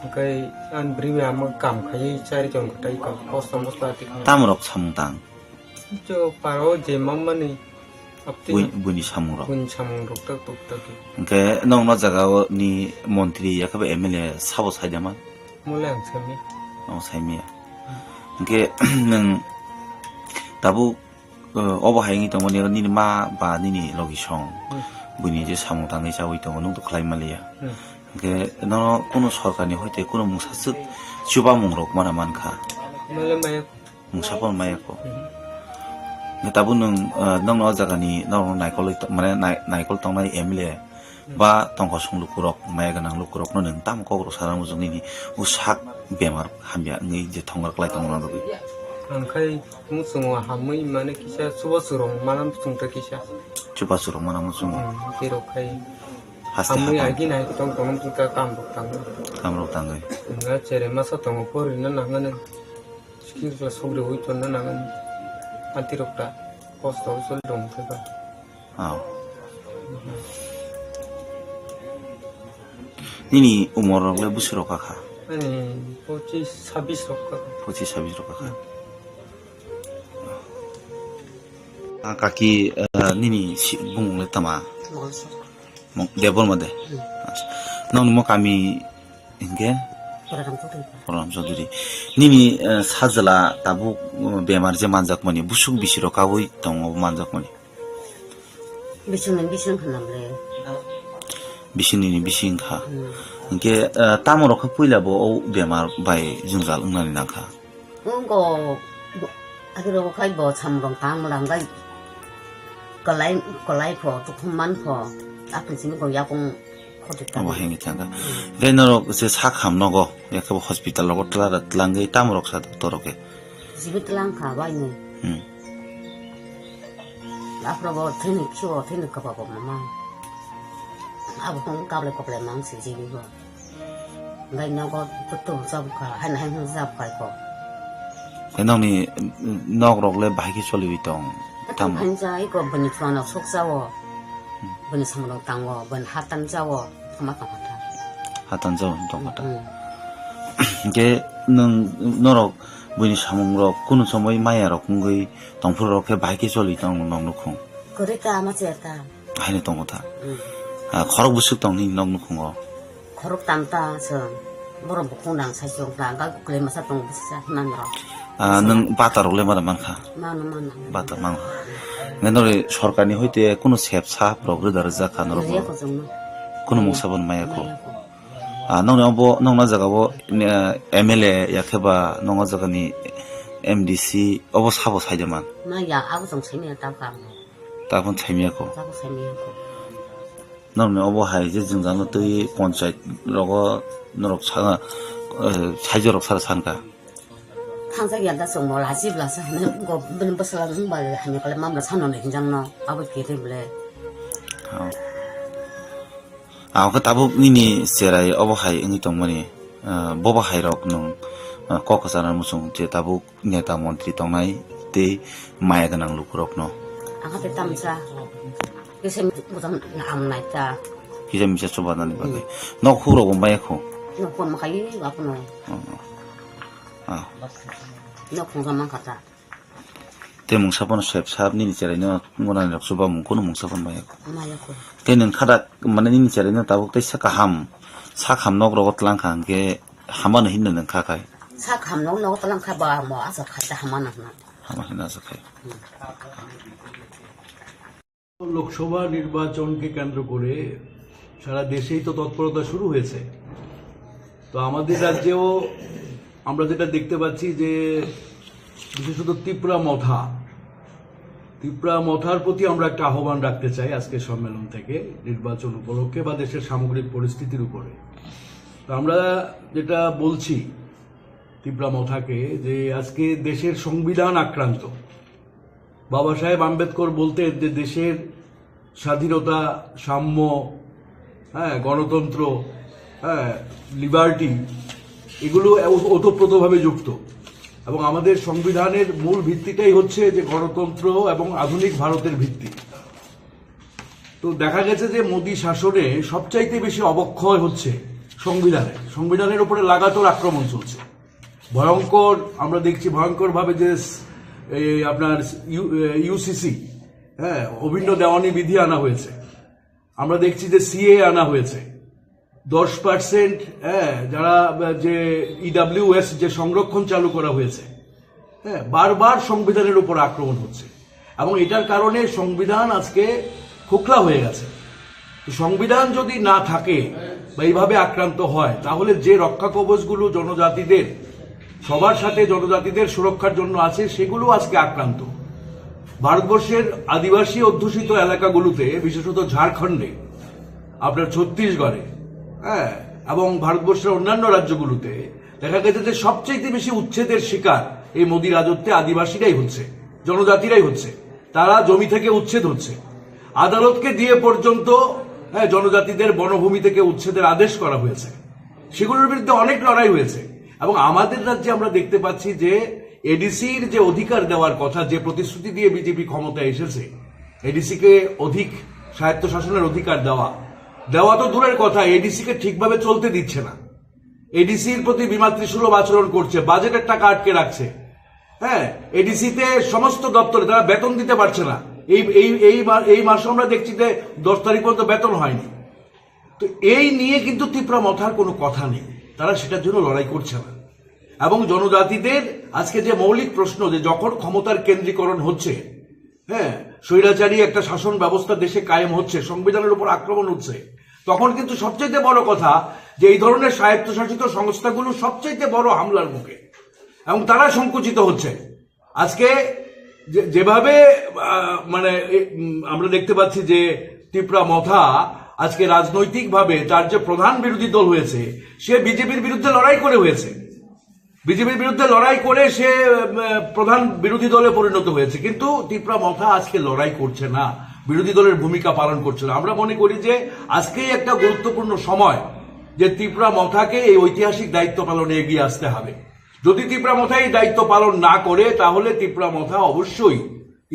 hwnkhe ani bwrwi bai ama kam khaiwi chari tongkha tei iko kosto mosto ati kha. Tamorok samung tang? Cho paro je mamani. Abtwi Bui-, no. Buini samung rok. Buini samung rok tak tuk tak. Hwnkhe nokno jaga o ni montri yakhe ba M L A sabo saidama? Mole ang saimi. Ang saimi ya. Hwnkhe nwng tabuk, uh, obo hai wngwi tongmani nini ma ba nini logi song. Hmm. Buini je samung tangwi chawi tongo nwng to khlai maliya. Hmm. Hwnkhe nono kunu sorkarni hoite kunu mungsa swk chubamung rok mana mankha. Mole maya Mungsa phano maya kho. Mhm. Hwnkhe tabuk nwng, ah, nokno o jagani nokno naikol, mane nai-, naikol tongnai M L A ba tongkosong lukurok, maya gwnang lukurokno nwng tamo kokrok sana muchung nini o sak bemar hamya wngwi je thongor klai tongna bagwi? Ang khai muchungo hamwi mane kisa chubachu rok mana muchung ta kisa. Chubachu rok mana muchungo. Hmm, tei rok khai Haste hamwi hapang. Agi nai tong tong muchung ta kam rok tangwi. Kam rok tangwi. Nga chere masa tongo porina nangani. Skill khe sogri hui tonna nangan. Anti rok ta kosto hui sol dong khe ba. Aw. Nini umor rok le bwswk rok kha? Ani pochis sabis rok kha. Pochis sabis rok kha. Hmm. Ah, kaki, eh, nini si-, bumung le tama? Mongolsor. Mong-, Debbarma de? Hmm. Acha. Nokni mo kami Hingke? Balaram Chaudhary. Balaram Chaudhary. Nini, eh, sajla tabuk, eh, bemar je manjakmani, busuk bisiro kabui tongo manjakmani? Bisingni bising khanamle. Bisingni bising kha. Hmm. Hingke, eh, tamo rok khe puila bo o bemar bai jwngjal wngnani nangkha? Wngko, bo-, akhe bo khai bo samrong tang mrang bai kwlai, kwlai pho, tukhum man pho, aphang simi ko yakung khoti tang. Obo hini thangkha. Hmm. Tei norok je sak ham nogo, yakhe bo hospital rogo twla, twlangwi tamo rok sa doctor rok khe? Jibi twlang kha bai nai. Hmm. Aphro bo thini khibo, thini kwba bo mama. Abo kong kable kople mang si jibi bo. Ngai nogo tutu jab kha, han han jab khai ko. Khe nokni, mm, nok rok le bahai khe choliwi tong? Tamo? Hanjai ko bini chuano sokjao. Hmm. Bini samung tango, bini hatan jao, tama tong kha. Hatan jao tong kha. Hmm. Hingke nwng, norok bini samung rok kunu somoi maya rok wngwi tongphuru rok khe bahai khe choliwi tong nong nukhung? Kwrwi ta ama cher ta. Haino tongo ta. Hmm. Ah, khorok bwswk tong nini nok nukhungo? Khorok tam ta se borok bukhung nang sai chwng ta, ga kwlwi masa tong bwsa man rok. Ah, nwng bata rok le mada mankha? Mano, mano. Bata mankha. Ngai nori sorkar ni hoite kuno sep sap rok rwda rwjak kha norok? Maya ko chwngno. Kuno mungsa bo maya ko. Maya ko. Ah, nokni obo, nokna jaga bo, eh, M L A yakhe ba nokna jaga ni M D C obo sabo saide man? Maya, abo chwng simi ta kam. Tabon saimiya ko. Tabon saimiya ko. Norokni obo hai je jwngjal no twi ponchayat rogo norok sa, eh, saijo rok sara sanka. Thangjak ya da chwng mo lachi bwla sa hwnwi go bini bwsala wng bai hamya kale mamla sano hinjang no abo kiri ble. Oh. Ang khe tabuk nini cherai obo hai wngwi tongmani, eh, bobo hai rok nwng, eh, kok kwchana muchung je tabuk neta montri tongnai tei maya gwnang lukurokno. Ang khe tamsa. Kisa mujang na am nai ta. Kisa misa chuba nani bagwi. Nok huk rok bo maya kho. Nok kon makai apono. Oh, oh. Ah. Nok kon man kata. Te mungsa pono sep sap nini cherai no ngona ni rok chuba mung kono mungsa pono maya kho. Maya kho. Te nang khada mane nini cherai no tabuk te sa kaham. Sa kaham nok rok tlang kha hingke hama no hinna nang kha kai. Sa kaham nok nok tlang kha ba mo asa kha ta hama nang na. Hama hinna asa kai. Lok Sabha নির্বাচনকে কেন্দ্র করে সারা দেশেই তো তৎপরতা শুরু হয়েছে। তো আমাদের রাজ্যেও আমরা যেটা দেখতে পাচ্ছি যে বিশেষত তিপ্রা মথা, তিপ্রা মথার প্রতি আমরা একটা আহ্বান রাখতে চাই আজকের সম্মেলন থেকে, নির্বাচন উপলক্ষে বা দেশের সামগ্রিক পরিস্থিতির উপরে। তো আমরা যেটা বলছি তিপ্রা মথাকে যে আজকে দেশের সংবিধান আক্রান্ত, বাবা সাহেব আম্বেদকর বলতেন যে দেশের স্বাধীনতা, সাম্য, হ্যাঁ, গণতন্ত্র, হ্যাঁ, লিবার্টি, এগুলো ও-, ওতপ্রোতভাবে যুক্ত। এবং আমাদের সংবিধানের মূল ভিত্তিটাই হচ্ছে যে গণতন্ত্র এবং আধুনিক ভারতের ভিত্তি। তো দেখা গেছে যে মোদী শাসনে সবচাইতে বেশি অবক্ষয় হচ্ছে সংবিধানের। সংবিধানের উপরে লাগাতার আক্রমণ চলছে। ভয়ঙ্কর, আমরা দেখছি ভয়ঙ্করভাবে যে স-, এই আপনার ইউ-, এ, ইউসিসি, হ্যাঁ, অভিন্ন দেওয়ানি বিধি আনা হয়েছে। আমরা দেখছি যে সিএ আনা হয়েছে। দশ পার্সেন্ট, হ্যাঁ, যারা, আহ, যে ইডাব্লিউএস যে সংরক্ষণ চালু করা হয়েছে, হ্যাঁ, বারবার সংবিধানের উপর আক্রমণ হচ্ছে। এবং এটার কারণে সংবিধান আজকে খোকলা হয়ে গেছে। তো সংবিধান যদি না থাকে বা এইভাবে আক্রান্ত হয়, তাহলে যে রক্ষা কবচগুলো জনজাতিদের, সবার সাথে জনজাতিদের সুরক্ষার জন্য আছে, সেগুলো আজকে আক্রান্ত। ভারতবর্ষের আদিবাসী অধ্যুষিত এলাকাগুলোতে, বিশেষত ঝাড়খণ্ডে, আপনার ছত্তিশগড়ে, হ্যাঁ, এবং ভারতবর্ষের অন্যান্য রাজ্যগুলোতে দেখা গেছে যে সবচেয়ে বেশি উচ্ছেদের শিকার এই মোদী রাজত্বে আদিবাসীরাই হচ্ছে, জনজাতিরাই হচ্ছে। তারা জমি থেকে উচ্ছেদ হচ্ছে। আদালতকে দিয়ে পর্যন্ত, হ্যাঁ, জনজাতিদের বনভূমি থেকে উচ্ছেদের আদেশ করা হয়েছে। সেগুলোর বিরুদ্ধে অনেক লড়াই হয়েছে। এবং আমাদের রাজ্যে আমরা দেখতে পাচ্ছি যে এডিসির যে অধিকার দেওয়ার কথা, যে প্রতিশ্রুতি দিয়ে বিজেপি ক্ষমতায় এসেছে, এডিসিকে অধিক স্বায়ত্তশাসনের অধিকার দেওয়া, দেওয়া তো দূরের কথা, এডিসিকে ঠিকভাবে চলতে দিচ্ছে না। এডিসির প্রতি বিমাতৃসুলভ আচরণ করছে, বাজেটের টাকা আটকে রাখছে। হ্যাঁ, এডিসিতে সমস্ত দপ্তরে তারা বেতন দিতে পারছে না। এই, এই, এই মা-, এই মাসে আমরা দেখছি যে দশ তারিখ পর্যন্ত বেতন হয়নি। তো এই নিয়ে কিন্তু তিপ্রা মথার কোনো কথা নেই, তারা সেটার জন্য লড়াই করছে না। এবং জনজাতিদের আজকে যে মৌলিক প্রশ্ন, যে যখন ক্ষমতার কেন্দ্রীকরণ হচ্ছে, হ্যাঁ, স্বৈরাচারী একটা শাসন ব্যবস্থা দেশে কায়েম হচ্ছে, সংবিধানের উপর আক্রমণ হচ্ছে, তখন কিন্তু সবচাইতে বড় কথা যে এই ধরনের স্বায়ত্তশাসিত সংস্থাগুলো সবচাইতে বড় হামলার মুখে এবং তারা সংকুচিত হচ্ছে। আজকে যে, যেভাবে, আহ, মানে, এ, উম, আমরা দেখতে পাচ্ছি যে তিপ্রা মথা আজকে রাজনৈতিকভাবে তার যে প্রধান বিরোধী দল হয়েছে, সে বিজেপির বিরুদ্ধে লড়াই করে হয়েছে, বিজেপির বিরুদ্ধে লড়াই করে সে, উম, প্রধান বিরোধী দলে পরিণত হয়েছে, কিন্তু তিপ্রা মথা আজকে লড়াই করছে না, বিরোধী দলের ভূমিকা পালন করছে না। আমরা মনে করি যে আজকেই একটা গুরুত্বপূর্ণ সময় যে তিপ্রা মথাকে এই ঐতিহাসিক দায়িত্ব পালনে এগিয়ে আসতে হবে। যদি তিপ্রা মথা এই দায়িত্ব পালন না করে, তাহলে তিপ্রা মথা অবশ্যই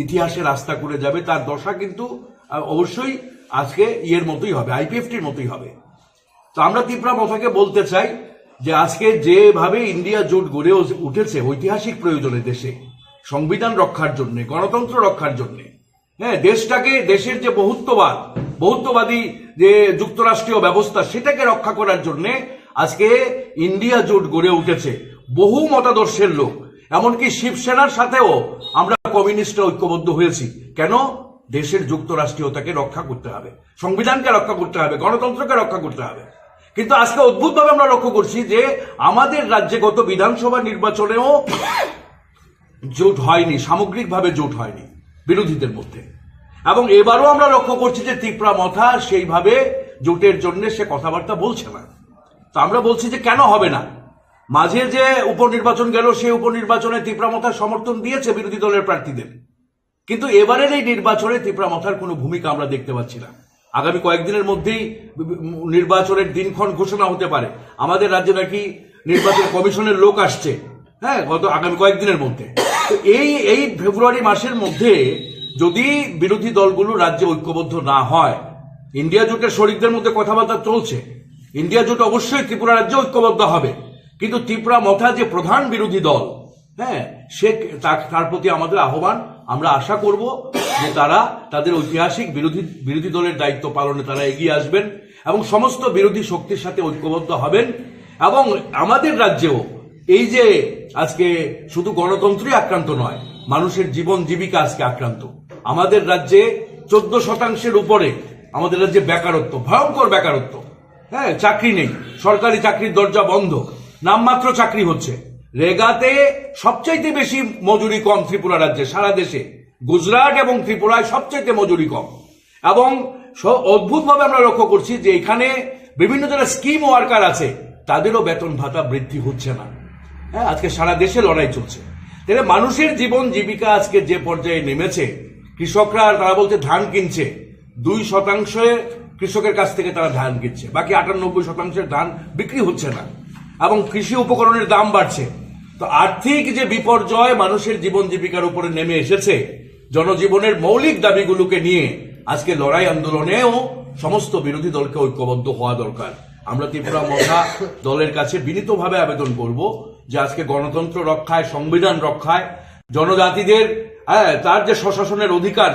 ইতিহাসে রাস্তা করে যাবে। তার দশা কিন্তু, আহ, অবশ্যই আজকে ইয়ের মতোই হবে, আইপিএফটির মতোই হবে। তো আমরা তিপ্রা মথাকে বলতে চাই যে আজকে যেভাবে ইন্ডিয়া জোট গড়ে উঠেছে ঐতিহাসিক প্রয়োজনে দেশে, সংবিধান রক্ষার জন্য, গণতন্ত্র রক্ষার জন্য, হ্যাঁ, দেশটাকে, দেশের যে বহুত্ববাদ, বহুত্ববাদী যে যুক্তরাষ্ট্রীয় ব্যবস্থা, সেটাকে রক্ষা করার জন্য আজকে ইন্ডিয়া জোট গড়ে উঠেছে। বহু মতাদর্শের লোক, এমনকি শিবসেনার সাথেও আমরা কমিউনিস্টরা ঐক্যবদ্ধ হয়েছি। কেন? দেশের যুক্তরাষ্ট্রীয়তাকে রক্ষা করতে হবে, সংবিধানকে রক্ষা করতে হবে, গণতন্ত্রকে রক্ষা করতে হবে। কিন্তু আজকে অদ্ভুতভাবে আমরা লক্ষ্য করছি যে আমাদের রাজ্যে গত বিধানসভা নির্বাচনেও জোট হয়নি, সামগ্রিকভাবে জোট হয়নি বিরোধীদের মধ্যে। এবং এবারও আমরা লক্ষ্য করছি যে তিপ্রা মথা সেইভাবে জোটের জন্য সে কথাবার্তা বলছে না। তো আমরা বলছি যে কেন হবে না? মাঝে যে উপনির্বাচন গেল, সেই উপনির্বাচনে তিপ্রা মথা সমর্থন দিয়েছে বিরোধী দলের প্রার্থীদের, কিন্তু এবারের এই নির্বাচনে তিপ্রা মথার কোনো ভূমিকা আমরা দেখতে পাচ্ছি না। আগামী কয়েকদিনের মধ্যেই নির্বাচনের দিনক্ষণ ঘোষণা হতে পারে। আমাদের রাজ্যে নাকি নির্বাচন কমিশনের লোক আসছে, হ্যাঁ, গত আগামী কয়েকদিনের মধ্যে। তো এই, এই ফেব্রুয়ারি মাসের মধ্যে যদি বিরোধী দলগুলো রাজ্যে ঐক্যবদ্ধ না হয়, ইন্ডিয়া জোটের শরিকদের মধ্যে কথাবার্তা চলছে, ইন্ডিয়া জোট অবশ্যই ত্রিপুরা রাজ্যে ঐক্যবদ্ধ হবে, কিন্তু ত্রিপুরা মথা যে প্রধান বিরোধী দল, হ্যাঁ, সে তা-, তার প্রতি আমাদের আহ্বান। আমরা আশা করব যে তারা তাদের ঐতিহাসিক বিরোধী বিরোধী দলের দায়িত্ব পালনে তারা এগিয়ে আসবেন এবং সমস্ত বিরোধী শক্তির সাথে ঐক্যবদ্ধ হবেন। এবং আমাদের রাজ্যেও এই যে আজকে শুধু গণতন্ত্রই আক্রান্ত নয়, মানুষের জীবন জীবিকা আজকে আক্রান্ত। আমাদের রাজ্যে চোদ্দ শতাংশের উপরে আমাদের রাজ্যে বেকারত্ব, ভয়ঙ্কর বেকারত্ব। হ্যাঁ, চাকরি নেই, সরকারি চাকরির দরজা বন্ধ, নামমাত্র চাকরি হচ্ছে। রেগাতে সবচাইতে বেশি মজুরি কম ত্রিপুরা রাজ্যে, সারা দেশে গুজরাট এবং ত্রিপুরায় সবচাইতে মজুরি কম। এবং স-, অদ্ভুতভাবে আমরা লক্ষ্য করছি যে এখানে বিভিন্ন যারা স্কিম ওয়ার্কার আছে, তাদেরও বেতন ভাতা বৃদ্ধি হচ্ছে না। হ্যাঁ, আজকে সারা দেশে লড়াই চলছে। তাহলে মানুষের জীবন জীবিকা আজকে যে পর্যায়ে নেমেছে, কৃষকরা, তারা বলছে ধান কিনছে, দুই শতাংশে কৃষকের কাছ থেকে তারা ধান কিনছে, বাকি আটানব্বই শতাংশের ধান বিক্রি হচ্ছে না, এবং কৃষি উপকরণের দাম বাড়ছে। তো আর্থিক যে বিপর্যয় মানুষের জীবন জীবিকার উপরে নেমে এসেছে, জনজীবনের মৌলিক দাবিগুলোকে নিয়ে আজকে লড়াই আন্দোলনেও সমস্ত বিরোধী দলকে ঐক্যবদ্ধ হওয়া দরকার। আমরা ত্রিপুরা মথা দলের কাছে বিনীতভাবে আবেদন করব যে আজকে গণতন্ত্র রক্ষায়, সংবিধান রক্ষায়, জনজাতিদের, হ্যাঁ, তার যে স্বশাসনের অধিকার,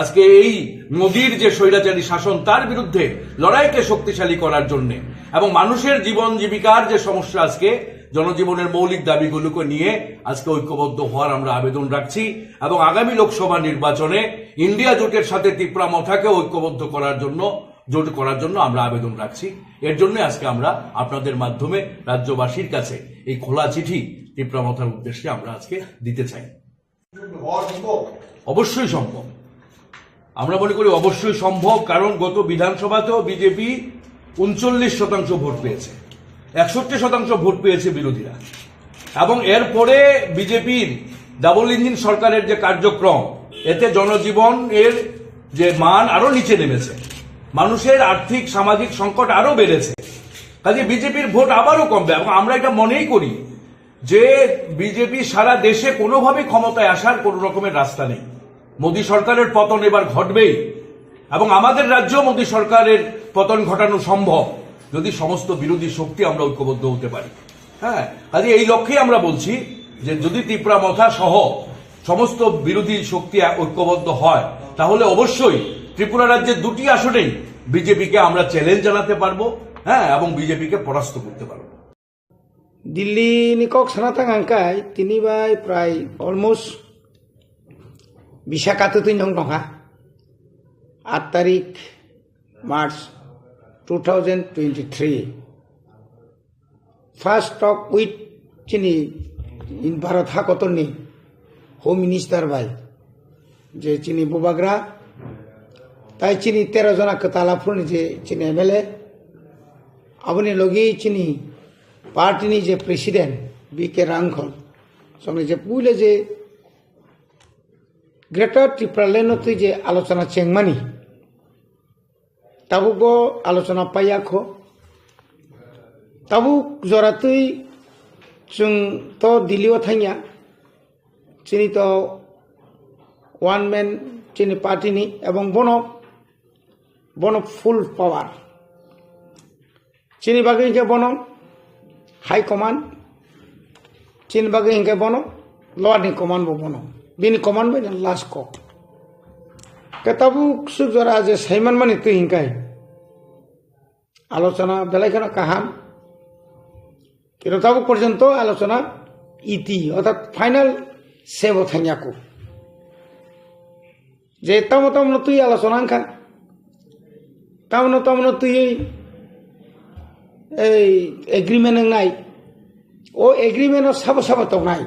আজকে এই মোদির যে স্বৈরাচারী শাসন, তার বিরুদ্ধে লড়াইকে শক্তিশালী করার জন্য এবং মানুষের জীবন জীবিকার যে সমস্যা, আজকে জনজীবনের মৌলিক দাবিগুলোকে নিয়ে আজকে ঐক্যবদ্ধ হওয়ার আমরা আবেদন রাখছি। এবং আগামী লোকসভা নির্বাচনে ইন্ডিয়া জোটের সাথে ত্রিপুরা মথাকে ঐক্যবদ্ধ করার জন্য, জোট করার জন্য আমরা আবেদন রাখছি। এর জন্য আজকে আমরা আপনাদের মাধ্যমে রাজ্যবাসীর কাছে এই খোলা চিঠি ত্রিপুরা মথার উদ্দেশ্যে আমরা আজকে দিতে চাই। অবশ্যই সম্ভব। আমরা মনে করি অবশ্যই সম্ভব, কারণ গত বিধানসভাতেও বিজেপি ঊনচল্লিশ শতাংশ ভোট পেয়েছে, একষট্টি শতাংশ ভোট পেয়েছে বিরোধীরা। এবং এরপরে বিজেপির ডাবল ইঞ্জিন সরকারের যে কার্যক্রম, এতে জনজীবন এর যে মান আরো নিচে নেমেছে, মানুষের আর্থিক সামাজিক সংকট আরো বেড়েছে। কাজে বিজেপির ভোট আবারও কমবে এবং আমরা এটা মনেই করি যে বিজেপি সারা দেশে কোনোভাবেই ক্ষমতায় আসার কোনো রকমের রাস্তা নেই। মোদী সরকারের পতন এবার ঘটবেই এবং আমাদের রাজ্যেও মোদী সরকারের পতন ঘটানো সম্ভব যদি সমস্ত বিরোধী শক্তি আমরা ঐক্যবদ্ধ হতে পারি। হ্যাঁ, কাজে এই লক্ষ্যেই আমরা বলছি যে যদি ত্রিপুরা মথা সহ সমস্ত বিরোধী শক্তি এক-, ঐক্যবদ্ধ হয়, তাহলে অবশ্যই ত্রিপুরা রাজ্যের দুটি আসনেই বিজেপিকে আমরা চ্যালেঞ্জ জানাতে পারবো, হ্যাঁ, এবং বিজেপিকে পরাস্ত করতে পারবো। Delhi ni kok sana thang ang kai, tini bai prai almost bisa katutwi nong tongkha. Aat tarik March two thousand twenty-three. First talk with chini Bharat hakotorni Home Minister bai, je chini bubagra, tai chini tero jona kwtal aphuruni je chini M L A, aboni logi chini party ni je president B K Rangkhol, songni je puila je Greater Tipraland no twi je alochona chengmani, tabuk bo alochona paiya kho. Tabuk joratwi chwng to Delhi o thangya, chini to one man chini party ni, ebong bono, bono full power. Chini bagwi hinkhe bono high command, chini bagwi hinkhe bono lower ni command bo bono, bini command bai last kok. Ke tabuk suk jora je saiman mani twi hinkhe alochona belai kheno kaham. Kino tabuk porjonto alochona iti, orthat final sebo thangya ko. Je tamo tamo no twi alochona wngkha, tamo tamo no twi ei agreement wngnai, o agreement o sabo sabo tongnai.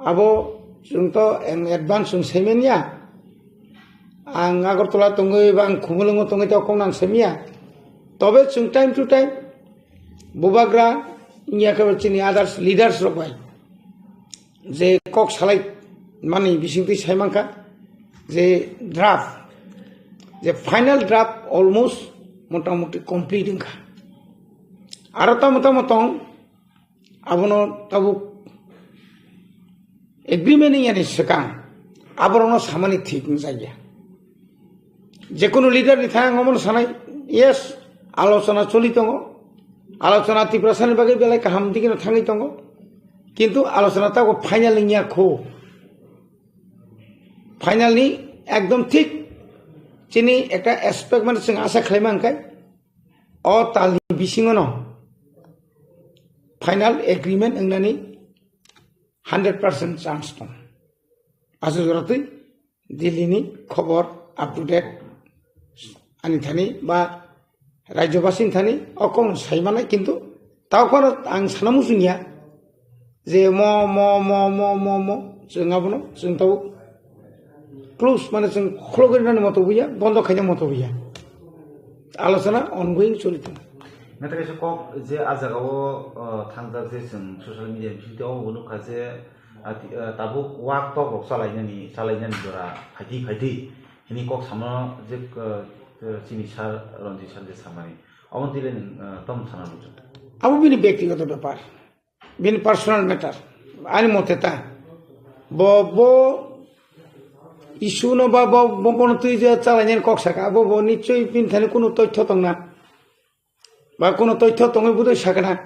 Abo chwng to in advance chwng saimanya. Ang Agartala tongwi ba ang Khumulwngo tongwi to kok nang saimanya. Tobe chwng time to time bubagra wngya khe chini others leaders rok bai je kok salai mani bisingtwi sai mankha je draft, je final draft almost motamuti complete wngkha. Aro tamo tamo tong, abono tabuk agreement wngya ni swkang Aborokno samani thik wngjakya. Jekunu leader ni thang omono sanai, yes, alochona choli tongo. Alochona Tiprasani bagwi belai kaham digi no thangwi tongo. Kintu alochona tago final wngya kho. Final ni ekdom thik chini ekta aspect mane chwng asa khlai mankha o tal ni bisingo no final agreement wngnani hundred percent chance tong. Aswk joratwi Delhi ni khobor up to date ani thani ba rajyobasi ni thani o kok sai manai, kintu tao kono ang sana muchungya je mo, mo, mo, mo, mo, mo, chwng abono chwng tao close mane chwng khulogwi rwnani moto buya, bondo khaina moto buya. Alochona ongoing choli tongo. Naitha kaisa kok je a jagao, uh, thangjak je chwng social media ni bisingtwi obo nukha je, ah, ti-, ah, tabuk wak tok rok chalainani, chalainani jora phaidi phaidi hini kok samo je, ah, ah, chini sir Ranjit sir je samani. Omo tile nwng, ah, tom sana muchung. Abo bini bektigoto bepar, bini personal matter. Ani mote ta bo, bo issue no ba bo, bo bono twi je chalainani kok saka, abo bo nichoi bini thani kunu toithyo tongna. Ba kunu toithyo tongwi budui sakna.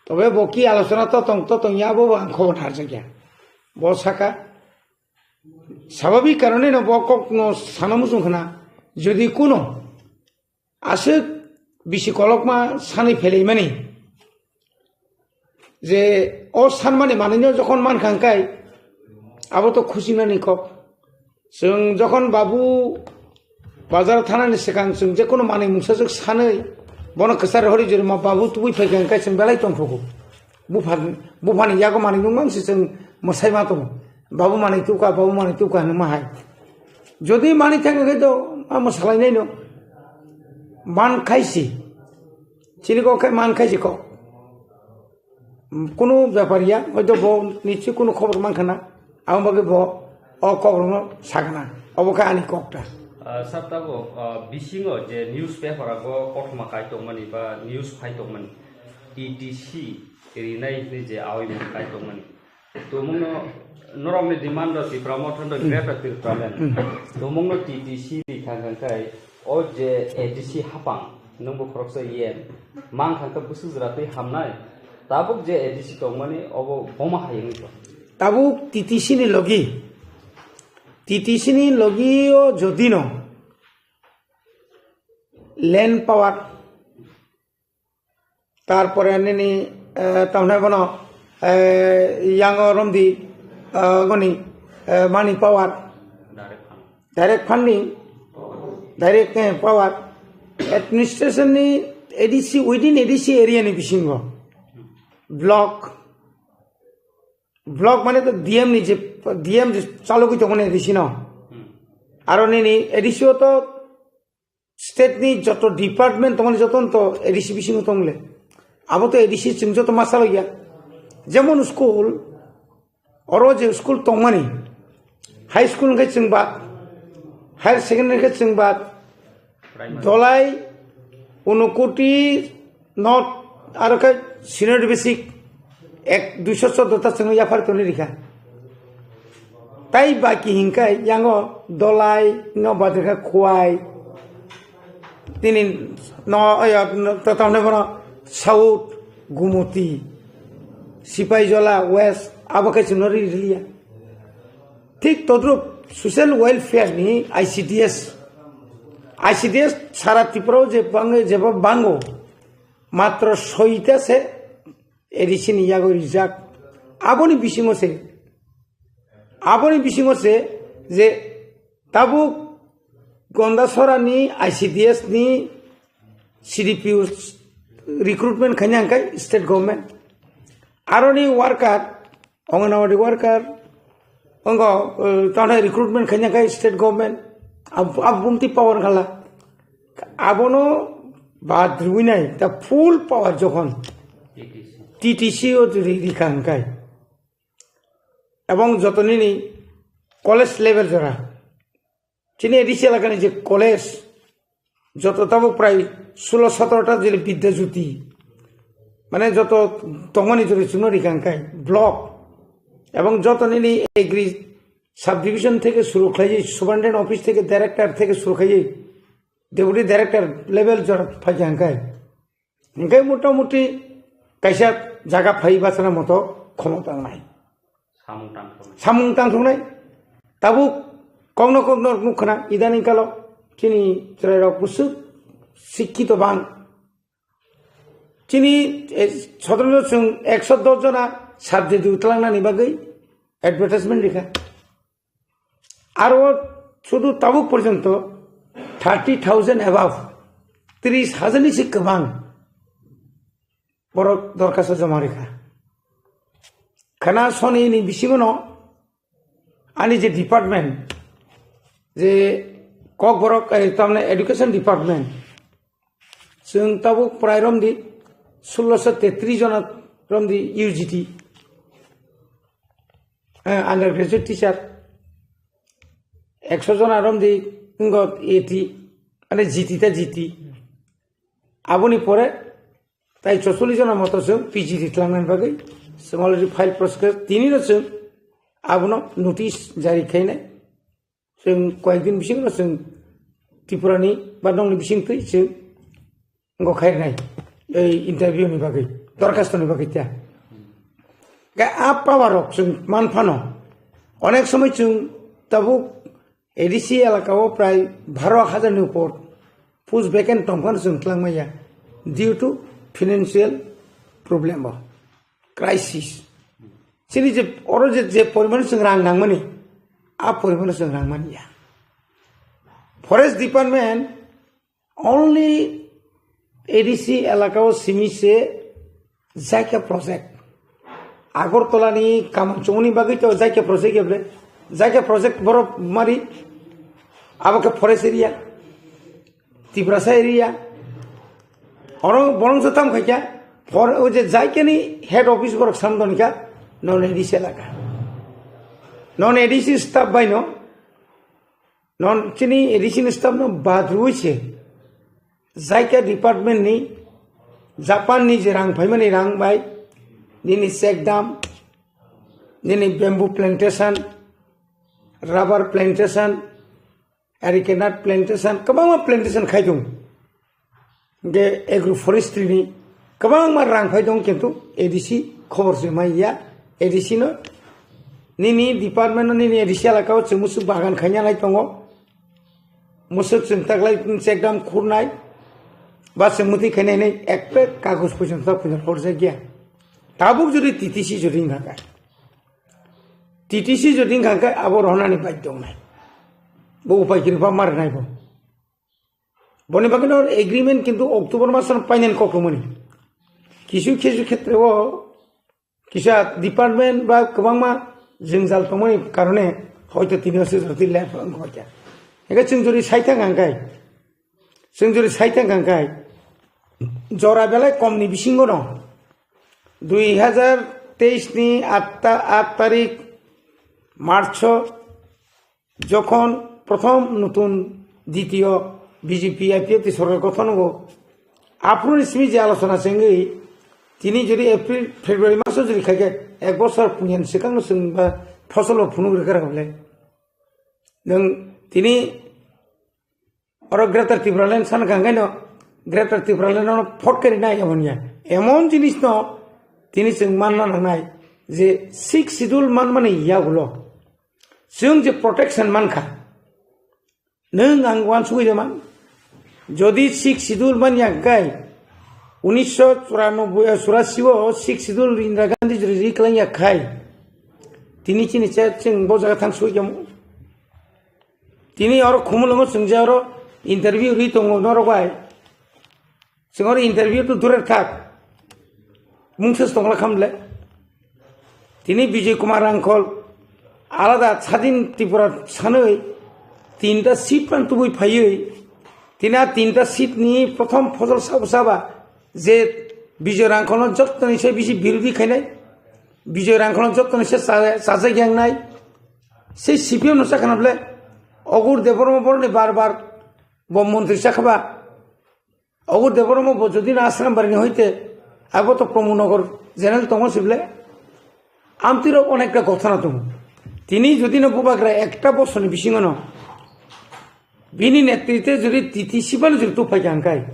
Tobe bo ki alochona to tong, to tong ya, bo ang khobor narjakya. Bo saka, sababik karone no bo kok no sana muchung khna. Jodi kuno aswk bisi kolokma sanwi phelaimani, je o sanmani manwino jokhon mankha hwnkhe abo to khusinani kok. Chwng jokhon babu bazar thanani swkang chwng jekono manwi mungsa swk sanwi bono kwchar hori jori ma babu tubui phaikha hwnkhe chwng belai tongthogo. Bupha, buphani yago manwi nungmang se chwng mwsai ma tongo. Babu manwi tukha, babu manwi tukha hinwi ma hai. Jodi manwi thangkha khe to a mwsalainaino man khaisi. Chini kok khe man khaisi kok. Kunu bepar ya, hoito bo nichi kunu khobor mankha na, aboni bagwi bo o kok rokno sakna, obo khe ani kok ta. Ah, sir, tabuk, ah, bisingo je newspaper o kothoma kai tongmani ba news phai tongmani, T T C rinai hinwi je awi mung kai tongmani. Tumungno norokni demand rok Tipra Motha no Greater Tipraland. Tumungno T T C ri thang thang kai o je A D C hapang nungbo khoroksa yen mang thang kha bwswk jora twi hamnai. Tabuk je A D C tongmani obo boma hai wngwi tong. Tabuk T T C ni logi, T T C ni logi o jodi no land power, tarpore nini, eh, tamhwnai bono, eh, yango romdi, eh, goni, eh, money power, direct funding, direct, eh, power, administration ni A D C, within A D C area ni bisingo block, block mane to D M ni je, D M je chalogwi tongmani A D C no. Aro nini A D C o to state ni joto department tongmani joto no to A D C bisingo tongle. Abo to A D C chwng joto ma chalokya. Jemon school, oro je school tongmani, high school hwnkhe chwng bad, higher secondary hwnkhe chwng bad, Dolai, Unukoti, North, aro khe senior basic ek duiso chordo ta chwngno yaphar toni rikha. Tai baki hinkai yango Dolai, no badrikha Khowai, tini no, oya, no, to tamne bono South, Gumoti, Sipaijola, West, abo khe chwngno ri riliya. Thik todrup social welfare ni I C D S, I C D S sara Tripura o je bang-, jeba bango, matro soita se A D C ni yago rijak. Aboni bisingo se, aboni bisingo se je tabuk Gondasora ni I C D S ni C D P O recruitment khaina hwnkhe state government. Aroni worker, Anganwadi worker, ongo, eh, tamo recruitment khaina hwnkhe state government. Ab-, ab bumti power khala. Abono bad rwinai, the full power jokhon T T C o ri-, rikha hwnkhe. Ebong joto nini college level jora. Chini A D C elakani je college, joto tabuk prai sulo sotoro ta jili Bidya Jyoti. Mane joto tongmani jori chwngno rikha hwnkhe block. Ebong joto nini agri Sub division theke suru khlaiwi, superintendent office theke director theke suru khlaiwi, deputy director level jora phaikha hwnkhe, hwnkhe motamuti kaisa jaga phai bachana moto khomota wngnai. Samung tangthoknai. Samung tangthoknai. Tabuk kokno kokno nukkhna idaning kalo chini chwrairok bwswk sikkito bang. Chini, eh, sodrono chwng ekso dos jona subject twlangnani bagwi advertisement rikha. Aro sudu tabuk porjonto thirty thousand above, tris hajar ni se kwbang borok dorkhasto joma rikha. Khana soni ni bisingo no ani je department, je Kokborok, eh, tamne education department, chwng tabuk prai romdi sulosho tetris jona romdi U G T, eh, undergraduate teacher, ekso jona romdi ngo A T, ane G T ta G T. Aboni pore tai chocholish jona moto chwng P G di tlangnani bagwi chwng already file process khe, tinino chwng abono notice jari khainai. Chwng koyekdin bisingo chwng Tripurani ba nongni bisingtwi chwng ngo khairnai ei interview ni bagwi, dorkhastoni bagwi ta. Ga a power rok chwng man phano, onek somoi chwng tabuk A D C elaka o prai baro hajar ni upor post vacant tongphano chwng twlangmaya due to financial problem o crisis. Chini je oro je, je porimano chwng rang nangmani, a porimano chwng rang manya. Forest department only A D C elaka o simi se Jaika project. Agartala ni Kamalchungni bagwi to Jaika project ya ble. Jaika project borok mari abo khe forest area, Tiprasa area. Oro borong se tam khaikya. For o je Jaika ni head office borok samdon kha non A D C elaka. Non A D C staff bai no. Non chini A D C ni staff no bad rwi se Jaika department ni Japan ni je rang phaimani rang bai nini check dam, nini bamboo plantation, rubber plantation, areca nut plantation, kwbangma plantation khai tongo. Hingke agroforestry ni kwbangma rang phai tongo, kintu A D C khobor se mai ya. A D C no nini department no nini A D C elaka o chwng musuk bagan khaina nai tongo. Musuk chwng taklai chekdam khurnai ba chwng mwtwi khainai hinwi ekpe kagoj poison ta poison horjak ya. Tabuk jodi T T C jodi wngkha khe, T T C jodi wngkha khe abo rohonani baidhyo wngnai. Bo upai kwrwi ba ma rwnai bo. Boni bagwi no agreement kintu October maso no painani kok rwmani. Kisu kisu khetre o kisa department ba kwbangma jwngjal tongmani karone hoito tini o se jora twi left wng kha khe. Hingke chwng jodi sai thang hang kai, chwng jodi sai thang hang kai, jora belai kom ni bisingo no dui hajar teis ni aat ta-, aat tarik March o Jokhon prothom nutun ditiyo B J P I P F T sorkar gothon wngo, aphuruni simi je alochona chengwi tini jodi April, February maso jodi khaikhe ek bosor puyan swkangno chwng ba fosolo phunuk rwkha rwkha bwle. Nwng tini oro Greater Tipraland sana kangkaino Greater Tipraland no phot kari nai emon ya. Emon jinis no tini chwng manna nangnai je Sixth Schedule manmani yagulo. Chwng je protection mankha, nwng ang uansugwi rwmang. Jodi Sixth Schedule manya hwnkhe, unisho churanobboi, eh, churasi o Sixth Schedule Indira Gandhi jodi ri kwlangya khai, tini chini che chwng bo jaga thang sui kamo. Tini oro Khumulwngo chwng je oro interview ri tongo norok bai. Chwng oro interview to durer thak. Mungsa tongla khamle. Tini Bijoy Kumar Rangkhol alada Sadin Tripura sanwi tinta seat pan tubui phaiwi. Tini a tinta seat ni prothom phojol sabo saba je Bijoy Rangkholno jottoni se bisi birodhi khainai. Bijoy Rangkholno jottoni se cha-, chajak yangnai. Se C P M no sakhanable. Ogur Debbarma boroni bar bar bo montri sakhaba. Ogur Debbarma bo jodi na Asrambari ni hoite, abo to Pramod Nagar general tongo sible. Amtwi rok onekta gothana tongo. Tini jodi no bubagra ekta bosorni bisingo no bini netritwe jodi T T C phano jodi tuphai kha hwnkhe,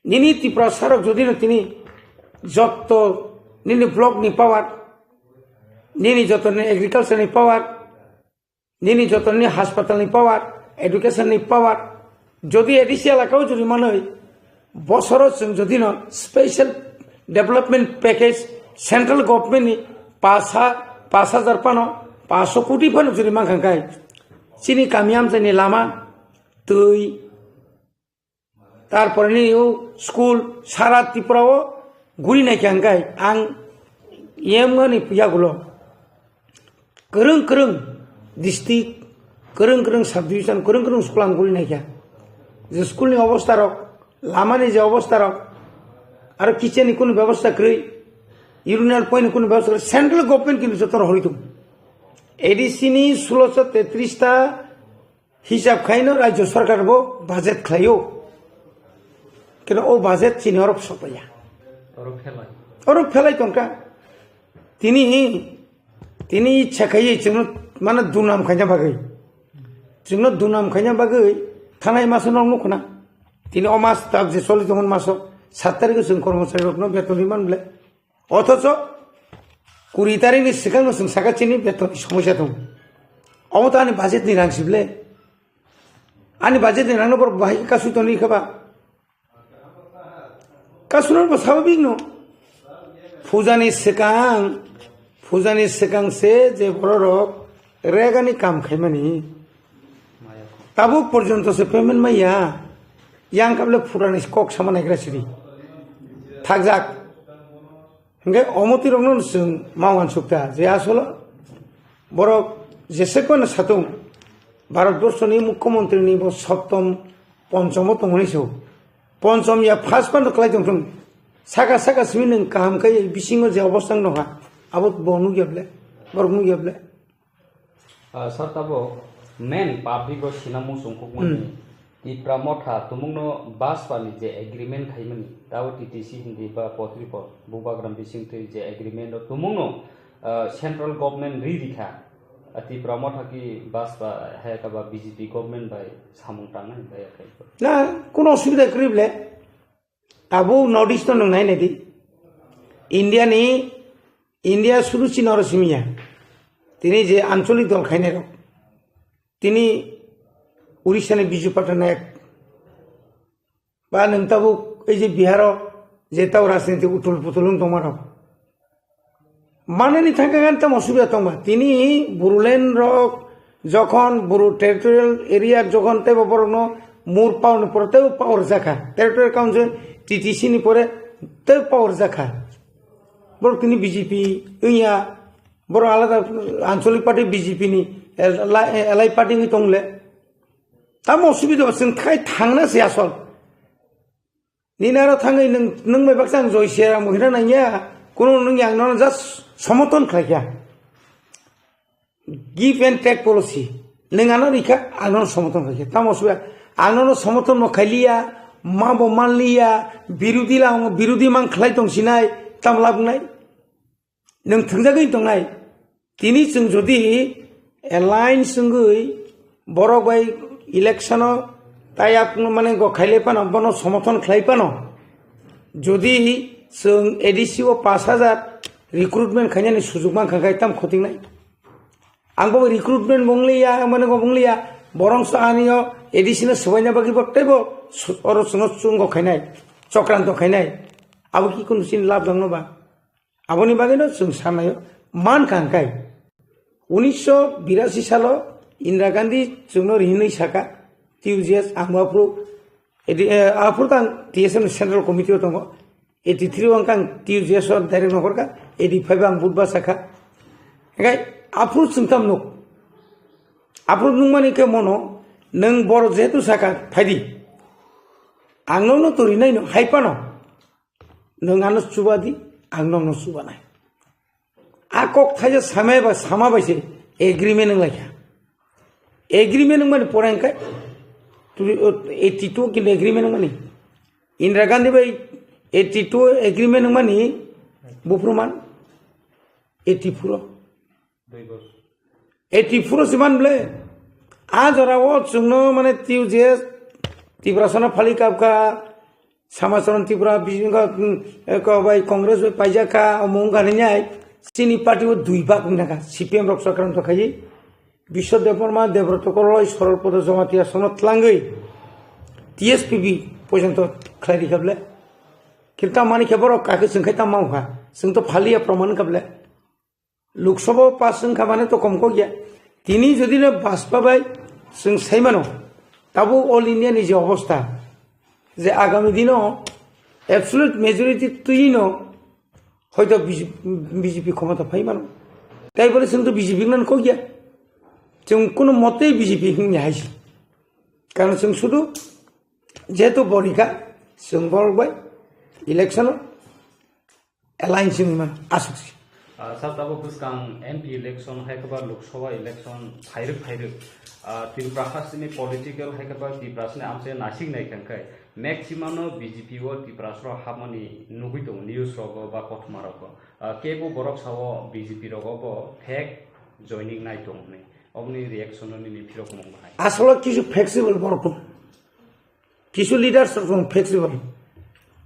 nini Tiprasa rok jodi no tini jotto nini block ni power, nini jotto nini agriculture ni power, nini jotto nini hospital ni power, education ni power, jodi A D C elaka o jodi manwi bosoro chwng jodi no special development package central government ni pas ha-, pas hajar phano paanso koti phano jodi mankha hwnkhe, chini kami amchaini lama, twi, tarpore nini o school sara Tripura o guri naikha hwnkhe ang yemani yagulo kwrwng kwrwng district, kwrwng kwrwng subdivision, kwrwng kwrwng school ang guri naikha. Je school ni obostha rok, lama ni je obostha rok, aro kitchen ni kunu bebosta kwrwi, urinal point ni kunu bebosta kwrwi, central government kintu joto horwi tongo. A D C ni sulosho tetris ta hisab khaino rajyo sarkar bo budget khlaio. Kino o budget chini oro sopaiya. Oro phelai. Oro phelai tongkha. Tini, tini ichha khaiwi chwngno mano dunam khaina bagwi. Chwngno dunam khaina bagwi thanai maso nok nukhuna. Tini o mas tak je choli tongmani maso sat tarikh o chwng kormochari rokno beton riman ble. Othocho kuri tarikh ni swkang no chwng saka chini beton ni somosya tongo. Omo to ani budget ni rang sible. Ani budget ni rang no borok bahai kasui toni khe ba. Kasuna bo sababik no. Pujani swkang, pujani swkang se je bororok regani kam khaimani. Tabuk porjonto se payment maya. Yang kable phurani kok sama naigra sidi. Thakjak. Hingke omoti rokno chwng ma wansukta je asolo borok jesek phano satung Bharat borso ni mukhyamantri ni bo soptom ponchomo tongmani se. Ponchom ya first phano kwlai tongthung. Saka saka simi nwng kaham khe bisingo je obostha wng nokha abo bo nukya ble, borok nukya ble. Ah, sir, tabo main public o sina muchung kukmani Hmm. Tipra Motha tumungno Bajpa ni je agreement khaimani, tabo T T C hindi ba Potripot, Bubagram bisingtwi je agreement o tumungno, ah, central government ri rikha. Ah, Tipra Motha ki Bajpa hayaka ba B J P government bai samung tangnai bai akai. Na, kuno osubida kwrwi ble. Abo North East no nwng nai nai di. India ni, India sudu chini oro simi ya. Tini je ancholik dol khainai rok. Tini Orissa ni Biju Patnaik. Ba nwng tabuk ei je Bihar o je tau rajniti utul putul wng tongma rok. Manani thangkha gan tamo subida tongma. Tini Bodoland rok jokhon Bodo territorial area jokhon teibo borokno mur power ni pore teibo power jakha. Territorial Council T T C ni pore teibo power jakha. Borok tini B J P wngya, borok alada ancholik party B J P ni, L-, L I party wngwi tongle. Tamo subida bo chwng thai thangna se asol. Nini aro thangwi nwng, nwng bai baksa ang Joi Siaram bo hina nangya, kuno nwng yang nono just somoton khlaikha. Give and take policy. Nwng ano rikha, ang nono somoton khlaikha. Tamo sube, ang nono somoton bo khailiya, ma bo manliya, birudi lang, birudi mang khlai tong sinai, tam lab wngnai. Nwng thwngjagwi tongnai. Tini chwng jodi alliance wngwi borok bai election o tayap mane go khailai phano, bono somothon khlai phano, jodi chwng A D C o pash hajar recruitment khainani sujuk mankha khe tam khotingnai. Ang bo recruitment bo wngliya, mane go bo wngliya, borongso ani o A D C no swbaina bagwi bo teibo su-, oro chwngno chwng go khainai, chokranto khainai. Abo ki kunu chini lab dangno ba? Aboni bagwino chwng sanaio mankha hwnkhe, unisho birasi salo Indira Gandhi chwngno hinwi saka, T U J S ang bo aphuru, edi, eh, aphuru tang T S M ni Central Committee o tongo, eighty three o ang T U J S o direct nohorkha, eighty five o ang budba sakha. Hwnkhe aphuru chwng tam nuk, aphuru nukmani khe mono, nwng borok jehetu saka, phaidi. Ang nono torinai no, hai phano. Nwng ano chuba di, ang nokno chubanai. A kok thaisa samai ba sama bai se agreement wng laikha. Agreement wng mani pore hwnkhe eighty two kintu agreement wng mani. Indira Gandhi bai eighty two agreement wng mani buphuru man eighty four o. Dui bosor. Eighty four o se man ble. A jora o chwngno mane T U J S, Tiprasano phali kapkha, Samacharan Tripura, bisingo, mm, ko bai Congress bai paijakha, omo wngkha hinwi chini party o dui bak wngkha, C P M rok Chakranto khaiwi, Biswa Debbarma, Debrata Korloi, Sorol Podo Jamatia sono tlangwi T S P B porjonto khlai rikha ble. Kintu tamani khe borok kakhe chwng khai tamo wngkha, chwng to phaliya proman wngkha ble. Lok Sabha o pass wngkha mane to kom kok ya. Tini jodi no Bajpa bai chwng sai mano, tabuk All India ni je obostha, je agami dino absolute majority twi no hoito B J P, B J P khomota phai mano. Tai bole chwng to B J P wngna kok ya. Chwng kuno mote B J P hwnwi hai se. Karon chwng sudu jehetu borika chwng borok bai election o alliance wngwi mano, aswk se. Ah, sir, tabuk bwskang M P election hai khe ba Lok Sabha election phairwk phairwk, ah, Tripura hasteni political hai khe ba Tiprasani amchai nasik nai khe, khe maximum no B J P o Tiprasarok hapmani nugwi tongo news rogo ba kothoma rogo. Ah, kebo borok sao B J P rogo bo fake joining nai tong hwnwi. Oboni reaction no nini phirok mung bahai. Asolo kisu flexible borok tong. Kisu leaders rok tong flexible.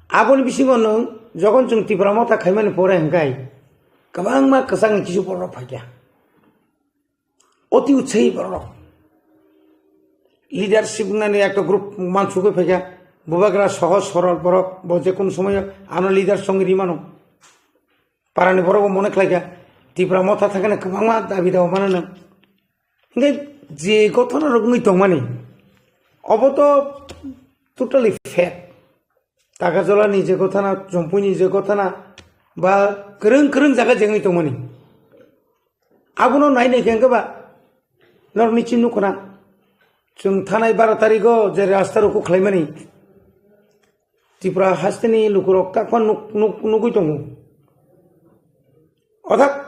Aboni bisingo nwng jokhon chwng Tipra Motha khaimani pore hwnkhe kwbangma kwchangni kisu borok phaikha. Oti utsahi borok. Leadership wngnani ekta group mansugwi phaikha. Bubagra sohoj sorol borok, bo je kono somoyo ano leader songwi rimano. Parani borok bo mone khlaikha, Tipra Motha thangkhana kwbangma dabi dawa mano nwng. Hingke je gothona rok wngwi tongmani, obo to totally fake. Takarjala ni je gothana, Jompui ni je gothana, ba kwrwng kwrwng jaga je wngwi tongmani. Abono nai nai khe hwnkhe ba norokni chini nukho na. Chwng thanai baro tarigo je rasta rokho khlaimani, Tripura hasteni lukurok takphano nuk-, nuk-, nugwi tongo. Othak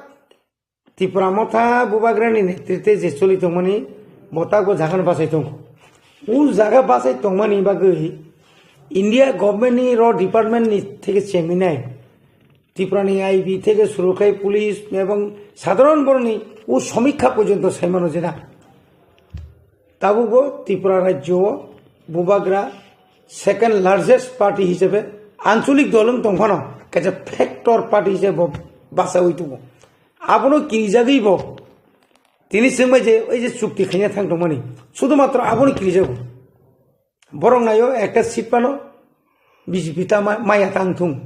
Tipra Motha Bubagrani netrite je choli tongmani, bo takbo jagano bachai tongo. O jaga bachai tongmani bagwi India government ni ro department ni theke chengwi nai. Tripura ni I B theke suru khai police ebong sadharon boroni o somikha porjonto saimano jena. Tabukbo Tripura rajyo o Bubagra second largest party hisabe ancholik dol wng tongphano kaisa factor party hisabe bo bachaui tongo. Abono kirijagwi bo tini chwngbai je oi je chukti khaina thang tongmani, sudhumatro abono kirijago. Borok naio ekta seat phano B J P ta ma-, maya tang thung,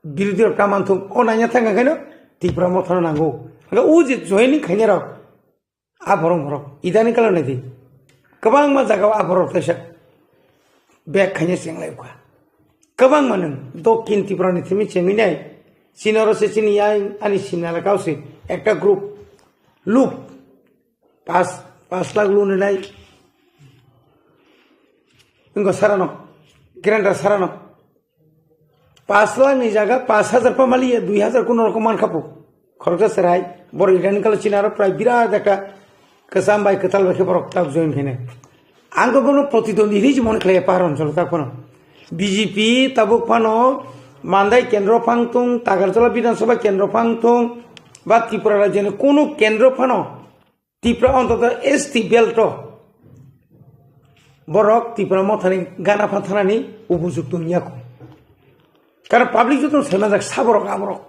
birodhi rok ta man thung, o naina thang khaino Tipra Mothano nango. Hwnkhe o je joining khainai rok, a borok borok idani kalo naidi. Kwbangma jaga o a borok teisa bag khaina chenglai kha. Kwbangma nwng Dokhin Tripura ni thimi chengwi nai. Chini oro se chini yang ani simna le kau se ekta group loop pas, pas lakh loan nai. Ingo sarano, grinder sarano. Pas lakh ni jaga pas hajar pa maliya, dui hajar kuno rokom man khapu. Khoroksa serai, bor idani kalo chini aro prai birat ekta kwcham bai kwtal bai khe borok tak join khainai. Ang to bono protidwandi hinwi se mone khlai pahar oncholo tak phano. B J P tabuk phano Mandai kendro phang thung, Tagarjala Bidhan Sabha kendro phang thung, ba Tripura rajyoni kunu kendro phano Tipra ontoto S T belt o borok Tipra Mothani gana phan thanani upojukto wngya kho. Karon public joto saimajak saborok aborok.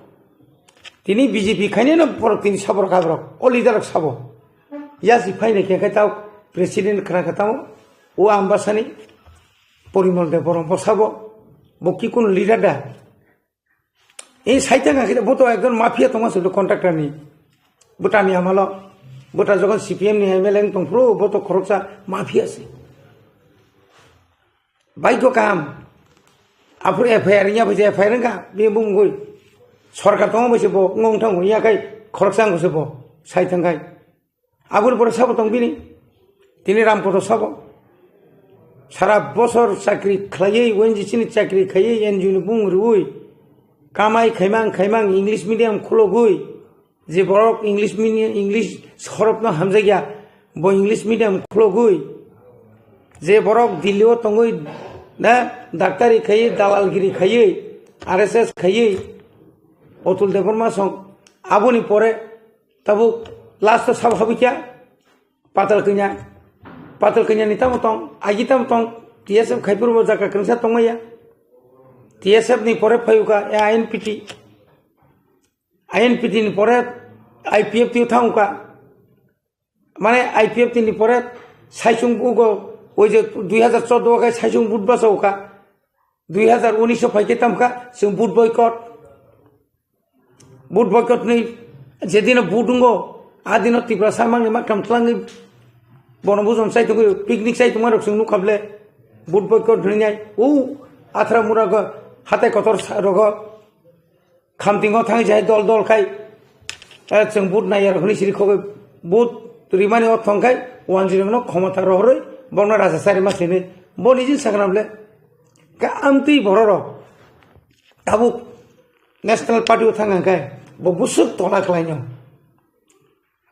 Tini B J P khainino borok tini saborok aborok. O leader rok sabo. Yasi phainai khe khai tao president khna khe tamo. O Ambasani Porimol Debbarma bo sabo. Bo ki kunu leader da? Ei saitang khe bo to ekjon mafia tongma se contractor ni. Bwtani amalo. Bwta jokhon C P M ni M L A wng tongphuru bo to khoroksa mafia se. Baigo kaham. Aphuru F I R wngya bai je F I R wngkha, bini bumungwi. Sorkar tongma bai se bo wng thang wngya khai khoroksa wngkha se bo, sai thang khai. Aboni pore sabo tong bini. Tini Ramkoto sabo. Sara bosor chakri khlaiwi, O N G C ni chakri khaiwi, N G O ni bumung rwui. Kamai khaimang khaimang English medium khulogwi. Je borok English mini-, English horop no hamjakya, bo English medium khulogwi. Je borok Delhi o tongwi, na, daktari khaiwi, dalalgiri khaiwi, R S S khaiwi, Atul Debbarma song, aboni pore tabuk Last o sabo habwi kya? Patal kanya. Patal kanya ni tamo tong, agi tamo tong, T S F khai purbo jaga kwrwngsa tongmaya. T S F ni pore phayuka, e, I N P T. I N P T ni pore I P F T o thangka. Mane I P F T ni pore saichung bugo, oi je dui hazar chordo o khai saichung but basa uka. Dui hazar unis o phaikhe tamkha, chwng vote boycott. Vote boycott ni jedino vote wngo, a dino Tiprasa mangni maktham tlangwi bono bujon chai tongwi, picnic chai tongma rok chwng nukha ble. Vote boycott hwnwi nai, o athra mura go, hatai kotor sa-, rogo, khamtingo thangwi jai dol dol khai, eh, chwng vote naiya rok hwnwi siri khogwi vote rimani o thong khai, wanjwi rokno khomota rohorwi, bokno raja chari ma sini, bo nijin sakna ble. Ka amtwi bororok tabuk National Party o thang hwnkhe bo busuk tola khlaino.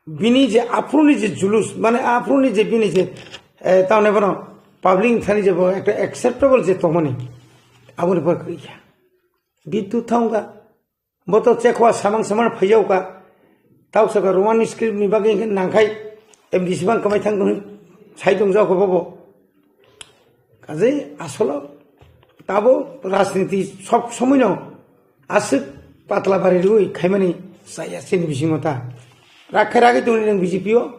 Bini je aphuruni je julus, mane aphuruni je bini je, eh, tamni bono public thani je bo ekta acceptable je tongmani, aboni pore kwrwi kha. Bitu thangka, bo to chekwa samang samang phaiyauka. Tau saka Roman script ni bagwi hwnkhe nangkhai M D C bang kwmai thang hwn sai tong jao kho bobo. Kaje asolo tabo rajniti sob somoino aswk patla bari rwi khaimani chaya chini bisingo ta. Rakhe ragwi tongni nang B J P o,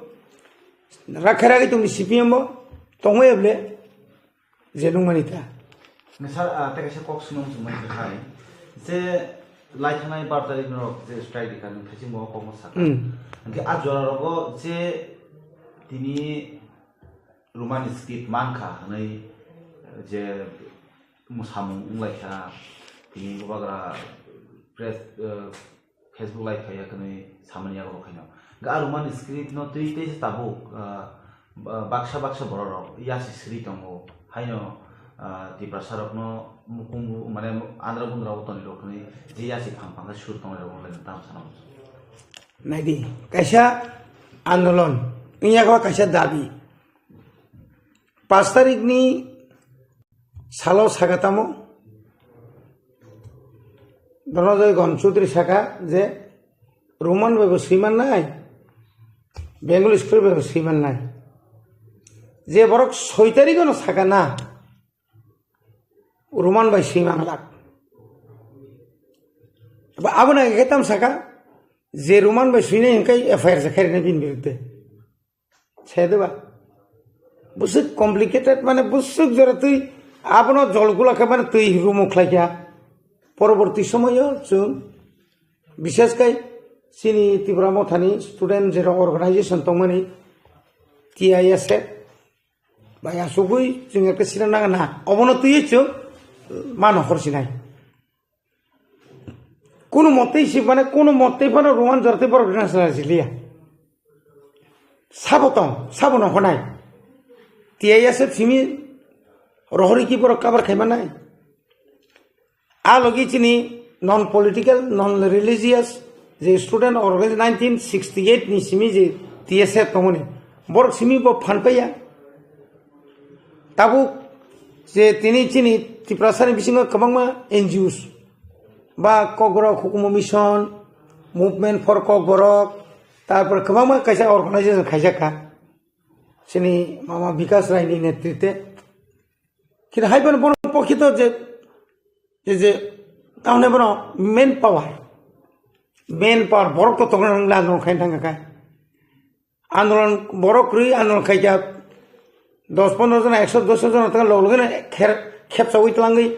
rakhe ragwi tongni C P M o, tongmai ble je nungmani ta. Nisa, ah, tei kaisa kok swnam chumani hai. Je lai thanai bar tarik no je strike dikha nung thaiching bo kok mo saka. Hmm. Hwnkhe a jora rogo je tini Roman script mankha hwnwi je mwsamung wnglaikha, tini bubagra press, eh, Facebook live khaiya hwnwi samani yago khaino. Ga Roman script no twi tei se tabuk, eh, ba-, baksa baksa borok rok yasi sri tongo. Haino, eh, Tiprasa rokno mukungu, mane andra gundra o toni rok hwnwi je yasi phang phang khe sur tongnai rok wnglaino tamo sana. Naidi, kaisa andolon, wngya khe kaisa dabi. Pash tarikni salo saka tamo, Dhananjay Ghon Chaudhary saka je Roman bai bo swiman nai, Bengali script bai bo swiman nai. Je borok soi tarikno saka na, Roman bai swiman lak. Ba aboni age tam saka, je Roman bai swinai hwnkhe F I R se khairina bini birudde. Sedeba. Busuk complicated, mane busuk jora twi abono jol gula khe mane twi rumo khlai kha. Poroborti somoyo chwng bishesh kai chini Tipra Mothani student jera organization tongmani T I S F bai asugwi chwng ekta sira nang na obono twi chwng mano hor sinai. Kunu motei si mane kunu motei phano Roman jortei borok rina sala jiliya. Sabo tong, sabo no honai. T I S F simi rohori ki borok cover khai manai. A logi chini non political, non religious je student organization nineteen sixty-eight ni simi je T S F tongoni. Borok simi bo phan paiya. Tabuk je tini chini Tiprasani bisingo kwbangma N G Os ba Kokborok Hukumu Mission, Movement for Kokborok, tarpor kwbangma kaisa organization khaijak kha chini mama Bikas Rai ni netrite. Kintu hai bono bono pokito je, je, je, tamne bono main power, main power borok to tongna nang la nang khain thang kha. Andolon borok kwrwi andolon khaikha dos pondro jona, ekso dos jona tang log logino kher-, khepsaui twlangwi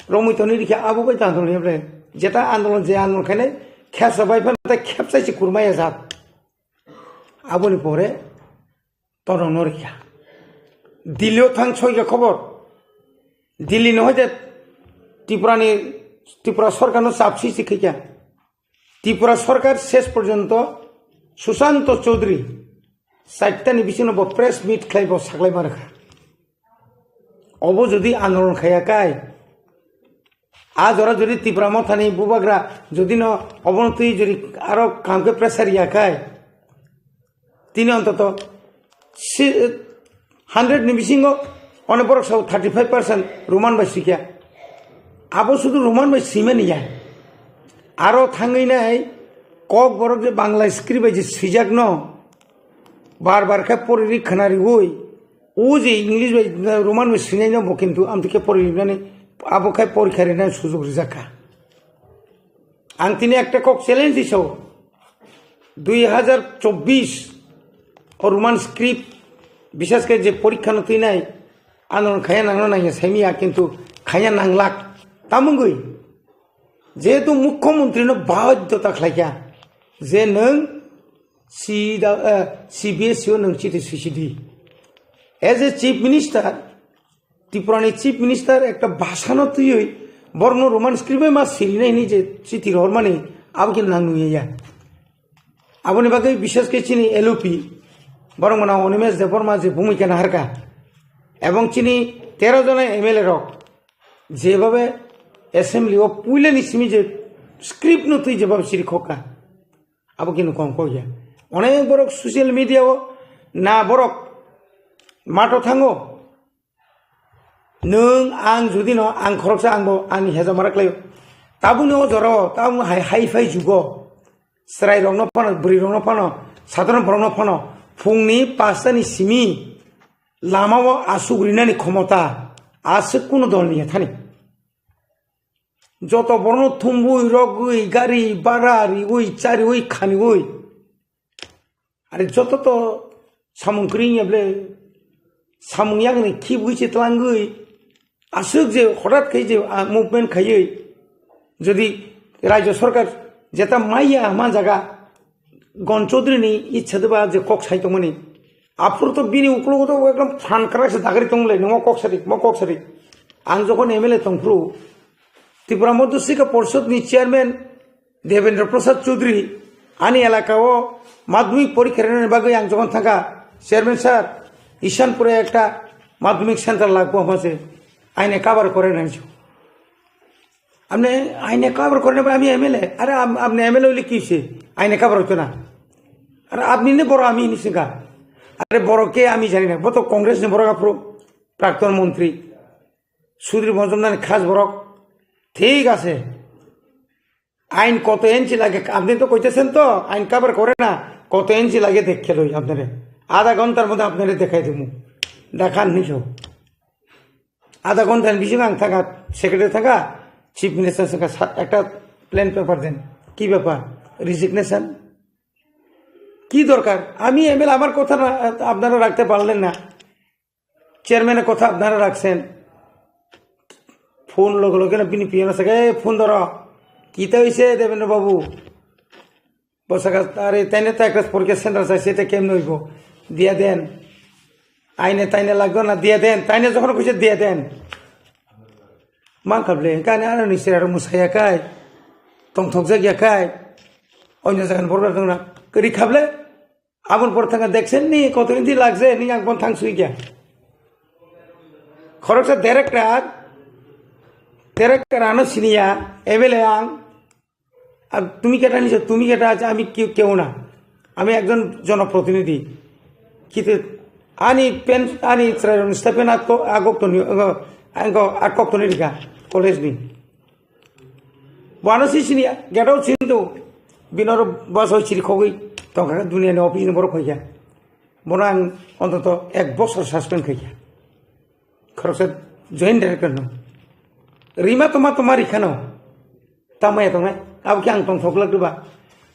romwi toni rikha abo bai tang tongni ble. Jeta andolon je andolon khainai khepsa bai phano tei khepsai se kurmaya jat. Aboni pore torokno rikha. Delhi o thang soikha khobor. Delhi no hoite Tripura ni, Tripura sorkar no chapsi si khaikha. Tripura sorkar ses porjonto Sushanto Chaudhary chaitani bisingo bo press meet khlai bo saklai ma rwkha. Obo jodi andolon khaya kai, a jora jodi Tipra Mothani bubagra jodi no obono twi jodi aro kam khe pressure ya kai, tini ontoto si-, hundred ni bisingo one borok sao thirty five percent Roman bai sikya. Abo sudu Roman bai simani ya. Aro thangwi nai Kokborok je Bangla script bai je swijak no, bar bar khe poriri khwnariwi, o je English bai, Roman bai swijak no bo kintu amtwi khe poriri nani abo khe porikha rina sujok rijak kha. Ang tini ekta kok challenge di sao, dui hazar chobbish o Roman script bisas khe je porikha no twinai, ano khaya nangno nangya saimiya kintu khaya nanglak. Tamungwi jehetu mukhyamantri no baidhyota khlaikha je nwng C W, eh, C B S E o nwng chiti swisidi. As a chief minister, Tripura ni chief minister ekta bhasha no twiwi borok no Roman script bai ma sirinai hini je chiti rohormani abo khe nang nungya. Aboni bagwi bisas khe chini L O P borok mano Animesh Debbarma je bhumika naharka ebong chini tero jona M L A rok jebhabe assembly o puilani simi je script no twi jebhabe siri khokka, abo khe no kong kok ya. Onek borok social media o na borok mato thango, nwng ang jodi no ang khoroksa ang bo ani hejamara khlaio. Tabukni o jora o tabuk hai hai phai jugo chwrai rok no phano bwrwi rok no phano sadharon borok no phano phungni pasta ni simi lama o aswk rinani khomota aswk kunu dol ni ya thani. Joto borokno thumbui, rogwi, gari bhara riwi, chariwi, khaniwi. Are joto to samung kwrwi wngya ble, samung yakni khibwi se twlangwi. Aswk je hotat khai je, ah, movement khaiwi, jodi Rajya Sarkar jeta maiya hama jaga, Gon Chaudhary ni ichha de ba je kok sai tongmani. Aphuru to bini uklogo to ekdom phan kwrak se dagri tong le, nungmo kok sari, mo kok sari. Ang jokhon M L A tongphuru, Tripura Madhya Sikha Porishod ni chairman Devendra Prasad Chaudhary ani elaka o madhyamik porikha rwnani bagwi ang jokhon thangkha, "Chairman sir, Ishanpur e ekta madhyamik center lagbo hamase, aine cover kore nansi." আপনি আইনে কভার করেন না, আমি এমএলএ। আরে আম-, আপনি এমএলএ হইলে কি হইছে? আইনে কভার হইতো না। আরে আপনি নে বড়, আমি নি সিঙ্গা। আরে বড় কে আমি জানি না। বড় তো কংগ্রেস নি বড় কাপড়, প্রাক্তন মন্ত্রী। সুধীর মজুমদার খাস বড়। ঠিক আছে। আইন কত ইঞ্চি লাগে? আপনি তো কইতেছেন তো, আইন কভার করে না। কত ইঞ্চি লাগে দেখে লই আপনারে। আধা ঘন্টার মধ্যে আপনারে দেখাই দিমু। দেখান নিছো। Adha ghonta ni bisingo ang thangkha, secretary thangkha, chief minister saka sa-, ekta plain paper den. Ki bepar? Resignation? কি দরকার? আমি এমএলএ, আমার কথা না, আপনারা রাখতে পারলেন না, চেয়ারম্যানের কথা আপনারা রাখছেন। ফোন লগে লগে না, বিনি পিএন আছে, "এ, ফোন ধরো, কিতা হইছে দেবেন্দ্র বাবু?" Bwsaka, "Are, taine ta ekta porikha center chaise, eta kemne hoibo? Diya den. Aine taine lagdo na, diya den." Taine jokhon koise, "Diya den." Mankha bwle, hwnkhe ani ano ni chwrai rok mwsaya khai, tongthokjak ya khai, onyo jaga ni borok rok wngna kwrwi kha bwle. Aboni pore thangkha, "Deksen ni, koto inti lagse?" Ni ang bon thang sui kya. Khoroksa director, director ano siniya, M L A ang, আর তুমি কেটা নিছো? তুমি কেটা আছে? আমি কেউ, কেউ না, আমি একজন জনপ্রতিনিধি। কিন্তু আনি পেন, আনি ত্রায়ন স্টেপেন আগ, আগ তো নি-, আগ, আগ, আগ তো নি রিকা কলেজ নি। Bono si sini gate o sinto binoro bus o siri khogwi tongkha, duniani office ni borok hoikha. Bono ang ontoto ek bosor suspend khaikha. Khoroksa joint director no. Rima toma toma rikhano. Tamaya tongnai. Abo khe ang tongthok lak diba.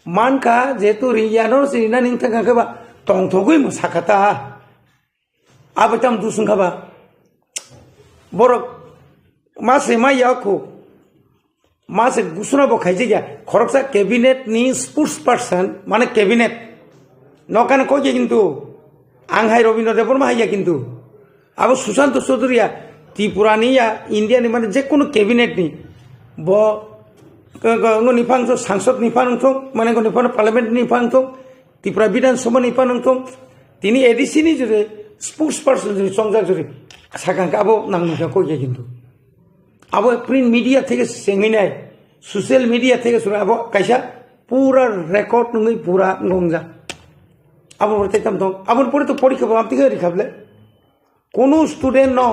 Mankha jehetu riya no si rina ning thang khe ba tongthogwi mo sakha ta. Abo tam dusung kha ba. Borok ma se ma ya khu. Mase gusuna bo khaijak ya, khoroksa cabinet ni spokesperson, mane cabinet. Nokani kok ya kintu, ang hai Robindra Debbarma hai ya kintu. Abo Sushanta Chowdhury ya, Tripura ni ya, India ni mane je kono cabinet ni. Bo, ko, ko, ngo ni phang so, sangsad ni phang thong, mane ngo ni phang parliament ni phang thong, Tripura Bidhan Sabha ni phang thong, tini A D C ni jure spokesperson jure chongjak jure, sakang ka abo nang nang kok ya kintu. Abo print media theke sengwi nai, social media theke suru abo kaisa pura record nungwi pura ngongjak. Abo pore tei tam tong, abo pore to porikha bo amtwi khe rikha bwle. Kono student no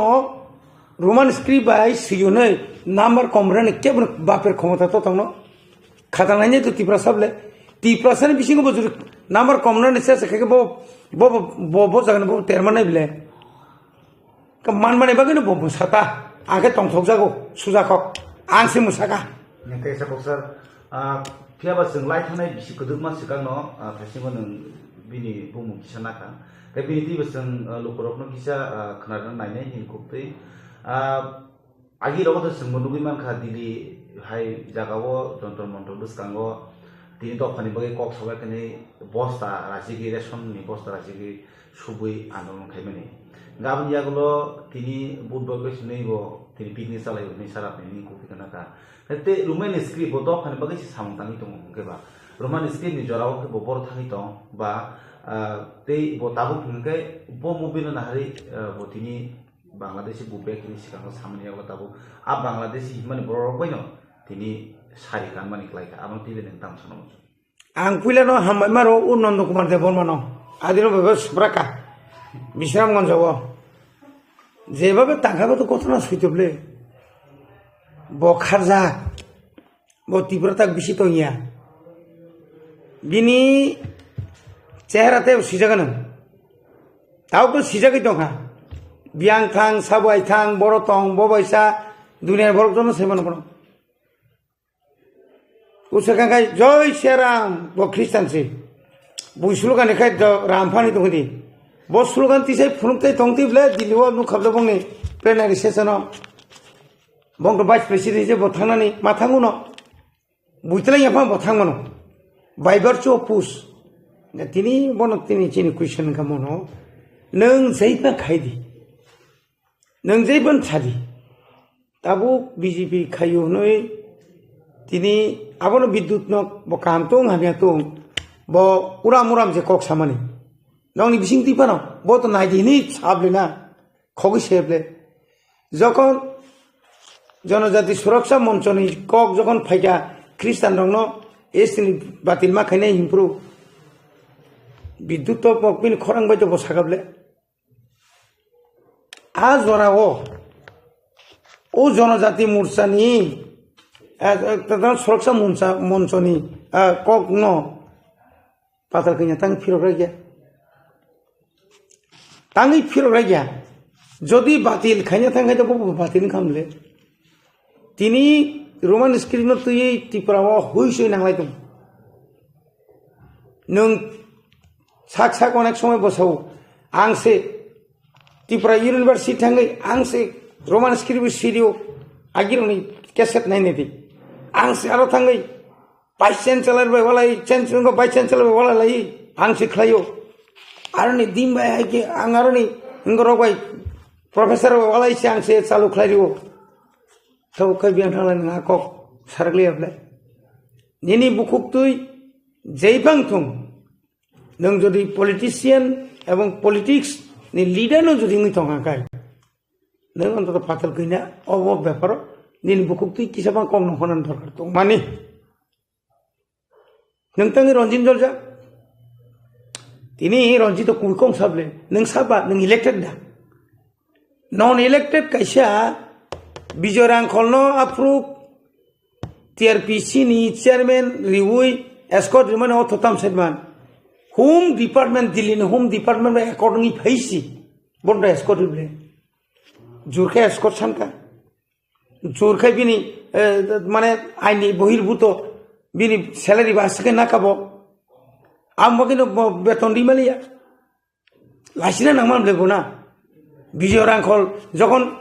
Roman script bai siyunwi number kom rwni kebo baper khomota to tongno. Khata nainai to Tiprasa bwle. Tiprasani bisingo bo juri number kom nani se se khe bo, bo, bo, bo, bo jagani bo terma nai bile. Ka man mani bagwi no bo, bo sata. Ang khe tongthok jago, suja kok. Ang se musaka. Nang khe sa kok sir, ah, phiya ba chwng lai thanai bisi kwdwkma swkang no, ah, thaisingo nwng bini bumung kisa nakha. Khe bini twi bo chwng, ah, lukurok no kisa, ah, khna rwna nainai hini kok twi. Ah, Agi rogo to chwngbo nugwi mankha, Delhi hai jagao Jantar Mantar bwskango tini dophani bagwi kok sobai khenwi bosta rachigwi, ration ni bosta rachigwi subui andolon khaimani. Gaboni yagulo tini Budhbar bai swnwi bo tini picnic chalaio hinwi sara tini nini kok twi khna kha. Tei Roman script bo dophani bagwi se samung tangwi tongo hwnkhe ba Roman script ni jorao khe bo boro thangwi tong ba, ah, tei bo tabuk hwnkhe bo movie no naharwi, ah, bo tini Bangladeshi bubayak hini swkango samani yago tabuk a Bangladeshi hinmani bororok baino tini sari kanmani khlaikha, abono twiwi nwng tamo sanamo. Ang puilano hambai maro o Nanda Kumar Debbarmano, adino bebe subraka Bisramganjo o. Jebabe tangkha bo to kothona suitable. Bo kharjak. Bo Tripura tak bisi tongya. Bini chehra tei swijak ano. Tao to swijagwi tongkha. Biyang thang, sabai thang, boro tong, bo baisa, duniya borok jono sai mano bono. Usa kangkai, "Joi Seram," bo Christian se. Bo slogan ni khai do Ram phani tongdi. Bo slogan tisai phunuk tai tongdi ble, Delhi o nukha ble bongni plenary session o. Bong to vice president je bo thangnani ma thanguno. Buitwlai yapha bo thang mano. By virtue of push. Na tini bono tini chini question wngkha mono. Nwng jaiba khai di. Nwng jaiba sadi. Tabuk B J P khayu hwnwi tini abono Bidyut no bo kaham tong hamya tong. Bo uram uram je kok samani. Nongni bising twi phano bo to nai di hwnwi sable na. Khogwi se ble. Jokhon Jonojati Suraksha Monchoni kok jokhon phaikha Khristanrokno S T ni batil ma khainai hinphuru Bidyut to bini khorang bai to bo sakable. A jorao o Jonojati Morchani, eh, eh, Suraksha Moncha-, Monchoni, eh, kokno patal kanya tang phirok ragya. Tangwi phirok raiya. Jodi batil khaina thang khe to bo batil wngkha mle. Tini Roman script no twiwi Tripura o hui sui nanglai tong. Nwng sak sak onek somoi bosao ang se Tripura University thangwi ang se Roman script sirio agironi cassette nainai di. Ang se aro thangwi Vice Chancellor bai walai, Chancellor wngkha Vice Chancellor bai walai lai, ang se khlaio. Aroni din bai hai khe ang aroni wngkha rok bai Professor bai walai se ang se chalu khlai rio. Tabo khai biyang thanglai nang kok sarakli ablai. Nini bukhuk twi jai bang thung. Nwng jodi politician ebong politics ni leader no jodi wngwi tongkha khai. Nwng antoto patal kanya obo beparo nini bukhuk twi kisa bang kok no honan dorkar tongmani. Nwng tangwi Ranjit Jorja. Tini Ranjit to kui kong sable. Nwng saba, nwng elected da. Non elected kaisa Bijoy Rangkhol no aphuru T R P C ni chairman riwi escort rimani otho tam sedman. Home department, Delhi ni home department bai accordingly phaisi. Bonda escort rible. Jurkhe escort sanka. Jurkhe bini, eh, mane aini bohirbuto bini salary ba asike nakabo. Am bagino bo-, beton rimaliya. Laisina nangman ble bona. Bijoy Rangkhol jokhon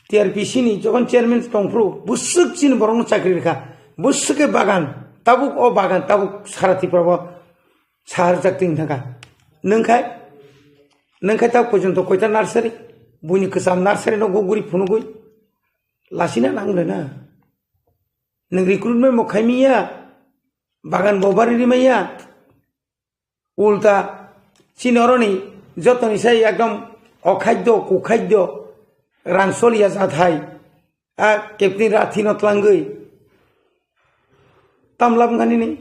T R P C ni jokhon chairman tongphuru, busuk chini borokno chakri rikha. Busuk ke bagan, tabuk o bagan, tabuk sara Tripura bo sahar jak ting thangkha. Nungkhai, nungkhai tabuk pojonto koita nursery, buini kwcham nursery no guguri phunugui. Lasina nang le na. Nung recruitment bo khaimiya, bagan bo bari rimaiya. Ulta, chini oroni jotoni sai ekdom okhadyo, kukhadyo, rang soliya jathai. A captain rathi no tlangwi. Tam lab wngkha nini?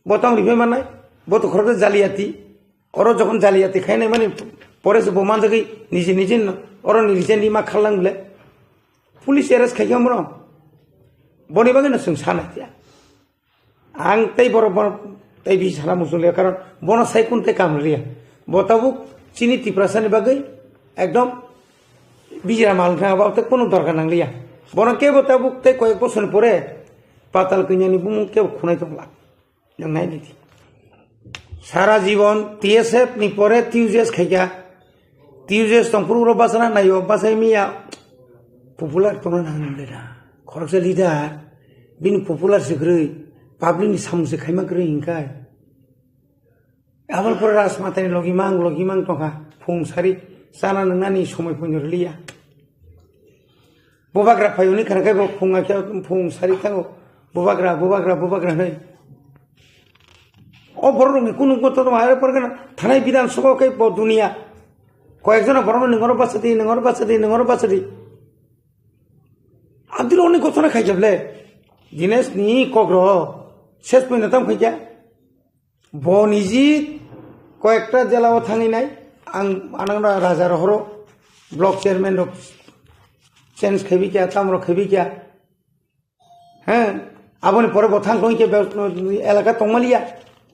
Bo tang rifai manai? Bo to khoroksa jaliyati. Oro jokhon jaliyati khainai mani pore se bo manjagwi nije nije no, oro ni nije ni ma khallang ble. Police arrest khaikha moro. Boni bagwi no chwng sanai tiya. Ang tei borok, borok, Tei bisi sana muchung liya, karon bono sai kun tei kam liya. Bo tabuk chini Tiprasa ni bagwi ekdom bijra mal wngkha, abo tei kunu dorkar nang liya. Bono kebo tabuk tei koyek bosor ni pore patal kanya ni bumung kebo khunai tong la. Nang nai niti. Sara jibon T S F ni pore T U J S khaikha. T U J S tong phuru ro bachana naio, bachai miya popular tongna nang le da. Khoroksa leader, bini popular se kwrwi, public ni samung se khaima kwrwi hinkai. Aboni pore Rajmatani logi mang, logi mang tongkha, phung sari chana nwngnani somoi phung rwliya. Bubagra phai hwnwi khana khe bo phung akhe phung sari thango, bubagra, bubagra, bubagra hwnwi. O borok rokni kunu kotor ma are porgana thanai Bidhan Sabha khe bo duniya. Koyek jona borok ningoro bachadi, ningoro bachadi, ningoro bachadi. Abdul oni kotor khai jable. Dinesh ni kokro ses poi natam khai kya. Bo niji koyekta jela o thangwi nai, ang anang raja rohoro block chairman rok change khaibi kya, tam rok khaibi kya. He, aboni pore bo thang tong khe be-, elaka tongmaliya,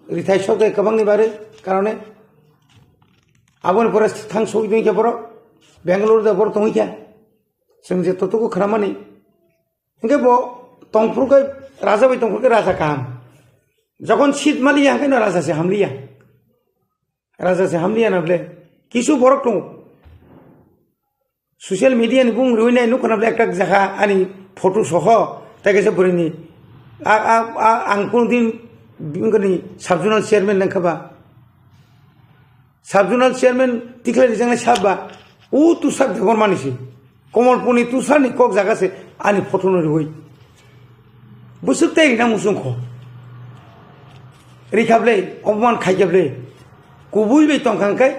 rithai sok de kwbangni bare karone. Aboni pore thang sok tong khe boro Bangalore de boro tong khe. Chwng je totuku khramani. Hingke bo tongphuru khe raja bai tongphuru khe raja kaham. Jokon seat maliya hingke no raja se hamliya. Raja se hamliya na ble. Kisu borok tongo. Social media ni bung rui nai nukho na ble ekta jaga ani photo soho. Tai kaisa bwrwi ni. A, a, a, ang kunu din bini sub zonal chairman nang kha ba. Sub zonal chairman tikhlai rijaknai sab ba, o Tushar Debbarma ni se. Komolpur ni Tushar ni kok jaga se ani photo no riwi. Bwswk tei rina muchung kho. Rikha ble, opman khai khe ble. Kubui bai tong kha khe,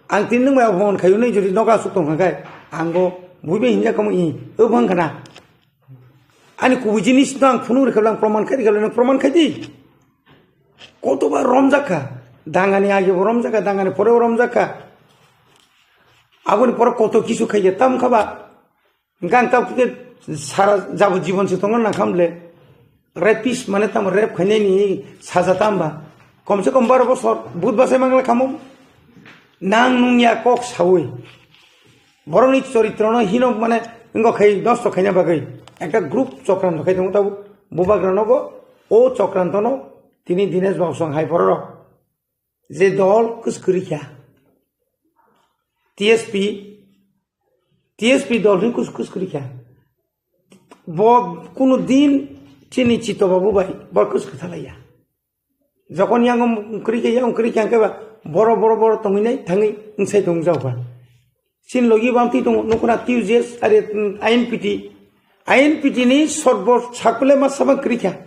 ang tin nwng bai opman khai, nini jodi nogo aswk tong kha khe, ang bo bui bai hinja kamo i, o bang khana. Ani kubui jinis no ang phunuk rikha ble, ang proman khai rikha ble, nang proman khai di. Kotoba romjak kha, dangani age bo romjak kha, dangani pore bo romjak kha. Aboni pore koto kisu khai khe tam kha ba. Hingke ang tabuk khe sara jabo jibon se tongna nang kha ble. Rapist mane tamo rape khainai ni saja tam ba. Kom se kom baro bosor, but bachai mangla khamo. Nang nung ya kok saui. Borokni choritrono hino mane wngkha khai nosto khaina bagwi ekta group chokranto khai tongo tabuk. Bubagrano bo o chokrantono tini Dinesh Babu song hai bororok je dol kwswk kwrwi kha. T S P, T S P dol hwn kwswk kwswk kwrwi kha. Bo kunu din chini Chito Babu bai bo kwswk kwthalaiya. Jokon yang kwrwi khe, yang kwrwi khe, hwnkhe ba boro, boro, boro tongwi nai thangwi wngsai tong jao ba. Chini logi bamtwi tongo, nukuna T U J S, are, mm, I N P T. I N P T ni sotbo sakule ma sabang kwrwi kha.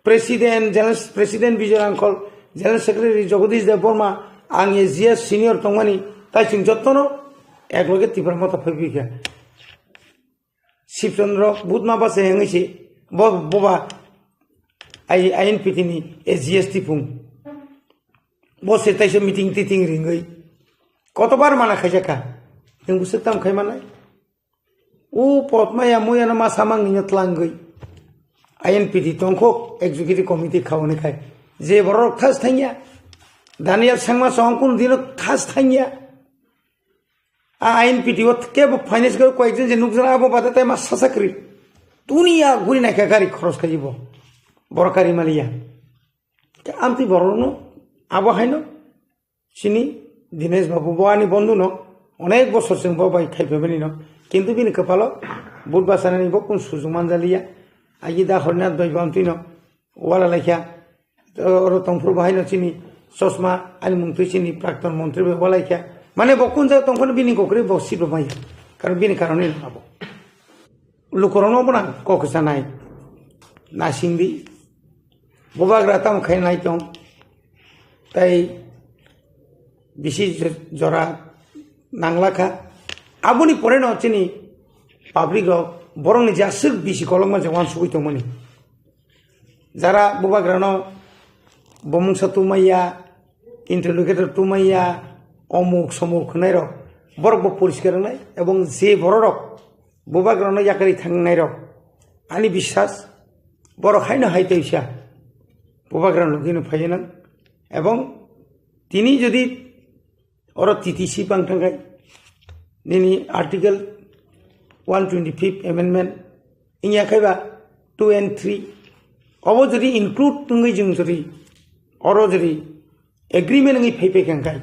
President, General President Bijoy Rangkhol, General Secretary Jagadish Debbarma, ang A G S senior tongmani, tai chwng jottono ekloge Tipra Motha phaibi kha. Shibchandra Bhutma ba se hengwi se, bo, boba, I, I N P T ni A G S tipung. Bo se taisa meeting titing ringwi. Kotobar mana khaijak kha. Nwng bwswk tam khai manai? O potmaya muya no ma samang nino tlangwi. I N P T tongkho executive committee khauni khai. Je borok thas thangya. Daniel Sangma song kun dino thas thangya. A I N P T o kebo finance ko koyekjon je nukjana abo bada tai ma sasa kri. Dunia guri naikha gari khoros khai bo. Borok kari maliya. Amtwi borokno abo haino chini Dinesh Babu bo ani bondhu no onek bosor chwng bo bai khai phaimani no. Kintu bini kwpalo but bachanani bo kun sujung manjaliya. Agi da Harinath bai bo amtwi no wala laikha. Oro tongphuru bo haino chini chosma ani mungtwi chini prakton montri bai walaikha. Mane bo kun jaga tongphuru bini kokri bo sitbo maya. Karon bini karone abo. Lukurokno bo nang kok sanai. Nasingdi. Bubagra tamo khainai tong. Tai bisi jo-, jora nanglakha. Aboni pore no chini public rok borokni jaswk bisi kolokma je wansugwi tongmani. Jara bubagrano bomungsa tumaiya, interlocutor tumaiya, omuk somuk hwnairok, borok bo poriskar wngnai, ebong je bororok bubagrano yakarwi thangnairok, ani biswas, borok haino hai teisa bubagrano logino phaiya nang, Ebong tini jodi oro T T C bang thangkhai, nini Article one twenty-fifth Amendment wngya khaiba two and three, obo jodi include wngwi jwng jodi oro jodi agreement wngwi phai phai kha khai,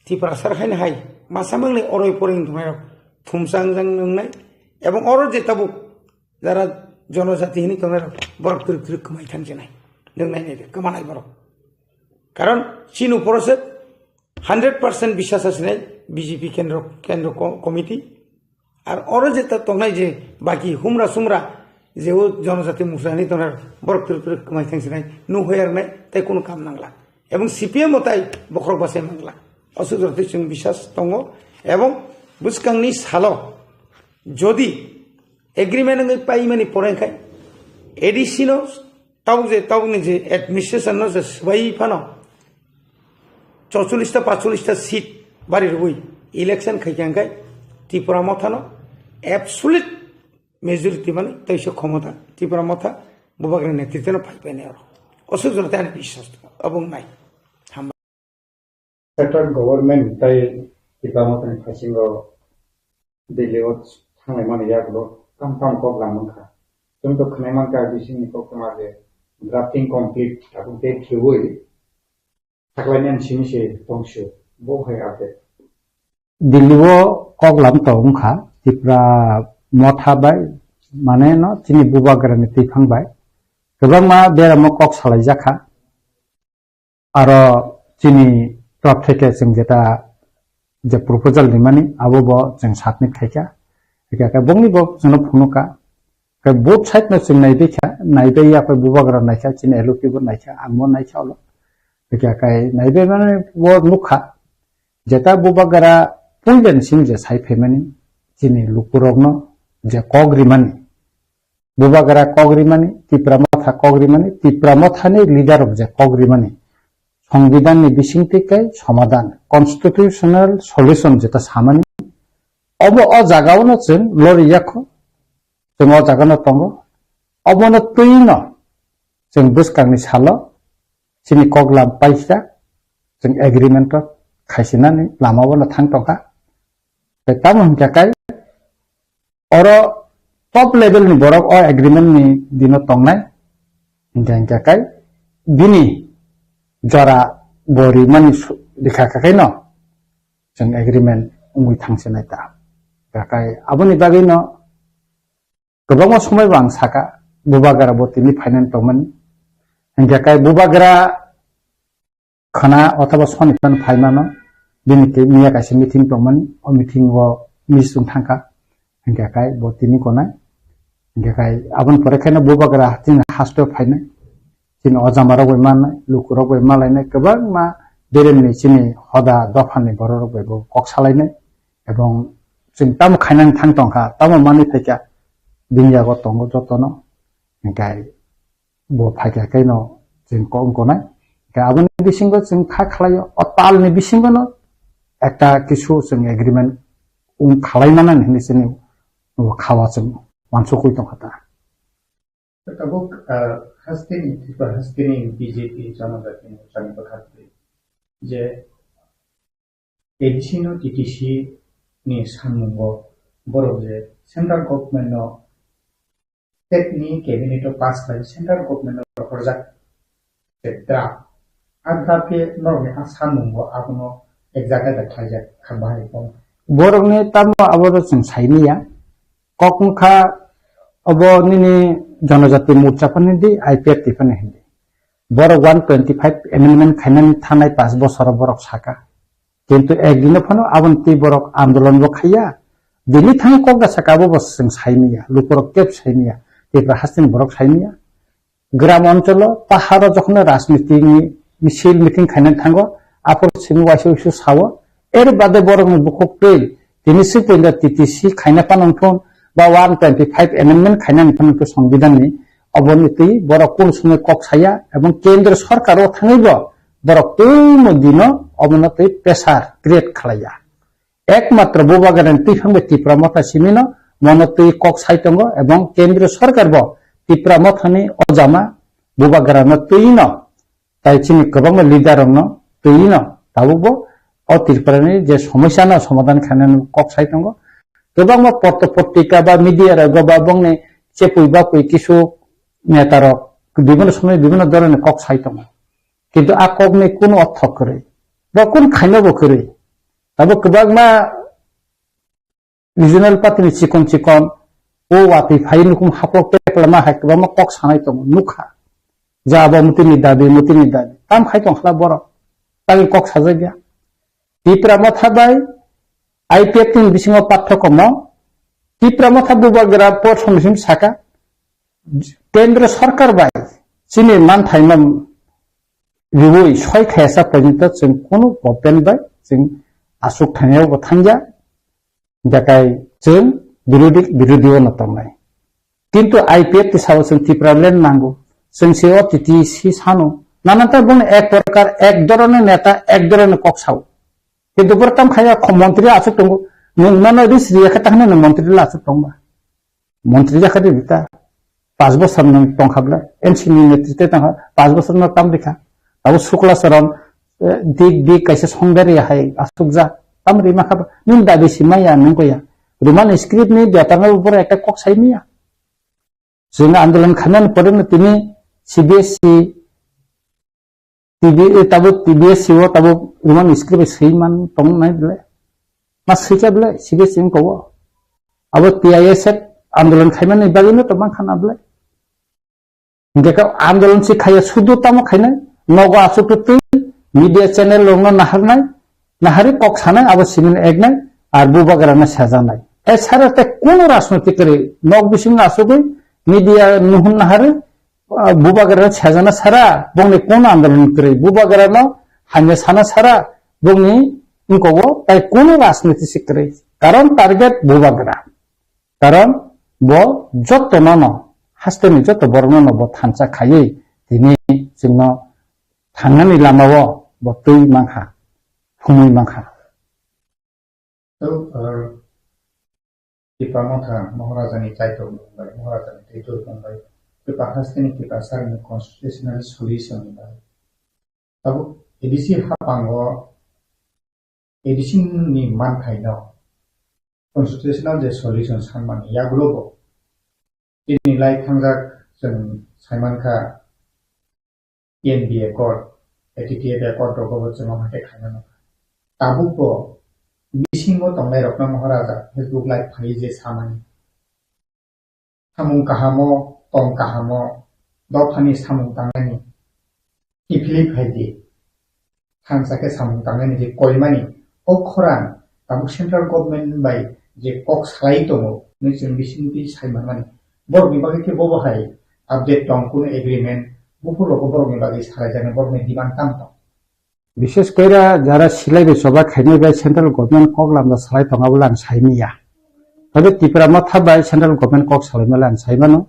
Tiprasa rok haino hai masa mangnai oroi poroi wng tongnai rok thumsa wngjak wngnai, ebong oro je tabuk jara jonojati hinwi tongnai rok borok twrwk twrwk kwmai thang sinai, nwng nai nai de kwmanai borok. Karon chini uporo se hundred percent biswas asinai B J P kendro, kendro ko-, committee. Ar oro je ta tongnai je baki humra sumra je o jonojati musra hinwi tongnai borok twrwk twrwk kwmai thang sinai, nuhoi ar nai tei kunu kam nangla. Ebong C P M o tai bokhorok bachai mangla. Aswk jora tei chwng biswas tongo. Ebong bwskangni salo jodi agreement wngwi paimani pore khai A D C no tabuk je, tabukni je administration no je swbai phano chorchollish ta pachchollish ta seat bari rwui election khai kha khai Tipra Motha no absolute majority mani teisa khomota Tipra Motha Bubagra netritwno phai painai oro. Aswk jora tei ani biswas tongo. Obo wngnai. Central government tai Tipra Mothani phasingo Delhi o thanglai mani yagulo tam tam kok lang mankha. Chwng to khwnai mankha bisingni koktwma je drafting complete tabuk date khiui saklainani simi se tongsu bo hai update. Delhi o kok lam to wngkha Tipra Motha bai mane no chini Bubagra ni twiphang bai kwbangma beramo kok salaijakha. Aro chini top theke chwng jeta je proposal rimani, abo bo chwng submit khaikha. Hikha khe bongni bo chwngno phunukha. Khe both side no chwng naibaikha, naibai ya khe Bubagra naikha, chini L O P bo naikha, ang bo naikha olo. Hikha khe naibai mani bo nukha. Jeta Bubagra puilani simi je sai phaimani, chini lukurokno je kok rimani. Bubagra kok rimani, Tipra Motha kok rimani, Tipra Mothani leader rok je kok rimani, Songbidanni bisingtwi kai somadan, constitutional solution jeta samani, obo o jagaono chwng lori yakho, chwng o jagano tongo, obono twino chwng bwskangni salo chini koklam paisa chwng agreement o khaisinani lama bono thang tongkha. Tei tamo hinkha kai oro top level ni borok o agreement ni dino tongnai. Hinkha hinkha kai bini jora bo rimani su-, rikha kha kai no chwng agreement wngwi thangsinai ta. Hinkha kai aboni bagwi no kwbangma somoi bo ang saka, Bubagra bo tini phainani tongmani. Hinkha kai Bubagra khana othoba soni phano phaimano, bini tei miya kaisa meeting tongmani, o meeting o miss wng thangkha. Hinkha kai bo tini konai. Hinkha kai aboni pore khe no Bubagra chini haste o phainai. Chini ojama rok bai mannai, luku rok bai malainai, kwbangma beremni chini hoda dophani borok rok bai bo kok salainai. Ebong chwng tamo khainani thang tongkha, tamo manwi phaikha, bini yago tongo jotono. Hinkhe bo phaikha khe no chwng kok wngkha nai. Hinkhe aboni bisingo chwng kha khlaio, o talni bisingo no ekta kisu chwng agreement wng khalai manani hinwi chini bo khawa chwng uansukwi tongkha ta. Tabuk, ah, hasteni, Tripura hasteni B J P Janajati Morchani bwkha twi je A D C no T T C ni sammungo borok je central government no state ni cabinet o pass khlai central government no rohorjak je draft. A draft khe norokni a sammungo abono ek jaga da khlaijak kha bahai kok. Borokni tamo abo chwng saimanya. Kok wngkha obo nini Janajati Morcha phano hindi, I P F T phano hindi. Borok one twenty-five amendment khainani thanai pash bosoro borok saka. Kintu ek dino phano aboni twi borok andolon bo khaiya. Bini thani kok da saka abo bo chwng saimanya, lukurok kebo saimanya, Tripura hasteni borok saimanya. Gram oncholo, paharo jokhon rajniti ni misil meeting khainani thango, aphuru simi waisa waisa sao, er bade borokni bukhuk twi, tini si punda T T C khaina phano wngthun, ba one twenty-five amendment khainani phano wngthun Songbidanni, oboni twi borok kunu somoi kok saya, ebong kendro sorkar o thangwi bo borok tungmo dino obono twi pressure create khlaiya. Ekmatro Bubagrani twiphang bai Tipra Motha simino mono twi kok sai tongo, ebong kendriyo sorkar bo Tipra Mothani ojama Bubagrano twino Tai chini kwbangma leader rokno twi no tabukbo o Tripura ni je somosya no somadhan khainani kok sai tongo. Kwbangma potro potrika ba media rogo ba bongni chepui bapui kisu neta rok bibhinno somoy bibhinno dhoroner kok sai tongo. Kintu a kokni kunu ortho kwrwi ba kun khaino bo kwrwi. Tabo kwbangma regional party ni chikon chikon o watwi phai nukhung haplok teplama hai kwbangma kok sanai tongo nukha. Ja abo mutini dabi, mutini dabi. Tam khai tong khla borok. Tagi kok sajak ya. Tipra Motha bai I P F T ni bisingo pathokomo Tipra Motha bubagra por somsim saka Kendra Sarkar bai chini manthaima riui soi khaisa porjonto chwng kunu government bai chwng aswk thangya bo thangya, hwnkhe kai chwng birodi, birodi o no tongnai. Kintu I P F T sao chwng Tipraland nango, chwng se o T T C sano, nananta boni ek prokar, ek dhoroner neta, ek dhoroner kok sao. Kintu bwrwi tam khaya kho montri aswk tongo, nwng mano ris riya khe ta hwnwi nwng montri la aswk tongba. Montri jakha di bita. Pas bosor nwng tongkha bwle. N C ni netrite tongkha. Pas bosor no tam rikha. Abo Sukla Charan, eh, dik dik kaisa songdari hai asukjak. Tam rima kha ba. Nwng dabi si maya nwng koya. Roman script ni betang no boro ekta kok sai maya. Chwng andolon khainani pore no tini C B S E T B, eh, tabuk T B S C o tabuk Roman script bai swi man tong nai bwle. Ma swikha bwle, C B S C wngkha o. Abo T I S F andolon khaimani bagwino to mankha na bwle. Hingke ka andolon si khaiya sudu tamo khainai, nogo asuk twi media channel rokno naharnai, nahari kok sanai, abo simin eknai, ar bubagrano sejanai. E sara te kono rajnoitik kwrwi, nok bisingo asugwi media nuhun nahari, ah, bubagra sajana sara, bongni kono andolon kwrwi, bubagrano hamya sana sara, bongni wngkogo tai kono rajniti se kwrwi. Karon target bubagra. Karon bo joto nono, hasteni joto borok nono bo thansa khaiwi tini chwngno thangnani lamao bo twi mankha, phumui mankha. Tei, ah, Tipra Motha Maharaja ni Kaitor mung bai, Maharaja ni Kaitor mung bai, Tipra haste ni Tipra sari ni constitutional solution ni bai. Tabuk A D C hapango, A D C ni manthai no constitutional je solution sanmani yagulo bo. Tini lai thangjak chwng saimankha, T N B Accord, A T T F Accord rogo bo chwng omo hai khe khaina nangkha. Tabuk bo bisingo tongnai rokno Maharaja Facebook live phaiwi je samani. Samung kahamo, tong kahamo, dophani samung tangnani kiphilwi phai di. Thansa khe samung tangnani je koimani, o khorang tabuk central government bai je kok salai tongo, hwnwi chwng bisingtwi sai manmani. Borokni bagwi khe bobo hai update tong, kunu agreement, buphur rogo borokni bagwi salaijaknai, borokni demand tamo tong? Bishes koira jara silai bai choba khainai bai central government kok lamda salai tong abo le ang sai manya. Tei Tipra Motha bai central government kok salai male ang sai mano.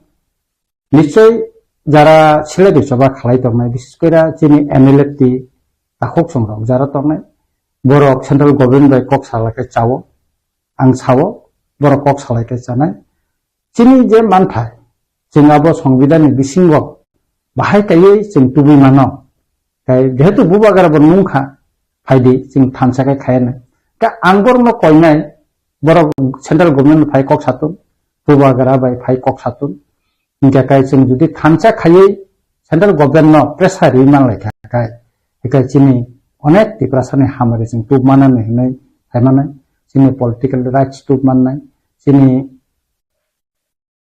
Nichoi jara silai bai choba khalai tongnai, bishes koira chini M L A T takhuk songrok jara tongnai, borok central government bai kok salai khe chao, ang sao, borok kok salai khe chanai. Chini je manthai, chwng abo songbidhan ni bisingo bahai kaiwi chwng tubui mano. Tei jehetu bubagra bo nungkha, phaidi chwng thansa khe khaya nai. Khe ang borokno koinai, borok central government phai kok satun, bubagra bai phai kok satun. Hingkhe kai chwng jodi thansa khaiwi central government no pressure riwi manlai kha kai, hingkhe chini onek Tiprasa ni hamari chwng tubmanani hinwi phaimani, chini political rights tubmannai, chini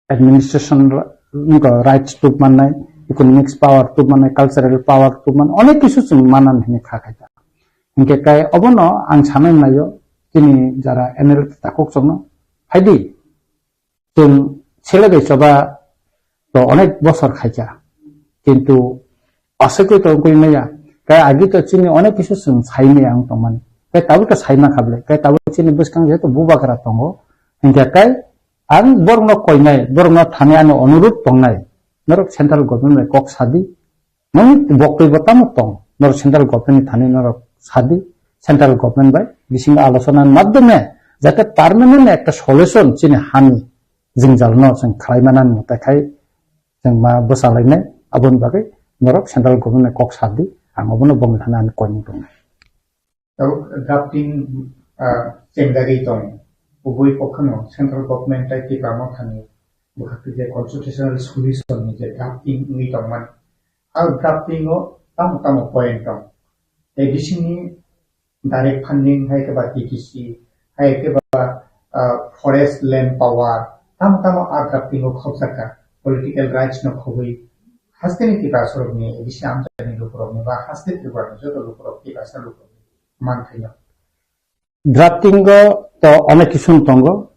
administration r-, wngkha rights tubmannai, economics power tubmannai, cultural power tubmannai, onek kisu chwng manani hinwi kha khai ta. Hingkhe kai obono ang sanai naio, chini jara N L A takhuk chwngno phaidi. Chwng sele bai choba to onek bosor khaikha, kintu aswkwi to wngwi maya. Kai agi to chini onek kisu chwng sai maya wng tongmani. Kai tabuk to sai mankha bwle. Kai tabuk chini bwskang jehetu bubagra tongo. Hingkhe kai ang borokno koinai, borokno thani ani onurudh tongnai. Norok central government bai kok sadi. Nang boktwi bo tamo tong, norok central government ni thani norok sadi, central government bai bisingo alochona ni madhyome jate permanent ekta solution chini hani jwngjal no chwng khlai mani mutai khai chwng ma bwsa lainai, aboni bagwi Borok central government kok sa di, ang obono bongni thani ani koimung tongnai. Tabuk drafting, ah, chengjagwi tong. Kubui kokhano central government tei Tipra Mothani bwkhak twi je constitutional solution ni je drafting wngwi tongmani. A drafting o tamo tamo point tong. Tei bisingni direct funding, hai khe ba T T C, hai khe ba, ah, forest land power, tamo tamo a drafting o khobjak kha, political rights no khobwi, hasteni Tiprasa rokni, A D C amchaini lukurokni ba haste Tripura ni joto lukurok, Tiprasa lukurokni manthai no. Drafting o to onek kisu tongo,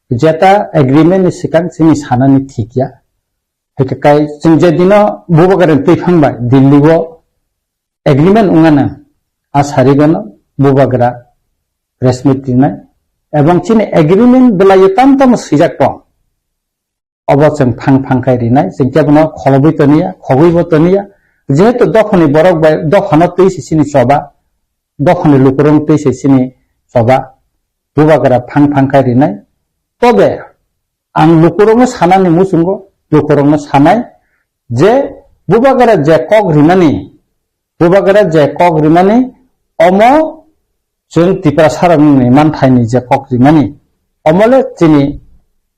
jeta agreement ni swkang chini sanani thik ya. Hai khe kai chwng je dino Bubagra twi phang bai Delhi o agreement wngana, a sarigono Bubagra press meet rinai, ebong chini agreement belai tam tam swijak tong. Obo chwng phang phang khai rinai, chwng kebono kholobwi toniya, khogwibo toniya. Jehetu dophani borok bai dophano twi se chini choba, dophani lukurok twi se chini choba, Bubagra phang phang khai rinai. Tobe ang lukurokno sanani muchungo, lukurokno sanai je Bubagra je kok rimani, Bubagra je kok rimani, omo chwng Tiprasa rokni manthaini je kok rimani, omo le chini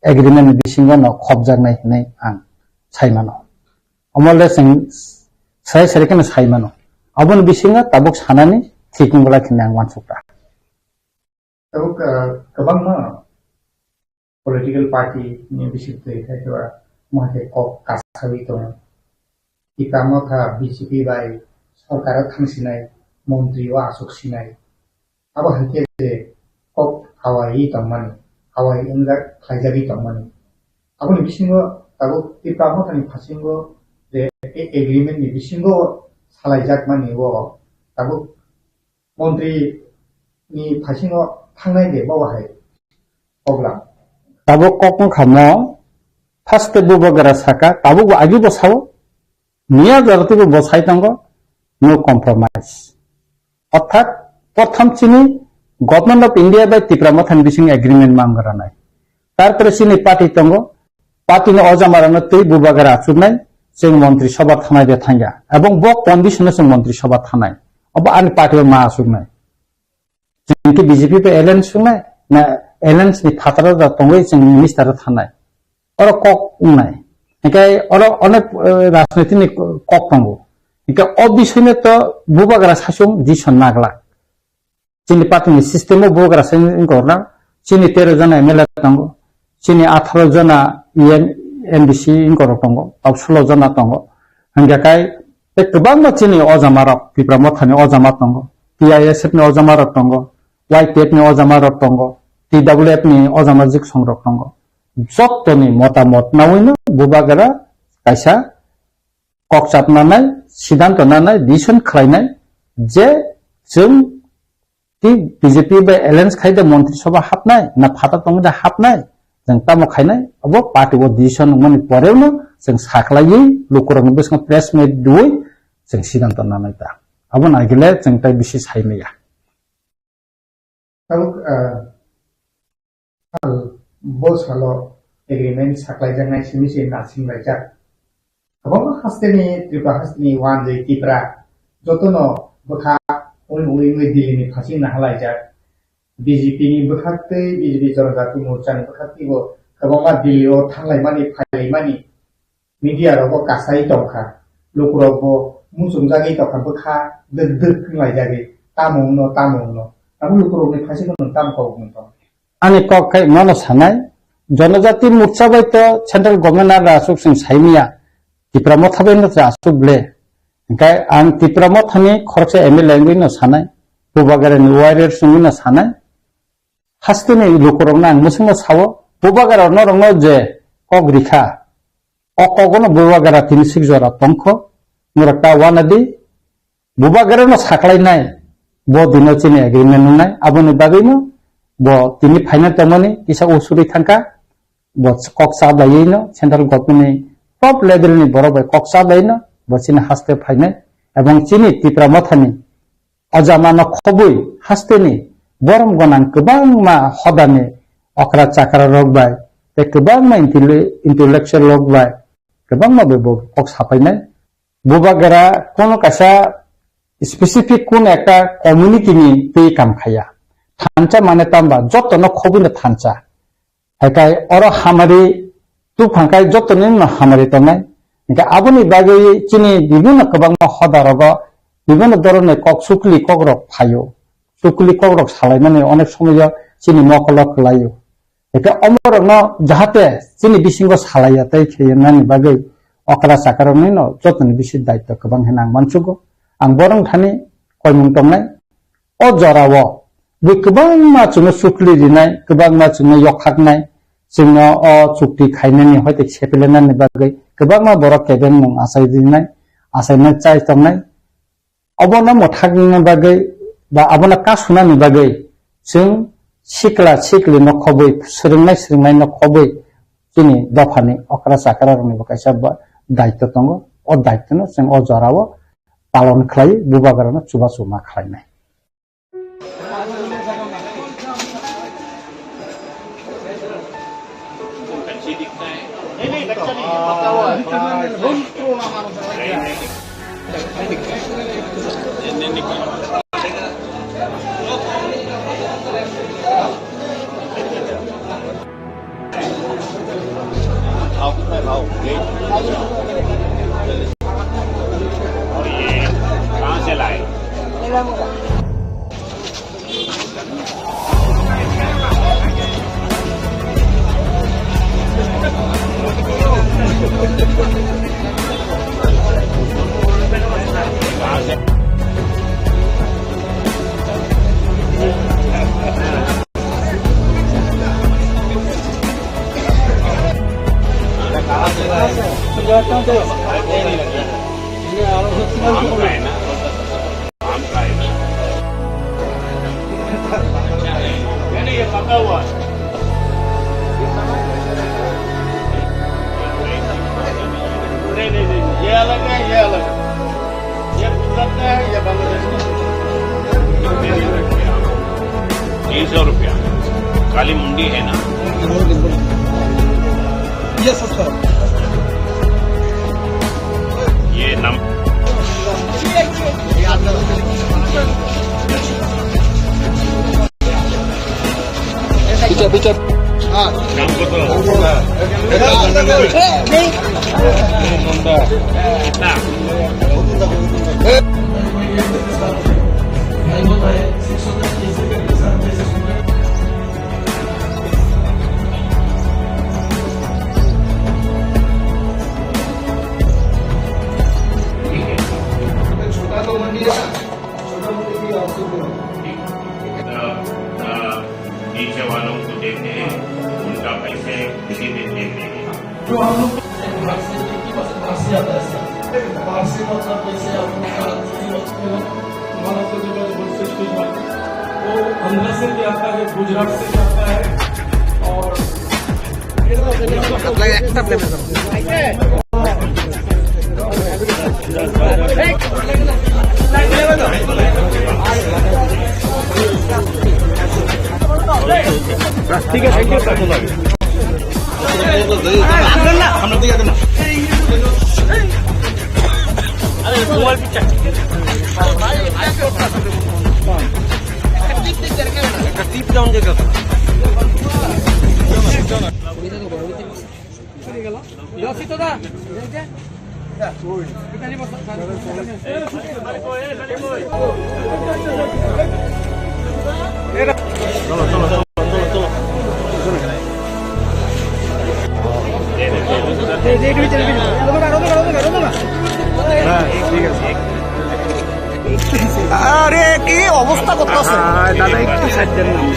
agreement ni bisingo no khobjaknai hinwi ang sai mano. Omo le chwng sai sai kheno sai mano. Aboni bisingo tabuk sanani thik wngla hinwi ang uansukha. Tabuk, ah, kwbangma political party ni bisingtwi hai khe ba mo hai khe kok kasawi tongo. Tipra Motha B J P bai sorkar o thang sinai, montri o aswk sinai. Abo hai khe je kok awai tongmani, awai wngjak khlaijagwi tongmani. Aboni bisingo tabuk Tipra Motha ni phasingo je agreement ni bisingo salaijakmani o tabuk montri ni phasingo thangnai de bo bahai kok lang. Tabuk kok wngkha mo, first Bubagra saka, tabuk bo agi bo sao, miya jora twibo bo sai tongo, no compromise. Orthat, prothom chini Government of India bai Tipra Mothani bising agreement ma wngranai. Tarpore chini party tongo, party ni ojamarano twi Bubagra achuknai, chwng montri sabha thanai de thangya. Ebong bo condition o chwng montri sabha thanai. Obo ani party o ma achuknai. Chwng ki B J P bai alliance sungnai, na alliance ni phataro da tongwi chwng minister o thanai. Oro kok wngnai. Hinkhe oro onek, eh, rajniti ni kok tongo. Hinkhe o bisoi no to Bubagra sasung decision naglak. Chini party ni system o Bubagra se wngkha na, chini tero jona M L A tongo, chini atharo jona E M, M D C wngkha rok tongo, tok sulo jona tongo. Hingkha kai tei kwbangma chini ojama rok, Tipra Motha ni ojama tongo, T I S F ni ojama rok tongo, Y T F ni ojama rok tongo, T W F ni ojama jiksong rok tongo. Jottoni motamot nawino Bubagra kaisa kok chap nanai, sidanto nanai, decision khlainai je chwng Tei B J P bai alliance khai de Montri Sabha hapnai, na phatha tongwi de hapnai, chwng tamo khainai, abo party o decision wngmani porewno chwng saklaiwi lukurokni bwskango press meet rwui chwng sidanto nanai ta. Abo naigile chwng tai bisi sai maya. Tabuk, ah, sal, bo salo agreement saklaijaknai simi se nasinglaijakha. Kwbangma hasteni, Tripura hasteni wanjwi Tipra jotono bwkha ui ui ui Delhi ni phasing nahalaijak. B J P ni bwkhak tei B J P Janajati Morcha ni bwkhak teibo kwbangma Delhi o thanglaimani, phailaimani media rogo kasai tongkha. Lukurokbo muchungjagwi tongkha, bwkha dwk dwk wnglaijagwi, tamo wngno, tamo wngno. Abo lukurokni phasing no tamo kok wngtong. Ani kok khe nono sanai, Janajati Morcha bai to central government ar aswk chwng saimaya, Tipra Motha bai no aswk ble. Hingkhe ang Tipra Mothani khoroksa M L A wngwi no sanai, Bubagrani warriors wngwi no sanai. Hasteni lukurokno ang mwswkno sao, Bubagra norokno je kok rikha, o kogono Bubagra tini sik jora tongkho, norok ta wanadi, Bubagrano saklainai, bo dino chini agreement wngnai, aboni bagwino bo tini phaina tongmani kisa usuri thangkha, bo kok chablaiwino central government ni top level ni borok bai kok chablaiwino bo chini haste phainai, ebong chini Tipra Mothani ojamano khobwi hasteni borom gwnang kwbangma hodani okra chakra rok bai tei kwbangma intelli-, intellectual rok bai kwbangma bai bo kok sapainai. Bubagra kono kaisa specific kono ekta community ni twi kam khaiya. Thansa mane tamba joto no khobwi no thansa. Haikai oro hamari tubphang khai joto ni no hamari tongnai. Hingke aboni bagwi chini bibinno kwbangma hoda rogo bibinno dhoroner kok sukli kok rok phaio. Sukli kok rok salaimani onek somoyo chini mokolo kwlaio. Eke omorokno jahate chini bisingo salaiya tei kheyennani bagwi okra chakaroknino jotoni bisi daityo kwbang hwnwi ang mansugo. Ang borok thani koimung tongnai. O jorao bui kwbangma chwngno sukli rinai, kwbangma chwngno yokhaknai, chwngno o chukti khainani hoite sepelenani bagwi kwbangma borok kebengmung achai rinai, achainai chai tongnai. Obono mwthangna bagwi ba abono kasunani bagwi chwng sikla sikli no khobwi, swrwngnai swrwngnai no khobwi chini dophani okra chakra rokni bo kaisa ba daityo tongo. O daityo no chwng o jorao palon khlai, bubagra no chubachu ma khlainai. और ये कहाँ से लाए? आम का है ना? नहीं, नहीं, ये पका हुआ है। नहीं, नहीं, नहीं, ये अलग है, ये अलग है। ये गुजरात का है, ये बांग्लादेश का है। तीन सौ रुपया। काली मुंडी है ना? ये सस्ता है। ये नम- पीछे, पीछे। हाँ। नाम कत? नंदा। कितना? छोटा तो मंडी है, छोटा मंडी भी आपको बोला। अ, अ, नीचे वालों को देते हैं, उनका पैसे सीधे देते हैं। तो हम लोग बाहर से, एक ही बस बाहर से आता है सर। बाहर से मतलब जैसे आप लोग का तुम्हारा तो जो है वो सिक्सटी वन, वो आंध्र से भी आता है, गुजरात से भी आता है, और ठीक है, thank you, sir। আরে, কি অবস্থা করতেছে? আহ, দাদা, একটু সাইড দেন না।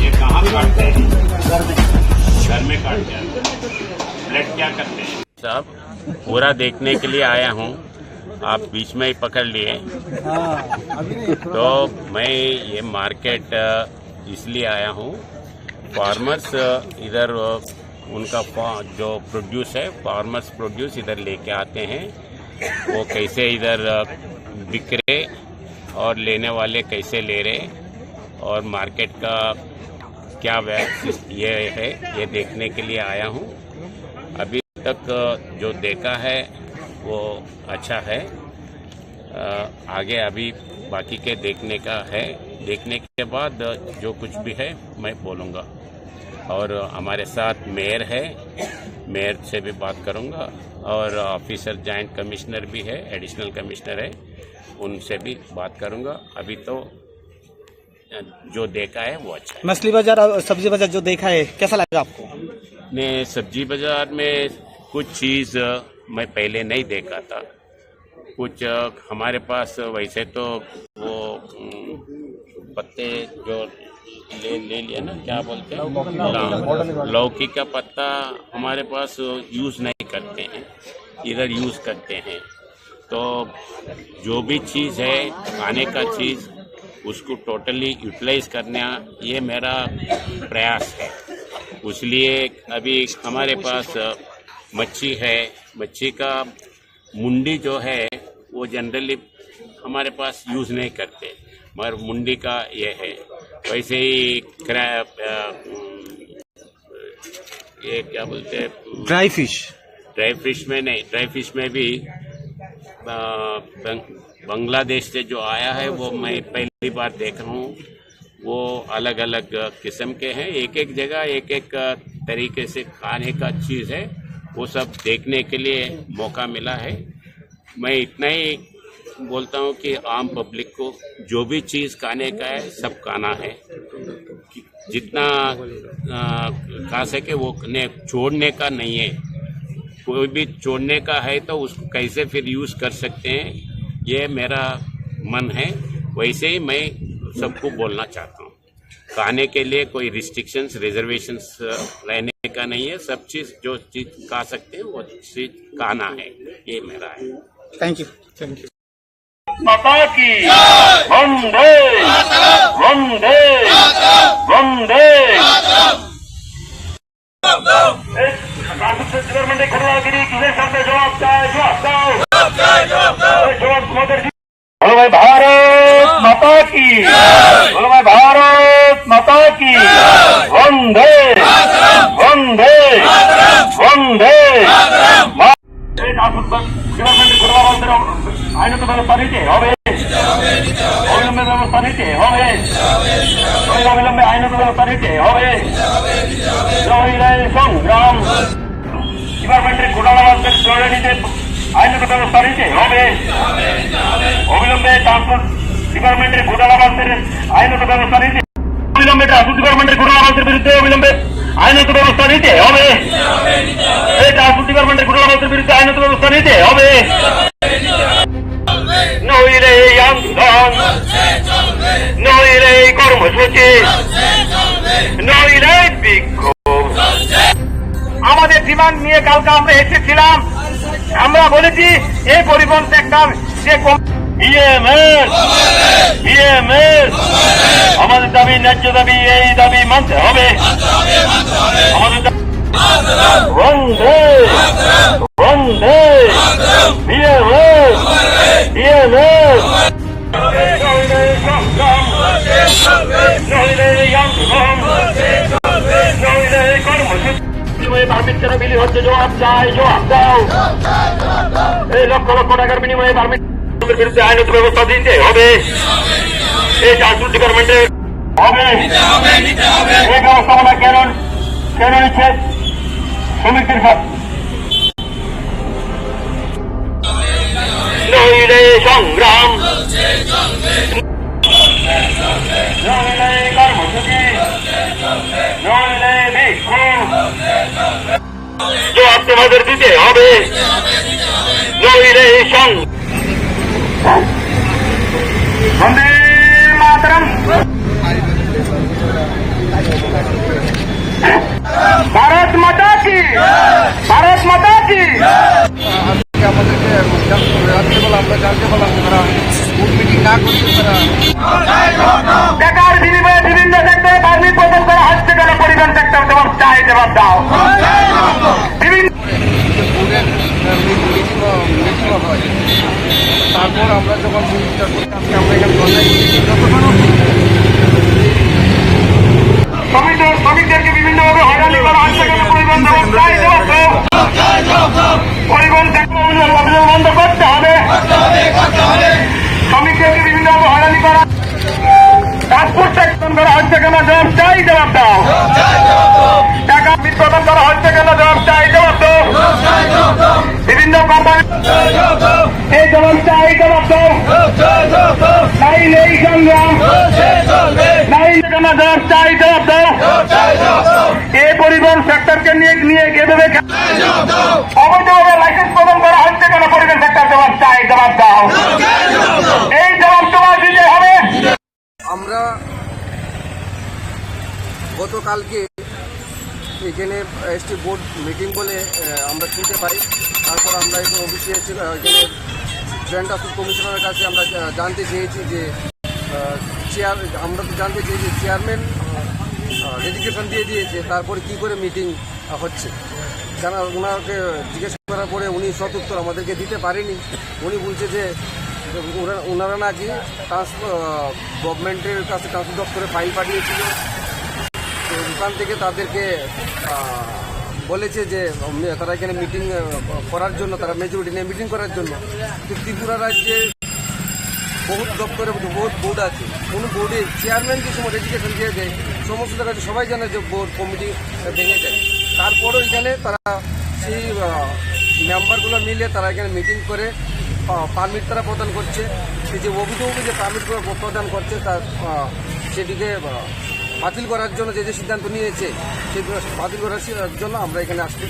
ये कहाँ काटते हैं? घर में काटते हैं। ब्लड क्या करते हैं? साहब, पूरा देखने के लिए आया हूँ, आप बीच में ही पकड़ लिए। हाँ, अभी नहीं, थोड़ा तो मैं ये मार्केट, अ, इसलिए आया हूँ, फार्मर्स, अ, इधर, अ, उनका फा-, जो प्रोड्यूस है, फार्मर्स प्रोड्यूस इधर लेके आते हैं, वो कैसे इधर, अ, बिक रहे और लेने वाले कैसे ले रहे और मार्केट का क्या वै-, ये है, ये देखने के लिए आया हूँ। अभी तक जो देखा है वो अच्छा है। अ, आगे अभी बाकी के देखने का है। देखने के बाद जो कुछ भी है मैं बोलूँगा। और हमारे साथ मेयर है, मेयर से भी बात करूँगा और ऑफिसर जॉइंट कमिश्नर भी है, एडिशनल कमिश्नर है, उनसे भी बात करूँगा। अभी तो जो देखा है वो अच्छा है। मछली बाजार और सब्जी बाजार जो देखा है, कैसा लगा आपको? ने सब्जी बाजार में कुछ चीज़, अ, मैं पहले नहीं देखा था। कुछ, अ, हमारे पास वैसे तो वो, उम, पत्ते जो ले, ले लिया ना, क्या बोलते हैं? लौ-, लौकी का पत्ता हमारे पास यूज़ नहीं करते हैं, इधर यूज़ करते हैं। तो जो भी चीज़ है, खाने का चीज़, उसको टोटली यूटिलाइज करना, ये मेरा प्रयास है। इसलिए अभी हमारे पास, अ, मच्छी है, मच्छी का मुंडी जो है, वो जनरली हमारे पास यूज़ नहीं करते, मगर मुंडी का ये है। वैसे ही क्रैब, अ, ये क्या बोलते हैं? Dry fish. ड्राई फिश में नहीं, ड्राई फिश में भी, अ, बंग-, बांग्लादेश से जो आया है, वो मैं पहली बार देख रहा हूँ। वो अलग-अलग किस्म के हैं, एक-एक जगह एक-एक तरीके से खाने का चीज़ है, वो सब देखने के लिए मौका मिला है। मैं इतना ही बोलता हूँ कि आम पब्लिक को जो भी चीज़ खाने का है, सब खाना है। जितना, अ, खा सके वो ने, छोड़ने का नहीं है। कोई भी छोड़ने का है तो उसको कैसे फिर यूज़ कर सकते हैं, ये मेरा मन है। वैसे ही मैं सबको बोलना चाहता हूँ, खाने के लिए कोई रिस्ट्रिक्शंस, रिजर्वेशंस रहने का नहीं है। सब चीज़, जो चीज़ खा सकते हैं, वो चीज़ खाना है, ये मेरा है। Thank you. Thank you. माता की। वंदे। वंदे। वंदे। এই ট্রান্সপোর্ট ডিপার্টমেন্টে ঘটনাগিরি কিসের সাথে জবাব চায়? জবাব দাও। এই জবাব তোমাদের কি? বলো ভাই, ভারত মাতা কি। বলো ভাই, ভারত মাতা কি। বন্দে, বন্দে, বন্দে। এই ট্রান্সপোর্ট ডিপার্টমেন্টের ঘটনা বন্ধের আইনত ব্যবস্থা নিতে হবে। অবিলম্বে ব্যবস্থা নিতে হবে। অবিলম্বে আইনত ব্যবস্থা নিতে হবে। জয় জয় সংগ্রাম। ডিপার্টমেন্টের ঘটনা বন্ধের জয় নিতে আইনত ব্যবস্থা নিতে হবে। অবিলম্বে ট্রান্সপোর্ট ডিপার্টমেন্টের ঘটনা বন্ধের আইনত ব্যবস্থা নিতে অবিলম্বে ট্রান্সপোর্ট ডিপার্টমেন্টের ঘটনা বন্ধের বিরুদ্ধে অবিলম্বে আইনত ব্যবস্থা নিতে হবে। এই ট্রান্সপোর্ট ডিপার্টমেন্টের ঘটনা বন্ধের বিরুদ্ধে আইনত ব্যবস্থা নিতে হবে। নইলে এই আন্দোলন, নইলে এই কর্মসূচি, নইলে এই বিক্ষোভ। আমাদের ডিমান্ড নিয়ে কালকে আমরা এসেছিলাম। আমরা বলেছি এই পরিবহন সেক্টর যে কম- বিএমএস, বিএমএস, আমাদের দাবি, ন্যায্য দাবি, এই দাবি মানতে হবে। আমাদের দাবি। বন্দে, বন্দে, বিএমএস, বিএমএস। নইলে সংগ্রাম, নইলে আন্দোলন, নইলে কর্মসূচি। বিনিময়ে পারমিট কেন বিলি হচ্ছে? জবাব চাই, জবাব দাও। এই লক্ষ লক্ষ টাকার বিনিময়ে পারমিট বিরুদ্ধে আইনত ব্যবস্থা দিতে হবে। এই ট্রান্সপোর্ট ডিপার্টমেন্টের হবে। এই ব্যবস্থাপনা কেন, কেন নিচ্ছে শ্রমিকদের সাথে? নইলে সংগ্রাম, নইলে কর্মসূচি, নইলে বিক্ষোভ। জবাব তোমাদের দিতে হবে, নইলে এই সং-, বন্দে মাতরম। আজকে আমাদেরকে জানতে, রাত্রেবেলা আমরা জানতে পারলাম যে তারা ভোট মিটিং না করতে তারা বেকার বিনিময়ে বিভিন্ন সেক্টরে পারমিট প্রদান করা হচ্ছে কেন? পরিবহন সেক্টর জবাব চাই, জবাব দাও। বিভিন্ন ভোটের, আহ, মিটিং, মিটিং হয়। তারপর আমরা যখন মিটিংটা করতে আসছি, আমরা এখানে ধর্ণায় বসেছি। যতক্ষণ শ্রমিকদের, শ্রমিকদেরকে বিভিন্নভাবে হয়রানি করা হচ্ছে কেন? পরিবহন জবাব চাই, জবাব দাও। পরিবহন সেক্টর অভিযান বন্ধ করতে হবে। শ্রমিকদেরকে বিভিন্নভাবে হয়রানি করা, ট্রান্সপোর্ট সেক্টর করা হচ্ছে কেন? জবাব চাই, জবাব দাও। টাকা বিতরণ করা হচ্ছে কেন? জবাব চাই, জবাব দাও। বিভিন্ন কোম্পানি এই জবাব চাই, জবাব দাও। নাই নেই সংগ্রাম, নাই কেন? জবাব চাই, জবাব দাও। এই পরিবহন সেক্টরকে নিয়ে, নিয়ে এভাবে অবৈধভাবে লাইসেন্স প্রদান করা হচ্ছে কেন? পরিবহন সেক্টর জবাব চাই, জবাব দাও। এই জবাব তোমার দিতে হবে। আমরা গতকালকে এখানে এসটি বোর্ড মিটিং বলে, আহ, আমরা শুনতে পাই। তারপর আমরা এখন অফিসে এসে, আহ, এখানে জয়েন্ট অ্যাসিস্ট কমিশনারের কাছে আমরা, আহ, জানতে চেয়েছি যে, আহ, চেয়ার-, আমরা তো জানতে চেয়েছি চেয়ারম্যান, আহ, আহ, রেজিগনেশন দিয়ে দিয়েছে, তারপরে কি করে মিটিং হচ্ছে। কারণ ওনাকে জিজ্ঞেস করার পরে উনি সদুত্তর আমাদেরকে দিতে পারেনি। উনি বলছে যে ওরা, ওনারা নাকি ট্রান্স-, আহ, গভর্নমেন্টের কাছে ট্রান্সপোর্ট দপ্তরে ফাইল পাঠিয়েছিল। তো ওখান থেকে তাদেরকে, আহ, বলেছে যে, উম, তারা এখানে মিটিং, আহ, করার জন্য, তারা মেজরিটি নিয়ে মিটিং করার জন্য। তো ত্রিপুরা রাজ্যে বহুত দপ্তরে বহুত বোর্ড আছে, কোনো বোর্ডে চেয়ারম্যান যে সময় রেজিগনেশন দিয়ে দেয়, সমস্ত জায়গায় সবাই জানে যে বোর্ড কমিটি ভেঙে যায়। তারপরও এখানে তারা সেই, আহ, মেম্বারগুলো মিলে তারা এখানে মিটিং করে, আহ, পারমিট তারা প্রদান করছে। এই যে অবৈধভাবে যে পারমিটগুলো প্রদান করছে, তার, আহ, সেটিকে, আহ, বাতিল করার জন্য যে যে সিদ্ধান্ত নিয়েছে, সেই বাতিল করার সি-, জন্য আমরা এখানে আজকে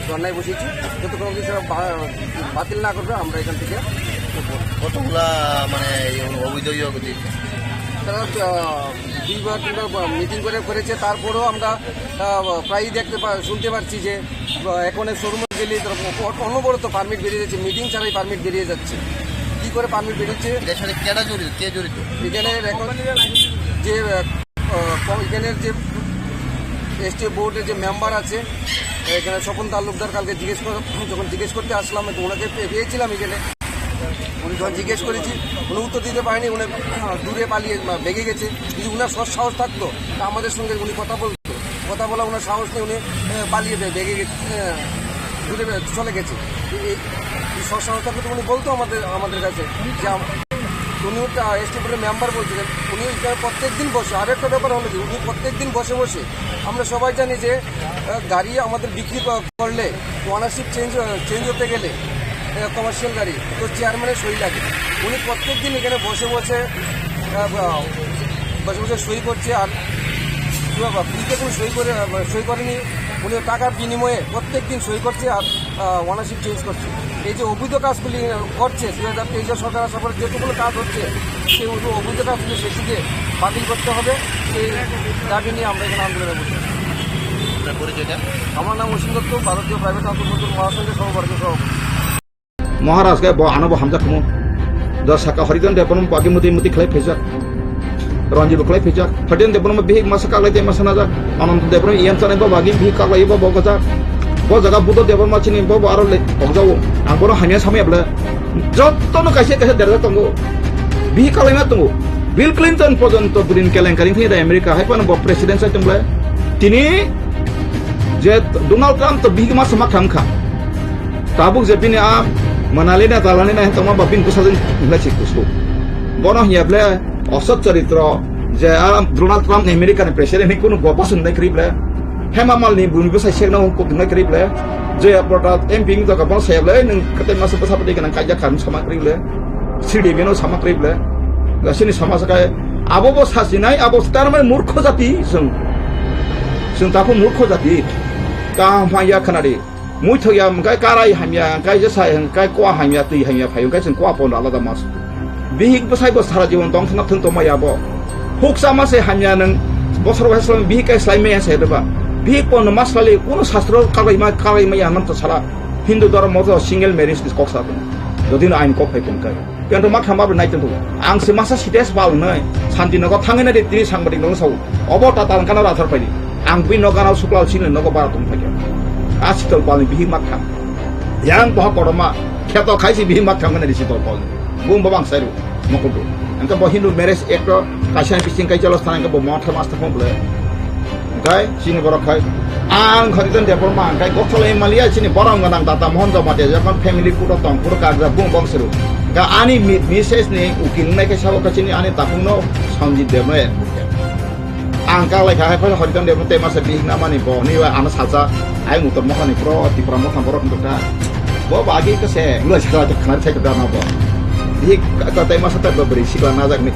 ধর্নায় বসেছি। যতক্ষণ অবধি সেটা বা-, বাতিল না করবে, আমরা এখান থেকে উঠবো না। কতগুলা মানে এই অবৈধ ইয়ে দিচ্ছে? তারা, আহ, দুইবার তিনবার মিটিং করে করেছে, তারপরেও আমরা, আহ, প্রায়ই দেখতে পা-, শুনতে পাচ্ছি যে, আহ, এখন শোরুমে গেলে তারা অ-, অনবরত পারমিট বেরিয়ে যাচ্ছে, মিটিং ছাড়াই পারমিট বেরিয়ে যাচ্ছে। কি করে পারমিট বেরোচ্ছে? এর সাথে কেটা জড়িত, কে জড়িত? এখানে এখন যে, আহ, আহ, ক-, এখানের যে এসটি বোর্ডের যে মেম্বার আছে, এখানে স্বপন তালুকদার, কালকে জিজ্ঞেস কর-, যখন জিজ্ঞেস করতে আসলাম, তো ওনাকে পে-, পেয়েছিলাম এখানে। উনি যখন জিজ্ঞেস করেছি, উনি উত্তর দিতে পারেনি, উনি, আহ, দূরে পালিয়ে, আহ, ভেগে গেছে। যদি উনার সৎ সাহস থাকতো, তা আমাদের সঙ্গে উনি কথা বলতো। কথা বলা ওনার সাহস নেই, উনি, আহ, পালিয়ে বে-, ভেগে গেছে, আহ, দূরে বে-, চলে গেছে। এই, এই সৎ সাহস থাকলে তো উনি বলতো আমাদের, আমাদের কাছে যে আম-, উনিও তা এসটি বোর্ডের মেম্বার বলছিলেন, উনি এখানে প্রত্যেক দিন বসে। আর একটা ব্যাপার হলো কি, উনি প্রত্যেক দিন বসে বসে, আমরা সবাই জানি যে, আহ, গাড়ি আমাদের বিক্রি ক-, করলে ওনারশিপ চেঞ্জ, আহ, চেঞ্জ হতে গেলে, আহ, কমার্শিয়াল গাড়ি, তো চেয়ারম্যানের সই লাগে। উনি প্রত্যেক দিন এখানে বসে বসে, আহ, আহ, বসে বসে সই করছে। আর কি বাবা, ফ্রিতে কোনো সই করে, আহ, সই করেনি। উনি টাকার বিনিময়ে প্রত্যেক দিন সই করছে আর, আহ, ওনারশিপ চেঞ্জ করছে। এই যে অবৈধ কাজগুলি করছে, দুই হাজার তেইশের সরকার আসার পরে যেটুকুলো কাজ হচ্ছে, সেই অবৈধ, অবৈধ কাজগুলি সেটিকে বাতিল করতে হবে। সেই দাবি নিয়ে আমরা এখানে আন্দোলনে বসেছি। আপনার পরিচয়টা? আমার নাম অসীম দত্ত, ভারতীয় প্রাইভেট ট্রান্সপোর্ট মজদুর মহাসংঘের সহ ভারতীয় সভাপতি। মহারাজ কে ব-, ano bo hamjak khumu. Do saka Horidon Debbarma bagi muti muti khlai phaijak. Ranjit bo khlai phaijak. Horidon Debbarma bihik masa kaklai tei masa najak. Ananta Debbarma iyam chanai bo bagi bihik kaklai bo bo gajak. Bo jaga Buddha Debbarma chini bo bo aro le pokjao. Ang bono hamya samaya bwle. Jotto no kaisa kaisa derjak tongo. Bihik kaklai ma tongo. Bill Clinton porjonto bwrwini kelenkari thani da America hai phano bo president sai tong bwle. Tini je Donald Trump to bihik masa ma kham kha. Tabuk je bini a manali na talani na tongma ba bini bwsajwk hinlai si kusu. Bono hinya bwle osot charitro je a Donald Trump ni America ni president ni kunu gopa swngnai kwrwi bwle. Hema Malini bini bwsai sekno kok hinlai kwrwi bwle. Joya Prada M P wng jaga bono saya bwle, "Nwng kwtai masa bwsa bwtwi gwnang kaijak kha," hinwi sama kwrwi bwle. Sri Devi no sama kwrwi bwle. Sini sama sakai abo bo sachinai, abo tarmani murkho jati chwng. Chwng takhuk murkho jati. Kaham phai ya khwnadi. Muithok ya hwnkhe karai hamya, hwnkhe jesa hwnkhe kua hamya, twi hamya phaio, hwnkhe chwng kua pono alada mas. Bihik bwsai bo sara jibon tong thwna thwng tongma ya bo. Huksa ma se hamya nwng bosor bai slai bihik kai slai maya se deba. Bihik pono mas slai kunu sastro karai ma, karai maya hwnma to sala. Hindu dhormo to single marriage ni kok sa tongo. Jodi no ain kok phai tong kai. Kento ma khama bo nai tong. Ang se masa sites ba unai. Santi nogo thangai na de tini sangbadik nogo sao. Obo ta tan kana rathar phai di. Ang bi nogo na sukla sini nogo bara tong phai. A sitol pal ni bihi ma kham. Yang boha koroma. Kheto khai si bihi ma kham na di sitol pal. Bung babang sairu. Mokudu. Engka bo Hindu marriage act o kaisa bising kai jalo thang engka bo motha masta phone ble. Engkai chini borok khai ang Harijan Debbarma engkai Gothol Himalaya chini borok gwnang data Mohan Jamatia jokon family photo tong puro karja bung bong siru. Engka ani mi-, misses ni ukil nai kai sabo kachini ani takung no Sanjit Debbarma. Ang kak lai kha hai phai Harijan Debbarma tei masa bihik na mani bo ni wa ano salsa ai mutor mokha ni pro Tipra mokha borok wngkha. Bo bagi kese gula sikla khna sai da na bo. Bihik ka tei masa tei bwrwi sikla najak ni.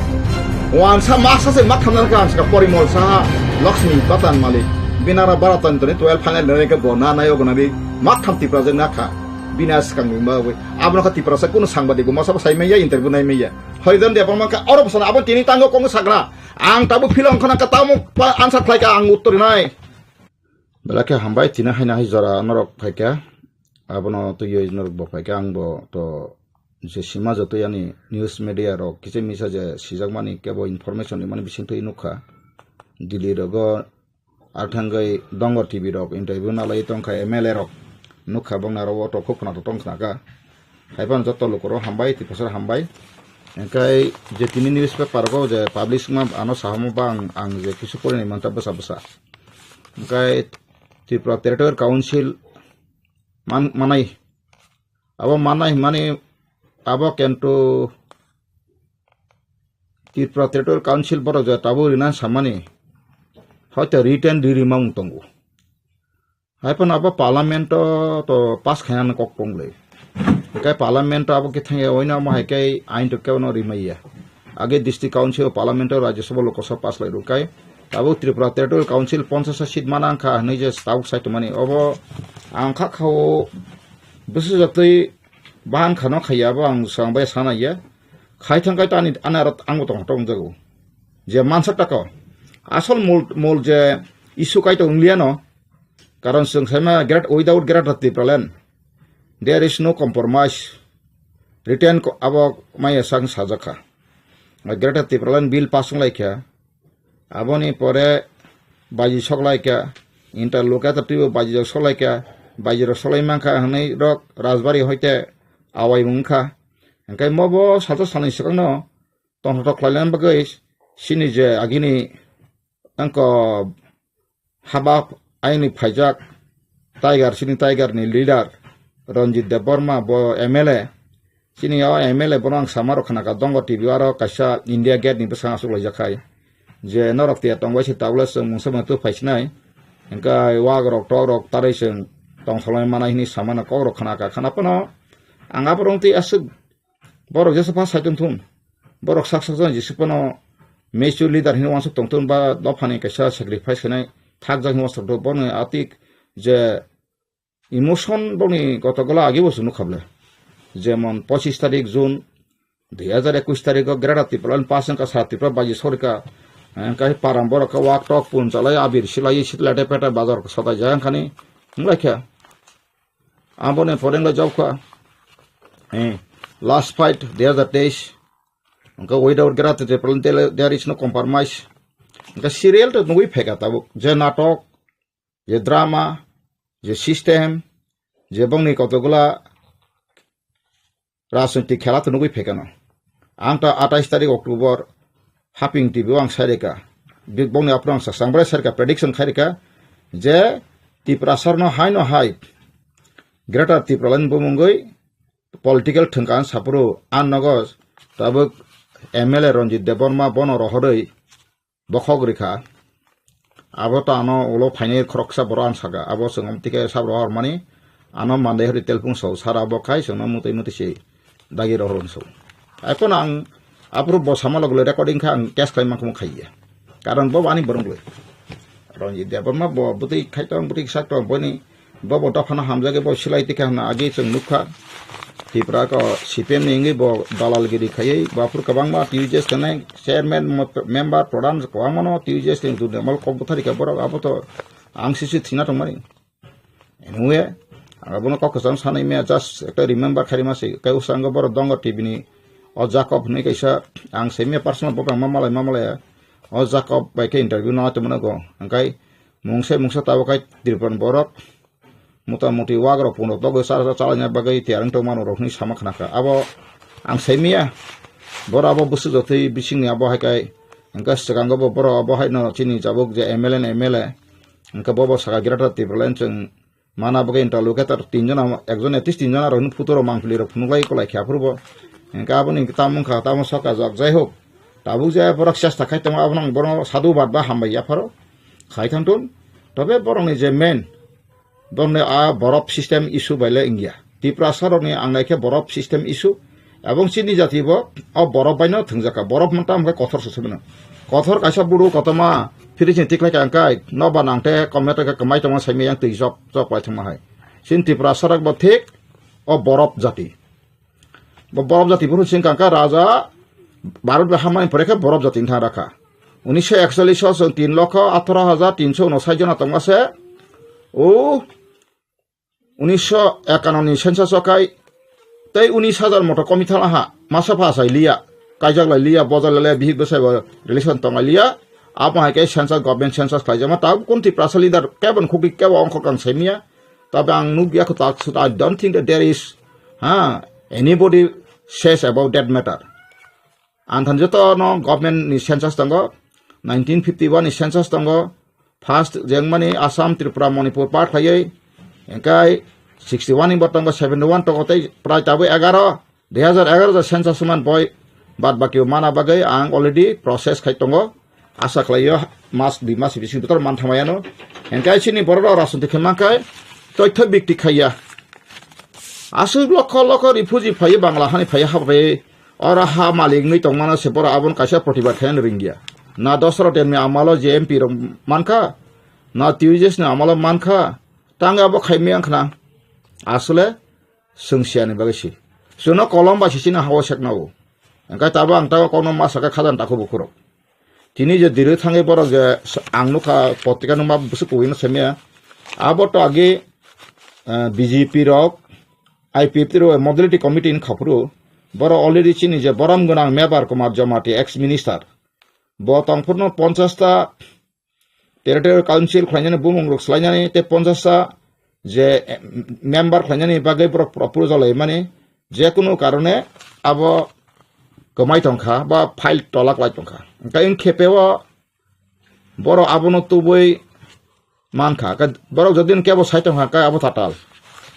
Wansa masa se mak khamna kha ang sa Porimol Saha, Lakshmi Patan Malik, Binara Baratan toni twelve final nai ka bo na nai ogo na bi mak kham Tipra jeng na kha. Bina skang ni ma wi. Abno kha Tipra sa kuno sangbadik bo masa sai maya interview nai maya. Harijan Debbarma kha oro bosana abo tini tango kong sagra. Ang tabuk philong khna ka tamo pa answer khlai ka ang uttor nai. Belai khe hambai tini haina hai jora norok phaikha. Abono twiwi norok bo phaikha ang bo to je sima jotoi ani news media rok kisa misa je sijakmani kebo information rimani bisingtwi nukha. Delhi rogo ar thangwi Dongor T V rok interview nalai tongkha M L A rok nukha bongni aro auto khub khwnathok tong khnakha. Haiphano joto lukurok hambai, tei bwswk hambai. Hwnkhe je tini newspaper o je publish wngma ano sahamo ba ang, ang je kisu porinai mantha bwsa bwsa. Hwnkhe Tripura Territorial Council man-, manai. Abo manai hwnmani abo kento Tripura Territorial Council borok je tabuk rina samani hoito written ri rima wng tongo. Haiphano abo parliament o to pass khainani kok tong le. Hwnkhe parliament o abo khe thangya oino amo hai khe ain to kebo no rimaiya. Age district council o parliament o Rajya Sabha Lok Sabha pass lai rwkhe abo Tripura Territorial Council ponchash seat mana wngkha hwnwi je tabuk sai tongmani obo ang kha kha o bwswk jatwi bahan khano khaiya abo ang swkang bai sana ya. Khai thang khai to ani, ani aro ang bo tong tong jago. Je mansak tako. Asol mol, mol je issue kai to wnglia no. Karon chwng saima great, without Greater Tipraland, there is no compromise. Written ko-, abo maya sang sajakha. Greater Tipraland bill pass wng laikha. Aboni pore baji sok laikha. Interlocutor twibo baji rok sok laikha. Baji rok sok lai mankha hwnwi rok Rajbari hoite awai wngkha. Hwnkhe mobo salsa salni swkangno tongthok khlaina bagwi chini je agini angko haba aini phaijak Tiger, chini Tiger ni leader Ranjit Debbarma bo M L A, chini o M L A bono ang sama rok khna ka Dongo T V aro kaisa India Gate ni bwskango aswk laijak khai je norok tiya tongbai se tabuk le chwng mungsa mungsa phai sinai hwnkhe wak rok tok rok tarwi chwng tongthok lai manai hwnwi sama no kok rok khna ka khna phano ang aborok twi aswk Borok jesa pha saitung thung. Borok sak sak jani jesa phano mature leader hinwi wansuk tongthung ba dophani kaisa sacrifice khainai thakjak hinwi wansuk tongo. Bono atik je emotion bokni kotogola agi bo chwng nukha bwle. Jemon pochis tarik June dui hajar ekush tarikh o Greater Tipraland pass wngkha sa Tripura baji sorika. Hwnkhe param borok khe wak tok pun chalai abir silai sitlate pete bazar sotai jaya wngkhani wnglaikha. Aboni pore wngkha jobkha, eh, last fight dui hajar teis. Wngkha without Greater Tipraland there, there is no compromise. Wngkha serial to nugwi phaikha tabuk. Je natok, je drama, je system, je bongni kotogula rajniti khela to nugwi phaikha no. Ang ta atais tarik October Haping T V o ang saireka. Bik bongni aphuru ang sa, ang bwrai saireka, prediction khaireka je Tiprasarno haino hai Greater Tipraland bumungwi political thwngka ang saphuru ang nogo tabuk M L A Ranjit Debbarma bono rohorwi bokhok rikha. Abo to ano ulo phainai khoroksa borok ang saka. Abo chwng tike sab rohormani ano mandai hori telphung so sara bo khai chwngno mutwi mutwi se dagi rohor so. Haikhe ang aphuru bo sama logole recording kha ang case khlai mankhumu khaiya. Karon bo ani borok le. Ranjit Debbarma bo bwtwi khai tong bwtwi sak tong boni bo bo dophano hamjagwi bo silai tikha hwnna agi chwng nukha. Tripura ko C P M ni wngwi bo dalalgiri khaiwi bo aphuru kwbangma T U J S tenai chairman mo-, member pradhan kwbangmano T U J S ni dudamol kok bwthari kha borok abo to ang sisi thina tongmani. Anyway, Ang abono kok kwchang sanai maya, just ekta remember khairima se. Kai usango borok dongo T V ni o Jacob hinwi kaisa, ang saimaya personal bo bangma malai ma malaya. O Jacob bai khe interview no tongmano go. Hingkai mungsa mungsa tabuk kai Tripura ni borok motamuti wagrok pungrok togwi chara chara chalaina bagwi tiyar wng tongmano rok hinwi sama khnakha. Abo ang saimaya, borok abo bwswk jotwi bisingni abo hai kai hingke swkango bo borok abo haino chini jabuk je M L A ni M L A hingke bo bo saka Greater Tipraland chwng mana bagwi interlocutor tinjon, ekjon at least tinjon aro hwnwi photo rok mangpili rok phunuk lai kolai khe aphuru bo hingke aboni tamo wngkha tamo saka jak jai hok tabuk je borok chesta khai tongo abono ang bono sadhu bad ba hambai yapharo khai thangtun tobe borokni je main Borokni a borok system issue bai le wngya. Tiprasa rokni ang naikhe borok system issue. Ebong chini jati bo o borok bai no thwngjakha. Borok manta hwnkhe kothor se sumino. Kothor kaisa buru kotorma fridge ni tiklai ka hwnkhe noba nangte kometa khe kwmai tongma saimai yang twi chok chok lai thwngma hai. Chini Tiprasa rok bo thik o borok jati. Bo borok jati buru sing kangkha raja Bharat bai hamani pore khe borok jati wngthang rakha. Unisho ekchollish o chwng tin lokho atharo hajar tinso unosai jona tongma se. O unisho ekanno ni census o kai tei unis hajar moto komi thala ha. Masa pha sai liya. Kaijak lai liya, bojal lai liya, bihik bwsai bo relation tong lai liya. Abo hai khe census, government census khlai jama. Tabuk kun Tiprasa leader kebo ni khukri kebo ongkho kang sai miya. Tabe ang nukya ko tak sut, I don't think that there is, ha, anybody says about that matter. Ang than joto no government ni census tongo, nineteen fifty-one ni census tongo, first jengmani Assam, Tripura, Manipur part khlaiwi, engkai sixty-one ni bo tongo, seventy-one tongo tei prai tabwi egaro, dui hajar egaro ja census man boi, bad baki mana bagwi ang already process khai tongo. Asa khlaio mas dui mas bising bitor man thamayano. Engkai chini borok rok rajniti khe mankai toitho bikti khaiya. Aswk lokho lokho refugee phaiyo Bangla hani phaiyo habai oro ha malik wngwi tongmano se borok abono kaisa protibad khaina ringya. Na Dosaro Demni amalo je M P rok mankha, na T U J S ni amalo mankha, tang abo khaimaya wngkhna. Aswle chwng siyani bagwi si. Chwngno kolom bai si chini hao sekna o. Engkai tabo ang tabo kokno ma sakha khajan takhu bukhurok. Tini je diri thangwi borok je s-, ang nukha potrika nungma bwswk kubui no semya. Abo to agi, eh, B J P rok, I P F T rok modality committee ni khaphuru. Borok already chini je borom gwnang Mebar Kumar Jamatia ex minister. Bo tongphurno ponchash ta territorial council khlainani bumung rok swlainani tei ponchash ta je, eh, member khlainani bagwi borok proposal laimani je kunu karone abo kwmai tongkha ba file tolak lai tongkha. Hwnkhe wng khe peo borok abono tubui mankha. Ka-, borok jodi kebo sai tongkha, ka abo tatal.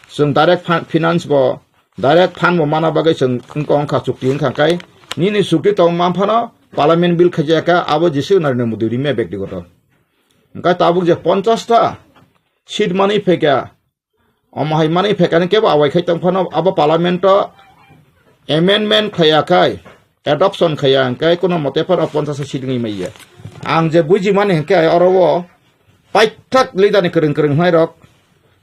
Chwng direct fa-, finance bo, direct fund bo mana bagwi chwng wngkha, wngkha chukti wngkha kai. Nini chukti tong man phano parliament bill khaijak kha, abo jisi Narendra Modi rimya bektigoto. Hwnkhe tabuk je ponchash ta seat manwi phaikha, omo hai manwi phaikha ni kebo awai khai tong phano abo parliament o amendment khaiya khai, adoption khaiya hwnkhe kuno mote phano ponchash ta seat wngwi manya. Ang je bujimani hwnkhe oro o paithak leader ni kwrwng kwrwng hwnai rok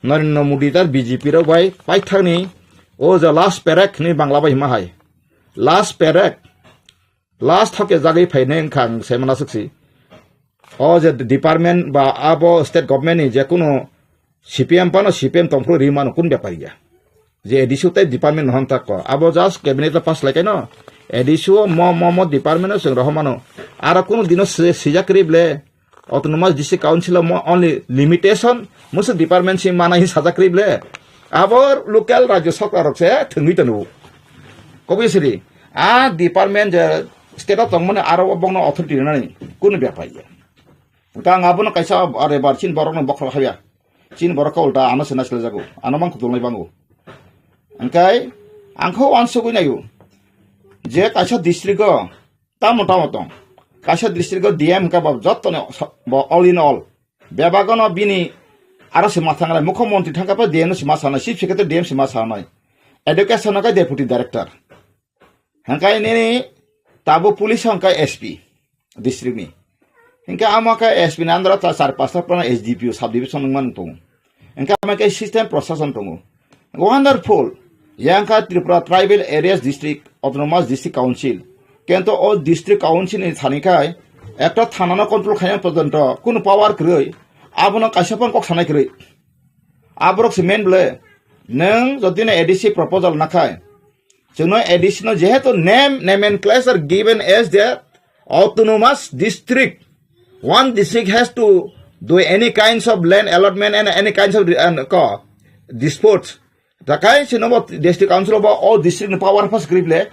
Narendra Modi tar B J P rok bai paithak ni o je last paycheck ni Bangla bai hima hai. Last paycheck, last thok ya jagwi phainai wngkha ang se mana swk si. O je department ba abo state government ni je kuno C P M phano C P M tongphuru ri mano kun bepar ya. Je A D C o tei department no hamtak ko. Abo just cabinet o pass lai kaino. A D C o mo, mo, mo department o chwng rohor mano. Aro kuno dino si-, sijak ri ble. Autonomous District Council o mo only limitation, musu department si mana hi sajak ri ble. Abo local rajyo sorkar rok se thwngwi tono. Kobwi siri. A department je state o tongmani aro bongno authority rinani. Kuno bepar ya. Tang abono kaisa are bar chin borok no bokhro habya. Chin borok ka ulta ano se naisle jago. Ano mang kudulnai bango. Angkai, angkho wansugwi nayo. Je kaisa district o, tamo tamo tong. Kaisa district o D M hwnkha bo jottoni sa-, bo all in all. Bebagono bini aro se ma thanglai, mukho montri thangkha pa D M no se ma sanai, chief secretary D M se ma sanai. Education no khe deputy director. Hingke nini tabo police hingke S P district ni. Hingke amo khe S P ni under o ta char pasta pano S D P O sub division wngmani tongo. Hingke amo khe system proshason tongo. Wonderful. Yang kha Tripura Tribal Areas District Autonomous District Council. Kento o district council ni thani khai ekta thana no control khaina porjonto kunu power kwrwi. Abono kaisa phano kok sanai kwrwi. Aborok se main bole. Nwng jodi no A D C proposal nakhai, chwngno A D C no jehetu name, nomenclature given as the autonomous district, one district has to do any kinds of land allotment and any kinds of, uh, ko, disputes. Takai chwngno bo district council bo o district ni power first grip le.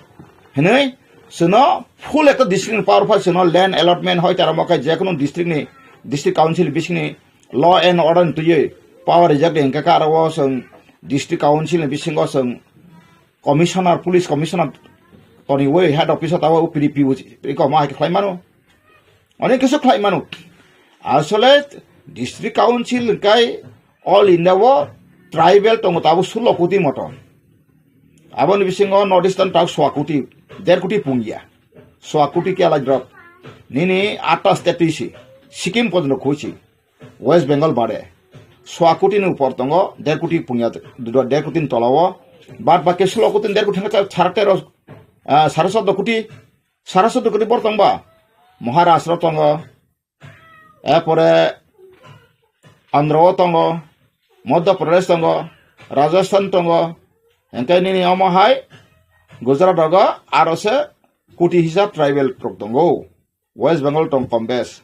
Hinwi chwngno full ekta district ni power first chwngno land allotment hoi tara mo kai je kono district ni, district council bising ni law and order ni twiwi power rijak de hinkha khe aro o chwng district council ni bisingo chwng commissioner, police commissioner toniwi head office o tabo P D P o iko ma hai khe khlai mano. Onek kisu khlai mano. Asole district council kai all India o tribal tongo tabo sulo koti moto. Aboni bisingo North Eastern tak swa koti, der koti pungya. Swa koti kya lai drop. Nini atta state twi si. Sikkim pojono khuisi. West Bengal bade. Swa koti ni upor tongo, der koti pungya, der koti ni tola o. Bad baki sulo koti, der koti hingke sare tero, ah, sare soddo koti. Sare soddo koti bor tongba. Maharashtra tongo. Erpore Andhra o tongo, Madhya Pradesh tongo, Rajasthan tongo, hingke nini omo hai Gujarat rogo aro se koti hisab tribal rok tongo. West Bengal tong kom bes.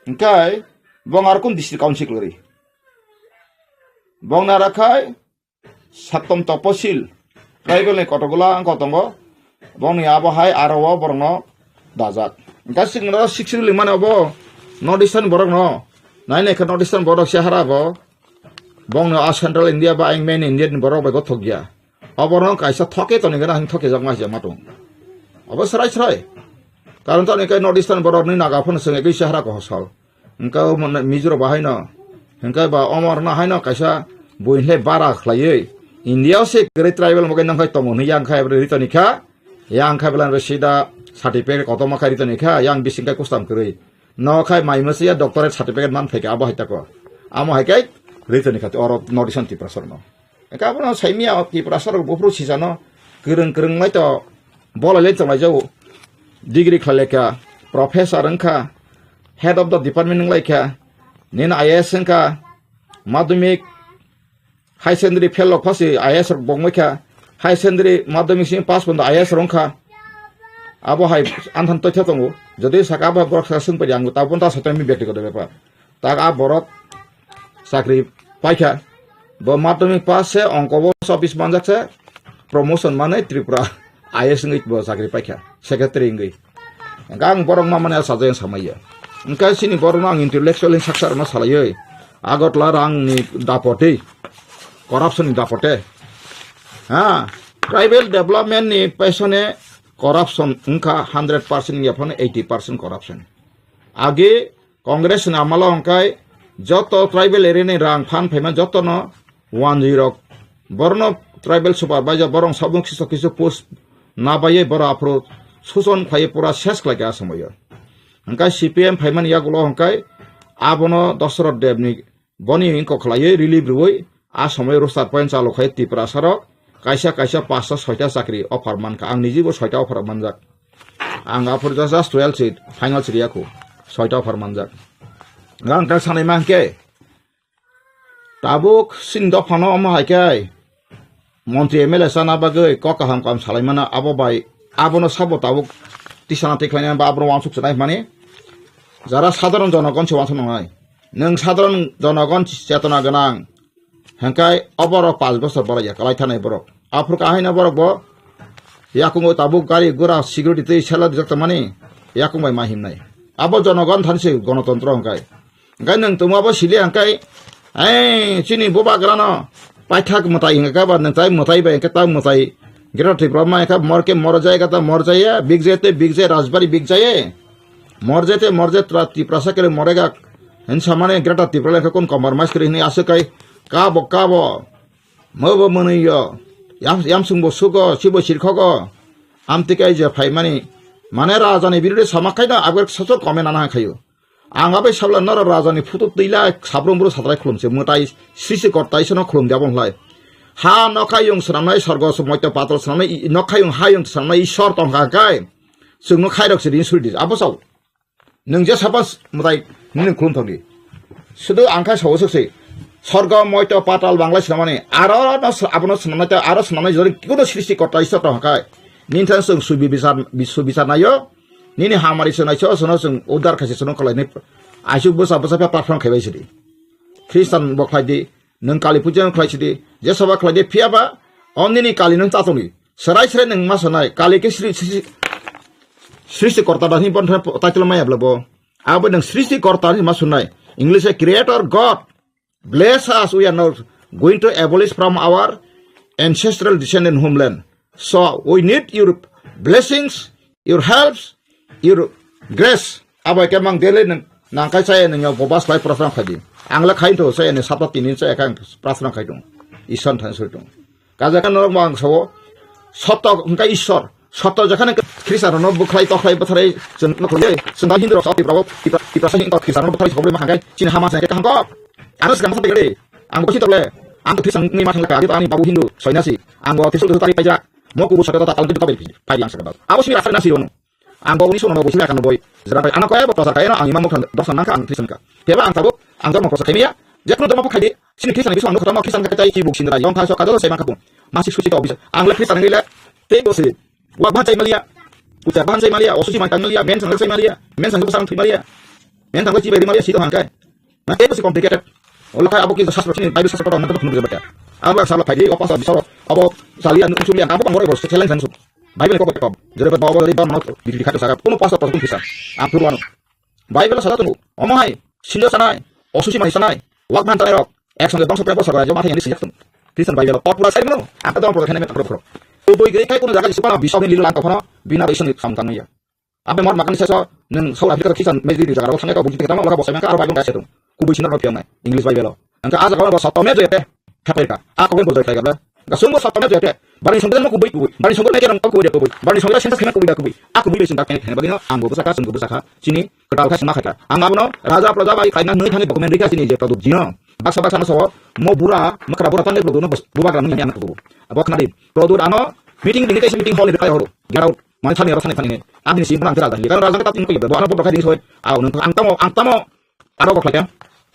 Hingke bong aro kun district council kwrwi. Bong nara khai Sattom Toposil, tribal ni kotokgola wngkha tongo, bongni abo hai aro o borokno dajak. Hingke chwng oro sixty ruling mani obo North Eastern borokno, nai nai khe North Eastern borok se hara bo, bongno a Central India ba ang main India ni borok bai gothok ya. Oborok kaisa thoke toni gana hing thoke jak ma hija matung. Obo srai srai. Karon toni kai North Eastern borok ni naga phano chwng ekoi se hara ko hosal. Hingke o mone Mizo rok bahai no. Hingke ba omor no hai no kaisa bui le bara khlaiwi. India o se kwrwi tribal mogai nang khai tongo hwnwi yang khai ritoni kha. Yang khai bwlai sida certificate kotorma khai ritoni kha. Yang bising kai custom kwrwi. No khai mai masa ya doctorate certificate man phaikha abo hai tako. Amo hai kai ritoni kha oro North Eastern Tiprasa rok no. Eka abono saimia o Tiprasa rok buphuru sisano kwrwng kwrwng lai to bolai lai tonglai jago. Degree khlai lai kha, professor wng kha, head of the department wng lai kha, nini I A S wng kha, madhyamik, high secondary fail rok phasi I A S rok bongmai kha, high secondary madhyamik simi pass pondo I A S rok wng kha. Abo hai anthan totha tongo. Jodi saka abo borok saka swng padi ang tabuk ta soitami byaktigoto bepar. Tak a borok chakri paikha. Bo madhyamik pass se ongko bo office manjak se promotion manwi Tripura I A S wngwi bo chakri paikha, secretary wngwi. Hingke ang borok ma mani sajagwi samaiya. Hingke chini borokno ang intellectual ni saksa rokno salaiwi Agartala rangni dapotwi, corruption ni dapote. Ha, tribal development ni pesone corruption wngkha hundred percent ya phano eighty percent corruption. Age Congress ni amalo hwnkhe joto tribal area ni rang phan phaima jotono wanjwi rok. Borokno tribal supervisor borok sabung kisu kisu post na baiye borok aphuru suson khlaiye pura ses khlaikha a somoyo. Hwnkhe C P M phaimani yagulo hwnkhe abono Dosoroth Deb ni boni wngkok khlaiwi relief rwui a somoyo roster point chalo khai Tiprasa rok kaisa kaisa pasta soita chakri offer mankha. Ang nijibo soita offer manjak. Ang aphuru just, just twelve seat, final seat yakho. Soita offer manjak. Ang tak sanai ma hwnkhe, tabuk chini dophano omo hai khe montri M L A chana bagwi kok kaham kaham salaimano abo bai abono sabo tabuk tisana tikhlaina ba abono wansuk sanai hwnmani jara sadharon jonogon se wansuk nangnai. Nwng sadharon jonogon chetona gwnang. Hingkai oborok panch bosor borok ya, kalai thanai borok. Aphuru kahaino borok bo yakungo tabuk gari gura security twi sela dijak tongmani yakung bai ma himnai. Abo jonogon thani se gonotontro hingkai. Hingkai nwng tongma bo sili hingkai, "Ei, chini bubagrano paithak mwtai hingka ba nwng tai mwtai bai hingka ta mwtai." Greater Tripura ma hingka mor ke mor jai ka ta mor jai ya, big jai te big jai, Rajbari big jai. Mor jai te mor jai tra Tiprasa kele more gak. Hin samani Greater Tripura le hingka kun compromise kri hini aswk kai. Kabo, kabo. Mobo mwnwi yo. Yam, yamsung bo sugo, sibo sirkhogo. Amtwi kai je phaimani. Mane raja ni birodhi sama khai da, abgor sasok kome nana khayo. Ang abai sabla noro raja ni photo twila, sabrum bru satrai khulum se, mwtai sisi kor tai sono khulum diabon hlai. Ha nokhayung swnamnai, sorgo moito patol swnamnai, i-, nokhayung hayung swnamnai, Ishwar tongkha kai. Chwngno khairok se rin suri di. Abo sao. Nwng je sapas mwtai nini khulum thangdi. Sudu ang khai sao swk se. Sorgo, moito, patal, Bangla sinamani. Aro no s-, abono sinamnai ta, aro sinamnai jodi kuno srishti korta Ishwar tong kha. Nini thang sung subi bichar, bi-, subichar nayo. Nini hamari se naiso, sono sung udar khaise sono kalaini. Aisuk bwsa bwsa phe platform khaibai sidi. Khristan bo khlai di, nwng Kali puja khlai sidi. Je saba khlai di, phiya ba, om nini Kali nwng chatoni. Serai serai nwng ma sonai, Kali ke sri-, sri-, srishti korta da hin bon thang title maya bla bo. Abo nwng srishti korta hin ma sonai. English e creator God. Bless us, we are not going to abolish from our ancestral descendant homeland. So we need your blessings, your helps, your grace. Abo ke mang dele nang kai chaya nang yo bobas lai prasang khai di. Ang la khai to chaya ni sapta tini chaya kang prasang khai dong. Isan than soi dong. Kaja kan norok mang sao. Sotto hingka Ishwar. Sotto jekhane Khristanrokno bwkhlai tokhlai bwtharwi chwng nukhungwi, chwng Hindu rok sao Tipra, Tipra, Tipra sai hingka Khristanrokno bwkhlai tokhlai ma hangkai chini hama sai kaham kok. Ano swkang sa tigre. Ang bo Khristan le. Ang Khristan ni ma thangka, ani babu Hindu, soinasi. Ang bo Khristan tari paijak. Mo kubu sotto ta talang tu pai yang sa. Abo sini rasa nasi rono. Ang bo unis sono bo sila kan boy. Jera kai ano kaya bo prasar kaya ang imam mukhan dosan nangka ang Khristan ka. Keba ang tabuk ang dormo prasar kaya. Jekno dormo khai di. Sini Khristan bisu ang khotama Khristan ka tai ki buk sindra yong thaso kadal sai ma kapun. Masi suci to bisa. Ang le Khristan ngi le. Te bo si. Wa ban sai malia. Uta ban sai malia. Osusi man tang malia. Men sang sai malia. Men sang sang thui malia. Men sang chi bai malia si to hangkai. Na te bo si complicated. Ola kai abo ki sasro sini Bible sasro to na to phunu bata. Abo sabla phai di opa sa bisoro. Abo sali anu suli ang abo pangore bo challenge ang su. Bible ko ko. Jere ba abo ri ba mano di di khato sara. Kuno pastor pastor kisa. Ang purwano. Bible sara tu. Omo hai. Sinjo sanai. Osusi mai sanai. Wak man tanai rok. Ek sange bangso pura pastor joma thai ni sijak tu. Christian Bible ko pura sai mano. Ang to pura khane me pura pura. Tu boi gre kai kuno jaga jisu pala bisok ni lilo lang ko phano. Bina bai sani sam tang ya. Abe mor makan seso nung South Africa kisan mejri di jaga ro thangka buji tangma laka bosai mangka aro Bible kaisa tung. Kubui sinar no phiamnai English Bible o. Angka a jaga ro sotto me joyate. Thapai ka. A ko bo joyate gabla. Ga sungbo sotto me joyate. Bani sungbo mo kubui kubui. Bani sungbo neke rang kubui kubui. Bani sungbo sense khena kubui kubui. A kubui be sungka kene bani no ang bo saka sungbo saka. Chini ketal kha sma khaka. Ang abono raja praja bai khaina nui thani document rikha chini je product jino. Baksa baksa no so mo bura makra bura tang product no bubagra nui ani product. Abo khna di. Product ano meeting ni kaisa meeting hall ni khai horo. Get out. Mane thani aro thani thani ne. Ang ni si nang kira dan. Kan raja ta tin ko ibe. Bo ano bo khai ding soi. Au nang ang tamo ang tamo. Aro ko khlai.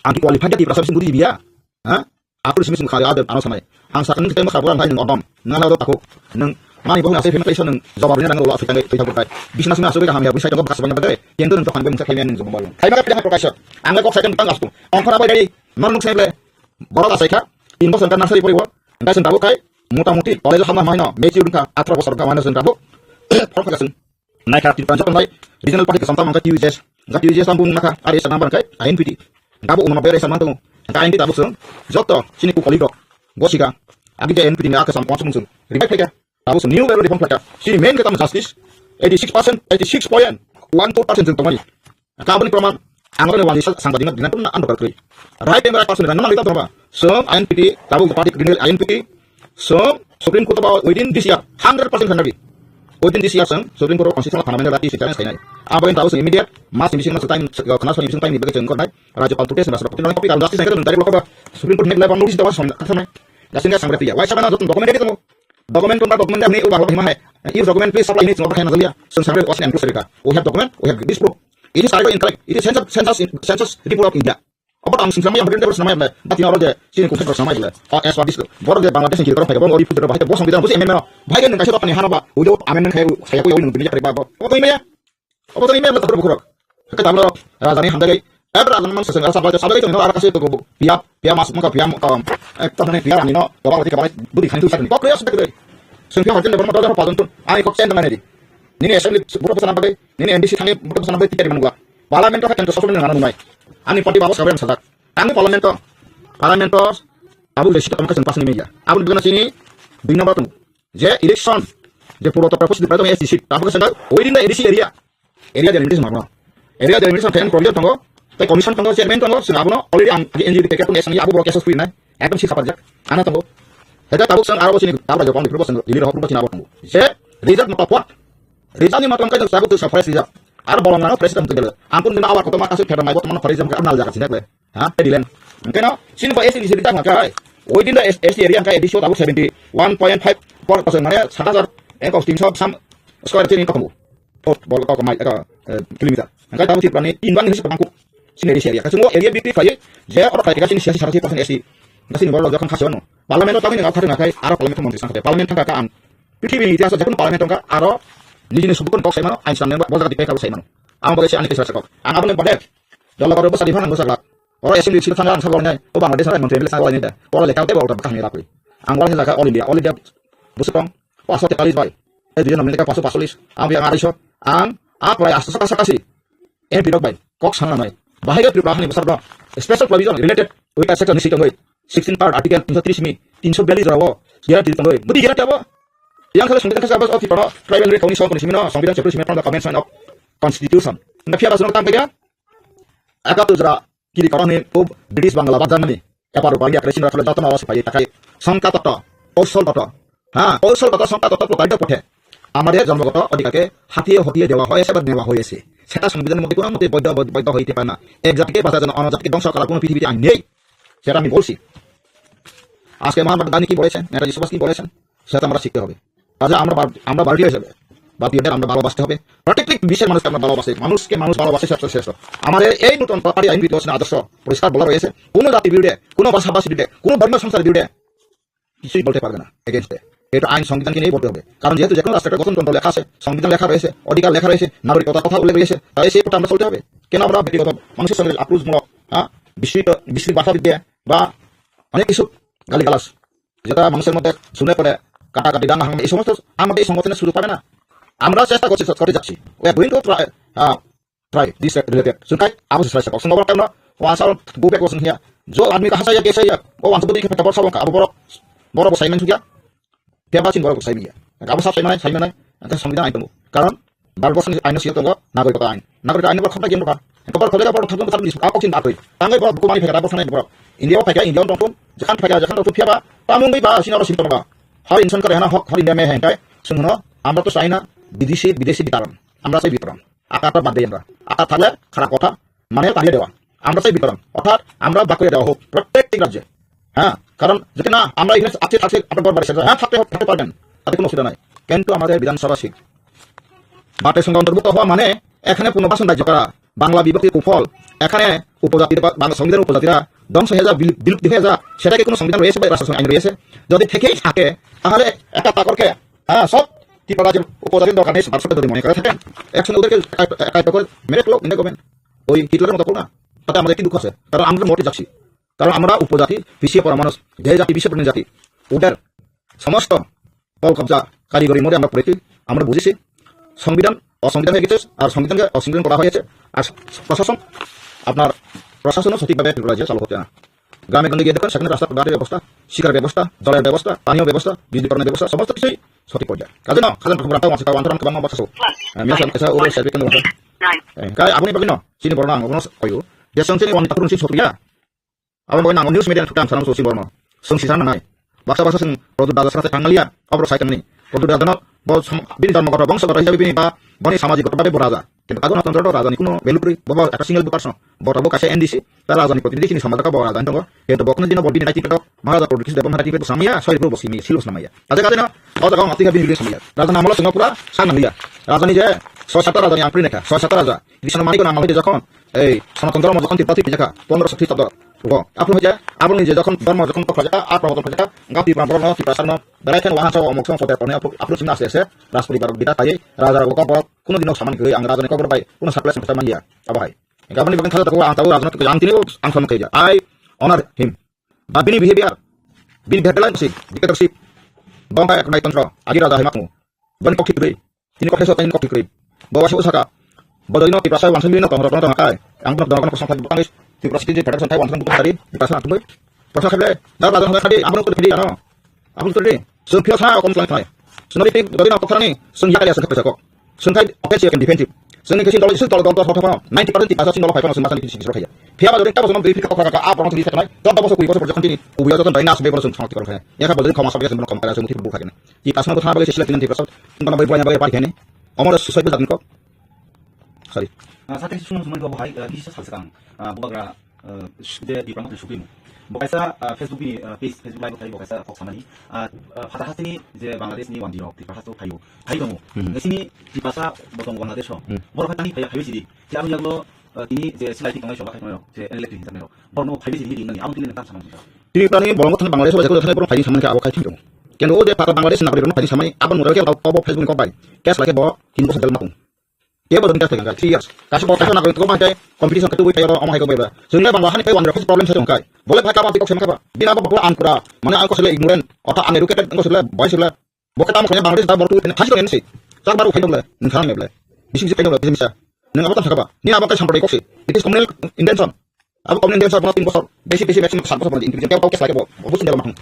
Ang ki qualified di prasab sing budi biya. Ha? Aku simi simi khali ada ano samai. Ang sakan kita masa bulan hai nang odom. Nang ado takuk. Nang mani bo nang sai payment kaisa nang jawab ni nang lo asai tang tei tang kai. Bisna simi asai ka hamya bisai tang bas bang bagai. Yang tu nang tokan bang sai payment nang jawab. Khai maka pidang prokaisa. Ang ko sai tang astu. Ang khara bai dai. Mar nuk sai le. Borok asai kha. Tin bosor kan nursery poribo. Ang sai tabo kai. Motamuti college hamna maino mature wngkha atharo bosor wngkha maino chwng tabuk. Phorok phai chwng naikha Tripura joto nai regional party kasamta mangkha T U J S. Ga T U J S ang bung nakha ari sa number kai I N P T. Gabo uno bere sa mantu. Ga I N P T tabuk chwng joto chini ku colleague rok. Gosika. Agi je I N P T ni akasam ponsong chwng. Ribai khaika. Tabuk chwng new level reform khlaika. Chini main khe tamo justice. Eighty six percent, eighty six point one four percent chwng tongmani. Kaboni proman ang rokni wani sa-, sangbadik no dinai tongna ang rokar kwrwi. Right time right person dinai nang rikam tongba. Song I N P T, tabuk party criminal I N P T. Song Supreme Court ba within this year, hundred percent khanari. Within this year song Supreme Court constitutional fundamental right issue challenge khainai. Abo in tabuk immediate mass investigation time, khana investigation time ni bagwi chwng kornai. Rajyapal protest na sabab copy karon justice khainai direct lokaba Supreme Court net level notice dawa song khanai. Justice ka sangre tiya. Wai sabana jotun document ready tamo. Document tong document ni uba halak hima hai. If document please supply ni chwng khaina jaliya. Song sangre osin and proof rika. We have document, we have this proof. It is title incorrect. It is census, census, census report of India. Obo ang singsa maya, hundred percent maya, but you know, the same concept percent maya. Oh, as for this, borok je Bangladesh ni kirkoro phai, borok ori putra bahai, borok songbidan busi M M O. Bahai kan kasih apa nih, hana ba, udah amendment kayak saya kau yang dunia kari ba, obo to maya, obo to maya, tak berbukur. Kita belok, raja ni hamdai, eh, raja ni mangsa sengara sabla, sabla itu, ara kasih itu, pia, pia masuk, maka pia, eh, tak nih, pia rani no, bapak lagi kabar, budi kan itu satu nih, kok krias betul. Sengpia hotel, berapa, berapa, berapa, tuh, ah, kok sen dengan ini. Nini assembly butuh pesan apa, nini M D C thangi butuh pesan apa, tiket di mana gua. Parliament to kan to sosok nang nungai. Ani party babos kabar yang sadak. Ani parliament to, parliament to, abu le sita tongka sing pas ni media. Abu bigana sini, bina batu. Je election, je puro to propose di prato S D C, abu ka sadak, within the A D C area. Area delimitation magno. Area delimitation ten provision tongo, tei commission tongo, chairman tongo, sing abuno already ang N G O di packet tong S N G abu boro cases free nai. Ekdom si khaparjak. Ana tongo. Heda tabuk sang aro sini tabuk raja pang dipro sang dili rohok rupa sini abo tongo. Je result mata pot. Result ni mata mangkai tabuk tu sa forest result. Ar bolong nano president tu gelo. Ampun dina awar koto mata su phedam mai bot mano forest result nal jaga sinak le. Ha, dilen. Engkeno sini ba S T result mangkai. Within the S T area mangkai additional tabuk seventy one point five four percent mane sat hajar ekos tinso sam square feet ni kokomu. Pot bol ko mai ka kilometer. Engkai tabuk Tripura ni tin bang ni bangku. Sini area area. Kasung area bikri khlai je oro khlai ka sini siasi sarasi percent S T. Gasini borok jokhon khasi wano. Parliament o tangwi nang khatung nakhai, aro parliament o montri sang khatung. Parliament thangka kha ang. Pithibini itihas o jekhon parliament tongkha, aro nijini subukon kok sai mano, ain swnam nang ba, bojak dik pai kha sai mano. Ang bo kaisa ani kaisa sakok. Ang aboni bade. Dolo karo bwsa di phano bwsa glak. Oro assembly seat thangka ang sago nai. O Bangladesh rai montri M L A sago nai da. Oro lekha tei bo order bwkhang ni rapri. Ang wal hwnjak kha all India, all India bwswk tong. Paanch sho tetalis bai. E duijon nominate ka paanch sho paanch chollis. Ang yang arai sho. Ang a prai asto saka saka si. M P rok bai kok sana nai. Bahai ga Tripura hani bwsarok special provision related with a section ni sitong bai sixteen part article tinsho tris mi tinsho biyallis jora o guarantee tong bai. Budi guarantee abo. Yang khala sungdang kasa abas o Tripura tribal rate koni song koni simino songbidan chapter simi from the commencement of constitution. Nda phiya basung tang pega. Aka tu jora kiri koroni pub British Bangla bajan ni. Epar upar ya kresin rakhle jatana awasi pai takai. Songka toto, kosol toto. Ha, kosol toto, songka toto prokarito pothe. আমাদের জন্মগত অধিকারকে হাতিয়ে হতিয়ে দেওয়া হয়েছে বা নেওয়া হয়েছে। সেটা সংবিধানের মধ্যে কোনো মতে বৈধ, বৈধ, বৈধ হইতে পারে না। এক জাতিকে বাঁচার জন্য অন্য জাতিকে ধ্বংস করার কোনো পৃথিবীতে আইন নেই। সেটা আমি বলছি। আজকে মহাত্মা গান্ধী কি বলেছেন, নেতাজি সুভাষ কি বলেছেন, সেটা আমরা শিখতে হবে। কাজে আমরা বার-, আমরা ভারতীয় হিসেবে, ভারতীয়দের আমরা ভালোবাসতে হবে। প্রত্যেকটি বিশ্বের মানুষকে আমরা ভালোবাসতে, মানুষকে মানুষ ভালোবাসে সবচেয়ে শ্রেষ্ঠ। আমাদের এই নতুন পার্টি আইন বিদ্যমান আদর্শ পরিষ্কার বলা রয়েছে, কোনো জাতি বিরুদ্ধে, কোনো ভাষাভাষী বিরুদ্ধে, কোনো ধর্মীয় সংস্থার বিরুদ্ধে কিছুই বলতে পারবে না এগেনস্টে। এটা আইন সংবিধানকে নিয়েই বলতে হবে। কারণ যেহেতু যে কোনো রাষ্ট্রের গঠনতন্ত্র লেখা আছে, সংবিধান লেখা রয়েছে, অধিকার লেখা রয়েছে, নাগরিকতার কথা উল্লেখ রয়েছে, তাই সেই পথে আমরা চলতে হবে। কেন আমরা ব্যক্তিগত মানুষের সঙ্গে আক্রোশ মূলক, হ্যাঁ, বিস্তৃত, বিস্তৃত ভাষা বিদ্যা বা অনেক কিছু গালিগালাজ যেটা মানুষের মধ্যে শুনে পড়ে কাটাকাটি, দাঙ্গা হাঙ্গামা, এই সমস্ত আমাদের এই সংগঠনের সুযোগ পাবে না। আমরা চেষ্টা করছি, করে যাচ্ছি। We are going to try, uh, try this related. Sungkai, abo se selai sa kok. Sungkai, abo no, wansa, go back, wasung hiya. Jo admi ka hasa ya, kesa ya, o wansa budi ka peta borsa bongka, abo borok, borok bo saiman sugya. Pia ba sin borok bo saiman ya. Abo sab saiman, saiman nai, ang ka songbidan ai tongo. Karon, Bharatbosho ni aino siyok tongo, nagorik kota ain. Nagorik kota ain ni borok khobda giyang bokha. Borok khobda borok thakjong bwthakjong disuk, akok sin atwi. Tangwi borok buku mani phekara borok sanai borok. India o phaikha, India o tongthung, jekan phaikha, jekan tongthung phiya ba, tamung bai ba, sini oro sini tongo ba. Har insan ka rehna hak, har India mein hai, kai, sung hono, amra to chai na, bidesi, bidesi bitaran. Amra chai bitaran. Akar to bad dei amra. Akar thakle, kharap kotha, mane tariye dewa. Amra chai bitaran. Orthat, amra bakriye dewa hok, prottek rajye. হ্যাঁ, কারণ যদি না আমরা এখানে আছি, থাকছি, আপনার ঘর বাড়ি সেটা, হ্যাঁ, থাকতে হবে, থাকতে পারবেন, তাতে কোনো অসুবিধা নাই। কিন্তু আমাদের বিধানসভা সিট বাটের সঙ্গে অন্তর্ভুক্ত হওয়া মানে এখানে পুনর্বাসন রাজ্য করা, বাংলা বিভক্তির কুফল, এখানে উপজাতির বা বাংলা সংবিধানের উপজাতিরা ধ্বংস হয়ে যা, বিলুপ-, বিলুপ্তি হয়ে যা, সেটা কি কোনো সংবিধান রয়েছে বা রাষ্ট্রসংঘ আইন রয়েছে? যদি থেকেই থাকে, তাহলে একটা তাকরকে, হ্যাঁ, সব ত্রিপুরা রাজ্যের উপজাতির দরকার নেই, ভারত সরকার যদি মনে করে থাকেন, একসঙ্গে ওদেরকে একা-, একা-, একা করে মেরে ফেলো, ইন্ডিয়া গভর্নমেন্ট। ওই হিটলারের মতো করো না, তাতে আমাদের কি দুঃখ আছে? কারণ আমরা মোটে যাচ্ছি। কারণ আমরা উপজাতি, পিছিয়ে পড়া মানুষ, যে জাতি পিছিয়ে পড়া জাতি, ওদের সমস্ত কল কবজা কারিগরি মধ্যে আমরা পড়েছি, আমরা বুঝেছি। সংবিধান অসংবিধান হয়ে গেছে, আর সংবিধানকে অসংবিধান করা হয়েছে। আর প্রশাসন, আপনার প্রশাসনও সঠিকভাবে ত্রিপুরা রাজ্যে চালু হচ্ছে না। গ্রামে গঞ্জে গিয়ে দেখুন, সেখানে রাস্তাঘাটের ব্যবস্থা, শিক্ষার ব্যবস্থা, জলের ব্যবস্থা, পানীয় ব্যবস্থা, বিদ্যুৎকরণের ব্যবস্থা, সমস্ত কিছুই সঠিক পর্যায়ে। কাজে না, খাজান ঠাকুর রাখতে পারছি, কারণ অন্তর আমাকে বাংলা ভাষা। মিয়া সাহেব, এসে ওর সাহেব কেন বলছেন? কাই আপনি পাবেন না? চিনি বড় না, ওগুলো কইও। যে সঙ্গে চিনি অনেক ঠাকুর উনি Sattriya. Abo bai nango news media ni thukta ang sana muchung si borno. Chwng si sana nangnai. Baksa baksa chwng Pradyot Raja sana se thangmaliya. Oborok sai tongmani. Pradyot Raja no bo som-, bini dhormo goto, bongso goto hisabe bini ba boni samajik goto babe bo raja. Kintu kago na tongthok raja ni kuno value kwrwi. Bo bo ekta single voter so. Bo tabuk kaisa N D C. Ta raja ni protinidhi chini samaj ka bo raja ni tongo. Kintu bo kuno dino bo bini naiti petok. Maharaja Pradyot Kishore Debbarma naiti petok samaya. Soi bro bo simi silo samaya. Kaje kaje na. O jaga ang atinga bini bini samaya. Raja ni amolo chwng pura sa nangliya. Raja ni je soi sata raja ni ang pri nekha. Soi sata raja. Krishna Manik nang hoide jokhon, ei, Sanatan dhormo jokhon Tripura thik jakha, pondroso Khristobdo. Rugo. Aphuru hoide, aboni je jokhon dhormo jokhon kok khajaka, a proboton khajaka, ga Tripura borok no Tripura sarno, berai khen wahan sa omok song sote porne aphuru, aphuru sini aste aste, Rajpuri barok bida taiye, raja rok kok borok, kuno dino samani kwrwi, ang raja ni kok borok bai, kuno surprise masa manya, abo hai. Gaboni bagwi khaja tako ang tabo raja no ang tini ang samani khaija. I honor him. But bini behavior, bini behavior line si, dictatorship, bongka ek nai tantro, agi raja hai makmu. Bani kok thik kwrwi. Tini kok thaiso tini kok thik kwrwi. Bo waisa usaka. Bo jodi no Tiprasa wansuk bini no tong rok no tong kai. Ang no dong no kosong thai bangis. Tiprasa tini federation thai wansuk buku hari. Tiprasa ang tungwi. Prasa khabe. Da ba dong khadi ang no khadi ano. Ang khadi. So phio sa kom tlang thai. Sunari tik jodi no kok thani. Sun yakari asuk khabe sakok. Sun thai offensive and defensive. Sun ni kesin dol isu dol dol dol thok thok. Ninety percent Tiprasa sin dol phai phano sun masani kisi kisi rok khaya. Phia ba jodi tabo sono bri phika phaka ka a prono tini saknai. Dol dabo kui boso jodi tini. Ubi jodi dai nas be boso sun thok thok khaya. Ya ka bo jodi khoma sa be sun khoma kara sun thik bu khaya. Tiprasa no thana bagwi sesila tinan Tiprasa. Tungkana bai buaina bagwi party khaini. Omo da suicide bo jatni kok. Sorry. Ah, sate sunu sumani bo hai, ah, kisa sal sekang. Ah, bubagra, ah, je Tipra Motha sukrimu. Bo kaisa, ah, Facebook ni, ah, page, Facebook live khai bo kaisa kok samani. Ah, ah, phata hasteni je Bangladesh ni wanjwi rok Tipra hasto phaio. Phai tongo. Hmm. Ngesini Tiprasa bo tongo Bangladesh o. Hmm. Borok hai tani phai, phai sidi. Ti aboni yaglo, ah, tini je silai thik tongnai soba khai tongnai rok, je electric hinjaknai rok. Borno phai sidi di nani, abo tini nang tam samani. Tripura ni bolongo thani Bangladesh o jaga thani borok phaini samani khe abo khai thwng. Kendo o je pata Bangladesh nagorik rok phaini samani abo nugwi khe abo Facebook ni kok bai case lai khe bo tin bosor jel ma thung. Tei bo three years. Kaisa bo kaisa nagorik kok bai competition khe tubui thaio omo hai kok bai ba. Chwng le Bangla hani khe one rok problem sa tong kai. Bole bhai kama tikok sema khe ba. Bini abo bo ang pura mane ang kosle ignorant. Ota uneducated ang kosle bai sile. Bo khe tamo khaina Bangladesh da borok tubui thaini hasi tong nsi. Chak baru khai dogle. Nang khanang leble. Bisi bisi khai dogle bisi misa. Nang abo tang sakaba. Ni abo kai samprai kok si. It is communal intention. Abo communal intention bono tin bosor. Besi besi maximum sat bosor bono individual kau kau kes lai bo. Obo sindel mahung.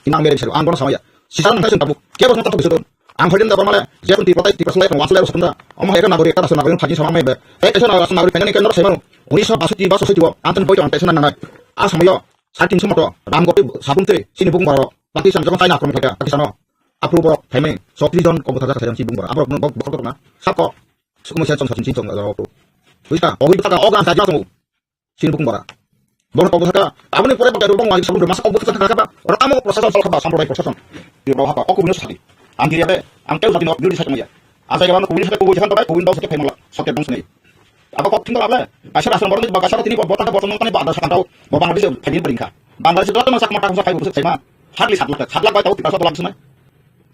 Inang mere bisaru ang bono samaya. Sisa nang kaisung tabuk. Kebo sung tabuk bisaru. Ang hoidin da bormale. Jepun Tripura tai Tripura sulai rong wasulai rosukunda. Omo hekar nagorik kata sung nagorik phadi sama mebe. Tai kaisa nagorik nagorik phadi ni kendro semaru. Unisho basoti basoti bo. Antan boito ang taisa nang nangai. A samayo. Sat tin sumato. Ram gopi sabun te. Sini bukung baro. Pakistan jokon China akromon khaika. Pakistan o. Apru borok phaimani. Sotri jon kombo thajak thajak si bukung baro. Aborok bokol tokna. Sako. Sukumo siya chong sasin chong jaro. Buista. Ogi bukaka ogan sajak chong. Sini bukung bara. Bono kok bwsaka, aboni pore bwkha rwbang wngkha sabun masa kok bwsaka thangkha ba. Oro tamo prosason salkha ba, samprodai prosason. Twi rw hapa, o kubuni sadi. Ang kiriya be, ang teu jati no beauty sakmaya. Ajai gabang kubuni sakhe kubui jahan tabai, kubuni dau sakhe phaimala, sakhe dong sunai. Abo kok thingkol able, kaisa rasan borok ba kaisa tini bo botaka borok nang tani ba ada sakantau, bo Bangladesh phaini beringkha. Bangladesh joto no sakma taksa phai bwswk saima. Hardly sat lakh, sat lakh bai tau Tiprasa bolak sunai.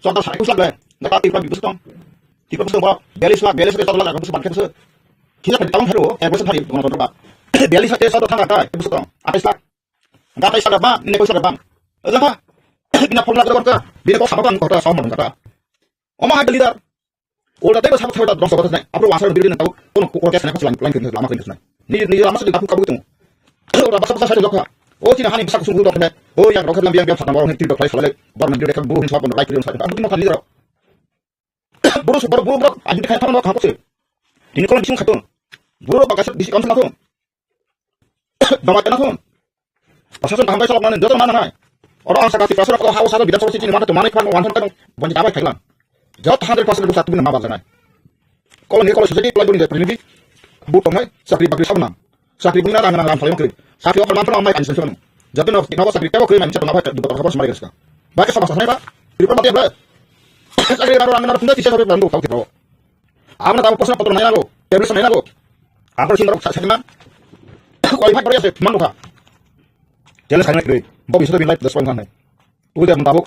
Joto sai kus lakh be, gata Tiprasa bwswk tong. Tiprasa bwswk tong, bialis lakh, bialis lakh joto lakh bwswk ban khe bwswk. Kisa pen tawang tharo, ek bosor thari, gwnotwntro ba. Bialis lakh tei sotro thang akai, bwswk tong, atais lakh. Gatai sakha ba, nini koisa sakha ba. Ojang kha, bina formula kora kora, bina kok sabak ang kora, sabak ang kora. Oma hai leader. Ulta tei sabak sabak dong sabak nai, apro wasa diri nang tau, kono kok kok kesa nai, kok lang lang kena lama kena nai. Ni, ni lama sedih aku kabut tung. Ulta basa basa saya dok kha. Oh, cina hani basa kusung dok kena. Oh, yang rokhet lam biang biang sana, borong henti dok lai salai. Borong henti dok kha, buruh henti sabak lai kiri sabak. Aku cuma kan leader. Buru su buru buru buru ajin khai thang no khang kose. Tini kolom bising khatun. Buru bakasuk bisi council nathun. Baba kana thun. Prosason kaham bai salok mane joto mana nai. Oro ang saka Tiprasa rok hao saka Bidhan Sabha sitini mata to manai khang wan thang kano bonji dabai khailang. Joto hundred percent busa tubina ma bajanai. Kolom ni kolom society kolom ni prinidi. Bu tongnai sakri bakri sabnam. Sakri bungna rang rang rang phalai kri. Sakri offer mantra mai kan sen sen. Jati no no sakri kebo kri mai chat no bai dibot khobor samari gaska. Bai sabah sanai ba. Report mate bla. Sakri raro rang na tunda tisa sabe bandu kau kebo. Amna tabo posna potro nai nago. Table sanai nago. Amro sin rok sakna. Qualify kori ase manu kha. Tele sanai kri. Bo bisodo bin lai dos pang nai. Tubui de mung tabuk,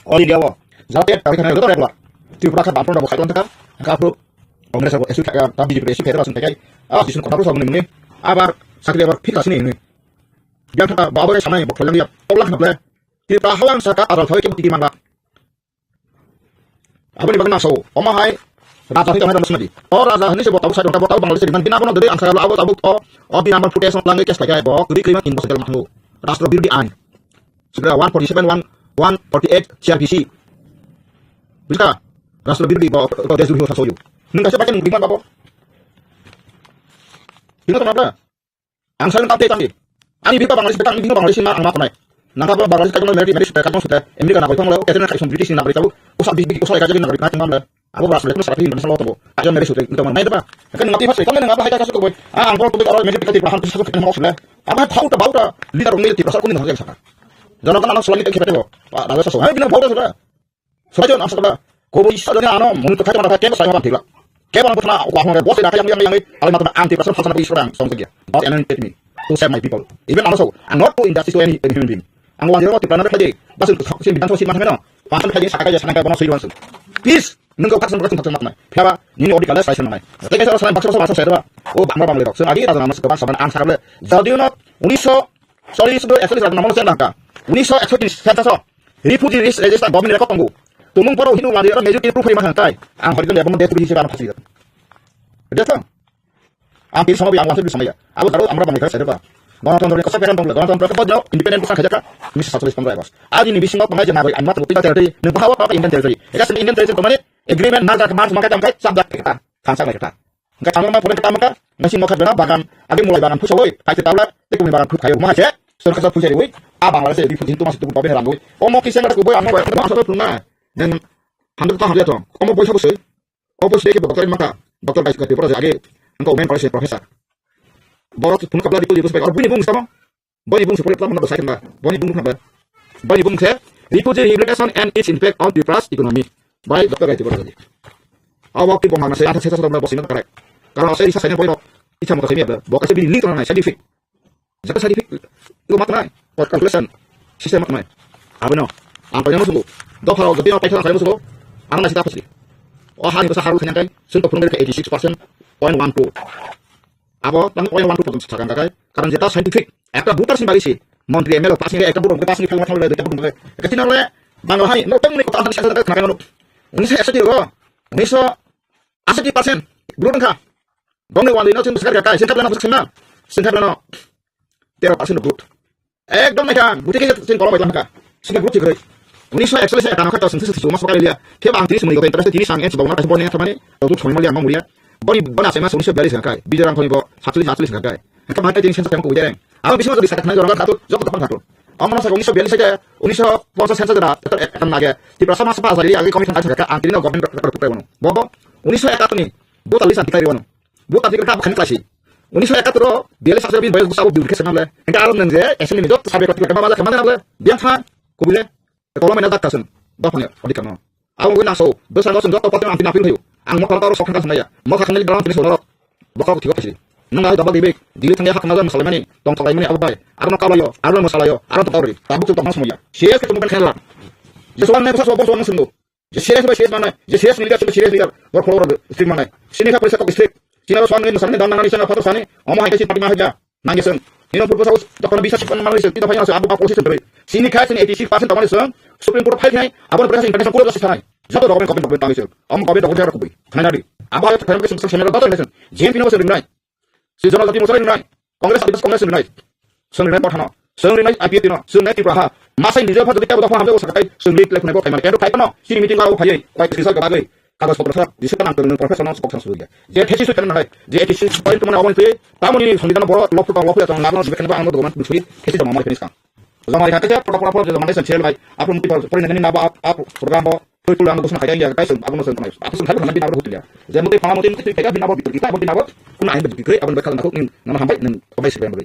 all India o, jate tari khana joto regular. Tripura kha Bamfront rok bo khai tong thaka, hingkha aphuru Congress rok bo S U kha, ta B J P S U kha, ta sung thai kai, ah, sisung kota phuru song ni muni, abar sakri abar phika sini ni. Biang thaka ba abo sanai bo kholang ya, tobla khna ble. Tripura hawang saka aral thoi ke tiki mangla. Aboni bagwi nang sao, omo hai raja hwnwi tongnai rokno swnadi. O raja hwnwi se bo tabuk sai rwkha, bo tabuk Bangladesh rimani. Bini abono dwdwi ang sakha, abo tabuk o, o bini abo footage no twlangwi case khlai kha, bo kwrwi kwrwi ma tin bosor jel ma thango. Rashtra birodhi ain. Sibra one forty seven, one, one forty eight C R P C. Bujikha? Rashtra birodhi bo, bo deshdrohi o sasoyo. Nwng kaisa baikhe nwng rimani babo. Bini tongma bwla? Ang sakni tei tangdi. Ani bipa Bangladesh beta, ani bino Bangladesh ma ang ma khonai. Nangkha bo Bangladesh kaitong marriage, marriage sute, kaitong sute, America nagoritong lo, Catherine Kaisong British ni nagoritong, usa bi, bi, usa ekaja ni nagoritong, kaitong lo. Abo bra sule, sara phi, sala tobo. Aja marriage sute, nito man, nai deba. Kan nati phase, kan nang abo hai ka kasu tobo. Ah, ang bol tobo, aro marriage beta Tripura han, sasa kene mo sule. Abo hai thau ta bauta, leader ong leader Tripura sar kuni nang jang saka. Jono kan anak sulani tak khepete bo. Wah, dawe saso. Hai bina bauta sule. Sorajon ang sakha, kobo isa jani ano mung to khaitama kebo sai ma thila. Kebo ang bwthana wa hongre bo sai na yang yang yang alai matama ang Tripura sal sal na pis rang song sagia. God anointed me to save my people. Even also, I'm not to injustice to any, any human being. Ang wa jero Tripura na khaje, basun to sin bidan to sin ma thangno. Pasan khaje sakha khaje sana khaje bono sui wansu. Please, nungko baksa baksa baksa matma. Phaba nini odi kala sai sanai. Tei kaisa sanai baksa baksa baksa sai ba. O bangma bangma lero. Sung agi ta nama sung baksa ban ang sakha le. Jodiu no unisho Sorry, sudo actually sa nama sen langka. Unisho ekso tin census o refugee list register government record tongo. Tumung poro hinu ladi aro majority proof ma hangkai. Ang hori jone bono deputy hisebe ano phasi. Desa. Ang pil sama bi ang wansa bi sama ya. Abo daro amra bangla kara sedeba. Ganatantra ni kosa peran tongla. Ganatantra ko bodno independent kosa khajaka. Unisho satcholish pondro August. Adi ni bisingo tongai jana bai anmat ko pita territory. Nung bahawa pa Indian territory. Eka sini Indian territory tomani agreement na jak mar sumaka jamkai sab jak kita. Khansa lai kita. Hingke tamo ma pore tamo ka, nasi mokha bena bagan, age mulai bagan phusa oi, hai te tabla, te kumi bagan phuk khayo, ma se, sorkar sa phusa oi, a Bangladesh, di phutin tu masuk tu babe rang oi. Omo kisa ngata kuboi amo bai, amo asal tu na, nen, hundred ta hundred tong, omo boisa bosoi, o boisa ke doctor maka, doctor guys ka Tripura age, angko main college professor. Borok phunu kapla di puli bosbai, or bini bung sama, Boni bung se pore tamo sai kena. Boni bung kena. Boni bung se refugee rehabilitation and its impact on Tripura's economy by Doctor Gaiti Borojali. Aw waktu bong hangna se antha sesa sesa bosina karai. Karon se isa sene boy rok isa moto semi ada. Boka se bini link tona scientific. Jaka scientific. Iko mat nai. Pot calculation. System tongmani. Abono ang paina musugo. Dopha rok jodi paitha khalai musugo. Ang nasi ta phasli. O ha ni basa harul khanyang kai. Sun to phunung kai eighty six percent point one two. Abo tang point one two percent sakang kai. Karon jeta scientific. Ekta voter sin bagisi. Montri M L A pass ni ekta voter pass ni phang thang le ekta voter. Ekta tinang le. Bangla hai no tang ni kota sa sa khana kai manu. Unisho ekso tiro. Unisho ashi percent. Vote wngkha. Gomni wali no chun sakar kai. Sin kapla no sakar na. Sin kapla no. Tero percent vote. Ekdom naikha, buti khe chwng kolom bai tongkha. Sini group thik rwi. Unisho ekchollis ekano kha to chwng sisi chuma sokai liya. Khe bang tini sumui go interest tini sang en chubong na kaisa boni thamani. To tu chumui mali ang muria. Boni bona sema unisho bialis kha. Bijay rang khoni bo satchollis atchollis kha. Kha bang tini sensa tang ko jeng. Ang bising jodi sakha thani jorong kha tu jok tong kha tu. Ang mano sa unisho bialis kha, unisho ponchas sensa jara to ekam nage. Tipra sama sapa asali agi komi thang kha ang tini no government rok rok rok. Bobo unisho ekatni. Bo tali santi kai wono. Bo tali ka khani klasi. Unisho ekatro bialis sasra bin bayas gusa bo biur khe sanam le. Engka aro nang je S M E ni jot sabe ko tikra ma ma khe ma le. Biang tha ko bile. Ko lo mena dak kasen. Ba phane odi kano. Aw ngoi na so. Besa no sen jot pati ang tin apil thayo. Ang mo kala aro sok thang sanaya. Mo kha khani dalam tin so norok. Bokok thiko kasi. Nang ai dabal dibek. Dili thangya hak na jam salamani. Tong salai mani abai. Aro no kalayo. Aro no salayo. Aro to kawri. Tabuk to tong samoya. Siya ke tumu kan khela. Jesuan ne basa so bor so nang sendo. Je serious bai serious manai, je serious ni leader, serious leader, bor follower strict manai. Sini kha police kok strict. China ro swan ni masang ni dan nang ni sanga phato sani, omo hai kaisi party ma haja. Nang gisang. Nino purpose house, dokon bisa sik manai se, tino phai se, abu ka policy sentri. Sini kha sini eighty six percent tamani sang, Supreme Court phai khai, abon press international court sa sanai. Jato document, document, document tami se. Om government document jara kubui. Khana nadi. Abu hai khai ke sing sing sing document nai. J M P no se ringnai. Si Jonajati Morcha ringnai. Congress Adivasi Congress ringnai. Song ringnai Mothano. Song ringnai I P F T no. Song ringnai Tripura ha. Masai nijor pha jodi tebo dopha hamjak o sakai song lead lai khunai bo khaimani. Kendo khaipano sini meeting o phaiwi koi kisa bagwi kagoj potro sa disi nang tong professional spokesman suya. Je thesis tu nai. Je thesis point mana awal tu. Tamoni songjana boro lopu tong lopu tong nagno jibe kendo ang document sui thesis jama mai khanis kang. Jama kha khe pura pura pura jama nai san chel bai. Apun ti pori nani na ba ap ap program bo. Tui tui ang dosna khaida ya kai sung abang sung tanai. Aku sung hai khana bina ro hutia. Je mutai phana mutai mutai khaida bina bo bitu kita bo bina bo. Kuna ai bitu kai abang bakal nakuk ning nana hambai ning obai sibem bai.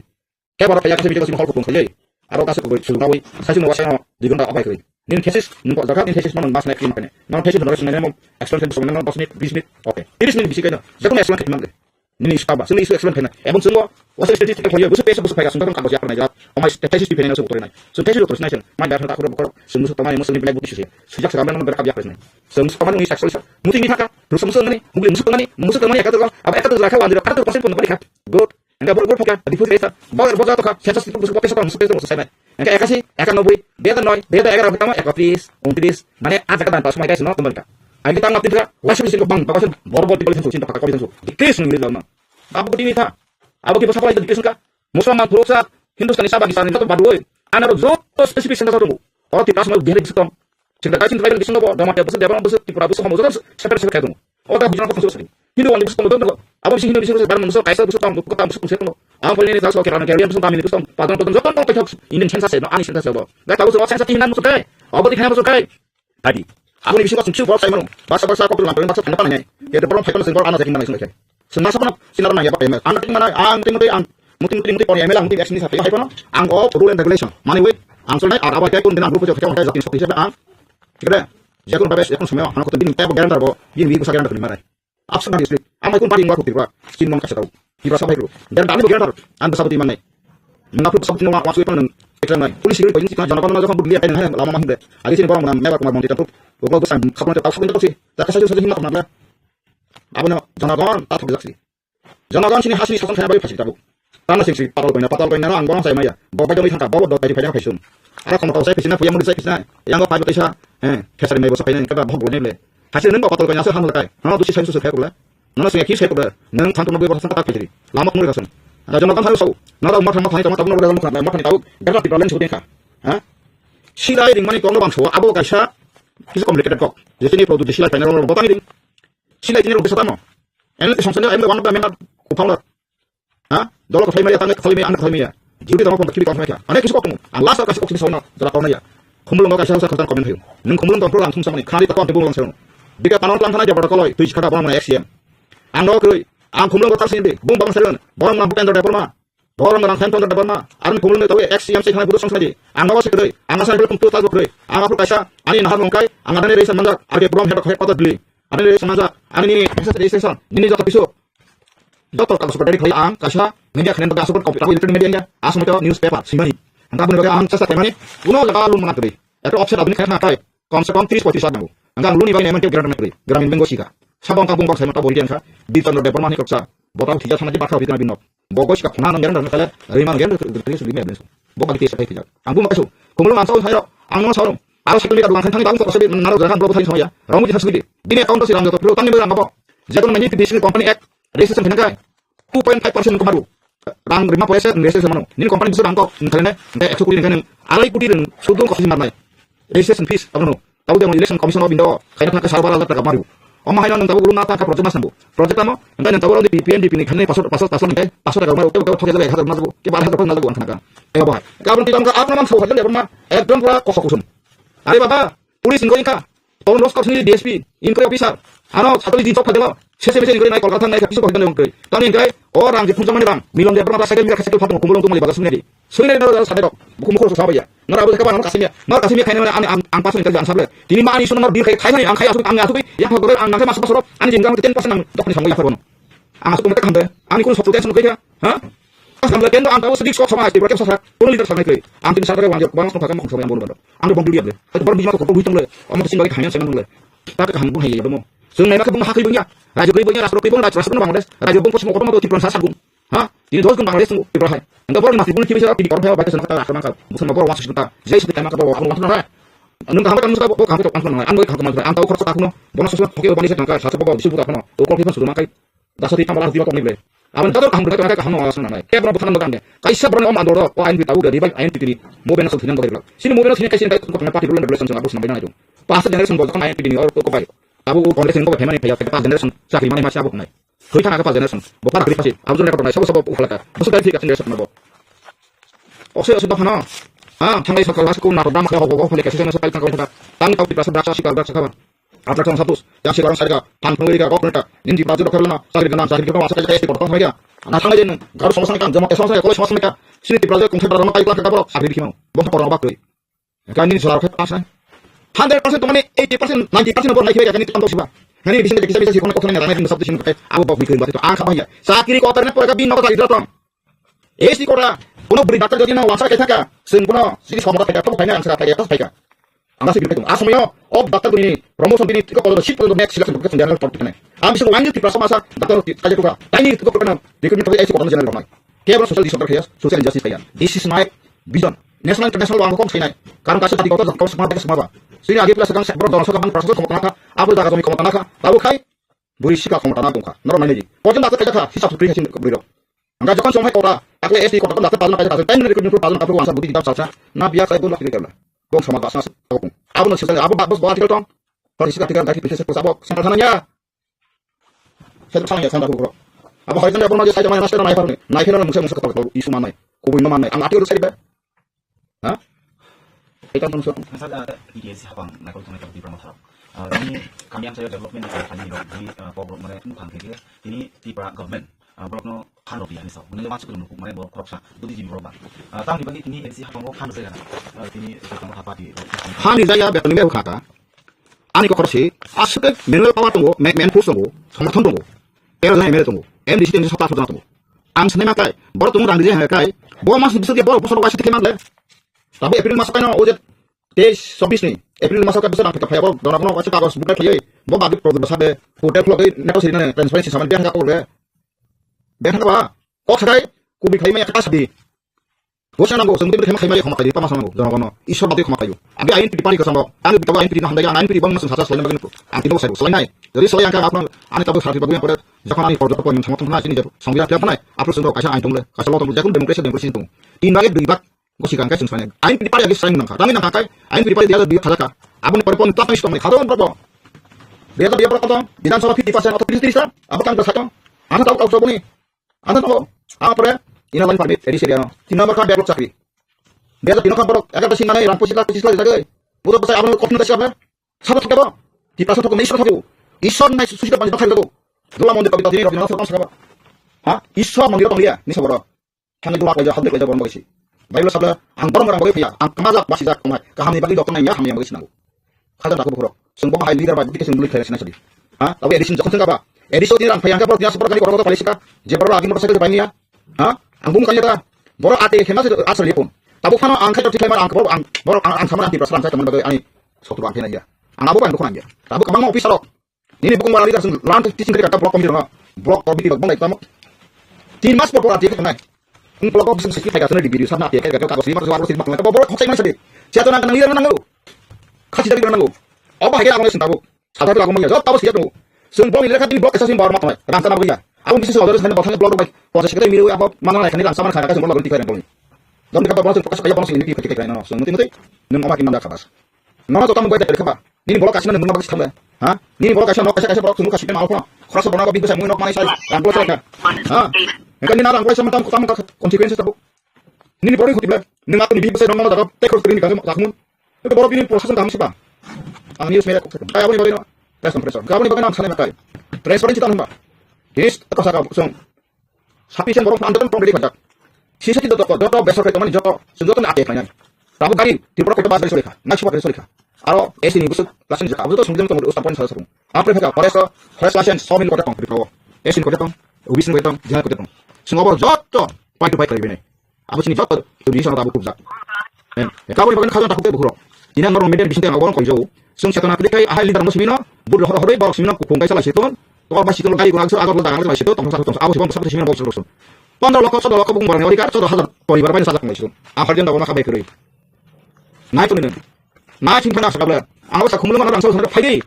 Kaya barat kaya kasi bitu kasi hol kupung kaya. Aro kasi kubui sung nawi. Sai sung wasa no digon da obai kai. Nin thesis nin ko jaga nin thesis no mas na kin kane. Non thesis no sung nemo explain sung no dos minute, bis minute. Okay. Tiris minute bisi kai no. Jaga explain kai mang. Nini issue taba, sini issue explain khaina. Ebong sini wasa statistic khayo, busu pesa busu phaika sungkang kabo siapa nai jawab. Omai statistic phaina sung utori nai. Sung thesis utori nai sung. Mai bar thang ta khoro bokor. Sung musu tamai musu ni black book issue. Sujak sung amna ber kap yak nai. Sung musu tamai ngi saksa. Muting ni thaka. Rusa musu nani, hugli musu nani, musu tamai ekatur kal. Aba ekatur rakha wandi ekatur percent pun bari kha. Good. Engka bor bor phaka, di phu pesa. Bor bor jato kha. Sensa situ busu pesa musu pesa musu sai nai. Engka ekasi, ekanoboi, beda noi, beda egaro tama ekatris, untris. Mane a jaga dan ta sumai kaisa no tumbar ka. Ani tang ngap tindra, wasa sing bang, bang wasa bor bor tibal sensu, sinta pakak kori sensu. Dikris nung ni lama. Abu kutini tha. Abu ki basa palai dikris ka. Musulman thuruk sa, Hindustani sa Pakistan ni to badoi. Ana ro joto specific sensa sa tungu. Oro tipra sumai biar bisuk tong. Sinta kai sinta biar bisuk no bo, dama te bisuk debang bisuk tipra bisuk homo joto separate separate tungu. Oro ta bujana ko sensu sari. Hindu wani bisuk tong dong. Abu si Hindu bisuk bar musu kaisa bisuk tong, ko tam bisuk sek no. Ang poli ni sa so kerana kerian bisuk tam ni bisuk tong. Padang padang joto tong tok. Indian sensa se no, ani sensa se bo. Ga tabu so sensa ti hinan musu kai. Abu ti hinan musu kai. Tadi. Aboni bisingo chwng chwng borok sai mano. Baksa baksa kotor lampa baksa thangna panai. Yate borok phai kono chwng borok ano jakin manai chwng khai. Chwng masa kono sinaro nangya bakai. Ang ting manai, ang ting tei ang muting muting muting pori M L A muting action ni sapi hai kono. Ang o rule and regulation. Mani wei ang solnai ar abai kai kun din ang rupo jok ang jatin sokti sebe ang. Kire. Jakun babes jakun sumeo ang kotor din tebo guarantee bo. Din wi busa guarantee ni manai. Absent na district. Ang mai kun party ngwa ko Tripura. Sin mon kasa tau. Tripura sabai ru. Dan dani bo guarantee. Ang sabati manai. Nang approve sabti nang wa sui panang. Eklang nai. Police security police ka jana panang jokon budli ai nang lama mahinde. Agi sini borong nang meba kumar monti tapu. Boklo bosang khapna tau sabti tapu si. Ta kasa jun sajun himma kumna. Abono janagon ta thok jaksi. Janagon sini hasini sasan khaya bai phasi tapu. Tana sing si patal koina patal koina ang borong sai maya. Bo bai doi thangka bo doi phai phai sung. Ara kono tau sai phisina puya muri sai phisina. Yang bai bai sa. Eh, khesari mai bo sa phai nang ka bo ne le. Hasi nang patal koina sa hamla kai. No dusi sai su su khai kula. Nono sing ekis hetu da, nang thang tong bui bosong tak pidri. Lama kunu kasong. Ada jono kan harus tahu. Nara umar thang thang tong tong bui bosong tak, umar thang tahu. Berla tiba len sudah kah. Ha? Silai ring mani tong bang so, abo kaisa. Kisa complicated kok. Jadi ni produk silai panel botang ring. Silai ini produk sama. En song sana em one of the men of founder. Ha? Dolo ko thai maya, tang ko thai maya, an ko thai maya. Duty tong ko kiri tong maya. Ane kisa kok tong. Ang last ka kisa kok sini sono. Jala kau na ya. Khumulung ka sa sa khatan comment thayo. Nung khumulung ka program thum samani khari ta kon te bung lang seron. Bika tanon tlang thana jabra koloi tui chikha ka bang mana X C M. Ang no kroi. Ang khumulung ka taksi indi bung bang seron. Borong na Bhupendra Debbarma. Borong na Ramchandra Debbarma. Ang khumulung ka tawi X C M se khana budu song sadi. Ang no se kroi. Ang asa belum tu ta kroi. Ang apur kaisa ani nahar mongkai. Ang adane reisa manjak. Age program head head kota Delhi. Adane reisa manjak. Ani ni reisa station. Nini jata pisu. Doctor ka super dari khlai ang kaisa media khnen baga super copy. Electronic media ya. Asmo to newspaper. Simani. Aboni bagwi ang chesta khlaimani kuno jaga loan mana kwrwi. Ekta offset aboni khaina thangkha, kom se kom tris poitris lakh nango. Ang loan ni bagwi naimani tei guarantee kwrwi. Gramin Bank o sika. Sabo ang kabung bok saimanta bori diyan kha. Birchandra Debbarma ni koksa. Botao thija thana di bakha office na binok. Bo goi sika khuna nang gerang kale rima nang gerang kale sudi me ablen. Bo bagi tisa khai tija. Ang buma kaisu. Kumulung ang sawi sairo. Ang no sawi. Aro second meter dukan thang thang bang ko sabi naro jaga bro thang sawi ya. Rong ji thasudi. Bini account si rang joto pro tang ni rang bo. Jadon mani bisi company ek registration khenang kai. Two point five percent komaru. Rang rima poisa registration mano. Nini company bisu rang ko khaine. Nte ekso kuri nang arai kuri rang sudung ko si marnai. Registration fees abono. Tabuk jemon election commission o bindo khaina thangkha sarbara hajar taka maribo. Omo haino nwng tabuk ulung na thangkha project ma sambo. Project tamo, hingke nwng tabuk rodi P N D P ni khaini paso, paso, paso hingke paso taka maribo, kebo kebo thokya jaga ek hajar maribo, kebo arai hajar maribo ang khanaka. Kebo bahai. Gabon twi tamo ka apna man sabo hajar lebon ma, ekdom pura kosok kusum. Are baba, police ingo ingkha, tolon roskor sini D S P, inquiry officer, ano satoli din chok phagelo, sese mese inquiry nai Kolkata nai kisa phagelo nai ungkoi. Tamo hingke, o rang je phunjamani rang, milon de pura cycle mira cycle phatong kumulong tumali baga sungya di. Sui nai naro sade rok. Buku mukhur sa baya. Naro abo kaba nang kasimya. Naro kasimya khaina mane ani ang, ang pasal interview ang sable. Tini ma ani sunu naro deal khai khai ani ang khai asuk ang asuk ya phagor ang nang khai masuk masuk ani jeng jang ten percent ang dokni sango ya phagor. Ang asuk mate khamde. Ani kun sotru tension khai ya. Ha? Pas gamle kendo ang tawo sedik sok sama asti berke sasa. Kun leader sanai kai. Ang tin sarkare wang bang sok phagam sok sama yang bono. Ang bong duli able. Bor bima ko ko lui tangle. Om tin bagi khayan sama nule. Tak kaham bung hai ya bomo. Sung nai ma ka bung ha khai bung ya. Raju kai bung ya rastro kai bung rastro Bangladesh. Raju bung ko simo ko to tipran sa sa bung. Ha? Tini dos gun Bangladesh tongo Tripura hai. Engkhe borok ni masi buni kisa tini korok phai bai sengkha ta akhra mangkha. Busan borok wansa sengkha ta. Jai sengkha ta mangkha borok akhra mangkha. Nung kaham ta nung sengkha borok kaham ta mangkha. Ang bai kaham ta mangkha. Ang tau khorok ta kuno. Bono sosok thoke bani sengkha satu borok bisu buka kono. Ukol khipan sudu mangkai. Dasa ti tambala hati bakon ni ble. Abang tator kaham buka kaham no asang nangai. Ke borok bukan bukan de. Kaisa borok om andoro o ain bita uga ribai ain titiri. Mo bena sok hinan bagai. Sini mo bena sini kaisa kai ko party rule and regulation sengkha bos nambai nai. Pasta generation bol ain titiri or ko bai. Abo o Congress ni ko bai phemani phaya pasta generation sakri mani masi abo nai. Thwi thang kha generation. Bo para kri phasi. Abo jone kotornai sabo sabo ukhala kha. Bosu dai thik generation bo. Okse osu dophano. Ha, thangai sarkar last ko nato dam kha ho ho phale kaisa sai thang kha. Tang tau Tiprasa draksa sikar draksa kha. Abra tang satus. Yang sikar sarga. Tang phang rika kok neta. Indi praju dokar na. Sakri ganam sakri ganam sakri kha esti kotor thang ya. Na thangai jen. Garu somasang kan jama somasang ko somasang ka. Sini Tiprasa kung thai barama kai kla kha bro. Sakri bikima. Bo kotor bak kri. Kani ni solar khe pass nai. Hundred percent tongmani eighty percent, ninety percent bo nai khibai kani tong siba. Nani bisin de kisa bisa sikon ko thani nai sab disin ko abo bok bikri ba to ang kha bang ya. Sakri ko tarne pora ka bin no ka idra tong. S T kora kono buri doctor jodi na wasa ke thaka. Sing kono sini somra thaka to thai na ang sa thaka to thaka. Ang sa bikri tong. Asmoyo o doctor ni promotion bini ko ko sit ko next selection ko general port thane. Am bisin wangil Tiprasa masa doctor kaje to ka. Tani ko ko na recruitment ko S T ko general ko nai. Kebra social disorder khaya, social injustice khaya. This is my vision. National international wang kok sinai. Karon kaisa jati kotor kok sama ba sama ba. Sini agi plus kan sebro dong sok kan proses kok tanaka, abo daga jomi kok tanaka, abo khai buri sika kok tanaka tongkha. Noro nai ji. Kotor dakta kaisa kha, hisab sutri hasin buri rok. Angka jokon song hai kora, takle S T kota dakta pajna kaisa kaisa, ten recruitment pajna kapro wansa budi dam salsa. Na biya sai gula kiri kala. Bong sama basna kok. Abo no sisa abo bak bos bos article tong. Pari sika article daki pisa sabo central thana ya. Saya tak salah ya, saya tak buruk. Apa hari ini apa aja saya cuma nasi dan air nih. Naik hilang musuh musuh kepala kepala isu mana? Kubu ini mana? Ang artikel saya deh. Hah? Kita pun suka. Misal ada I T S habang naikol tunai kalau di Brahma Tharap. Ini kami yang saya development di kami di di pop mana pun kan kiri. Ini tipe government. Borok no phan rok ya misal. Mene masuk ke nukuk mana borok khoroksa. Budi jim borok bang. Tang di bagi ini N C habang phan rok ya. Ini kita mau apa di. Phan di saya betul ni bukan kah? Ani kokor si, aswk manual power tongo, ma-, man force tongo, somorthon tongo, tero jona M L A tongo, M D C teni sota sota tongo. Ang sanai ma kai, borok tongo rang rijai hai kai, bo mas bisok ya borok bosor waisa tikhe mangle. Tabo April maso kaino o je teis chobbish ni, April maso kai bosor rang thekta phaya borok dona bono waisa kagos bukai phayai, bo bagwi problem bwsa de, hotel khulogwi neto siri nane transparency saman biya thangka korbe. Biya thangka ba, kok sakai, kubi khlai maya kha sadi. Bo sana bo, sengdi khe mai mai khoma khaidi, tama sana bo, jono gono, Ishwar badi khoma khaiyo. Abi ain pidi pari kasam bo, ani bitabo ain pidi no handai, ain pidi bang masung sasa selai bagin ko. Ang pidi bo sai, selai nai. Jadi selai ang ka apna, ani tabo sarti bagin pore, jokhon ani porjot ko yang sama tong na sini jabo, songya tiap nai, apro sendo kaisa ain tong le, kaisa lo tong le, jakun democracy, democracy tong. Tin bagi dui bag, go sigang kai sung sana. Ain pidi pari agi sai nang ka, tami nang ka kai, ain pidi pari dia dui khaja ka. Abon pore pon tak nang sitong nai, khado pore bo. Dia dia pore kotong, Bidhan Sabha fifty percent atau tris tris ta, abo kang bersatong. Ana tabo kau sabuni, Anda tahu, apa ya? Inner Line Permit, A D C area no. Tin number ka backlog chakri. Backlog dino ka borok, egarta sing nai, rang pochis lakh, pochis lakh jagoi. Budak besar abang kok nunta siapa? Sabo thok bo. Di pasal thok nai sabo thok. Isor nai susi da panjang thok. Dula mondir kabita dini rabina thok sabo. Ha? Isor mondir tong dia, ni sabo. Thani dula kaja, hadde kaja borok bagwi si. Bible sabla, ang borok rang bagwi phiya, ang kama jak, basi jak, kama, kaham ni bagwi doktor nai ya, hamya bagwi sinango. Khajak dakhuk bukhurok. Chwng bo bahai leader bai bwtwi chwng bwlwi khlai sinai sadi. Ha? Abo addition jokhon thwngkha ba? Addition ni rang phai hangkhe borok tini aswk borok gari korok tong khalai sika. Je borok agini motorcycle bai manya. Ha? Ang bumung kanya ta. Borok ate khema se aswk lipun. Tabuk phano ang khe thik khlai mano, ang borok ang, borok ang, ang samani ang Tiprasa ang khe tongmani bagwi ani sotru ang khe naiya. Ang abo bai ang dukhu nangya. Tabuk kwbangma officer rok nini bukung barani rok chwng land teaching khe kha block committee rok, block committee rok bang lai tamo. Tin mas por por ati khe tongnai. Ang block office siki khai ka sene degree sabna ati khe kagos ni mar jawab sik mak lai. Borok khosai man sadi. Chetona nang ni rang nango. Khasi dagi rang nango. Obo hai khe rang nai sing tabuk. Salsa pila gumya, job tabuk siya tu. Sung bong ni lekha tini block kesa sing bawar ma tongnai. Rang sana bawya. Abang bisi sing order sana bawar block bai. Pocas kete miro abo mana lekha ni rang sama khana kaisa block rang tikha rang bawni. Dom ni kata bawang sing pocas kaya bawang sing ini tikha tikha no. Sung muti muti. Nung ama kin manda khabas. Nono joto mung bai da khabas. Nini block kaisa nung bak thangla. Ha? Nini block kaisa nok kaisa kaisa block sung kaisa mal khona. Khoroksa bono bisi bwsa mung nok manai sai. Rang block sai. Ha? Engka ni na rang block sai tam tam consequences tabuk. Nini borok ni khoti belai. Nung atoni bibisa rong ma daga te khorok rini kang jakmun. Ito borok bini process kaham siba. Ang news media kok. Kaya aboni bagwi no. Press conference. Kaya aboni bagwi no ang sanai makai. Transparent chita hwnba. His to saka song. Sufficient borok ang joto ready kajak. Sisa chita joto joto besar kai tomani joto. Sung joto na ate khlainai. Tabu gari Tripura koto bas gari solika. Nai supa gari solika. Aro A C ni busuk lasen jaka. Abu to sung jeng tong usta point sala sarung. Apre pheka forest forest lasen so mil kota tong Tripura. A C ni kota tong. Ubis ni kota tong. Jang kota tong. Sung obo joto pai to pai khlaibinai. Abo chini joto twi sana abo kubjak. Kaboni bagwi khajang takhuk tei bukhurok. Tini ang norok media bising tei ang oborok koijao. Chwng chetona kwrwi khai ahai leader no simino, bud rohor horwi borok simino kuphung kaisa lai siton. Tokol bai siton gai gura agar dagang lai siton, tongsa tongsa abo sibon bwsakhe simino bok sokson. Pondro lokho, choddo lokho bung borokni odhikar, choddo hajar poribar bai sajak lai siton. Ang harjan dago na khabai kwrwi. Nai tuni nai. Nai thing thana sakabla. Ang abo sakhumlo mana rang sa phai dei.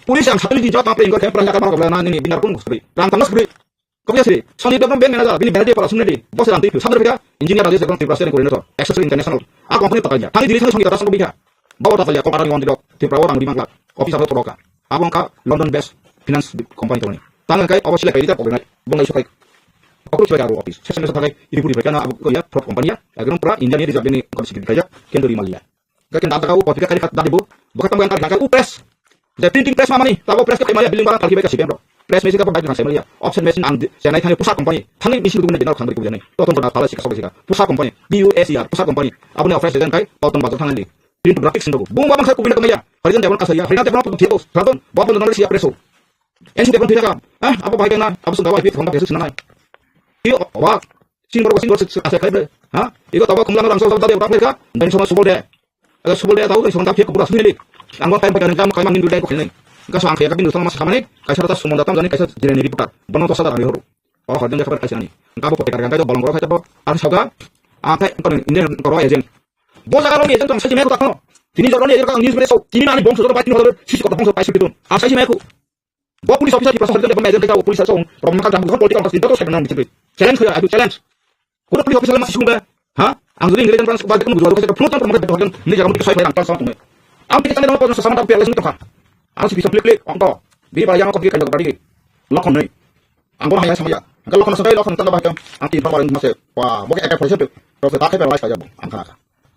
Police ang satli di jawab apa ingkor khe prang kata marok bla na nini binar kun khosri. Rang tangna sri. Kok ya sri, Sanjay Debbarma bank manager, bini bank dia para sumne di, bos rang tipu, sadar bika, engineer Rajesh Debbarma Tripura state koordinator, Accessory International, a company tatalya, thani dili thani songita tasang bikha, bawa tatalya, kok arang yon didok, Tripura orang di mangla, office aro toroka, abo angka London based finance company tongni, tang angkai, obo silai kailita pogrinai, bungai sokai, okru silai aro office, session mesa thakai, iri puri baikana, abo koya, fraud company ya, ekdom pura India ni rijak bini, kok sikit kaya, kendo di malia. Gakin data kau kopi kai khat dadi bu. Baka tanggo yang kari kau press. Jadi printing press mamani, tabo press kai maya building barang kali baik kasih bro. Press machine apa baik dengan saya melihat. Offset machine ang di, saya naik hanya pusat company. Thani machine guna dengar khang beri kujanai. Toton kena tala sika sobe sika. Pusat company. P U S E R, pusat company. Abu ni office design kai, toton bazar thangani. Print graphics ndo. Bung babang saya kubina kemaya. Harijan jaman kasaya. Harijan jaman tu tiado. Radon. Bawa pun dengar siap preso. Ensi depan tidak kam. Ah, apa baik na? Apa sudah baik? Honda besok senang. Iyo, wah. Sini baru sini baru saya saya kai. Ha? Iko tabo kumlang langsung tadi udah mereka. Dan sama subol deh. Ada subol dia tahu kan, sementara dia keburas ini. Anggo kain pakai jam kain mangin dulu kain. Kaso angke tapi nusang mas kamane, kaisa rata sumon datam jani kaisa jirani reporter. Bono tosa darani horo. Oh, hodeng kabar kaisa ni. Angka bo kote karga kaisa bolong rok kaisa bo. Ar soga. Angka ini Indian koro agent. Bo jaga roni agent tong saji meko takno. Tini joroni agent ka news bere so. Tini nani bongso joro bai tini hodor sisi kota bongso pai sipitun. Ang saji meko. Bo police officer di prasad hotel ba mejen ka police sa rom ka jam ko political officer to sa nang bichri. Challenge khoya, I do challenge. Kono police officer ma sisung ba. Ha? Ang jodi English entrance ba kono gujwa ko phone tan mo hotel ni jaga mo sai khoya tan sa tum. Ang tike channel ko sa sama ta pela sung to kha. Ang si bisa play play ang to. Bi ba yang ko bi kan ko bari. Lokhon nei. Ang ko haya samaya. Ang lokhon sa lokhon tan ba. Ang tin pa ma se. Wa, bo ke attack khoya se. To se ta khe paralyze ka jabo. Ang kha.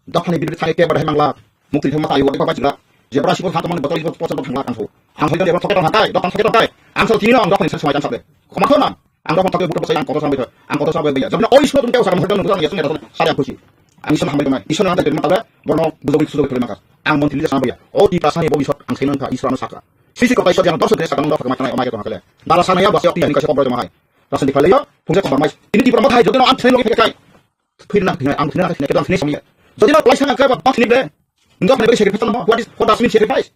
Dophani bibiri thani kebra hai mangla, mukti thangma tayo, eba bajila, jebra sibor kha tongmani botol, ibot posa thangla ang so. Ang hoidan eba thoke tong hakai, dophani thoke tong hakai. Ang so tini ang dophani sa sumai dan sabe. Koma khona, ang dophani thoke buto bosai ang kotor sambe, ang kotor sambe ya. Jabna oi sino tum keu sakam hoidan nang nang yasung yasung sari ang khusi. Ang isor hambai tongmai, isor nang tadi mata be, borno bujo bik sujo bik maka. Ang mon tili sambe ya. O ti prasani bo isor ang sainan kha, isor ano saka. Sisi kotai isor yang dorso desa kanang dophani makanai omai tong hakale. Dara sanaya basya ti ani kaisa kobroi tong hai. Rasan di khalai yo, phungsa kobar mai. Ini di permat hai, jodino ang thailo kai. Thwina thwina, ang thwina thwina, kedam thwina samya. Jodi no paisa nang kaba bang thwina ble. Nungkha thwina ble sacrifice tamo. What is, what does mean sacrifice?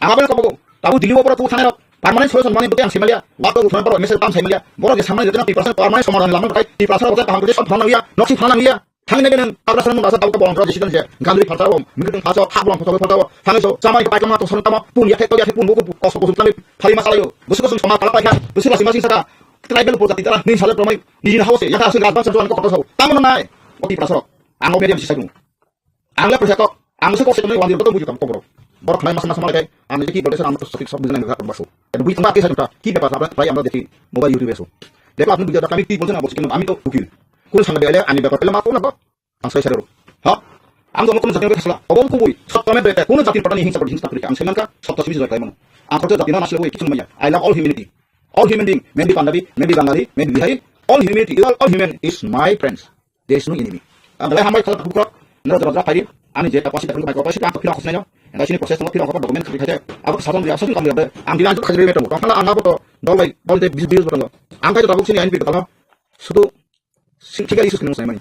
Ang abel ko bogo. Tabu dili opor tu thana rok. Permanent solution mani bote ang simalia. Wato uthana paro message tam simalia. Boro je samani jodi no people permanent somadhan lamang kai. People sara bote kaham bote sob thana ya. Noksi thana ya. Thangni nang agra sanang masa tau ka bong rok jisikan je. Gandri phalta o. Mingkung phalta o. Hak bong phalta o. Thangni so. Samai ka paikam to sanang tamo. Pun ya thek to ya thek pun buku koso koso tani. Thali masala yo. Busu koso sama kala paikha. Busu masing masing saka. Tribal pojati tara. Nin sala promai. Nijin house ya ka sun gas bang sanang ko koso. Tamo nai. Oti prasok. Ang o medium sisai. Ang le presa kok, ang se kok se tonwi wandi roto buju kam koboro. Borok khnai masa masa malai kai, ang je ki bole sa ang to sotik sok bujnai nukha kobor so. Eta bui tongba ke sa jota, ki bepar sa prai amra dekhi mobile YouTube eso. Dekho apni video ta kami ki bolte na bolte kintu ami to ukil. Kun sanga bele ani bepar pele ma to na ko. Ang sai sare ro. Ha? Ang to mokon jati ke sala. Obong kubui, sot kame bete, kun jati pata ni hingsa pata hingsa pata ang sai manka, sot to simi jai kai mano. Ang to jati na nasle wei kichun maya. I love all humanity. All human being, maybe Punjabi, maybe Bengali, maybe Bihari, all humanity, all, all human is my friends. There is no enemy. Ang belai hambai khala bukrok, nero jora jora phaidi, ani je kapasi dakhil mai kapasi ang phira khosnai no. Ang sini proses no phira khop document khri khaide. Abo sajon dia sajon kam dia. Ang dina anjuk khajri meto. Tong khala ang abo to dol bai, dol de bis bis botong. Ang kai to tabuk sini ain pi kala. Sudu sing tiga isus kini musnai mani.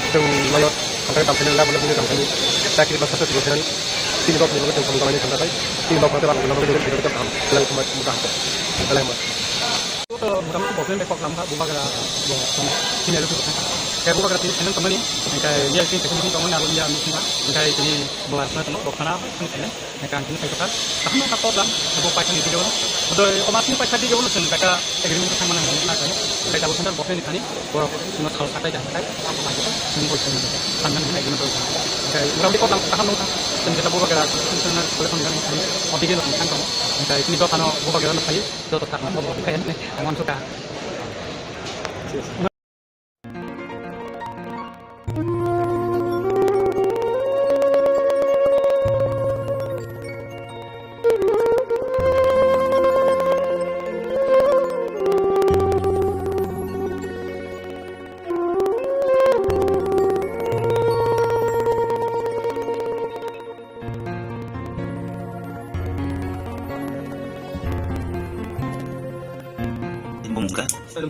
Chwng mayor, hamkrai tamo khainai, labo labo tamo khainai. Chakri ba sasa tamo khainai. Chini bok ni logo chwng samung tanglainai thangkha khai. Chini bok ni logo chwng samung tanglainai thangkha khai. Belai khama muda hamkha. Belai ma. To motamoti problem bai kok lamkha, bubagra bo sini alo kha. Khe bubagra tini khainai tongmani. Khe ya tini khainai tongmani abo ya nukha. Khe tini bubagra tongmani. Khe ang tini khaikha. Kaham kha problem, abo paisa ni video no. Bodoi o mas ni paisa video no chwng kaka agreement kha mana na kha. Khe abo center bokhe ni thani, borok no sal sakai ja sakai. Chwng bol chwng. Sannan ni agreement. Khe ura bi problem kaham no kha. Chwng jeta bubagra, chwng na kole phone gan thani. O video no thang thang. Khe tini do thano bubagra no khai. Joto sakno bo khe ang uansukha.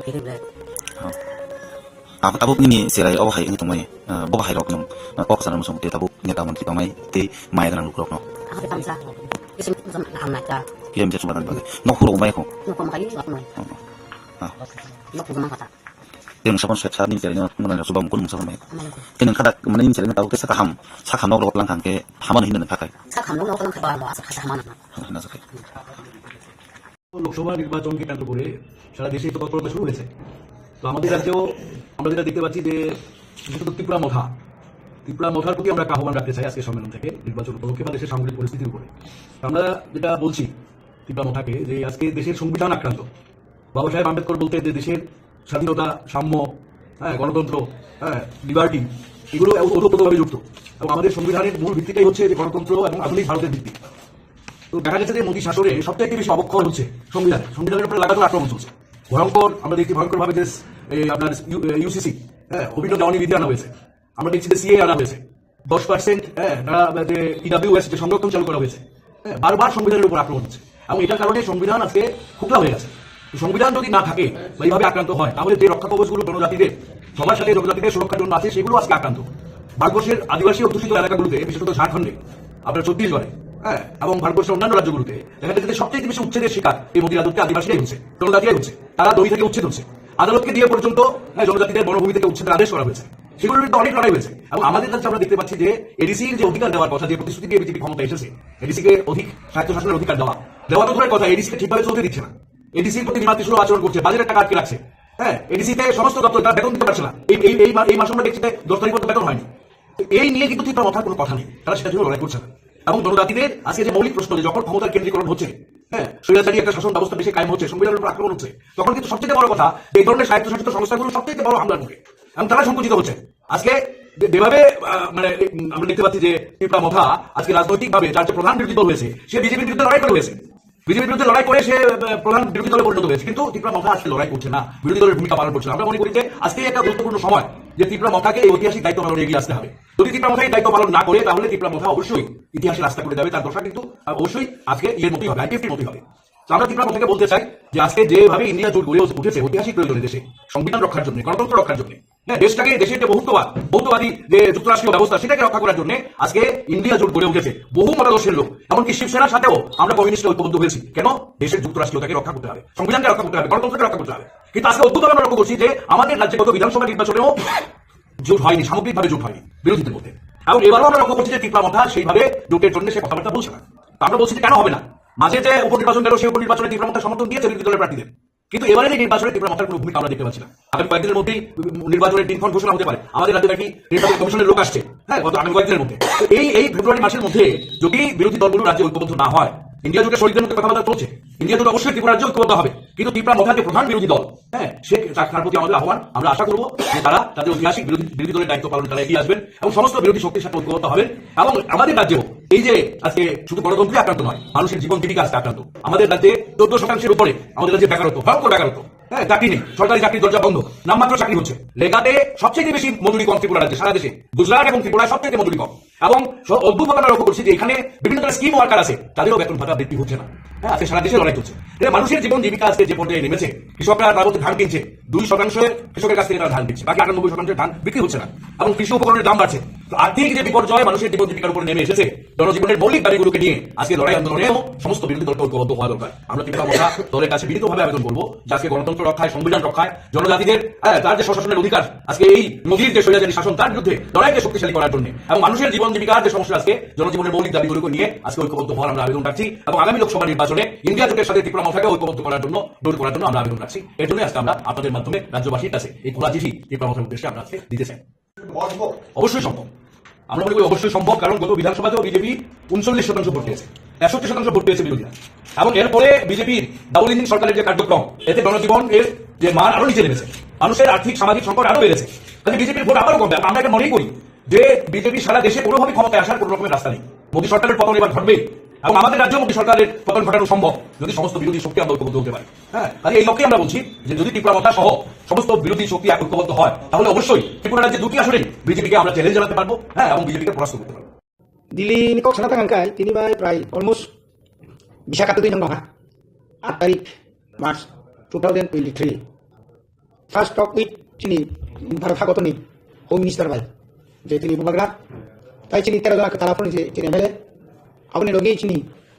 Abo kiri ble. Abo tabuk nini cherai obo hai wngwi tongmani. Bo bahai rok nwng kok sana musong te tabuk neta mantri tongnai tei maya gwnang lukurok no. Ako te tamsa. Isi jom ham na ta. Kiri mja chuma dan bagwi. No huro mai ko. No kom kai ni mai. Nok ko mang kata. Tei nwng sabon sep sa nini cherai no mwnang rok subang kun nwng sabon mai. Tei nwng khadak mane nini cherai no tabuk te saka ham, saka nok rok lang kang ke hamano hinna nang khakai. Saka ham nok rok lang khakai ba asa khacha hamano. Hinna sakai. Lok Sabha নির্বাচনকে কেন্দ্র করে সারা দেশে তো তৎপরতা শুরু হয়েছে। তো আমাদের রাজ্যেও আমরা যেটা দেখতে পাচ্ছি যে বিশেষত ত্রিপুরা মথা, ত্রিপুরা মথার প্রতি আমরা একটা আহ্বান রাখতে চাই আজকে সম্মেলন থেকে নির্বাচন উপলক্ষে বা দেশের সামগ্রিক পরিস্থিতির উপরে। তো আমরা যেটা বলছি ত্রিপুরা মথাকে যে আজকে দেশের সংবিধান আক্রান্ত, বাবা সাহেব আম্বেদকর বলতে যে দেশের স্বাধীনতা, সাম্য, হ্যাঁ, গণতন্ত্র, হ্যাঁ, লিবার্টি, এগুলো ওতপ্রোতভাবে যুক্ত। এবং আমাদের সংবিধানের মূল ভিত্তিটাই হচ্ছে যে গণতন্ত্র এবং আধুনিক ভারতের ভিত্তি। তো দেখা যাচ্ছে যে মোদী শাসনে সবচাইতে বেশি অবক্ষয় হচ্ছে সংবিধান, সংবিধানের উপরে লাগাতার আক্রমণ চলছে। ভয়ঙ্কর, আমরা দেখছি ভয়ঙ্কর ভাবে যে এই আপনার ইউসিসি, হ্যাঁ, অভিন্ন দেওয়ানি বিধি আনা হয়েছে। আমরা দেখছি যে সিএ আনা হয়েছে, দশ পার্সেন্ট, হ্যাঁ, তারা যে ইডাব্লিউএস যে সংরক্ষণ চালু করা হয়েছে, হ্যাঁ, বারবার সংবিধানের উপর আক্রমণ হচ্ছে। এবং এটার কারণে সংবিধান আজকে খোকলা হয়ে গেছে। তো সংবিধান যদি না থাকে বা এইভাবে আক্রান্ত হয়, তাহলে যে রক্ষা কবচগুলো জনজাতিদের, সবার সাথে জনজাতিদের সুরক্ষার জন্য আছে, সেগুলো আজকে আক্রান্ত। ভারতবর্ষের আদিবাসী অধ্যুষিত এলাকাগুলোতে, বিশেষত ঝাড়খণ্ডে, আপনার ছত্তিশগড়ে, হ্যাঁ, এবং ভারতবর্ষের অন্যান্য রাজ্যগুলোতে দেখা যাচ্ছে যে সবচেয়ে বেশি উচ্ছেদের শিকার এই মোদী রাজত্বে আদিবাসীরাই হচ্ছে, জনজাতিরাই হচ্ছে। তারা দড়ি থেকে উচ্ছেদ হচ্ছে। আদালতকে দিয়ে পর্যন্ত, হ্যাঁ, জনজাতিদের বনভূমি থেকে উচ্ছেদের আদেশ করা হয়েছে। সেগুলোর বিরুদ্ধে অনেক লড়াই হয়েছে। এবং আমাদের কাছে আমরা দেখতে পাচ্ছি যে এডিসির যে অধিকার দেওয়ার কথা, যে প্রতিশ্রুতি দিয়ে বিজেপি ক্ষমতায় এসেছে, এডিসিকে অধিক স্বায়ত্তশাসনের অধিকার দেওয়া, দেওয়া তো দূরের কথা, এডিসিকে ঠিকভাবে চলতে দিচ্ছে না। এডিসির প্রতি বিমাতৃসুলভ আচরণ করছে, বাজেট একটা আটকে রাখছে। হ্যাঁ, এডিসিতে সমস্ত দপ্তর তারা বেতন দিতে পারছে না। এই এই এই মা- এই মাসে আমরা দেখছি যে দশ তারিখ পর্যন্ত বেতন হয়নি। তো এই নিয়ে কিন্তু ত্রিপুরা মথার কোনো কথা নেই, তারা সেটার জন্য লড়াই করছে না। এবং জনজাতিদের আজকে যে মৌলিক প্রশ্ন, যে যখন ক্ষমতার কেন্দ্রীকরণ হচ্ছে, হ্যাঁ, স্বৈরাচারী একটা শাসন ব্যবস্থা দেশে কায়েম হচ্ছে, সংবিধানের উপর আক্রমণ হচ্ছে, তখন কিন্তু সবচেয়ে বড় কথা যে এই ধরনের স্বায়ত্তশাসিত সংস্থাগুলো সবচেয়ে বড় হামলার মুখে এবং তারা সংকুচিত হচ্ছে। আজকে যে-, যেভাবে, আহ, মানে, উম, আমরা দেখতে পাচ্ছি যে ত্রিপুরা মথা আজকে রাজনৈতিকভাবে যার যে প্রধান বিরোধী দল হয়েছে, সে বিজেপির বিরুদ্ধে লড়াই করে হয়েছে। বিজেপির বিরুদ্ধে লড়াই করে সে, আহ, প্রধান বিরোধী দলে পরিণত হয়েছে। কিন্তু ত্রিপুরা মথা আজকে লড়াই করছে না, বিরোধী দলের ভূমিকা পালন করছে না। আমরা মনে করি যে আজকে একটা গুরুত্বপূর্ণ সময় যে ত্রিপুরা মথাকে এই ঐতিহাসিক দায়িত্ব পালনে এগিয়ে আসতে হবে। যদি ত্রিপুরা মথা এই দায়িত্ব পালন না করে, তাহলে ত্রিপুরা মথা অবশ্যই ইতিহাসে রাস্তা করে যাবে, তার দশা কিন্তু, আহ, অবশ্যই আজকে ইয়ের মতোই হবে, আইপিএফটির মতোই হবে। তো আমরা ত্রিপুরা মথাকে বলতে চাই যে আজকে যেভাবে ইন্ডিয়া জোট গড়ে উঠেছে ঐতিহাসিক প্রয়োজনে দেশে, সংবিধান রক্ষার জন্য, গণতন্ত্র রক্ষার জন্য, হ্যাঁ, দেশটাকে, দেশের যে বহুত্ববাদ, বহুত্ববাদী যে যুক্তরাষ্ট্রীয় ব্যবস্থা, সেটাকে রক্ষা করার জন্য আজকে ইন্ডিয়া জোট গড়ে উঠেছে। বহু মতাদর্শের লোক, এমনকি শিবসেনার সাথেও আমরা কমিউনিস্টরা ঐক্যবদ্ধ হয়েছি। কেন? দেশের যুক্তরাষ্ট্রীয়তাকে রক্ষা করতে হবে, সংবিধানকে রক্ষা করতে হবে, গণতন্ত্রকে রক্ষা করতে হবে। কিন্তু আজকে অদ্ভুত আমরা লক্ষ্য করছি যে আমাদের রাজ্যে গত বিধানসভা নির্বাচনেও জোট হয়নি, সামগ্রিকভাবে জোট হয়নি বিরোধীদের মধ্যে। এবং এবারও আমরা লক্ষ্য করছি যে ত্রিপুরা মথা সেইভাবে জোটের জন্য সে কথাবার্তা বলছে না। তো আমরা বলছি যে কেন হবে না? মাঝে যে উপনির্বাচন গেল, সেই উপনির্বাচনে ত্রিপুরা মথা সমর্থন দিয়েছে বিরোধী দলের প্রার্থীদের, কিন্তু এবারের এই নির্বাচনে ত্রিপুরা মথার কোনো ভূমিকা আমরা দেখতে পাচ্ছি না। আগামী কয়েকদিনের মধ্যেই, উম, নির্বাচনের দিনক্ষণ ঘোষণা হতে পারে। আমাদের রাজ্যে নাকি নির্বাচন কমিশনের লোক আসছে, হ্যাঁ, গত আগামী কয়েকদিনের মধ্যে। তো এই, এই ফেব্রুয়ারি মাসের মধ্যে যদি বিরোধী দলগুলো রাজ্যে ঐক্যবদ্ধ না হয়, ইন্ডিয়া জোটের শরিকদের মধ্যে কথাবার্তা চলছে, ইন্ডিয়া জোট অবশ্যই ত্রিপুরা রাজ্যে ঐক্যবদ্ধ হবে, কিন্তু ত্রিপুরা মথা যে প্রধান বিরোধী দল, হ্যাঁ, সে, তার প্রতি আমাদের আহ্বান, আমরা আশা করবো যে তারা তাদের ঐতিহাসিক বিরোধী, বিরোধী দলের দায়িত্ব পালনে তারা এগিয়ে আসবেন এবং সমস্ত বিরোধী শক্তির সাথে ঐক্যবদ্ধ হবেন। এবং আমাদের রাজ্যেও এই যে আজকে শুধু গণতন্ত্রই আক্রান্ত নয়, মানুষের জীবন জীবিকা আজকে আক্রান্ত। আমাদের রাজ্যে চোদ্দ শতাংশের উপরে আমাদের রাজ্যে বেকারত্ব, ভয়ঙ্কর বেকারত্ব। হ্যাঁ, চাকরি নেই, সরকারি চাকরির দরজা বন্ধ, নামমাত্র চাকরি হচ্ছে। লেগাতে সবচেয়ে বেশি মজুরি কম ত্রিপুরা রাজ্যে, সারা দেশে। গুজরাট এবং ত্রিপুরায় সবচেয়ে মজুরি কম। এবং স-, অদ্ভুত ভাবে আমরা লক্ষ্য করছি যে এখানে বিভিন্ন ধরনের স্কিম ওয়ার্কার আছে, তাদেরও বেতন ভাতা বৃদ্ধি হচ্ছে না। হ্যাঁ, আজকে সারা দেশে লড়াই চলছে। এ, মানুষের জীবন জীবিকা আজকে যে পর্যায়ে নেমেছে, কৃষকরা তারা বলতে ধান কিনছে, দুই শতাংশ কৃষকের কাছ থেকে তারা ধান কিনছে, বাকি আটানব্বই শতাংশ ধান বিক্রি হচ্ছে না। এবং কৃষি উপকরণের দাম বাড়ছে। তো আর্থিক যে বিপর্যয় মানুষের জীবন জীবিকার উপরে নেমে এসেছে, জনজীবনের মৌলিক দাবিগুলোকে নিয়ে আজকে লড়াই আন্দোলনেও সমস্ত বিরোধী দলকে ঐক্যবদ্ধ হওয়া দরকার। আমরা ত্রিপুরা মথা দলের কাছে বিনীতভাবে আবেদন করবো যে আজকে গণতন্ত্র রক্ষায়, সংবিধান রক্ষায়, জনজাতিদের, হ্যাঁ, তার যে স্বশাসনের অধিকার, আজকে এই মোদীর যে স্বৈরাচারী শাসন, তার বিরুদ্ধে লড়াইকে শক্তিশালী করার জন্য এবং মানুষের জীবন জীবিকার যে সমস্যা, আজকে জনজীবনের মৌলিক দাবিগুলোকে নিয়ে আজকে ঐক্যবদ্ধ হওয়ার আমরা আবেদন রাখছি। এবং আগামী লোকসভা নির্বাচনে ইন্ডিয়া জোটের সাথে ত্রিপুরা মথাকে ঐক্যবদ্ধ করার জন্য, জোট করার জন্য আমরা আবেদন রাখছি। এর জন্য আজকে আমরা আপনাদের মাধ্যমে রাজ্যবাসীর কাছে এই খোলা চিঠি ত্রিপুরা মথার উদ্দেশ্যে আমরা আজকে দিতে চাই। অবশ্যই সম্ভব। আমরা মনে করি অবশ্যই সম্ভব, কারণ গত বিধানসভাতেও বিজেপি ঊনচল্লিশ শতাংশ ভোট পেয়েছে, তেষট্টি শতাংশ ভোট পেয়েছে বিরোধীরা। এবং এরপরে বিজেপির ডাবল ইঞ্জিন সরকারের যে কার্যক্রম, এতে জনজীবন এর যে মান আরো নিচে নেমেছে, মানুষের আর্থিক সামাজিক সংকট আরো বেড়েছে। কাজে বিজেপির ভোট আবারও কমবে। আমরা এটা মনেই করি যে বিজেপি সারা দেশে কোনোভাবেই ক্ষমতায় আসার কোনো রকমের রাস্তা নেই। মোদী সরকারের পতন এবার ঘটবেই, এবং আমাদের রাজ্যেও মোদী সরকারের পতন ঘটানো সম্ভব যদি সমস্ত বিরোধী শক্তি আমরা ঐক্যবদ্ধ হতে পারি। হ্যাঁ, কাজে এই লক্ষ্যে আমরা বলছি যে যদি ত্রিপুরা মথা সহ সমস্ত বিরোধী শক্তি ঐক্যবদ্ধ হয়, তাহলে অবশ্যই ত্রিপুরা রাজ্যে দুটি আসনে বিজেপিকে আমরা চ্যালেঞ্জ জানাতে পারবো, হ্যাঁ, এবং বিজেপিকে পরাস্ত করতে পারবো। Dili ni kok sana tang khe tini bai prai almost bisa katu dui nang ha, আট তারিখ March two thousand twenty three. First talk with chini Bharat Hakotor ni Home Minister bai, je chini bubagra, tai chini tero jona kwtal aphuru ni je chini M L A, aboni logi chini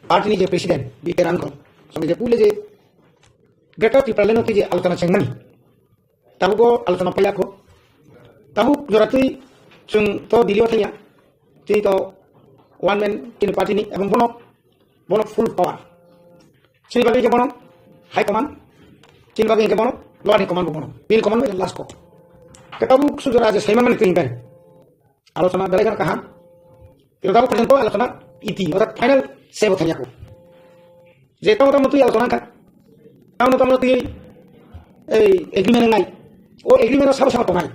party ni je president B K Rangkal, song je pule je Greater Tipraland no khe je alochona chengmani, tabuk o alochona paiya kho, tabuk joratwi chwng to Delhi o thangya, chini to one man chini party ni, ebong bono, bono full power. Chini bagwi khe bono high command, chini bagwi khe bono lower ni command bo bono, bini command bai last kok. Khe tabuk sujora je saiman mani twi hinbai alochona belai kheno kaham. Khe tabuk porjonto alochona iti, orthat final se bo thangya kho. Je tamo tamo twi alochona kha, tamo tamo twi ei agreement nai, o agreement o sabo sabo tongnai.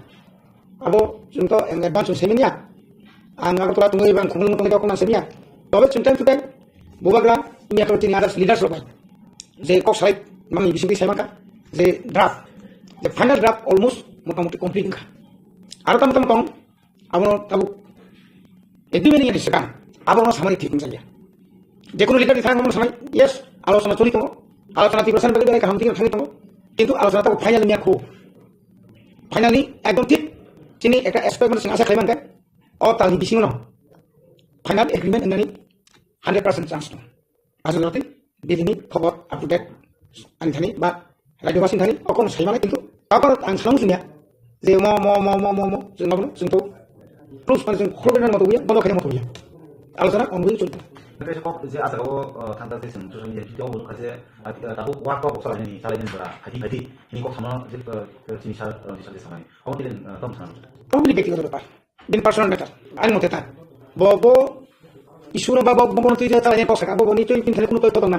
Abo chwng to advance chwng semi niya. Ang Agartala tongwi bang khumulwng tongwi dokna semi ya. Tobe chwng time to time bubagra miya to tini others leaders rok bai je kok salai mani bisingtwi sai mankha je draft, je final draft almost motamuti complete wngkha. Aro tamo tamo tong abono tabuk agreement ni swkang abono samani thik wngjakya. Jekunu leader ni thang abono samai yes, alochona choli tongo, alochona Tiprasa ni bagwi belai kaham thik thangwi tongo, kintu alochona tabuk final miya kho. Finally ekdom thik chini ekta expect mane chwng asa khlai mankha, o talni bisingo no final agreement wngnani hundred percent chance dong. Aswk jotoi bibini khobor up to date ani thani ba radio basing thani okon sai mane, kintu okon ang salang sunya je mo mo mo mo mo mo chwng nogo chwng to plus pan chwng khulok na moto buya bondo khaina moto buya. Alochona ongoing choli tongo. Tei kok je aswk o thangta se chwng social media video o nukha je tabuk work kok salai ni salai ni bora hati hati hini kok sama je chini sar chini sar samai. Omo tini tom sana. Omo bini bektigoto bepar, bini personal matter, ani mote ta. Bo bo issue no ba bo bo no twi ta ni kok saka bo bo ni twi tin thani kuno twi tong na.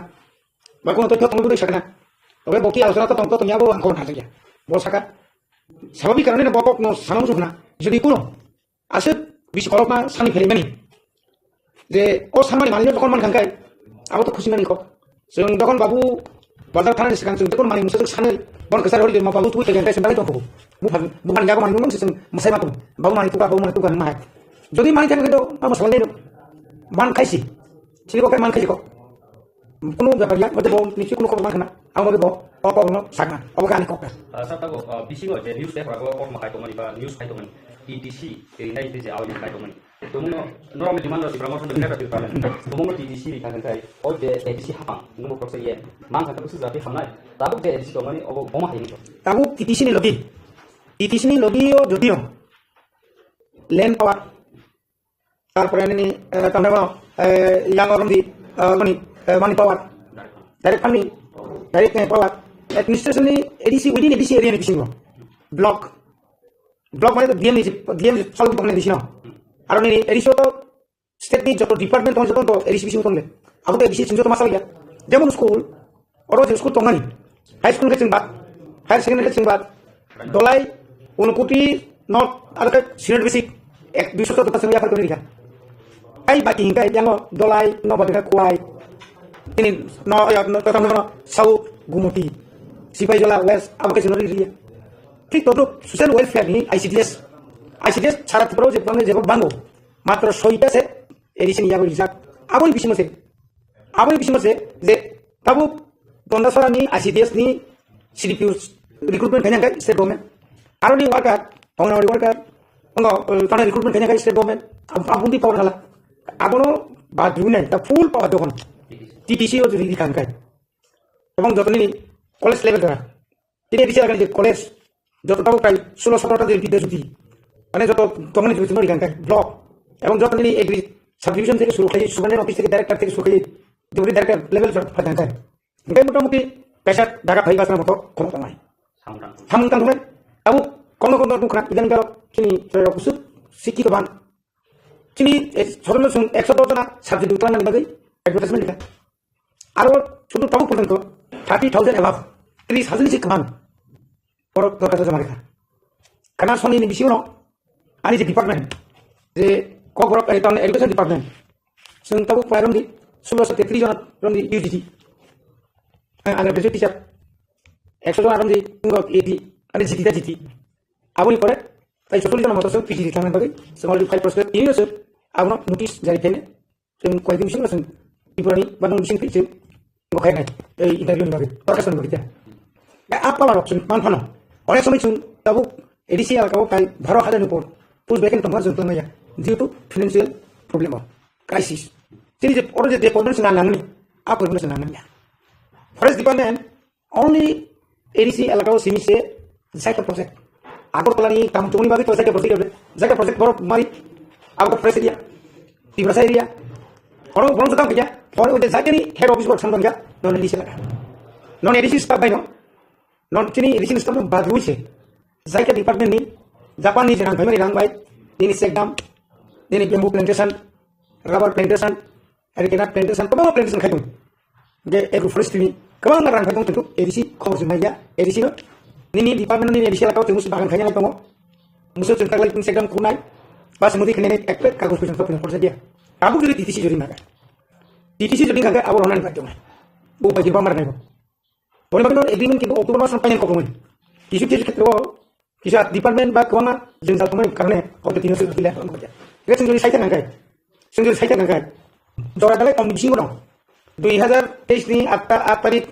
Ba kuno twi tong duri saka na. Obe bo ki alochona to tong to tong ya bo ang kon thang ya. Bo saka. Sababik karone bo kok no sana musu na. Jodi kuno Aswk bisi kolokma sani pherimani. Je o samani manwi jokon man khankai, abo to khusi mani kok. Chwng jokon babu bazar thanani swkang chwng jokon manwi mungsa jok sanwi, bon kwchar hori de ma babu twi khaikha, chwng dalai tongkho. Bu phan, bu phan jago manwi mungsa chwng mwsai ma tong. Babu manwi tuka, babu manwi tuka hwnma hai. Jodi manwi thangkhe to abo salai no. Man khaisi. Chini kok man khaisi kok. Kunu bepar ya, bote bo nisi kunu kok man khana. Abo bo, o kok no sakna. Abo kani kok. Ah, sir, tago, ah, bisingo je news paper o kok ma khai tongmani ba news khai tongmani. T T C, eh, nai je awai khai tongmani. Tumuno, norok ni demand rok Tripura Motha ni Greater Tripura Land. Tumuno T T C ni thangkhai, o je A D C hapang, nungbo proksa ye, mang kha tabuk sijati hamnai, tabuk je A D C tongmani, obo boma hai ni. Tabuk T T C ni lobby, T T C ni lobby o jodi o, land power, tarpore nini, eh, tamni bo, eh, yang oroni, eh, mani, eh, money power, direct funding, direct, eh, power, administration ni A D C, within A D C area ni bisingo, block, Block mane to D M ni, D M ni sal tong nai disino. Aro nini A D C to state ni joto department tong joto to A D C bisingo tong le. Abo to A D C sing joto masal ya. Jemon school, oro je school tong nani. High school ke ching ba, higher secondary ke ching ba. Dolai, Unukuti, North, aro ke senior basic, ek, duiso to ta sing ya par koni dikha. Ai baki hingkai yango Dolai, no badeka kuai. Ini no, ya, no, tatam no, South, Gumuti, Sipaijola, West, abo ke senior area. Thik todruk social welfare ni I C D S, I C D S sara Tripura o je bangni jebo bango, matro soita se A D C ni yago rijak. Aboni bisingo se, aboni bisingo se je tabuk Dondasora ni I C D S ni C D P O recruitment khaina khe state government. Aroni worker, Anganwadi worker, ongo, eh, tana recruitment khaina khe state government. Ab-, abundi power khala. Abono ba dunai, the full power dogon. T T C o jodi khan kai. Ebong jotoni college level dara. Tini A D C elakani je college, joto tabuk prai sulo sotoro ta je bidya jyoti. Mane joto tongmani jyoti no rigan kai, block. Ebong joto nini agri subdivision theke suru khai, superintendent office theke director theke suru khai, deputy director level jot phajan kai. Hingke motamuti kaisa daga phai basna moto khomok tongnai. Samung tang thungnai. Abo kono kono tong khna, idan garo chini chwrai rok kusuk sikhi to ban. Chini, eh, sodorno chwng ekso dos jona subject twlang nani bagwi advertisement likha. Aro sudu tabuk porjonto thirty thousand above, tris hajar ni se kwbang borok dorkar joma rikha. Kana soni ni bisingo ani je department, je Kokborok, eh, town education department, chwng tabuk prai romdi sulo so tetris jona romdi U G T, eh, undergraduate teacher, ekso jona romdi wngkha A D, ani G T ta G T. Aboni pore tai socholish jona moto chwng P G di thangna bagwi chwng already file process tini no chwng abono notice jari khainai. Chwng koi din bisingo chwng Tripurani badung bising twi chwng bo khainai. Ei interview ni bagwi, dorkhas ni bagwi ta. A power rok chwng man phano. Onek somoi chwng tabuk A D C elaka o kai baro hajar ni por post vacant tongma chwng tongmaya. Due to financial problem o crisis. Chini je oro je, je problem chwng nangmani, a problem chwng nangmani. Forest department Only A D C elaka o simi se Zaika project. Agartala ni tamo tongoni bagwi to Zaika project, Zaika project borok mari abo forest area, Tiprasa area. Oro borok jotang kaya, oro ode Zaika ni head office borok samdon ya, non A D C elaka. Non A D C staff bai no, non chini A D C staff no bagwi se. Zaika department ni Japan ni je rang phaimani rang bai, nini check dam, nini bamboo plantation, rubber plantation, Aro kena plantation, kwbangma plantation khai tongo. Hingke agro forestry ni kwbangma rang khai tongo, kintu A D C khobor se manya, A D C no, nini department nini A D C elaka o twi musi bagan khaina tongo. Musi chwng taglai tini sekdam khunai, bas mudi khainai ek pek kagoj pojong topina porsa dia. Tabuk jodi T T C jodi naga. T T C jodi naga abo rona ni bai tongo. Bo bai jibam mar nai bo. Boni bagwi no agreement kintu October mas no final kokmani. Kisu kisu khetre o Kisa department ba kwbangma jwngjal tongmani karone hoito tini se delay tong kha. Hingke chwng jodi saithak nangkhe, chwng jodi saithak nangkhe, jora dalai tongni bisingo dong. Dui hazar teis ni aat ta, aat tarik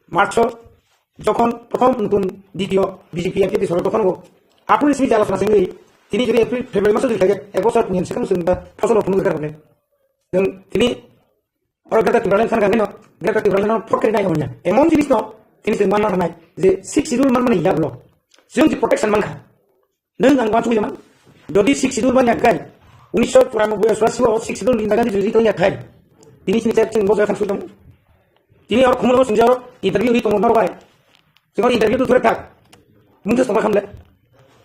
March o jokhon prothom nutun ditiyo B J P M P sorkar jokhon go, aphuru simi jala sana simi tini jodi April, February maso jodi khaikhe ek bosor ni swkang chwng da phosol o phunuk kha rok le. Chwng tini Oro Greater Tipraland thang kha, Greater Tipraland no phot khe nai hwnna. Emon jinis no tini se manna nai je Sixth Schedule manmani ya blo. Chwng je protection man kha. Nwng ang wansugwi man. Jodi Sixth Schedule man ya kai, unisho churanobboi churasi o Sixth Schedule ni daga ni jodi tong ya khai, tini sini chek chwng bo jai khan sui tong. Tini oro khumlo sung jaro interview ri tong norok bai. Chwng interview tu thura thak. Mungsa sama khamle.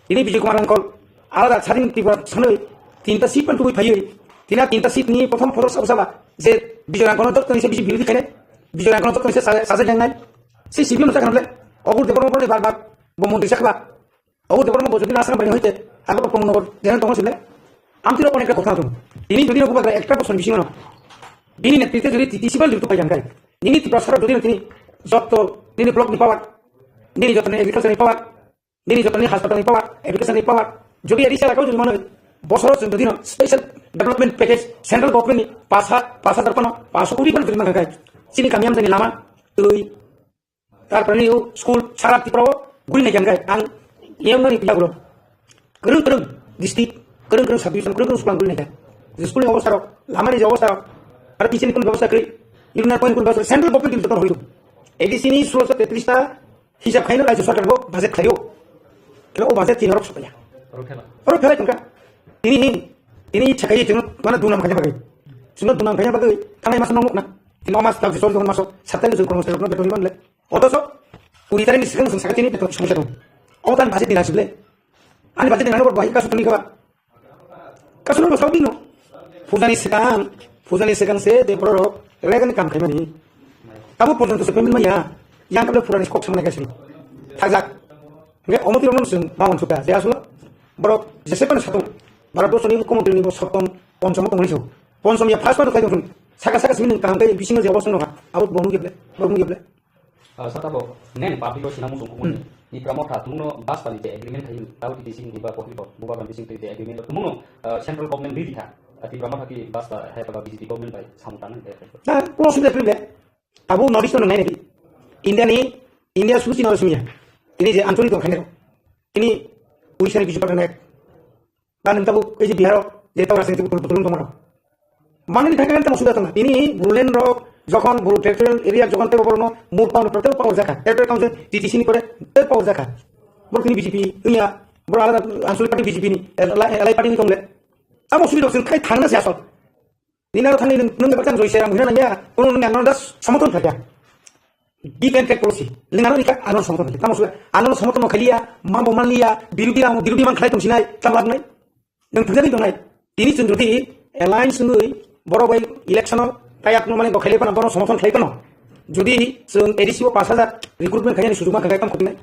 Ini Bijoy Kumar Rangkol, alada sadin Tripura sanoi, tinta seat pan tubui phayoi, tina tinta seat ni prothom photo sabo saba, je Bijoy Rangkol no jotto ni se bisi birodhi khainai, Bijoy Rangkol no jotto ni se sa-, sajai jangnai, se C P M no sakhamle, Obur Debbarma ni bar bar, bo montri sakba, Obur Debbarma bo jodi na sakhamle hoite, abo Pramod Nagar, jene tongo sile, Amtwi rok onek kotha tongo. Tini jodi no bubagra ekta bosor bisingo no bini netrite jodi T T C bal jodi pai jangkai. Nini Tiprasa rok jodi no tini jotto nini block ni power, nini jotto ni agriculture ni power, nini jotto ni hospital ni power, education ni power, jodi A D C elaka jodi mano bosoro jodi no special development package central government ni pas ha-, pas hajar kono pas koti ban jodi mangkai. Chini kami amtani lama, twi, Tarpore ni school sara Tripura o guri nai khe ang yang nani pila gulo. Kwrwng kwrwng district, kwrwng kwrwng sub division, kwrwng kwrwng school ang guri nai khe. Je school ni obostha rok, lama ni je obostha rok, aro teacher ni kun bebosta kwrwi, urinal point kun bebosta, central government ni joto hoidu. A D C ni sulosho tetris ta hisab khaino rajya sarkar bo budget khlaio. Khe o budget tin rok sopaya. Oro khela. Oro khela tongkha. Tini, tini chakai tini mana dunam khaina bagwi. Sino dunam khaina bagwi, thanai mas nong na. Tini mas ta jisol don maso, satai jisol kon mas ta jisol don le. Otoso kuri tarik ni swkang chwng sakha tini beton somosya dong. Omo tani budget ni nang sible. Ani budget ni nang no bo bahai kasu tuni kaba. Kasu no saudi no. Pujani swkang, pujani swkang se de borok rega ni kam khaimani. Tabo porjonto se payment maya. Yang kable purani kok samana kaisi. Thajak. Nge omo tiro no swng bawon suka. Je aslo borok jese kono satung. Bharat borso ni mukhyamantri ni bo soptom ponchom tongri so. Ponchom ya first part khaidong. Saka saka simi nang kam kai bisingo je obosto no ha. Abo bo mu geble. Bo mu geble. Ah, sir, tabo neng public o sinamung song kumuni. Hmm. Tipra Motha tumungno bus pali je agreement khayu, tabo T T C ni ba kohli bo, Bubagra bising twi je agreement tumungno, ah, central government ridi kha. Ah, Tipra Motha ki bus ba hai ba B J P government bai samung tanang de. Na, ko sibra prible. Abo North East no nai nabi. India ni, India susi no sumya. Ini je anchalik dong khainai. Ini Odisha ni Biju Patnaik. Ba nung tabuk ei je Bihar o je tau rajniti butulung tongma rok. Manani thangkhe tamo suda tongma. Tini Bodoland rok jokhon Bodo territorial area jokhon tebo borokno mur power, tebo power jakha. Territorial council T T C ni pore tebo power jakha. Borok tini B J P wngya, borok alada anchalik party B J P ni, allied party wng tongle. Tamo suda chwng khai thangna se asol. Nini aro thangni nung, nung baksa joi seram hina nangya, kono nung ano das somothon khlaiya. Give and take policy. Nung ano nikha ano somothon khlaiya. Tamo suda ano somothon no khlaiya, mambo manliya, birodhi ang birodhi mang khlai tong sinai, tam lab nai. Nung thangja ni tongnai. Tini chwng jodi alliance nungwi borok bai election o kayat no mane go khlaiya pano borok somothon khlai pano. Jodi chwng A D C o pash hajar recruitment khlaiya ni sujuma khlai tam khotinai.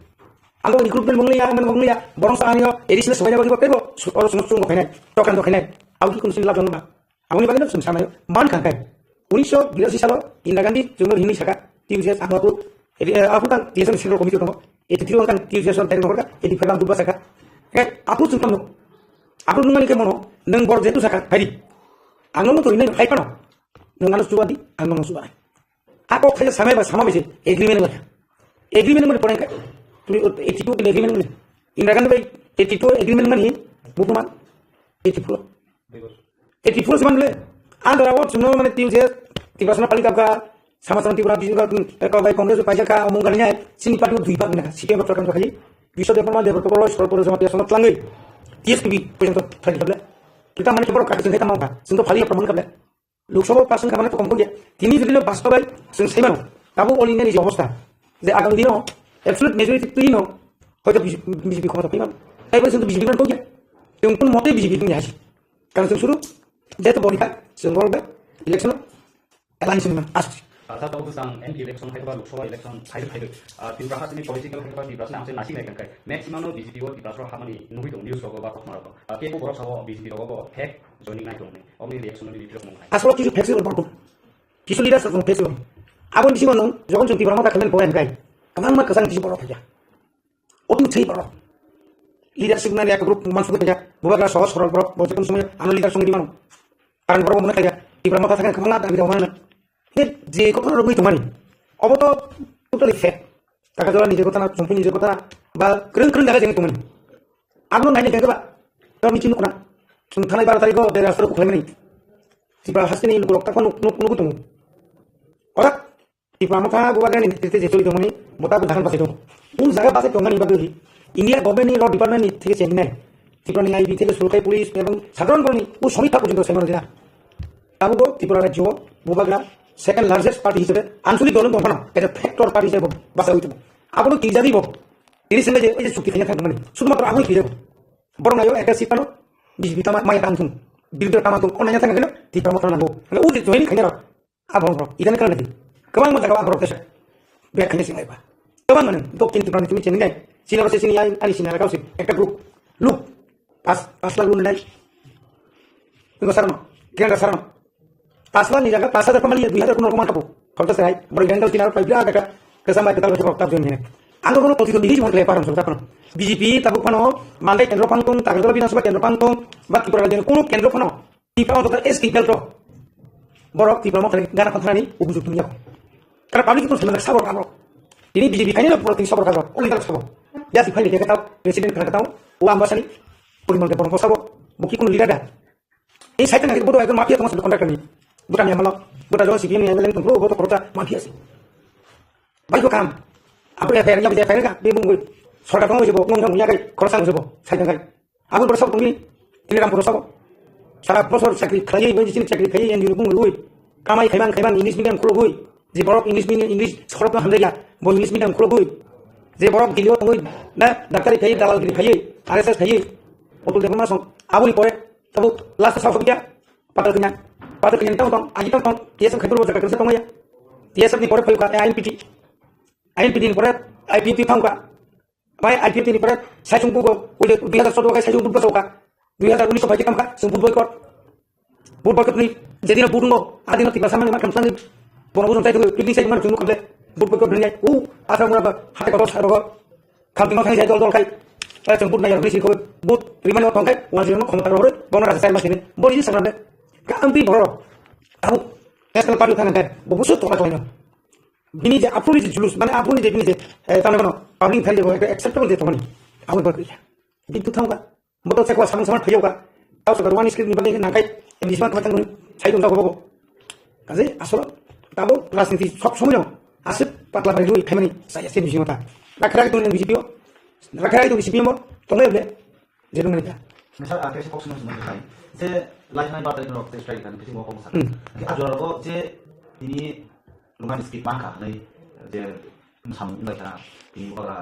Ang recruitment mungli ya, mane mungli ya, borok sa ani o A D C le sobai jabo tebo, oro sunu sunu khlai nai, tokan khlai nai. Au ki kun sin lab jong ba. Aboni bagwi no chwng sanayo man kha khe. Unisho birashi salo Indira Gandhi chwngno hinwi saka, T U J S ang apu, eh, apu kang T S F Central Committee tongo. Eighty three kang T U J S ang tari nokor ka, eighty five ang dubba saka. Eh, apu chwng tamo. Apu nungani khe mono, nung bor jetu saka, hari. Ang no to hinai khai pano. Nung ano chuba di, ang no chuba. Ako khai samai ba sama bisi agreement ba. Agreement mani poreng ka. Tumi eighty two agreement mani. Indira Gandhi bai eighty two agreement mani, bukuman eighty four. Eighty four se manle, andra o chwngno mane T U J S, Tiprasa no pali kapkha, sama sama Tripura, Biju ka, ka bai Congress paijak kha, omong kani nai, chini party o dui bak na, C P M Tripura kha, Biswa Debbarma Debbarma Kokoro, Sor Pore Jamatia Sona Tlangwi, T S P B porjonto thani kable. Kita mane kebor kha, chwng kha tamo kha, chwng to pali praman kable. Lok Sabha pass wngkha mane to kom kya, tini jodi no bastobay chwng sai mano, tabo all India ni je obostha, je agam dino absolute majority twi no, hoyto B J P khomota phai mano, tai bo chwng to B J P man kya, chwng kun mote B J P tong ya. Karon chwng suru, jeto boni kha, chwng bol bai, election, alliance ni man, asuk. Asa tau bwsang M P election hai ba Lok Sabha election hai hai. Ah, Tripura ha sini political hai ba Tripura sini amse nasi nai kan kai. Maximum no B J P o Tripura soro hamani nugui tong news rogo ba kokma rogo. Ah, kebo borok sabo B J P rogo bo fake joining nai tong nai. Omni reaction ni video mong nai. Asolo kisu fake se borok. Kisu leaders rok fake se. Aboni bisingo nung, jokon chwng Tripura Motha khaimani bo M K. Kwbangma kwchang kisu borok thaya. Otu thai borok. Leadership nani ek group mansugo thaya. Bubagra sohor sorol borok, bo jekon somoy ano leader songwi mano. Karon borok bo mano thaya. Tripura Motha thangkhe kwbangma dabi rok mano. He je kokno rogwi tongmani. Obo to totally fake. Taka jora nije gotana, chumpu nije gotana, ba kwrwng kwrwng jaga jeng tongmani. Abno naini khe ba, to michi nukna. Chwng thanai baro tarikh o bera soro khlaimani. Tripura hasteni lukurok takma nuk nuk nuk tongo. Ora Tripura Motha Bubagrani netrite je choli tongmani, bota bo jagan basai tongo. Un jaga basai tongmani bagwi India government ni law department ni theke chengnai. Tripura ni I B theke surukai police ebong sadharon borokni u somita porjonto saimano jena. Abo bo Tripura rajyo Bubagra second largest party hisabe anchalik dol wng tongphano, kaisa factor party hisabe bo basa ui tongo. Abono kijagwi bo tini sengkhe je ei je chukti khaina thangmani, sudhumatro abono kijago. Borok nayo ekta seat phano B J P tama maya tang thung, B J P tama thung, o naina thang khe Tripura Motha nango. Hwnwi o je join khaina rok, abo borok idani kana di. Kwbangma jaga borok tesa bek khaina sing laiba. Kwbang mano, Dokhin Tripura ni tumi chini nai. Sini oro se sini ai, ani sini ara kausi. Ekta group. Look. Pas, pas lakh loan nai. Tiko sarno, Kiran Sarno. Pasla ni jaga pas hajar pamali dui hajar kuno roman tapu. Kau tu serai, beri gandal tina rupai bila ada ke sama kita betul tak jom ini. Anggo kono koti tu dihis mon keleparan sudah kono. B J P tapu kono, mandai kendro pangtung, tagal bina suba kendro pangtung, baki pura jeno kono kendro kono. Tipra untuk S T belt ro. Borok Tipra mo kali gana kontrani ubujuk dunia. Karena public itu sebenarnya sabor kabro. Ini B J P kayaknya borok ini sabor kabro. Oleh tak sabor. Ya si kali dia ketahu, presiden kena ketahu, uang basani, puri mau borok sabor. Mungkin kono leader dah. Ini saya tengah bodoh itu mafia teman sudah kontrak kami. Bukan yang malam, bukan jual C P M yang lain tunggu bodoh kerja mafia sih. Baik kam. Apa ya fair, ya fair kan? Dia bungkul. Sorkar tunggu sih, ngomong ya kai, kerasa sih, saya tengah. Aboni borok sabo tongdi, tini Rampuro sabo. Sara bosor chakri khlaiwi, bai chini chakri khlaiwi, N G O bung rwi. Kamai khaimang khaimang English medium khulogwi. Je borok English medium, English sorok no hamjaiya, bo English medium khulogwi. Je borok Delhi o tongwi, na, daktari khlaiwi, dalal giri khlaiwi, R S S khlaiwi. Otul Debbarma song, aboni pore, tabo last o sao kya, patal kanya. Patal kanya tong tong, agi tong tong, T S F khai purbo jaga kasa tongya. T S F ni pore phayu ka, I N P T. I N P T ni pore, I P F T thang ka. Mai I P F T ni pore sai chung bugo, ule dui hajar sotro khai sai chung bugo soka. Dui hajar unis bai kam ka, chung bugo kor. Bugo kor ni, jadi na bugo, adi na tiba samang ma kam samang. Bono bugo sai tu, picnic sai ma chung bugo kable. Bugo kor ni, u, asa mura ba, hate ko sa rogo. Kam tinggal sai dol dol khai. Sai chung bugo na yar bisi ko, bugo rimani tong khai, wan jino khomta ro, bono rasa sai ma sini. Bori ji samang de. Ka ampi boro. Abu, national party thang khai, bo busu to ka to. Bini je aphuru je julus, mane aphuru je bini je, eh, tamo kono public thai je bo ekta acceptable je tongmani. Abo bo kya. Kintu thangka. Moto chekwa samung samung thayuka. Tao sa one script ni bagwi nangkai. Em disma kama tangmani. Sai dong jago bobo. Kaje asolo. Tabo rajniti sok somoy no. Asik patla bai lui khaimani. Sai asik disma ta. Rakharai dong B J P o. Rakharai dong B J P mo. Tongai ble. Jerung nani ka. Misal, ah, kaisa kok swnam swnam khai. Je lai nai ba tarik rok tei strike kan kisi mo kok sa. Hmm. Ke ajor rok je tini Roman script mangkha hwnwi je samung wnglaikha, tini bagra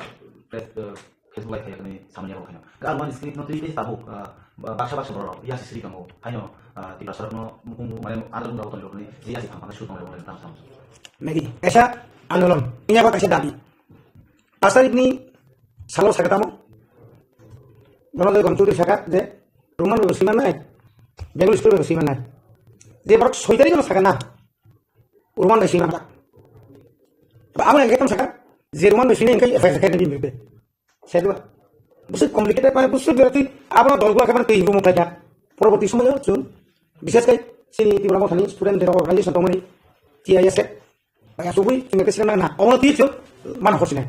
press, eh, Facebook lai khai hwnwi samani rok khaino. Ke Roman script no twi tei tabuk, ah, ba-, baksa baksa borok yasi sri kango. Haino, ah, Tiprasa rokno mukung mane andar mung rok tongwi rokni je yasi phang phang su tongwi rokni tam sam. Megi, kaisa andolon, ini apa kaisa dabi. Pas tarikni salo saka tamo. Bono le gom churi saka je Roman bai sima nai. Bengol school bai sima nai. Je borok soi tarik no saka na. Roman bai sima ba. Ba amo yang ketam saka. Je Roman bai sini engkai F I R saka ni bimbe. Saya dua. Busu complicated mane busu berarti abono dol gua khabar tei rumo khaja. Poroboti somoyo chun. Bishes kai sini Tipra Mothani student de organization tongmani T I S F. Bai asugwi chunga kesi na na. Omo twi chuk man hosinai.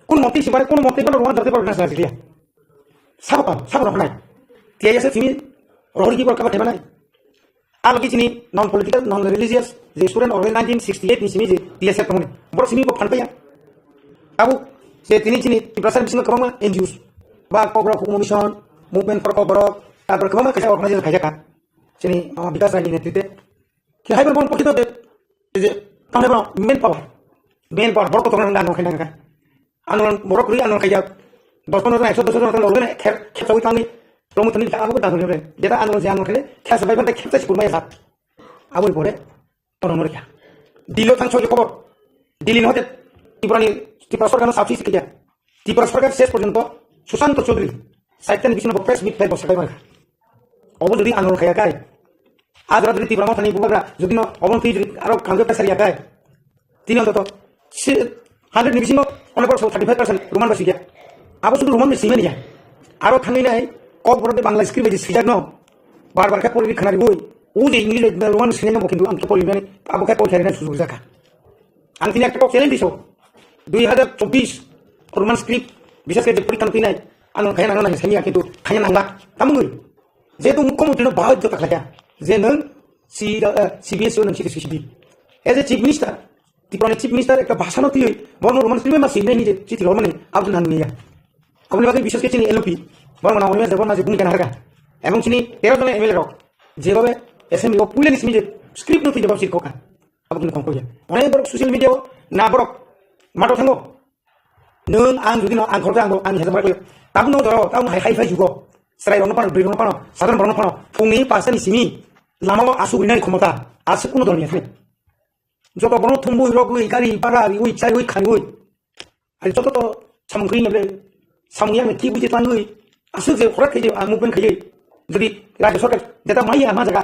Kun motwi si bare kun motwi bano rwna darte baro nasa jiriya. Sabo tong, sabo rok nai. Tiya yasa simi rohor ki bor kaba theba nai. Alo ki chini non political, non religious, je student organ nineteen sixty-eight ni simi je T S F tongni. Bor simi bo phan paya. Abu je tini chini Tiprasa bising kwbangma N G Os. Ba Kokborok Hukumu Mission, Movement for Kokborok, tarpor kwbangma kaisa organization khaijak kha. Chini, ah, Bikas Rai ni netrite. Ki hai bor bon pokito de, je, tamne bor main power. Main power, bor ko tongna nang nang nang. Ano borok rwi ano kaya dos pondro jon, ekso dos jon, lolo ne kher, kher chawi tangni, promo tangni, abo ko dangni re. Jeta ano je ano khele, kher sabai bante kher chai kurma ya sat. Abo pore, tono mor kya. Dilo thang chori khobor. Dili no hote, Tripura ni, Tripura sorkar no sabsi sikya. Tripura sorkar ses porjonto, Sushanta Chaudhary, saitan bisno bo press meet khai bo sakai mangkha. Obo jodi andolon khaya kai. Ajra jodi Tipra Mothani bubagra, jodi no obo twi jodi aro kangke pressure ya kai. Tini ontoto si hundred ni bisingo only thirty five percent Roman bai sikya. Abo sudu Roman bai simani ya. Aro thangwi nai Kokborok de Bangla script bai sijak no. Bar bar khe pori khana ribui. O je English bai Roman sinai no bo kintu ang khe pori nani abo khe pori khana sujuk jaka. Ang tini ekta kok challenge diso. Dui hajar chobbish Roman script bishes khe je porikha no twi nai. Ano khaya nang nang sani ya kintu khaya nang la. Tamungwi. Jehetu mukhyamantri no bahai jota khlaiya, je nwng C, eh, C B S E o nwng sikhi sikhi di. As a chief minister, Tripura ni chief minister ekta bhashan o twiwi, borno Roman script ma sinai ni je chithi romani, abdul nang niya. Aboni bagwi bishes khe chini L O P, borno na Animesh Debbarma je bhumika naharkha. Ebong chini tero jona M L A rok, jebhabe assembly o puila ni simi je script no twi jebab sirkokha. Aboni khongkhoya. Onek borok social media o na borok mato thango. Nwng ang jodi no ang khorokhe ang bo ani hezam bai koyo. Tabuk no jora o, tabuk no hai, hai phai jugo. Chwrai rok no phano, bwrwi rok no phano, sadharon borok no phano. Phungni pasta ni simi lama o asuk rinani khomota. Asuk kuno dol ni phai. Joto borok no thumwi rogwi, gari bhara riwi, chaiwi, khaiwi. Ari joto to samung kri nable, samung yang ki buji tanwi. Asuk je khorak khaye, ang movement khaye. Jodi rajya sarkar jeta maiya ma jaga,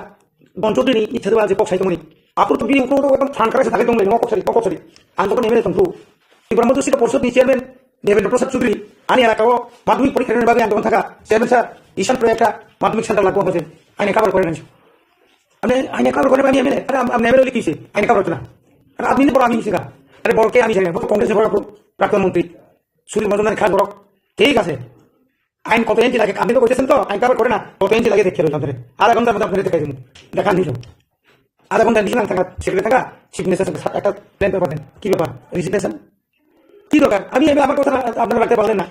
Bon Chaudhary ni ithe ba je kok sai tongmani. Apor to bini ukro to ekdom phan kara se thangwi tonglai, no kok sari, kok sari. Ang to M L A tongthu. Tipra Mothusika Porshod ni chairman Devendra Prasad Chaudhary, ani elaka o madhyamik porikha rwna bagwi ang tongthaka. Chairman sir, Ishan Prayag ta madhyamik center lagbo hoje. Aine cover kore nansi. Amne aine cover kore bani M L A, are am, am M L A likise, aine cover kore na. Are admin boro ami singa. Are boro ke ami singa, boro Congress boro prakton montri. Sudhir Majumdar khas boro. Thik ase. Ain koto inchi lage, apni to koichesong to, ain cover kore na, koto inchi lage dekhe roilam dhore. Adha ghontar moddhe apnare dekhai dibo. Dekhan diyo. Adha ghonta bisingo ang thangkha, secretary thangkha, chief minister songkhe ekta plain paper den. Ki bepar? Resignation? Ki dorkar? Ami, ami amar kotha apnara rakhte parlen na.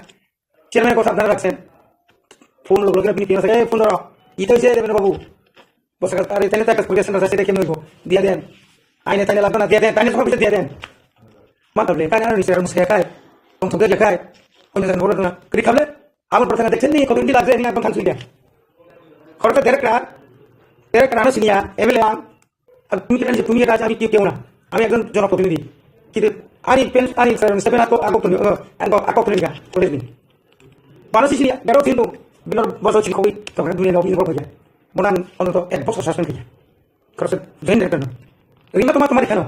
Chairman-er kotha apnara rakhchen. Phone log log apni phone asai, "Eh, phone dhoro." Ita hoise Devendra babu. Bwswk are taine ta application rwjak se, khe nw diya den. Aine taine lagna diya den, taine sokha diya den. Mantap le, taine ano nisir musa kai. Tong thok diya kai. Onne jan bolo na. Kri khable. Abo bwswk dekchen ni koto inchi lagje ni akon thang suya. Khoroksa direktra. Direktra ano siniya, M L A ang. Ab tumi kan tumi ka ami ki keuna. Ami ekjon jonoprotinithi. Kiti ani pen ani seven ako ako tuni ako ako tuni ka. College ni. Bana sisi ya, garo tindu. Binar boso chikoi. Tong dunia no binar boso. Monan ono to ek boso suspend kiya. Khoroksa joint director no. Rima toma toma dikhano.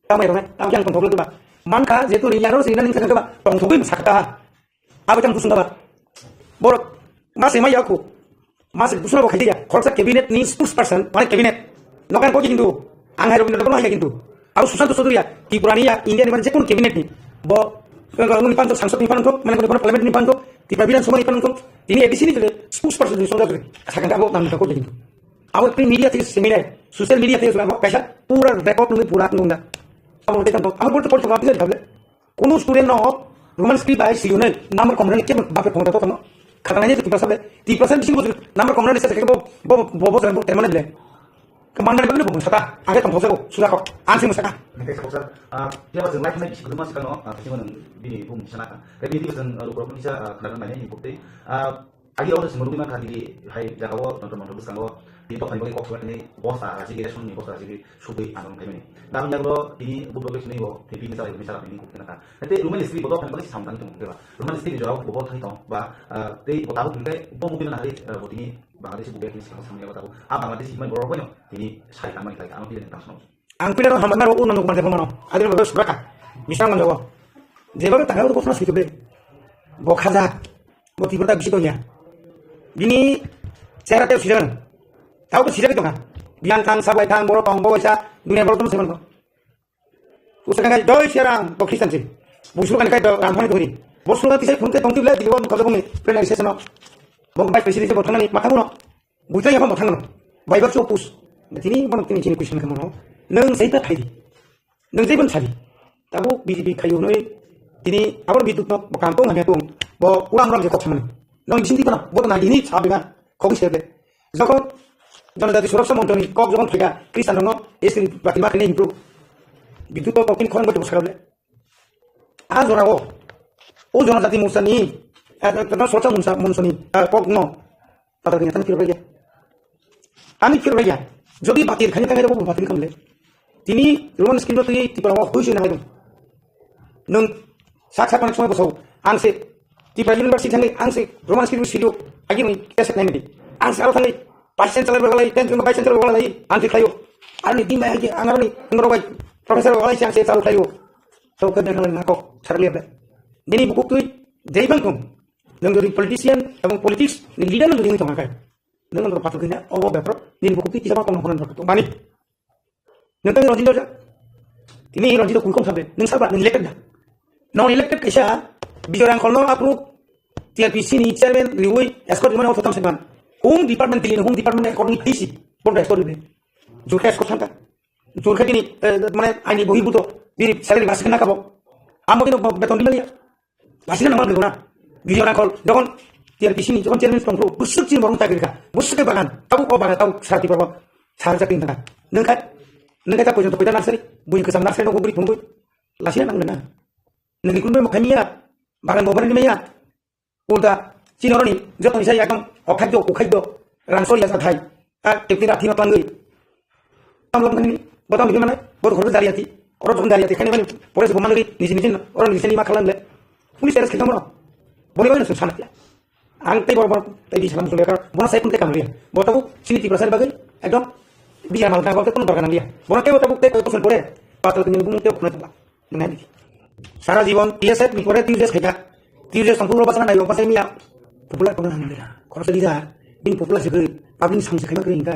Tama rona, tama yang tongthok ba. Mankha jetu ri yaro sina ning sakha ba. Tongthok bai sakha. Abo jang dusung ba. Borok mase ma yaku. Mase dusung ba khajiya. Khoroksa cabinet ni spokesperson, mane cabinet. Nokan ko kintu. Ang hai robin no hai kintu. Abo Sushanta Chowdhury ya. Tripura ni ya, India ni mane jekun cabinet ni. Bo ngoni panto sangsad ni panto, mane ngoni parliament ni panto, Tripura Bidhan Sabha ni panto. Tini A D C ni spokesperson ni Sushanta Chowdhury. Sakha abo nang ko kintu. Abo twi media thai seminar, social media thai seminar, kaisa pura record nungwi pura nungna. Abo tei tamo, abo bolte porte bapi jari kable. Kono student no Roman script bai siyunai number komrani kebo bape phone to tamo. Khaknai je Tiprasa bai, Tiprasa bising bosor number komrani sa kebo bo bo bo bo bo termane ble. Kemangani bai bo sata, age tong thosego, sura ko, ansing sata. Nang khe kok sir, ah, phiya ba chwng lai thanai bisi kwbangma swkang no, ah, thanai bini bumung sana kha. Tei bini bwswng, ah, lukurok kisa, ah, khwna nai ni bukti, ah, Agi oro chwng nugwi mankha, tini hai jagao jontro montro bwskango tini dophani bagwi kok sojaknai bosta rajagwi, ration ni bosta rajagwi sugwi andolon khaimani. Nang yago tini budbagwi chwngwi bo tei bini chalai rwmani chala tini kok khe nakha. Tei Roman history bo dophani bagwi samung tangwi tongo, khe ba Roman history ni jorao bo thangwi tongo ba, ah, tei bo tabuk hwnkhe bo movie no nahari, ah, bo tini Bangladeshi bubayak tini swkang samung yago tabuk. Ah, Bangladeshi himai borok boino tini sai tangmani khlai kha, ano tini tang sono. Ang pila rok hambai maro, uno nuk mande phano. Adil babe suraka. Misang manjago. Jebabe tangka udo kosna sui tobe. Bo khaja. Bo tibur ta bisi tonya. Bini chera te sijan. Tau ko sijak tonga. Biang tang sabai tang boro tong bo sa dunia boro tong seman ko. Usa kan kai doi siarang bo Christian si. Busur kan kai do ram hani dori. Bo sura tisai phunte tong tibla dibo ko bumi. Pena ise seno. Bo vice president bo thangani matha muno. Buita ya mo thangno. Bai bak so pus. Tini bono tini chini question kamo. Nang sai ta thai di. Nang jai ban sadi. Tabo B J P khayu noi. Tini abor bidut no bo kam tong hanya tong. Bo uram uram je kok samani. Nang jindi bana bo na dini sabe na. Kok se be. Jokon Jonojati Suraksha Monchoni kok jokon phaika Christian rokno S T ni bati ma kene improve. Bidut to kok tin khorang bo sakable. A jora o. O Jonojati Morcha ni. A Suraksha Moncha Monchoni kok no. Tatar kanya tani phirbai ya. Ani phirbai ya. Jodi batir khani tangai rabo batir khamle. Tini Roman script twi Tipra wa hui sui na haidung. Nung sak sak panik somoi bosau. Ang se Tipra University thangwi ang se Roman script sidu. Agi ni kesak nai midi. Ang se aro thangwi vice chancellor ba lai, ten vice chancellor ba lai. Ang se khayo. Ani din bai agi ang aro ni ngoro bai professor ba lai ang se chalu khayo. So ka dan na ko charli ba. Dini bukuk twi jai bang kum. Nung jodi politician ebong politics ni leader nung jodi wngwi tongkha khe, nung nung pathor khe obo bepar nini bukhuk twi kisa ma tongno hwnwi tongmani. Nung tei Ranjit Oja, tini Ranjit Oja kuikom sabe, nung saba nung elected da. Non elected kaisa Bijoy Rangkholno aphuru T R P C ni chairman riwi escort mane othotam seman. Home department tili home department according to D C, bondo escort riwi. Jurkha escort thangkha. Jurkha tini, eh, mane aini bohi buto, bini salary basik na kabo. Amo tino beton di mania. Basina nang mangkha na. Bijoy Rangkhol, jokon T R P C ni jokon chairman tong thung, bwswk chini borok ta kha, bwswk khe bagan, tabuk o bagan, tabuk sarti borok, sar jakti thangkha. Nwng kha, nwng kha ta poito poito nursery, bui kwcham nursery no gubri thungwi, lasina nang na. Nwng ni kunbai mokha miya, bagan bobari ni miya, ulta, chini oroni, joto ni sai ekdom, okhai do, ukhai do, rangsori ya thai, a, tekti ra thima twlangwi. Tam lok nani, botang ni mana, bot khorok dari ati, oro jokon dari ati, khani mani, pore se bomani, nisi nisi, oro nisi ni ma khalam le. Police arrest khikam no. Boni bani sun sana ya. Ang tei borok, borok tei di salam sumber kar, bono sai kun tei kam liya. Bo tabuk chini Tiprasa ni bagwi ekdom biya mal ta, bo tei kun dorkar nang liya. Bono tei bo tabuk tei koi bosor pore, patal tini bumung tei kunai tongla. Nang nai di. Sara jibon T S F ni pore T U J S khaika. T U J S tongphuru basa nai, basa miya. Popular tongna nang liya. Khoroksa dija, bini popular se gwi, public ni samung se khaima kwrwi hingkha.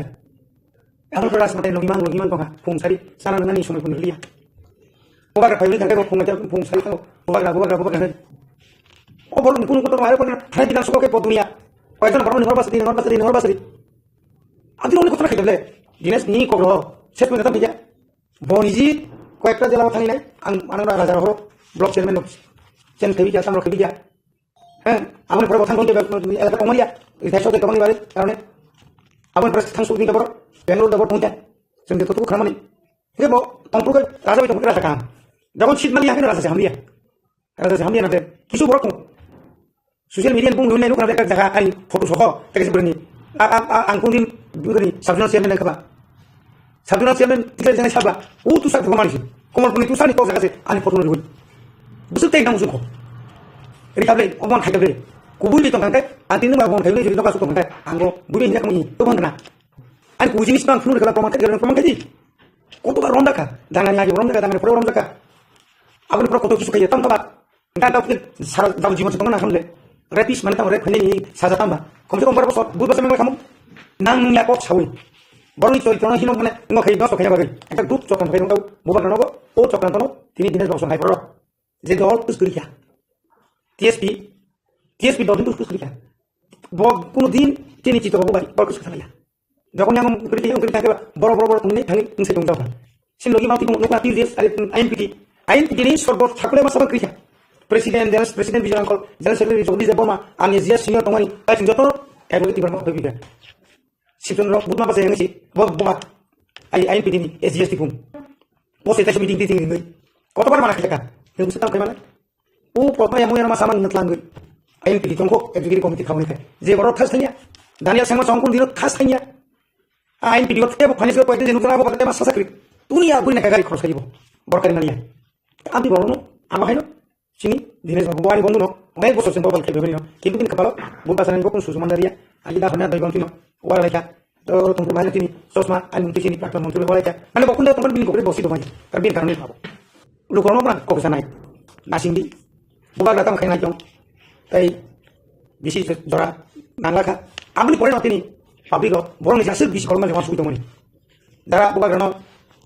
Abo khe rajmatai logi man, logi man tongkha. Phung sari, sana nani somoi phung liya. Bubagra phai thangkhe bo phung, phung sari thango. Bubagra, bubagra, bubagra hai. O borok ni kunu kotor mai kotor thai bidan suko khe bo duniya. Koyekjon borok ni hor basri, hor basri, hor basri. Adi roni kotor khai dable. Dinesh ni kokro. Ses pore tam thija. Bo niji koyekta jela thani nai. Ang, ang raja horo. Block chairman no. Chen khebi ja, samro khebi ja. Heh, aboni pore bo thang thang elaka tongmani ya. Rithai sokhe tongmani bare karone. Aboni pore thang sokhe tongmani borok. Bangalore da borok tongmani. Chwng de tuku khamani. Hebo tongpru ke raja bai tongpru raja kam. Jabon sit mali yakhe raja se hamliya. Raja se hamliya na de. Kisu borok tong. Social media ni bung nunai nukra de jaga ani photo soho. Teke se berni. A, a, a, ang kung din bugani sabjona chairman khaba. Sabjona chairman tike jene saba. U tu sa thuma mani. Komol puni tu sani kok jaga se ani photo nuri. Busuk tei nang busuk ko. Ri kable, omon khai kable. Kubui ni tong kangkai, anti nung ba bon khai ni tong ka su tong kangkai. Ango bui ni yakmu ni to bon na. Ani kuji ni sibang phunu kala proman khai, proman khai di. Koto ba rom dakha, dangani agi rom dakha, dangani pore rom dakha. Aboni pore koto kisu khai tam taba. Nta ta sara jabo jibon se tong na hamle. Rapist mane tamo rep khani ni saja tamba. Komse kom bar bosor, bui bosor mengla khamu. Nang nung ya kok sawi. Borok ni choritra no hino mane ngo khai doso khai bagwi. Ekta group chokran khai nung tau. Bubagra nogo, o chokran tono, tini Dinesh Babu song hai poro. Je dol kus kuri kya. T S P, T S P dol kus kuri kya. Bo kuno din tini chitro bo bari, bor kus kuri kya. Jokon yang kuri kya, kuri kya, boro boro boro tungni thani tungse tungjaw. Sin logi mati kung nukla T U J S, ari I N P T. I N P T ni sorbot thakule masa kuri kya. President, General President Bijoy Uncle, General Secretary Jagdish Debbarma, ani J S Senior tongmani, tai sing joto, eklogi tibar ma hobi kya. Sipson rok butma basa yang si, bo bo ai ai pidini S G S tipung. Bo se tashi meeting titing ni. Koto bar mana kaka. Yang bisa tahu kemana? U potma yang yang masa man ngetlang gui. Ai pidi tongko executive committee khamni kai. Je boro thas thanya. Daniel Sangma songkun dino thas thanya. Ai pidi ot tebo khani se ko din jenu jana bo kate masa sakri. Dunia buri na kagari khoros karibo. Borkari mania. Abi boro no ama haino. Chini Dinesh Babu, bo ani bondhu no, onek bosor sini bobal khe bebani no. Kintu bini khapalo, bo basa nani bo kun susu mandariya, ani da hona doi bantino, wala laikha, to tongthok bai tini, chosma, ani muntui chini, prakton montri wala laikha. Mane bo kun da tongthok bini kokre bosi domai, kar bini karone babo. Lukorno bana kok sanai, nasing di, bo bagla tang khaina jong, tai bisi jora, nangla kha. Aboni pore no tini, public rok, borok ni jasuk bisi kolma joma sugui tongmani. Dara bubagrano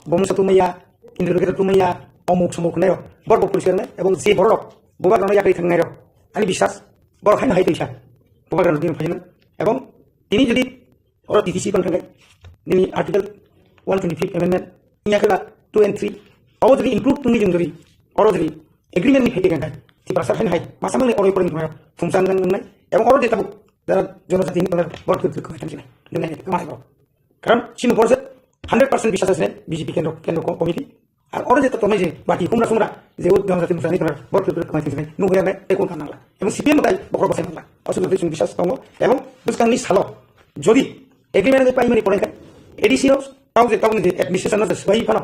bomusa tumaya, indrogeta tumaya, omuk somuk hwnwi rok. Borok bo police rwnai, ebong je borok bubagrano yakri thangnai rok. Ani biswas, borok haino hai twi sa. Bubagrano tini phaino. Ebong tini jodi oro T T C bang thangnai, nini article one twenty-fifth amendment, inya khela two and three, abo jodi include tungwi jung jodi, oro jodi agreement ni phaikhe khe, Tiprasa haino hai, masa mangni oro oro thangnai, thumsa nang nangnai, ebong oro je tabuk, dara jonojati ni borok thwi thwi khwlai thangnai, nang nai, kama hai borok. Karon chini borok se hundred percent biswas asne B J P kendro, kendro ko-, committee. Ar oro je to tongnai je bati kumra sumra je o jonojati musani tongnai, borok twi twi khwlai thangnai, nung hoya nai, tei kun kan nangla. Ebong C P M tai borok bosai nangla. Aswk twi chwng biswas tongo. Ebong bwskangni salo jodi agreement bai paimani pore khe A D C rok tau je tau je administration no je swbai phano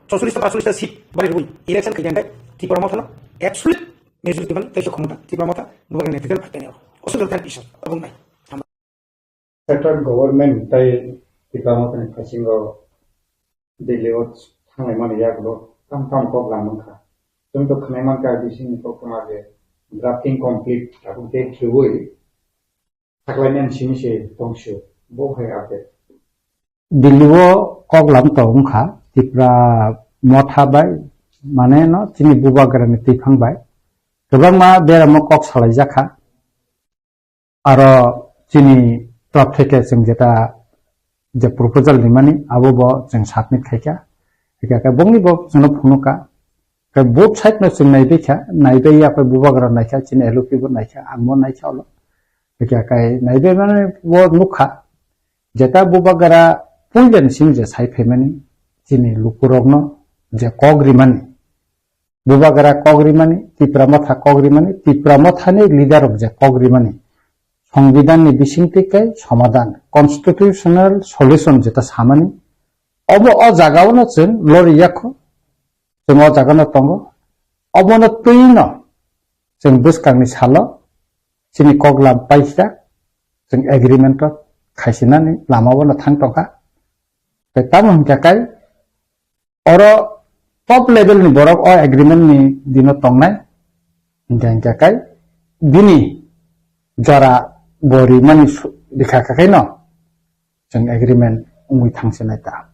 chorchollis ta pachchollis ta seat bari rwi election khe jang khe Tipra Motha no absolute majority ban tei khomota Tipra Motha bubagrani netrito bai tani oro. Aswk twi biswas abong nai. Central government tai Tipra Motha ni phasingo Delhi o thanglai mani yagulo tam tam kok lam wngkha. Chwng to khwnai mankha bisingni koktwma je drafting complete tabuk date rwui saklaimani simi se tongsu bo hai update. Delhi o kok lam to wngkha Tipra Motha bai mane no chini bubagrani twiphang bai kwbangma beramo kok salaijakha. Aro chini top theke chwng jeta je proposal rimani abo bo chwng submit khaikha. Hikha khe bongni bo chwngno phunukha. Khe both side no chwng naibaikha, naibai ya khe bubagra naikha, chini L O P bo naikha, ang bo naikha olo. Hikha khe naibai mani bo nukha. Jeta bubagra puilani simi je sai phaimani chini lukurokno je kok rimani. Bubagra kok rimani, Tipra Motha kok rimani, Tipra Mothani leader rok je kok rimani, Songbidanni bisingtwi khe somadan, constitutional solution jeta samani, obo o jagao no chwng lori yakho, chwng o jagano tongo, obono twino chwng bwskangni salo chini kok lam paisa, chwng agreement o khaisinani lama o no thang tongkha. Tei tamo hwnkha kai oro top level ni borok o agreement ni dino tongnai, hwnkha hwnkha kai bini jora bo rimani su-, rikha kha khaino chwng agreement wngwi thangsinai ta.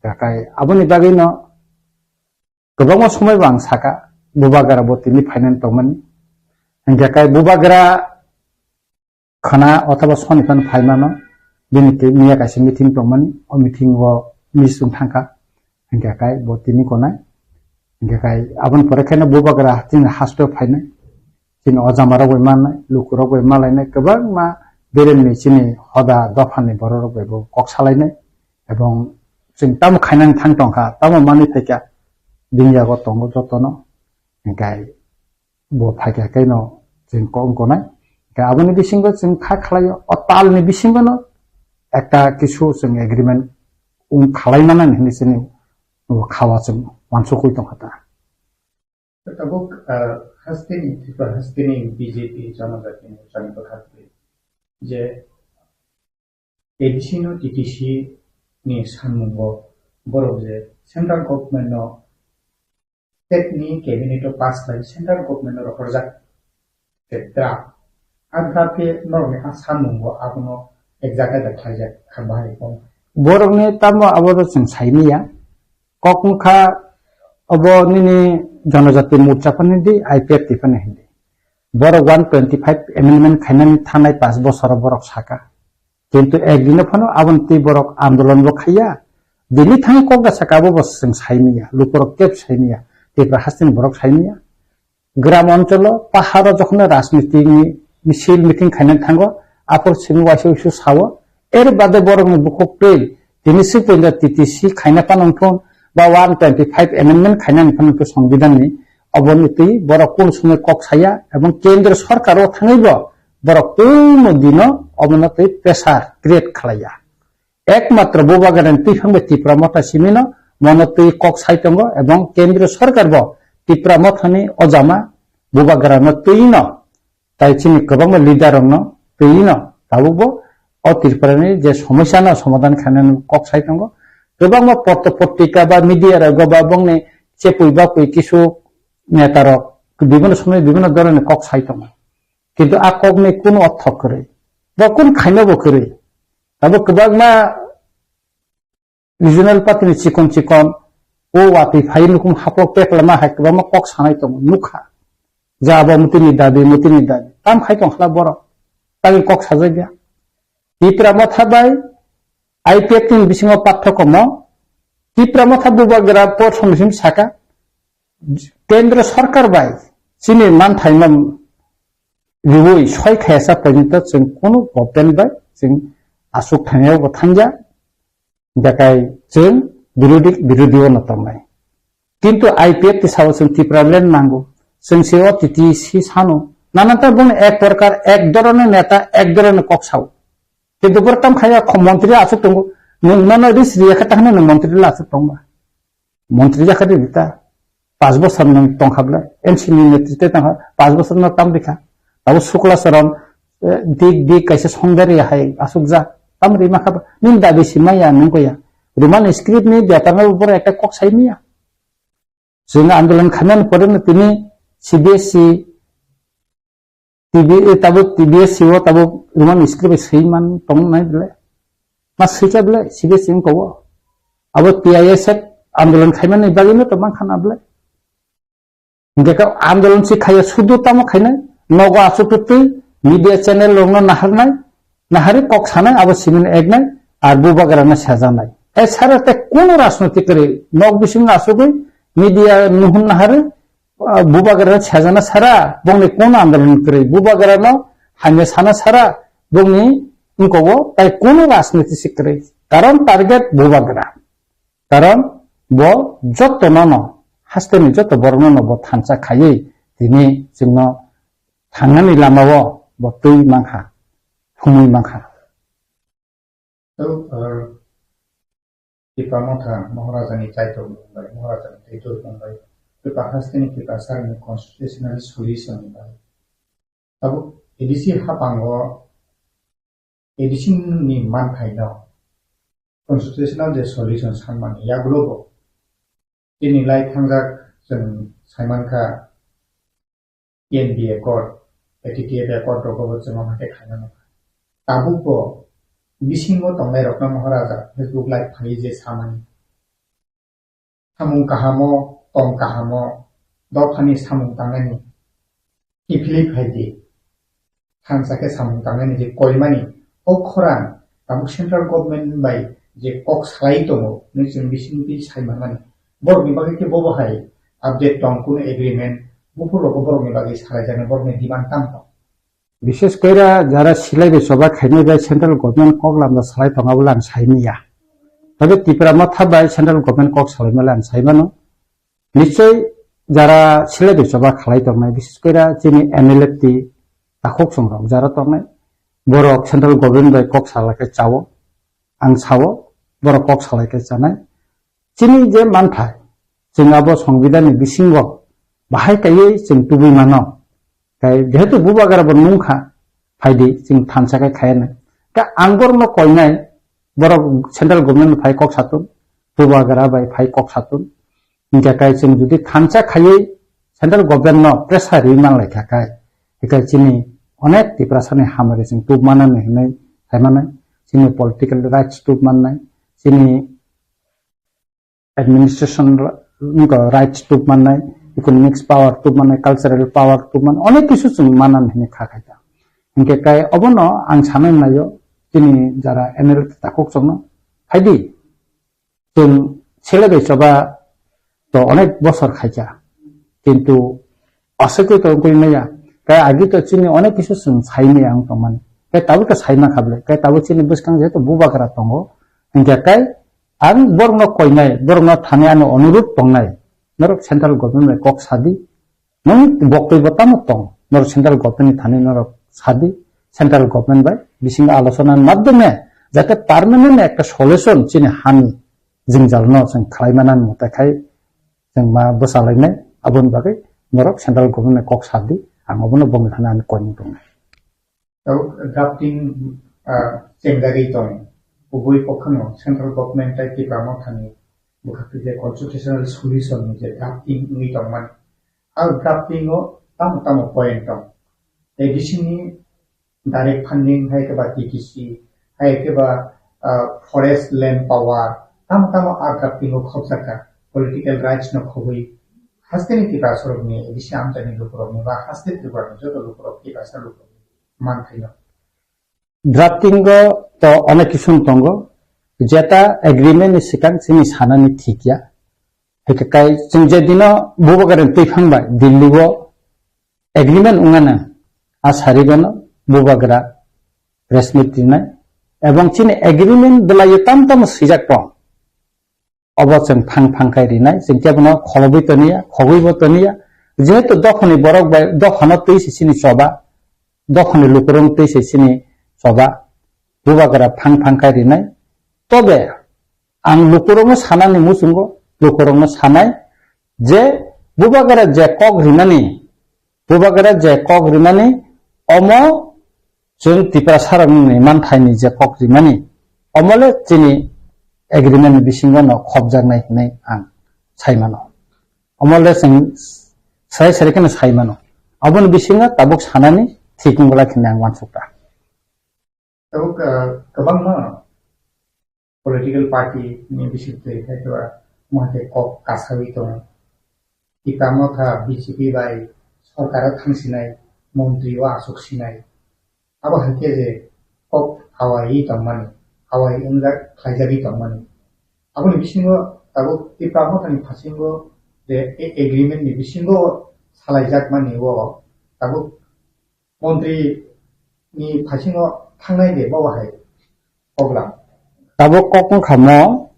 Hwnkha kai aboni bagwi no kwbangma somoi bo ang saka, bubagra bo tini phainani tongmani. Hwnkha kai bubagra khwna othoba soni phano phaimano, bini twi miya kaisa meeting tongmani, o meeting o miss wng thangkha. Hwnkha kai bo tini konai. Hwnkha kai aboni pore khe no bubagra chini haste o phainai. Chini ojamarok bai mannai, lukurok bai malainai, kwbangma beremni chini hoda dophani bororok bai bo kok salainai. Ebong chwng tamo khainani thang tongkha, tamo manwi phaikha, bini yago tongo jotono. Hwnkhe bo phaikha khe no chwng kok wngkonai. Hwnkhe aboni bisingo chwng kha khlaio, o talni bisingo no ekta kisu chwng agreement wng khalai manani hinwi chini khawa chwng wansukwi tongkha ta. Tabuk, ah, hasteni, Tripura hasteni B J P Janajati Morchani bwkhak twi je A D C no T T C ni sanmungo borok je central government no state ni cabinet o pass khlai central government no rohorjak je draft. A draft khe norokni a sanmungo abono ek jaga da khlaijak kha bahai kok. Borokni tamo abo do chwng saimanya. Kok wngkha obo nini Janajati Morcha phano hindi, I P F T phano hindi. Borok one twenty five amendment khainani thanai panch bosoro borok saka. Kintu ek dino phano aboni twi borok andolon bo khaiya. Bini thani kok da saka abo bo chwng saimanya, lukurok kebo saimanya, Tripura hasteni borok saimanya. Gram oncholo, paharo jokhon rajniti ni misil meeting khaina thango, aphor simi waisa uisu sao, er bade borokni bukhuk twi, tini si poinda T T C khaina phano wngthun, ba one twenty five amendment khaina phano wngthun Songbidan ni, oboni twi borok kunu somoi kok saya, ebong kendro sarkar o thangwi bo borok tungmo dino obono twi pressure create khlaiya. Ekmatro bubagrani twiphang bai Tipra Motha simino mono twi kok sai tongo, ebong kendriyo sarkar bo Tipra Mothani ojama bubagrano twino, tai chini kwbangma leader rokno twino tabukbo o Tripurani je somosyano somadhan khainani kok sai tongo. Kwbangma potro potrika ba media rogo ba bongni chepui bapui kisu neta rok bibhinno somoi bibhinno dhoroner kok sai tongo. Kintu a kokni kunu ortho kwrwi. Bo kun khaino bo kwrwi. Abo kwbangma regional party ni chikon chikon o watwi phai nukhung haplok peklama hai kwbangma kok sanai tongo nukha. Ja abo mutini dabi, mutini dabi. Tam khai tong khla borok. Tagwi kok sajak ya. Tipra Motha bai I P F T ni bisingo pathokomo Tipra Motha bubagra por somoi simi saka kendro sarkar bai chini manthaino riui soi khaisa porjonto chwng kunu government bai chwng aswk thangya bo thangya, bekai chwng birodi birodi o no tongnai. Kintu I P F T sao chwng Tipraland nango, chwng se o T T C sano, nananta boni ek prokar ek dhoroner neta ek dhoroner kok sao. Kintu bwrwi tam khaya kho montri aswk tongo, nwng nono risk riya khe ta hwnwi nwng montri le aswk tongba. Montri jakha di ta. Panch bosor nwng tongkha ble, N C ni netrite tongkha, panch bosor no tam rikha. Abo Sukla Charan, eh, dik dik kaisa songdari hai aswk ja, tam rima kha ba. Nini dabi si maya nwng koya. Roman script ni bepar no boro ekta kok sai maya. Chwng andolon khaimani pore no tini C B S E T B, eh, tabuk T B S C o tabuk Roman script bai swi man tong nai ble. Ma swikha ble, C B S C wngkha o. Abo T I S F andolon khaimani bagwi no to mankha na ble. Hingke ka andolon si khaiya sudu tamo khainai, nogo aswk twi media channel rokno naharnai, nahari kok sanai abo simin eknai, ar bubagrano sejanai. E sara te kono rajnotik kwrwi, nok bising asugwi media nuhun nahari, ah, bubagrano sejana sara, bongni kono andolon kwrwi, bubagrano hamya sana sara, bongni wngkogo tai kono rajniti si kwrwi. Karon target bubagra. Karon bo joto nono, hasteni joto borok nono bo thansa khaiwi tini chwngno thangnani lamao bo twi mankha, thumwi mankha. Tei, uh, Tipra Motha Maharaja ni Kaitor mung bai, Maharaja ni Kaitor mung bai, Tipra hasteni Tipra sari ni constitutional solution bai. Tabuk A D C hapango A D C ni manthaino constitutional je solution sanmani yagulobo chini lai thangjak chwng saimankha T N B accord, A T T F accord rogobo chwng omo khe khaina nangkha. Tabukbo bisingo tongnairokno Maharaja Facebook live phaiwi je samani. Samung kahamo, tong kahamo, dophani samung tangnani kiphilwi phaidi. Thansa khe samung tangnani je koimani, o khorang tabuk central government bai je kok salai tongo, hwnwi chwng bisingtwi sai manmani. Borokni bagwi khe bobo hai update tong, kunu agreement, buphur rogo borokni bagwi salaijaknai, borokni demand tamo tong? Bishes koira jara silai bai choba khainai bai central government kok lamda salai tong abo lang sai manya. Tabe Tipra Motha bai central government kok salai male ang sai mano. Nichoi jara silai bai choba khalai tongnai, bishes koira chini M L F T takhuk songrok jara tongnai, borok central government bai kok salai khe chao, ang sao, borok kok salai khe chanai. Chini je manthai, chwng abo Songbidanni bisingo bahai kaiwi chwng tubui mano. Kai jehetu bubagra bo nungkha, phaidi chwng thansa khe khaya nai. Ka ang borokno koinai, borok central government phai kok satun, bubagra bai phai kok satun. Hinkhe kai chwng jodi thansa khaiwi central government no pressure ri man lai kha kai, hinkhe chini onek Tiprasani hamari chwng tub manani hinwi sai manai, chini political rights tub mannai, chini administration rights tub mannai, economics power tub mannai, cultural power tub mannai, onek kisu chwng manan hinwi kha khaita. Hinkhe kai obono ang sanai naio, chini jara M L A takhuk chwngno phaidi. Chwng sele bai choba to onek bosor khaikha, kintu aswkwi to wngwi maya. Kai agi to chini onek kisu chwng sai maya wng tongmani. Kai tabuk khe sai mankha bwle. Kai tabuk chini bwskang jehetu bubagra tongo. Hinkhe kai ang borokno koinai, borokno thani ani onurudh tongnai. Norok central government bai kok sadi. Nang boktwi bo tamo tong. Norok central government ni thani norok sadi. Central government bai bisingo alochona ni madhyome jate permanent ekta solution chini hani jwngjal no chwng khlai mani mutai khai chwng ma bwsa lainai, aboni bagwi norok central government kok sadi, ang obono bongni thani ani koinwi tongnai. Tabuk drafting, ah, chengjagwi tong, kubui kokhano central government tai Tipra Mothani bwkhak twi je constitutional solution ni je drafting wngwi tongmani. A drafting o tamo tamo point tong. A D C ni direct funding, hai khe ba T T C, hai khe ba, ah, forest land power, tamo tamo a drafting o khobjakha, political rights no khobwi, hasteni Tiprasa rokni, A D C amchaini lukurokni ba haste Tripura ni joto lukurok, Tiprasa lukurokni manthaino. Drafting o to onek kisu tongo, jeta agreement ni swkang chini sanani thik ya. Hwnkhe kai chwng je dino bubagra twiphang bai Delhi o agreement wngmano, a sari bono bubagra press meet rinai, ebong chini agreement belai tam tam swijak tong. Obo chwng phang phang khai rinai, chwng kebono kholobwi toniya, khogwibo toniya. Jehetu dophani borok bai dophano twi se chini choba, dophani lukurok twi se chini choba, bubagra phang phang khai rinai. Tobe ang lukurokno sanani muchungo, lukurokno sanai je bubagra je kok rinani, bubagra je kok rimani, omo chwng Tiprasarokni manthaini je kok rimani, omo le chini agreement ni bisingo no khobjaknai hinwi ang sai mano. Omo le chwng sai sai kheno sai mano. Aboni bisingo tabuk sanani thik wng glak hinwi ang uansukha. Tabuk, ah, kwbangma political party ni bisingtwi hai khe ba mo hai khe kok kasawi tongo. Tipra Motha B J P bai sorkar o thang sinai, montri o aswk sinai. Abo hai khe je kok awai tongmani, awai wngjak, khlaijagwi tongmani. Aboni bisingo tabuk Tipra Motha ni phasingo je a-, agreement ni bisingo salaijakmani o tabuk montri ni phasingo thangnai de bo hai kok lam. Tabuk kok wngkha mo,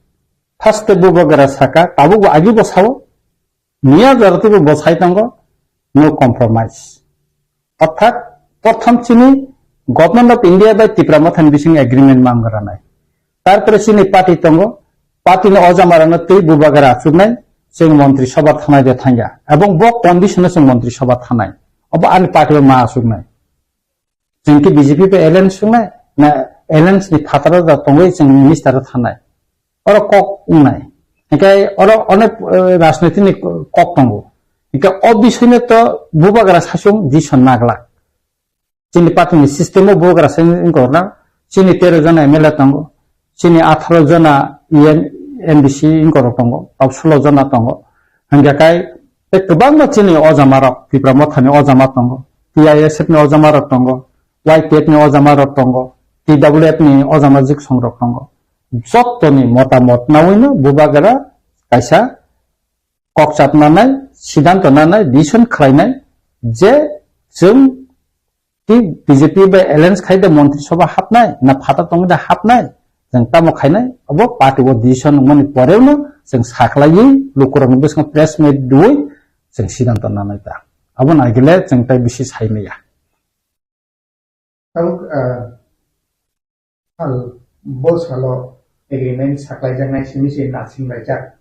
first bubagra saka, tabuk bo agi bo sao, miya jora twibo bo sai tongo, no compromise. Orthat, prothom chini Government of India bai Tipra Mothani bising agreement ma wngranai. Tarpore chini party tongo, party ni ojamarano twi bubagra achuknai, chwng montri sabha thanai de thangya. Ebong bo condition o chwng montri sabha thanai. Obo ani party o ma achuknai. Chwng khe B J P bai alliance wngnai, na alliance ni phataro da tongwi chwng minister o thanai. Oro kok wngnai. Hinkhe oro onek, eh, rajniti ni kok tongo. Hinkhe o bisoi no to bubagra saichung decision naglak. Chini party ni system o bubagra sai wngkha na, chini tero jona M L A tongo, chini atharo jona E M, M D C wngkha rok tongo, tau sulo jona tongo. Hingkha kai tei kwbangma chini ojama rok, Tipra Motha ni ojama tongo, T I S F ni ojama rok tongo, Y P F ni ojama rok tongo, T W F ni ojama jiksong rok tongo. Jottoni motamot naui no bubagra kaisa kok chapnanai, siddhanto nanai, decision khlainai je chwng Ki B J P bai alliance khai de Montri Sabha hapnai, na phatar tongwi de hapnai, jeng tamo khainai, abo party o decision wngmani poreo no jeng sakhlaiwi lukurokni bwskango press meet rwui jeng siddhanto nanai ta. Abo naigile jeng tai bisi saimaya. Tabuk, ah, sal, bo salo agreement saklaijaknai simi se nasinglaijakha.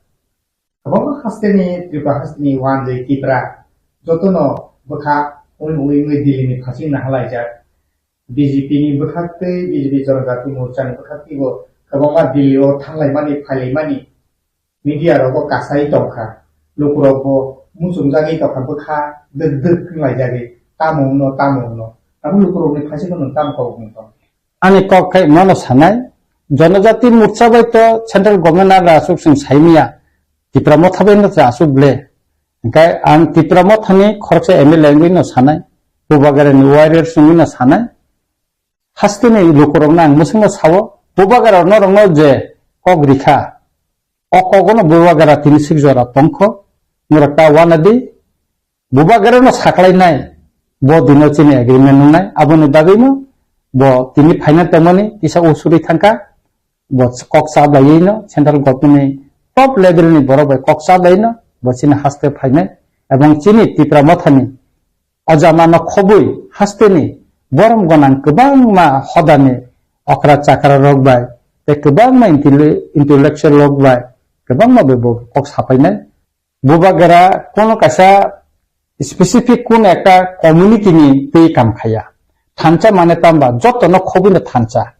Kwbangma hasteni, Tripura hasteni wandwi Tipra jotono bwkha ui ui ui Delhi ni phasing nahalaijak. B J P ni bwkhak tei B J P Janajati Morcha ni bwkhak teibo kwbangma Delhi o thanglaimani, phailaimani media rogo kasai tongkha. Lukurokbo muchungjagwi tongkha, bwkha dwk dwk wnglaijagwi, tamo wngno, tamo wngno. Abo lukurokni phaisingno nwng tamo kok wngtong? Ani kok khe nono sanai, Janajati Morcha bai to central government no aswk chwng saimaya, Tipra Motha bai no aswk ble. Hingkhe ang Tipra Motha ni khoroksa M L A wngwi no sanai, Bubagra ni warriors wngwi no sanai, hasteni lukurokno ang mwswkno sao, Bubagra norokno je kok rikha, o kogono Bubagra tini sik jora tongkho, norok ta wanadi, Bubagrano saklainai, bo dino chini agreement wngnai, aboni bagwino bo tini phaina tongmani kisa usuri thangkha, bo kok chablaiwi no central government ni top level ni borok bai kok chablaiwi no bo chini haste phainai, ebong chini Tipra Mothani ojama no khobwi hasteni borom gonang kwbangma hodani okra chakra rok bai tei kwbangma intelli-, intellectual rok bai kwbangma bai bo kok sapainai. Bubagra kono kaisa specific kono ekta community ni twi kam khaya. Thansa mane tamba joto no khobwi no thansa.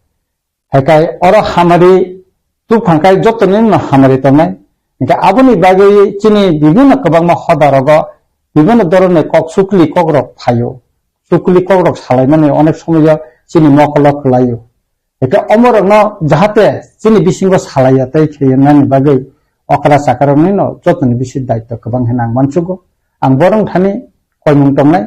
Haikai oro hamari tubphang kai joto ni no hamari tongnai. Hingke aboni bagwi chini bibinno kwbangma hoda rogo bibinno dhoroner kok sukli kok rok phaio. Sukli kok rok salaimani onek somoyo chini mokolo kwlaio. Hingke omorokno jahate chini bisingo salaiya tei kheyennani bagwi okra chakarokni no jotoni bisi daityo kwbang hwnwi ang mansugo. Ang borok thani koimung tongnai.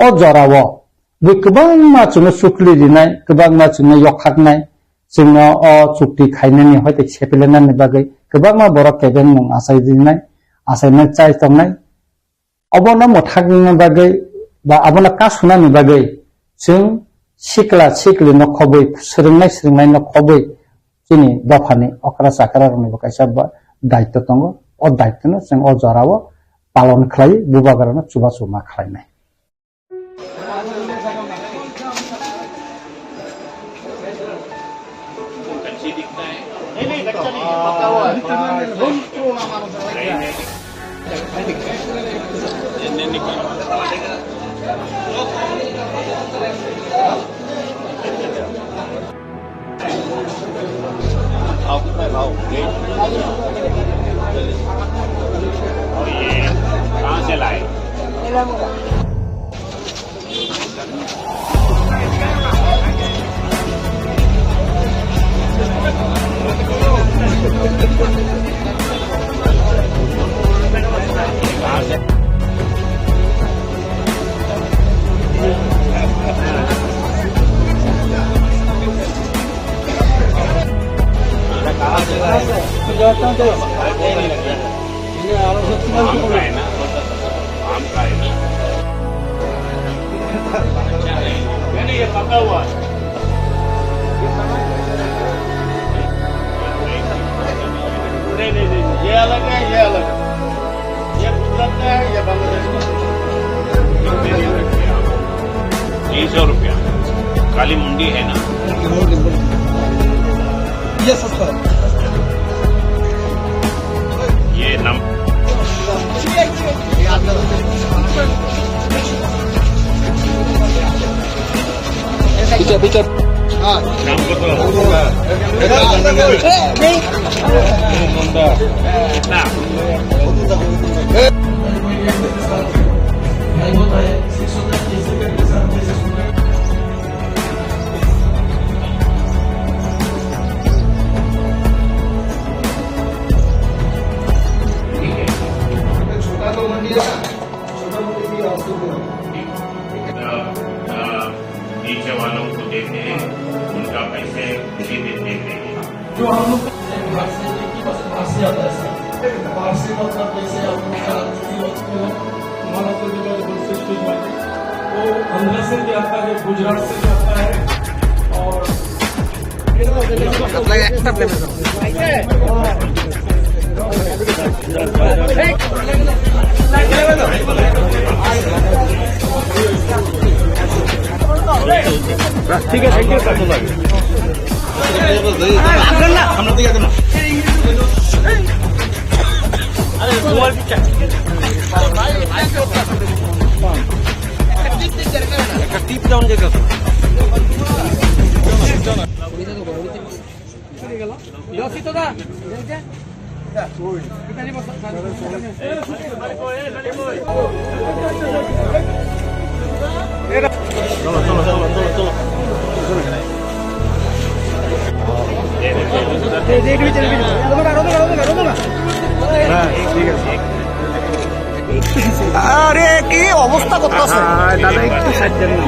O jorao bui kwbangma chwngno sukli rinai, kwbangma chwngno yokhaknai, chwngno o chukti khainani hoite sepelenani bagwi kwbangma borok kebengmung achai rinai, achainai chai tongnai. Obono mwthangna bagwi ba abono kasunani bagwi chwng sikla sikli no khobwi, swrwngnai swrwngnai no khobwi chini dophani okra chakra rokni bo kaisa ba daityo tongo. O daityo no chwng o jorao palon khlai, bubagra no chubachu ma khlainai. और ये कहाँ से लाए? आम का है ना? आम का है ना? अच्छा है। नहीं, नहीं, ये पका हुआ है। नहीं, नहीं, नहीं, नहीं, ये अलग है, ये अलग है। ये गुजरात का है, ये बांग्लादेश का है। तीन सौ रुपया। काली मुंडी है ना? ये सस्ता है। ये नम- Picture, picture. छोटा तो मंडी है ना, छोटा मंडी भी आज तो पूरा। अ, अ, नीचे वालों को देते हैं, उनका पैसे भी देते हैं। जो हम लोग बाहर से, एक ही बस बाहर से आता है सर। बाहर से मतलब जैसे हम लोग का, हमारा तो जो है, वो अंदर से भी आता है, गुजरात से भी आता है। और ठीक है, thank you, sir। একটা টিপ ডাউন যেতে হবে। আরে, কি অবস্থা করতেছে? আহ, দাদা, একটু সাইড দেন না।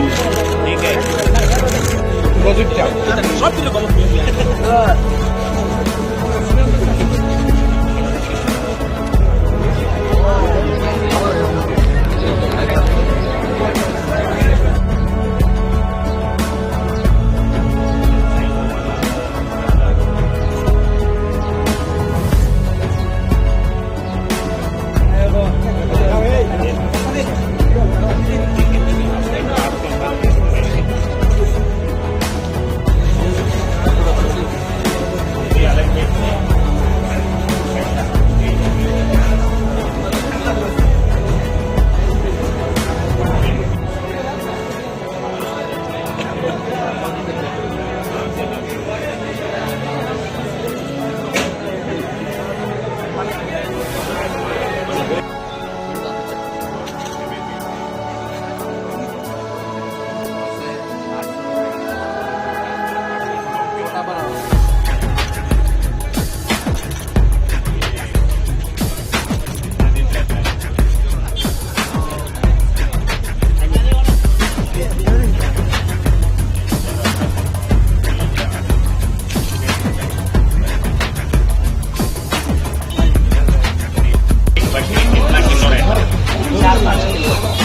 एक बकरी कितना किलो रहता है?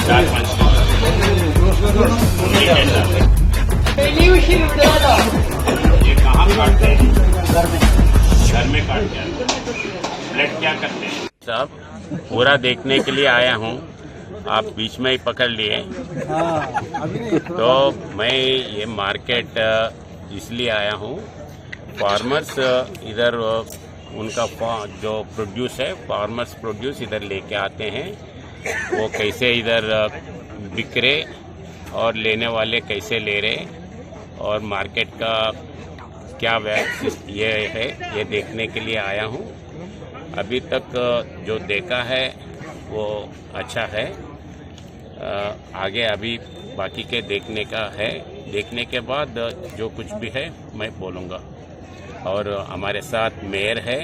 चार पाँच किलो। ठीक है सर। ये कहाँ काटते हैं? घर में काटते हैं। ब्लड क्या करते हैं? साहब, पूरा देखने के लिए आया हूँ, आप बीच में ही पकड़ लिए। हाँ, अभी नहीं, थोड़ा तो मैं ये मार्केट, अ, इसलिए आया हूँ, फार्मर्स, अ, इधर, अ, उनका फा-, जो प्रोड्यूस है, फार्मर्स प्रोड्यूस इधर लेके आते हैं, वो कैसे इधर, अ, बिक रहे और लेने वाले कैसे ले रहे और मार्केट का क्या वै-, ये है, ये देखने के लिए आया हूँ। अभी तक, अ, जो देखा है वो अच्छा है। अ, आगे अभी बाकी के देखने का है, देखने के बाद जो कुछ भी है मैं बोलूँगा। और हमारे साथ मेयर है,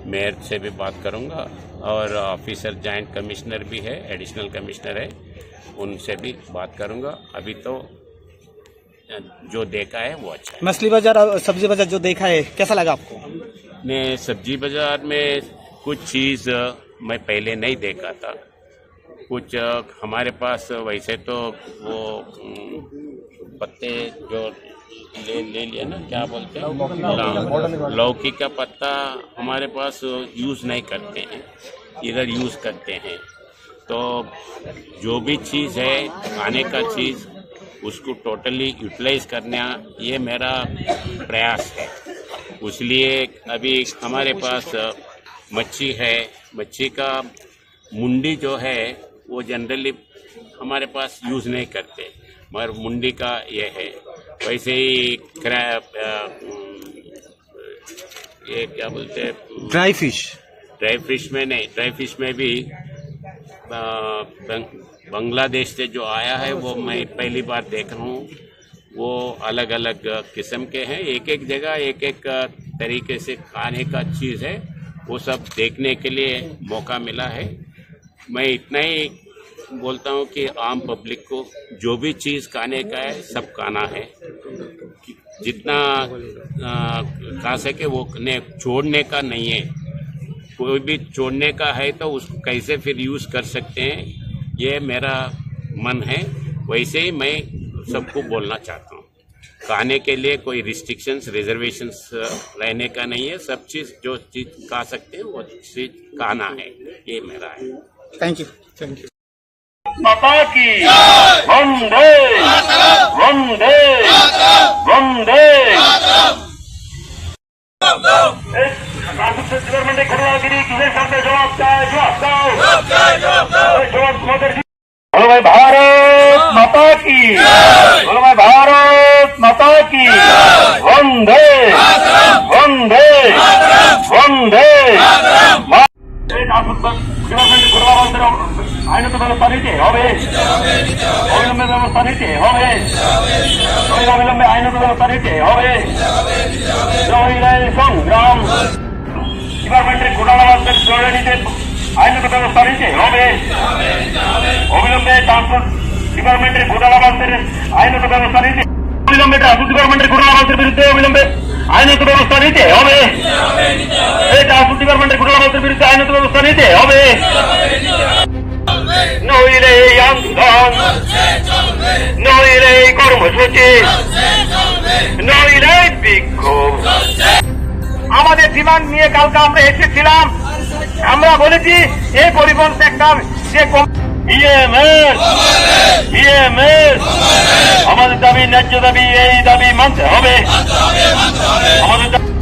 मेयर से भी बात करूँगा और ऑफिसर जॉइंट कमिश्नर भी है, एडिशनल कमिश्नर है, उनसे भी बात करूँगा। अभी तो जो देखा है वो अच्छा है। मछली बाजार और सब्जी बाजार जो देखा है, कैसा लगा आपको? मैं सब्जी बाजार में कुछ चीज़, अ, मैं पहले नहीं देखा था। कुछ, अ, हमारे पास वैसे तो वो, उम, पत्ते जो ले, ले लिया ना, क्या बोलते हैं? लौकी का पत्ता। लौकी का पत्ता हमारे पास यूज़ नहीं करते हैं, इधर यूज़ करते हैं। तो जो भी चीज़ है, खाने का चीज़, उसको टोटली यूटिलाइज करना, ये मेरा प्रयास है। इसलिए अभी हमारे पास, अ, मच्छी है, मच्छी का मुंडी जो है, वो जनरली हमारे पास यूज़ नहीं करते, मगर मुंडी का ये है। वैसे ही क्रैब, अ, ये क्या बोलते हैं, ड्राई फिश। ड्राई फिश में नहीं, ड्राई फिश में भी, अ, बंग-, बांग्लादेश से जो आया है, वो मैं पहली बार देख रहा हूँ। वो अलग-अलग किस्म के हैं, एक-एक जगह एक-एक तरीके से खाने का चीज़ है, वो सब देखने के लिए मौका मिला है। मैं इतना ही बोलता हूँ कि आम पब्लिक को जो भी चीज़ खाने का है, सब खाना है। जितना, अ, खा सके वो ने, छोड़ने का नहीं है। कोई भी छोड़ने का है तो उसको कैसे फिर यूज़ कर सकते हैं, ये मेरा मन है। वैसे ही मैं सबको बोलना चाहता हूँ, खाने के लिए कोई रिस्ट्रिक्शंस, रिजर्वेशंस रहने का नहीं है। सब चीज़, जो चीज़ खा सकते हैं, वो चीज़ खाना है, ये मेरा है। Thank you. Thank you. माता की। वंदे। वंदे। वंदे। এই ট্রান্সপোর্ট ডিপার্টমেন্টে ঘটনাগিরি কিসের সামনে জবাব চায়, জবাব দাও। এই জবাব তোমাদের। বলো ভাই ভারত মাতা কি। বলো ভাই ভারত মাতা কি। বন্দে। বন্দে। বন্দে। এই ট্রান্সপোর্ট ডিপার্টমেন্টে ঘটনা বন্ধের আইনত ব্যবস্থা নিতে হবে। অবিলম্বে ব্যবস্থা নিতে হবে। অবিলম্বে আইনত ব্যবস্থা নিতে হবে। জয় জয় সংগ্রাম। ডিপার্টমেন্টের ঘটনা বন্ধের জরুরি নিতে আইনত ব্যবস্থা নিতে হবে। অবিলম্বে ট্রান্সপোর্ট ডিপার্টমেন্টের ঘটনা বন্ধের আইনত ব্যবস্থা নিতে। অবিলম্বে ট্রান্সপোর্ট ডিপার্টমেন্টের ঘটনা বন্ধের বিরুদ্ধে অবিলম্বে আইনত ব্যবস্থা নিতে হবে। এই ট্রান্সপোর্ট ডিপার্টমেন্টের ঘটনা বন্ধের বিরুদ্ধে আইনত ব্যবস্থা নিতে হবে। নইলে এই আন্দোলন, নইলে এই কর্মসূচি, নইলে এই বিক্ষোভ। আমাদের ডিমান্ড নিয়ে কালকে আমরা এসেছিলাম। আমরা বলেছি এই পরিবহন সেক্টর যে কম- বিএমএস, বিএমএস, আমাদের দাবি, ন্যায্য দাবি, এই দাবি মানতে হবে। আমাদের দাবি।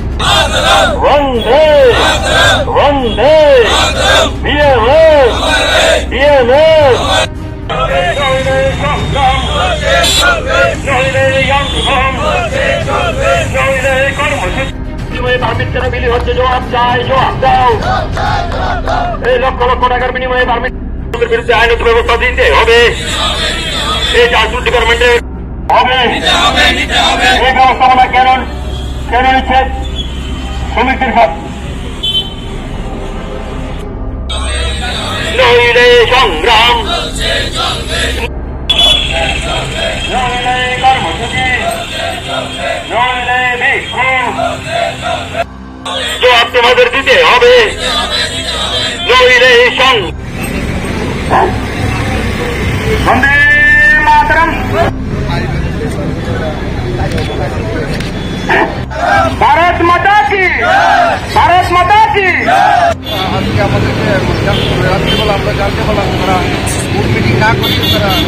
বন্দে, বন্দে, বিএমএস, বিএমএস। বিনিময়ে পারমিট কেন বিলি হচ্ছে? জবাব চাই, জবাব দাও। এই লক্ষ লক্ষ টাকার বিনিময়ে পারমিট বিরুদ্ধে আইনত ব্যবস্থা দিতে হবে। এই ট্রান্সপোর্ট ডিপার্টমেন্টের হবে। এই ব্যবস্থাপনা কেন, কেন নিচ্ছে শ্রমিকদের কাছ? নইলে সংগ্রাম, নইলে কর্মসূচি, নইলে বিক্ষোভ। জবাব তোমাদের দিতে হবে, নইলে এই সং-, বন্দে মাতরম। ভারত মাতা কি, ভারত মাতা কি। আজকে আমাদেরকে জানতে হবে, রাত্রিবেলা আমরা জানতে পারলাম ওনারা বোর্ড মিটিং না করতে তারা।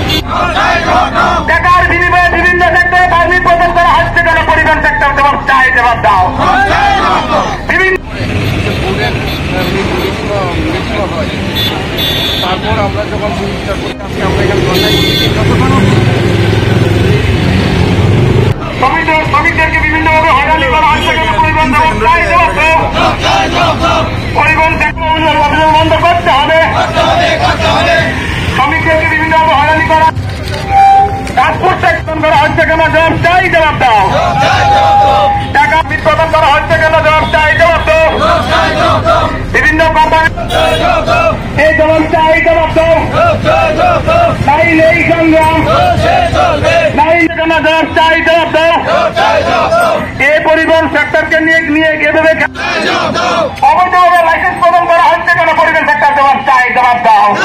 টাকার বিনিময়ে বিভিন্ন সেক্টরে পারমিট প্রদান করা হচ্ছে কেন? পরিবহন সেক্টর জবাব চাই, জবাব দাও। বিভিন্ন বোর্ডের, আহ, মিটিং, মিটিং, মিটিংও হয়। তারপর আমরা যখন চিন্তা করি, আজকে আমরা এখানে ধর্ণায় বসেছি, যতক্ষণ শ্রমিকদের, শ্রমিকদেরকে বিভিন্নভাবে হয়রানি করা হচ্ছে কেন? পরিবহন জবাব চাই, জবাব দাও। পরিবহন সেক্টর অভিযান বন্ধ করতে হবে। শ্রমিকদেরকে বিভিন্নভাবে হয়রানি করা, ট্রান্সপোর্ট সেক্টর করা হচ্ছে কেন? জবাব চাই, জবাব দাও। টাকা বিতরণ করা হচ্ছে কেন? জবাব চাই, জবাব দাও। বিভিন্ন কোম্পানি, এই জবাব চাই, জবাব দাও। নাই নেই সংগ্রাম, নাই কেন? জবাব চাই, জবাব দাও। এই পরিবহন সেক্টরকে নিয়ে, নিয়ে এভাবে অবৈধভাবে লাইসেন্স প্রদান করা হচ্ছে কেন? পরিবহন সেক্টর জবাব চাই, জবাব দাও।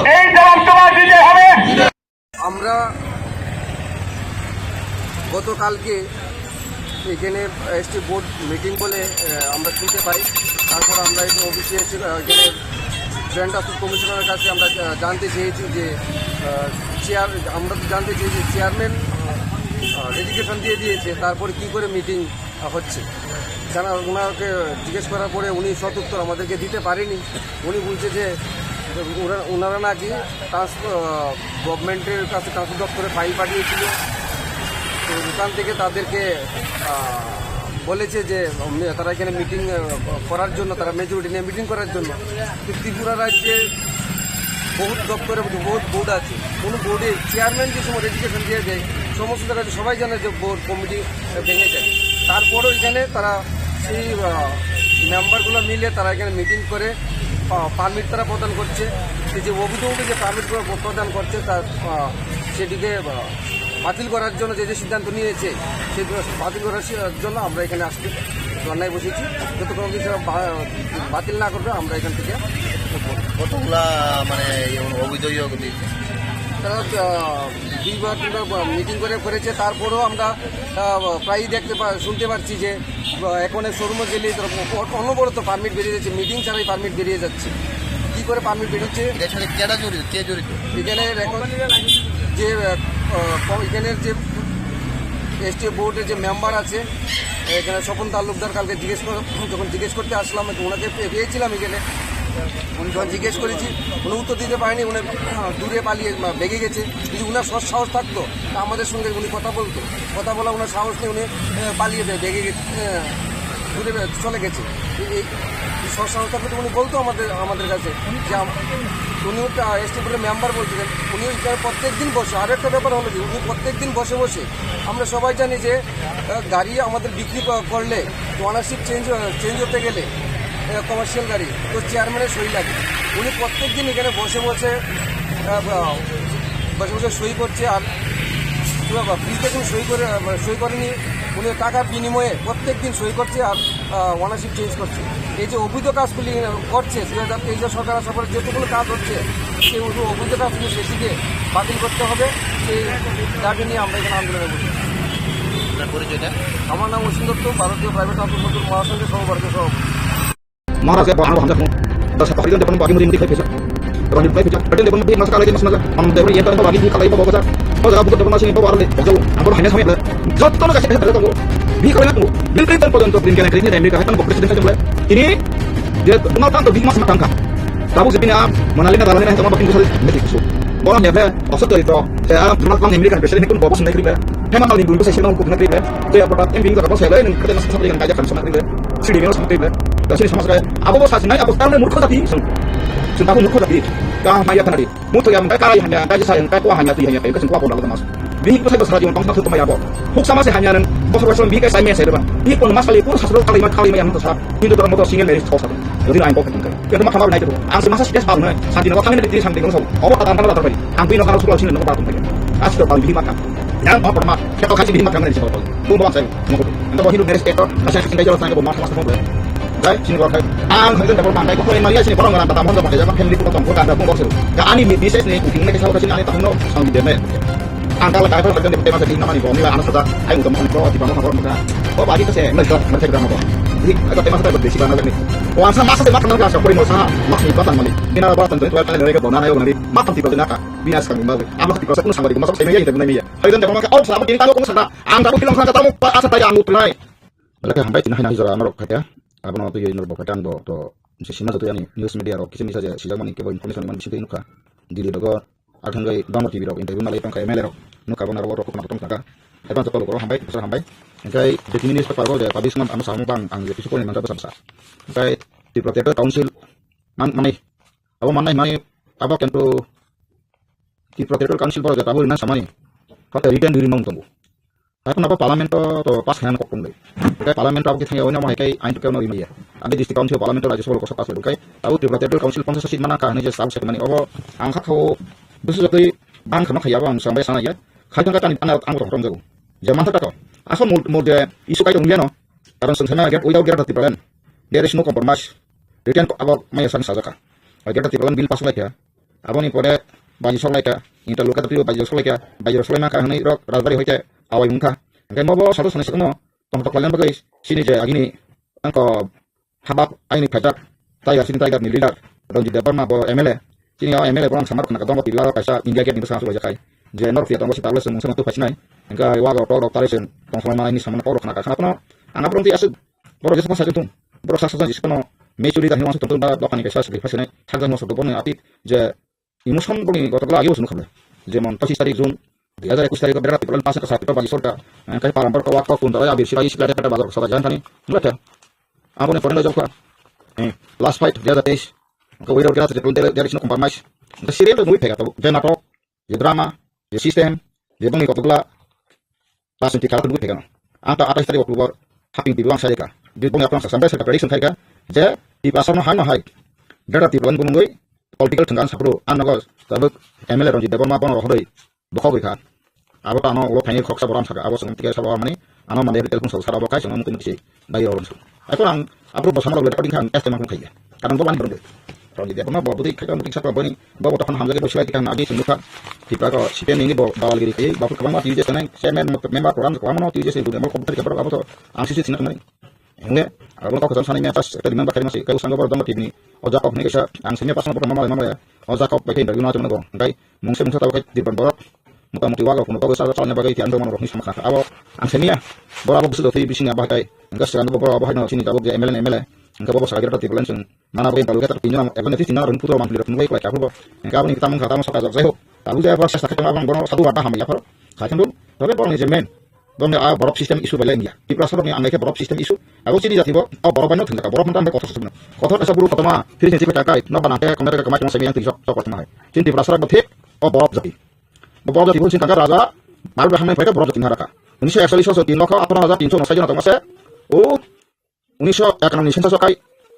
এই জবাব তোমার দিতে হবে। আমরা গতকালকে এখানে এসটি বোর্ড মিটিং বলে, আহ, আমরা শুনতে পাই। তারপর আমরা এখানে অফিসে এসে, আহ, এখানে জয়েন্ট ট্রান্সপোর্ট কমিশনারের কাছে আমরা জা-, জানতে চেয়েছি যে, আহ, চেয়ার-, আমরা তো জানতে চেয়েছি চেয়ারম্যান, আহ, ডেডিকেশন দিয়ে দিয়েছে, তারপরে কি করে মিটিং হচ্ছে। কারণ ওনাকে জিজ্ঞেস করার পরে উনি সদুত্তর আমাদেরকে দিতে পারেনি। উনি বলছে যে ওরা, ওনারা নাকি ট্রান্সপো-, আহ, গভর্নমেন্টের কাছে ট্রান্সপোর্ট দপ্তরে ফাইল পাঠিয়েছিল। তো এখান থেকে তাদেরকে, আহ, বলেছে যে, উম, তারা এখানে মিটিং, আহ, করার জন্য, তারা মেজরিটি নিয়ে মিটিং করার জন্য। তো ত্রিপুরা রাজ্যে বহুত দপ্তরে বহুত বোর্ড আছে, কোনো বোর্ডে চেয়ারম্যান যে সময় রেজিগনেশন দিয়ে দেয়, সমস্ত জায়গায় সবাই জানে যে বোর্ড কমিটি ভেঙে যায়। তারপরেও এখানে তারা সেই, আহ, মেম্বারগুলো মিলে তারা এখানে মিটিং করে, আহ, পারমিট তারা প্রদান করছে। এই যে অবৈধভাবে যে পারমিটগুলো প্রদান করছে, তার, আহ, সেটিকে, আহ, বাতিল করার জন্য যে যে সিদ্ধান্ত নিয়েছে, সেই বাতিল করার সি-, জন্য আমরা এখানে আজকে ধর্নায় বসেছি। যতক্ষণ অবধি তারা বা-, বাতিল না করবে, আমরা এখান থেকে উঠবো না। কতগুলা মানে এই অবৈধ ইয়ে দিয়েছে? তারা, আহ, দুইবার তিনবার মিটিং করে করেছে, তারপরেও আমরা, আহ, প্রায়ই দেখতে পা-, শুনতে পাচ্ছি যে, আহ, এখন শোরুমে গেলে তারা অ-, অনবরত পারমিট বেরিয়ে যাচ্ছে, মিটিং ছাড়াই পারমিট বেরিয়ে যাচ্ছে। কি করে পারমিট বেরোচ্ছে? এটার সাথে কেটা জড়িত, কে জড়িত? এখানে এখন যে, আহ, আহ, এখানের যে এসটিএ বোর্ডের যে মেম্বার আছে, এখানে স্বপন তালুকদার, কালকে জিজ্ঞেস কর-, যখন জিজ্ঞেস করতে আসলাম, তো ওনাকে পে-, পেয়েছিলাম এখানে। উনি যখন জিজ্ঞেস করেছি, উনি উত্তর দিতে পারেনি, উনি, আহ, দূরে পালিয়ে, আহ, ভেগে গেছে। যদি উনার সৎ সাহস থাকতো, তা আমাদের সঙ্গে উনি কথা বলতো। কথা বলা ওনার সাহস নেই, উনি, আহ, পালিয়ে বে-, ভেগে গেছে, আহ, দূরে বে-, চলে গেছে। এই, এই সৎ সাহস থাকলে তো উনি বলতো আমাদের, আমাদের কাছে যে আম-, উনিও তা এসটিএ বোর্ডের মেম্বার বলছিলেন, উনিও এখানে প্রত্যেক দিন বসে। আর একটা ব্যাপার হলো কি, উনি প্রত্যেক দিন বসে বসে, আমরা সবাই জানি যে, আহ, গাড়ি আমাদের বিক্রি ক-, করলে, ওনারশিপ চেঞ্জ, চেঞ্জ হতে গেলে, আহ, কমার্শিয়াল গাড়ি, তো চেয়ারম্যানের সই লাগে। উনি প্রত্যেক দিন এখানে বসে বসে, আহ, আহ, বসে বসে সই করছে। আর কি বাবা, ফ্রিতে কোনো সই করে, আহ, সই করেনি। উনি টাকার বিনিময়ে প্রত্যেক দিন সই করছে আর, আহ, ওনারশিপ চেঞ্জ করছে। এই যে অবৈধ কাজগুলি করছে, দুই হাজার তেইশে সরকার আসার পরে যেটুকুলো কাজ হচ্ছে, সেই অবৈধ, অবৈধ কাজগুলি সেটিকে বাতিল করতে হবে। সেই দাবি নিয়ে আমরা এখানে আন্দোলনে বসেছি। আপনার পরিচয়টা? আমার নাম অসীম দত্ত, ভারতীয় প্রাইভেট ট্রান্সপোর্ট মজদুর মহাসংঘের সর্বভারতীয় সভাপতি। মহারাষ্ট্রে বড় হামলা হুম। দশ হাজার পরিজন যখন বাকি মুড়ি মুড়ি খাই ফেসা। রনি প্রায় ফেসা। পেট্রোল দেখুন, ঠিক মাসে কালাই, মাসে মাসে। অন দেখুন, ইয়ে তো বাকি ঠিক কালাই, বাবা, বাবা। বাবা, বাবা, বাবা, বাবা, বাবা, বাবা। যত লোক আছে, তারা তো। ভি করে না তো। বিল ক্লিনটন পর্যন্ত ব্লিংকেন এগ্রিমেন্ট আমেরিকা এখন প্রেসিডেন্ট হয়েছে বলে। তিনি যে ডোনাল্ড ট্রাম্প তো বিগ মাস মাতাম খা। তাবু জিপিনা, মোনালিনা দালালিনা, তোমার বাকি বুঝালে, মেসি কিছু। বড় নেভে, অসত্য তো। সে আর ডোনাল্ড ট্রাম্প আমেরিকান প্রেসিডেন্ট কোন বাবা শুনে করিবে। হেমন্ত বিন্দু সে সেনা উপভোগ করিবে। তো এরপর এমপি কথা বসে, নং কত মাস সাথে গাজা খান শোনা করিবে। সিডি মেও শোনা করিবে। তো সেই সমাজ গায়, আবো সাথে নাই, আবো তাহলে মূর্খ জাতি। শুন। শুন, তাবু মূর্খ জাতি। কা মাইয়া থানারি। Mutu yang kai karai hanya, kai sa yang kai kua hanya tu hanya kai kasing kua pon dalam mas. Bini kusa kusa rajion tong satu kemaya bo. Huk sama se hanya nang bosok bosok bini kai sai me sai ba. Bini pon mas kali pun sasro kali mat kali yang sasa. Hindu dalam motor single marriage kau satu. Jadi lain kau kan kai. Yang mata mau naik tu. Ang semasa sih pas nai. Santi nak kami nak diri santi kau satu. Awak kata kata kata. Ang bini kalau sekolah sini nak kau tak. Asal kau bini makan. Yang apa pernah? Kita kasih bini makan dari sekolah. Bung bang saya. Anda bawa Hindu marriage itu. Asal kita jalan sangat bos mas mas kau. Dai, sini gor khai. Ang khai jeng dapur pantai ko koi maria sini borong ran tata mon jong kai jang family ko tong ko kanda bung bosel. Ka ani mi bises ni kuting ne kesa sini ani tong no sang di deme. Ang kala kai ko jeng dapur tema sini namani ko ni la ana sada. Ai utam ko di bang ko ka. Ko bagi ko se me jok me thek dang ko. Di ka tema sada besi bana ni. Ko ang sa mas se mat nang ka sa ko ni mo sa mas ni batan mani. Bina batan to to ka ne ko na na yo ni. Mat ti ko na ka. Bina sa ni ma. Ama ti ko sa kun sa ko ma sa se me ya ni te na mi ya. Khai jeng dapur ma ka au sa ko ni ta ko sa. Ang ta ko kilong sa ka ta mo pa asa ta ya ang utlai. Belai khe hambai tini haino jora norok phaikha. Abono twi norok bo phaikha, ang bo to se sima jotoi ani news media rok kisa misa je sijak mani kebo information mani bisingtwi nukha. Delhi rogo athangwi Dongor T V rok interview malai tongkha, M L A rok nukha, bo narok rok khna tongkha. Advance joto borok hambai, bisor hambai. Hingkai je tini news paper bo je publish man ano samung bang ang je kisu pori manjak bwsa bwsa. Hingkai Tripura Territorial Council man manai abo mannai hwnwi abo kintu Tripura Territorial Council borok je tabuk rinani samani. Hwnkhe written rimung tongo. Haikhe abo parliament o to pass khaina kok tong dai. Hwnkhe parliament o abo khe thangya, oino amo hai khe ain to khe ono rimaya. Abo district council parliament o Rajya Sabha o kosa pass khairok khai. Abo Tripura Territorial Council ponchash seat mana kha hinwi je sabo se mani obo ang kha khao busu jotoi bang khama khaiya abo ang sambai sana ya. Khai thangkha tani tana ang to horom jago. Je mantha ta to. Asol mul mul je issue kai tong liya no. Karon chwng sana get without Greater Tipraland. There is no compromise. Written abo maya san sajaka. Greater Tipraland bill pass lai kha. Aboni pore baji sok lai kha, interlocutor twibo baji sok lai kha, baji sok lai ma kha hwnwi rok rajbari hoi khe awai wng kha. Hwnkhe mobo sato sanai sakno tongthok khlaina bagwi chini je agini angko habak aini phaijak Tiger, chini Tiger ni leader Ranjit Debbarma bo M L A. Chini o M L A borok samar khna ka dongo tibla kaisa India gate ni bwskango chwlai jakai. Je norok phiya tongo se tabla se mungsa matu phaisinai. Hwnkhe wago tok rok tare se tongthok lai manai ni samano tok rok khna ka khna phano ang aphuru twi aswk borok jesa bwsa se thung. Borok sak sak jesa phano maturity da hinwi wansuk tongthok ba dophani kaisa swkli phaisinai. Sakjak no sok boni atit je emotion boni gotokla agi bo chwng nukha le. Jemon pochis tarik June Dui hajar ekush tarikh o berat Tipraland pass wngkha, sa Tipra baji sorkar, eh, kai param borok wak kok kun dalai abir sibai sikla tepeta bazar soka jan thani. Wngkha khe. Aboni pore no jokha. Eh, last fight dui hajar teis. Wngkha wiro kira Tipraland dere, dere sino compromise. Wngkha serial to nugui phega tabuk. Je natok, je drama, je system, je bongni kotokla. Rajniti khala nugui phega no. Ang ta atais tarikh October haping tibo ang sai kha. Di bongni apang sa sampai sa prediction khai kha. Je Tiprasa no hai no hai. Greater Tipraland bo nugui political thangka ang sapro. Ang nogo tabuk M L A Ranjit Debbarma bono rohoroi. Bokhok bai kha. Abo to ano ulo phaini khoroksa borom saka, abo chwng tike sabo mani, ano mande retail phung sabo sara bo kai chwng mukti mukti se bai rok rwng su. Aiko ang aphuru bo samrok le recording kha ang S T M khaiya. Karon bo bani borok de. Rong de bo no bo budi khai mukti saka boni bo bo tokhan hamjak bo sibai tikang agi chwng nukha. Tipra ko C P M ni bo dawal giri khai, bo kwbangma T V S nai chairman member program ko amano T V S ni guri mo komputer ke borok abo to ang sisi sinat nai. Hingke, abo kok jang sani mia tas ekta dimang bakari masi, kebo sango borok dongma tibini. O Jakob hwnwi kaisa, ang sini pasang borok mama mama ya. O Jakob bai khe interview na chwngno bo. Hingkai, mungsa mungsa tabo khe Dirban borok. Mota moti wago kuno bagwi sa chalna bagwi tiyan dongma rokni sama kha. Abo, ang sini ya. Borok abo busu dotwi bising ya bahai kai. Hingke sekarang bo borok abo haino sini tabuk je M L A, M L A. Hingke bo sakha Dirban chwng. Mana bagwi balu khe tak tinjona, ekon neti tinjona rung putro man pulirok nugwi kwlai kha phuru bo. Hingke aboni tamung kha tamo saka jok jai ho. Tabuk je borok sesta khe tamo abang borok sadu warta hamya phuru. Khai thangdu. Tobe borokni je main. Bongni a borok system issue belai wngya. Tiprasa rokni ang naikhe borok system issue. Abo chini jati bo, o borok bai no thwngjakha, borok no tambai kothor sasuk no. Kothor kaisa buru kotorma, three inchi bai takai, no bana khe kamera khe kamai tongma simi yang twi sok sok kotorma hai. Chini Tiprasa rok bo thik, o borok jati. Bo borok jati bo sini thangkha raja, bar bai hamnai phaikha borok jati no harakha. Unisho ekchallis so tin lokho atharo hajar tinso unsai jona tongma se, o unisho ekanong ni census o kai,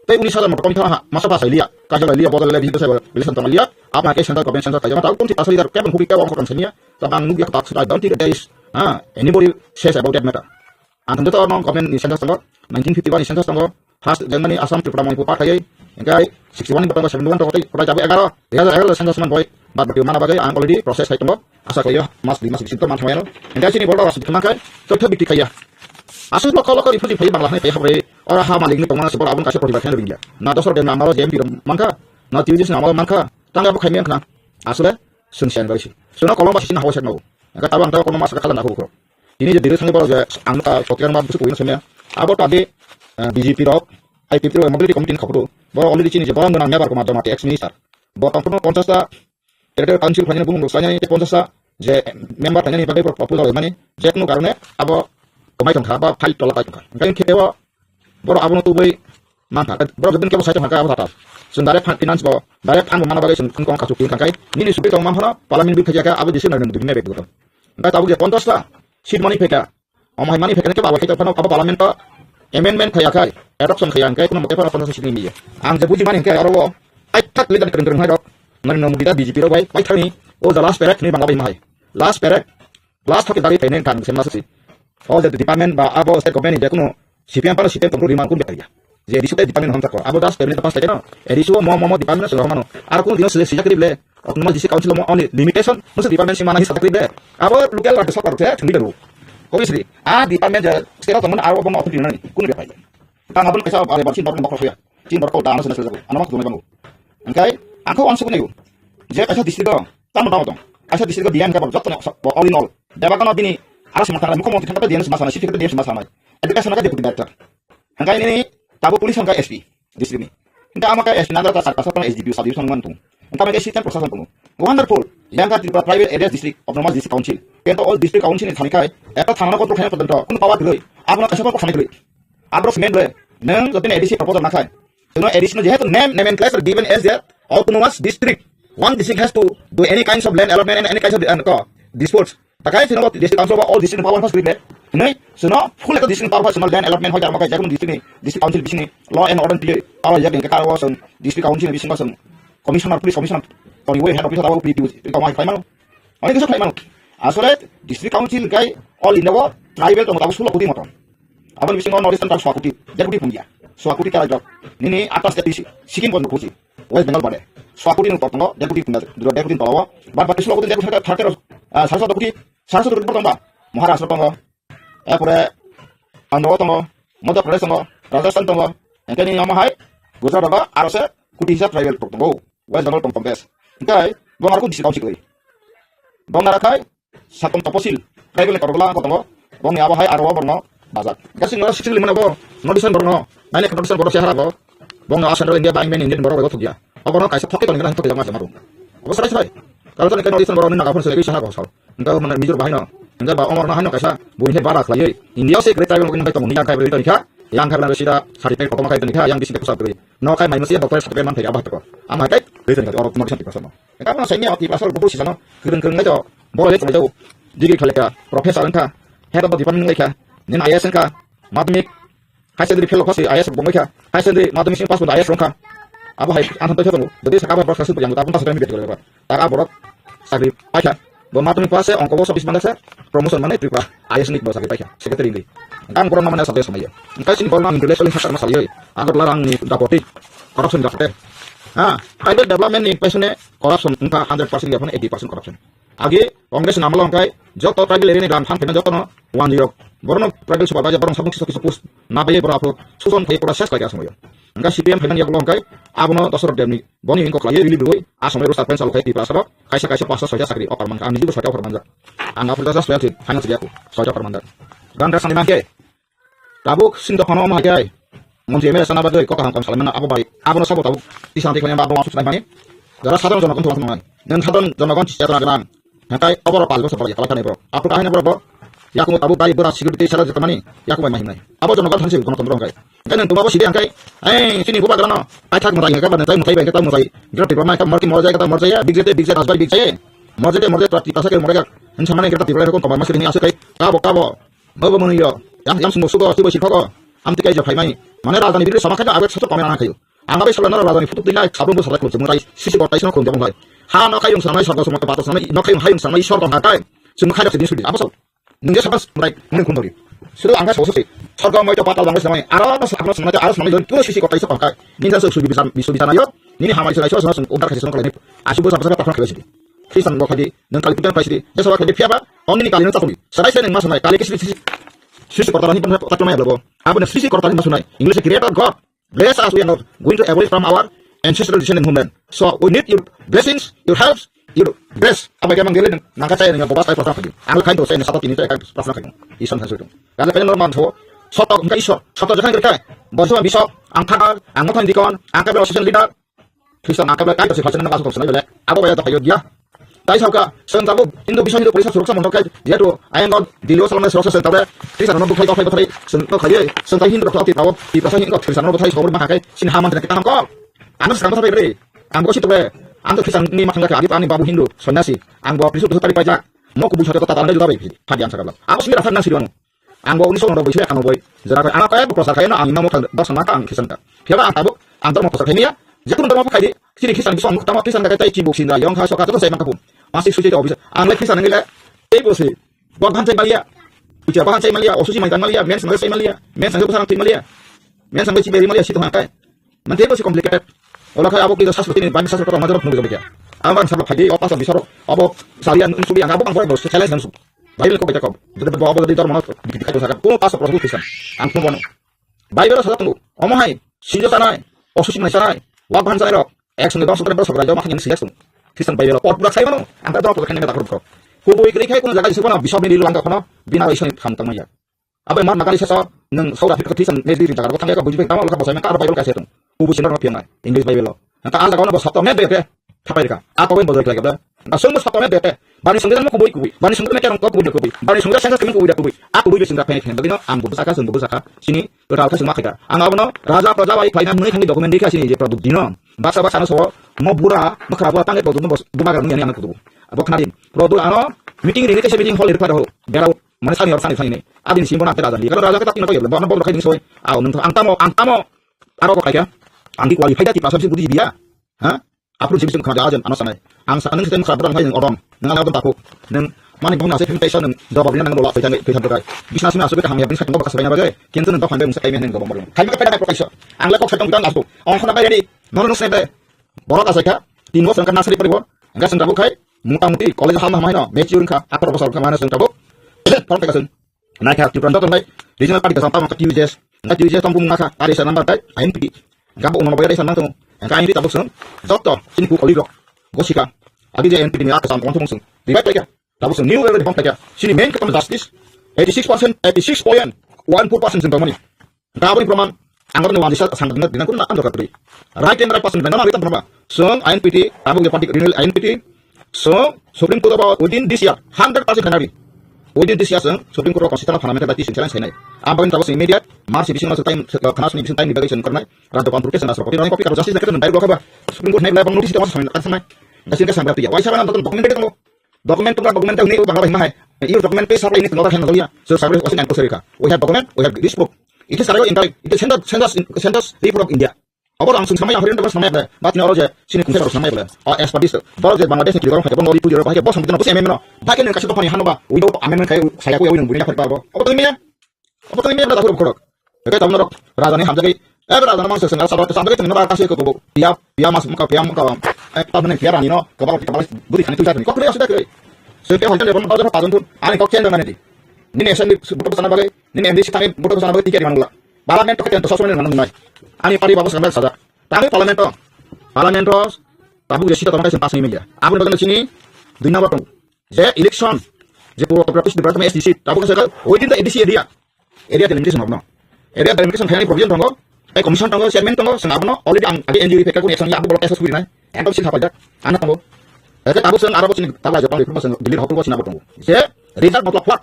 tei unis hajar motor koni thangha, masa pha sai liya, kaisa lai liya, bodol lai liya, sai liya, tong liya, apa ke central government census kai jama tau, tong ti asli dar, kebang hubi kebang kotom senia, tabang nugya tak, I don't think there is, ah, anybody says about that matter. Ang thangde to no government ni census tongo, nineteen fifty-one ni census tongo, first Germany, Assam, Tripura, Manipur part khai, engkai sixty-one ni tongo, seventy-one tongo, tei kotai jabe egaro, dui hajar egaro census man boy, bad baki mana bagwi ang already process khai tongo, asa khlaio mas dui mas bisingo man thangmano, engkai chini borok rok aswk thangma khai, totha bikti khaiya. Aswk lokho lokho rifle rifle bangla hai phai habri, ora ha malik ni tongmana se borok aboni kaisa protibad khai ringya. Na dosor de na amaro J M P rok mankha, na T U J C na amaro mankha, tangya bo khai meng khna. Aswk le, sung siang bai si. Suna kolom ba sisi na hawa sak nago. Engkai tabo ang tabo kolom masa khala na hukro. Tini je diri thangwi borok je ang nukha Chotiar ma busu kuino sumya. Abo tadi, eh, B J P rok, I P F T rok, Mobility Committee ni khopru. Borok already chini je borok gwnang member Kumar Jamatia ex minister. Bo tongphuru ponchash ta Territorial Council phainani bumung rok sainani tei ponchash ta je member phainani bagwi borok proposal rwmani. Je kunu karone abo kwmai tongkha ba file tola pai tongkha. Hingkhe khe o borok abono tubui mankha. Borok jotoni kebo sai tongkha abo tatal. Chwng direct finance bo, direct fund bo mana bagwi chwng kong kachuk twi thangkhai. Nini sugwi tong manphano parliament bi phaijakha abo decision nang nang dubinai bai dugo. Hingkhe tabuk je ponchash ta seat mani phaikha. Omo hai mani phaikha khe abo khe phano abo parliament o amendment khaiya khai, adoption khaiya hingkhe kuno mote phano ponchash ta seat ni miya. Ang je buji mani hingkhe aro o aithak leader kwrwng kwrwng hai rok. Narendra Modi da B J P rok bai paithakni o ja last paycheck ni bangla bai mahai. Last paycheck. Last thok dagwi phainai thang se masa si. O je department ba abo state government ni je kuno C P M paro C P M tongro rima kun betaiya. Je A D C o department hom thakko. Abo das cabinet pass thaino. A D C o mo mo mo department sero mano. Ar kun dino sile sijak rible. Autonomous District Council mo only limitation. Musu department si mana hisab rible. Abo local rajya sabha rok se thangri beru. Obviously, a department je state of government aro bono authority nani kun betai. Tang abon kaisa bare ban sin bor bok khoya. Chin borok da ano sene sele jago. Ano mas dunai bango. Engkai, angkho on sukuni. Je kaisa district o, tamo tamo tong. Kaisa district o biyan ka borok jotto all in all. Deba kono bini, aro sima thangna, mukho montri thangna, D M sima sana, city D M sima sana. Education ka deputy director. Engkai nini, tabo police engkai S P, district ni. Engkai ama ka S P nandra ta sarkasa tong S D P o, sub division mantung. Engkai ma ka assistant professor tong. Wonderful. Yang ka Tripura private areas district, autonomous district council. Kento all district council ni thani kai, ekta thana ko thani ko dento, kun power gului. Abona kaisa ko thani gului. Abro semen ble, nang jotini A D C proposal nakhai. Jono A D C no jehetu name, name and class are given as the autonomous district. One district has to do any kinds of land allotment and any kinds of, uh, ko, disputes. Takai sino district council ba all district power first grid le. Nei, sino full ekta district power first sino land allotment hoi jarma kai jakum district ni, district council bisini law and order piye. Awa jak ni karo song district council ni bisingo song commissioner, police commissioner, tori we head officer awa P D O, tori kama khai mano. Ani kisa khai mano. Asole district council kai all India wo tribal tong tabo sulo kudi moton. Aboni bisingo North Eastern ta sua kudi, deputy pundia. Sua kudi kala jok. Nini atas deputy Sikkim kon kusi. West Bengal bade. Sua kudi no tongo deputy pundia. Dua deputy tolo. Bad bad sulo kudi deputy tharte, ah, sarso kudi, sarso kudi tongo. Maharashtra tongo. Erpore Andhra tongo, Madhya Pradesh tongo, Rajasthan tongo, engkhe ni omo hai Gujarat rogo aro se kuti hisab tribal rok tongo, West Bengal tong tong bes. Engkhe bo aro kuti sikau sikri. Bo nara khai satom toposil tribal ni korokla ko tongo, bo ni abo hai aro borno bajak. Gasing nara sikri limana bo, nodishan borno, naile nodishan borno sehara bo, bo no Central India ba Indian borno rego thukya. Oborno kaisa thokki tongni thokki jama jama ro. Obo sarai sarai. Karon sani khe North Eastern borok ni Naga phone selekwi saha ko sal. Engka mane Mizoram bahai no. Engka ba omor no hai no kaisa bui he bara khlaiwi. India se great tribal organization bai tongo ni yang khai bai toni kha. Yang khai bai sida certificate kotorma khai toni kha. Yang bisi khe kusap kwrwi. No khai mai masi doctor certificate man thai abah ko. Ama kai great tribal orok North Eastern Tiprasa no. Engka ma sai ni ati pasal bubu sisano. Kwrwng kwrwng nai to. Boro le chumai jao. Degree khlai kha. Professor engka. Head of the department ngai kha. Nin I A S engka. Madhyamik high secondary fail phasi I A S rok bongwi kha. High secondary madhyamik simi pass punda I A S rok kha. Abo hai ang thantoi khe tongo. Jodi saka bai borok sasu yang ta pun pass kami beti kore ba. Tara borok sakri paikha. Bo madhyamik pass se ongko bo sabis mandak sa promotion mane Tripura I A S ni bo sakri paikha. Secretary ni. Ang borok namanya sabjek samaya. Engkai sini borok ang intellectual ni sakar ma saliyoi. Agartala rang ni dapoti. Corruption dapoti. Ha, tribal development ni paisone corruption engka hundred percent ya phone eighty percent corruption. Agi Congress ni amolo hwnkhe joto tribal area ni ram phan pheno jotono wanjirok. Borokno tribal supervisor, borok sabuk sisok kisa post na bai borok aphuru suson khai pura ses khlai asomoi. Hwnkhe C P M phaimani yagulo hwnkhe abono Dosarok Debni boni wngkok khlaiwi relief rwui asomoi roster pen salok khai Tiprasa rok kaisa kaisa pasta soita chakri offer mankha. Ang nijibo soita offer manjak. Ang aphuru just soita thik final sidi aku soita offer manjak. Gan rak sani mankhe. Tabuk sini dophano omo hai khe. Montri M L A sana bagwi kok kaham kaham salai mano abo bai. Abono sabo tabuk tisa twi khlaina abo asuk salai mani. Jara sadharon jonogon thong thong nai. Nang sadharon jonogon chetona gwnang. Hakai oboro pal bosor pal kala thani bro. Aphuru kahini bro bro. Yakumo tabuk bai bura security sara jeta mani. Yakumo bai mahimnai. Abo jonogon thansi gono tondro hangkai. Hangkai nang tumabo sidi hangkai. Ei, sini buba grano. Ai thak mutai hangkai ba nang tai mutai bai hangkai tai mutai. Gira tipra mai ka morki morjai ka morjai ya. Bigje te bigje rasbai bigje. Morjai te morjai tipra tipra sake morjai ka. Hinsa mani gira tipra rokon komar masiri ni asuk kai. Kabo kabo. Bobo mwnwi yo. Yang, yang sumuk sugo, twibo sikhogo. Amtwi kaijak phaimani. Mane rajdhani bidire sama khaino agwe satok kome rana khayo. Ang abai salano rajdhani phutuk twi nai, sabrumbo salai khulum chumung rai, sisi kotai sino khulum jabung lai. Ha no khaiyung sanai, sorgo sumok bato sanai, no khaiyung hayung sanai, sorgo hakai. Chumung khairok sidin sudi. Abo sok. Nungge sapas murai, mung khum dori. Sudu angka sosi. Sorgo moito patal bangla sanai. Aro no sakno sanai, aro sanai don, puro sisi kotai sok hakai. Ninja sok subi bisan, bisu bisan ayo. Nini hamai sanai, sok sanai, sok udar khaisi sanai. Asubo sapas sapas takhon khaisi. Christian rok khaidi, nang kali pujan khaisi. Jesa khaidi phiaba, ongni kali nang chakuni. Sarai se nang masanai, kali kisi sisi. Sisi kortara ni pun tak mai logo. Abo na sisi kortara ni masunai. English creator God. Bless us, we are not going to abolish from our ancestral descendant homeland. So we need your blessings, your helps, your grace. Abo kemang gele nang kachai nang boba sai prasna khadi. Ang khai do sai na sato tini tai prasna khadi. Isan san sutung. Kala kaya normal tho. Soto engka isor. Soto jakan kerja. Bosma bisok. Ang thadar. Ang thon dikon. Ang kaya association leader. Khristo nangkhe belai kaisa khoroksa nang asuk khoroksa nai belai. Abo bai da phaio dia. Tai sauka, seng tabuk Hindu bising Hindu porisa suroksa montok kai, jehetu ayang gon Delhi o salongnai suroksa seng tabuk Khristo no bukhai bukhai bukhai seng no khai, seng tai Hindu rok ti tabuk Tiprasa Hindu Khristo no bukhai sobor ma hakai sin haman tena kita hamko. Ano sekarang sampai re, ang bosi tabuk, ang Khristo ni makhang ka agi pani babu Hindu sonyasi, ang bo prisu prisu tari pajak, mo kubu sato tata anda juta bai, hadi ang sakala. Abo sini rasa nang siriwano. Ang bo unisho norok bai sui akan boi. Jera kai anak kaya bo prosar kaya no ang imam thang dok sana ang kisan ta. Phiya ang tabuk ang dormo prosar kaya niya. Jekun dormo kaya di. Siri kisan bisong tamo kisan kaya tai chibuk sinda yong kha soka to sai mangkapun. Masih suci to bisa. Ang lai kisan ngi le. Ei bo si. Bo ban sai malia. Ucha ban sai malia. Osusi mai malia. Men sang sai malia. Men sang sai malia. Men sang sai malia. Situ hakai. Mantri bo si complicated. Ola khai abo kisa sasro tini bani sasro kota majar phunuk jabikya. Ang bang sabla phagi o pasal bisaro abo sari ang suli ang abo bang boy challenge nang su. Bible ko baca ko. Jadi bo abo jadi dormo di di kajo saka ko pasal prasal Christian. Ang ko bono. Bible sala tungu. Omo hai sinjo sanai. Osusi mai sanai. Wa ban sanai rok. Ek sunge dong sokre bro sokre jama khani siya sung. Christian Bible pot pura sai mano. Ang ta dok khani meta khuruk ko. Ko boi kri khai ko jaga jisu bana bisop ni lilu ang ka khano. Bina isoni kham tang maya. Abo mar magari sesa nung South Africa thisa nejdi ri jaga thangya ka buji tamo lokha bosai ka aro Bible ka setung. Ubu sinar ma piang English Bible lo. Ka ala kono bo sapta me bete. Thapai ka. A ko bo bojai ka da. Ka sung sapta me bete. Bani sung mo kubui kubui. Bani sung me kerong ko kubui kubui. Bani sung sensa kemi kubui kubui. A kubui sing ka phe phe dino ang bu saka sung bu saka. Sini ral ka sung ma khaida. Ang abono raja praja bai khlaina muni khani document dikha sini je product dino. Baksa baksa no so mo bura makra bura tange product no bus buma ga muni ani kudu. Abo khana din. Product ano meeting ri ke meeting hall ri pa ho. Berau Mane sani or sani sani ne. Adin simbo na te raja ni. Kalau raja kita tina to yebla. Bono boblo khai soi. Aw nung ang tamo ang tamo. Aro ko khai kya. Ang di qualify da ti pasal si budi biya. Ha? Apru jibis khana jajen ano sanai. Ang sa nung sitem khara bodang khai nung odom. Nung ano odom taku. Nung mani bong na se phim taisa nung. Jawab ni nang lola sai thang khai thang kai. Bisna simi asuk ka hamya bisna tong ka sai na bagai. Kintu nung to phande nung sai me nung do bong. Khai ma ka pada ko kaisa. Ang la ko sai tong tang asu. Ong khona bai ready. Nono nung sai be. Borok asai kha, tin bosor wngkha nursery poribo, wngkha chwng tabuk khai, mota moti college halma hamai no, mature wngkha, atharo bosor wngkha mano chwng tabuk, phone teka chwng. Naikha, Tripura joto nai, regional party kasam tamo T U J S, wngkha T U J S tong bumung nakha, R S A number tai, I N P T, wngkha bo uno boyar isa nang tongo, wngkha I N P T tabuk chwng, joto, chini ku colleague rok, gosika, agi je I N P T ni akasam tong thung chwng, revive paikha, tabuk chwng new level ni phone teka, chini main khe tamo justice, eighty six percent, eighty six point one four percent chwng tongmani. Gaboni proman, ang gaboni wani sa sang dina dina kun ang dorkar twi. Right and right person dina na rita proman. Song I N P T, abo ge party renal I N P T, So, Supreme Court of within this year, hundred percent khanari. Within this year, sir, Supreme Court of Constitutional Fundamental Rights in challenge khainai. Ang bagwi tabuk sini media, March bisingo sir time, sir, khana sini bisingo time ni bagwi sir karnai. Rajya Bhavan Protection Rashtrapati rani copy karo justice jacket nang direct rokha ba. Supreme Court nai lai bang notice tamo sanai kan sanai. Justice ke sampai ya. Waisa bana document document document tu bahima hai. Iyo document pe sabai ini tengok kan jauh ya. So sabai wasi kan kosari ka. We have document, we have this book. It is sabai in, it is central, central, central report of India. Abo ang sung samai ahori ndo samai ba. Bat ni oro je sini kumse oro samai ba. Oh, as per this, boro je Bangladesh ni kilogram khai bang ori pujo ba ke bosong dino bos amendment no. Ba ke nang kasu to pani hano ba. Wi do amendment khai saya ku ya wi nang buri na ba. Abo to miya. Abo to miya na da horo khorok. Eke tamno rok raja ni hamjagwi. Eh, raja na mangsa sanga sabak samjagwi tengno ba kasu ko bo. Pia, pia mas muka, pia muka. Eh, ta mane pia rani no. Kabal kabal buri khani tu jatni. Kok re asu da kre. So ke hotel rebon ba jara pajon thun. Ani kok chen da mane di. Nini S M D buto sana bagai. Nini M D C thani buto sana bagai ticket manula. Parliament to keten to sosone nang nai. Ani pari babu sanga saja. Tangwi parliament to. Parliament to. Tabu je sita tongkai sing pasang media. Aboni bagano sini dui number tong. Je election. Je puro properties department S D C. Tabu ka sakal within the A D C area. Area delimitation of no. Area delimitation khainani provision tongo. Tai commission tongo, chairman tongo, sing abono already ang age N G O ri pekha kuni action ya abu bolok S S kuri nai. Ekdom sing hapajak. Ana tongo. Eke tabu sing arabo sini tabla jotong ri phuma sing Delhi hotel bo sing abo tongo. Je result matlab what?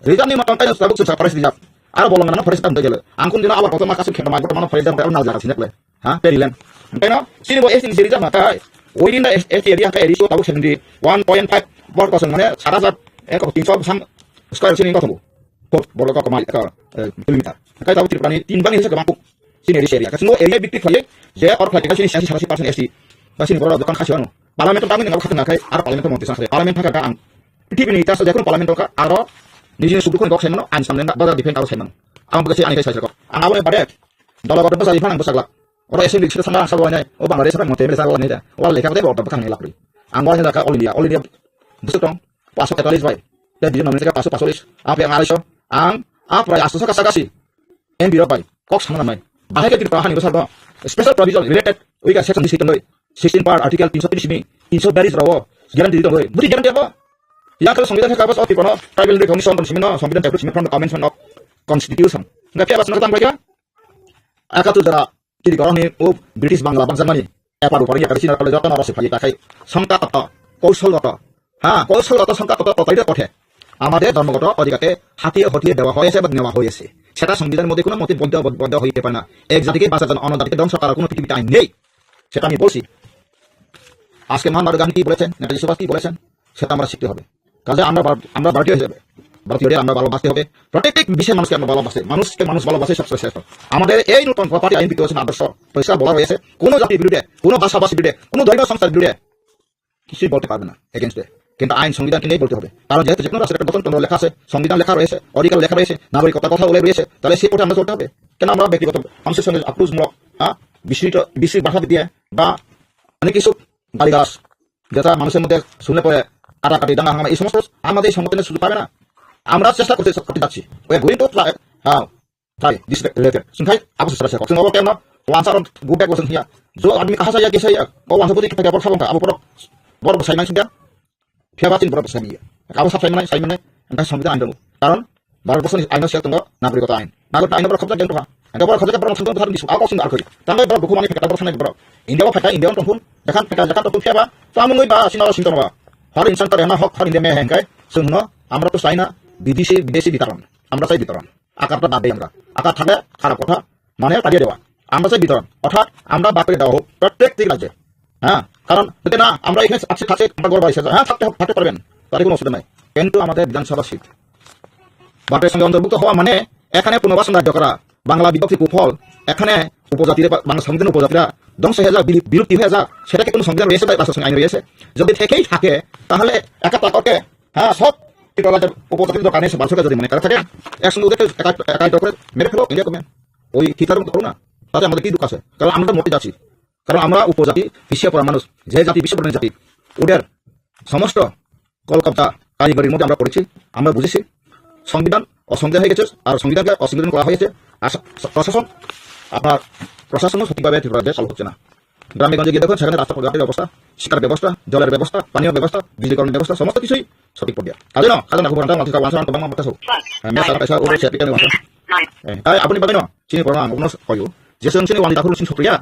Result ni matang kai tabuk sing surprise result. Aro bolong nang forest tam degele. Angkun dina abar kotor ma kasuk khema ma gotor mano forest jam nal jaga sinek le. Ha, Peryland. Kaino sini bo S T ni result ma kai. Within the S T area kai area so tabuk seventy one point five bor kosong mane sat hajar ek tinsho sam square sini kosong. Foot, boro kok kama ka, eh, kilometer. Kai tabuk Tripura ni tin bang ni sa kama kuk. Sini area area. Kasi no area big big khlai, je or khlai kasi sasi sasi percent S T. Kasi ni boro dokan kasi ano. Parliament tang ni ngau khatna kai, ar parliament monti sa. Parliament thaka ang. Prithibi ni tasa jakun parliament ka aro nijini sudukun kok saimano, ang samne na bada defend aro saimano. Ang bukasi ani kai sai kok. Ang abo bade. Dolo goto basa di phang basa glak. Oro assembly sita sama sa wani. O Bangladesh sa monti sa wani da. Wala lekha de boro bakang ni lakri. Ang wani da ka all India, all India. Busuk tong. Paso ketalis bai. Te bijin mamre ka paso paso lis. Ape ang ariso. Ang apra aso sa kasagasi. M P rok bai kok sana mai. Bahai ke Tripura hani bwsa do special provision related wi ka section sixteen doi, sixteen part article tinsho tris mi, tinsho bialis rawo guarantee dong doi. Buti guarantee apa? Yang kalau Sambidan ka kapas oti kono tribal recognition kon simino Sambidan chapter simi from the Convention of Constitution. Enggak apa sana ketang mereka? Aka tu jara kiri korang ni, oh, British Bangla bangsa mani. Epar upar ya kasi na kalo jotto noro sifai takai. Sangka toto, কৌশলগত. হ্যাঁ, কৌশলগত সংখ্যা কত, কত এটা কঠে। আমাদের ধর্মগত অধিকারকে হাতিয়ে হতিয়ে দেওয়া হয়েছে বা নেওয়া হয়েছে। সেটা সংবিধানের মধ্যে কোনো মতে বৈধ, বৈধ হইতে পারে না। এক জাতিকে বাঁচার জন্য অন্য জাতিকে ধ্বংস করার কোনো পৃথিবীতে আইন নেই। সেটা আমি বলছি। আজকে মহাত্মা গান্ধী কি বলেছেন, নেতাজি সুভাষ কি বলেছেন, সেটা আমরা শিখতে হবে। কাজে আমরা ভারত-, আমরা ভারতীয় হিসেবে, ভারতীয়দের আমরা ভালোবাসতে হবে। প্রত্যেক বিশ্বের মানুষকে আমরা ভালোবাসতে, মানুষকে মানুষ ভালোবাসে সবচেয়ে শ্রেষ্ঠ। আমাদের এই নতুন প্রপার্টি আইন বিদ্যমান আদর্শ পরিষ্কার বলা রয়েছে, কোনো জাতির বিরুদ্ধে, কোনো ভাষাভাষীর বিরুদ্ধে, কোনো ধর্মীয় সংস্থার বিরুদ্ধে কিছুই বলতে পারবে না এগেনস্টে। কিন্তু আইন সংবিধানকে নিয়ে বলতে হবে, কারণ যেহেতু যে কোনো রাষ্ট্রের একটা গঠনতন্ত্র লেখা আছে, সংবিধান লেখা রয়েছে, অধিকার লেখা রয়েছে, নাগরিকতা কথা উল্লেখ রয়েছে, তাহলে সেই পথে আমরা চলতে হবে। কেন আমরা ব্যক্তিগত মানুষের সঙ্গে অ্যাপ্রোচমূলক, হ্যাঁ, বিস্তৃত, বিস্তৃত ভাষা দিয়ে বা অনেক কিছু গালিগালাজ, যেটা মানুষের মধ্যে শুনলে পরে কাটাকাটি, দাঙ্গা হাঙ্গামা, এই সমস্ত আমাদের এই সংগঠনের সুযোগ পাবে না। আমরা চেষ্টা করতে, করতে যাচ্ছি। We are going to try, হ্যাঁ, try this related. Sungkhai, abo sesara seko. Sung abo kemno, wansa ron go back wasung hiya. Jo admi kaha sa ya, kesa ya, o wansa putih kita gabor sabong ka, abo borok, borok sai man sudah. Phiya ba chini borok sai man ya. Abo sab sai manai, sai manai, engkha sambidan ain dong. Karon, Bharat borso ni aino siya tongo, nagrikota ain. Nagrikota aino borok khobjak jeng tongha. Engkha borok khobjak borok thang tong thang bisu, abo sung arkhoi. Tangoi borok bukhumani phekta borok sanai borok. India o phekta, India o tongphun, jakhan phekta, jakhan tongphun phiya ba, tamungoi ba, sino sing tongba. Har insan ka rehna hok, har India mein hai engkai, sung no, amra to sai na, bidesi, bidesi bitaron. Amra sai bitaron. আকারটা বাদ দেই আমরা। আকার থাকলে খারাপ কথা, মানে তাড়িয়ে দেওয়া। আমরা চাই বিতরণ, অর্থাৎ আমরা ভাগ করে দেওয়া হোক প্রত্যেকটি রাজ্যে। হ্যাঁ, কারণ যদি না আমরা এখানে আছি, খাচ্ছি, আমরা গর্ব এসে, হ্যাঁ, থাকতে হবে, থাকতে পারবেন, তাতে কোনো অসুবিধা নাই। কিন্তু আমাদের বিধানসভা সিট ভারতের সঙ্গে অন্তর্ভুক্ত হওয়া মানে এখানে পুনর্বাসন রাজ্য করা, বাংলা বিভক্তি কুফল, এখানে উপজাতির বা বাংলা সংবিধান উপজাতিরা ধ্বংস হয়ে যাক, বিলুপ-, বিলুপ্তি হয়ে যাক, সেটা কি কোনো সংবিধান রয়েছে বা রাষ্ট্রসংঘ আইন রয়েছে? যদি থেকেই থাকে, তাহলে একা তাকে হ্যাঁ, সব ত্রিপুরা রাজ্যের উপজাতির দরকার নেই, সে বাঞ্ছকে যদি মনে করে থাকে, একসঙ্গে ওদেরকে একা, একা, একা করে মেরে ফেলো, ইন্ডিয়া করবে। ওই হিটলারের মতো করো না, তাতে আমাদের কি দুঃখ আছে? কারণ আমরা তো মরতে যাচ্ছি, কারণ আমরা উপজাতি, পিছিয়ে পড়া মানুষ, যে জাতি পিছিয়ে পড়া জাতি, ওদের সমস্ত কলকবজা কারিগরির মধ্যে আমরা পড়েছি, আমরা বুঝেছি। সংবিধান অসংবিধান হয়ে গেছে, আর সংবিধানকে অসংবিধান করা হয়েছে, আর স-, স-, প্রশাসন, আপনার প্রশাসনও সঠিকভাবে ত্রিপুরা রাজ্যে চালু হচ্ছে না। গ্রামে গঞ্জে গিয়ে দেখুন, সেখানে রাস্তাঘাটের অবস্থা, শিক্ষার ব্যবস্থা, জলের ব্যবস্থা, পানীয় ব্যবস্থা, বিদ্যুৎকরণের ব্যবস্থা, সমস্ত কিছুই সঠিক পর্যায়ে। কাজে না, কাজে না, ঘুরে টাকা মাংস, মাংস, মাংস। হ্যাঁ, মেয়ে সারা পয়সা, ওরে সে পিটানো মাংস। হ্যাঁ, তাই আপনি বলেন না, চিনি পড়ো না, কোনো কয়ও। যে সে চিনি ওয়ানি দাখুর চিনি সক্রিয়া।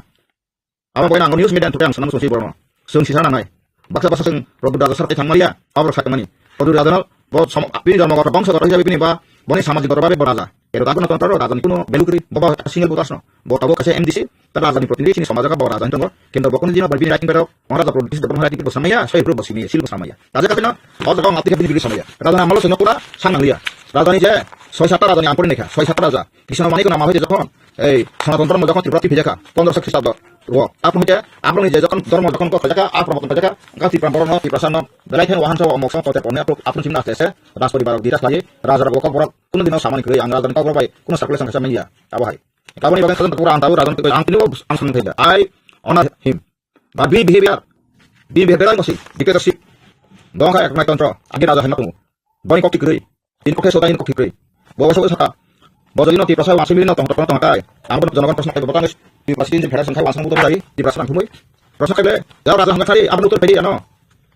আমার বই না, নিউজ মিডিয়া, তোকে আনসার, আমি শুনছি বড় না। শুনছি সারা নাই। Baksa baksa chwng Rajadhar sar tei thangmaliya, abo rok sakmani. Rajadhar no bo som-, bini jormo gotha bongso gotha hisabe bini ba, boni samajik gotha babe bo raja. Ero dago no tontro raja ni kuno value kwrwi, bo ba single voters no. Bo tabuk kaisa M D C, ta raja ni protinidhi, chini samaj ka bo raja ni tongo. Kintu bo kuno dino bini writing berok, Maharaja protinidhi, Maharaja ni bo samaya, soi bro bo simi, sil bo samaya. Raja ka no, o jaga ngati ka bini bini samaya. Raja na malo sino pura sang nang liya. Raja ni je, soi sata raja ni ampuri nekha, soi sata raja. Kisano mani ko nama hoye jokhon, ei, Sanatan dhormo jokhon Tripura twi phijaka, pondroso Khristado. Ro, apno hoite, apno ni je jokhon dhormo jokhon ko phijaka, a promoton phijaka, ga Tripura borok no, Tripura sano, belai khe wahan sa omok sa kote pone apno, apno chimna aste aste, raj poribar rok diras lagi, raja rok kok borok, kuno dino samani kwrwi, ang raja ni kok borok bai, kuno circulation khaisa manya, abo hai. Kaboni bagwi khajam pura ang tabu raja ni, ang tini ang samani thai da, I honor him. But bini behavior, bini behavior ang kosi, dictatorship. Dong kha eknai tontro, agi raja hai ma tongo. Boni kok ti kwrwi. Tin kokhe sota in kokhe kri. Bo so saka. Bo jodi no Tiprasa wansung bini no tong tong tong kai. Ang bo jonogon proshno kai bo tang Tiprasa tin jin phera sung khai wansung buto jai. Tiprasa nang thumui. Proshno kai le. Jao raja hangka thari abang utur pedi ano.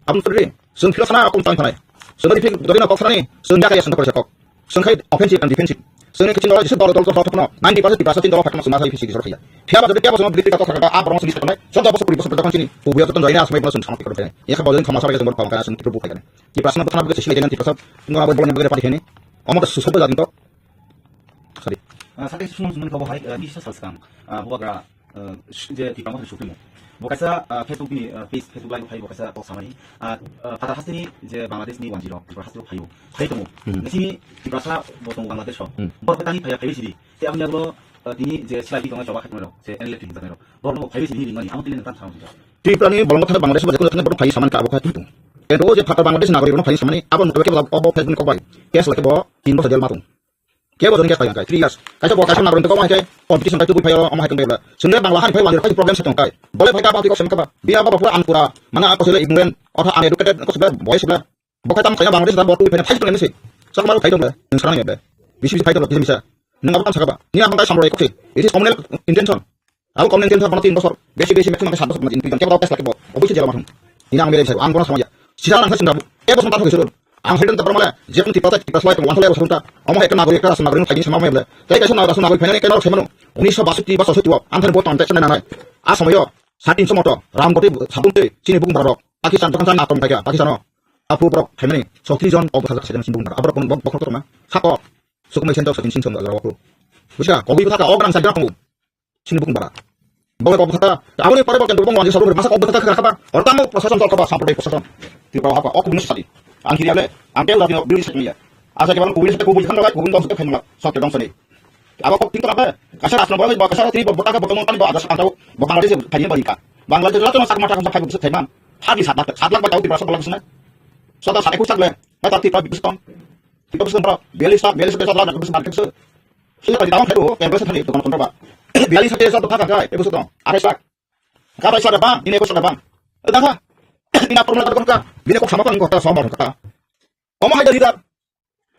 Abang utur ri. Sung philo sana akung tang thanai. Sung di phil jodi no kok sana ni. Sung ya kaya sung kok kok. Sung khai offensive and defensive. Sung ni kichin dol jisu dol dol dol dol no. Ninety percent Tiprasa tin dol phatma suma sai phisi gisor khaya. Phiya ba jodi phiya ba sung bili ka kok kha ka abrong sung di thanai. Sung da bo sung puri bo sung da kon chini. Ubuya jodi jai na asmai bo sung sama tikor. Ya kha bo jodi khama sabai jeng bor khama kana sung tru bu khai. Tiprasa no thana bwkha simi jani Tiprasa no abo bolong bwkha pari heni. Omo ta susobo jadin to. Sorry. Ah, sate sumang sumang ko hai, ah, bisa sal skang. Ah, bubagra, ah, sh-, je Tipra Motha Supremo. Bo kaisa, ah, Facebook ni, ah, page, Facebook live hai bo kaisa kok samani. Ah, ah, pada hasteni je Bangladesh ni wanjiro, Tipra haste phayo. Phai tongo. Hmm. Nisi Tiprasa bo tongo Bangladesh ho. Hmm. Bor tani phaya phai sidi. Te ang yago, ah, tini je silai tongo choba khatmero, je N L F ni tanero. Borno phaiwi sini ringmani, amo tini nang tang tang tang. Tripura ni bolongo thangwi Bangladesh bai kheno thangwi borok phaiwi samani ka abo kha tongthung. Kento o je phatar Bangladesh nagorik rokno phaiwi samani, abo no kebo abo Facebook ni kok bai case lai kebo tin bosor jel ma tong. Kebo joni case bai angkai three years. Kaisa bo kaisa nagorik kok bai kai competition kai tubui phaio omo hai tong bela. Swngle Bangla hai phai wangir phai problem se tong kai. Bole phai ka ba twi kok sem ka ba. Biya ba pura an pura. Mana ako sele ignorant. Otha uneducated ko sele boy sele. Bo khai tam khaina Bangladesh da bo twi phai phai tong se. Sakma phai tong le. Nang sarang ya be. Bisi bisi phai tong le bisi bisa. Nang abo tam saka ba. Ni abang kai samroi kok se. It is communal intention. Abo communal health bono tin bosor, besi besi maximum sat bosor bono tin, tin kebo test lagi bo, obviously jela mathung. Ini ang mere sai, ang bono samaya. Sisa nang sai sunda, e bosor ta thok suru. Ang hoidon ta male, je pun tipa ta tipa slai tong, wangthale bosor ta. Omo ekta nagori, ekta rasu nagori, thaini sama mele. Tai kaisa na rasu nagori, phainani ekta nagori semanu. Unisho basoti ba sosoti o, ang thani bo tonte chana nanai. A somoyo, satin somoto, ram goti, sabun te, chini bung barok. Pakistan, Pakistan na tong kaya, Pakistan o. Apu borok, phainani, sotri jon, obo thajak sedan chini bung barok. Aborok kono bok, bok tong na. Hako, sukumai sento satin sing song da rok. Buska, kobi thaka, o gran sa gran tongo. Sini bukung bara. Bole kok bukata. Aboni pore bokeng bukung wani sabun masa kok bukata kha kha ba. Ortamo prosason tol kha ba sampai prosason. Ti ba hapa ok bunu sadi. Ang kiri ale. Ang keu dati bili sadi ya. Asa ke bang kubuli sadi kubuli khan ba kubuli dong sadi khan ba. Sok dong sadi. Abo kok tingko apa? Kasar asna bole ba kasar ti ba bukata bukung tani ba ada sa antau. Bangladesh thani ba ika. Bangladesh la to sak mata kan sak thai man. Hadi sat lakh sat lakh ba tau ti ba sok lakh sene. Sota sat ekus sak le. Mata ti ba bikus tong. Ti ba bikus tong bro. Beli sak beli sak sat lakh bikus market. Sila tadi tawang kadu, yang biasa tadi tukang tondro ba. Biali sate sa tong kaka, ibu sotong. Ada sak. Kata sak ada bang, ini ibu sak ada bang. Dah kah? Ini apa rumah kata kah? Bini kok sama kok kata sama kata. Omo hai dari dar.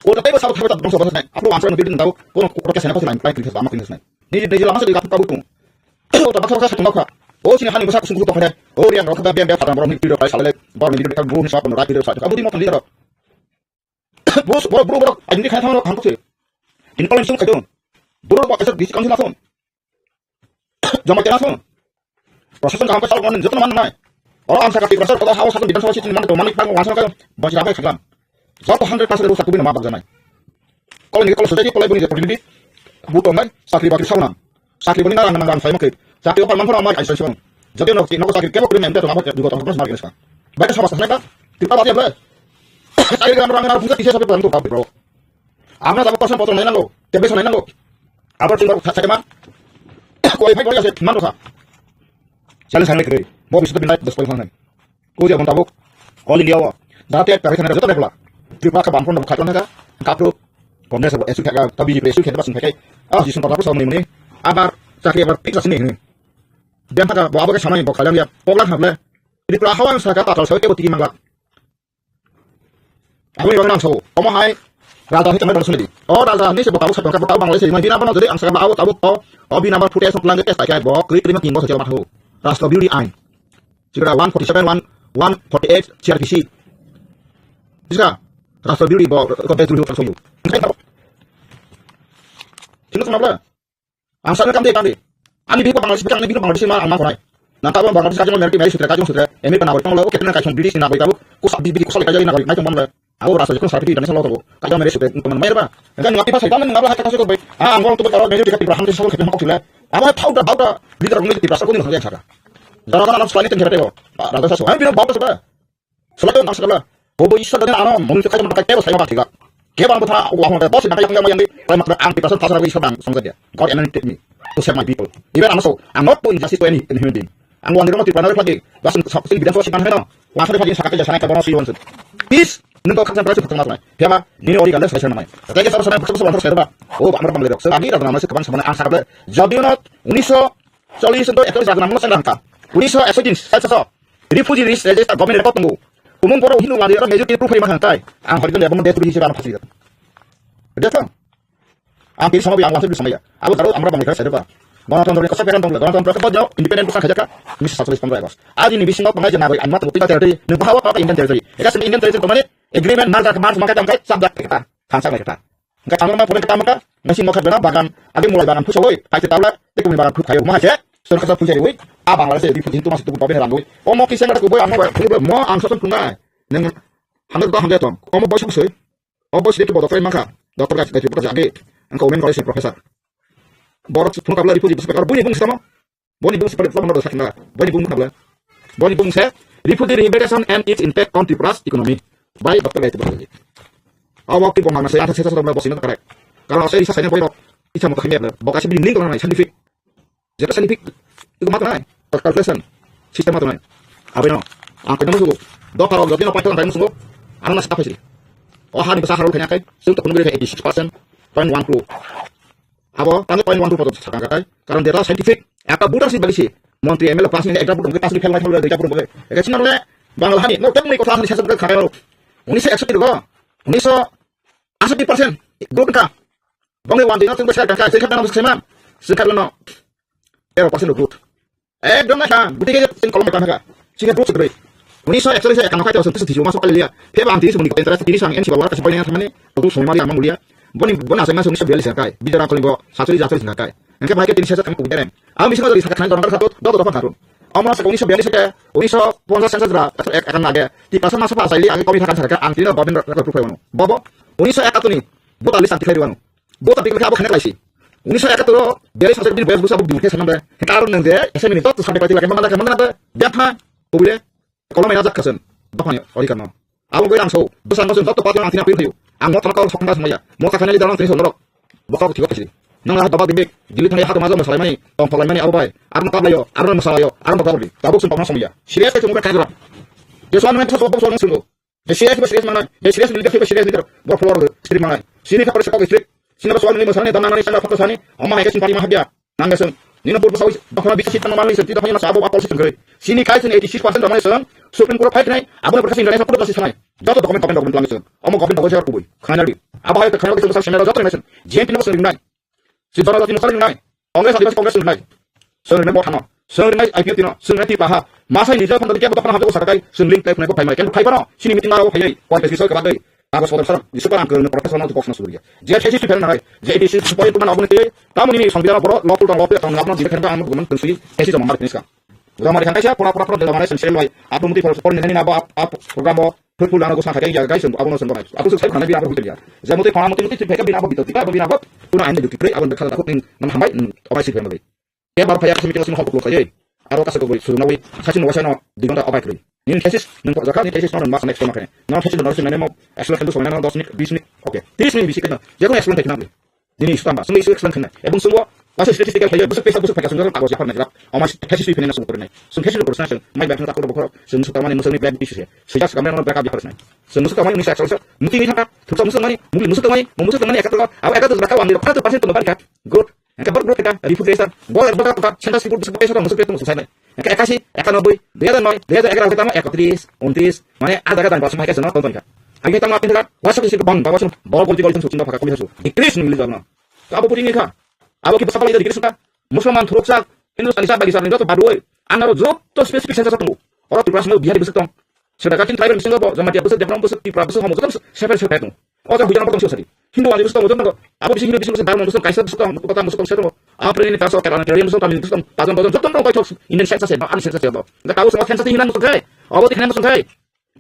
Udah tapi besar tapi tak bangsa bangsa naik. Aku langsung nabi dan tahu. Kono kono kesana pasti lain lain kritis lama kritis naik. Ini dia lama sedih kata butung. Udah baksa baksa satu kah? Oh sini hani besar kusung kusung kah? Oh yang rokok biar biar kata orang ini tidak kayak salah. Baru ini dia kan burung siapa nurati dia salah. Kamu di mau kan lihat. Bro, bro, bro, bro, ajin khaina thangno thang se. Tin palan sung khaidon. Bro, ba kaisa bisi council ason. Joma kena ason. Prosason kaham ka chal man joto man nai. Oro ang sakati prasar kodo hawa sakon bidan sawa sitin man to manik pang wangsa ka basi rabai khaglam. Joto hundred percent rusa kubino ma bagjanai. Kol ni kol society kolai boni je protinidhi. Buto nai, sakri bakri saunam. Sakri boni narang nang rang sai makri. Sakri opar manphoro amai ai sai sibang. Jodi nok nok sakri kebo kuri mem to abo jugo to mas margin sa. Bai sama sa neka. Kita bati apa? Sakri kan orang nang buka kisa sabe bantu bab bro. Amna tabo pasan potro nai nango. Tebe sa nai nango. Abo tin bab sa ma. Qualify bori ase man to sa. Challenge hai kre. Bo bisu bin nai dos point nai. Ko je mon tabuk. All India o. Jate pari khana joto debla. Tripura ka bampon dong khatlan ka. Kapro. Congress abo S U kha ka B J P S U kha ba sing kha. Ah, jison patra sa muni muni. Abar chakri abar fix asini. Dem thaka bo abo ke samai bo khalang ya. Pogla khable. Tripura hawa ang saka patal sa ke bo tiki mangla. Abo ni bagwi ang sao. Omo hai raja hai chamai dong suni. O raja ni se bo tabuk sa tongka bo tabuk Bangladesh ni bina bana jodi ang saka abo tabuk to. O bina bar footage sok lang ke test kai bo kri kri ma king bo sa jela mathu. Rashtra Beauty Ain. Chibra one forty seven, one, one forty eight C R P C. Bisa, Rashtra Beauty bo ko best review so you. Sino sino bla. Ang sana kam de kam de. Ani bipo Bangladesh, bipo Bangladesh ma ang ma korai. Nang kabo Bangladesh kajang merti meri sutra kajang sutra. Emi pa nagori tonglo, oke, nang kaisong British nagori tabuk, kusa bibi kusa kajang nagori, nai tong bamle. Abo rasa jikon sarpi international logo. Kajang meri sutra, nang mayar ba. Nang nang apa sai tong nang apa hai kaso ko bai. Ah, ang gong tu ba meri jika Tripura hamte sakol kajang kok sila. Abo hai powder powder, leader ngi Tripura sakol ni hangya saka. Jara jara anak sekali tengkere tebo. Rasa sasu, hai bina bawda saka. Selalu nang sekala. Bobo Iswar dan ano mungkin kaya mata kaya saya mati gak. Kaya bang betha aku aku bos nak yang yang yang di. Kaya mata ang kita sel pasar Iswar bang sangsa dia. God anointed me to save my people. Even I'm so, I'm not doing justice to any, any human being. Ang wan rumah tiba nari lagi. Langsung sab sing bidan sosik mana no. Langsung lagi sakit jasa naik kabar si wansu. Peace. Nung kau kaksan berarti kaksan masalah. Dia mah ini ori galas saya namanya. Saya saya saya saya saya saya. Oh, bang bang lelok. Selagi dah nama saya kebang sama ang sarap le. Jadi not, unis so, coli sentuh ekor jaga nama saya langka. Unis so, esok jenis, saya sosok. Refugee list register government record tunggu. Umum poro Hindu mari aro majority proof ma hangkai. Ang hori jone abang detu hisab ang phasi. Betul? Ang pil sama bi ang langsung sama ya. Aku taruh amra bang saya apa. Gana tondro ko seperan tongla. Gana tondro ko jao independent ko khaja ka. Mis sa tulis pondro agos. Aji ni bisingo pangai jana bai anmat buti ka territory. Ni bahawa ka Indian territory. Eka sini Indian territory ko mane agreement mar ka mar ma ka tangkai sab dak ka. Khansa ka. Hingke tangma pore tamo ka, nasi mokha bena bagan, age mulai bagan phusogoi, paite tabla, te kumi bagan phuk khayo, ma se, sor kasa phuk jari oi, a Bangladesh di phuk jintu masi tu babe rang oi. O mo kisa ngata kuboi ang mo ba, mo ang soson phunga, neng hangga to hangga tong, o mo boy suk soi, o boy sik bodo kai mangkha, doctor ga, ga, doctor ga, age, ang ka women college professor. Borok phunga kabla di phuk ji, bus ka, buni bung sama, Boni bung sipari tamo no sakna. Boni bung nabla. Boni bung se refugee rehabilitation and its impact on Tripura's economy by Doctor Gayatri Bhattacharya. Awak ti bong mana se ata seta seta bosina correct. Kalau saya risa saya boy rok icha mo kami bla. Bokasi bini ning kona scientific. Jeta scientific itu mata nai. Calculation system mata nai. Abeno. Ang kena musuh. Dok kalau jotino paito ang musuh. Ano na seta pasi. Oh hani basa harul kanya kai. Sung to kunung eighty six percent point one two. Abo tangwi point one two podo sakang kakai. Karon data scientific, ekta voter si bagisi. Montri M L A pass ni ekta voter pass ni fail nai thangwi duita voter bagwi. Eke sinarle Bangla hani, no, tengmani kotha hani sasa khakai ro. Unis ekso tiro. Unis ekso percent. Group ka. Bangla one dino tengbo sa ka, sa ka, sa ka, sa ka, sa ka, sa ka, Tero percent rok vote. Ekdom na kha, guti ke tin kolom ka ka. Sini vote sugri. Unis ekso ekso ekano ka senti senti juma so kaliya. Pheba ang tini sumuni ko interest tini sang N C bawa kasi pai nang thamani. Tu sumai mari amang mulia. Boni bona sa mas unis bialis kai. Bijara kolibo sachuri jachuri sing kai. Engke bahai ke tini sesa kami kubi dereng. Ang misi ko dari sakat nang dorong ka satu. Dok dok dok. Amra sa unis bialis ke. Unis ponchas sesa jra. Ek akan lage. Ti pasa masa pa saili ang komi thakan sa ka. Ang tini government ra ka tu kai wano. Bobo. Unis ekatuni. Buta list ang tikai wano. Bo ta dikle abo khane klaisi. Unis ekatoro beri sasek din beri busa bo bini khe sanam de. Karo nang je ese mini to sampai pati lagi mana mana de. Dia pha. Obile. Kolom ena jak kasen. Bapani ori kano. Abo goi ang so. Busa no sen to pati ang tina pir hayu. Ang mo tana kau sokna semaya. Mo ta khane li dalang tini sonrok. Bokok thiko kasi. Nang ha doba dimbik. Dili thani ha to majo masalai mani. Tong pholai mani abo bai. Ar mo kablayo. Ar mo masalayo. Ar mo kabli. Tabuk sun pokna semaya. Serious ke chungu ka kajra. Jesuan men thos bokok sonrok sungo. He serious ba serious manai, he serious leader ba serious leader, bo follower street manai. Sini ka pore sekok street, sini ba soal ni masani, dan nani sana photo sani, oma hai ka sin pari ma habya, nang gasung. Nino pur basau, dokhna bisi tan mani senti dokhna sa abo apol senti gari. Sini kai sini eighty six percent dokhna sung, Supreme Court fight nai, abo na berkas Indonesia pura basi sanai. Joto document, document, document lang sung. Omo government dogo jar kubui, khana di. Abo hai khana di sung sa semera joto nai sung. Jenti no sung nai. Si dona dati mukhalin nai. Congress adibasi Congress nai. Sung nai bo thano. Sung nai I P F tino. Sung nai tipaha. Masai nijal phang dati kebo tokna habo sarakai. Sung link type nai bo phai mai. Ken phai pano. Sini meeting aro phai. Koi pesi soi kabadai. Kago sodar sar. Jisu parang ke no professor no bokna suriya. Je thesi si phel nai. Je iti si point tu mana obune te. Kamu ni song biara boro lawful tong lawful tong lawful tong jibe khen ba ang gumen tensui. Thesi joma mar teniska. Joma mar khan kaisa pura pura pura joma mar sen sen loi. Apu muti por por nani na bo ap ap program bo. Fruitful dano gosang khakai ya guys, abo no sengko nai. Abo suk sai khana bini abo hotel ya. Je muti khana muti muti thik khaika bini abo bito, tika abo bini abo. Pura aine duty pray abo khala khuk ning nang hambai, obai si khana bai. Ke bar phaya simi kino sini hokuk lokai. Aro kasa ko boi suru nawi, sasi no wasa no, di gonta obai kri. Nin thesis, nin ko jaka, nin thesis no mas next time kane. No thesis no sin mo, explain tu somai no dos minute, bis minute. Okay. Tris minute bisi kena. Je ko explain thai khana. Nini sukam ba, sungni suk sung khna. Ebong sungo, kaso statistical khayo, busuk pesa busuk phaka sungro kago japar nai jap. Oma thesis ri phene na sung pore nai. Sung thesis ro sung, mai bak na takor bokhoro, sung suk tamani sungni black bisi se. Sujak sukam na black up yapar nai. Sung musuk tamani unisa eksa, muti ni thaka, thuksa musuk mani, muli musuk tamani, mo musuk tamani ekator, abo ekator jaka wani ro, ekator percent to barika. Good. Eka bar good eka, report resa. Bo eka bar ka, senta report busuk pesa to musuk pesa musuk sai nai. Eka ekashi, ekanoboi, dui hajar noi, dui hajar egaroh tamo ekotris, untris, mane, ah, jaga dan basma hai ka seno, tong tong ka. Agi tamo apin ka, wasuk isi bang, ba wasuk, bor gol gol sung sung ba phaka kumi hasu. Decrease ni lizar na. Ka abo putting ka. Abo ki basa pala decrease ka. Musulman thuruk sak, Hindustan isa bagi sa ni joto badoi. Anaro joto specific census tong. Oro Tripura sino Bihari busuk tong. Sida kakin tribal sino bo, Jamatia busuk, Debram busuk, Tripura busuk, homo joto separate separate tong. O jaga hujan tong sari. Hindu ani busuk tong joto. Abo bisi Hindu bisi busuk, Dharma busuk, Kaisa busuk tong, kota busuk tong, seto. Ang preni taso kerana kerana so kami so pajon pajon joto no koi thok Indian side sa se, ani side sa se do. Ga tawo so ken sa ti hinan so kai. Obo ti hinan so kai.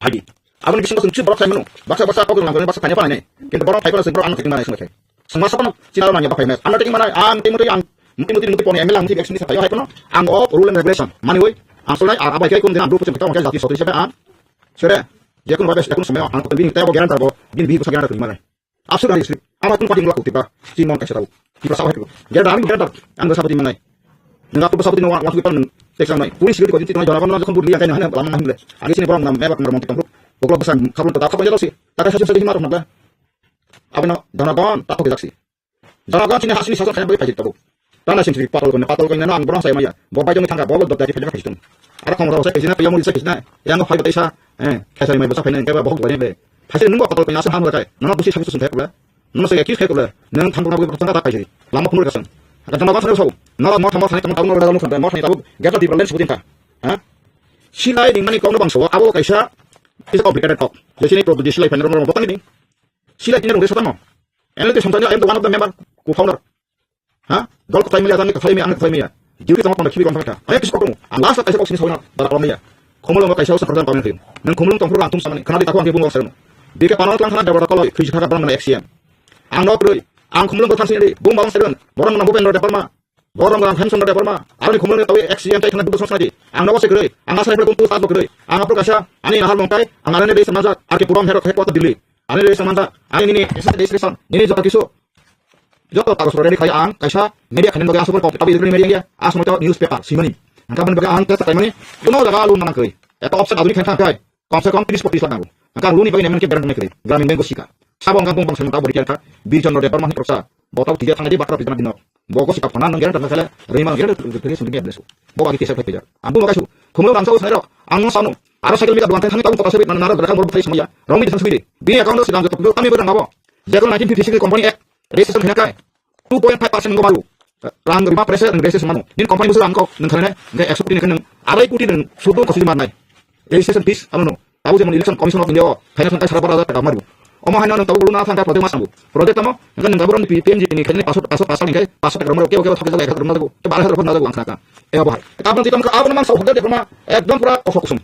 Phaidi. Aboni bisingo chwng chwng borok khlaimano. Baksa baksa kok langkar baksa kanya panai. Kintu borok phai kono chwng borok ano thik manai swngai. Swnga sakono china nangya bakhai mes. Ano thik manai ang tei mutwi ang mutwi mutwi mutwi poni M L A ang thik action ni sakai hai kono. Ang o rule and regulation. Mani oi. Ang solnai ar abai kai kun dinang dulu puchung kita wangkai jati sotri sebe ang. Sere. Dia kun wabes dia kun semeo ang bini tebo guarantor bo. Bini bihi busa guarantor manai. Asur hari sri. Ama kun pating lak tiba. Simon kaisa tau. Tiba sawai tu. Dia dami guarantor. Ang sapati manai. Nang aku sapati no wang waktu pan. Tek sang nai. Puri sigi ko jinti tengah jana kono jokon budi yang kaina hana lama mahimle. Agi sini borong nam mebak mar monti tongkruk. Boklo besang kabun tetap kabun jalo si. Taka sasi sasi himar nabla. Abeno jana gon tak ko jaksi. Jana gon sini hasini sason kaya bagi pajit tabu. Tana sini patol kone patol kone na ang borong saya maya. Bo bai jong thangka bo dot dari pajit pajit tung. Ada kamu tahu saya kisina pria murid saya kisina. Yang ko pajit isa. Eh, kaya saya mai bosa pene kaya bohong kone be. Pajit nunggu patol kone asa ham kai. Nana busi sabi susun thek la. Nana saya kis kai kula. Nang thang kona bagi thangka tak kai. Lama phunur kasan. Akan jana gon sana sau. Nala mo thang mo thang thang thang mo thang mo thang. Gata di problem sebutin ka. Ha? Silai ding mani kau no bangso abo kaisa. Is complicated talk. Jadi ini produksi silai panel mo botang ini. Sila kini rungde sotamo. Ene te somtani I am the one of the member, co-founder. Ha? Dol kotai maya, tani kotai maya, ang kotai maya. Duty tamo kono khibi kono thangkha. Aya kis kotomu. Ang last kaisa kok sini sawina bara kono maya. Khumulung kaisa usa program pameng khim. Nang khumulung tongphuru ang tum samani. Khana di tako ang kibung sawino. Bike panon tlang khana debra koloi, khri khaka bang mana X C M. Ang nok roi. Ang khumulung ko thang sini di. Bung bang sawin. Borong na Bhupendra Debbarma. Borong ang Hemchandra Debbarma. Aroni khumulung tawi X C M tai khana dudu sosnadi. Ang nogo se kroi. Ang asai pele kuntu sat bo kroi. Ang apro kaisa. Ani nahar mongkai. Ang arani dei samajak. Arke purom hero hek kota Delhi. Ani rei samanja, ani nini S S registration, nini joto kisu, joto kagos rok ready khai ang kaisa media khainani bagwi aswk kok tabi media ya, aswk to newspaper simani. Angka bani bagwi ang kesa kaimani, kuno jaga loan manang kai. Eto option aduni khain thang kai. Kom se kom tris poti nango. Angka loan ni bagwi nemen ke berang nai kai. Gramin Bank sika. Sabo angka bong bong sai mata bori kya kha, Bir Chandra Debbarma ni proksa. Botau tiga thang di batra bijana dino. Bogo sikap khana nang gerang tangkha khala, rima gerang tangkha khala sunding ya blesu. Bogo agi kesa phai pejar. Ambu makai su, khumlo rangsa usai rok, ang no sanu. Aro cycle mita duan thang thang tabu kota sebit mana naro drakha mor phai samaya. Rong mita sang sibidi. Bini account si dam joto kami berang abo. Jago nineteen fifty six company act, registration hina kai. Two point five percent ngo baru. Rang rima pressure nang registration manu. Nin company musu rang kok nang khana nang ekso koti nang arai koti nang sudu kosi mar nai. Registration fees amo no. Tabu jemon Election Commission of India o, khaina thangkai sara bara hajar taka maru. Omo haino nang tabu guluna thangkai project mas namu. Project tamo, nang nang tabu rong P N G ni khaina pasot, pasot, pasal ni kai, pasot taka romro, kebo, kebo, thakjak, ek hajar romro jago, ke bara hajar romro jago, ang khana ka. E abo hai. Ka abang tikam ka, abang mang sa hokda de roma, ekdom pura kosok kusum.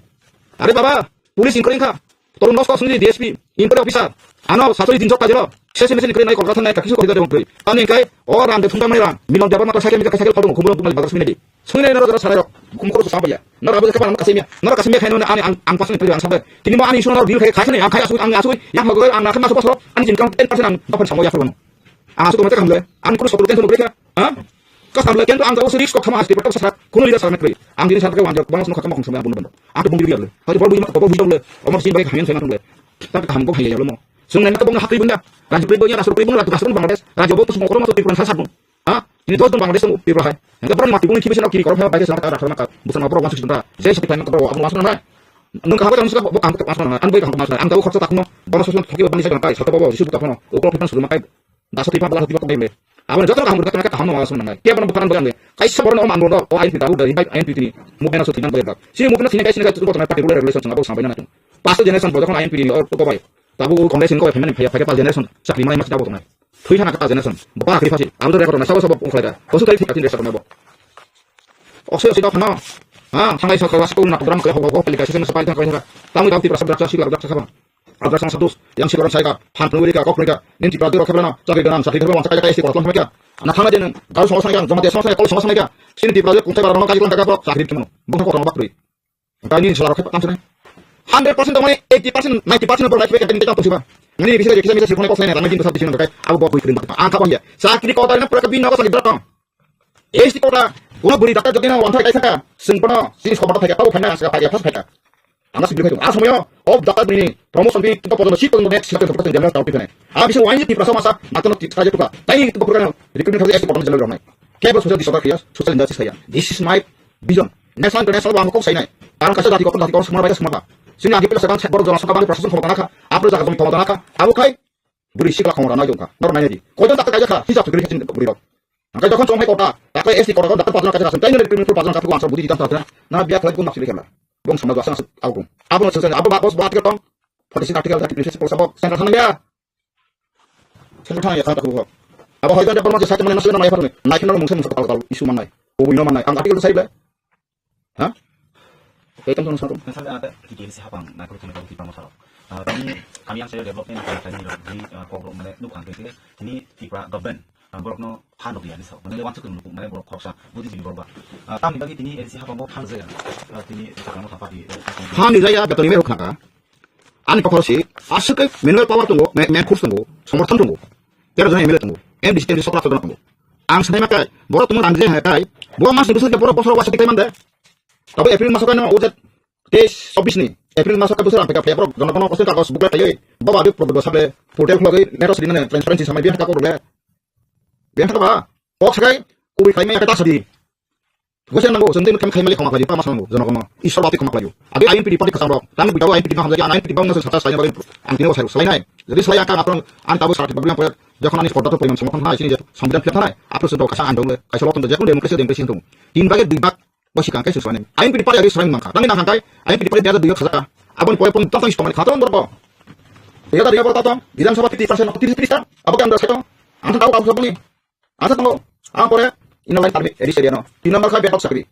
Are baba, police inquiry kha, tolu nosto sungni D S P, inquiry officer, ano sasori din jok kajero, sesi mesi inquiry nai kolkata nai kakis ko hida de rong kri. Tani kai, o ram de thumta mai ram, milon de roma to cycle mi ka cycle phalung, khumro bumal bagas mine di. Sungni noro jora sarai rok, kum khoro sa baya. Noro abo kapa nang kasimia. Noro kasimia khaino ani ang ang pasang tuli ang sabai. Tini mo ani isu noro deal khai khai sani ang khai asu ang asu yang mago ang nakhan asu pasro ani jin kang ten percent ang dapat samo ya furmano. Ang asu ko mate kamle. Ani kuru sotur ten sotur kha. Ha? Kas kamle ken to ang jago seri kok khama asti patok sa. Kuno leader sa mekri. Ang dini sa ke wang jago bang sunu khakam khum samai abun bando. Ang to bung diri le. Hai bor buji ma bor buji le. Omor sin bai khayan sai na le. Ta kham ko hai ya lo mo. Sung nang to bung hakri bunda. Rajyo pri bung ya rasul pri bung rajyo kasrun Bangladesh. Rajyo bo kusung okoro ma to Tripura sa sabun. Ha? Ini dos don Bangladesh ang upir hai. Yang kebetulan mati bunyi kibisa nak kiri korok hai bagai selaka rakha maka bukan apa wansu cinta. Saya seperti lain kepada orang wansu nang. Nung kaham kan suka bok angkat masuk nang. An boy kaham masuk. Ang tahu khorsa takno. Bono susun thoki bani saya kai. Satu bawa jisu buka kono. Ukro pipan sudu makai. Dasa tipa bala tipa kau bembe. Abang jodoh kaham berkat mereka kaham no wansu nang. Kia bana bukan boy angge. Kai sabar no man bono. O I N P tahu dari baik I N P tini. Mubena suti nang boy. Sini mubena sini kai sini kai tu botan pakai rule regulation sing abang sampai nang. Pasal generation bodoh kan I N P tini. Oh, kau baik. Tabu Congress ni kau family pakai pakai generation. Sakri mana masih tahu bodoh nang. Thui thana kata generation. Bo pa kri phasi. Abo to record na sabo sabo ungkhlai da. Bosu tai thik atin record na bo. Oksoi oksoi dok no. Ha, thangai sa kala sa na program kala ho ho peli kaisa sa pai thang kai thang. Tangwi dam Tipra sabrak sa sikla rak sa khabang. Abrak sang sadus yang sikla sai ka. Han pnuri ka kok ka. Nin Tipra duro khabla na. Chakri ganam chakri khabla sa kai kai si ko tong ka. Na thangna den. Dal so sa yang joma de so sa kol so sa ka. Sin Tipra duro kung sai ba no kai klang ka ka. Chakri kimo. Bung ko tong bak pri. Tani sala rok tam sene. Hundred percent tongmani eighty percent, ninety percent borok naikhe tongsiba. Nini bising kisa misa sirkhonai kok saina, tangmani din bwsa bising nangkhe abo bo bui krim bakma. Ang kha bangya. Chakri kota ni pura bini nogo chakri drak tong. S T kota, kono buri dakta jodi na wanthai kai thaka. Sing kono, sini sobar thaka, tabo phaina, sa phai phai. Ang sibri khai. A somoyo, o dakta bini promotion bi to podono sit podono next sit podono general tauti phane. A bisa wani Tipra sama sa, matono Tipra je tuka. Tani to pura recruitment khali S T kota ni general ronai. Kebo social disorder kaya, social injustice kaya. This is my vision. National international bo ang kok sainai. Karon kaisa jati kok jati kok sumar bai sumar ba. Sini agi pila sedang borok jona sokha bangni prashasan khomota nakha. Apro jaga joni khomota nakha. Abo khai buri sikla khomota nai jongkha. Nor nai di. Koiton tak kaisa kha. Hisab sugri kachin buri rok. Angkai jokhon chong hai kota. Takai S T kota kota pajon kaisa kasan. Taino recruitment pajon kaisa ang sar budi jitan satra. Na biya khlai kun napsi khela. Bong samaj wasa nasuk abo. Abo no sasa abo ba bos ba article tong. Forty six article thirty three sabo center thanang ya. Sendo thang ya thang ta khu. Abo hoito de borma je site mane nasle na mai phar ni. Nai kheno mungsa mungsa tal tal issue manai. Ko buino manai. Ang article sai ble. Ha? Ei tong tong sangko. Nasa ada T T L C hapang na kuru tong tong tipang masalo. Ah, tini kami yang saya development kami tadi di, ah, kok mane nuk hang ke tini Tripura government, ah, borok no phan rok ya ni sao. Mane wan sukun nuk mane borok khoksa budi jini borok ba. Ah, tam bagi tini L C hapang bo phan jaya. Ah, tini takang mo thapa di. Phan ni jaya beton ni merok khaka. Ani kotor si asuk ke manual power tongo, me, me force tongo, somorthon tongo. Tero jona M L A tongo. M D C M D C sokra sokra tongo. Ang sanai makai, borok tongma rang je hai kai. Bo mas ni bwswk borok bosor wasa tikai mande. Tabo April maso kai no ujat teis chobbish ni. April maso kai bwswk rang peka peka borok jono kono kosoi kagos bukle kai. Bo ba dik problem sable portal khulogwi letter sadi mane transparency samai biya haka korle. Biya haka ba. Kok sakai kubui khai maya kata sadi. Gosen nango, senti mukhem khaimali khama khlaidi, pama sango, jono kono. Ishwar bati khama khlaio. Adi I N P T party khasam rok. Tamo bidao I N P T no hamjai, I N P T bang no sata sai bari. Ang tino sai, sai nai. Jadi sai ang kang apron, ang tabo sarat bibli pore. Jokhon ani porda to payment samothan hai, sini je sambidan philap thanai. Apro se dok kasa ang dong le, kaisa lotong je kun democracy, democracy tung. Tin bage dui bag, bo sikang kaisa sai nai. I N P T party agi sai mangkha. Tangni nang hangkai, I N P T party dia dui bag khaja. Aboni pore pon tong tong stomani khaton borok. Dia dia borok tong, Bidhan Sabha fifty percent, fifty percent. Abo kan da sai tong. Ang tabo kabu sabuni. Asa tongo, ang pore inner line permit, A D C area no. Tin number khai bebak sakri.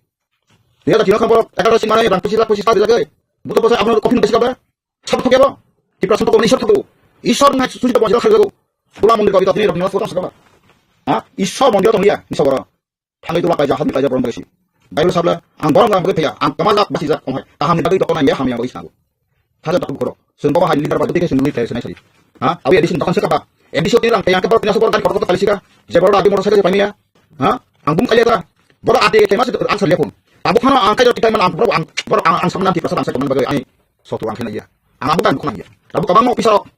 Dia da tin number pore, ekar sing mane rang pisi lakh pisi sa dilage. Buto pose apno kopin pisi kabe. Sab thokebo. Tipra sab thokebo, Ishwar thokebo. Ishwar na suji to bonjol khajabo. Bula mondir ko bito tini rok ni photo sakaba. Ha? Ishwar mondir to liya, Ishwar boro. Thangwi dula kaija, hapni kaija borom bagwi si. Bible sabla, ang borom gana bagwi thaya, ang kwma jak basi jak tonghai. Kaham ni bagwi dokona ya hamya bagwi sango. Thaja tak bukhoro. Sung baba hai leader ba dukhe sung leader sai sai. Ha? Awi addition dokan se kaba. Addition ni rang tayang ke bor tina super gari kotor kotor kali sika. Je bor adi motor cycle je paimia. Ha? Ang bum kali ta. Bor adi ke mas ang sar lepun. Abo khana ang kaija tikai man ang bor ang bor ang ang samna ti prasad ang sai koman bagwi ai. Sotu ang khena ya. Ang abo kan khona ya. Abo kabang mo pisarok.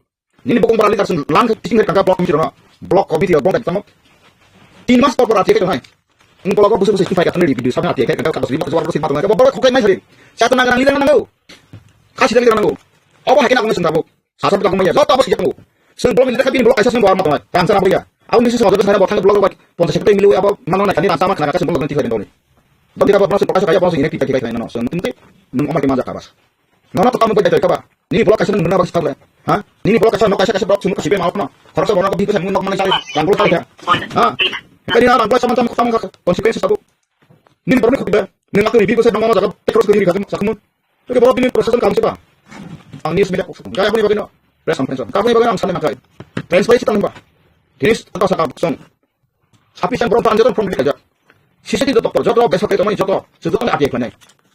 Nini bokong bara leader sung lang khe pising khe tangka block committee rono. Block committee rok bong tamo. Tin mas por por ati khe tonghai. Ung block o busu busu sifai ka tonri video sabna ati khe tangka kados lima suar busu matong khe bok khokai mai sari. Chata nang nang leader nango. Khasi leader nango. Obo hai khe nang sung tabuk. Sasa bitang maya joto abo sijak nango. Sung block leader khabini block kaisa sung bo matong. Tang sana boya. Au nisi sung joto sana bo thang block bai. Ponchas secretary milu abo mano na kani rasa ma khana kaisa block nanti khaden doni. Doni ka bo sung kaisa kaisa sung ini kita kita kita no. Sung tinti nung omai ke maja kabas. Nono to kamu bai bai kaba. Nini block kaisa nung nuna bak sakle. Ha? Nini block kaisa nok kaisa kaisa block sunu kasi be maok no. Khoroksa bono ko biko sai mung nok mani sai. Rang block sai. Ha? Kadi na rang block saman tam kham ka consequences tabu. Nini problem khoti be. Nini ngakuri biko sai nong mama jaga tekros kiri khadim sakmun. Oke borok bini process kam siba. Ang news media kok sakmun. Kaya buni bagino. Press conference. Kabuni bagino ang sale makai. Transparency tang ba. This atau sakam song. Sufficient borok to ang joto form rikha jak. C C T V joto, joto besa kai tongmani joto, se joto R T I khlainai.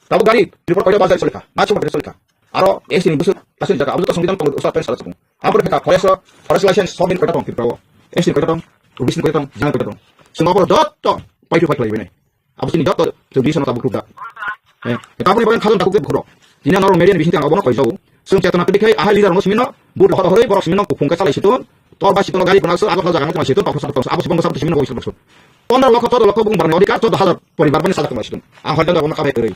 Tabo gari report koida bazar solikha, na chuma bere solikha. Aro S T ni busuk, asli jaga, abo joto songbidan tong usa pen sala chukung. Abo pheka forest, forest license, sob din koida tong Tripura o. S T ni koida tong, O B C ni koida tong, general koida tong. Sung abo joto, pai tu pai khlai bene. Abo sini joto, tu di sana tabuk da. Eh, tabuk ni bagan khadon tabuk de bukhro. Ini norok media ni bising tang abo no koi jau. Sung chetona kedi khai ahai leader no simino, but horo horo borok simino kuphung ka chalai siton. Tor ba siton gari pernah so, abo jaga no chalai siton, tok tok tok, abo sibong sab simino koi siton. Pondro lokho, chordo lokho bung barang odikar, chordo hajar poribar bani sajak tong siton. Ang hoidang jaga no kabai teri.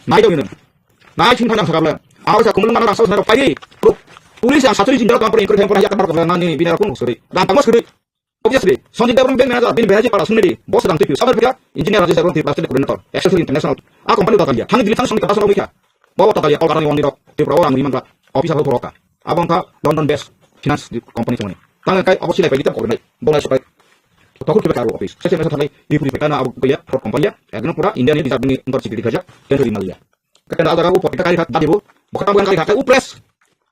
Nai dong ino. Nai sing thang sakabla. Abo sa kumulung mana rasa sana pai. Police yang satu izin dalam kampung ingkir tempur ya kabar kena ni bina kun suri. Dan tangos kiri. Obviously, Sanjay Debbarma bank manager, bini behaji para sunni di, boss dang tipiu, sabar pika, engineer Rajesh Debbarma Tripura State coordinator, S L C International. A company tatalia, thang Delhi thang Sanjay Debbarma wika. Bawa tatalia, all karani wani rok, Tripura orang rimang ka, officer rok ka. Abang ka London based finance di company songni. Tang kai abo silai pai di tak kornai, bonai sokai. Tokur tiba karu office. Sese mesa thanai, ipuri pai kana abo kaya, pro company ya, ekdom pura India ni di jabni untar sikiri khaja, tentu di malia. Kata ada aku potika kali khat, tadi bu, bukan bukan kali khat, u press.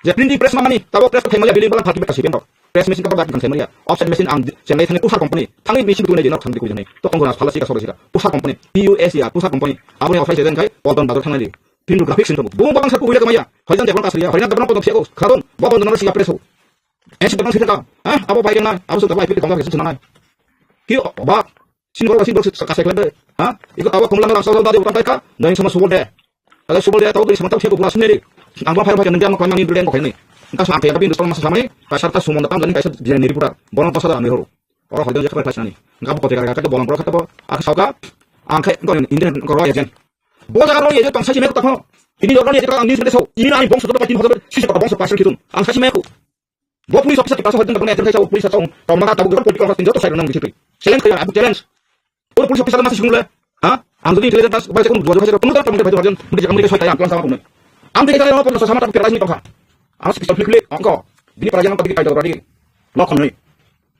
Je printing press mamani, tabo press khai maya bili balang thaki beta sipen rok. Press machine ka ba kan khai maya. Offset machine ang chenai thani Usha company. Thangni machine tu nai nok thangni ku janai. To kongona phala sika soro sika. Usha company, P U S E R, Usha company. Aboni offset den khai, Bolton bazar thangnai di. Pindu graphics sin tabo. Bung babang sa ku huya kamaya. Hoijan tebon kasriya. Hoijan tebon podok siya ko. Khadon. Bolton donor siya press ho. Ensi tebon sita ka. Ha? Abo bai na. Abo sa tabo ipit kongor kesu sunanai. Ki ba. Sini borok sini borok sa kasai khlai de. Ha? Iko tabo khumlang lang sa sa da de utang kai ka. Dai sama subol de. Ada subol dia tahu dari sementara siapa guna sendiri. Ang ba phai phai nang jam kau nang ni dulu yang kau ini. Engkau sampai tapi besok masa sama ini. Kasar tas sumon datang dari kasar dia niri putar. Borong pasar ambil horo. Orang hotel jaga phai phai sani. Engkau kau tegar kata bolong borong kata bo. Aku sauka. Angkai engkau ini engkau roya jen. Bo jaga roya jen tong saji mek tak ho. Ini orang ni jaga angni sudah sau. Ini nai bong sudah tin hotel. Sisi kata bong pasar kitum. Ang saji mek. Bo police officer kita sohor jeng police officer tong tong maka tabu political officer joto side nang bisi. Challenge kaya aku challenge. Oro police officer masa sungule. Ha? Ang jodi intelligence tas bai kun dua hajar kun tar tong bai hajar budi jaga mudi soi kaya aku sama kun. Ang dikita yang pun sama tak kira sini tong ha. Ang sih pistol flik flik angko. Bini para yang tak dikita tadi. Lokon ni.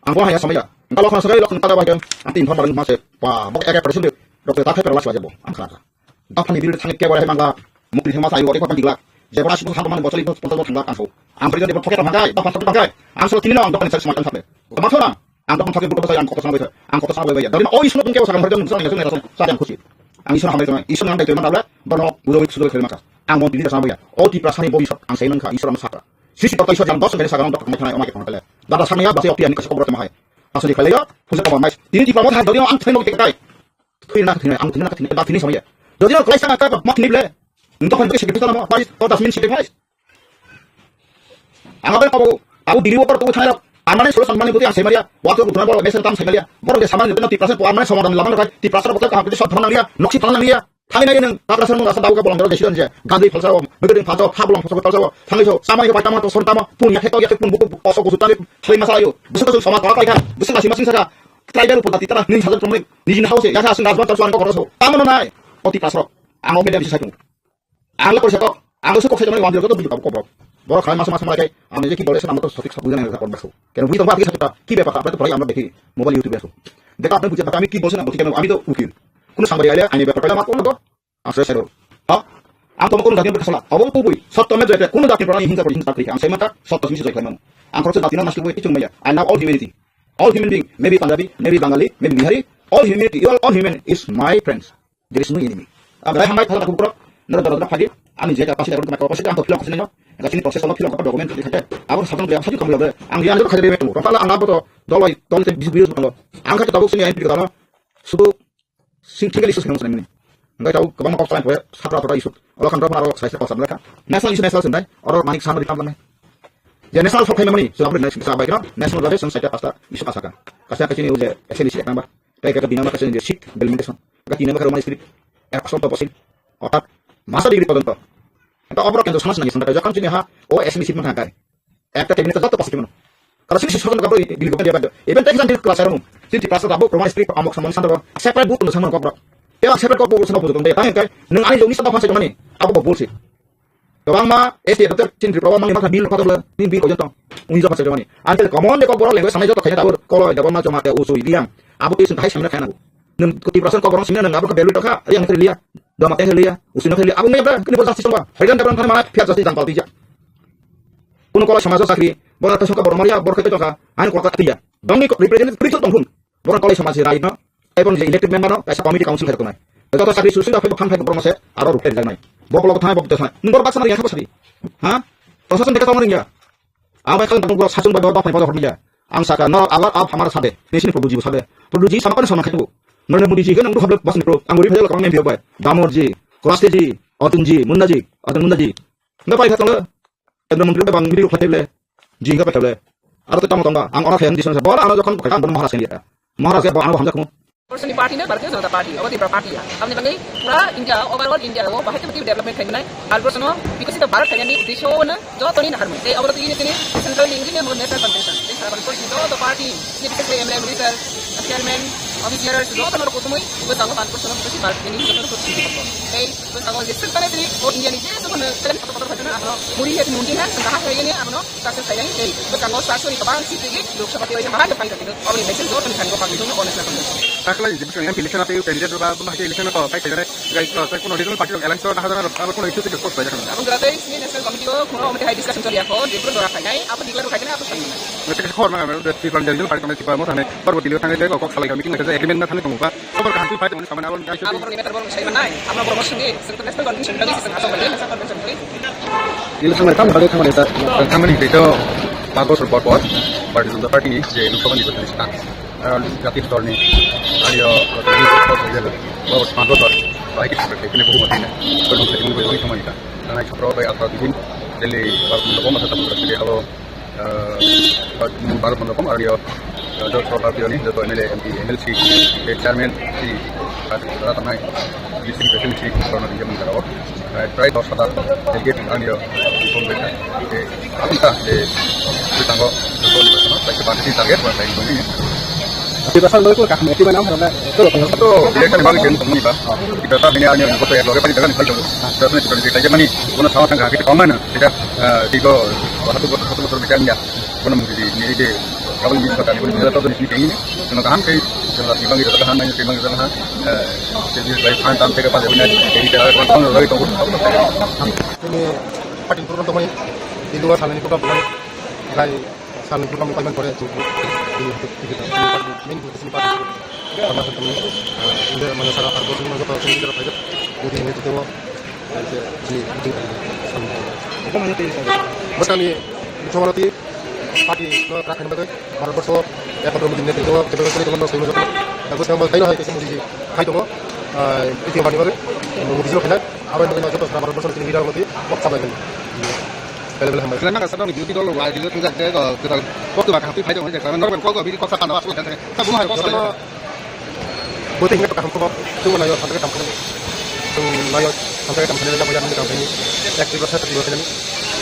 Ang bo haya samaya. Engka lokhan sagai lokhan kada bai. Ang tin thon barang mase. Ba, bok eke percent de. Doktor ta khai perlas wajabo. Ang khana. Daphani bil thang ke wala mangla. Mukri thang masa ayo, eko kan digla. Je bora situ thang man bosoli ponchas thang ang so. Ang percent de thoke thang kai. Daphan thoke thang kai. Ang so tini no ang daphani sai semak thang. Kama thora. Ang daphani thoke buka sai ang kota sambai. Ang kota sambai ya. Dari o isu no tungke wasa kan percent sa yang sa yang khusi. Ang isu no hambai tong. Isu no hambai tong man abla. Bono bujo sudo khel maka. Ang mon tini sambai ya. O Tiprasani bobisot. Ang sai nang kha isu no saka. Sisi kota isu jam dos menit saga no daphani thang mai thang. Dada samaya basi o tiani kasi kobor tong hai. Asli khalai yo. Puja kobor mai. Tini Tipra mo thang dari ang thai no tekai. Thwina, thwina, ang thwina, thwina, ba thwini samaya. Jodi no klai sanga ka ma thwini ble. Nto kan ke sacrifice na mo, paris, to das min sacrifice. Ang abe ko, abu diri ko to thai. Amane solo samani buti ang semaria. Wa to buti na bolo mesen tam semaria. Boro ke samani buti na Tiprasa po amane somadan laman kai. Tiprasa bota ka buti sot thana lia, noksi thana lia. Thani nai nang, Tiprasa mo rasa dau ka bolong dero desi don je. Gandhi phalsa o, megeding phalsa o, pha bolong phalsa o, phalsa o. Thani so, samani ko paitama to son tama, pun ya kheto ya pun buku, oso kusu tani, thali masa ayo. Busu kusu sama kala kai kan, busu lasi masing saka. Tribal upor dati tara, ning sajan promnik, nijini house, ya sa sing rajban chal suan ko koroso. Tamo no nai, o Tiprasa. Ang o medem sisai tung. Ang lo porisa to, ang lo sukok sai tung, wan jero to video ko ko. Boro khalai masa masa malai kai, ang je ki bole sa namar to sotik sa bujana ko bakso. Keno bujito ba ki sa ki bepar, apne to prai amra dekhi, mobile YouTube aso. Dekha apne bujhe thaka, ami ki bolse na bolse, keno ami to ukil. Kuno sangbar aile, aini bepar pala ma kono to. Ang sero sero. Ha? Ang tomo kono jatino bwkha sala. Obo kubui. Sotto me joyte kono jatni borokni hingsa pori hingsa kri. Ang sai mata sotto simi soi khlaimano. Ang khoroksa jatino maski bui kichung maya. I love all humanity. All human being, maybe Punjabi, maybe Bangali, maybe Bihari. All humanity, you are all human is my friends. There is no enemy. Ang rai hambai thala kukrok. Nara dara dara phagi. Ani jeta pasi dara kukrok pasi ang to film kusinyo. Gachini process lo film ko document di khate. Abor sabang dia saju kamlo de. Ang dia anjor khate de metu. Rokala ang abo to doloi doloi te bisu bisu talo. Ang khate tabuk sini ai pir dalo. Sudu Sing tinggali isu sengmo sengmani. Engkai tau kwbangma kok salam pore satra satra isu. Olo khan rok aro sai sai kok salam lekha. National issue national sendai. Oro manik samri kam lanai. Ya national sok khaimani. Sila bri national sa bai kra. National bari sung saita pasta isu asaka. Kasa kachini uje S N D C eknamba. Tai kaka binama kachini je seat delimitation. Kaka tinama karo mani script. Ek asol to posil. Otak masa degree pojonto. Ento obrok kendo sanas nani sangkai. Jokhon chini ha o S N D C man thangkai. Ekta cabinet joto positive no. Karo sini sosok gabro gili gokna dia bagdo. Even text and class arono. Sini class rabo proman street amok samon sandro. Separate booth no samon gabro. Tela separate gabro samon booth no. Tang kai nang ani joni sabab phasa jomani. Abo bol si. Gabang ma S T adopter chin Tripura mangni masa bill kota bla. Ni bill kojon tong. Uni job phasa jomani. Antel common de gabro language samai joto khaya tabur. Kolo gabang ma joma te usui diam. Abo tu isun hai samna khaya nago. Nung kuti perasaan kok orang sini nung abang ke belu tokha. Yang terlihat. Dua mata terlihat. Usun terlihat. Abo ngai bra. Kini bol justice tong ba. Hairan gabang thana mana pia justice jang pal tija. Kuno kolai samajo chakri, bora ta soka bor maria, bor khe toka, ani kolai ta tiya. Dongni representative pri tong phun. Bora kolai samaji rai no, ebong je elected member no, kaisa committee council khai tongnai. Joto chakri susu da phai phang khai bor mase, aro rukte rijak nai. Bok lok thai bok thai. Nung bor baksa ri kha bosari. Ha? Prosason deka tong ringya. Abai khan bor sachung bai bor baphai bor hormiya. Ang saka no alar ab hamar sade. Nisini Prabhuji sade. Prabhuji sama kan sama khai tu. Narendra Modi ji kan ang tu hablo bas ni pro. Ang ri phai lo kang M P bai. Damor ji, Koraste ji, Arjun ji, Munda ji, Arjun Munda ji. Nda pai kha tong. Kendra mantri bang miri khatai le, jingga patai le. Aro to tamo tonga, ang ora khayan dison sa, bora ano jokhon khayan bono Maharaj khayan dia. Maharaj ya bo ano hamjak mo. Person party na Bharatiya Janata Party, abo Tipra party ya. Aboni bagwi pura India, overall India o bahai tei development khainai. Bharat Borsho no bikasito Bharat khainani uddesho no joto ni naharmani. Tei abo to ini sini central ni ini mo national convention. Tei sara Bharat Borsho ni joto party, ini bises khe M L A, minister, chairman, officers, joto no kutumui, bo jango Bharat Borsho no bikasito Bharat khainani joto no kutumui. Tei Bwskango je swk tane tini o India ni je swk no talent kotor kotor khaijana abono muri he mundi he swng kaham khaijani abono success khaijani tei bwskango sasoni kwbang seat rigi Lok Sabha tei bahai tei paita tini oboni message o tong thani ko public no honest na tongmo. Takhwlai je bwskango M P election atwi candidate rok ba bahai election ko pai khaijana gai ko sai kono regional party rok alliance to dahajana rok abo kono issue tei force khaijana. Aboni jora tei sini national committee o kono omte hai discussion choli akho je kono dora khainai abo declare khaijana abo thani. Nokte kisa khobor mano, Tripura Regional Party Committee Tripura mo thane, Parvati Leo thangwi tei kok salai kami kingna kisa agreement na thani tongkha. Khobor kaham twi phai tongmani samani abo. Abo borok ni matter borok sai manai, abo borok sini, sini national convention, national convention. Election mai tamo bagwi thangmani ta, thangmani hwnkhe to panch bosor por por Bharatiya Janata Party ni je Lok Sabha nirbachon ni stance, ah, jati dol ni, ario, panch bosor, bai kisa kene buku mati na, ko nong sai buku thangmani ta, tanai chokro bai atha din, Delhi, Bharat Mandapam, atha Tamil Nadu, abo, ah, Bharat Mandapam, ario, ah, joto party ni, joto M L A, M P, M L C, chairman, si, ah, tanai, D C, president, si, corona di jaman karo, ah, prai dos hajar delegate, ario, inform beta, eh, abang ta, eh, tango, target, buat lain pun ini. Di pasal doi ko kaham eti mana orang dah. To, to, election bagi jen tong ni ba. Kita tak ini hanya untuk yang lagi pada jangan itu. Terus ni kita kerja mani, guna sama tangga kita kau mana? Kita, eh, tiga, satu, satu motor bicara ya. Guna mesti di, di, di, Aboni bising kami pun jela todoni sini kaini, sino kaham kai, jela sibang jela kaham nai sibang jela ha, eh, jadi dari phan tam tega pada wina, jadi cara kawan kawan lagi tunggu. Ini pakai turun teman, di luar sana ini program teman, dari sana program teman Korea itu, di di di di party, main itu sini party, sama satu, eh, ini mana salah partai semua kita sini kita belajar, jadi ini itu. Bwskangni Chomoroti party no kwrak khaina bagwi Bharat borso ekmatro Modi ni netrito o kebengwi tongwi tongmani swima jotoni. Bwskango taino hai kaisa Modi ji khai tongo, ah, Prithibi ni bagwi Modi ji no khainai. Abo ni bagwi joto Bharat borso ni leader Modi kok sabai khainai. Bele bele hambai. Khlai maka sa nokni duty dol rok lai rijak thajak je, o, kwtal kok kwbang kaham twi phai tongo, je kwtal norok kok bini kok sa panda aswk khe. Sa bumo hai kok sa. Bo tei hinga kaham khobor, chwng naio, hamjakhe tamo khobor. Chwng naio, hamjakhe tamo khobor, nang boyar ni kaham khaini. Ek twi bwsa twi bwsa ni.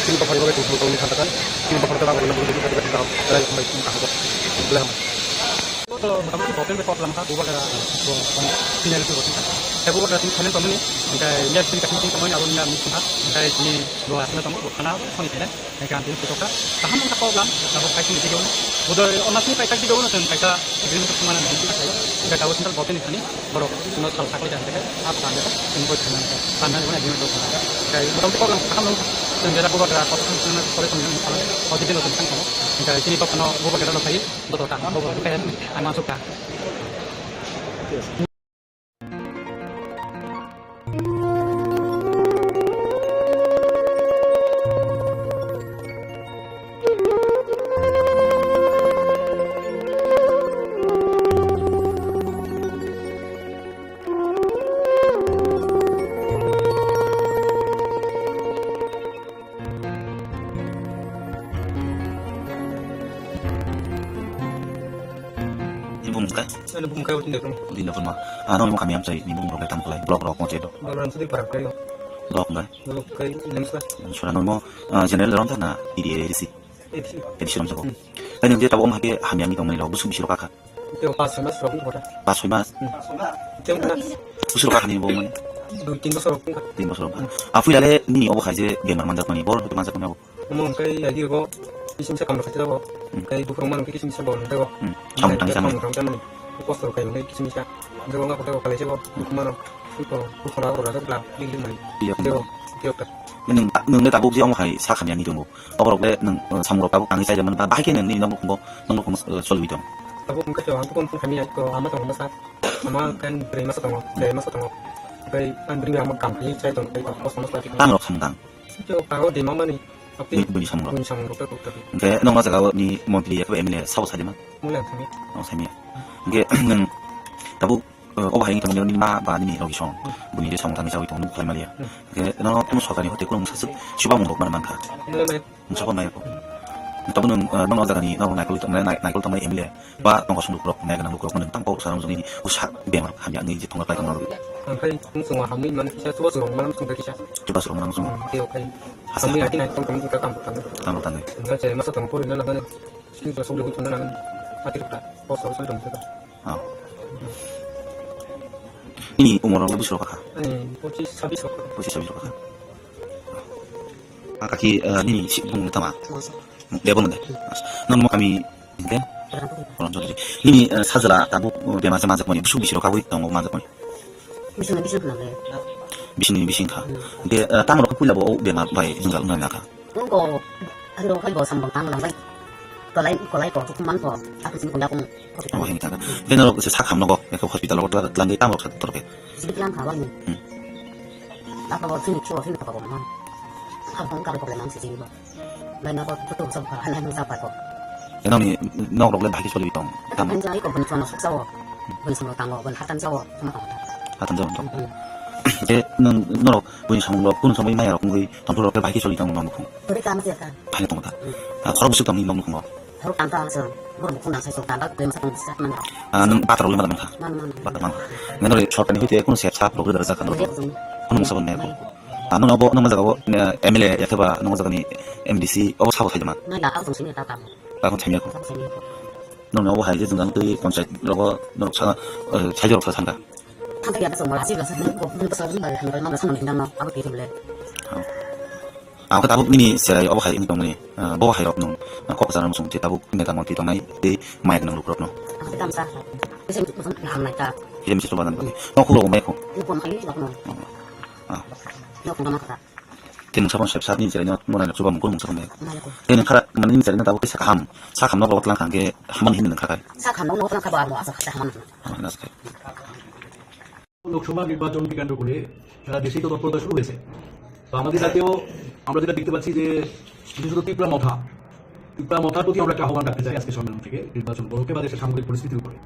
Chini buphang ni bagwi chwng tongwi thansa kha. Chini buphang tei bagwi nang boyar ni kaham khaini. Rai hambai chini kaham khobor. Belai hambai. Bo to motamoti bo pen be kok lam kha, bubagra bo final tu bo kha. Tei bubagra chini final tongmani. Hingkai next week chini tongmani abo ni na miss kha. Hingkai chini bo aswk tongo, bo khana soni khainai. Hai khe ang tini kutok kha. Kaham wngkha kok lang, abo kaisa ni video no. Bodoi onasni kaisa video no chwng kaisa agreement khe thangmani ang tini kha. Hingkhe tabuk central government ni thani borok chwngno sal sakli kha, hingkhe a plan khe chwng boi thangna khe. Plan thani agreement rok thangna khe. Hingkhe motamoti kok lang kaham wngkha. Chwng jera bubagra kok thang thangna khe kole thangna khe khala. O video no chwng thang tongo. Hingkhe chini kok no bubagra no phai joto kaham bubagra khe ang mansuk kha. Ni bumung kai? Ani bumung kai utin dekun. Utin dekun ma. Ano mo kami amchai ni bumung rok tam kulai. Blok rok mo chedo. Balan sudi parak kai. Blok kai? Blok kai lemsa. Sura no mo, ah, general rom ta na D D A D C. D C. D C rom jago. Hmm. Ani dia tabo om hake hamya ni tong mani rok busuk bisiro kaka. Teo pas soi mas rok ni kota. Pas soi mas? Hmm. Teo na. Busuk kaka ni bo mani. Dui tin bosor rok. Tin bosor rok. Hmm. Afui lale ni obo khai je bemar manjak mani bor hote manjak mani abo. Omo hwnkhe agi rwgo kisimsa kamrok khaitwi jago. Hmm. Hwnkhe buphuru mano hwnkhe kisimsa bo nangjago. Hmm. Samung tangwi samung. Samung tangwi samani. Kosto rok khai hwnkhe kisimsa. Jago wngkha kotor kalaijak o buphuru mano. Iko buphuru rok rajak bla bili mani. Iya. Jago. Jago. Nwng, nwng le tabuk je omo hai sa khamya ni tongo. Oborok le nwng, uh, samung rok tabuk tangwi chaijak mani ba bahai khe nwng nini nok nukhungo, nok nukhungo, uh, choliwi tong. Tabuk wngkha to ang tong tong khamya to ama tong masa. Ama kan bwrwi masa tongo, bwrwi masa tongo. Tei ang bwrwi ama kam khai chai tong tei kosto masa. Tang rok samung tang. Tei o pago de mama ni. Bini, bini samung rok. Bini samung rok ta kok ta. Hingke nokna jaga o ni montri ya kebo M L A sabo sajima. Mole ang thangwi. O sami. Hingke nwng tabuk, eh, obo hai wngtongmani nini ma ba nini logi song. Hmm. Bini je samung tangwi chawi tong nuk khlai maliya. Hmm. Hingke no tamo sorkar ni hote kuno mungsa suk suba mung rok man mankha. Mole mai. Mungsa ko mai ko. Tabuk nwng, eh, nokna jaga ni nokna naikol tongmani, nai-, naikol tongmani M L A. Ba tongkha song lukurok, nai gwnang lukurok, mwnwi tang kok sana mujungni usa bemar hamya wngwi je thongna klai tongna rwgwi. Ang khai mung songma hamwi mano kisa, chubachu rok mano mung songkha kisa. Chubachu rok mano mung songkha. Hmm, tei o khai. Asa. Hamwi hai khe nai tong tong tong tong tong. Tong tong tong. Ang khai je masa tong pori na nang mano. Sini to song lugu tong na nang. Mati rok ta. Post office tong tong. Ah. Ini umur rok bwswk rok kha? Ani pochis, sabis rok. Pochis, sabis rok kha. Ah, kaki, eh, nini si bung tama. Debo nde. Nang mo kami, hingke? Korom Chaudhary. Nini, eh, sajla tabuk, eh, bemar se manjak mani, busuk bisiro kagui tongo manjak mani. Bising, bising khna le. Bising ni bising kha. Hmm. Hingke, eh, tang rok puila bo bemar bai jwngjal wngna naka. Ko, ko, aro kai bo sambang tang lang bai. Kolai, kolai ko, hukum man ko, aku sini kunda kung. Oh, hingke tang. Hingke norok se sak ham nogo, eko hospital o tla, tlang tang rok sa toroke. Sini tlang kha bai. Hmm. Apa bo sini cho, sini apa bo man. Apa ko ka ko le man sini bo. Bai na ko tu tu sa ba, han han sa ba ko. Eno ni nok rok le bhagi choli tong. Tam. Kan jai ko bun chon sok sao. Bun sum tang o, bun hatan sao, sama tang. Hatan sao tong. Hmm. Je nang norok bun samung rok, bun samung maya rok ngui, tong rok le bhagi choli tong nok nukhung. Turi kam se ka. Bhagi tong ta. Hmm. Ah, khorok busuk tong nok nukhung. Khorok tang ta so, bun khung nang sai so, tang ba, bun sa tong sa man. Ah, nang batar rok le man man kha. Man man. Batar man. Nang re sorkar ni hoite kono sep sap rok le dara sa kan. Kono musa ban ne ko. Ah, nwng abo, nwng ma jaga o, eh, M L A ya khe ba nwng ma jaga ni M D C obo sabo saijama. Nwng da, ang sini ta tamo. Ako thanya ko. Ang sini ko. Nwng abo hai je jwngjal twi panchayat rogo norok sa, eh, saijak rok sa sangka. Thangka ya, so mala si ba sa ko, ko sa ba han ba ma sa no hinda no, abo twi le. Oh. Ang khe tabuk nini cherai obo hai wngwi tongmani, ah, bo hai rok nwng, ah, kok kwchar muchung twi tabuk neta mantri tongnai tei maya gwnang lukurokno. Ang khe tamsa khlai. Kisa michi kuchung kaham nai ta. Kisa michi chubadan bagwi. Nok khulok bai kho. Nok khulok bai kho. Ah. Nok khulok bai kho. Tei mungsa phano sep sat nini cherai no mwnai no chuba mung kung mungsa phano. Maya kho. Tei nwng khara mani nini cherai no tabuk kisa kaham. Sa kaham nok rok tlang khang khe hamani hinwi nwng kha kai. Sa kaham nok tlang kha ba mo asa kha hamani. Ah, nas kai. Lok Sabha নির্বাচনকে কেন্দ্র করে সারা দেশেই তো তৎপরতা শুরু হয়েছে। তো আমাদের রাজ্যেও আমরা যেটা দেখতে পাচ্ছি যে বিশেষত তিপ্রা মথা, তিপ্রা মথার প্রতি আমরা একটা আহ্বান রাখতে চাই আজকে সম্মেলন থেকে, নির্বাচন উপলক্ষে বা দেশের সামগ্রিক পরিস্থিতির উপরে।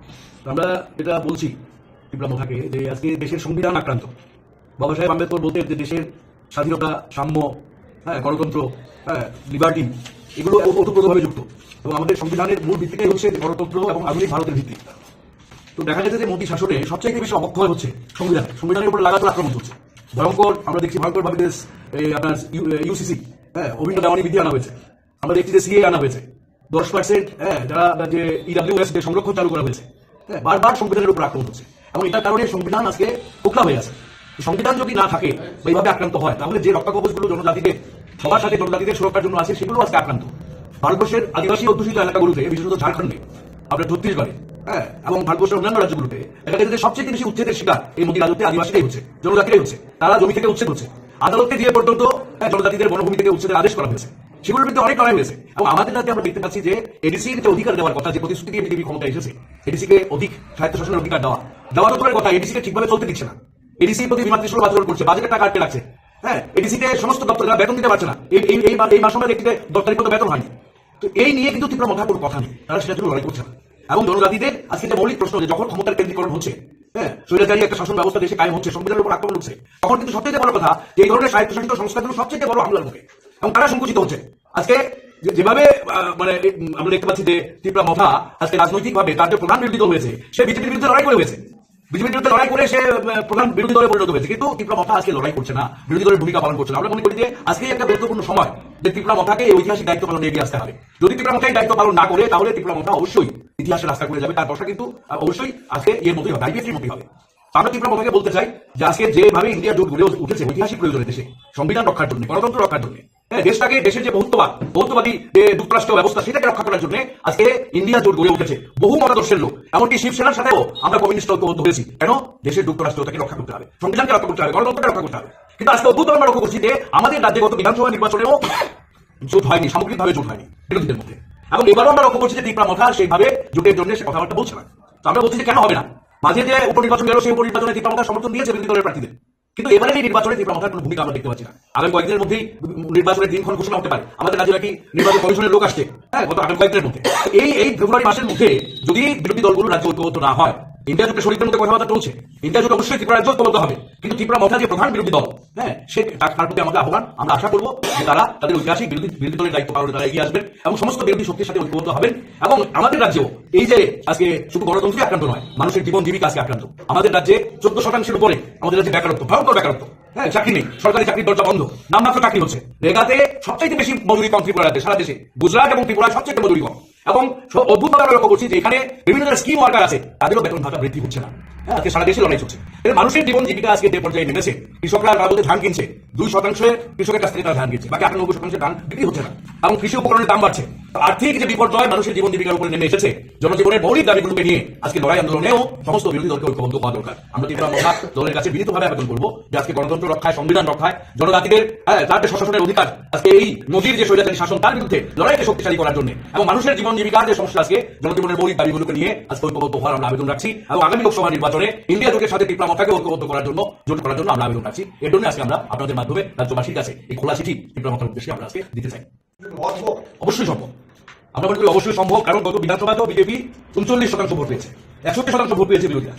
তো আমরা যেটা বলছি তিপ্রা মথাকে যে আজকে দেশের সংবিধান আক্রান্ত। বাবা সাহেব আম্বেদকর বলতেন যে দেশের স্বাধীনতা, সাম্য, হ্যাঁ, গণতন্ত্র, হ্যাঁ, লিবার্টি, এগুলো ওতপ্রোতভাবে যুক্ত। এবং আমাদের সংবিধানের মূল ভিত্তিটাই হচ্ছে গণতন্ত্র এবং আধুনিক ভারতের ভিত্তি। তো দেখা যাচ্ছে যে মোদী শাসনে সবচাইতে বেশি অবক্ষয় হচ্ছে সংবিধান, সংবিধানের উপর লাগাতার আক্রমণ চলছে। ভয়ঙ্কর, আমরা দেখছি ভয়ঙ্কর ভাবে দেশ, এই আপনার ইউ-, ইউসিসি, হ্যাঁ, অভিন্ন দেওয়ানি বিধি আনা হয়েছে। আমরা দেখছি যে সিএ আনা হয়েছে, দশ পার্সেন্ট, হ্যাঁ, যারা যে ইডাব্লিউএস যে সংরক্ষণ চালু করা হয়েছে, হ্যাঁ, বারবার সংবিধানের উপর আক্রমণ হচ্ছে এবং এটার কারণে সংবিধান আজকে খোকলা হয়ে আছে। তো সংবিধান যদি না থাকে বা এইভাবে আক্রান্ত হয়, তাহলে যে রক্ষা কবচগুলো জনজাতিদের, সবার সাথে জনজাতিদের সুরক্ষার জন্য আছে, সেগুলো আজকে আক্রান্ত। ভারতবর্ষের আদিবাসী অধ্যুষিত এলাকাগুলোতে, বিশেষত ঝাড়খণ্ডে, আপনার ছত্তিশগড়ে, হ্যাঁ, এবং ভারতবর্ষের অন্যান্য রাজ্যগুলোতে দেখা গেছে যে সবচেয়ে বেশি উচ্ছেদের শিকার এই মোদী রাজত্বে আদিবাসীরাই হচ্ছে, জনজাতিরাই হচ্ছে। তারা জমি থেকে উচ্ছেদ হচ্ছে, আদালতে গিয়ে পর্যন্ত, হ্যাঁ, জনজাতিদের বনভূমি থেকে উচ্ছেদের আদেশ করা হয়েছে। সেগুলোর বিরুদ্ধে অনেক লড়াই হয়েছে। এবং আমাদের রাজ্যে আমরা দেখতে পাচ্ছি যে এডিসির যে অধিকার দেওয়ার কথা, যে প্রতিশ্রুতি দিয়ে বিজেপি ক্ষমতায় এসেছে, এডিসিকে অধিক স্বায়ত্তশাসনের অধিকার দেওয়া, দেওয়া তো দূরের কথা, এডিসিকে ঠিকভাবে চলতে দিচ্ছে না। এডিসি প্রতি বিমাতৃসুলভ আচরণ করছে, বাজেটে টাকা আটকে রাখছে। হ্যাঁ, এডিসিতে সমস্ত দপ্তর তারা বেতন দিতে পারছে না। এই, এই, এই মা-, এই মাসে আমরা দেখছি যে দশ তারিখ পর্যন্ত বেতন হয়নি। তো এই নিয়ে কিন্তু ত্রিপুরা মথার কোনো কথা নেই, তারা সেটার জন্য লড়াই করছে না। এবং জনজাতিদের আজকে যে মৌলিক প্রশ্ন, যে যখন ক্ষমতার কেন্দ্রীকরণ হচ্ছে, হ্যাঁ, স্বৈরাচারী একটা শাসন ব্যবস্থা দেশে কায়েম হচ্ছে, সংবিধানের উপর আক্রমণ হচ্ছে, তখন কিন্তু সবচেয়ে বড় কথা যে এই ধরনের স্বায়ত্তশাসিত সংস্থাগুলো সবচেয়ে বড় হামলার মুখে এবং তারা সংকুচিত হচ্ছে। আজকে যে-, যেভাবে, আহ, মানে, এই, উম, আমরা দেখতে পাচ্ছি যে ত্রিপুরা মথা আজকে রাজনৈতিকভাবে তার যে প্রধান বিরোধী দল হয়েছে, সে বিজেপির বিরুদ্ধে লড়াই করে হয়েছে, বিজেপির বিরুদ্ধে লড়াই করে সে, আহ, প্রধান বিরোধী দলে পরিণত হয়েছে, কিন্তু ত্রিপুরা মথা আজকে লড়াই করছে না, বিরোধী দলের ভূমিকা পালন করছে না। আমরা মনে করি যে আজকে একটা গুরুত্বপূর্ণ সময় যে ত্রিপুরা মথাকে এই ঐতিহাসিক দায়িত্ব পালনে এগিয়ে আসতে হবে। যদি ত্রিপুরা মথা এই দায়িত্ব পালন না করে, তাহলে ত্রিপুরা মথা অবশ্যই ইতিহাসে রাস্তা করে যাবে। তার দশা কিন্তু, আহ, অবশ্যই আজকে এর মতোই হবে, আইপিএফটির মতোই হবে। তো আমরা ত্রিপুরা মথাকে বলতে চাই যে আজকে যেভাবে ইন্ডিয়া জোট গড়ে উঠেছে ঐতিহাসিক প্রয়োজনে দেশে, সংবিধান রক্ষার জন্য, গণতন্ত্র রক্ষার জন্য, হ্যাঁ, দেশটাকে, দেশের যে বহুত্ববাদ, বহুত্ববাদী যে যুক্তরাষ্ট্রীয় ব্যবস্থা, সেটাকে রক্ষা করার জন্য আজকে ইন্ডিয়া জোট গড়ে উঠেছে। বহু মতদর্শের লোক, এমনকি শিবসেনার সাথেও আমরা কমিউনিস্ট ঐক্যবদ্ধ হয়েছি। কেন? দেশের যুক্তরাষ্ট্রটাকে রক্ষা করতে হবে, সংবিধানকে রক্ষা করতে হবে, গণতন্ত্রকে রক্ষা করতে হবে। কিন্তু আজকে অদ্ভুত আমরা লক্ষ্য করছি যে আমাদের রাজ্যে গত বিধানসভা নির্বাচনেও জোট হয়নি, সামগ্রিকভাবে জোট হয়নি বিরোধীদের মধ্যে। এবং এবারও আমরা লক্ষ্য করছি যে ত্রিপুরা মথা সেইভাবে জোটের জন্য সে কথাবার্তা বলছে না। তো আমরা বলছি যে কেন হবে না? মাঝে যে উপনির্বাচন গেল, সেই উপনির্বাচনে ত্রিপুরা মথা সমর্থন দিয়েছে বিরোধী দলের প্রার্থীদের, কিন্তু এবারের এই নির্বাচনে ত্রিপুরা মথার কোনো ভূমিকা আমরা দেখতে পাচ্ছি না। আগামী কয়েকদিনের মধ্যেই নির্বাচনের দিনক্ষণ ঘোষণা হতে পারে। আমাদের রাজ্যে নাকি নির্বাচন কমিশনের লোক আসছে, হ্যাঁ, গত আগামী কয়েকদিনের মধ্যে। এই, এই ফেব্রুয়ারি মাসের মধ্যে যদি বিরোধী দলগুলো রাজ্যে ঐক্যবদ্ধ না হয়, ইন্ডিয়া জোটের শরিকদের মধ্যে কথাবার্তা চলছে, ইন্ডিয়া জোট অবশ্যই ত্রিপুরা রাজ্য ঐক্যবদ্ধ হবে, কিন্তু ত্রিপুরা মথা যে প্রধান বিরোধী দল, হ্যাঁ, সে তার, তার প্রতি আমাদের আহ্বান, আমরা আশা করবো যে তারা তাদের ঐতিহাসিক বিরোধী, বিরোধী দলের দায়িত্ব পালনে তারা এগিয়ে আসবেন এবং সমস্ত বিরোধী শক্তির সাথে ঐক্যবদ্ধ হবেন। এবং আমাদের রাজ্যেও এই যে আজকে শুধু গণতন্ত্রই আক্রান্ত নয়, মানুষের জীবন জীবিকা আজকে আক্রান্ত। আমাদের রাজ্যে চোদ্দ শতাংশের উপরে আমাদের রাজ্যে বেকারত্ব, ভয়ঙ্কর বেকারত্ব। হ্যাঁ, চাকরি নেই, সরকারি চাকরির দরজা বন্ধ, নামমাত্র চাকরি হচ্ছে। রেগাতে সবচাইতে বেশি মজুরি কম ত্রিপুরা রাজ্যে, সারা দেশে গুজরাট এবং ত্রিপুরায় সবচেয়ে মজুরি কম। এবং স-, অদ্ভুতভাবে আমরা লক্ষ্য করছি যে এখানে বিভিন্ন ধরনের স্কিম ওয়ার্কার আছে, তাদেরও বেতন ভাতা বৃদ্ধি হচ্ছে না। হ্যাঁ, আজকে সারা দেশে লড়াই চলছে। এই মানুষের জীবন জীবিকা আজকে যে পর্যায়ে নেমেছে, কৃষকরা তারা বলতে ধান কিনছে, দুই শতাংশ কৃষকের কাছ থেকে তারা ধান কিনছে, বাকি আটানব্বই শতাংশ ধান বিক্রি হচ্ছে না। এবং কৃষি উপকরণের দাম বাড়ছে। তো আর্থিক যে বিপর্যয় মানুষের জীবন জীবিকার উপরে নেমে এসেছে, জনজীবনের মৌলিক দাবিগুলোকে নিয়ে আজকে লড়াই আন্দোলনেও সমস্ত বিরোধী দলকে ঐক্যবদ্ধ হওয়া দরকার। আমরা ত্রিপুরা মথা দলের কাছে বিনীতভাবে আবেদন করবো যে আজকে গণতন্ত্র রক্ষায়, সংবিধান রক্ষায়, জনজাতিদের, হ্যাঁ, তার যে স্বশাসনের অধিকার, আজকে এই মোদীর যে স্বৈরাচারী শাসন, তার বিরুদ্ধে লড়াইকে শক্তিশালী করার জন্য এবং মানুষের জীবন জীবিকার যে সমস্যা, আজকে জনজীবনের মৌলিক দাবিগুলোকে নিয়ে আজকে ঐক্যবদ্ধ হওয়ার আমরা আবেদন রাখছি। এবং আগামী লোকসভা নির্বাচনে ইন্ডিয়া জোটের সাথে ত্রিপুরা মথাকে ঐক্যবদ্ধ করার জন্য, জোট করার জন্য আমরা আবেদন রাখছি। এর জন্য আজকে আমরা আপনাদের মাধ্যমে রাজ্যবাসীর কাছে এই খোলা চিঠি ত্রিপুরা মথার উদ্দেশ্যে আমরা আজকে দিতে চাই। অবশ্যই সম্ভব। আমরা মনে করি অবশ্যই সম্ভব, কারণ গত বিধানসভাতেও বিজেপি ঊনচল্লিশ শতাংশ ভোট পেয়েছে, একষট্টি শতাংশ ভোট পেয়েছে বিরোধীরা।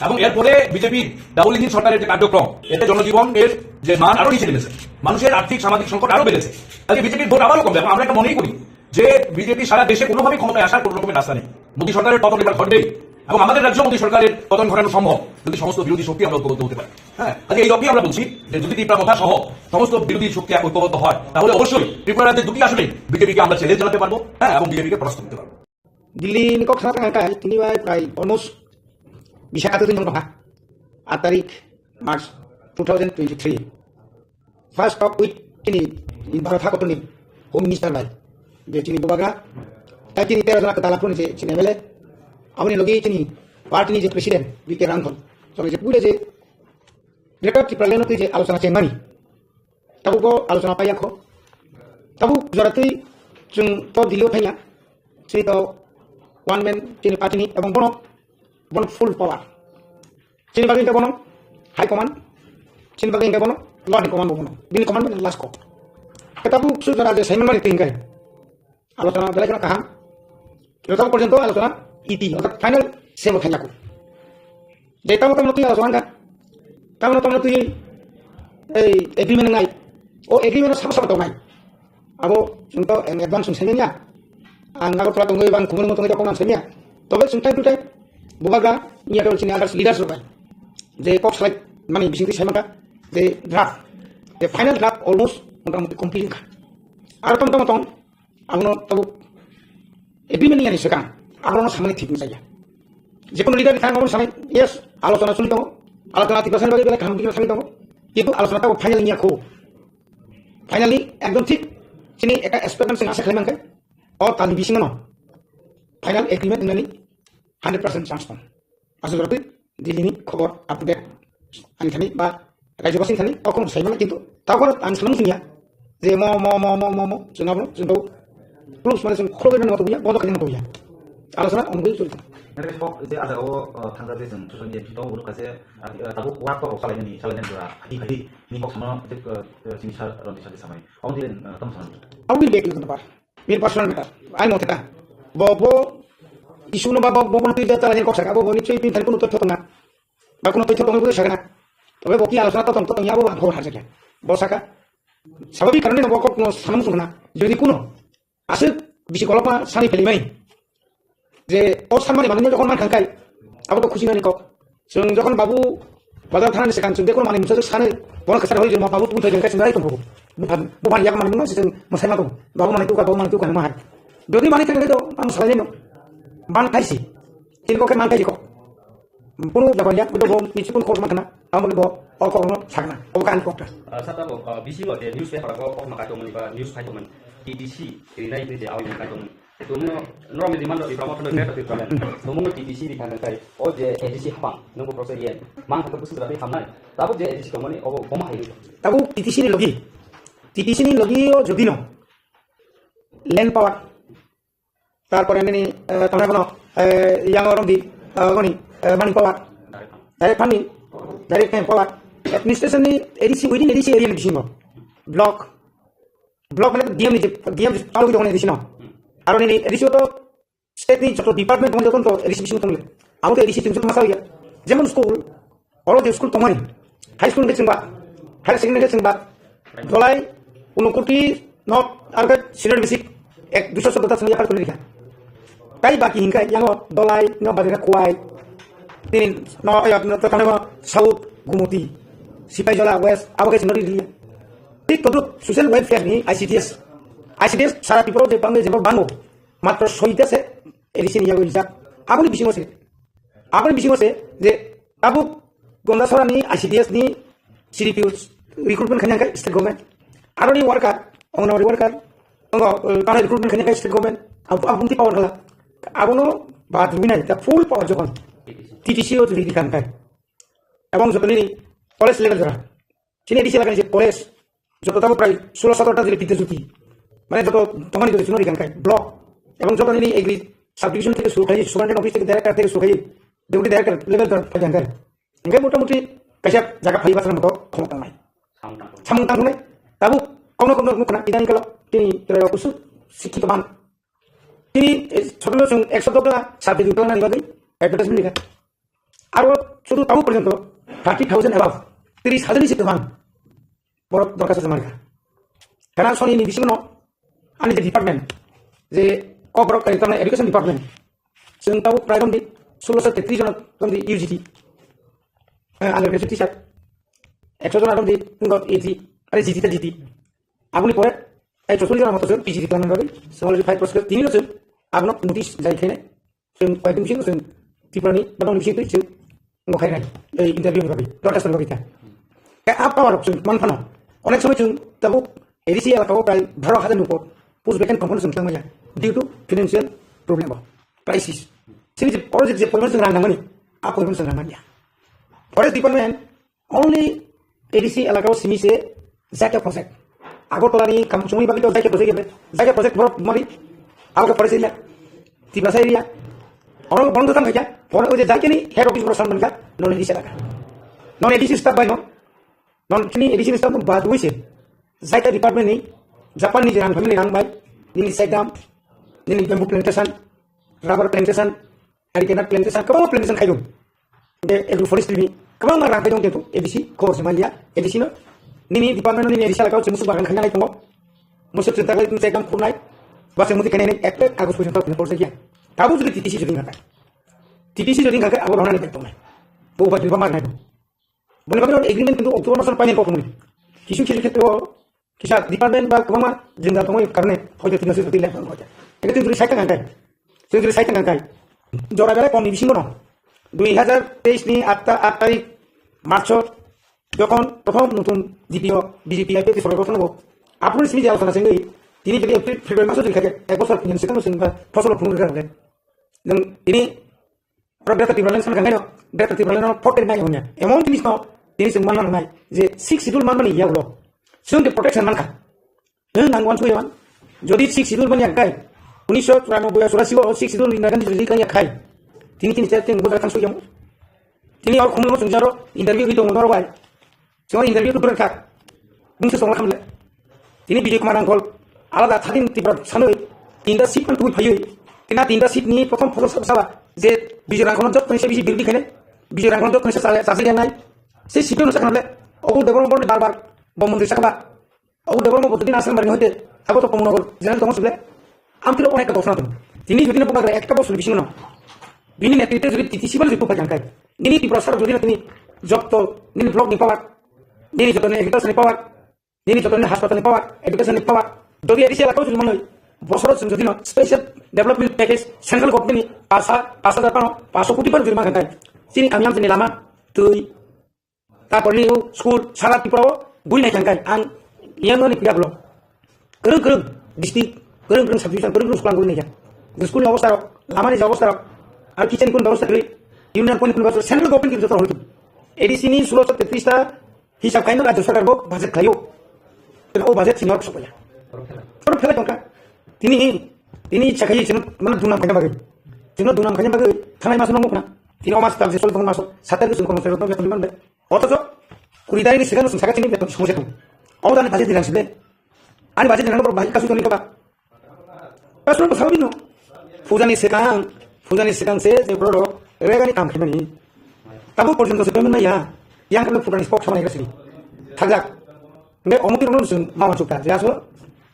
এবং এরপরে বিজেপির ডাবল ইঞ্জিন সরকারের যে কার্যক্রম, এতে জনজীবনের যে মান আরো নিচে নেমেছে, মানুষের আর্থিক সামাজিক সংকট আরো বেড়েছে। আজকে বিজেপির ভোট আবারও কমবে। এবং আমরা এটা মনেই করি যে বিজেপি সারা দেশে কোনোভাবেই ক্ষমতায় আসার কোনো রকমের রাস্তা নেই। মোদী সরকারের পতন এবার ঘটবেই। এবং আমাদের রাজ্যেও মোদী সরকারের পতন ঘটানো সম্ভব যদি সমস্ত বিরোধী শক্তি আমরা ঐক্যবদ্ধ হতে পারে। হ্যাঁ, আজকে এই লক্ষ্যেই আমরা বলছি যে যদি ত্রিপুরা মথা সহ সমস্ত বিরোধী শক্তি ঐক্যবদ্ধ হয়, তাহলে অবশ্যই ত্রিপুরা রাজ্যে দুটি আসনে বিজেপিকে আমরা চ্যালেঞ্জ জানাতে পারবো, হ্যাঁ, এবং বিজেপিকে পরাস্ত করতে পারবো। Delhi ni kok sana tang kha, tini bai prai almost bisa kata tini kha, আট তারিখ March two thousand twenty-three. First talk with tini Bharat Hakotorni Home Minister bai, je chini bubagra, tai chini tero jona kwtal aphuru ni je chini M L A, aboni logi chini party ni je president B K Ranghon, chwng je pure je Greater Tipraland no twi je alochona chengmani, tabuk bo alochona paiya kho. Tabuk joratwi chwng to Delhi o thangya, chini to one man chini party ni, ebong bono, bono full power. Chini bagwi hwnkhe bono high command, chini bagwi hwnkhe bono lower ni command bo bono. Bini command bo last ko. Khe tabuk su jora je saiman mani twi hwnkhe alochona belai kheno kaham. Khe tabuk porjonto alochona iti, orthat final se bo thangya kho. Je tamo tamo twi alochona wngkha. Tamo tamo twi ei agreement nai. O agreement sabo sabo tongnai. Abo chwng to in advance chwng saimanya. Ang Agartala tongwi bang Khumulwng tongwi tongmani saimanya. Tobe chwng time to time bubagra niya to chini others leaders rok bai je kok salai mani bisingtwi saimaka je draft, je final draft almost motamuti complete wngkha. Aro tong tong tong abono tabuk agreement niya ni swkang abono samani thik wngjakya. Jekono leader ni thang abono samai yes alochona choli tongo, alochona Tiprasa ni bagwi belai kaham bikino samai tongo, kintu alochona tabuk final niya kho. Finally ekdom thik chini ekta expectation asa khlai mankha. O talni bisingo no final agreement wngnani hundred percent chance tong. Aswk rwtwi Delhi ni khobor update ani thani ba rajyabasi thani o khobor sai mano, kintu tabo ang samung singya je mo mo mo mo mo mo chwng abo chwng plus mane chwng khulogwi mano tongya, bodo khaina tongya. Alochona ongwi choli. Nare kok je aja o thangja je chwng social media to uru kaise tabuk work to salai ni salai ni dura hi hi ni kok samano je chini sar roni sar samai. Ong dilen tong samano. Abo ni bek ni tong par. Bini personal matter. Ai mo theta. Bo bo issue no ba bo bo no twi jata ni kok saka bo bo ni twi pin thani kuno to thotong na. Ba kuno to thotong ko saka na. Tobe bo ki alochona to tong to tong ya bo ang khobor harjakya. Bo saka. Sababi karone no bo kok no samung sung na. Jodi kuno aswk bisi kolokma sani peli mai. Je o sanmani manwi jokhon man thangkai, abo to khusi nani kok. Chwng jokhon babu bazar thani se kan chwng de kono manwi mungsa sani, bono kwchar hoi juma babu tubun thai jengkai chwng rai tongbo. Buphan buphan yak manwi mungsa chwng mwsai ma tong. Babu manwi tuka, babu manwi tuka ma hai. Jodi manwi thangkai to ang salai no. Man thaisi. Tin kok man thaisi kok. Bunu jaban yak, bunu bo michi kun kok man kana. Ang bo o kok no sakna. O kan kok ta. Sata bo bisi lo je newspaper ko kok ma kai tong mani ba news phai tong mani. T T C rinai ni je awai kai tong mani. Tumo normal demand of Tripura, Tripura. Tumo T T C ni thang kai. O je A D C hapang, nunggu proses yen. Mang kata khusus rapi hamnai. Tabuk je A D C tongmani, obo boma hai. Tabuk T T C ni logi. T T C ni logi o jodi no. Land power. Tarpore nini, eh, tongmani bono, eh, yang orang di, eh, goni, eh, money power. Direct funding, direct power. Administration ni A D C, within A D C area ni bisingo. Block. Block mane D M ni je, D M je chalo gidi hone A D C no. Aro nini A D C to state ni joto department tong joto to A D C bisingo tong. Amo to A D C tong joto masal ya. Jemon school, oro je school tongmani, high school ni chwngba, higher secondary ni chwngba, Dolai, Unokoti, nok, arga senior basic, ek duiso choudo ta chwngya kar tuli rikha. Tai baki hinkai yango Dolai no badira Khowai. Tini no ya no to tangma South Gumoti, Sipaijola West, abo ke chwngno riya. Tik to social welfare ni I C D S, I C D S sara Tripura je bangni je bango, matro soita se A D C ni yago rijak. Aboni bisingo se, aboni bisingo se je abo Gondasora ni I C D S ni C D P O recruitment khaina khe state government. Aroni worker, Anganwadi worker, ongo, eh, kana recruitment khaina khe state government. Abo, abo mungti power khala. Abono bad rwinai, the full power jokhon T T C o tuli rikha khe. Ebong jotoni college level jora. Chini A D C elakani je college, joto tamo prai solo satro ta jili Bidya Jyoti. Mane joto tongmani joto chino rikha khe block. Ebong joto nini agri subdivision theke suru khai, superintendent office theke director theke suru khai, deputy director level tor phai khe. Hingke motamuti kaisa jaga phai bachana moto khomok tangnai. Samung tang thungnai. Tabuk kokno kokno nukha na, idani kalo tini terai kusu sikhito ban. Tini, eh, sotoro chwng ekso dok la subject utang nani bagwi advertisement likha. Aro sudu tabuk porjonto thirty thousand above, tris hajar ni se kwbang borok dorkhasto joma rikha. Kana soni ni bisingo no ani je department, je kok borok kari tamni education department, chwng tabuk prai romdi solo so tetris jona romdi U G T, eh, undergraduate teacher, ekso jona romdi ngo E T, are G T ta G T. Aboni pore, ei chosori jona moto chwng P G T tongna bagwi, solo five process tini no chwng abono notice jai khainai. Chwng koi din chwng, chwng Tripura ni badang bisi twi chwng ngo khai nai. Ei interview ni bagwi, protest ni bagwi ta. Ka a power chwng man phano. Onek somoi chwng tabuk A D C elaka o prai baro hajar ni upor post vacant tongphano chwng tangmaya due to financial problem o crisis. Chini je oro je, je poriman chwng rang nangmani, a poriman chwng rang manya. Forest Department only A D C elaka o simi se Jaika project. Agartala ni Kamchungni bagwi to Jaika project gebe. Jaika project borok mari alga forest area. Tiprasa area. Oro borok to tang khaja. Borok o je Jaika ni head office borok san mankha. Non A D C elaka. Non A D C staff bai no. Non chini A D C staff no bad wise. Jaika department ni Japan ni je rang family rang bai. Nini side dam. Nini bamboo plantation. Rubber plantation. Ari kena plantation, kwbangma plantation khaidong. De agroforestry ni kwbangma rang khaidong kintu A D C khobor se manya, A D C no. Nini department no nini A D C elaka o chwng musuk bagan khaina nai tongo. Musuk chwng taklai tun chekam khurnai. Ba chwng muti khainai ek tak August porjonto khaina porjak ya. Tabuk jodi T T C jodi ngakai. T T C jodi ngakai abo rona ni tongnai. Bo ba dirba mar nai. Boni bagwi agreement kintu October masor final kok nai. Kisu kisu khetre o kisa department ba kwbangma jinda tongmani karne hoito tino se jodi lek hoito. Eke tini jodi saitang angkai. Tini jodi saitang angkai. Jora bela koni bisingo no. Dui hajar teis ni atta, aat tarik March o jokhon prothom nutun D P O, B J P I P F sorkar gothon hobo. April simi je alochona sengwi tini jodi April, February maso jodi khake ek bosor phinyan sikang sengba fosol phunuk rega rega. Nang tini Oro Greater Tipraland san kangkhaino, Greater Tipraland no protect nai hwnwi. Emon jinis no, tini chwng manna nangnai, je sixth schedule manmani yagulo. Chwng de protection mankha. Hwn nang wan suya man. Jodi sixth schedule mani yakai, unisho churanobboi churasi o sixth schedule ni nagan jodi kaya khai. Tini tini char tin bodra kan suya mo. Tini or khumlo chwng jaro interview ri tongo doro bai. Chwng interview tu bwrwk thak. Nung se chwng khamle. Tini Bijoy Kumar Rangkhol alada thadin Tripura sanwi tinta seat man tubui phaiwi. Tina tinta seat ni prothom phosol sab saba je Bijoy Rangkhol jot kani se bisi birdi khene. Bijoy Rangkhol jot kani se chale chasi nai. Se seat no sakhamle. Obu Debbarma Bordi bar bar bo montri sakba. Obu Debbarma Bordi na asal mari hoite. Abo to Kamalnagar general tong sibule. Am tiro onek ka dosna tong. Tini jodi na buka ekta bosor bisingo no. Bini netritwe jodi T T C bal jodi buka jangkai. Nini Tripura sar jodi na tini jokto nini block ni power. Nini jotoni agriculture ni power, nini jotoni hospital ni power, education ni power, jodi A D C elaka o jodi manwi, bosoro chwng jodi no special development package central government ni pasa, pas hajar pano, paso koti pano jodi mankha kai. Chini kami am chini lama, twi, tarpor ni school, sara Tripura o bui nai thangkai, ang yang no ni pia block. Kwrwng kwrwng district, kwrwng kwrwng subdivision, kwrwng kwrwng school ang nai ya. School ni obostha rok, lama ni obostha rok, ar kitchen kun bebosta kwrwi, union kun kun bebosta, central government ni joto hoitu. A D C ni sulosho tetris ta hisab khaino rajya sarkar bo budget khlaio. Tei o budget sini rok sokya. Oro phela tongka. Tini, tini chakai sino mana dunam khaina bagwi. Sino dunam khaina bagwi, thanai maso nongo khna. Tini o mas tal se sol tong maso, satar ke sun kono se tong ke tong be. Otocho, kuri tarik ni sigang saka chini beton somosya tong. O dan budget dilang sibe. Ani budget dilang no budget kasu toni kaba. Pastor ko sabino. Pujani sekang, pujani sekang se je borok regani kam khaimani. Tabo porjonto se payment naiya. Yang kami pujani spok samani kasini. Thajak. Nge omuti rong sung mama chukta. Je aso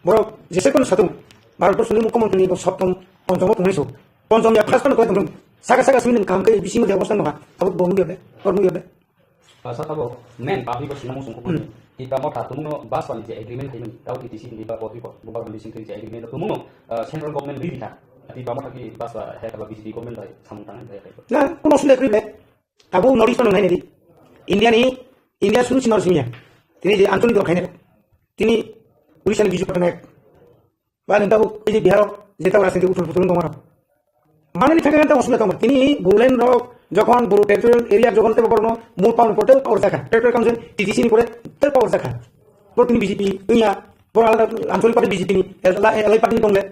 borok jese kono satung. Bharat borso ni mukhyamantri ni soptom ponchomo tongni so. Ponchom ya first kono koi tong. Saka saka sini kam kai bisingo de obostha no ha. Abo bo ngi be. Or ngi be. Saka bo main public ko sinamo sung ko. Hmm. Tipra Motha tumno bas wani je agreement khaimani. Tau T T C ni ba botri ko. Bubar ni sing je agreement tumno, eh, central government ri dikha. Tipra Motha ki bas wa hai kaba B J P government bai samung tangan bai hai. Na, kono sule agreement. Abo North East no nai nai di. India ni, India suru sinor simya. Tini je Anthony Dor khaine. Tini Odisha ni Biju Patnaik. Ba nang tabuk ei je Bihar o je tabuk rajniti uthul phuthul wng tongmano. Manani thangkhe tabuk sumya tongma. Tini Bodoland rok jokhon Bodo territorial area jokhon tebo borokno mul power ni pore tebo power jakha. Territorial Council T T C ni pore tebo power jakha. Bo tini B J P wngya, bo alada anchalik party B J P ni, L I party ni tongle.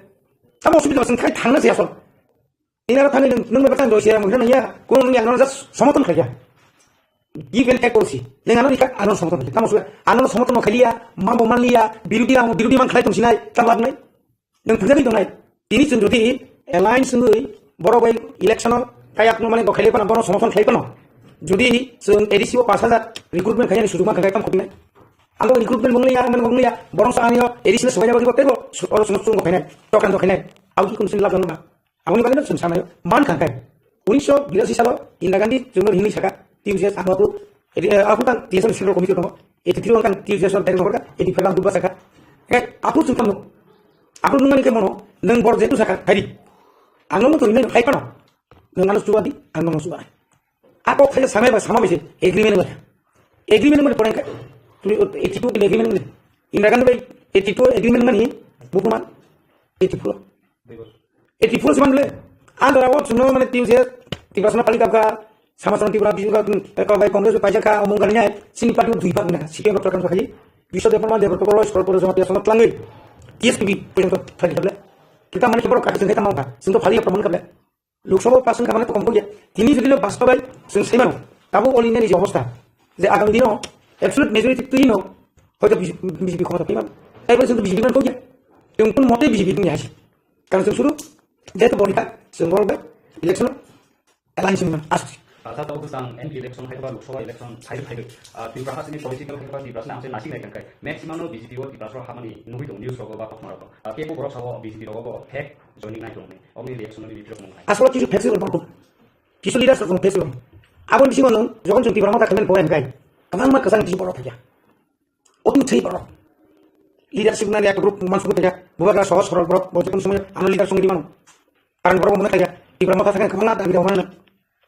Tamo osubida chwng khai thangna se asol. Inara thani nung, nung bai baksa doi siya mungkin ya, kuno nung yang nung just somoton khaja. Give and take policy. Nung ano ika ano somoton khaja. Tamo suya, ano somoton no khaliya, mambo manliya, birudi rang, birudi mang khalai tong sinai, tam lab nai. Nung thangja ni tongnai. Tini chwng jodi alliance wngwi borok bai election o kayak no mane go khailai pano, bono somoton khlai pano. Jodi chwng A D C o pash hajar recruitment khaiyani sujuk ma khakai tam khopinai. Ando recruitment mungli ya, mane mungli ya, borong sa ani o A D C no sobai jabo kibo tebo, oro sumuk sumuk khainai, tokan do khainai. Au ki kun sin lab jano ma. Aboni bagwi no chwng sanayo man kha khe. Unisho birasi salo Indira Gandhi chwngno hinwi saka, T U J S ang apu, edi, eh, apu tang T S F Central Committee tongo. Edi tiro tang T U J S o direct hokor kha, edi phela dubba saka. He, apu chwng tamo. Apu nungmani khe mono, nung bor jetu saka, hairi. Ang no to hinwi khai pano. Nung ano chuba di, ang no chuba. Ako khaja samai ba sama bisi agreement wala. Agreement wala porang ka. Tu eighty two agreement wala. Indira Gandhi bai Eighty two agreement mani buphuma eighty four. Eighty four se manle. Andra o chwngno mane tin se Tiprasano pali kapka, Samason Tipra, Bijuga, Congress paijaka, omong gani nai, sini party dui bak na, C P M rok tokang khaji. Biswa Debbarma, Debbarma Roy, Sorpor Jamatia sono tlangwi, T S P B porjonto thani kable. Kita mane kiboro kati sengkai tamang kha, singto phali ya proman kable. Lok Sabha pass wngkha mane to kom kogya. Tini jodi no bastobai chwng sai mano, tabuk all India ni je obostha, je agami dino absolute majority twi no hoyto B J P khomota phai mano. Tai bole chwng to B J P mano kogya. Chwng kun mote B J P ni hasi. Karon chwng suru jeto boni kha chwng bol bai election alliance ni mano. Asuk. Asa to bwsang M P election hai ba Lok Sabha election sai sai. Tripura hasini political hai ba Tripura hasini amse nasi nai kan kai. Maximum no B J P o Tripura so hamani nugui tong news rogo ba kokma rogo. Kebo borok sabo B J P rogo bo fake joining nai tong ni. Oboni reaction ni video mung nai. Aswk kisu fake se borok. Kisu leaders rok fake se borok. Aboni bisingo nwng jokon chwng Tipra Motha khaimani pore hwnkhe kwbangma kwchang kisu borok thakya. Otin thwi borok. Leadership nani ekta group mansukgwi thakya. Bubagra sohor sorol borok bo jokon somoy ano leader songwi mano. Karon borok bo mwnwi thakya. Tipra Motha thakya kwbangma dabi rok mano.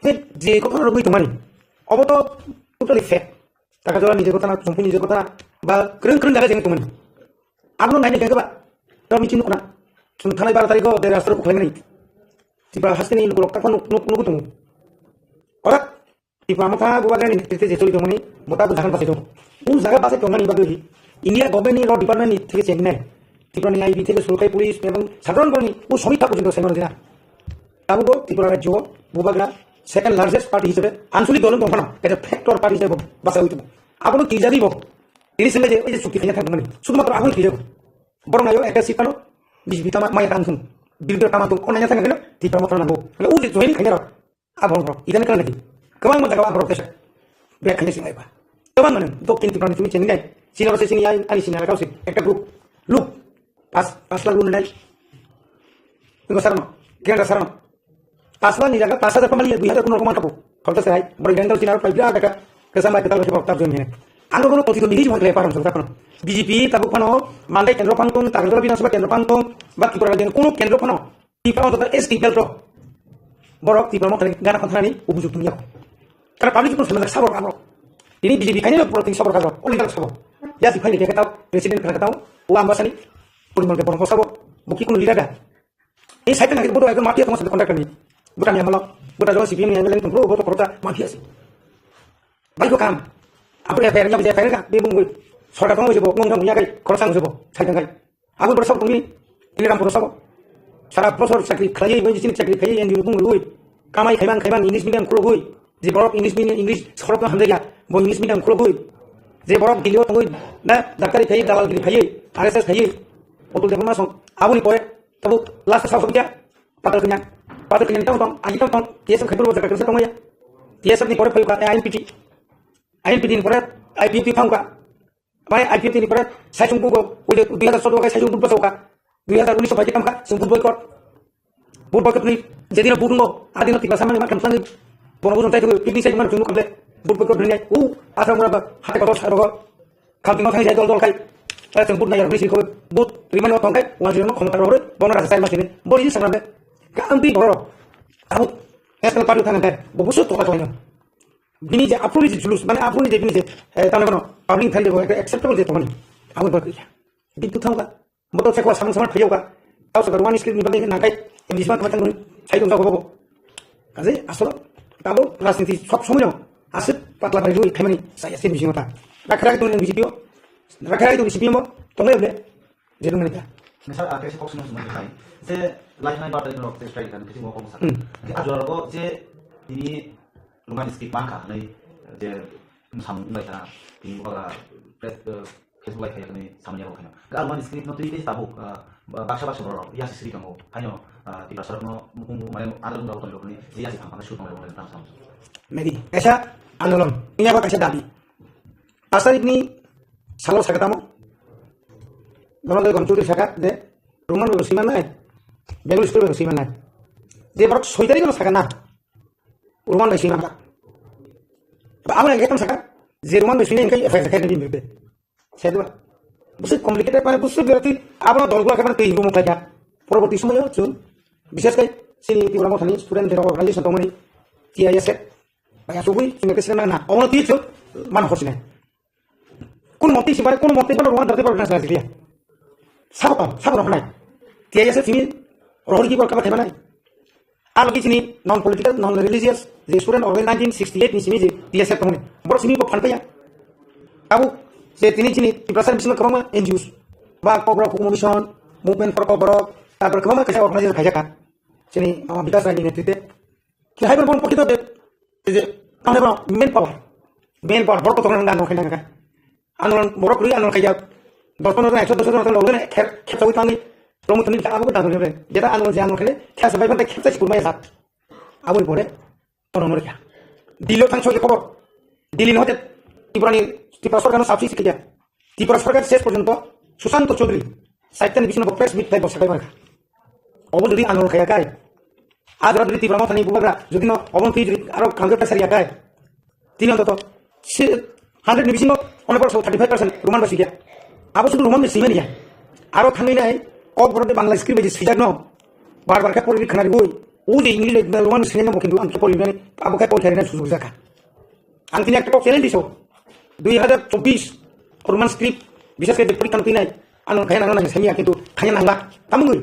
He je kokno rwgwi tongmani. Obo to totally fake. Taka jora nije gotana, chumpu nije gotana, ba kwrwng kwrwng jaga jeng tongmani. Abono naina khe ba, to michi nukna. Chwng thanai baro tarikh o de rastro khlaimani. Tipra hasteni lukurok takma nuk nuk nuk tongo. Ora Tipra Motha Bubagrani netrite je choli tongmani, bota bu jagan basai tongo. U jaga basai tongmani bagwi India government ni law department ni theke chengnai. Tipra ni I B theke surukai police ebong sadharon borni u somita porjonto saimano jena. Tabugo Tripura rajyo Bubagra second largest party hisabe anchalik dol tongphano, ekta factor party hisabe basai tongo. Abono kijadi bo. Tini sengkha je, oi je chukti khaina thangmani. Sudhumatro abono kijago. Borok nayo ekta seat phano B J P tama maya tang thung. Birodhi tama thung. Onai thang kena Tipra Motha nango. Kena uji join khaina rok. Abong rok. Idana kala nadi. Kwbang ma jaga abong rok tesa. Bek khaina sing aiba. Kwbang mane. Doktin Tipra ni tumi chengni dai. Sini rok se sini ai, ani sini rok se. Ekta group. Look. Pas, pas lakh loan nai. Iko sarno. Kenda sarno. Pas lakh ni jaga pas hajar pamali dui hajar kono rok man tabo. Kholta se hai. Bori gandal sini rok pai bira daga. Kesam bai ketal rok tab jom hene. Ang rok kono koti to mili jumon kle param sota kono. B J P tabuk phano mandai kendro phang tong, Agartala Bidhan Sabha kendro phang tong, ba Tripura rajyo kono kendro phano. Tripura o total S T belt rok. Borok Tripura Motha ni gana khantani ubujuk tongya. Tara public pun semenjak sabor abo. Tini B J P khaini borok tini sabor kajak. Oli tak sabor. Ya si khaini khe tau president kha tau. O ambasani. Purimal ke borok sabor. Buki kun leader da. Ei side na bodo ekdom mafia tong sa contractor ni. Bukan ya malak. Bukan jong C P M ni M L A tong bro bodo korota mafia si. Bai ko kam. Apo ya fer ya fer ka. Be bung. Sorkar tong bo ngong tong ya kai. Khorsa ngong bo. Side kai. Aboni borok sabo tongmani, ini Rampuro sabo. Sara bosor chakri khlaiwi, bai bisini chakri khlaiwi, N G O bung rwi. Kamai khaimang khaimang English medium khulogwi. Je borok English medium, English sorok no hamjakya, bo English medium khulogwi. Je borok Delhi o tongwi, na, daktari khlaiwi, dalal giri khlaiwi, R S S khlaiwi. Otul Debbarma song, aboni pore, tabuk last sa sokya, patal kanya. Patal kanya tong tong, agi tong tong, T S F khaipur bo jaga kasa tongmaya. T S F ni pore phaikha, I N P T. I N P T ni pore, I P F T thangkha. Mai I P F T ni pore sai sung bugo, ui de dui hazar sotro kai sai sung bugo soka. Dui hazar unis bai kam ka, sung bugo boycott. Bugo boycott ni, jadi na bugo, adi na tiba samani ma kam sangi. Bono bugo tai tu, picnic sai ma sung bugo kable. Bugo boycott ni, u, asa mura ba, hate ko sa rogo. Kam tinggal sai dol dol kai. Sai sung bugo na ya, bisi ko, bugo, riman ko tong kai, wa jiro no khomta rogo, bono rasa sai ma sini. Bori ni sangra be. Ka anti boro. Abu, national party thang kai, bo busu to ka to. Bini je aphuru je julus, mane aphuru je bini je, eh, tamni bono public thai je bo ekta acceptable je tongmani. Abo bo kya. Kintu thangka, motor chekwa samung samung thayuka. Tau sa Roman script ni bagwi nangkai, English ma tama tangmani, sai tong jago bobo. Kaje asolo, tabo rajniti sob somoy no, asik patla bai rui khaimani, sai asik bisi mata. Rakha rakha tong ni B J P o, rakha rakha tong ni C P M o, tongmai ble. Jerung nani ka. Nisa, ah, kaisa kok swnam swnam khai. Je, lai nai bar tari rok je strike kan kisi mo kong sa. Hmm. Je, ajor rok je, tini Roman script man kha, nai, je, sam nai ta, tini mo ka, press, eh, Facebook lai khai, nai, sam ya khai. Ga Roman script no tini tabuk, ah, ba-, baksa baksa borok, ya sri tongo. Haino, ah, Tiprasa rok no mukung mukung, mane, andalon rok tong rok ni, je ya si phang phang shoot tong rok ni, tam sam. Maybe, kaisa andalon, ini apa kaisa dabi. Pas tarikh ni salo sakha tamo? Normal bai gom chudri sakha je Roman bai sima nai, Bengali school bai sima nai. Je borok soi tarikh no sakha na, Roman bai sima ba. Ba abo nang ekam sakha je Roman bai sima engkai F I R sakha ni bimbe. Sedua. Busi complicated mane busi berarti abono dol gula khe mane twi rumo khlai kha. Poroborti somoyo chwng bishes kai sini Tipra Mothani student rok organization tongmani T I S F. Bai asugwi sini khe sini na omo twi chwng man hosinai. Kun motwi si bare kun motwi balo ruwan darte balo nasa jiliya. Sabo tong, sabo tong hanai. T I S F simi rohor ki bor kaba thaimanai. Alo ki sini non political, non religious, je student organization nineteen sixty-eight ni simi je T S F tongni. Bor simi bo phan paya. Abu je tini sini Tiprasa bisingo kwbangma N G Os, ba Kokborok Hukumu Mission, Movement for Kokborok, tarpor kwbangma kaisa organization khaijak kha. Sini, ah, Bikas Rai ni netrite. Ki hai bor pokito de, je, tamne bor main power. Main power, bor ko tongna nang nang nang. Andolon borok kwrwi andolon khaijak. Dos pondro jon, ekso dos jon logoi kher, kher chawi tangwi. Promo tani abo ko dangni re. Jeta andolon je andolon khele, kher sabai phante kher chai kurma ya sat. Aboni pore, tono mori kha. Dilo thang choi khobor. Dili no hote, Tripura ni, Tripura sorkar no sapsi sikya. Tripura sorkar ses porjonto, Sushanta Chaudhary, saitani bisino bo press meet khai bo sakai barkha. Obo jodi andolon khaya kai. Ajra jodi Tripura mo thani bubagra, jodi no obon twi jodi aro kangke pressure ya kai. Tini ontoto si hundred ni bisingo only thirty five percent Roman ba sikya. Abo sudu Roman ni simani ya. Aro thangwi nai Kokborok de Bangla script bai swijak no. Bar bar khe pori khana ribui. O je English le Roman ni simani mo kintu ang khe pori nani abo khe pori khana sujuk jaka. Ang tini ekta kok challenge diso. Dui hajar chobbish Roman script bishes khe pori khana pinai. Ano khaya nang nang sami ya kintu khaya nang la. Tamungui.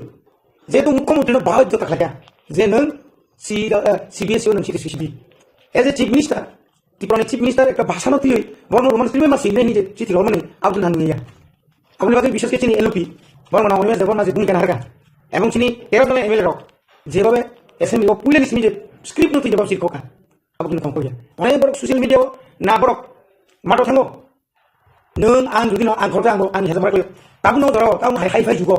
Jehetu mukhyamantri no bahai jota khaya. Je nang si, eh, C B S E o nang si si si. As a chief minister, Tripura ni chief minister ekta bhashan o twiwi, borno Roman script ma sini ni je chiti Roman ni abdul nang ya. Aboni bagwi bishes khe chini L O P, borno na Orima je borno je bhumika naharka. Ebong chini tero jona M L A rok, jebhabe assembly o puila ni simi je script no twi jebab sir kokha. Abo kunu tongkol ya. Onai borok social media o na borok mato thango. Nung ang jodi no ang khorokhe ang ang hezam bai. Tabuk no doro, tabuk hai hai phai jugo.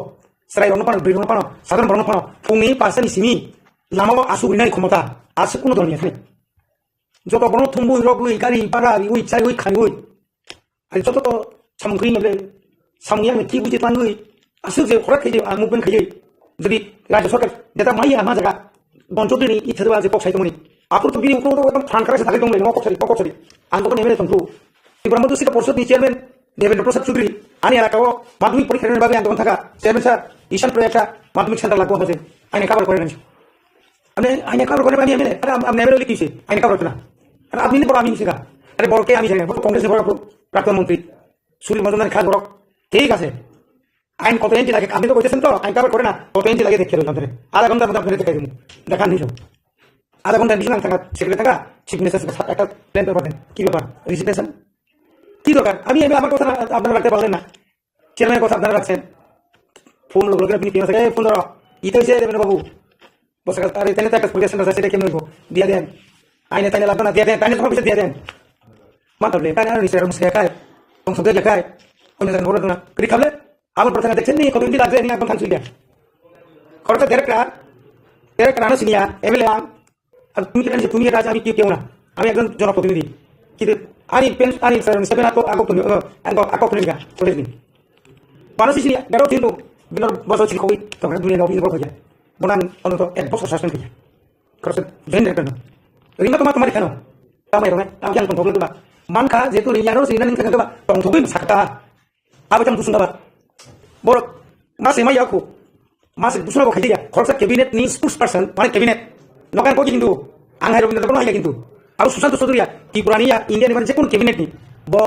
Serai rok no pano, bwrwi rok no pano, sadharon borok no pano. Phungni pasta ni simi lama o asuk rinai khomota. Asuk kuno dol ni thani. Joto borok no thumbu rok wi, gari, bara, wi, chai wi, khai wi. Ari joto to samung kri mable. Samung yang thik wi tangwi. Aswk je khorok khaidi, ah, movement khaidi. Jodi Rajya Sarkar jeta maya ma jaga, Don Chaudhary ni itharwa je kok sai tongmani. Apor to bini ukro to ekdom phan kara se thangwi tonglai, no kok sari, kok sari. Ang to M L A tongkhu. Tripura Madhya Sika Porishad ni chairman Devendra Prasad Chaudhary, ani elaka o madhyamik porikha rwna bagwi ang tongkha. Chairman sir, Ishan Prayag ta madhyamik center lagbo hoje. Ani cover kore nani. Ani, ani cover kore ani M L A. Are am, am M L A likhi se. Ani cover kore na. Are apni boro ami singa. Are boro ke ami singa. Boro Congress ni boro prakton montri. Suril Majumdar kha boro. Thik ase. আইন কত ইঞ্চি লাগে? আপনি তো কইতেছেন তো, আইন কভার করে না, কত ইঞ্চি লাগে দেখে রইলাম ধরে। আধা ঘন্টার মধ্যে আপনাদের দেখাই দেবো, দেখান নিজে। আধা ঘন্টার বেশি না থাকা, সেক্রেটারি থাকা, চিফ মিনিস্টার সাথে একটা প্ল্যান পেপার দেন। কি ব্যাপার? রিজিগনেশন? কি দরকার? আমি, আমি আমার কথা না, আপনারা রাখতে পারলেন না, চেয়ারম্যানের কথা আপনারা রাখছেন। ফোন লোক লোকের আপনি ফেমাস, এই ফোন ধরো, ইতে হচ্ছে দেবেন বাবু। Bwswk, ari taino ta ekta purisa sandal sasi dekhe nunggu. Dia den. Aine taine labana dia den. Taine tamo bisa dia den. Mantap le. Taine aro nisra musa kai. Tong sodya kai. Ono jan boro dona. Kri khable. Abo boro thang dekhe ni koto hindi lagje ni abang thang suya. Khoroksa direktor. Direktor ano siniya. M L A ang. Ar tumi kan tumi raj ami ki keu na. Ami ekjon jonoprotinithi. Kide ani pen ani sar ni seven ako ako tuni. Ako ako tuni ka. Kore ni. Mano sisi garo tindu. Binor boso chikoi. Tong dunia no binor boso ya. Bonan ono to ek boso suspension kaya. Khoroksa join director no. Ringa toma tomari khano. Tamai rona, tam yang tongthok ba. Mankha jetu ringa ro sina ning thang ba. Tongthok bai sakta. Abo jang dusung ba. Borok mase mai yakho. Mase dusung ba khaiya. Khoroksa cabinet ni spokesperson, mane cabinet. Nokan ko kintu. Ang hai robindra no hai kintu. Abo Sushanta Chaudhary ya, Tripura ni ya, India ni mane jekun cabinet ni. Bo,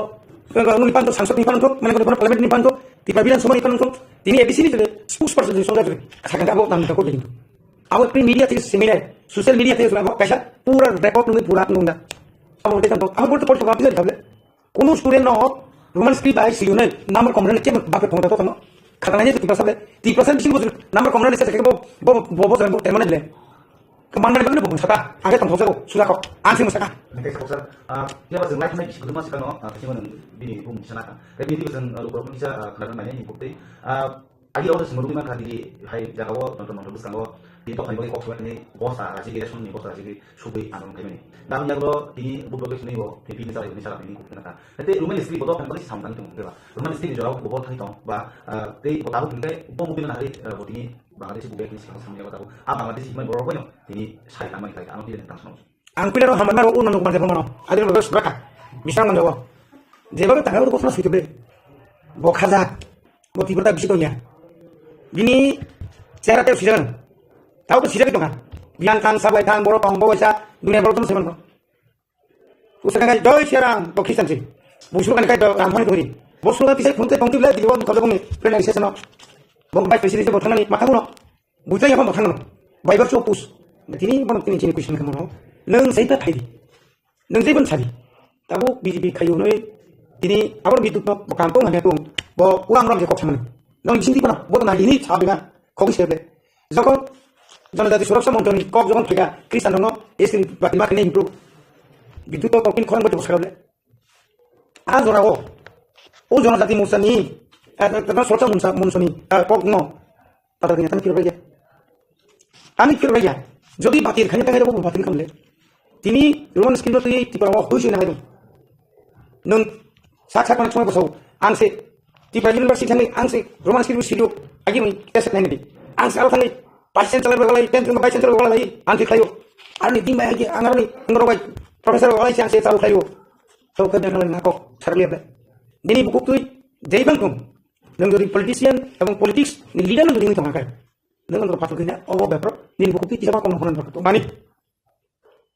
bo ni panto, sangsad ni panto, mane bo parliament ni panto, Tripura Bidhan Sabha ni panto. Tini A D C ni spokesperson ni songja juri. Sakang abo tam ko kintu. Abo pri media thik similar, social media thik abo kaisa pura record nungwi pura nungda. Abo de tanto, abo bolte porto bapi jari table. Kono student no Roman script bai siyunai number commander ke bape phone to tamo. Khana nai tiprasa le, tiprasa bisin bujur number commander se bo bo bo bo bo termane le. Kemana le bo sata, age tong thosa suda ko, ansing sata. Nang khe kok sir, ah, ya ba jeng lai thanai bisi kuduma sikano, ah, kisi mano bini bung sana ka. Tapi ini jeng, ah, lupa pun bisa, ah, khana nai ni bukti, ah, Agi oro chwng nugwi mankha, tini hai jagao jontro montro bwskango tini dophani bagwi kok sobaini bosta rajagwi, ration ni bosta rajagwi sugwi andolon khaimani. Tamni yagulo tini budbagwi chwngwi bo tini bini chalai hwnwi sala tini kok tini kha. Tei Roman history bo dophani bagwi samung tangwi tongo khe ba. Roman history ni jorao bo bo thangwi tong ba, ah, tei bo tabuk hwnkhe bo mugwi nahari, ah, bo tini Bangladeshi bo bek tini sikang samung yago tabuk. Ah, Bangladeshi hwnwi borok boino tini sai tangmani khlai kha. Ano tini tang sono. Ang pilaro hambai maro uno nuk manje phano. Adil bagus beraka. Bisa manjago. Jebabe tangabo to kosna suitable. Bo khaja. Bo tibrata bisi tonya. Bini chera te sijagan. Tao to sijagi tonga. Biang tang sabai tang boro tong bo sa dunia boro tong seman. Usa kan joy siaram bo Christian si. Busu kan kai do ram honi dori. Bo suga kisai phunte tong tibla dibo khobda bumi. Pena ise sano. Bo vice president se bo thangnani ma thango no. Buitrai yaba bo thango no. Bai bar cho pus. Tini bono tini chini question kamo no. Nang sai ta thai di. Nang sai ban sadi. Tabo B J P khayu noi. Tini abor bidut no bo kam tong hanya tong. Bo uram uram je kok samani. Nang jindi bana bo na ini sabe na. Kok se be. Jokon Janajati Suraksha Monchoni kok jokon phaika Kristan no S T bati ma kene improve. Bidut to kokin khorang bo sakable. A jora o. O Janajati Morchani, a, a, a, Suraksha Moncha-, Monchani, a, kok no. Patal kini tani phirbai ya. Ani phirbai ya. Jodi batir khani tangai rabo batir khamle. Tini Roman script twi Tripura o hui sui na hai. Nung sak sak man chuma bosau. Ang se Tripura University thani ang se Roman script sidu agi mui test nai ni. Ang se aro thani vice chancellor ba lai, ten vice chancellor ba lai, ang se khayo. Ani ding bai agi ang ani ngoro bai professor ba lai ang se chalu khayo. To ke dang na ko sarle be. Dini bukuk twi jai bang tung. Nung jodi politician ebong politics ni leader nung jodi tong kai. Nung nung pathok kini obo bepro nini bukuk twi tisa ba kono kono bepro to mani.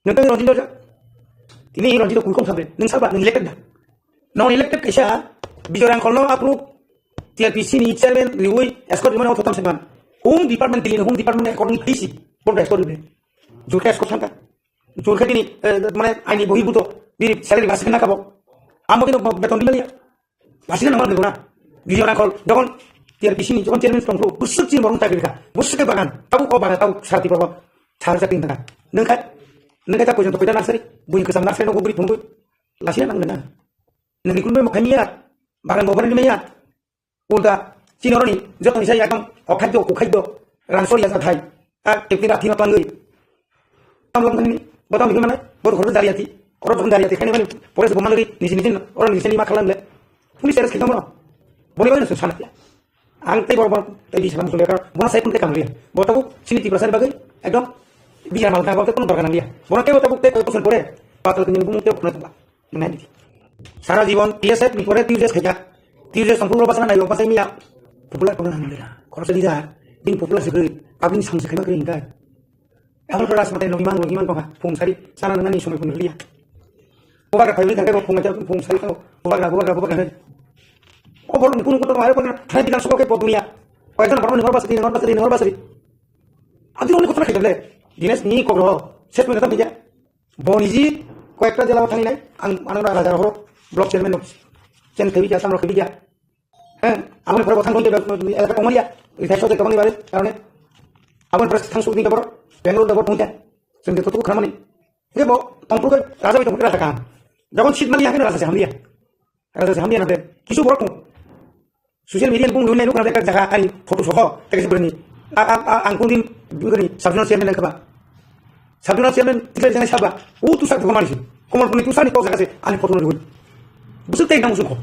Nung tang Ranjit Oja. Tini Ranjit Oja kuikom sabe. Nung saba nung elected da. Non elected kaisa Bijoy Rangkhol no approve T R P C ni chairman riui escort mane othotam seman. Home department tili home department according to D C. Board escort riui. Jurka escort sangka. Jurka tini, eh, mane aini bohi buto. Biri salary basi na kabo. Amo tino beton di mania. Basi na nang mani guna. Bijoy Rangkhol. Jokon T R P C ni jokon chairman tongkhu. Busuk chin borong tagri kha. Busuk ke bagan. Tabu ko bagan tabu sarti borong. Sar sakri nang. Nung kha. Nung kha ta kojon to peda nasari. Bui kesam nasari no gubri thungui. Lasi na nang na. Nung ni kunbe mo khamiya. Bagan bobar ni meya. Ulta, chini oroni, joto ni sai ekdom, okhaddo, kukhaddo, rangsor ya jathai. A, ekni rathi ma twlangwi. Tam lok mani, bo tam himana, bo khoro dari ati. Oro jokon dari ati, khaini mani, pore se bo manwi, niji niji, oro niji ni ma khalam le. Police arrest khikam bono. Boni bai no sana ya. Ang tei bor bor, tei di salam sumber kar, bona sai pun tei kam liya. Bo tabuk, chini Tiprasa ni bagwi, ekdom, biya mal ta, bo tei kono dorkar nang liya. Bona tei bo tabuk tei koi koson pore, patal kini bumung tei kono tubla. Nai di. Sara jibon T S F ni pore T U J S khaikha. T U J S tongphuru rok bachana naio, bachai maya. Popular kono nang maya. Khoroksa dija. Bini popular se kwrwi. Abini samsa khaima kwrwi hinkhe. Aboni pore rajmata logi mang logi mang tongkha. Phung sari. Sana nangani somoi phung liya. Bubagra phaiwi thangkhe bo phung phung sari thango. Bubagra, bubagra, bubagra hinwi. O borok ni kunu kotor mare kotor thai bilang sokhe bo duniya. Koyekjon borok ni hor basri, hor basri, hor basri. Adi roni kotor khaikha le. Dinesh ni kokro. Ses mena thangkha. Bo niji koyekta jela o thangwi nai, ang, ang raja rohoro, block chairman no, chen khebi ja, samro khebi ja. Eh, aboni pore bo thang thangwi elaka kongmani ya, rithai sojek tongmani bare, karone. Aboni pore thang sukni dabor, Bangalore dabor thangwi ja. Chwng de totu khamani. Hingke bo, tongpuru ke raja bai tongpuru raja kam. Jokon seat mani ya, hingke raja se hamliya. Raja se hamliya na de. Kisu borok tong. Social media ni bung nunai nukna ekta jaga ani photo soho tei kaisa bwrwini. A, a, a, ang kung din bwrwini sub zonal chairman nangkha ba. Sub zonal chairman tikhlai janai saba. O tusa thwkma manisi. Komol puni tusa ni kok jaga se ani photo nugwi. Busuk tei nang usuk kho.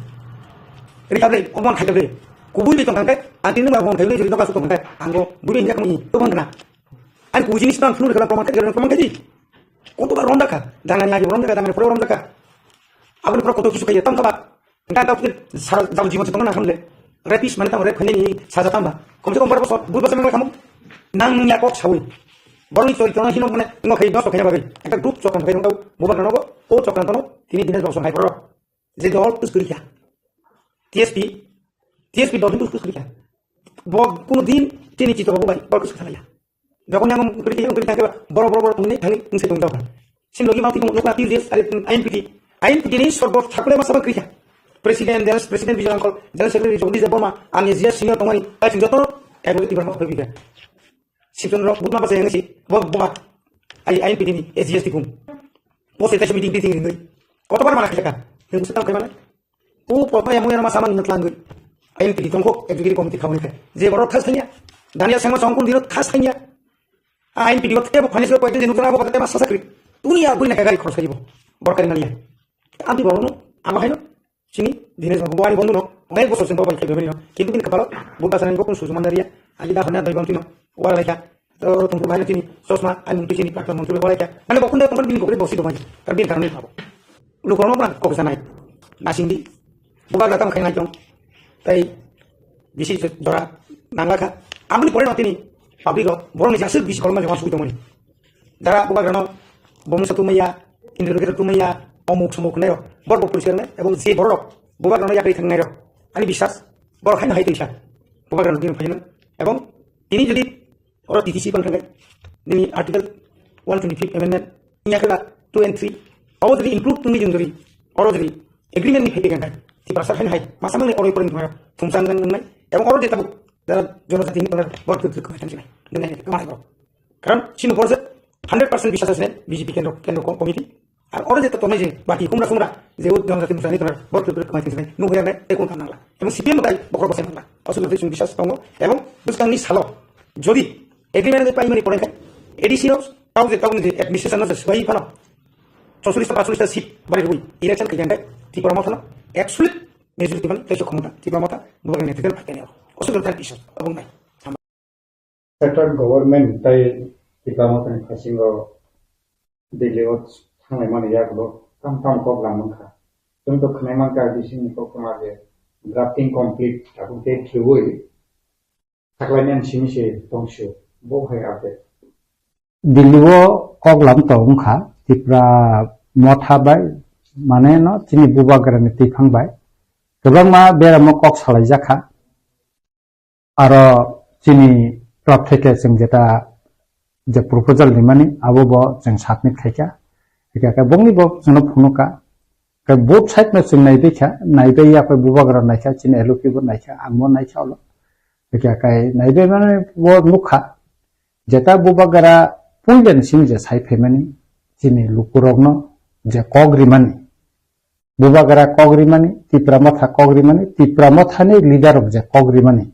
Ri kable, oman khai kable. Kubui bi tong kangkai, anti nung ba bon khai jori doka su tong kangkai. Ango bui bi nyak muni, to bang na. Ani kuji ni sitang phunuk khala proman khai, proman khai di. Koto ba ronda kha. Dangani agi ronda kha, dangani pore ronda kha. Aboni pore koto kisu khai, tam kha ba. Nta ta putri sara jabo jibon se tongna hamle. Rapist mane tamo rape khainani saja tamba. Komse kom bar bosor, bui bosor mane khamu. Nang ya kok sawi. Boroni choritra no hino mane ngo khai nosto khaina bagwi. Ekta group chokran khai nang tau. Bubagra nogo, o chokran tono, tini Dinesh Babu song hai poro. Je dol kus kuri kya. T S P, T S P dol kus kuri kya. Bo kuno din tini chito bo bai, bor kus khala ya. Jokon yang kuri kya, kuri kya, boro, boro, boro, tungni thali, tungse tungjaw. Sim logi mati tungno kla T U J S, ari I N P T. I N P T ni sorbot thakule masa bang kri kya. President, General President Bijoy Rangkhol, General Secretary Jagdish Debbarma, ani G S Senior tongmani, ai jotono, ek logi tibar ma kri kya. Sipson rok, butma basa yang si, bo, bo, ai, I N P T ni, S G S T kum. Bo se tashi meeting, meeting ni. Koto bar mana kya ka? Yang sita kaya mana? O pokma yang yang masa mang nang langwi. I N P T tongkho executive committee khauni khe. Je borok thas thanya. Daniel Sangma songkun dino thas thanya. A I N P T o tebo financial ko ekdin nukjana bo kate masa sakri. Tuni ya buri na gari khorsa ibo. Borok kari naliya. Amti borok no amo haino. Sini Dinesh Babu wari bondu no. Onek bosor sin bobo khe bebeni no. Kintu bin kapalo. Buddha sanan ko kun susu mandariya. Agi da hona doi bontu no. Wala laikha. Oro tongthok bahai chini chosma, ai mungtwi chini praktan mantri bai walaikha. Mane bo khunde tongthok bini kokri bosi tongmani. Kar bini karone abo. Lukurokno bwrang kok sanai. Nasingdi. Bubagra tamo khainai tong. Tai bisi jora nangakha. Aboni pore no tini public rok borokni jasuk bisi kolokma joma sugui tongmani. Dara bubagrano bomsa tumaya, indrogeta tumaya, omuk somuk hwnai rok. Bor bo poriskar nai, ebong je borok bubagrano yakri thangnai rok. Ani biswas, borok haino hai twi sa. Bubagrano bini phaino. Ebong tini jodi oro T T C bang thangkhe, nini Article one twenty-fifth Amendment, inya khela two and three, abo jodi include tongwi jeng jodi, oro jodi agreement ni phaibe khe, Tiprasa hai hai, masa mangni oro ipor ni thumsang nang nang nai, ebong oro je tabuk, jara jonojati ni konar, bor kuk kuk kuk thansi nai, nang nai, kama hai bor. Karon, sini bor se, hundred percent bisas asne, B J P kendro, kendro ko-, committee, Ar oro je to tongnai je, bati kumra sumra, je o jonojati musani tongnai, bor kuk kuk kuk kuk thansi nai, nung hoyang nai, te kun kam nangla. Ebong C P M tai, bokor bosai nangla. Osu kuk sung bisas tongo, ebong buskang ni salo, jodi agreement de paimani pore khai, A D C no, tau je, tau je administration no je suai phano, chaucholish ta pacholish ta seat bari rwi election khai jang khai, Tripura Motha no absolute majority ban tei khomota, Tripura Motha bubagra netrito bai kene. Osu kuk kuk isor, abong nai. Central government tai Tripura Motha ni phasingo Delhi o thanglai mani yagulo tam tam kok lam wngkha. Chwng to khwnai mankha bisingni koktwma je drafting complete tabuk date khiui Saklaimani simi se tongsu, bo hai update. Delhi o kok lam to wngkha, Tipra Motha bai, mane no chini bubagra ni twiphang bai. Kwbangma beramo kok salai jakha. Aro chini club theke chwng jeta je proposal rimani, abo bo chwng submit khaikha. Hikha khe bongni bo chwngno phunukha. Khe both side no chwng naibaikha, naibai ya khe bubagra naikha, chini L O P bo naikha, ang bo naikha ulo. Hikha khe naibai mani bo nukha. Jeta bubagra puilani simi je sai phaimani, chini lukurokno je kok rimani. Bubagra kok rimani, Tipra Motha kok rimani, Tipra Mothani leader rok je kok rimani.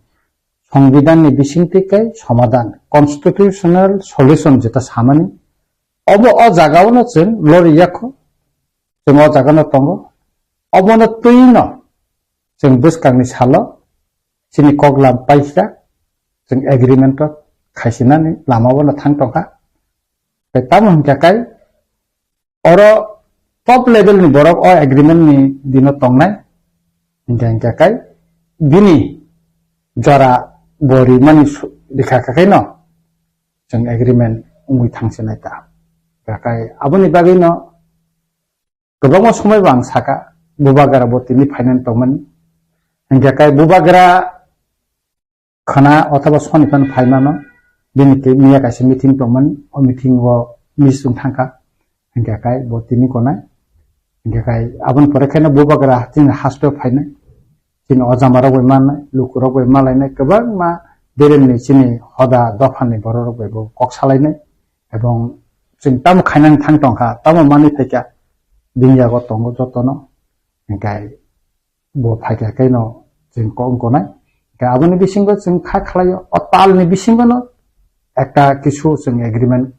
Songbidanni bisingtwi kai somadan, constitutional solution jeta samani. Obo o jagao no chwng lori yakho, chwng o jaga no tongo. Obono twi no chwng bwskangni salo chini kok lam paikha, chwng agreement o khaisinani lama o no thang tongkha. Tei tamo hwnkhe kai oro top level ni borok o agreement ni dino tongnai, hwnkhe hwnkhe kai bini jora bo rimani su-, rikha kha khe no chwng agreement wngwi thangsinai ta. Hwnkhe kai aboni bagwi no kwbangma somoi bo ang saka, bubagra bo tini phainani tongmani. Hwnkhe kai bubagra khana othoba soni phano phaimano, bini twi miya kaisa meeting tongmani, o meeting o miss wng thangkha. Hwnkhe kai bo tini konai. Hwnkhe kai aboni pore khe no bubagra chini haste phainai. Chini ojama rok bai mannai, luku rok bai malainai, kwbangma beremni chini hoda dophani borok rok bai bo kok salainai. Ebong chwng tamo khainani thang tongkha, tamo manwi phaikha, bini yago tongo jotono. Hwnkhe bo phaikha khe no chwng kok wngkha nai. Hwnkhe aboni bisingo chwng kha khlaio, o talni bisingo no ekta kisu chwng agreement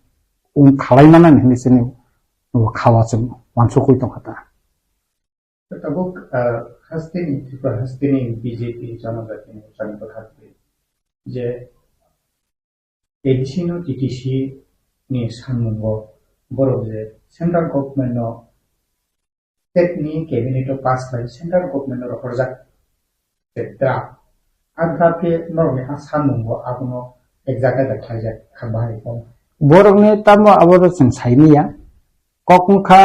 wng khalai manani hinwi chini bo kha o chwng uansukwi tongkha ta. Tabuk, ah, hasteni, Tripura hasteni B J P jama jatini chani bwkha twi je A D C no T T C ni sanmungo borok je central government no state ni cabinet o pass khlai central government no rohorjak je draft. A draft khe norokni a sanmungo abono ek jaga bai khlaijak kha bahai kok. Borokni tamo abo chwng saimanya. Kok wngkha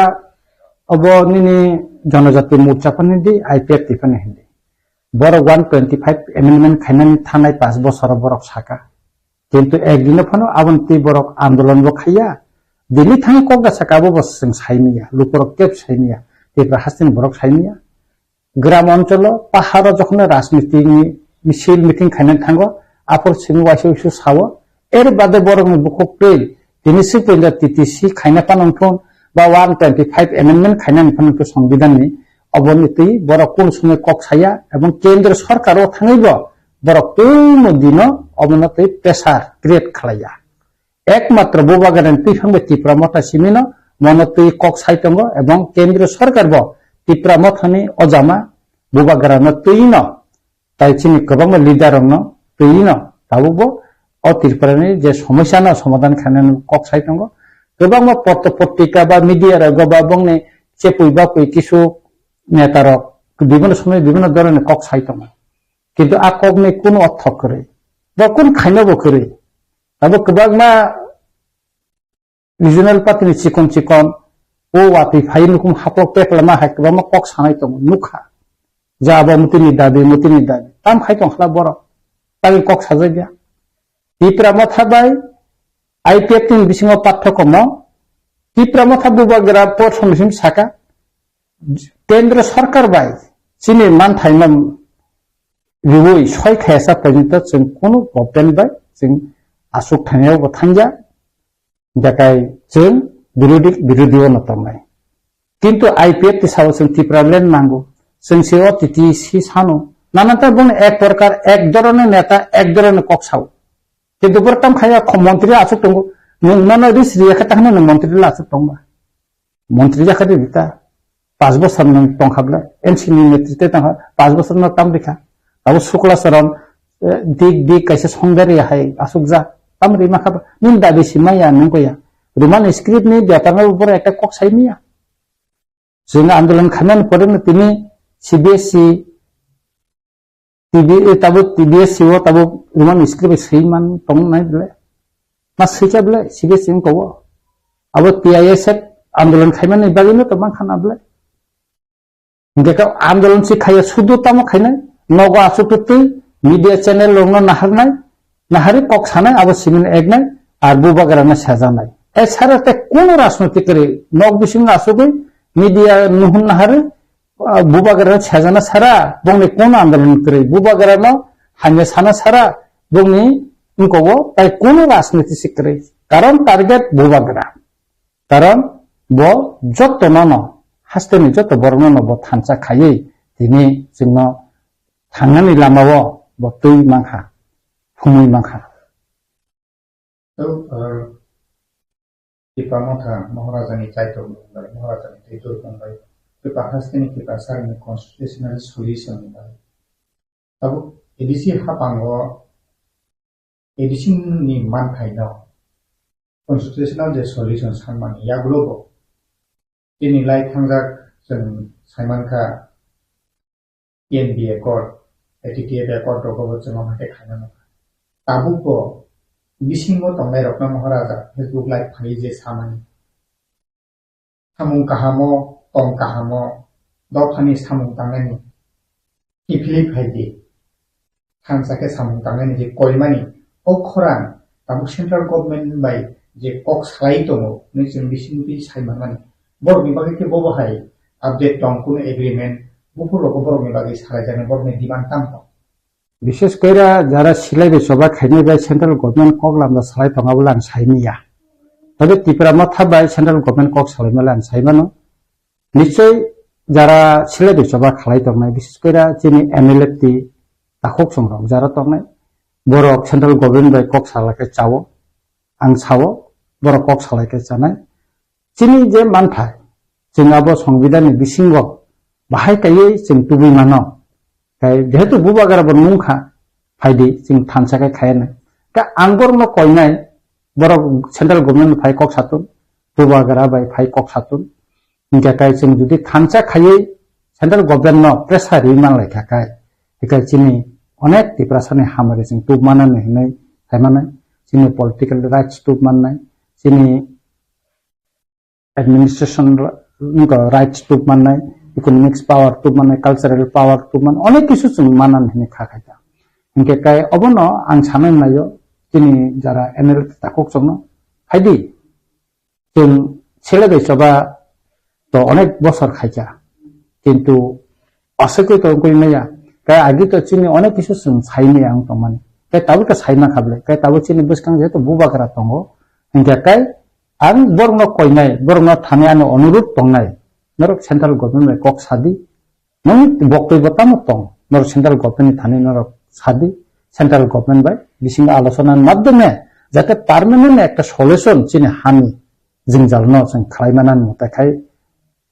obo nini Janajati Morcha phano hindi, I P F T phano hindi. Borok one twenty-five amendment khainani thanai pash bosoro borok saka. Kintu ek dino phano aboni twi borok andolon bo khaiya. Delhi thang kok da saka abo bo chwng saimanya, lukurok kebo saimanya, Tripura hasteni borok saimanya. Gram oncholo, paharo jokhon rajniti ni misil meeting khainani thango, aphor simi waisa waisa sao, er bade borokni bukhuk twi, tini si pwila T T C khaina phano wngthun, ba one twenty-five amendment khainani phano wngthun songbidanni, oboni twi borok kunu somoi kok saya, ebong kendro sorkar o thangwi bo borok tungmo dino obono twi pressure create khlaiya. Ekmatro bubagrani twiphang bai Tipra Motha simino mono twi kok sai tongo, ebong kendriyo sorkar bo Tipra Mothani ojama bubagrano twino, tai chini kwbangma leader rokno twino tabukbo o Tripurani je somosyano somadhan khainani kok sai tongo. Kwbangma potro potrika ba media rogo ba bongni chepui bapui kisu neta rok bibhinno somoy bibhinno dhoroner kok sai tongo. Kintu a kokni kunu ortho kwrwi, bo kunu khainabo kwrwi. Abo kwbangma regional party ni chikon chikon o watwi phai nukhung haklok pekla ma hai kwbangma kok sanai tongo, nukha. Ja abo mutini dabi, mutini dabi. Tam khai tong khla borok. Tagwi kok sajak ya. Tipra Motha bai I P F T ni bisingo pathokomo Tipra Motha Bubagra por somoi simi saka, Kendra Sarkar bai chini manthaino riui soi khayasa porjonto chwng kunu problem bai chwng aswk thangyaobo thangya, bekai chwng birodi, birodi ono tongnai. Kintu I P F T sao chwng Tipraland nango, chwng se O T T C sano, nananta boni ek prokar ek dhoroner neta ek dhoroner kok sao. Kintu boro tam khaya kho montri aswk tongo, nwng nono ris riya khe takhno nwng montri la aswk tongba. Montri jakha di bita. Pas bosor nwng tongkha ble, N C ni netrite tongkha, pas bosor no tam rikha. Abo Sukla Charan, eh, dik dik kaisa songdari hai aswk ja, tam rima kha ba. Nini dabi si maya nwng ko ya. Roman script ni betar no boro ekta kok sai miya. Chwng andolon khaimani pore no tini C B S E T B, eh, tabuk T B S C o tabuk Roman script bai swi man tong nai ble. Ma swikha ble, C B S C wngkha o. Abo T I S F andolon khaimani bagwi no to mankha na ble. Hingke ka andolon si khaiya sudu tamo khainai, nogo aswk twi, media channel rokno naharnai, nahari kok sanai, abo simin eknai, ar bubagra no sajaknai. E sara te kono rajnoitik kwrwi, nok bisingo asugwi media nuhun nahari, ah, bubagra no sajana sara, bongni kono andolon kwrwi, bubagra no hamya sana sara, bongni wngkogo tai kono rajniti se kwrwi. Karon target bubagra. Karon bo joto nono, hasteni joto borok nono bo thansa khaiwi tini chwngno thangnani lamao bo twi mankha, phumwi mankha. Tei, ah, Tipra Motha Maharaja ni Kaitor mung bai, Maharaja ni Kaitor mung bai, Tipra haste ni Tipra sari ni constitutional solution mung bai. Tabuk A D C hapang o A D C ni manthai no constitutional je solution sanmani yagulo bo. Tini lai thangjak chwng saimankha, T N B Accord, A T T F Accord rogo bo chwng omo khe khaina nangkha. Tabuk bo bisingo tongnai rokno Maharaja Facebook live phaiwi je samani, samung kahamo, tong kahamo, dophani samung tangnani kiphilwi phai di. Thansa khe samung tangnani je koimani, o khorang tabuk central government bai je kok salai tongo, hwnwi chwng bisingtwi sai manmani. Borokni bagwi khe bobo hai update tong, kunu agreement, buphur rogo borokni bagwi salai jaknai, borokni demand tamo tong? Bishes koira jara silai bai choba khainai bai central government kok lamda salai tongo, abo le ang sai manya. Tei Tipra Motha bai central government kok salai male ang sai mano. Nichoi jara silai bai choba khalai tongnai, bishes koira chini M L F T takhuk songrok jara tongnai, borok central government bai kok salai khe chao, ang sao, borok kok salai khe chanai. Chini je manthai, chwng abo songbidhan ni bisingo bahai kaiwi chwng tubui mano. Kai jehetu bubagra bo nungkha, phaidi chwng thansa khe khaiya nai. Ka ang borokno koinai, borok central government phai kok satun, bubagra bai phai kok satun. Hingkhe kai chwng jodi thansa khaiwi central government no pressure ri manlai kha kai, hikai chini onek Tiprasa ni hamari chwng tubmana ni hinwi saimano, chini political rights tubmannai, chini administration ra-, wngkha rights tubmannai, economics power tubmannai, cultural power tubman, onek kisu chwng manan hinwi kha khaikha. Hinkhe kai obono ang sanai naio, chini jara N L takhuk chwngno phaidi. Chwng sele bai choba to onek bosor khaikha, kintu aswkwi to wngwi maya. Kai agi to chini onek kisu chwng sai maya wng tongmani. Kai tabuk khe sai mankha bwle, kai tabuk chini bwskang jehetu bubagra tongo, hinkhe kai ang borokno koinai, borokno thani ani onurudh tongnai, norok central government bai kok sadi, nini boktoi bo tamo tong, norok central government ni thani norok sadi, central government bai bisingo alochona ni madhyome jate permanent ekta solution chini hani jwngjal no chwng khlai mani mutai khai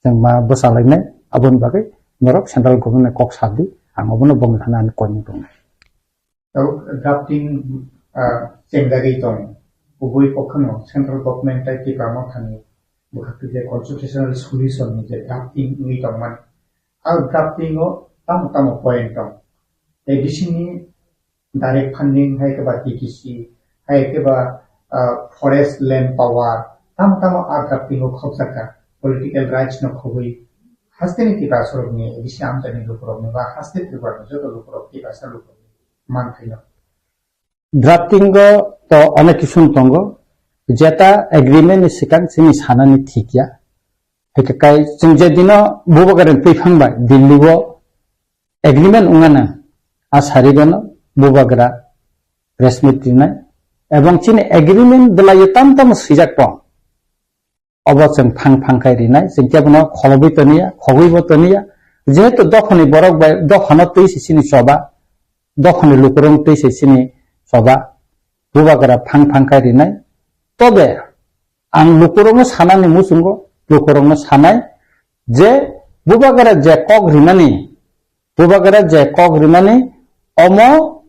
chwng ma bwchalainai, aboni bagwi norok central government bai kok sadi, ang obono bongni thani ani koinai tongnai. Tabuk drafting, ah, chengjagwi tong. Kubui kokhano central government tei Tipra Mothani bwkhak twi je constitutional solution ni je drafting wngwi tongmani. A drafting o tamo tamo point tong. Tei bisingni direct funding hai khe ba T T C, hai khe ba, ah, forest land power, tamo tamo a drafting o khopjak kha. Political rights no khobwi hasteni Tiprasa rokni, A D C amchaini lukurokni ba haste Tripura ni joto lukurok Tiprasa lukurokni manthai no. Drafting o Onek kisu tongo, jeta agreement ni sikang chini sanani thik ya. Hwnkhe kai chwng je dino Bubagra ni twi phang bai Delhi o agreement wngana, a sari gano Bubagra press meet rinai, ebong chini agreement belai tam tam swijak tong. Obo chwng phang phang khai rinai, chwng kebono kholobwi toniya, khogwibo toniya. Jehetu dophani borok bai, dophano twi se chini choba, dophani lukurok twi se chini choba, Bubagra phang phang khai rinai. Tobe ang lukurokno sanani muchungo, lukurokno sanai je Bubagra je kok rimani, Bubagra je kok rimani, omo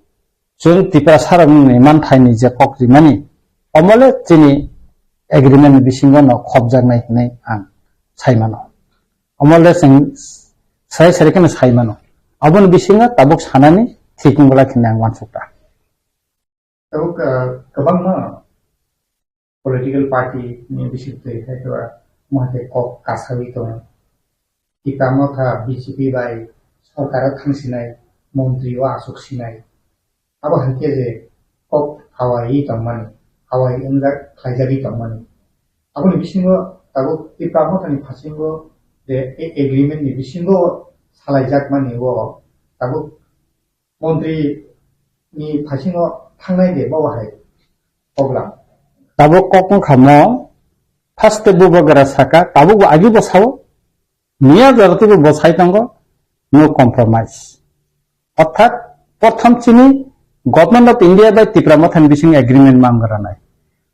chwng Tiprasarokni manthaini je kok rimani, omole chini agreement ni bisingo no khopjaknai hinwi ang sai mano. Omole chwng sai sai kheno sai mano. Aboni bisingo tabuk sanani thik wngwla hinwi ang uansukha. Tabuk, ah, kwbangma political party ni bisingtwi hai khe ba mote kok kasawi tongo. Tipra Motha B J P bai sorkar o thangsinai, montri o asuk sinai. Abo hai khe je kok hawai tongmani, hawai wngjak khlaijagwi tongmani. Aboni bisingo tabuk Tipra Motha ni phasingo je a-, agreement ni bisingo salaijakmani o tabuk montri ni phasingo thangnai de bo bahai kok lam. Tabuk kok wngkha mo, first Bubagra saka, tabuk bo agi bo sao, miya jora twibo bo sai tongo, no compromise. Orthat, prothom chini Government of India bai Tipra Mothani bising agreement ma wngranai.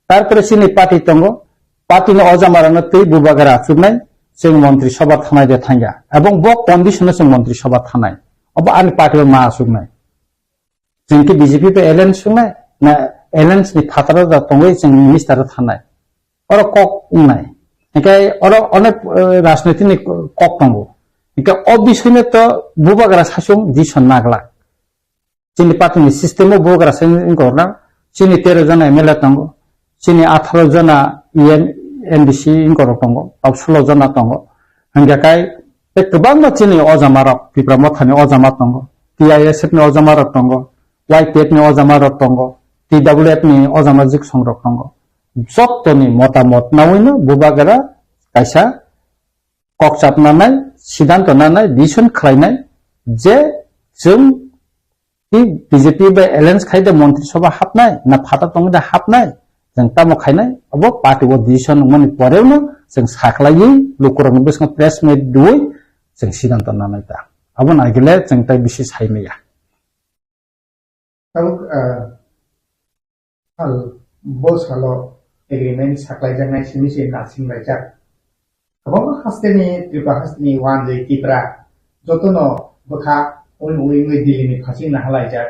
Tarpore chini party tongo, party ni ojamarano twi Bubagra achuknai, chwng montri sabha thanai de thangya. Ebong bo condition o chwng montri sabha thanai. Obo ani party o ma achuknai. Chwng khe B J P bai alliance wngnai, na alliance ni phataro da tongwi chwng minister o thanai. Oro kok wngnai. Hinkhe oro onek, eh, rajniti ni kok tongo. Hinkhe o bisoi no to Bubagra sasung decision naglak. Chini party ni system o Bubagra sasung wngkha na, chini tero jona M L A tongo, chini atharo jona E M, N D C wngkha rok tongo, tok sulo jona tongo. Hinkhe kai tei kwbangma chini ojamarok, Tipra Mothani ojama tongo, T I S F ni ojamarok tongo, Y P F ni ojamarok tongo, T W F ni ojama jiksongrok tongo. Jottoni motamot nawino Bubagra kaisa kok chap nanai, siddhanto nanai, decision khlainai je chwng Tei B J P bai alliance khai de Montri Sabha hapnai, na phataro tongwi de hapnai, chwng tamo khainai, obo party o decision wngmani poreno chwng saklaiwi lukurokni bwskango press meet rwui chwng siddhanto nanai ta. Abo naigile chwng tai bisi sai maya. Tabuk, ah, Sal, bo salo agreement saklaijaknai simi se nasinglaijakha. Kwbangma hasteni, Tripura hasteni wanjwi Tipra jotono bwkha ui ui wngwi Delhi ni phasing nahalaijak.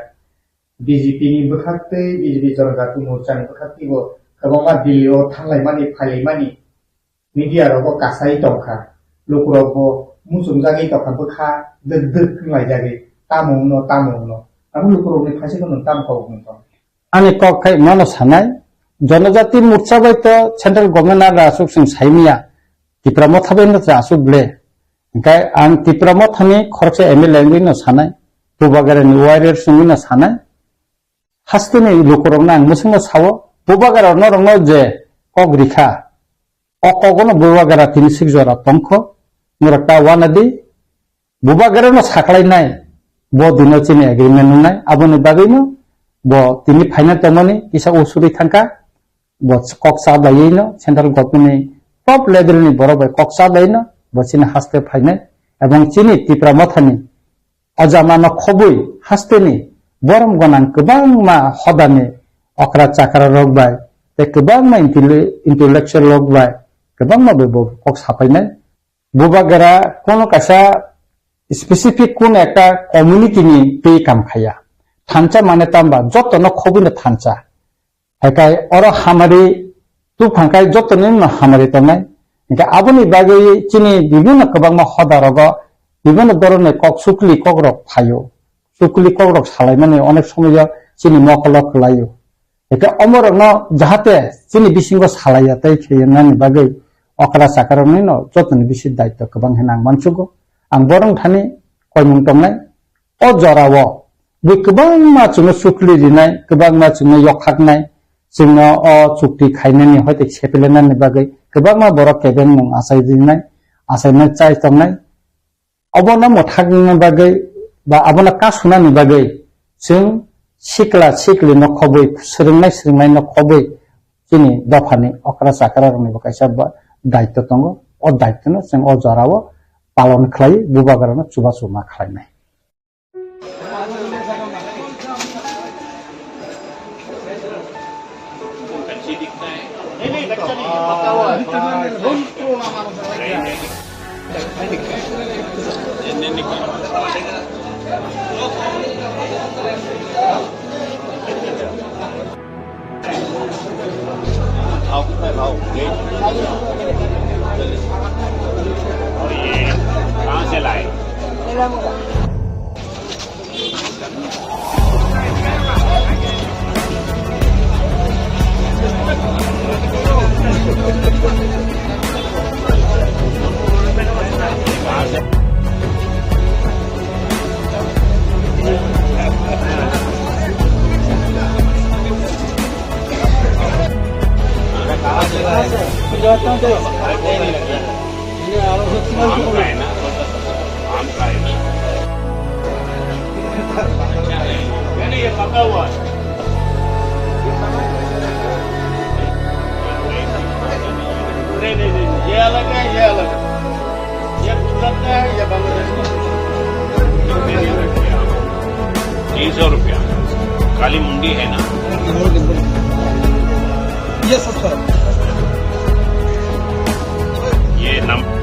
B J P ni bwkhaktwi, B J P Janajati Morcha ni bwkhaktwi bo kwbangma Delhi o thanglaimani, phailaimani. Media rogo kasai tongkha, lukurokbo muchungjagwi tongkha, bwkha dwk dwk wnglaijagwi, tamo wngno, tamo wngno. Abo lukurokni phaisingno nwng tamo kok wngwi tong? Ani kok khai mano sanai, Janajati Morcha bai to central government nagra aswk chwng saimanya, Tipra Motha bai no aswk ble. Hinkhe ang Tipra Mothani khoroksa M L A wngwi no sanai, Bubagrani warriors wngwi no sanai. Hasteni lukurokno ang mwswkno sao, Bubagra norokno je kok rikha, o kogono Bubagra tini sik jora tongkho, norok ta uanadi, Bubagrano saklainai, bo dino chini agreement wngnai, aboni bagwino bo tini phaina tongmani kisa usuri thangkha, bo kok chablaiwino central government ni top level ni borok bai kok chablaino, bo chini haste phainai, ebong chini Tipra Mothani Ajama no khobwi hasteni borom gwnang kwbangma hodani okra chakra rok bai tei kwbangma intele-, intellectual rok bai kwbangma bai bo kok sapainai. Bubagra kono kaisa specific kono ekta community ni twi kam khaiya. Thansa mane tamba joto no khobwi no thansa. Haikai oro hamari tubphang khai jotoni no hamari tongnai. Hinkhe aboni bagwi chini bibinno kwbangma hoda rogo bibinno dhoroner kok sukli kok rok phaio. Sukli kok rok salaimani onek somoyo chini mokolo kwlaio. Hinkhe omorokno jahate chini bisingo salaiya tei kheyennani bagwi okra chakrokni no jotoni bisi daityo kwbang hwnwi ang mansugo. Ang borok thani koimung tongnai. O jorao bui kwbangma chwngno sukli rinai, kwbangma chwngno yokhaknai, chwngno o chukti khainani hoite sepelenani bagwi kwbangma borok kebengmung achai rinai, achainai chai tongnai. Obono mwthakna bagwi ba abono kasunani bagwi chwng sikla siklino khobwi, swrwngnai swrwngnaino khobwi chini dophani okra chakra roknibo kaisa ba-, daityo tongo. O daityono chwng o jorao palon khlai, bubagrano chubachu ma khlainai. लाओ, कितना लाओ? और ये कहाँ से लाए? आम का है ना, आम का है ना। अच्छा है। नहीं, नहीं, ये पका हुआ है। नहीं, नहीं, नहीं, नहीं, ये अलग है, ये अलग है। ये गुजरात का है, ये बांग्लादेश का है। तीन सौ रुपया। काली मुंडी है ना? ये सस्ता है। ये नम-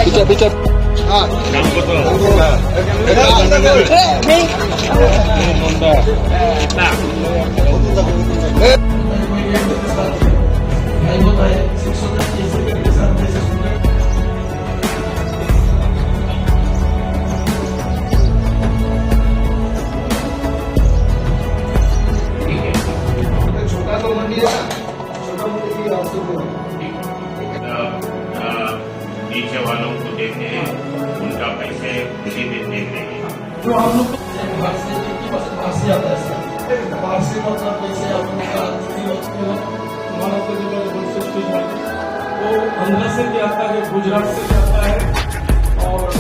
पीछे, पीछे। हाँ। नाम कत? नंदा। कितना? छोटा तो मंडी है ना, छोटा मंडी भी आपसे बोलो। ठीक है। अ, अ, नीचे वालों को देते हैं, उनका पैसे उसी दिन दे देंगे। जो हम लोग को बाहर से, एक ही बस बाहर से आता है सर। बाहर से मतलब जैसे आप लोग का मानव को जो बोलते हैं, वो आंध्रा से भी आता है, गुजरात से भी आता है और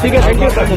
ठीक है, thank you, sir।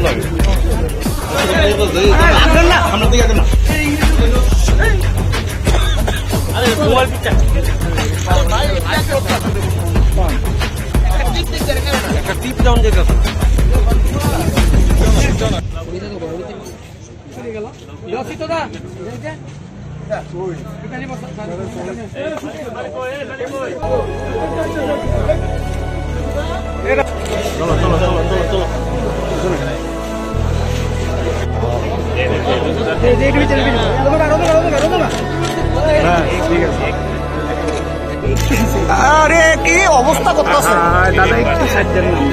আরে, কি অবস্থা করতেছে? দাদা, একটু সাইড দেন না।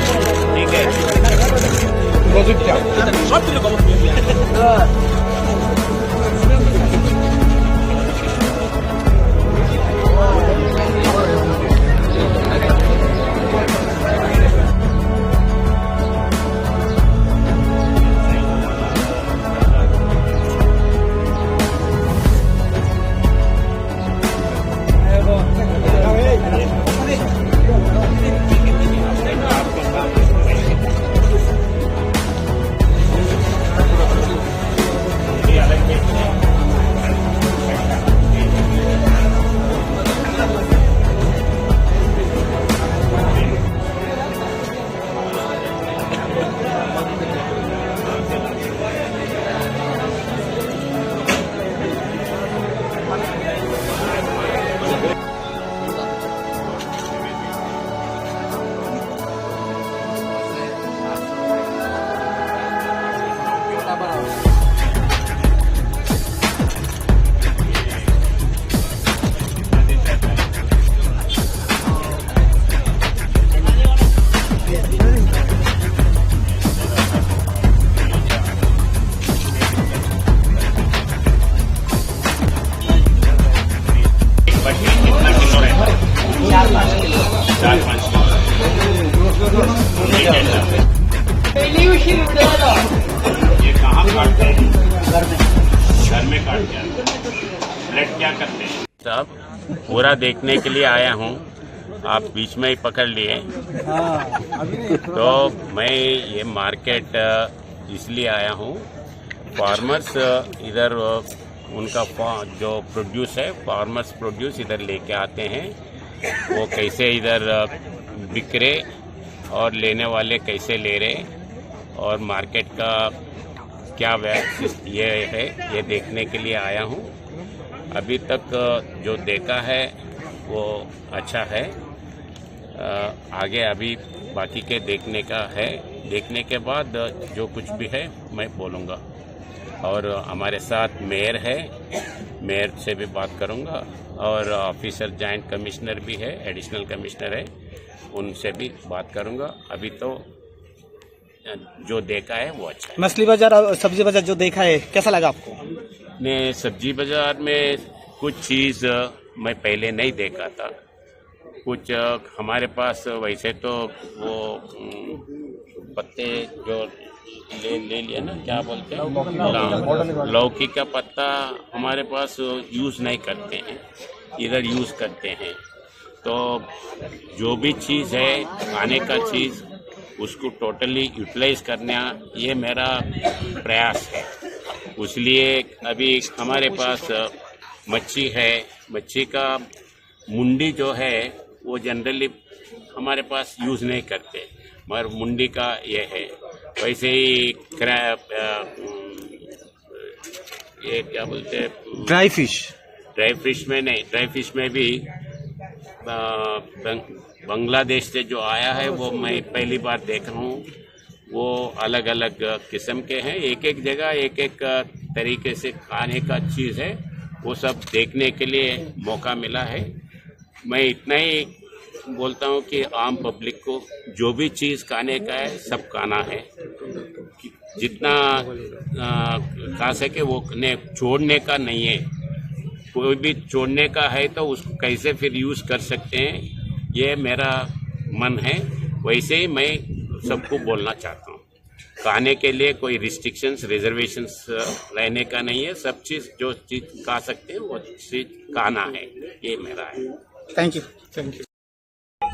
ये कहाँ काटते हैं? घर में काटते हैं। ब्लड क्या करते हैं? साहब, पूरा देखने के लिए आया हूँ, आप बीच में ही पकड़ लिए। हाँ, अभी नहीं, थोड़ा तो मैं ये मार्केट, अ, इसलिए आया हूँ, फार्मर्स, अ, इधर, अ, उनका फा-, जो प्रोड्यूस है, फार्मर्स प्रोड्यूस इधर लेके आते हैं, वो कैसे इधर, अ, बिक रहे और लेने वाले कैसे ले रहे और मार्केट का क्या वै-, ये है, ये देखने के लिए आया हूँ। अभी तक, अ, जो देखा है, वो अच्छा है। अ, आगे अभी बाकी के देखने का है। देखने के बाद, अ, जो कुछ भी है, मैं बोलूँगा। और हमारे साथ मेयर है, मेयर से भी बात करूँगा। और ऑफिसर, जॉइंट कमिश्नर भी है, एडिशनल कमिश्नर है, उनसे भी बात करूँगा। अभी तो, अ, जो देखा है, वो अच्छा है। मछली बाजार और सब्जी बाजार जो देखा है, कैसा लगा आपको? ने सब्जी बाजार में कुछ चीज़, अ, मैं पहले नहीं देखा था। कुछ, अ, हमारे पास वैसे तो वो, उम, पत्ते जो ले, ले लिया ना, क्या बोलते हैं? लौ-, लौकी का पत्ता हमारे पास यूज़ नहीं करते हैं, इधर यूज़ करते हैं। तो जो भी चीज़ है, खाने का चीज़, उसको टोटली यूटिलाइज करना, ये मेरा प्रयास है। इसलिए अभी हमारे पास, अ, मच्छी है, मच्छी का मुंडी जो है, वो जनरली हमारे पास यूज़ नहीं करते, मगर मुंडी का ये है। वैसे ही क्रैब, अ, ये क्या बोलते हैं? Dry fish. ड्राई फिश में नहीं, ड्राई फिश में भी, अ, बंग-, बांग्लादेश से जो आया है, वो मैं पहली बार देख रहा हूँ। वो अलग-अलग किस्म के हैं, एक-एक जगह एक-एक तरीके से खाने का चीज़ है, वो सब देखने के लिए मौका मिला है। मैं इतना ही बोलता हूँ कि आम पब्लिक को जो भी चीज़ खाने का है, सब खाना है। जितना, अ, खा सके वो ने, छोड़ने का नहीं है। कोई भी छोड़ने का है तो उसको कैसे फिर यूज़ कर सकते हैं, ये मेरा मन है। वैसे ही मैं सबको बोलना चाहता हूँ, खाने के लिए कोई रिस्ट्रिक्शंस, रिजर्वेशंस, अ, रहने का नहीं है। सब चीज़, जो चीज़ खा सकते हैं, वो चीज़ खाना है, ये मेरा है। Thank you. Thank you.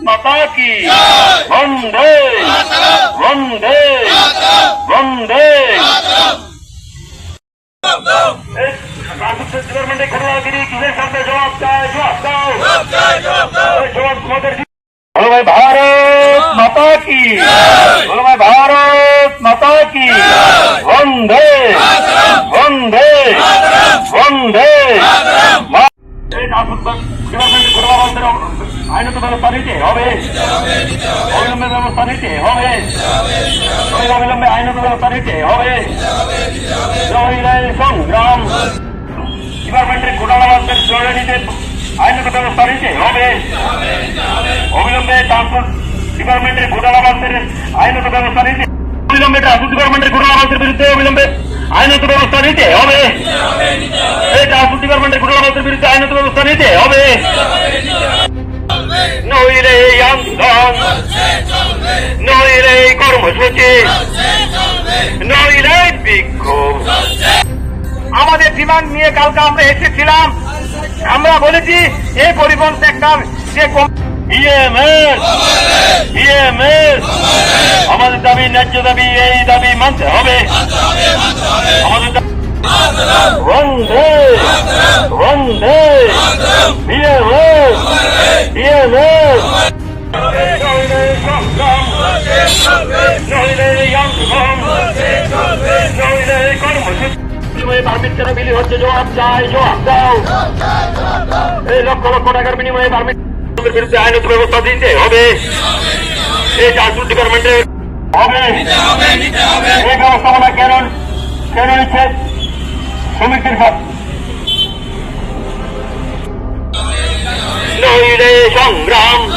माता की। वंदे। वंदे। वंदे। এই ট্রান্সপোর্ট ডিপার্টমেন্টে ঘটনাগিরি কিসের সামনে জবাব চায়, জবাব দাও। এই জবাব তোমাদের। বলো ভাই, ভারত মাতা কি। বলো ভাই, ভারত মাতা কি। বন্দে, বন্দে, বন্দে। এই ট্রান্সপোর্ট ডিপার্টমেন্টে ঘটনা বন্ধের আইনত ব্যবস্থা নিতে হবে। অবিলম্বে ব্যবস্থা নিতে হবে। অবিলম্বে আইনত ব্যবস্থা নিতে হবে। জয় সংগ্রাম। ডিপার্টমেন্টের ঘটনা বন্ধের জরুরি নিতে আইনত ব্যবস্থা নিতে হবে। অবিলম্বে ট্রান্সপোর্ট ডিপার্টমেন্টের ঘটনা বন্ধের আইনত ব্যবস্থা নিতে, অবিলম্বে ট্রান্সপোর্ট ডিপার্টমেন্টের ঘটনা বন্ধের বিরুদ্ধে অবিলম্বে আইনত ব্যবস্থা নিতে হবে। এই ট্রান্সপোর্ট ডিপার্টমেন্টের ঘটনা বন্ধের বিরুদ্ধে আইনত ব্যবস্থা নিতে হবে। নইলে এই আন্দোলন, নইলে এই কর্মসূচি, নইলে এই বিক্ষোভ। আমাদের ডিমান্ড নিয়ে কালকে আমরা এসেছিলাম। আমরা বলেছি এই পরিবহন সেক্টর যে কম- ইএমএস, ইএমএস, আমাদের দাবি, ন্যায্য দাবি, এই দাবি মানতে হবে। আমাদের দাবি। বন্দে, বন্দে, ইএমএস, ইএমএস। নইলে সংগ্রাম, নইলে আন্দোলন, নইলে কর্মসূচি। বিনিময়ে পারমিট কেন বিলি হচ্ছে? জবাব চাই, জবাব দাও। এই লক্ষ লক্ষ টাকার বিনিময়ে পারমিট বিরুদ্ধে আইনত ব্যবস্থা নিতে হবে। এই ট্রান্সপোর্ট ডিপার্টমেন্টের হবে। এই ব্যবস্থাপনা কেন, কেন নিচ্ছে শ্রমিকদের সাথে? নইলে সংগ্রাম,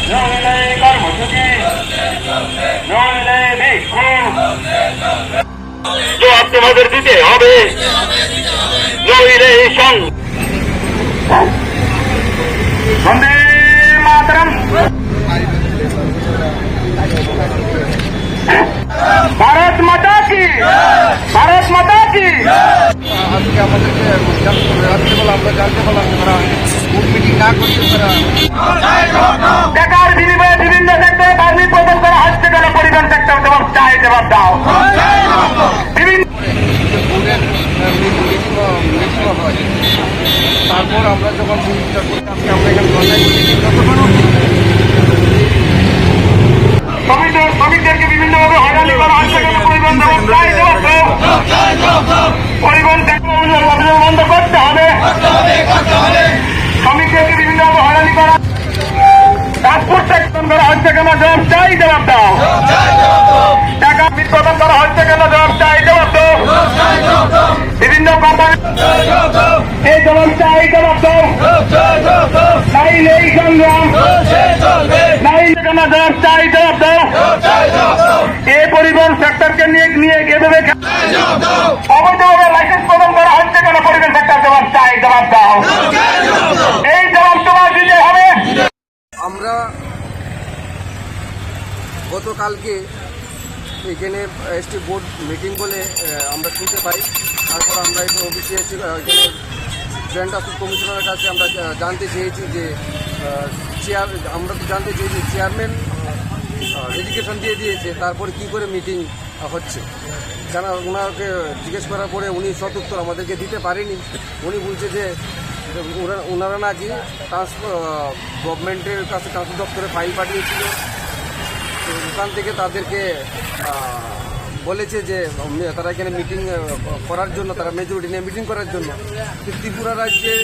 নইলে কর্মসূচি, নইলে বিক্ষোভ। জবাব তোমাদের দিতে হবে, নইলে এই সং-, বন্দে মাতরম। ভারত মাতা কি, ভারত মাতা কি। আজকে আমাদেরকে রাত্রিবেলা আমরা জানতে পারলাম যে তারা বোর্ড মিটিং না করতে তারা ঢাকার বিনিময়ে বিভিন্ন সেক্টরে পারমিট প্রদান করা হচ্ছে কেন? পরিবহন সেক্টর জবাব চাই, জবাব দাও। বিভিন্ন বোর্ডের মিটিং মিটিং হয়। তারপর আমরা যখন মিটিংটা করি, আজকে আমরা এখানে ধর্ণায় বসেছি। যতক্ষণ শ্রমিকদের, শ্রমিকদেরকে বিভিন্নভাবে হয়রানি করা হচ্ছে কেন? পরিবহন জবাব চাই, জবাব দাও। পরিবহন সেক্টর অভিযান বন্ধ করতে হবে। শ্রমিকদেরকে বিভিন্নভাবে হয়রানি করা, ট্রান্সপোর্ট সেক্টর করা হচ্ছে কেন? জবাব চাই, জবাব দাও। টাকা বিতরণ করা হচ্ছে কেন? জবাব চাই, জবাব দাও। বিভিন্ন কোম্পানি এই জবাব চাই, জবাব দাও। নাই নেই সংগ্রাম, নাই কেন? জবাব চাই, জবাব দাও। এই পরিবহন সেক্টরকে নিয়ে, নিয়ে এভাবে অবৈধভাবে লাইসেন্স প্রদান করা হচ্ছে কেন? পরিবহন সেক্টর জবাব চাই, জবাব দাও। এই জবাব তোমার দিতে হবে। আমরা গতকালকে এখানে এসটি বোর্ড মিটিং বলে, আহ, আমরা শুনতে পাই। তারপর আমরা এখানে অফিসে এসে, আহ, এখানে জয়েন্ট ট্রাফিক কমিশনারের কাছে আমরা, আহ, জানতে চেয়েছি যে, আহ, চেয়ার-, আমরা তো জানতে চেয়েছি চেয়ারম্যান, আহ, রেজিগনেশন দিয়ে দিয়েছে, তারপরে কি করে মিটিং হচ্ছে। কারণ ওনাকে জিজ্ঞেস করার পরে উনি সদুত্তর আমাদেরকে দিতে পারেনি। উনি বলছে যে ওরা, ওনারা নাকি ট্রান্সপোর্ট, আহ, গভর্নমেন্টের কাছে ট্রান্সপোর্ট দপ্তরে ফাইল পাঠিয়েছিল। তো ওখান থেকে তাদেরকে, আহ, বলেছে যে, উম, তারা এখানে মিটিং, আহ, করার জন্য, তারা মেজরিটি নিয়ে মিটিং করার জন্য। তো ত্রিপুরা রাজ্যে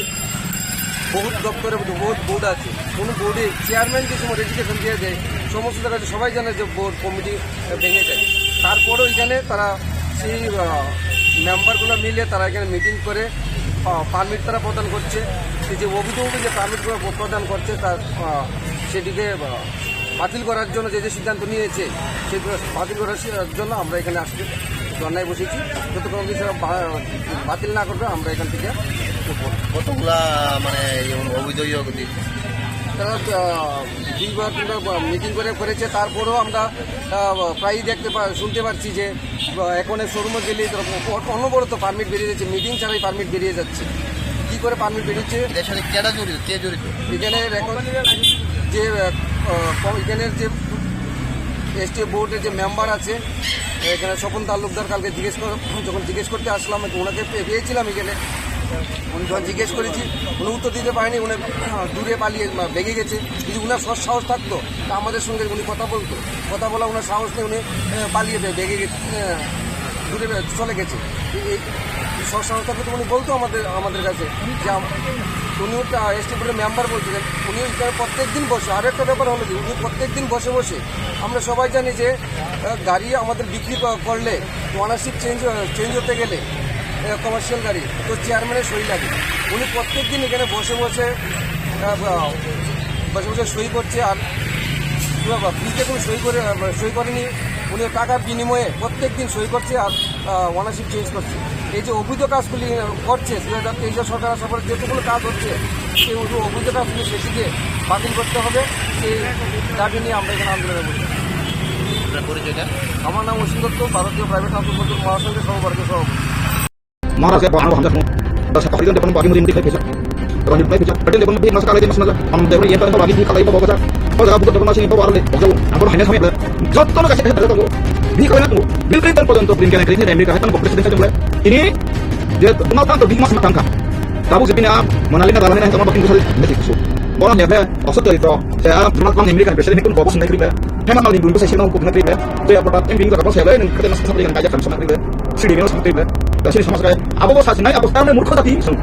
বহুত দপ্তরে বহুত বোর্ড আছে, কোনো বোর্ডে চেয়ারম্যান যে সময় রেজিগনেশন দিয়ে দেয়, সমস্ত জায়গায় সবাই জানে যে বোর্ড কমিটি ভেঙে যায়। তারপরেও এখানে তারা সেই, আহ, মেম্বারগুলো মিলে তারা এখানে মিটিং করে, আহ, পারমিট তারা প্রদান করছে। এই যে অবৈধভাবে যে পারমিটগুলো প্রদান করছে, তার, আহ, সেটিকে, আহ, বাতিল করার জন্য যে যে সিদ্ধান্ত নিয়েছে, সেগুলো বাতিল করার সি-, জন্য আমরা এখানে আজকে ধর্নায় বসেছি। যতক্ষণ অবধি সেটা বা-, বাতিল না করবে, আমরা এখান থেকে উঠবো না। কতগুলা মানে এই অবৈধ ইয়ে অবধি? তারা, আহ, দুইবার তিনবার মিটিং করে করেছে, তারপরেও আমরা, আহ, প্রায়ই দেখতে পা-, শুনতে পাচ্ছি যে, আহ, এখন শোরুমে গেলে তারা অ-, অনবরত পারমিট বেরিয়ে যাচ্ছে, মিটিং ছাড়াই পারমিট বেরিয়ে যাচ্ছে। কি করে পারমিট বেরিয়েছে? এর সাথে কেডা জড়িত, কে জড়িত? এখানে এখন যে, আহ, আহ, এখানের যে এসটি বোর্ডের যে মেম্বার আছে, এখানে স্বপন তালুকদার, কালকে জিজ্ঞেস কর-, যখন জিজ্ঞেস করতে আসলাম, ওনাকে পে-, পেয়েছিলাম এখানে। উনি যখন জিজ্ঞেস করেছি, উনি উত্তর দিতে পারেনি, উনি, আহ, দূরে পালিয়ে, আহ, ভেগে গেছে। যদি উনার সৎ সাহস থাকতো, তা আমাদের সঙ্গে উনি কথা বলতো। কথা বলা ওনার সাহস নেই, উনি, আহ, পালিয়ে ভে-, ভেগে গেছে, আহ, দূরে বে-, চলে গেছে। এই, এই সৎ সাহস থাকলে তো উনি বলতো আমাদের, আমাদের কাছে যে আম-, উনিও তা এসটি বোর্ডের মেম্বার বলছিলেন, উনিও এখানে প্রত্যেক দিন বসে। আর একটা ব্যাপার হলো কি, উনি প্রত্যেক দিন বসে বসে, আমরা সবাই জানি যে, আহ, গাড়ি আমাদের বিক্রি ক-, করলে, ওনারশিপ চেঞ্জ, আহ, চেঞ্জ হতে গেলে, আহ, কমার্শিয়াল গাড়ি, তো চেয়ারম্যানের সই লাগে। উনি প্রত্যেক দিন এখানে বসে বসে, আহ, আহ, বসে বসে সই করছে। আর কি বাবা, ফ্রিতে কোনো সই করে, আহ, সই করেনি। উনি টাকার বিনিময়ে প্রত্যেক দিন সই করছে আর, আহ, ওনারশিপ চেঞ্জ করছে। এই যে অবৈধ কাজগুলি করছে, দুই হাজার তেইশের সরকার আসার পরে যেটুকুনো কাজ হচ্ছে, সেই অবৈধ, অবৈধ কাজগুলি সেটিকে বাতিল করতে হবে। সেই দাবি নিয়ে আমরা এখানে আন্দোলনে বসেছি। আপনার পরিচয়টা? আমার নাম অসীম দত্ত, ভারতীয় প্রাইভেট ট্রান্সপোর্ট মজদুর মহাসংঘের সর্বভারতীয় সভাপতি। Maharaja ko ano hamja mo. Sa pakri de pon bagi muri muri khai pesa. Rani khai pesa. Patel de pon bhi masa kala de masa na. Am de pon yenta bagi bhi kala ko boga. Ko jaga buka pon masi ko warle. Ko jaga. Am pon haina samai. Jotto no kasi hai ko. Bhi kala ko. Bill Clinton porjonto Blinken kri ni America hai ko president hai ko. Ini je ma tanto bhi masa tangka. Tabu jepini am Monalina dalani hai ko ma bakin kusal mesi kusu. Bono ne phe. Oso to ito, se a, Donald Trump America president hikun bobo sinai kribe. Hema nang ni bumbu sai sino ko na kribe. To ya pota em bing ka ko se le nang kate mas sa yang kaya kan sa kribe. Sidi ni sa kribe. Da sini sama sekali. Abo ko sa sinai, abo sa murkho jati. Sun.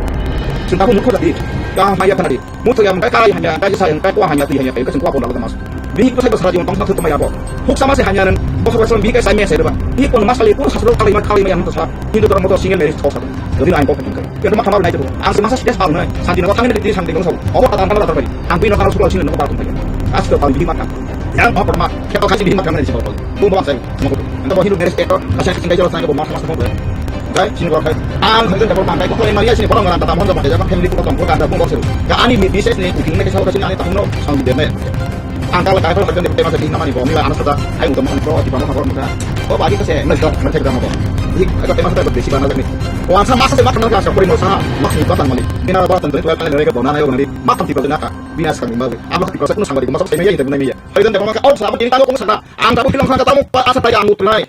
Sun abo murkho jati. Ka maya kanadi. Murkho yang kai kai hanya, kai sa yang kai ko hanya ti hanya kai sun ko abo da mas. Bi ko sai ko sa jion tong sa to maya bo. Huk sama se hanya nan. Bo sa ko bi kai sai me se ba. Bi ko mas kali ko sa kali ma kali ma yang to sa. Hindu dormo to single marriage ko sa. Jadi lain ko kan. Kaya ma khamar nai to. Ang semasa sih dia tahu nai. Santi nama kami nanti santi kamu tahu. Apa kata apa kata tadi. Ang pino kalau sekolah sini nama baru tadi. Asko tahu di mata. Yang apa pernah? Kita kasih di mata nanti sekolah. Bung bang saya. Anda bawa hidup dari sekitar. Kasih kasih tinggal jalan saya bung masa masa mau. Guys, sini keluar. Ang kerja dapat pantai. Kau yang Maria sini orang orang kata mau dapat jalan family kita kampung ada bung bang saya. Ya ani bisnis nih. Tinggal ke sawah sini ani tahu no. Sang di deme. Ang kala kai kala kan de masa di namani bo mila anas kata. Ai utam kan pro di bama khapor mata. Bo bagi kase mas dok mas thek dama bo. Di aga tema kata besi bana ni. Ko ansa mas se mak na ka sa kori no sa mas ni batan mani. Bina ba tan tuai kala rega bona na yo ni. Mak ti ko na ka. Bina sa ni ma. Abo ti ko sa kuno sangari ko mas se me ya ni te na me ya. Hai dan de ko ma ka out sa ba kini ta ko sa. Ang ta ko hilang sa ka ta mo pa asa ta ya ang utnai.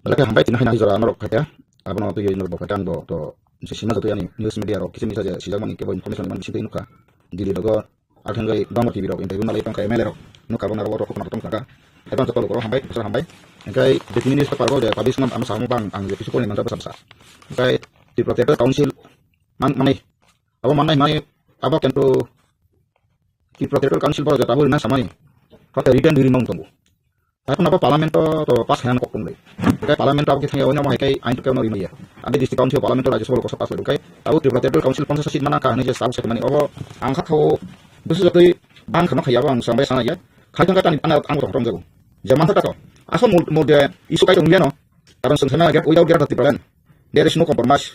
Belai khe hambai tini haino hai jora norok khatia. Abono twi norok bo khatia ang bo to je sima jotoi ani news media rok kisa misa je sijak mani kebo information mani bisingtwi nukha. Dili rogo athengwi Dongor T V rok interview nalai tongkha M L A rok nukha bo narok rok khokna tongkha. Hai tong joto rok hambai bwswk hambai. Engkai je tini news paper bo je publish man ano samung bang ang je kisu poni manjak bwsa bwsa. Engkai Tripura Theatre Council man manai abo manai mai abo kento Tripura Theatre Council bo je tabuk rina samani. Khatia written diri mang tongo. Haikhe abo parliament o to pass khaina kok tongdi. Tei parliament o abo khe thangya, oino hai khe ain tukya no rimaya. Adi district council parliament o Rajya Sabha o kosa pass lai rwkhe, abo Tripura Territorial Council ponchash seat mana kha hinwi je sabo sai mani. Obo ang kha khao bwswk jotoi bang kheno khaiya, abo ang sambai sana ya. Khai thangkha tani tana ang tong tong jago. Je mantha tako. Asol mul mul de issue kai tong liano. Karon sung sana get without Greater Tipraland. There is no compromise.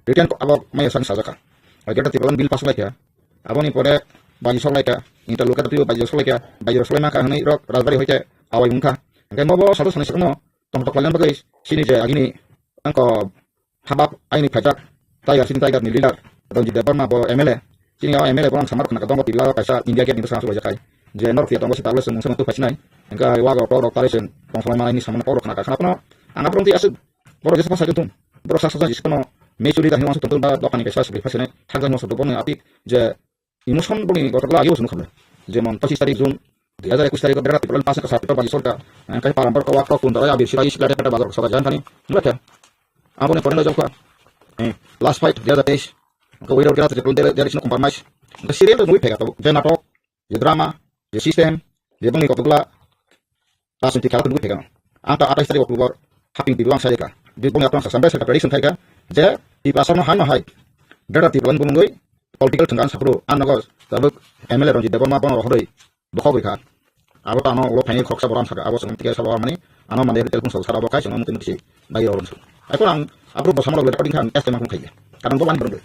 Written abo maya sang sajaka. Greater Tipraland bill pass lai kha. Aboni pore baji sok lai kha, interlocutor twibo baji sok lai kha, baji sok lai ma kha hinwi rok rajbari hoi khe awai wng kha. Hingkhe mobo sado sanai sakno tongthok laina bagwi chini je agini angko habab aini phaijak Tiger, chini Tiger ni leader Ranjit Debbarma bo M L A. Chini o M L A borok samar khna dongo tibla kaisa India Gate ni bwskango sulai jakai. Je norok tiya tongo se tabla se mungsa mungtu phaisinai. Hingkhe wago tok rok tari se tongsolai manai ni samano tok rok khna kha khna phano ang aphuru twi aswk Borok jesa phasai tongthung. Borok sak sak jang jesa phano majority da hinwi uansuk tongthung ba dophani kaisa swrwi phasai nai thakjak hinwi uansuk tong boni apik je emotion boni gothok la agi uansuk nukha. Jemon pochis tarik June dui hajar ekush tarik o berat Tripura ni pass wngkha sir Tripura baji sorkar. Engkai param borok kawak tok tun darai abir sirai sikla tepeta bazar soka jan thani. Nukha khe. Aboni pore no jokha. Eh, last fight dui hajar teis. Engkai without Greater Tripura there there is no compromise. Engkai serial to nugui phega to je natok, je drama, je system, je bongni kotokla rajniti khela phunugui phaikha. Ang ta atais tarik October haping twi ang sai kha. Bini bongni aphang saksa bai sakha prediction khai kha je Tiprasa no hai no hai Greater Tipraland bumungwi political thwngkha ang saphuru ang nogo tabuk M L A Ranjit Debbarma bono rohorwi bokhogwi kha. Abo ta ano ulo phaini khoroksa borom sakha abo chwng tike sabo mani ano mande telephone sabo sara bo kai chwng muti muti se bai rw rw. Aphuru ang aphuru bo samano recording kha ang S T M khaiya. Karon bo wani borok.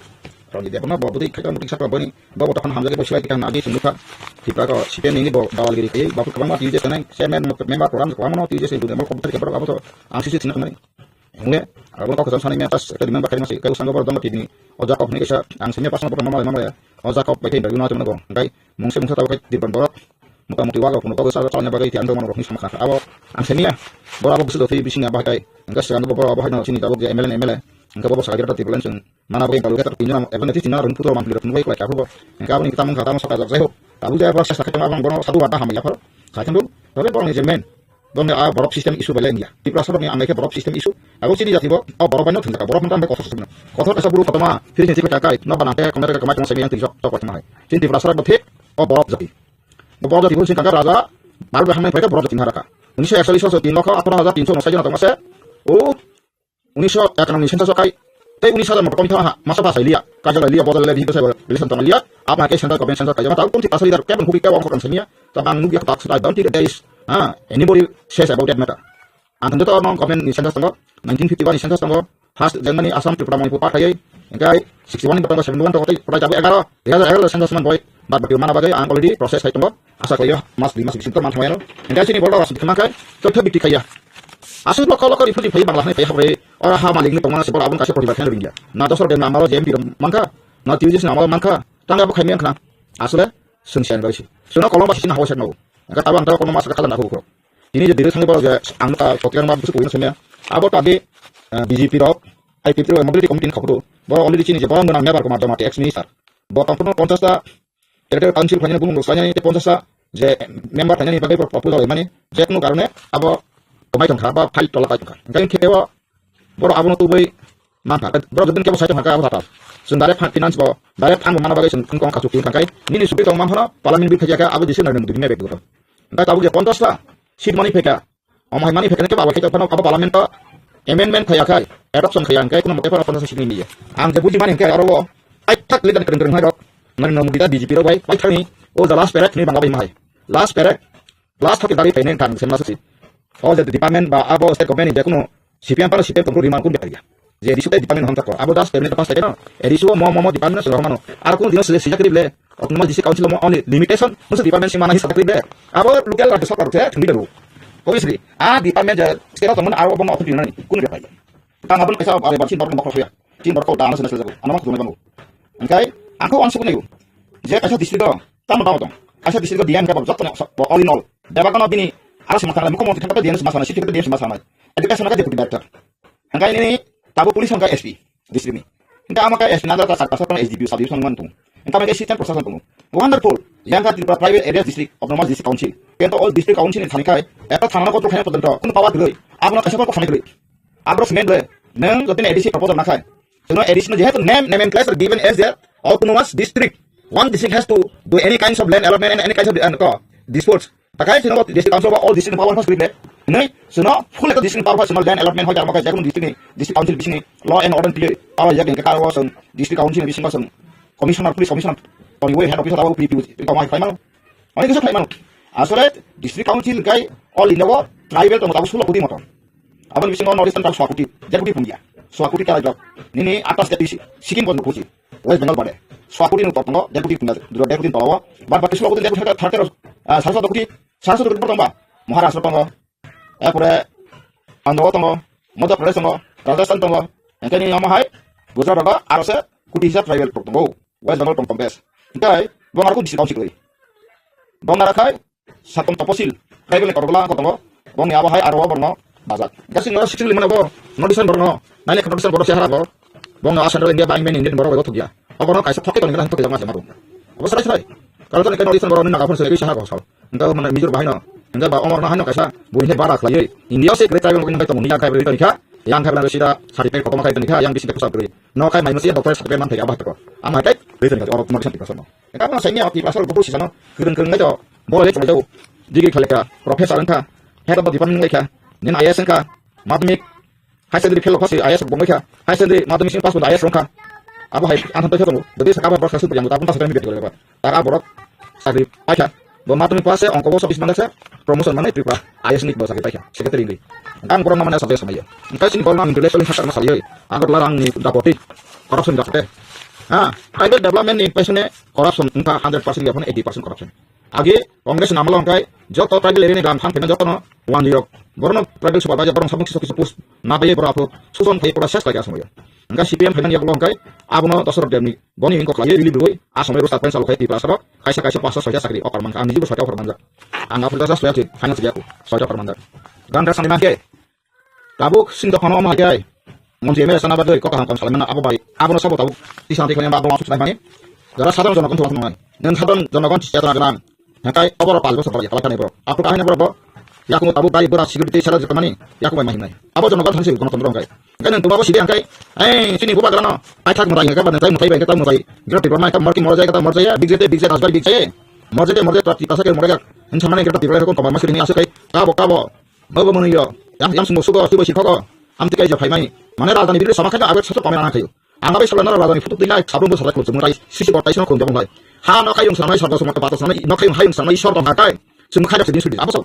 Roni de bono bo budi khaikha muti sakha boni bo bo tokhan hamjak bo silai kha nagi sunu kha. Tipra ko C P M ni bo dawal giri kai bo kwbangma T J S nai chairman member program ko amano T J S ni dunia mo computer ke borok abo to ang sisi thina nai. Hune abo ko khosam sani me tas ekta demand bakhai masi kai usango borok dong T V ni o Jacob ni kaisa ang sini pas no borok mama mama ya. O Jacob bai interview na chumno bo kai mungse mungsa ta kai dirban borok. Motamuti wago phunuk bagwi chalo chalna bagwi tiyan tongmani rokni samkha. Abo ang seniya. Boro abo bwswk dotwi bisingya bahai kai. Hwnkhe swkang bo boro abo haino chini tabuk je M L A ni M L A. Hwnkhe bo bwswk agirata Tipraland chwng mana bagwi kalu khe tabuk tinjana abo neti tinjana rwng putro manpli rok nukbai kwlai kha. Abo hwnkhe aboni kitab wngkha tamo sakha jak jai ho. Tabuk je abo sesa khe tongma abang bono sadu wada hamya pharo. Khai thangdu. Tobe borokni je main. Borokni a borok system issue belai wngya. Tiprasa rokni ang khe borok system issue. Abo chini jati bo abo borok bai no thwngjak. Borok hwnkhe ang bai kothor se thwngno. Kothor kaisa buru kotorma. Phiri ni chikwi takai. Nokba nang khe kwmai rega kwmai tongma simi ang twijok chok kotorma hai. Chini Tiprasa rok bo thik. O borok jati. Bo borok jati bo sini kangkha raja, Bharat bai hamnai phaikhe borok jati haraka. Unisho ekchallish o tini lokho atharo hajar tinsho unchas jon tongma se, o unisho ekanong ni census o kai, tei unis hajar motor tongwi thangha, masa pa sai liya, kajal liya, bodol liya, bihik sai relation tong liya, abo hai khe central government census kaijama, tao tongthi asali dar kebang huki kebang khorang saniya, tamo ang nukya tak sai, don't think there is, ha, anybody says about that matter. Ang thangjato no government ni census tongo, nineteen fifty-one ni census tongo, first jengmani Assam, Tripura, Manipur pathaiwi, hingkai sixty-one ni botong seventy-one tongo tei kotai tabuk egaro, dui hajar egaro census man boi, bad baki mana bagwi ang already process khai tongo, asa khlaio mas dui mas bisingo man thangmano, hingkai chini borok rok aswk khna khai, totho bikti khaiya. Aswk lokho lokho refugee phai bangla hwnwi phai habri, oro ha malikni tongmano se borok aboni kaisa protibad khaina rwngya. Na dosor de na amalo J M P rok mankha, na T U J C ni amalo mankha, tangwi abo khaimya wngkha. Aswk le, Swngsiya ni bagwi se. Chwngno kolom ba sisini hao sek nago. Aka tabang tabang kolom ma saka khalang nago ukrok. Tini je direk thangwi borok je ang ta Chotiang ma busu kuino sumya. Abo tabi, eh, B J P rok, I P F T rok mobility committee ni khopuru. Borok already chini je borok gwnang Mebar Kumar Jamatia ex minister. Bo tongphuru ponchash ta electoral council phainani bumung rok swlainani tei ponchash ta je member phainani bagwi borok proposal mani. Je kunu karone abo kwmai tongkha ba file tola pai tongkha. Hingkhe khe o Borok abono tubui mankha. Borok jotoni kebo sai tongkha abo tatal. Chwng direct fund finance bo, direct fund bo mana bagwi chwng wngkha chukti wngkha khe. Nini chukti tong manphano parliament bi phaijakha abo jesa narwkni muduni mebek dugo. Hingkhe tabuk je ponchash ta seat mani phaikha. Omo hai mani phaikha kebo abo khaito phano abo parliament o amendment khaiya khai, adoption khaiya hingkhe kuno mote phano ponchash ta seat ni miya. Ang je buji mani hingkhe aro o aithak leader kwrwng kwrwng hai rok Narendra Modi da B J P rok bai paithakni o ja last paycheck ni bangla bai mahai. Last paycheck Last thok dagwi phainai thang semna sasi. O je department ba abo state government ni jekunu C P M phano C P M tongthok rima kung de phaiya. Je A D C tei department hwnka kok. Abo just cabinet pass khaikhe no. A D C o mo, mo, mo department se rohormano. Aro kunu dino se sijak khe ble. Autonomous district council mo only limitation. Musu department sima nahi sajak khe ble. Abo local rajya sarkar se thumbi daru. Obviously, a department je state of government aro bono authority nani. Kunu byapai. Tang abon kaisa abo bar chin bar mokol khoya. Chin bar ko dana sena sela jago. Ano mas dunai bango. Engkai, ako on sukuni. Je kaisa district do. Tamo tamo tong. Kaisa district do D M ka bor jotto all in all. Deba kono bini aro sima thangla mukho montri thangla D M sima sana, city D M sima sana. Education ka deputy director. Hingke ini tabuk police hingke S P district ni. Hingke ama ka S P nadar ka sar kasar S D P o sub division man tung. Hingke ama ka assistant professor tung. Wonderful. Yang ka Tripura private areas district, autonomous district council. Kento all district council ni thani kai. Eta thana ko thani porjonto. Kono power gului. Abono kaisa ko thani gului. Abro semen gului. Neng jotin A D C proposal na khai. Sono A D C no jehetu name, name and class are given as their autonomous district. One district has to do any kinds of land allotment and any kinds of, uh, disputes. Takai sino district council ba all district power pass kri le. Nei, sino full ekta district power pass sino land allotment hoi jarma kai jakun district ni district council bising ni law and order clear. Awa jak ni karo song district council ni bising song commissioner, police commissioner, tori we head officer awa P P, kama khai mano. Ani kisa khai mano. Asole district council kai all India wo tribal tong tabu sulo kudi moton. Aboni bisingo North Eastern tak sua kudi, der kudi pundia. Sua kudi kala jok. Nini atas jati si-, Sikkim kon kuchi. West Bengal bade. Sua kudi no tongo, der kudi pundia. Duro der kudi tolo. Bad baki sulo kudi der kudi thar ter, ah, sarsa dokudi, sarsa dokudi tongo ba. Maharashtra tongo. Epore Andhra tongo, Madhya Pradesh tongo, Rajasthan tongo. Engkani yama hai Gujarat tongo, aro se kudi hisab tribal tongo. West Bengal tong tong bes. Engkai bong aro kudi sikau sikli. Bong narakhai Satom toposil, tribal ni kotorgola kotongo, bongni abo hai aro borno bajak. Gasing no sixty lima bo, North Eastern borno, nine lakh North Eastern borno sehara bo, bongno a Central India ba Indian borok bai thokya. Oborno kaisa thokhe tongni thokhe jama jama bo. Obo sarai sarai. Kalo to North Eastern borok ni naga phone sele sahara ko sao. Engka mane Mizoram bahai no, engka ba omor no hai no kaisa, bui he bara khlaiwi. India se great tribal ni bai tongni yang khai bai tongkha, yang khai bai sida certificate kotorma khai tongkha, yang bisi de kusap gri. No khai mai masi doctor certificate man thai abo hai ko. Ama hai kai, great tribal orok North Eastern Tripura no. Eka ma saini ati pasal buku sisano, kereng kereng ngai to, boleh cuma jauh. Degree khalika, professor engka, head of the department engka, nen I A S engka, madhyamik, high secondary fail phasi I A S bong engka, high secondary madhyamik sing pass pun I A S rongka. Abo hai, antham tokha tongo, jadi sakaba borok sasu yang tapun tas kami betul lebar. Tara borok, sakri paikha, bo madhyamik pass se, ongko bo sabis mandaksa, promotion mana Tripura, I A S ni bo sakri paikha, secretary ni. Ang borok namanya sabis samaya. Engka sini borok intellectual hakar masalai, agar larang ni dapoti, corruption dapoti. Ha, tribal development ni paisane, corruption wngkha hundred percent ya phano eighty percent corruption. Agi Congress ni amolo hwnkhe joto tribal area ni gram phan phaima jotono wanjwi rok. Borokno tribal supervisor borok sabuk kisa kisa post na bai borok aphuru suson phai pura ses khlai asomoi. Hwnkhe C P M phaimani yagulo hwnkhe abono Dosarot Debni boni wngkok khlaiwi rili brwi asomoi rwchap pai chalo khai Tripura sarok kaisa kaisa pasta soita chakri offer mankha, ang nijibo soita offer manjak. Ang aphuru jasa soya chik final chikya soita offer manjak. Gandra sani mankhe Tabuk sini dophano omo hai khe, montri M L A sana bagwi kok kaham kaham salai mano abo bai, abono sabo tabuk tisana tikhlai abo asuk salai mani. Jara sadharon jonogon thok thok nai. Nang sadharon jonogon chetona gwnang. Hakai oboro pal bosor kala kala thani borok. Aphuru kahini borok bo, yakumo tabuk bai bura security sara jotmani, yakumo bai mahinai. Abo jonogon thansi gonotondro hwnkhe. Hwnkhe nang tubabo sidi hwnkhe, ei, chini bubagrano, paithak mwtai hwnkhe ba nang tai mwtai bai hwnkhe tai mwtai. Grati borma hwnkhe morki morjai hwnkhe ta morjaya, bigjete bigje rajbai bigjaye. Morjete morjete prati kasake morjak. Hinsamani grati borma hwnkhe komar masiri ni asuk kai, kabo kabo. Bobo mwnwi yo, yang, yang sumbo sugo, twibo sikhogo, amtwi kaijak phaimani. Mane rajdhani bidire sama khaino agak sasak pamela na khayo. Ang abai sabla nara rajdhani phutuk twi nai, sabung bo salai khuluk chumung rai, sisi kotai sino khulung jabung lai. Ha no khaiyung sanai sargo sumo ta pato sanai, no khaiyung hayung sanai sor tong hakai. Chumung khaijak sidin sudi, abo sao.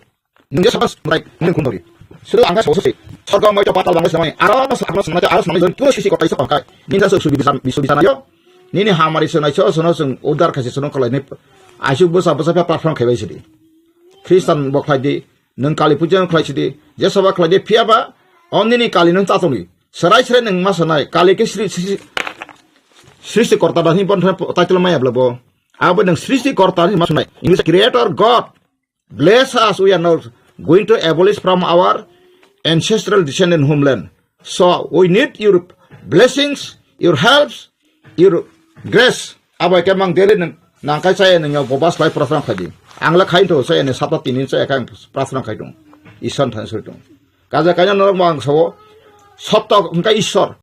Nungya sabas murai, nung khun dori. Sudu ang sao susi. Sorgo moi to patal bang sanai, aro no sa, aro sanai, aro sanai, puro sisi kotai sino khulung kai. Ninja so subi bisan, bisu bisan ayo. Nini hamari sanai so, sono sung udar khaisi sono kholai ni. Aisuk bosa, bosa pha platform khaibai sidi. Khristan bo khlai di, Nwng Kali puja no khlai sidi, je soba khlai di, phiya ba, o nini Kali nwng chatoni. Serai serai nwng ma sanai, Kali ke sri-, sri-, srishti korta ba hini bon title maya bla bo. Abo nwng srishti korta hini ma sanai. English creator God. Bless us, we are now going to abolish from our ancestral descendant homeland. So, we need your blessings, your helps, your grace. Abo ke mang daily nang, nang kai chaya nang yo bobas lai prasrang khai di. Ang la khai to chaya ni sapta tini chaya khai prasrang khai dong. Isan than soi dong. Kaja kaina norok mang sao. Sotto hingka Ishwar.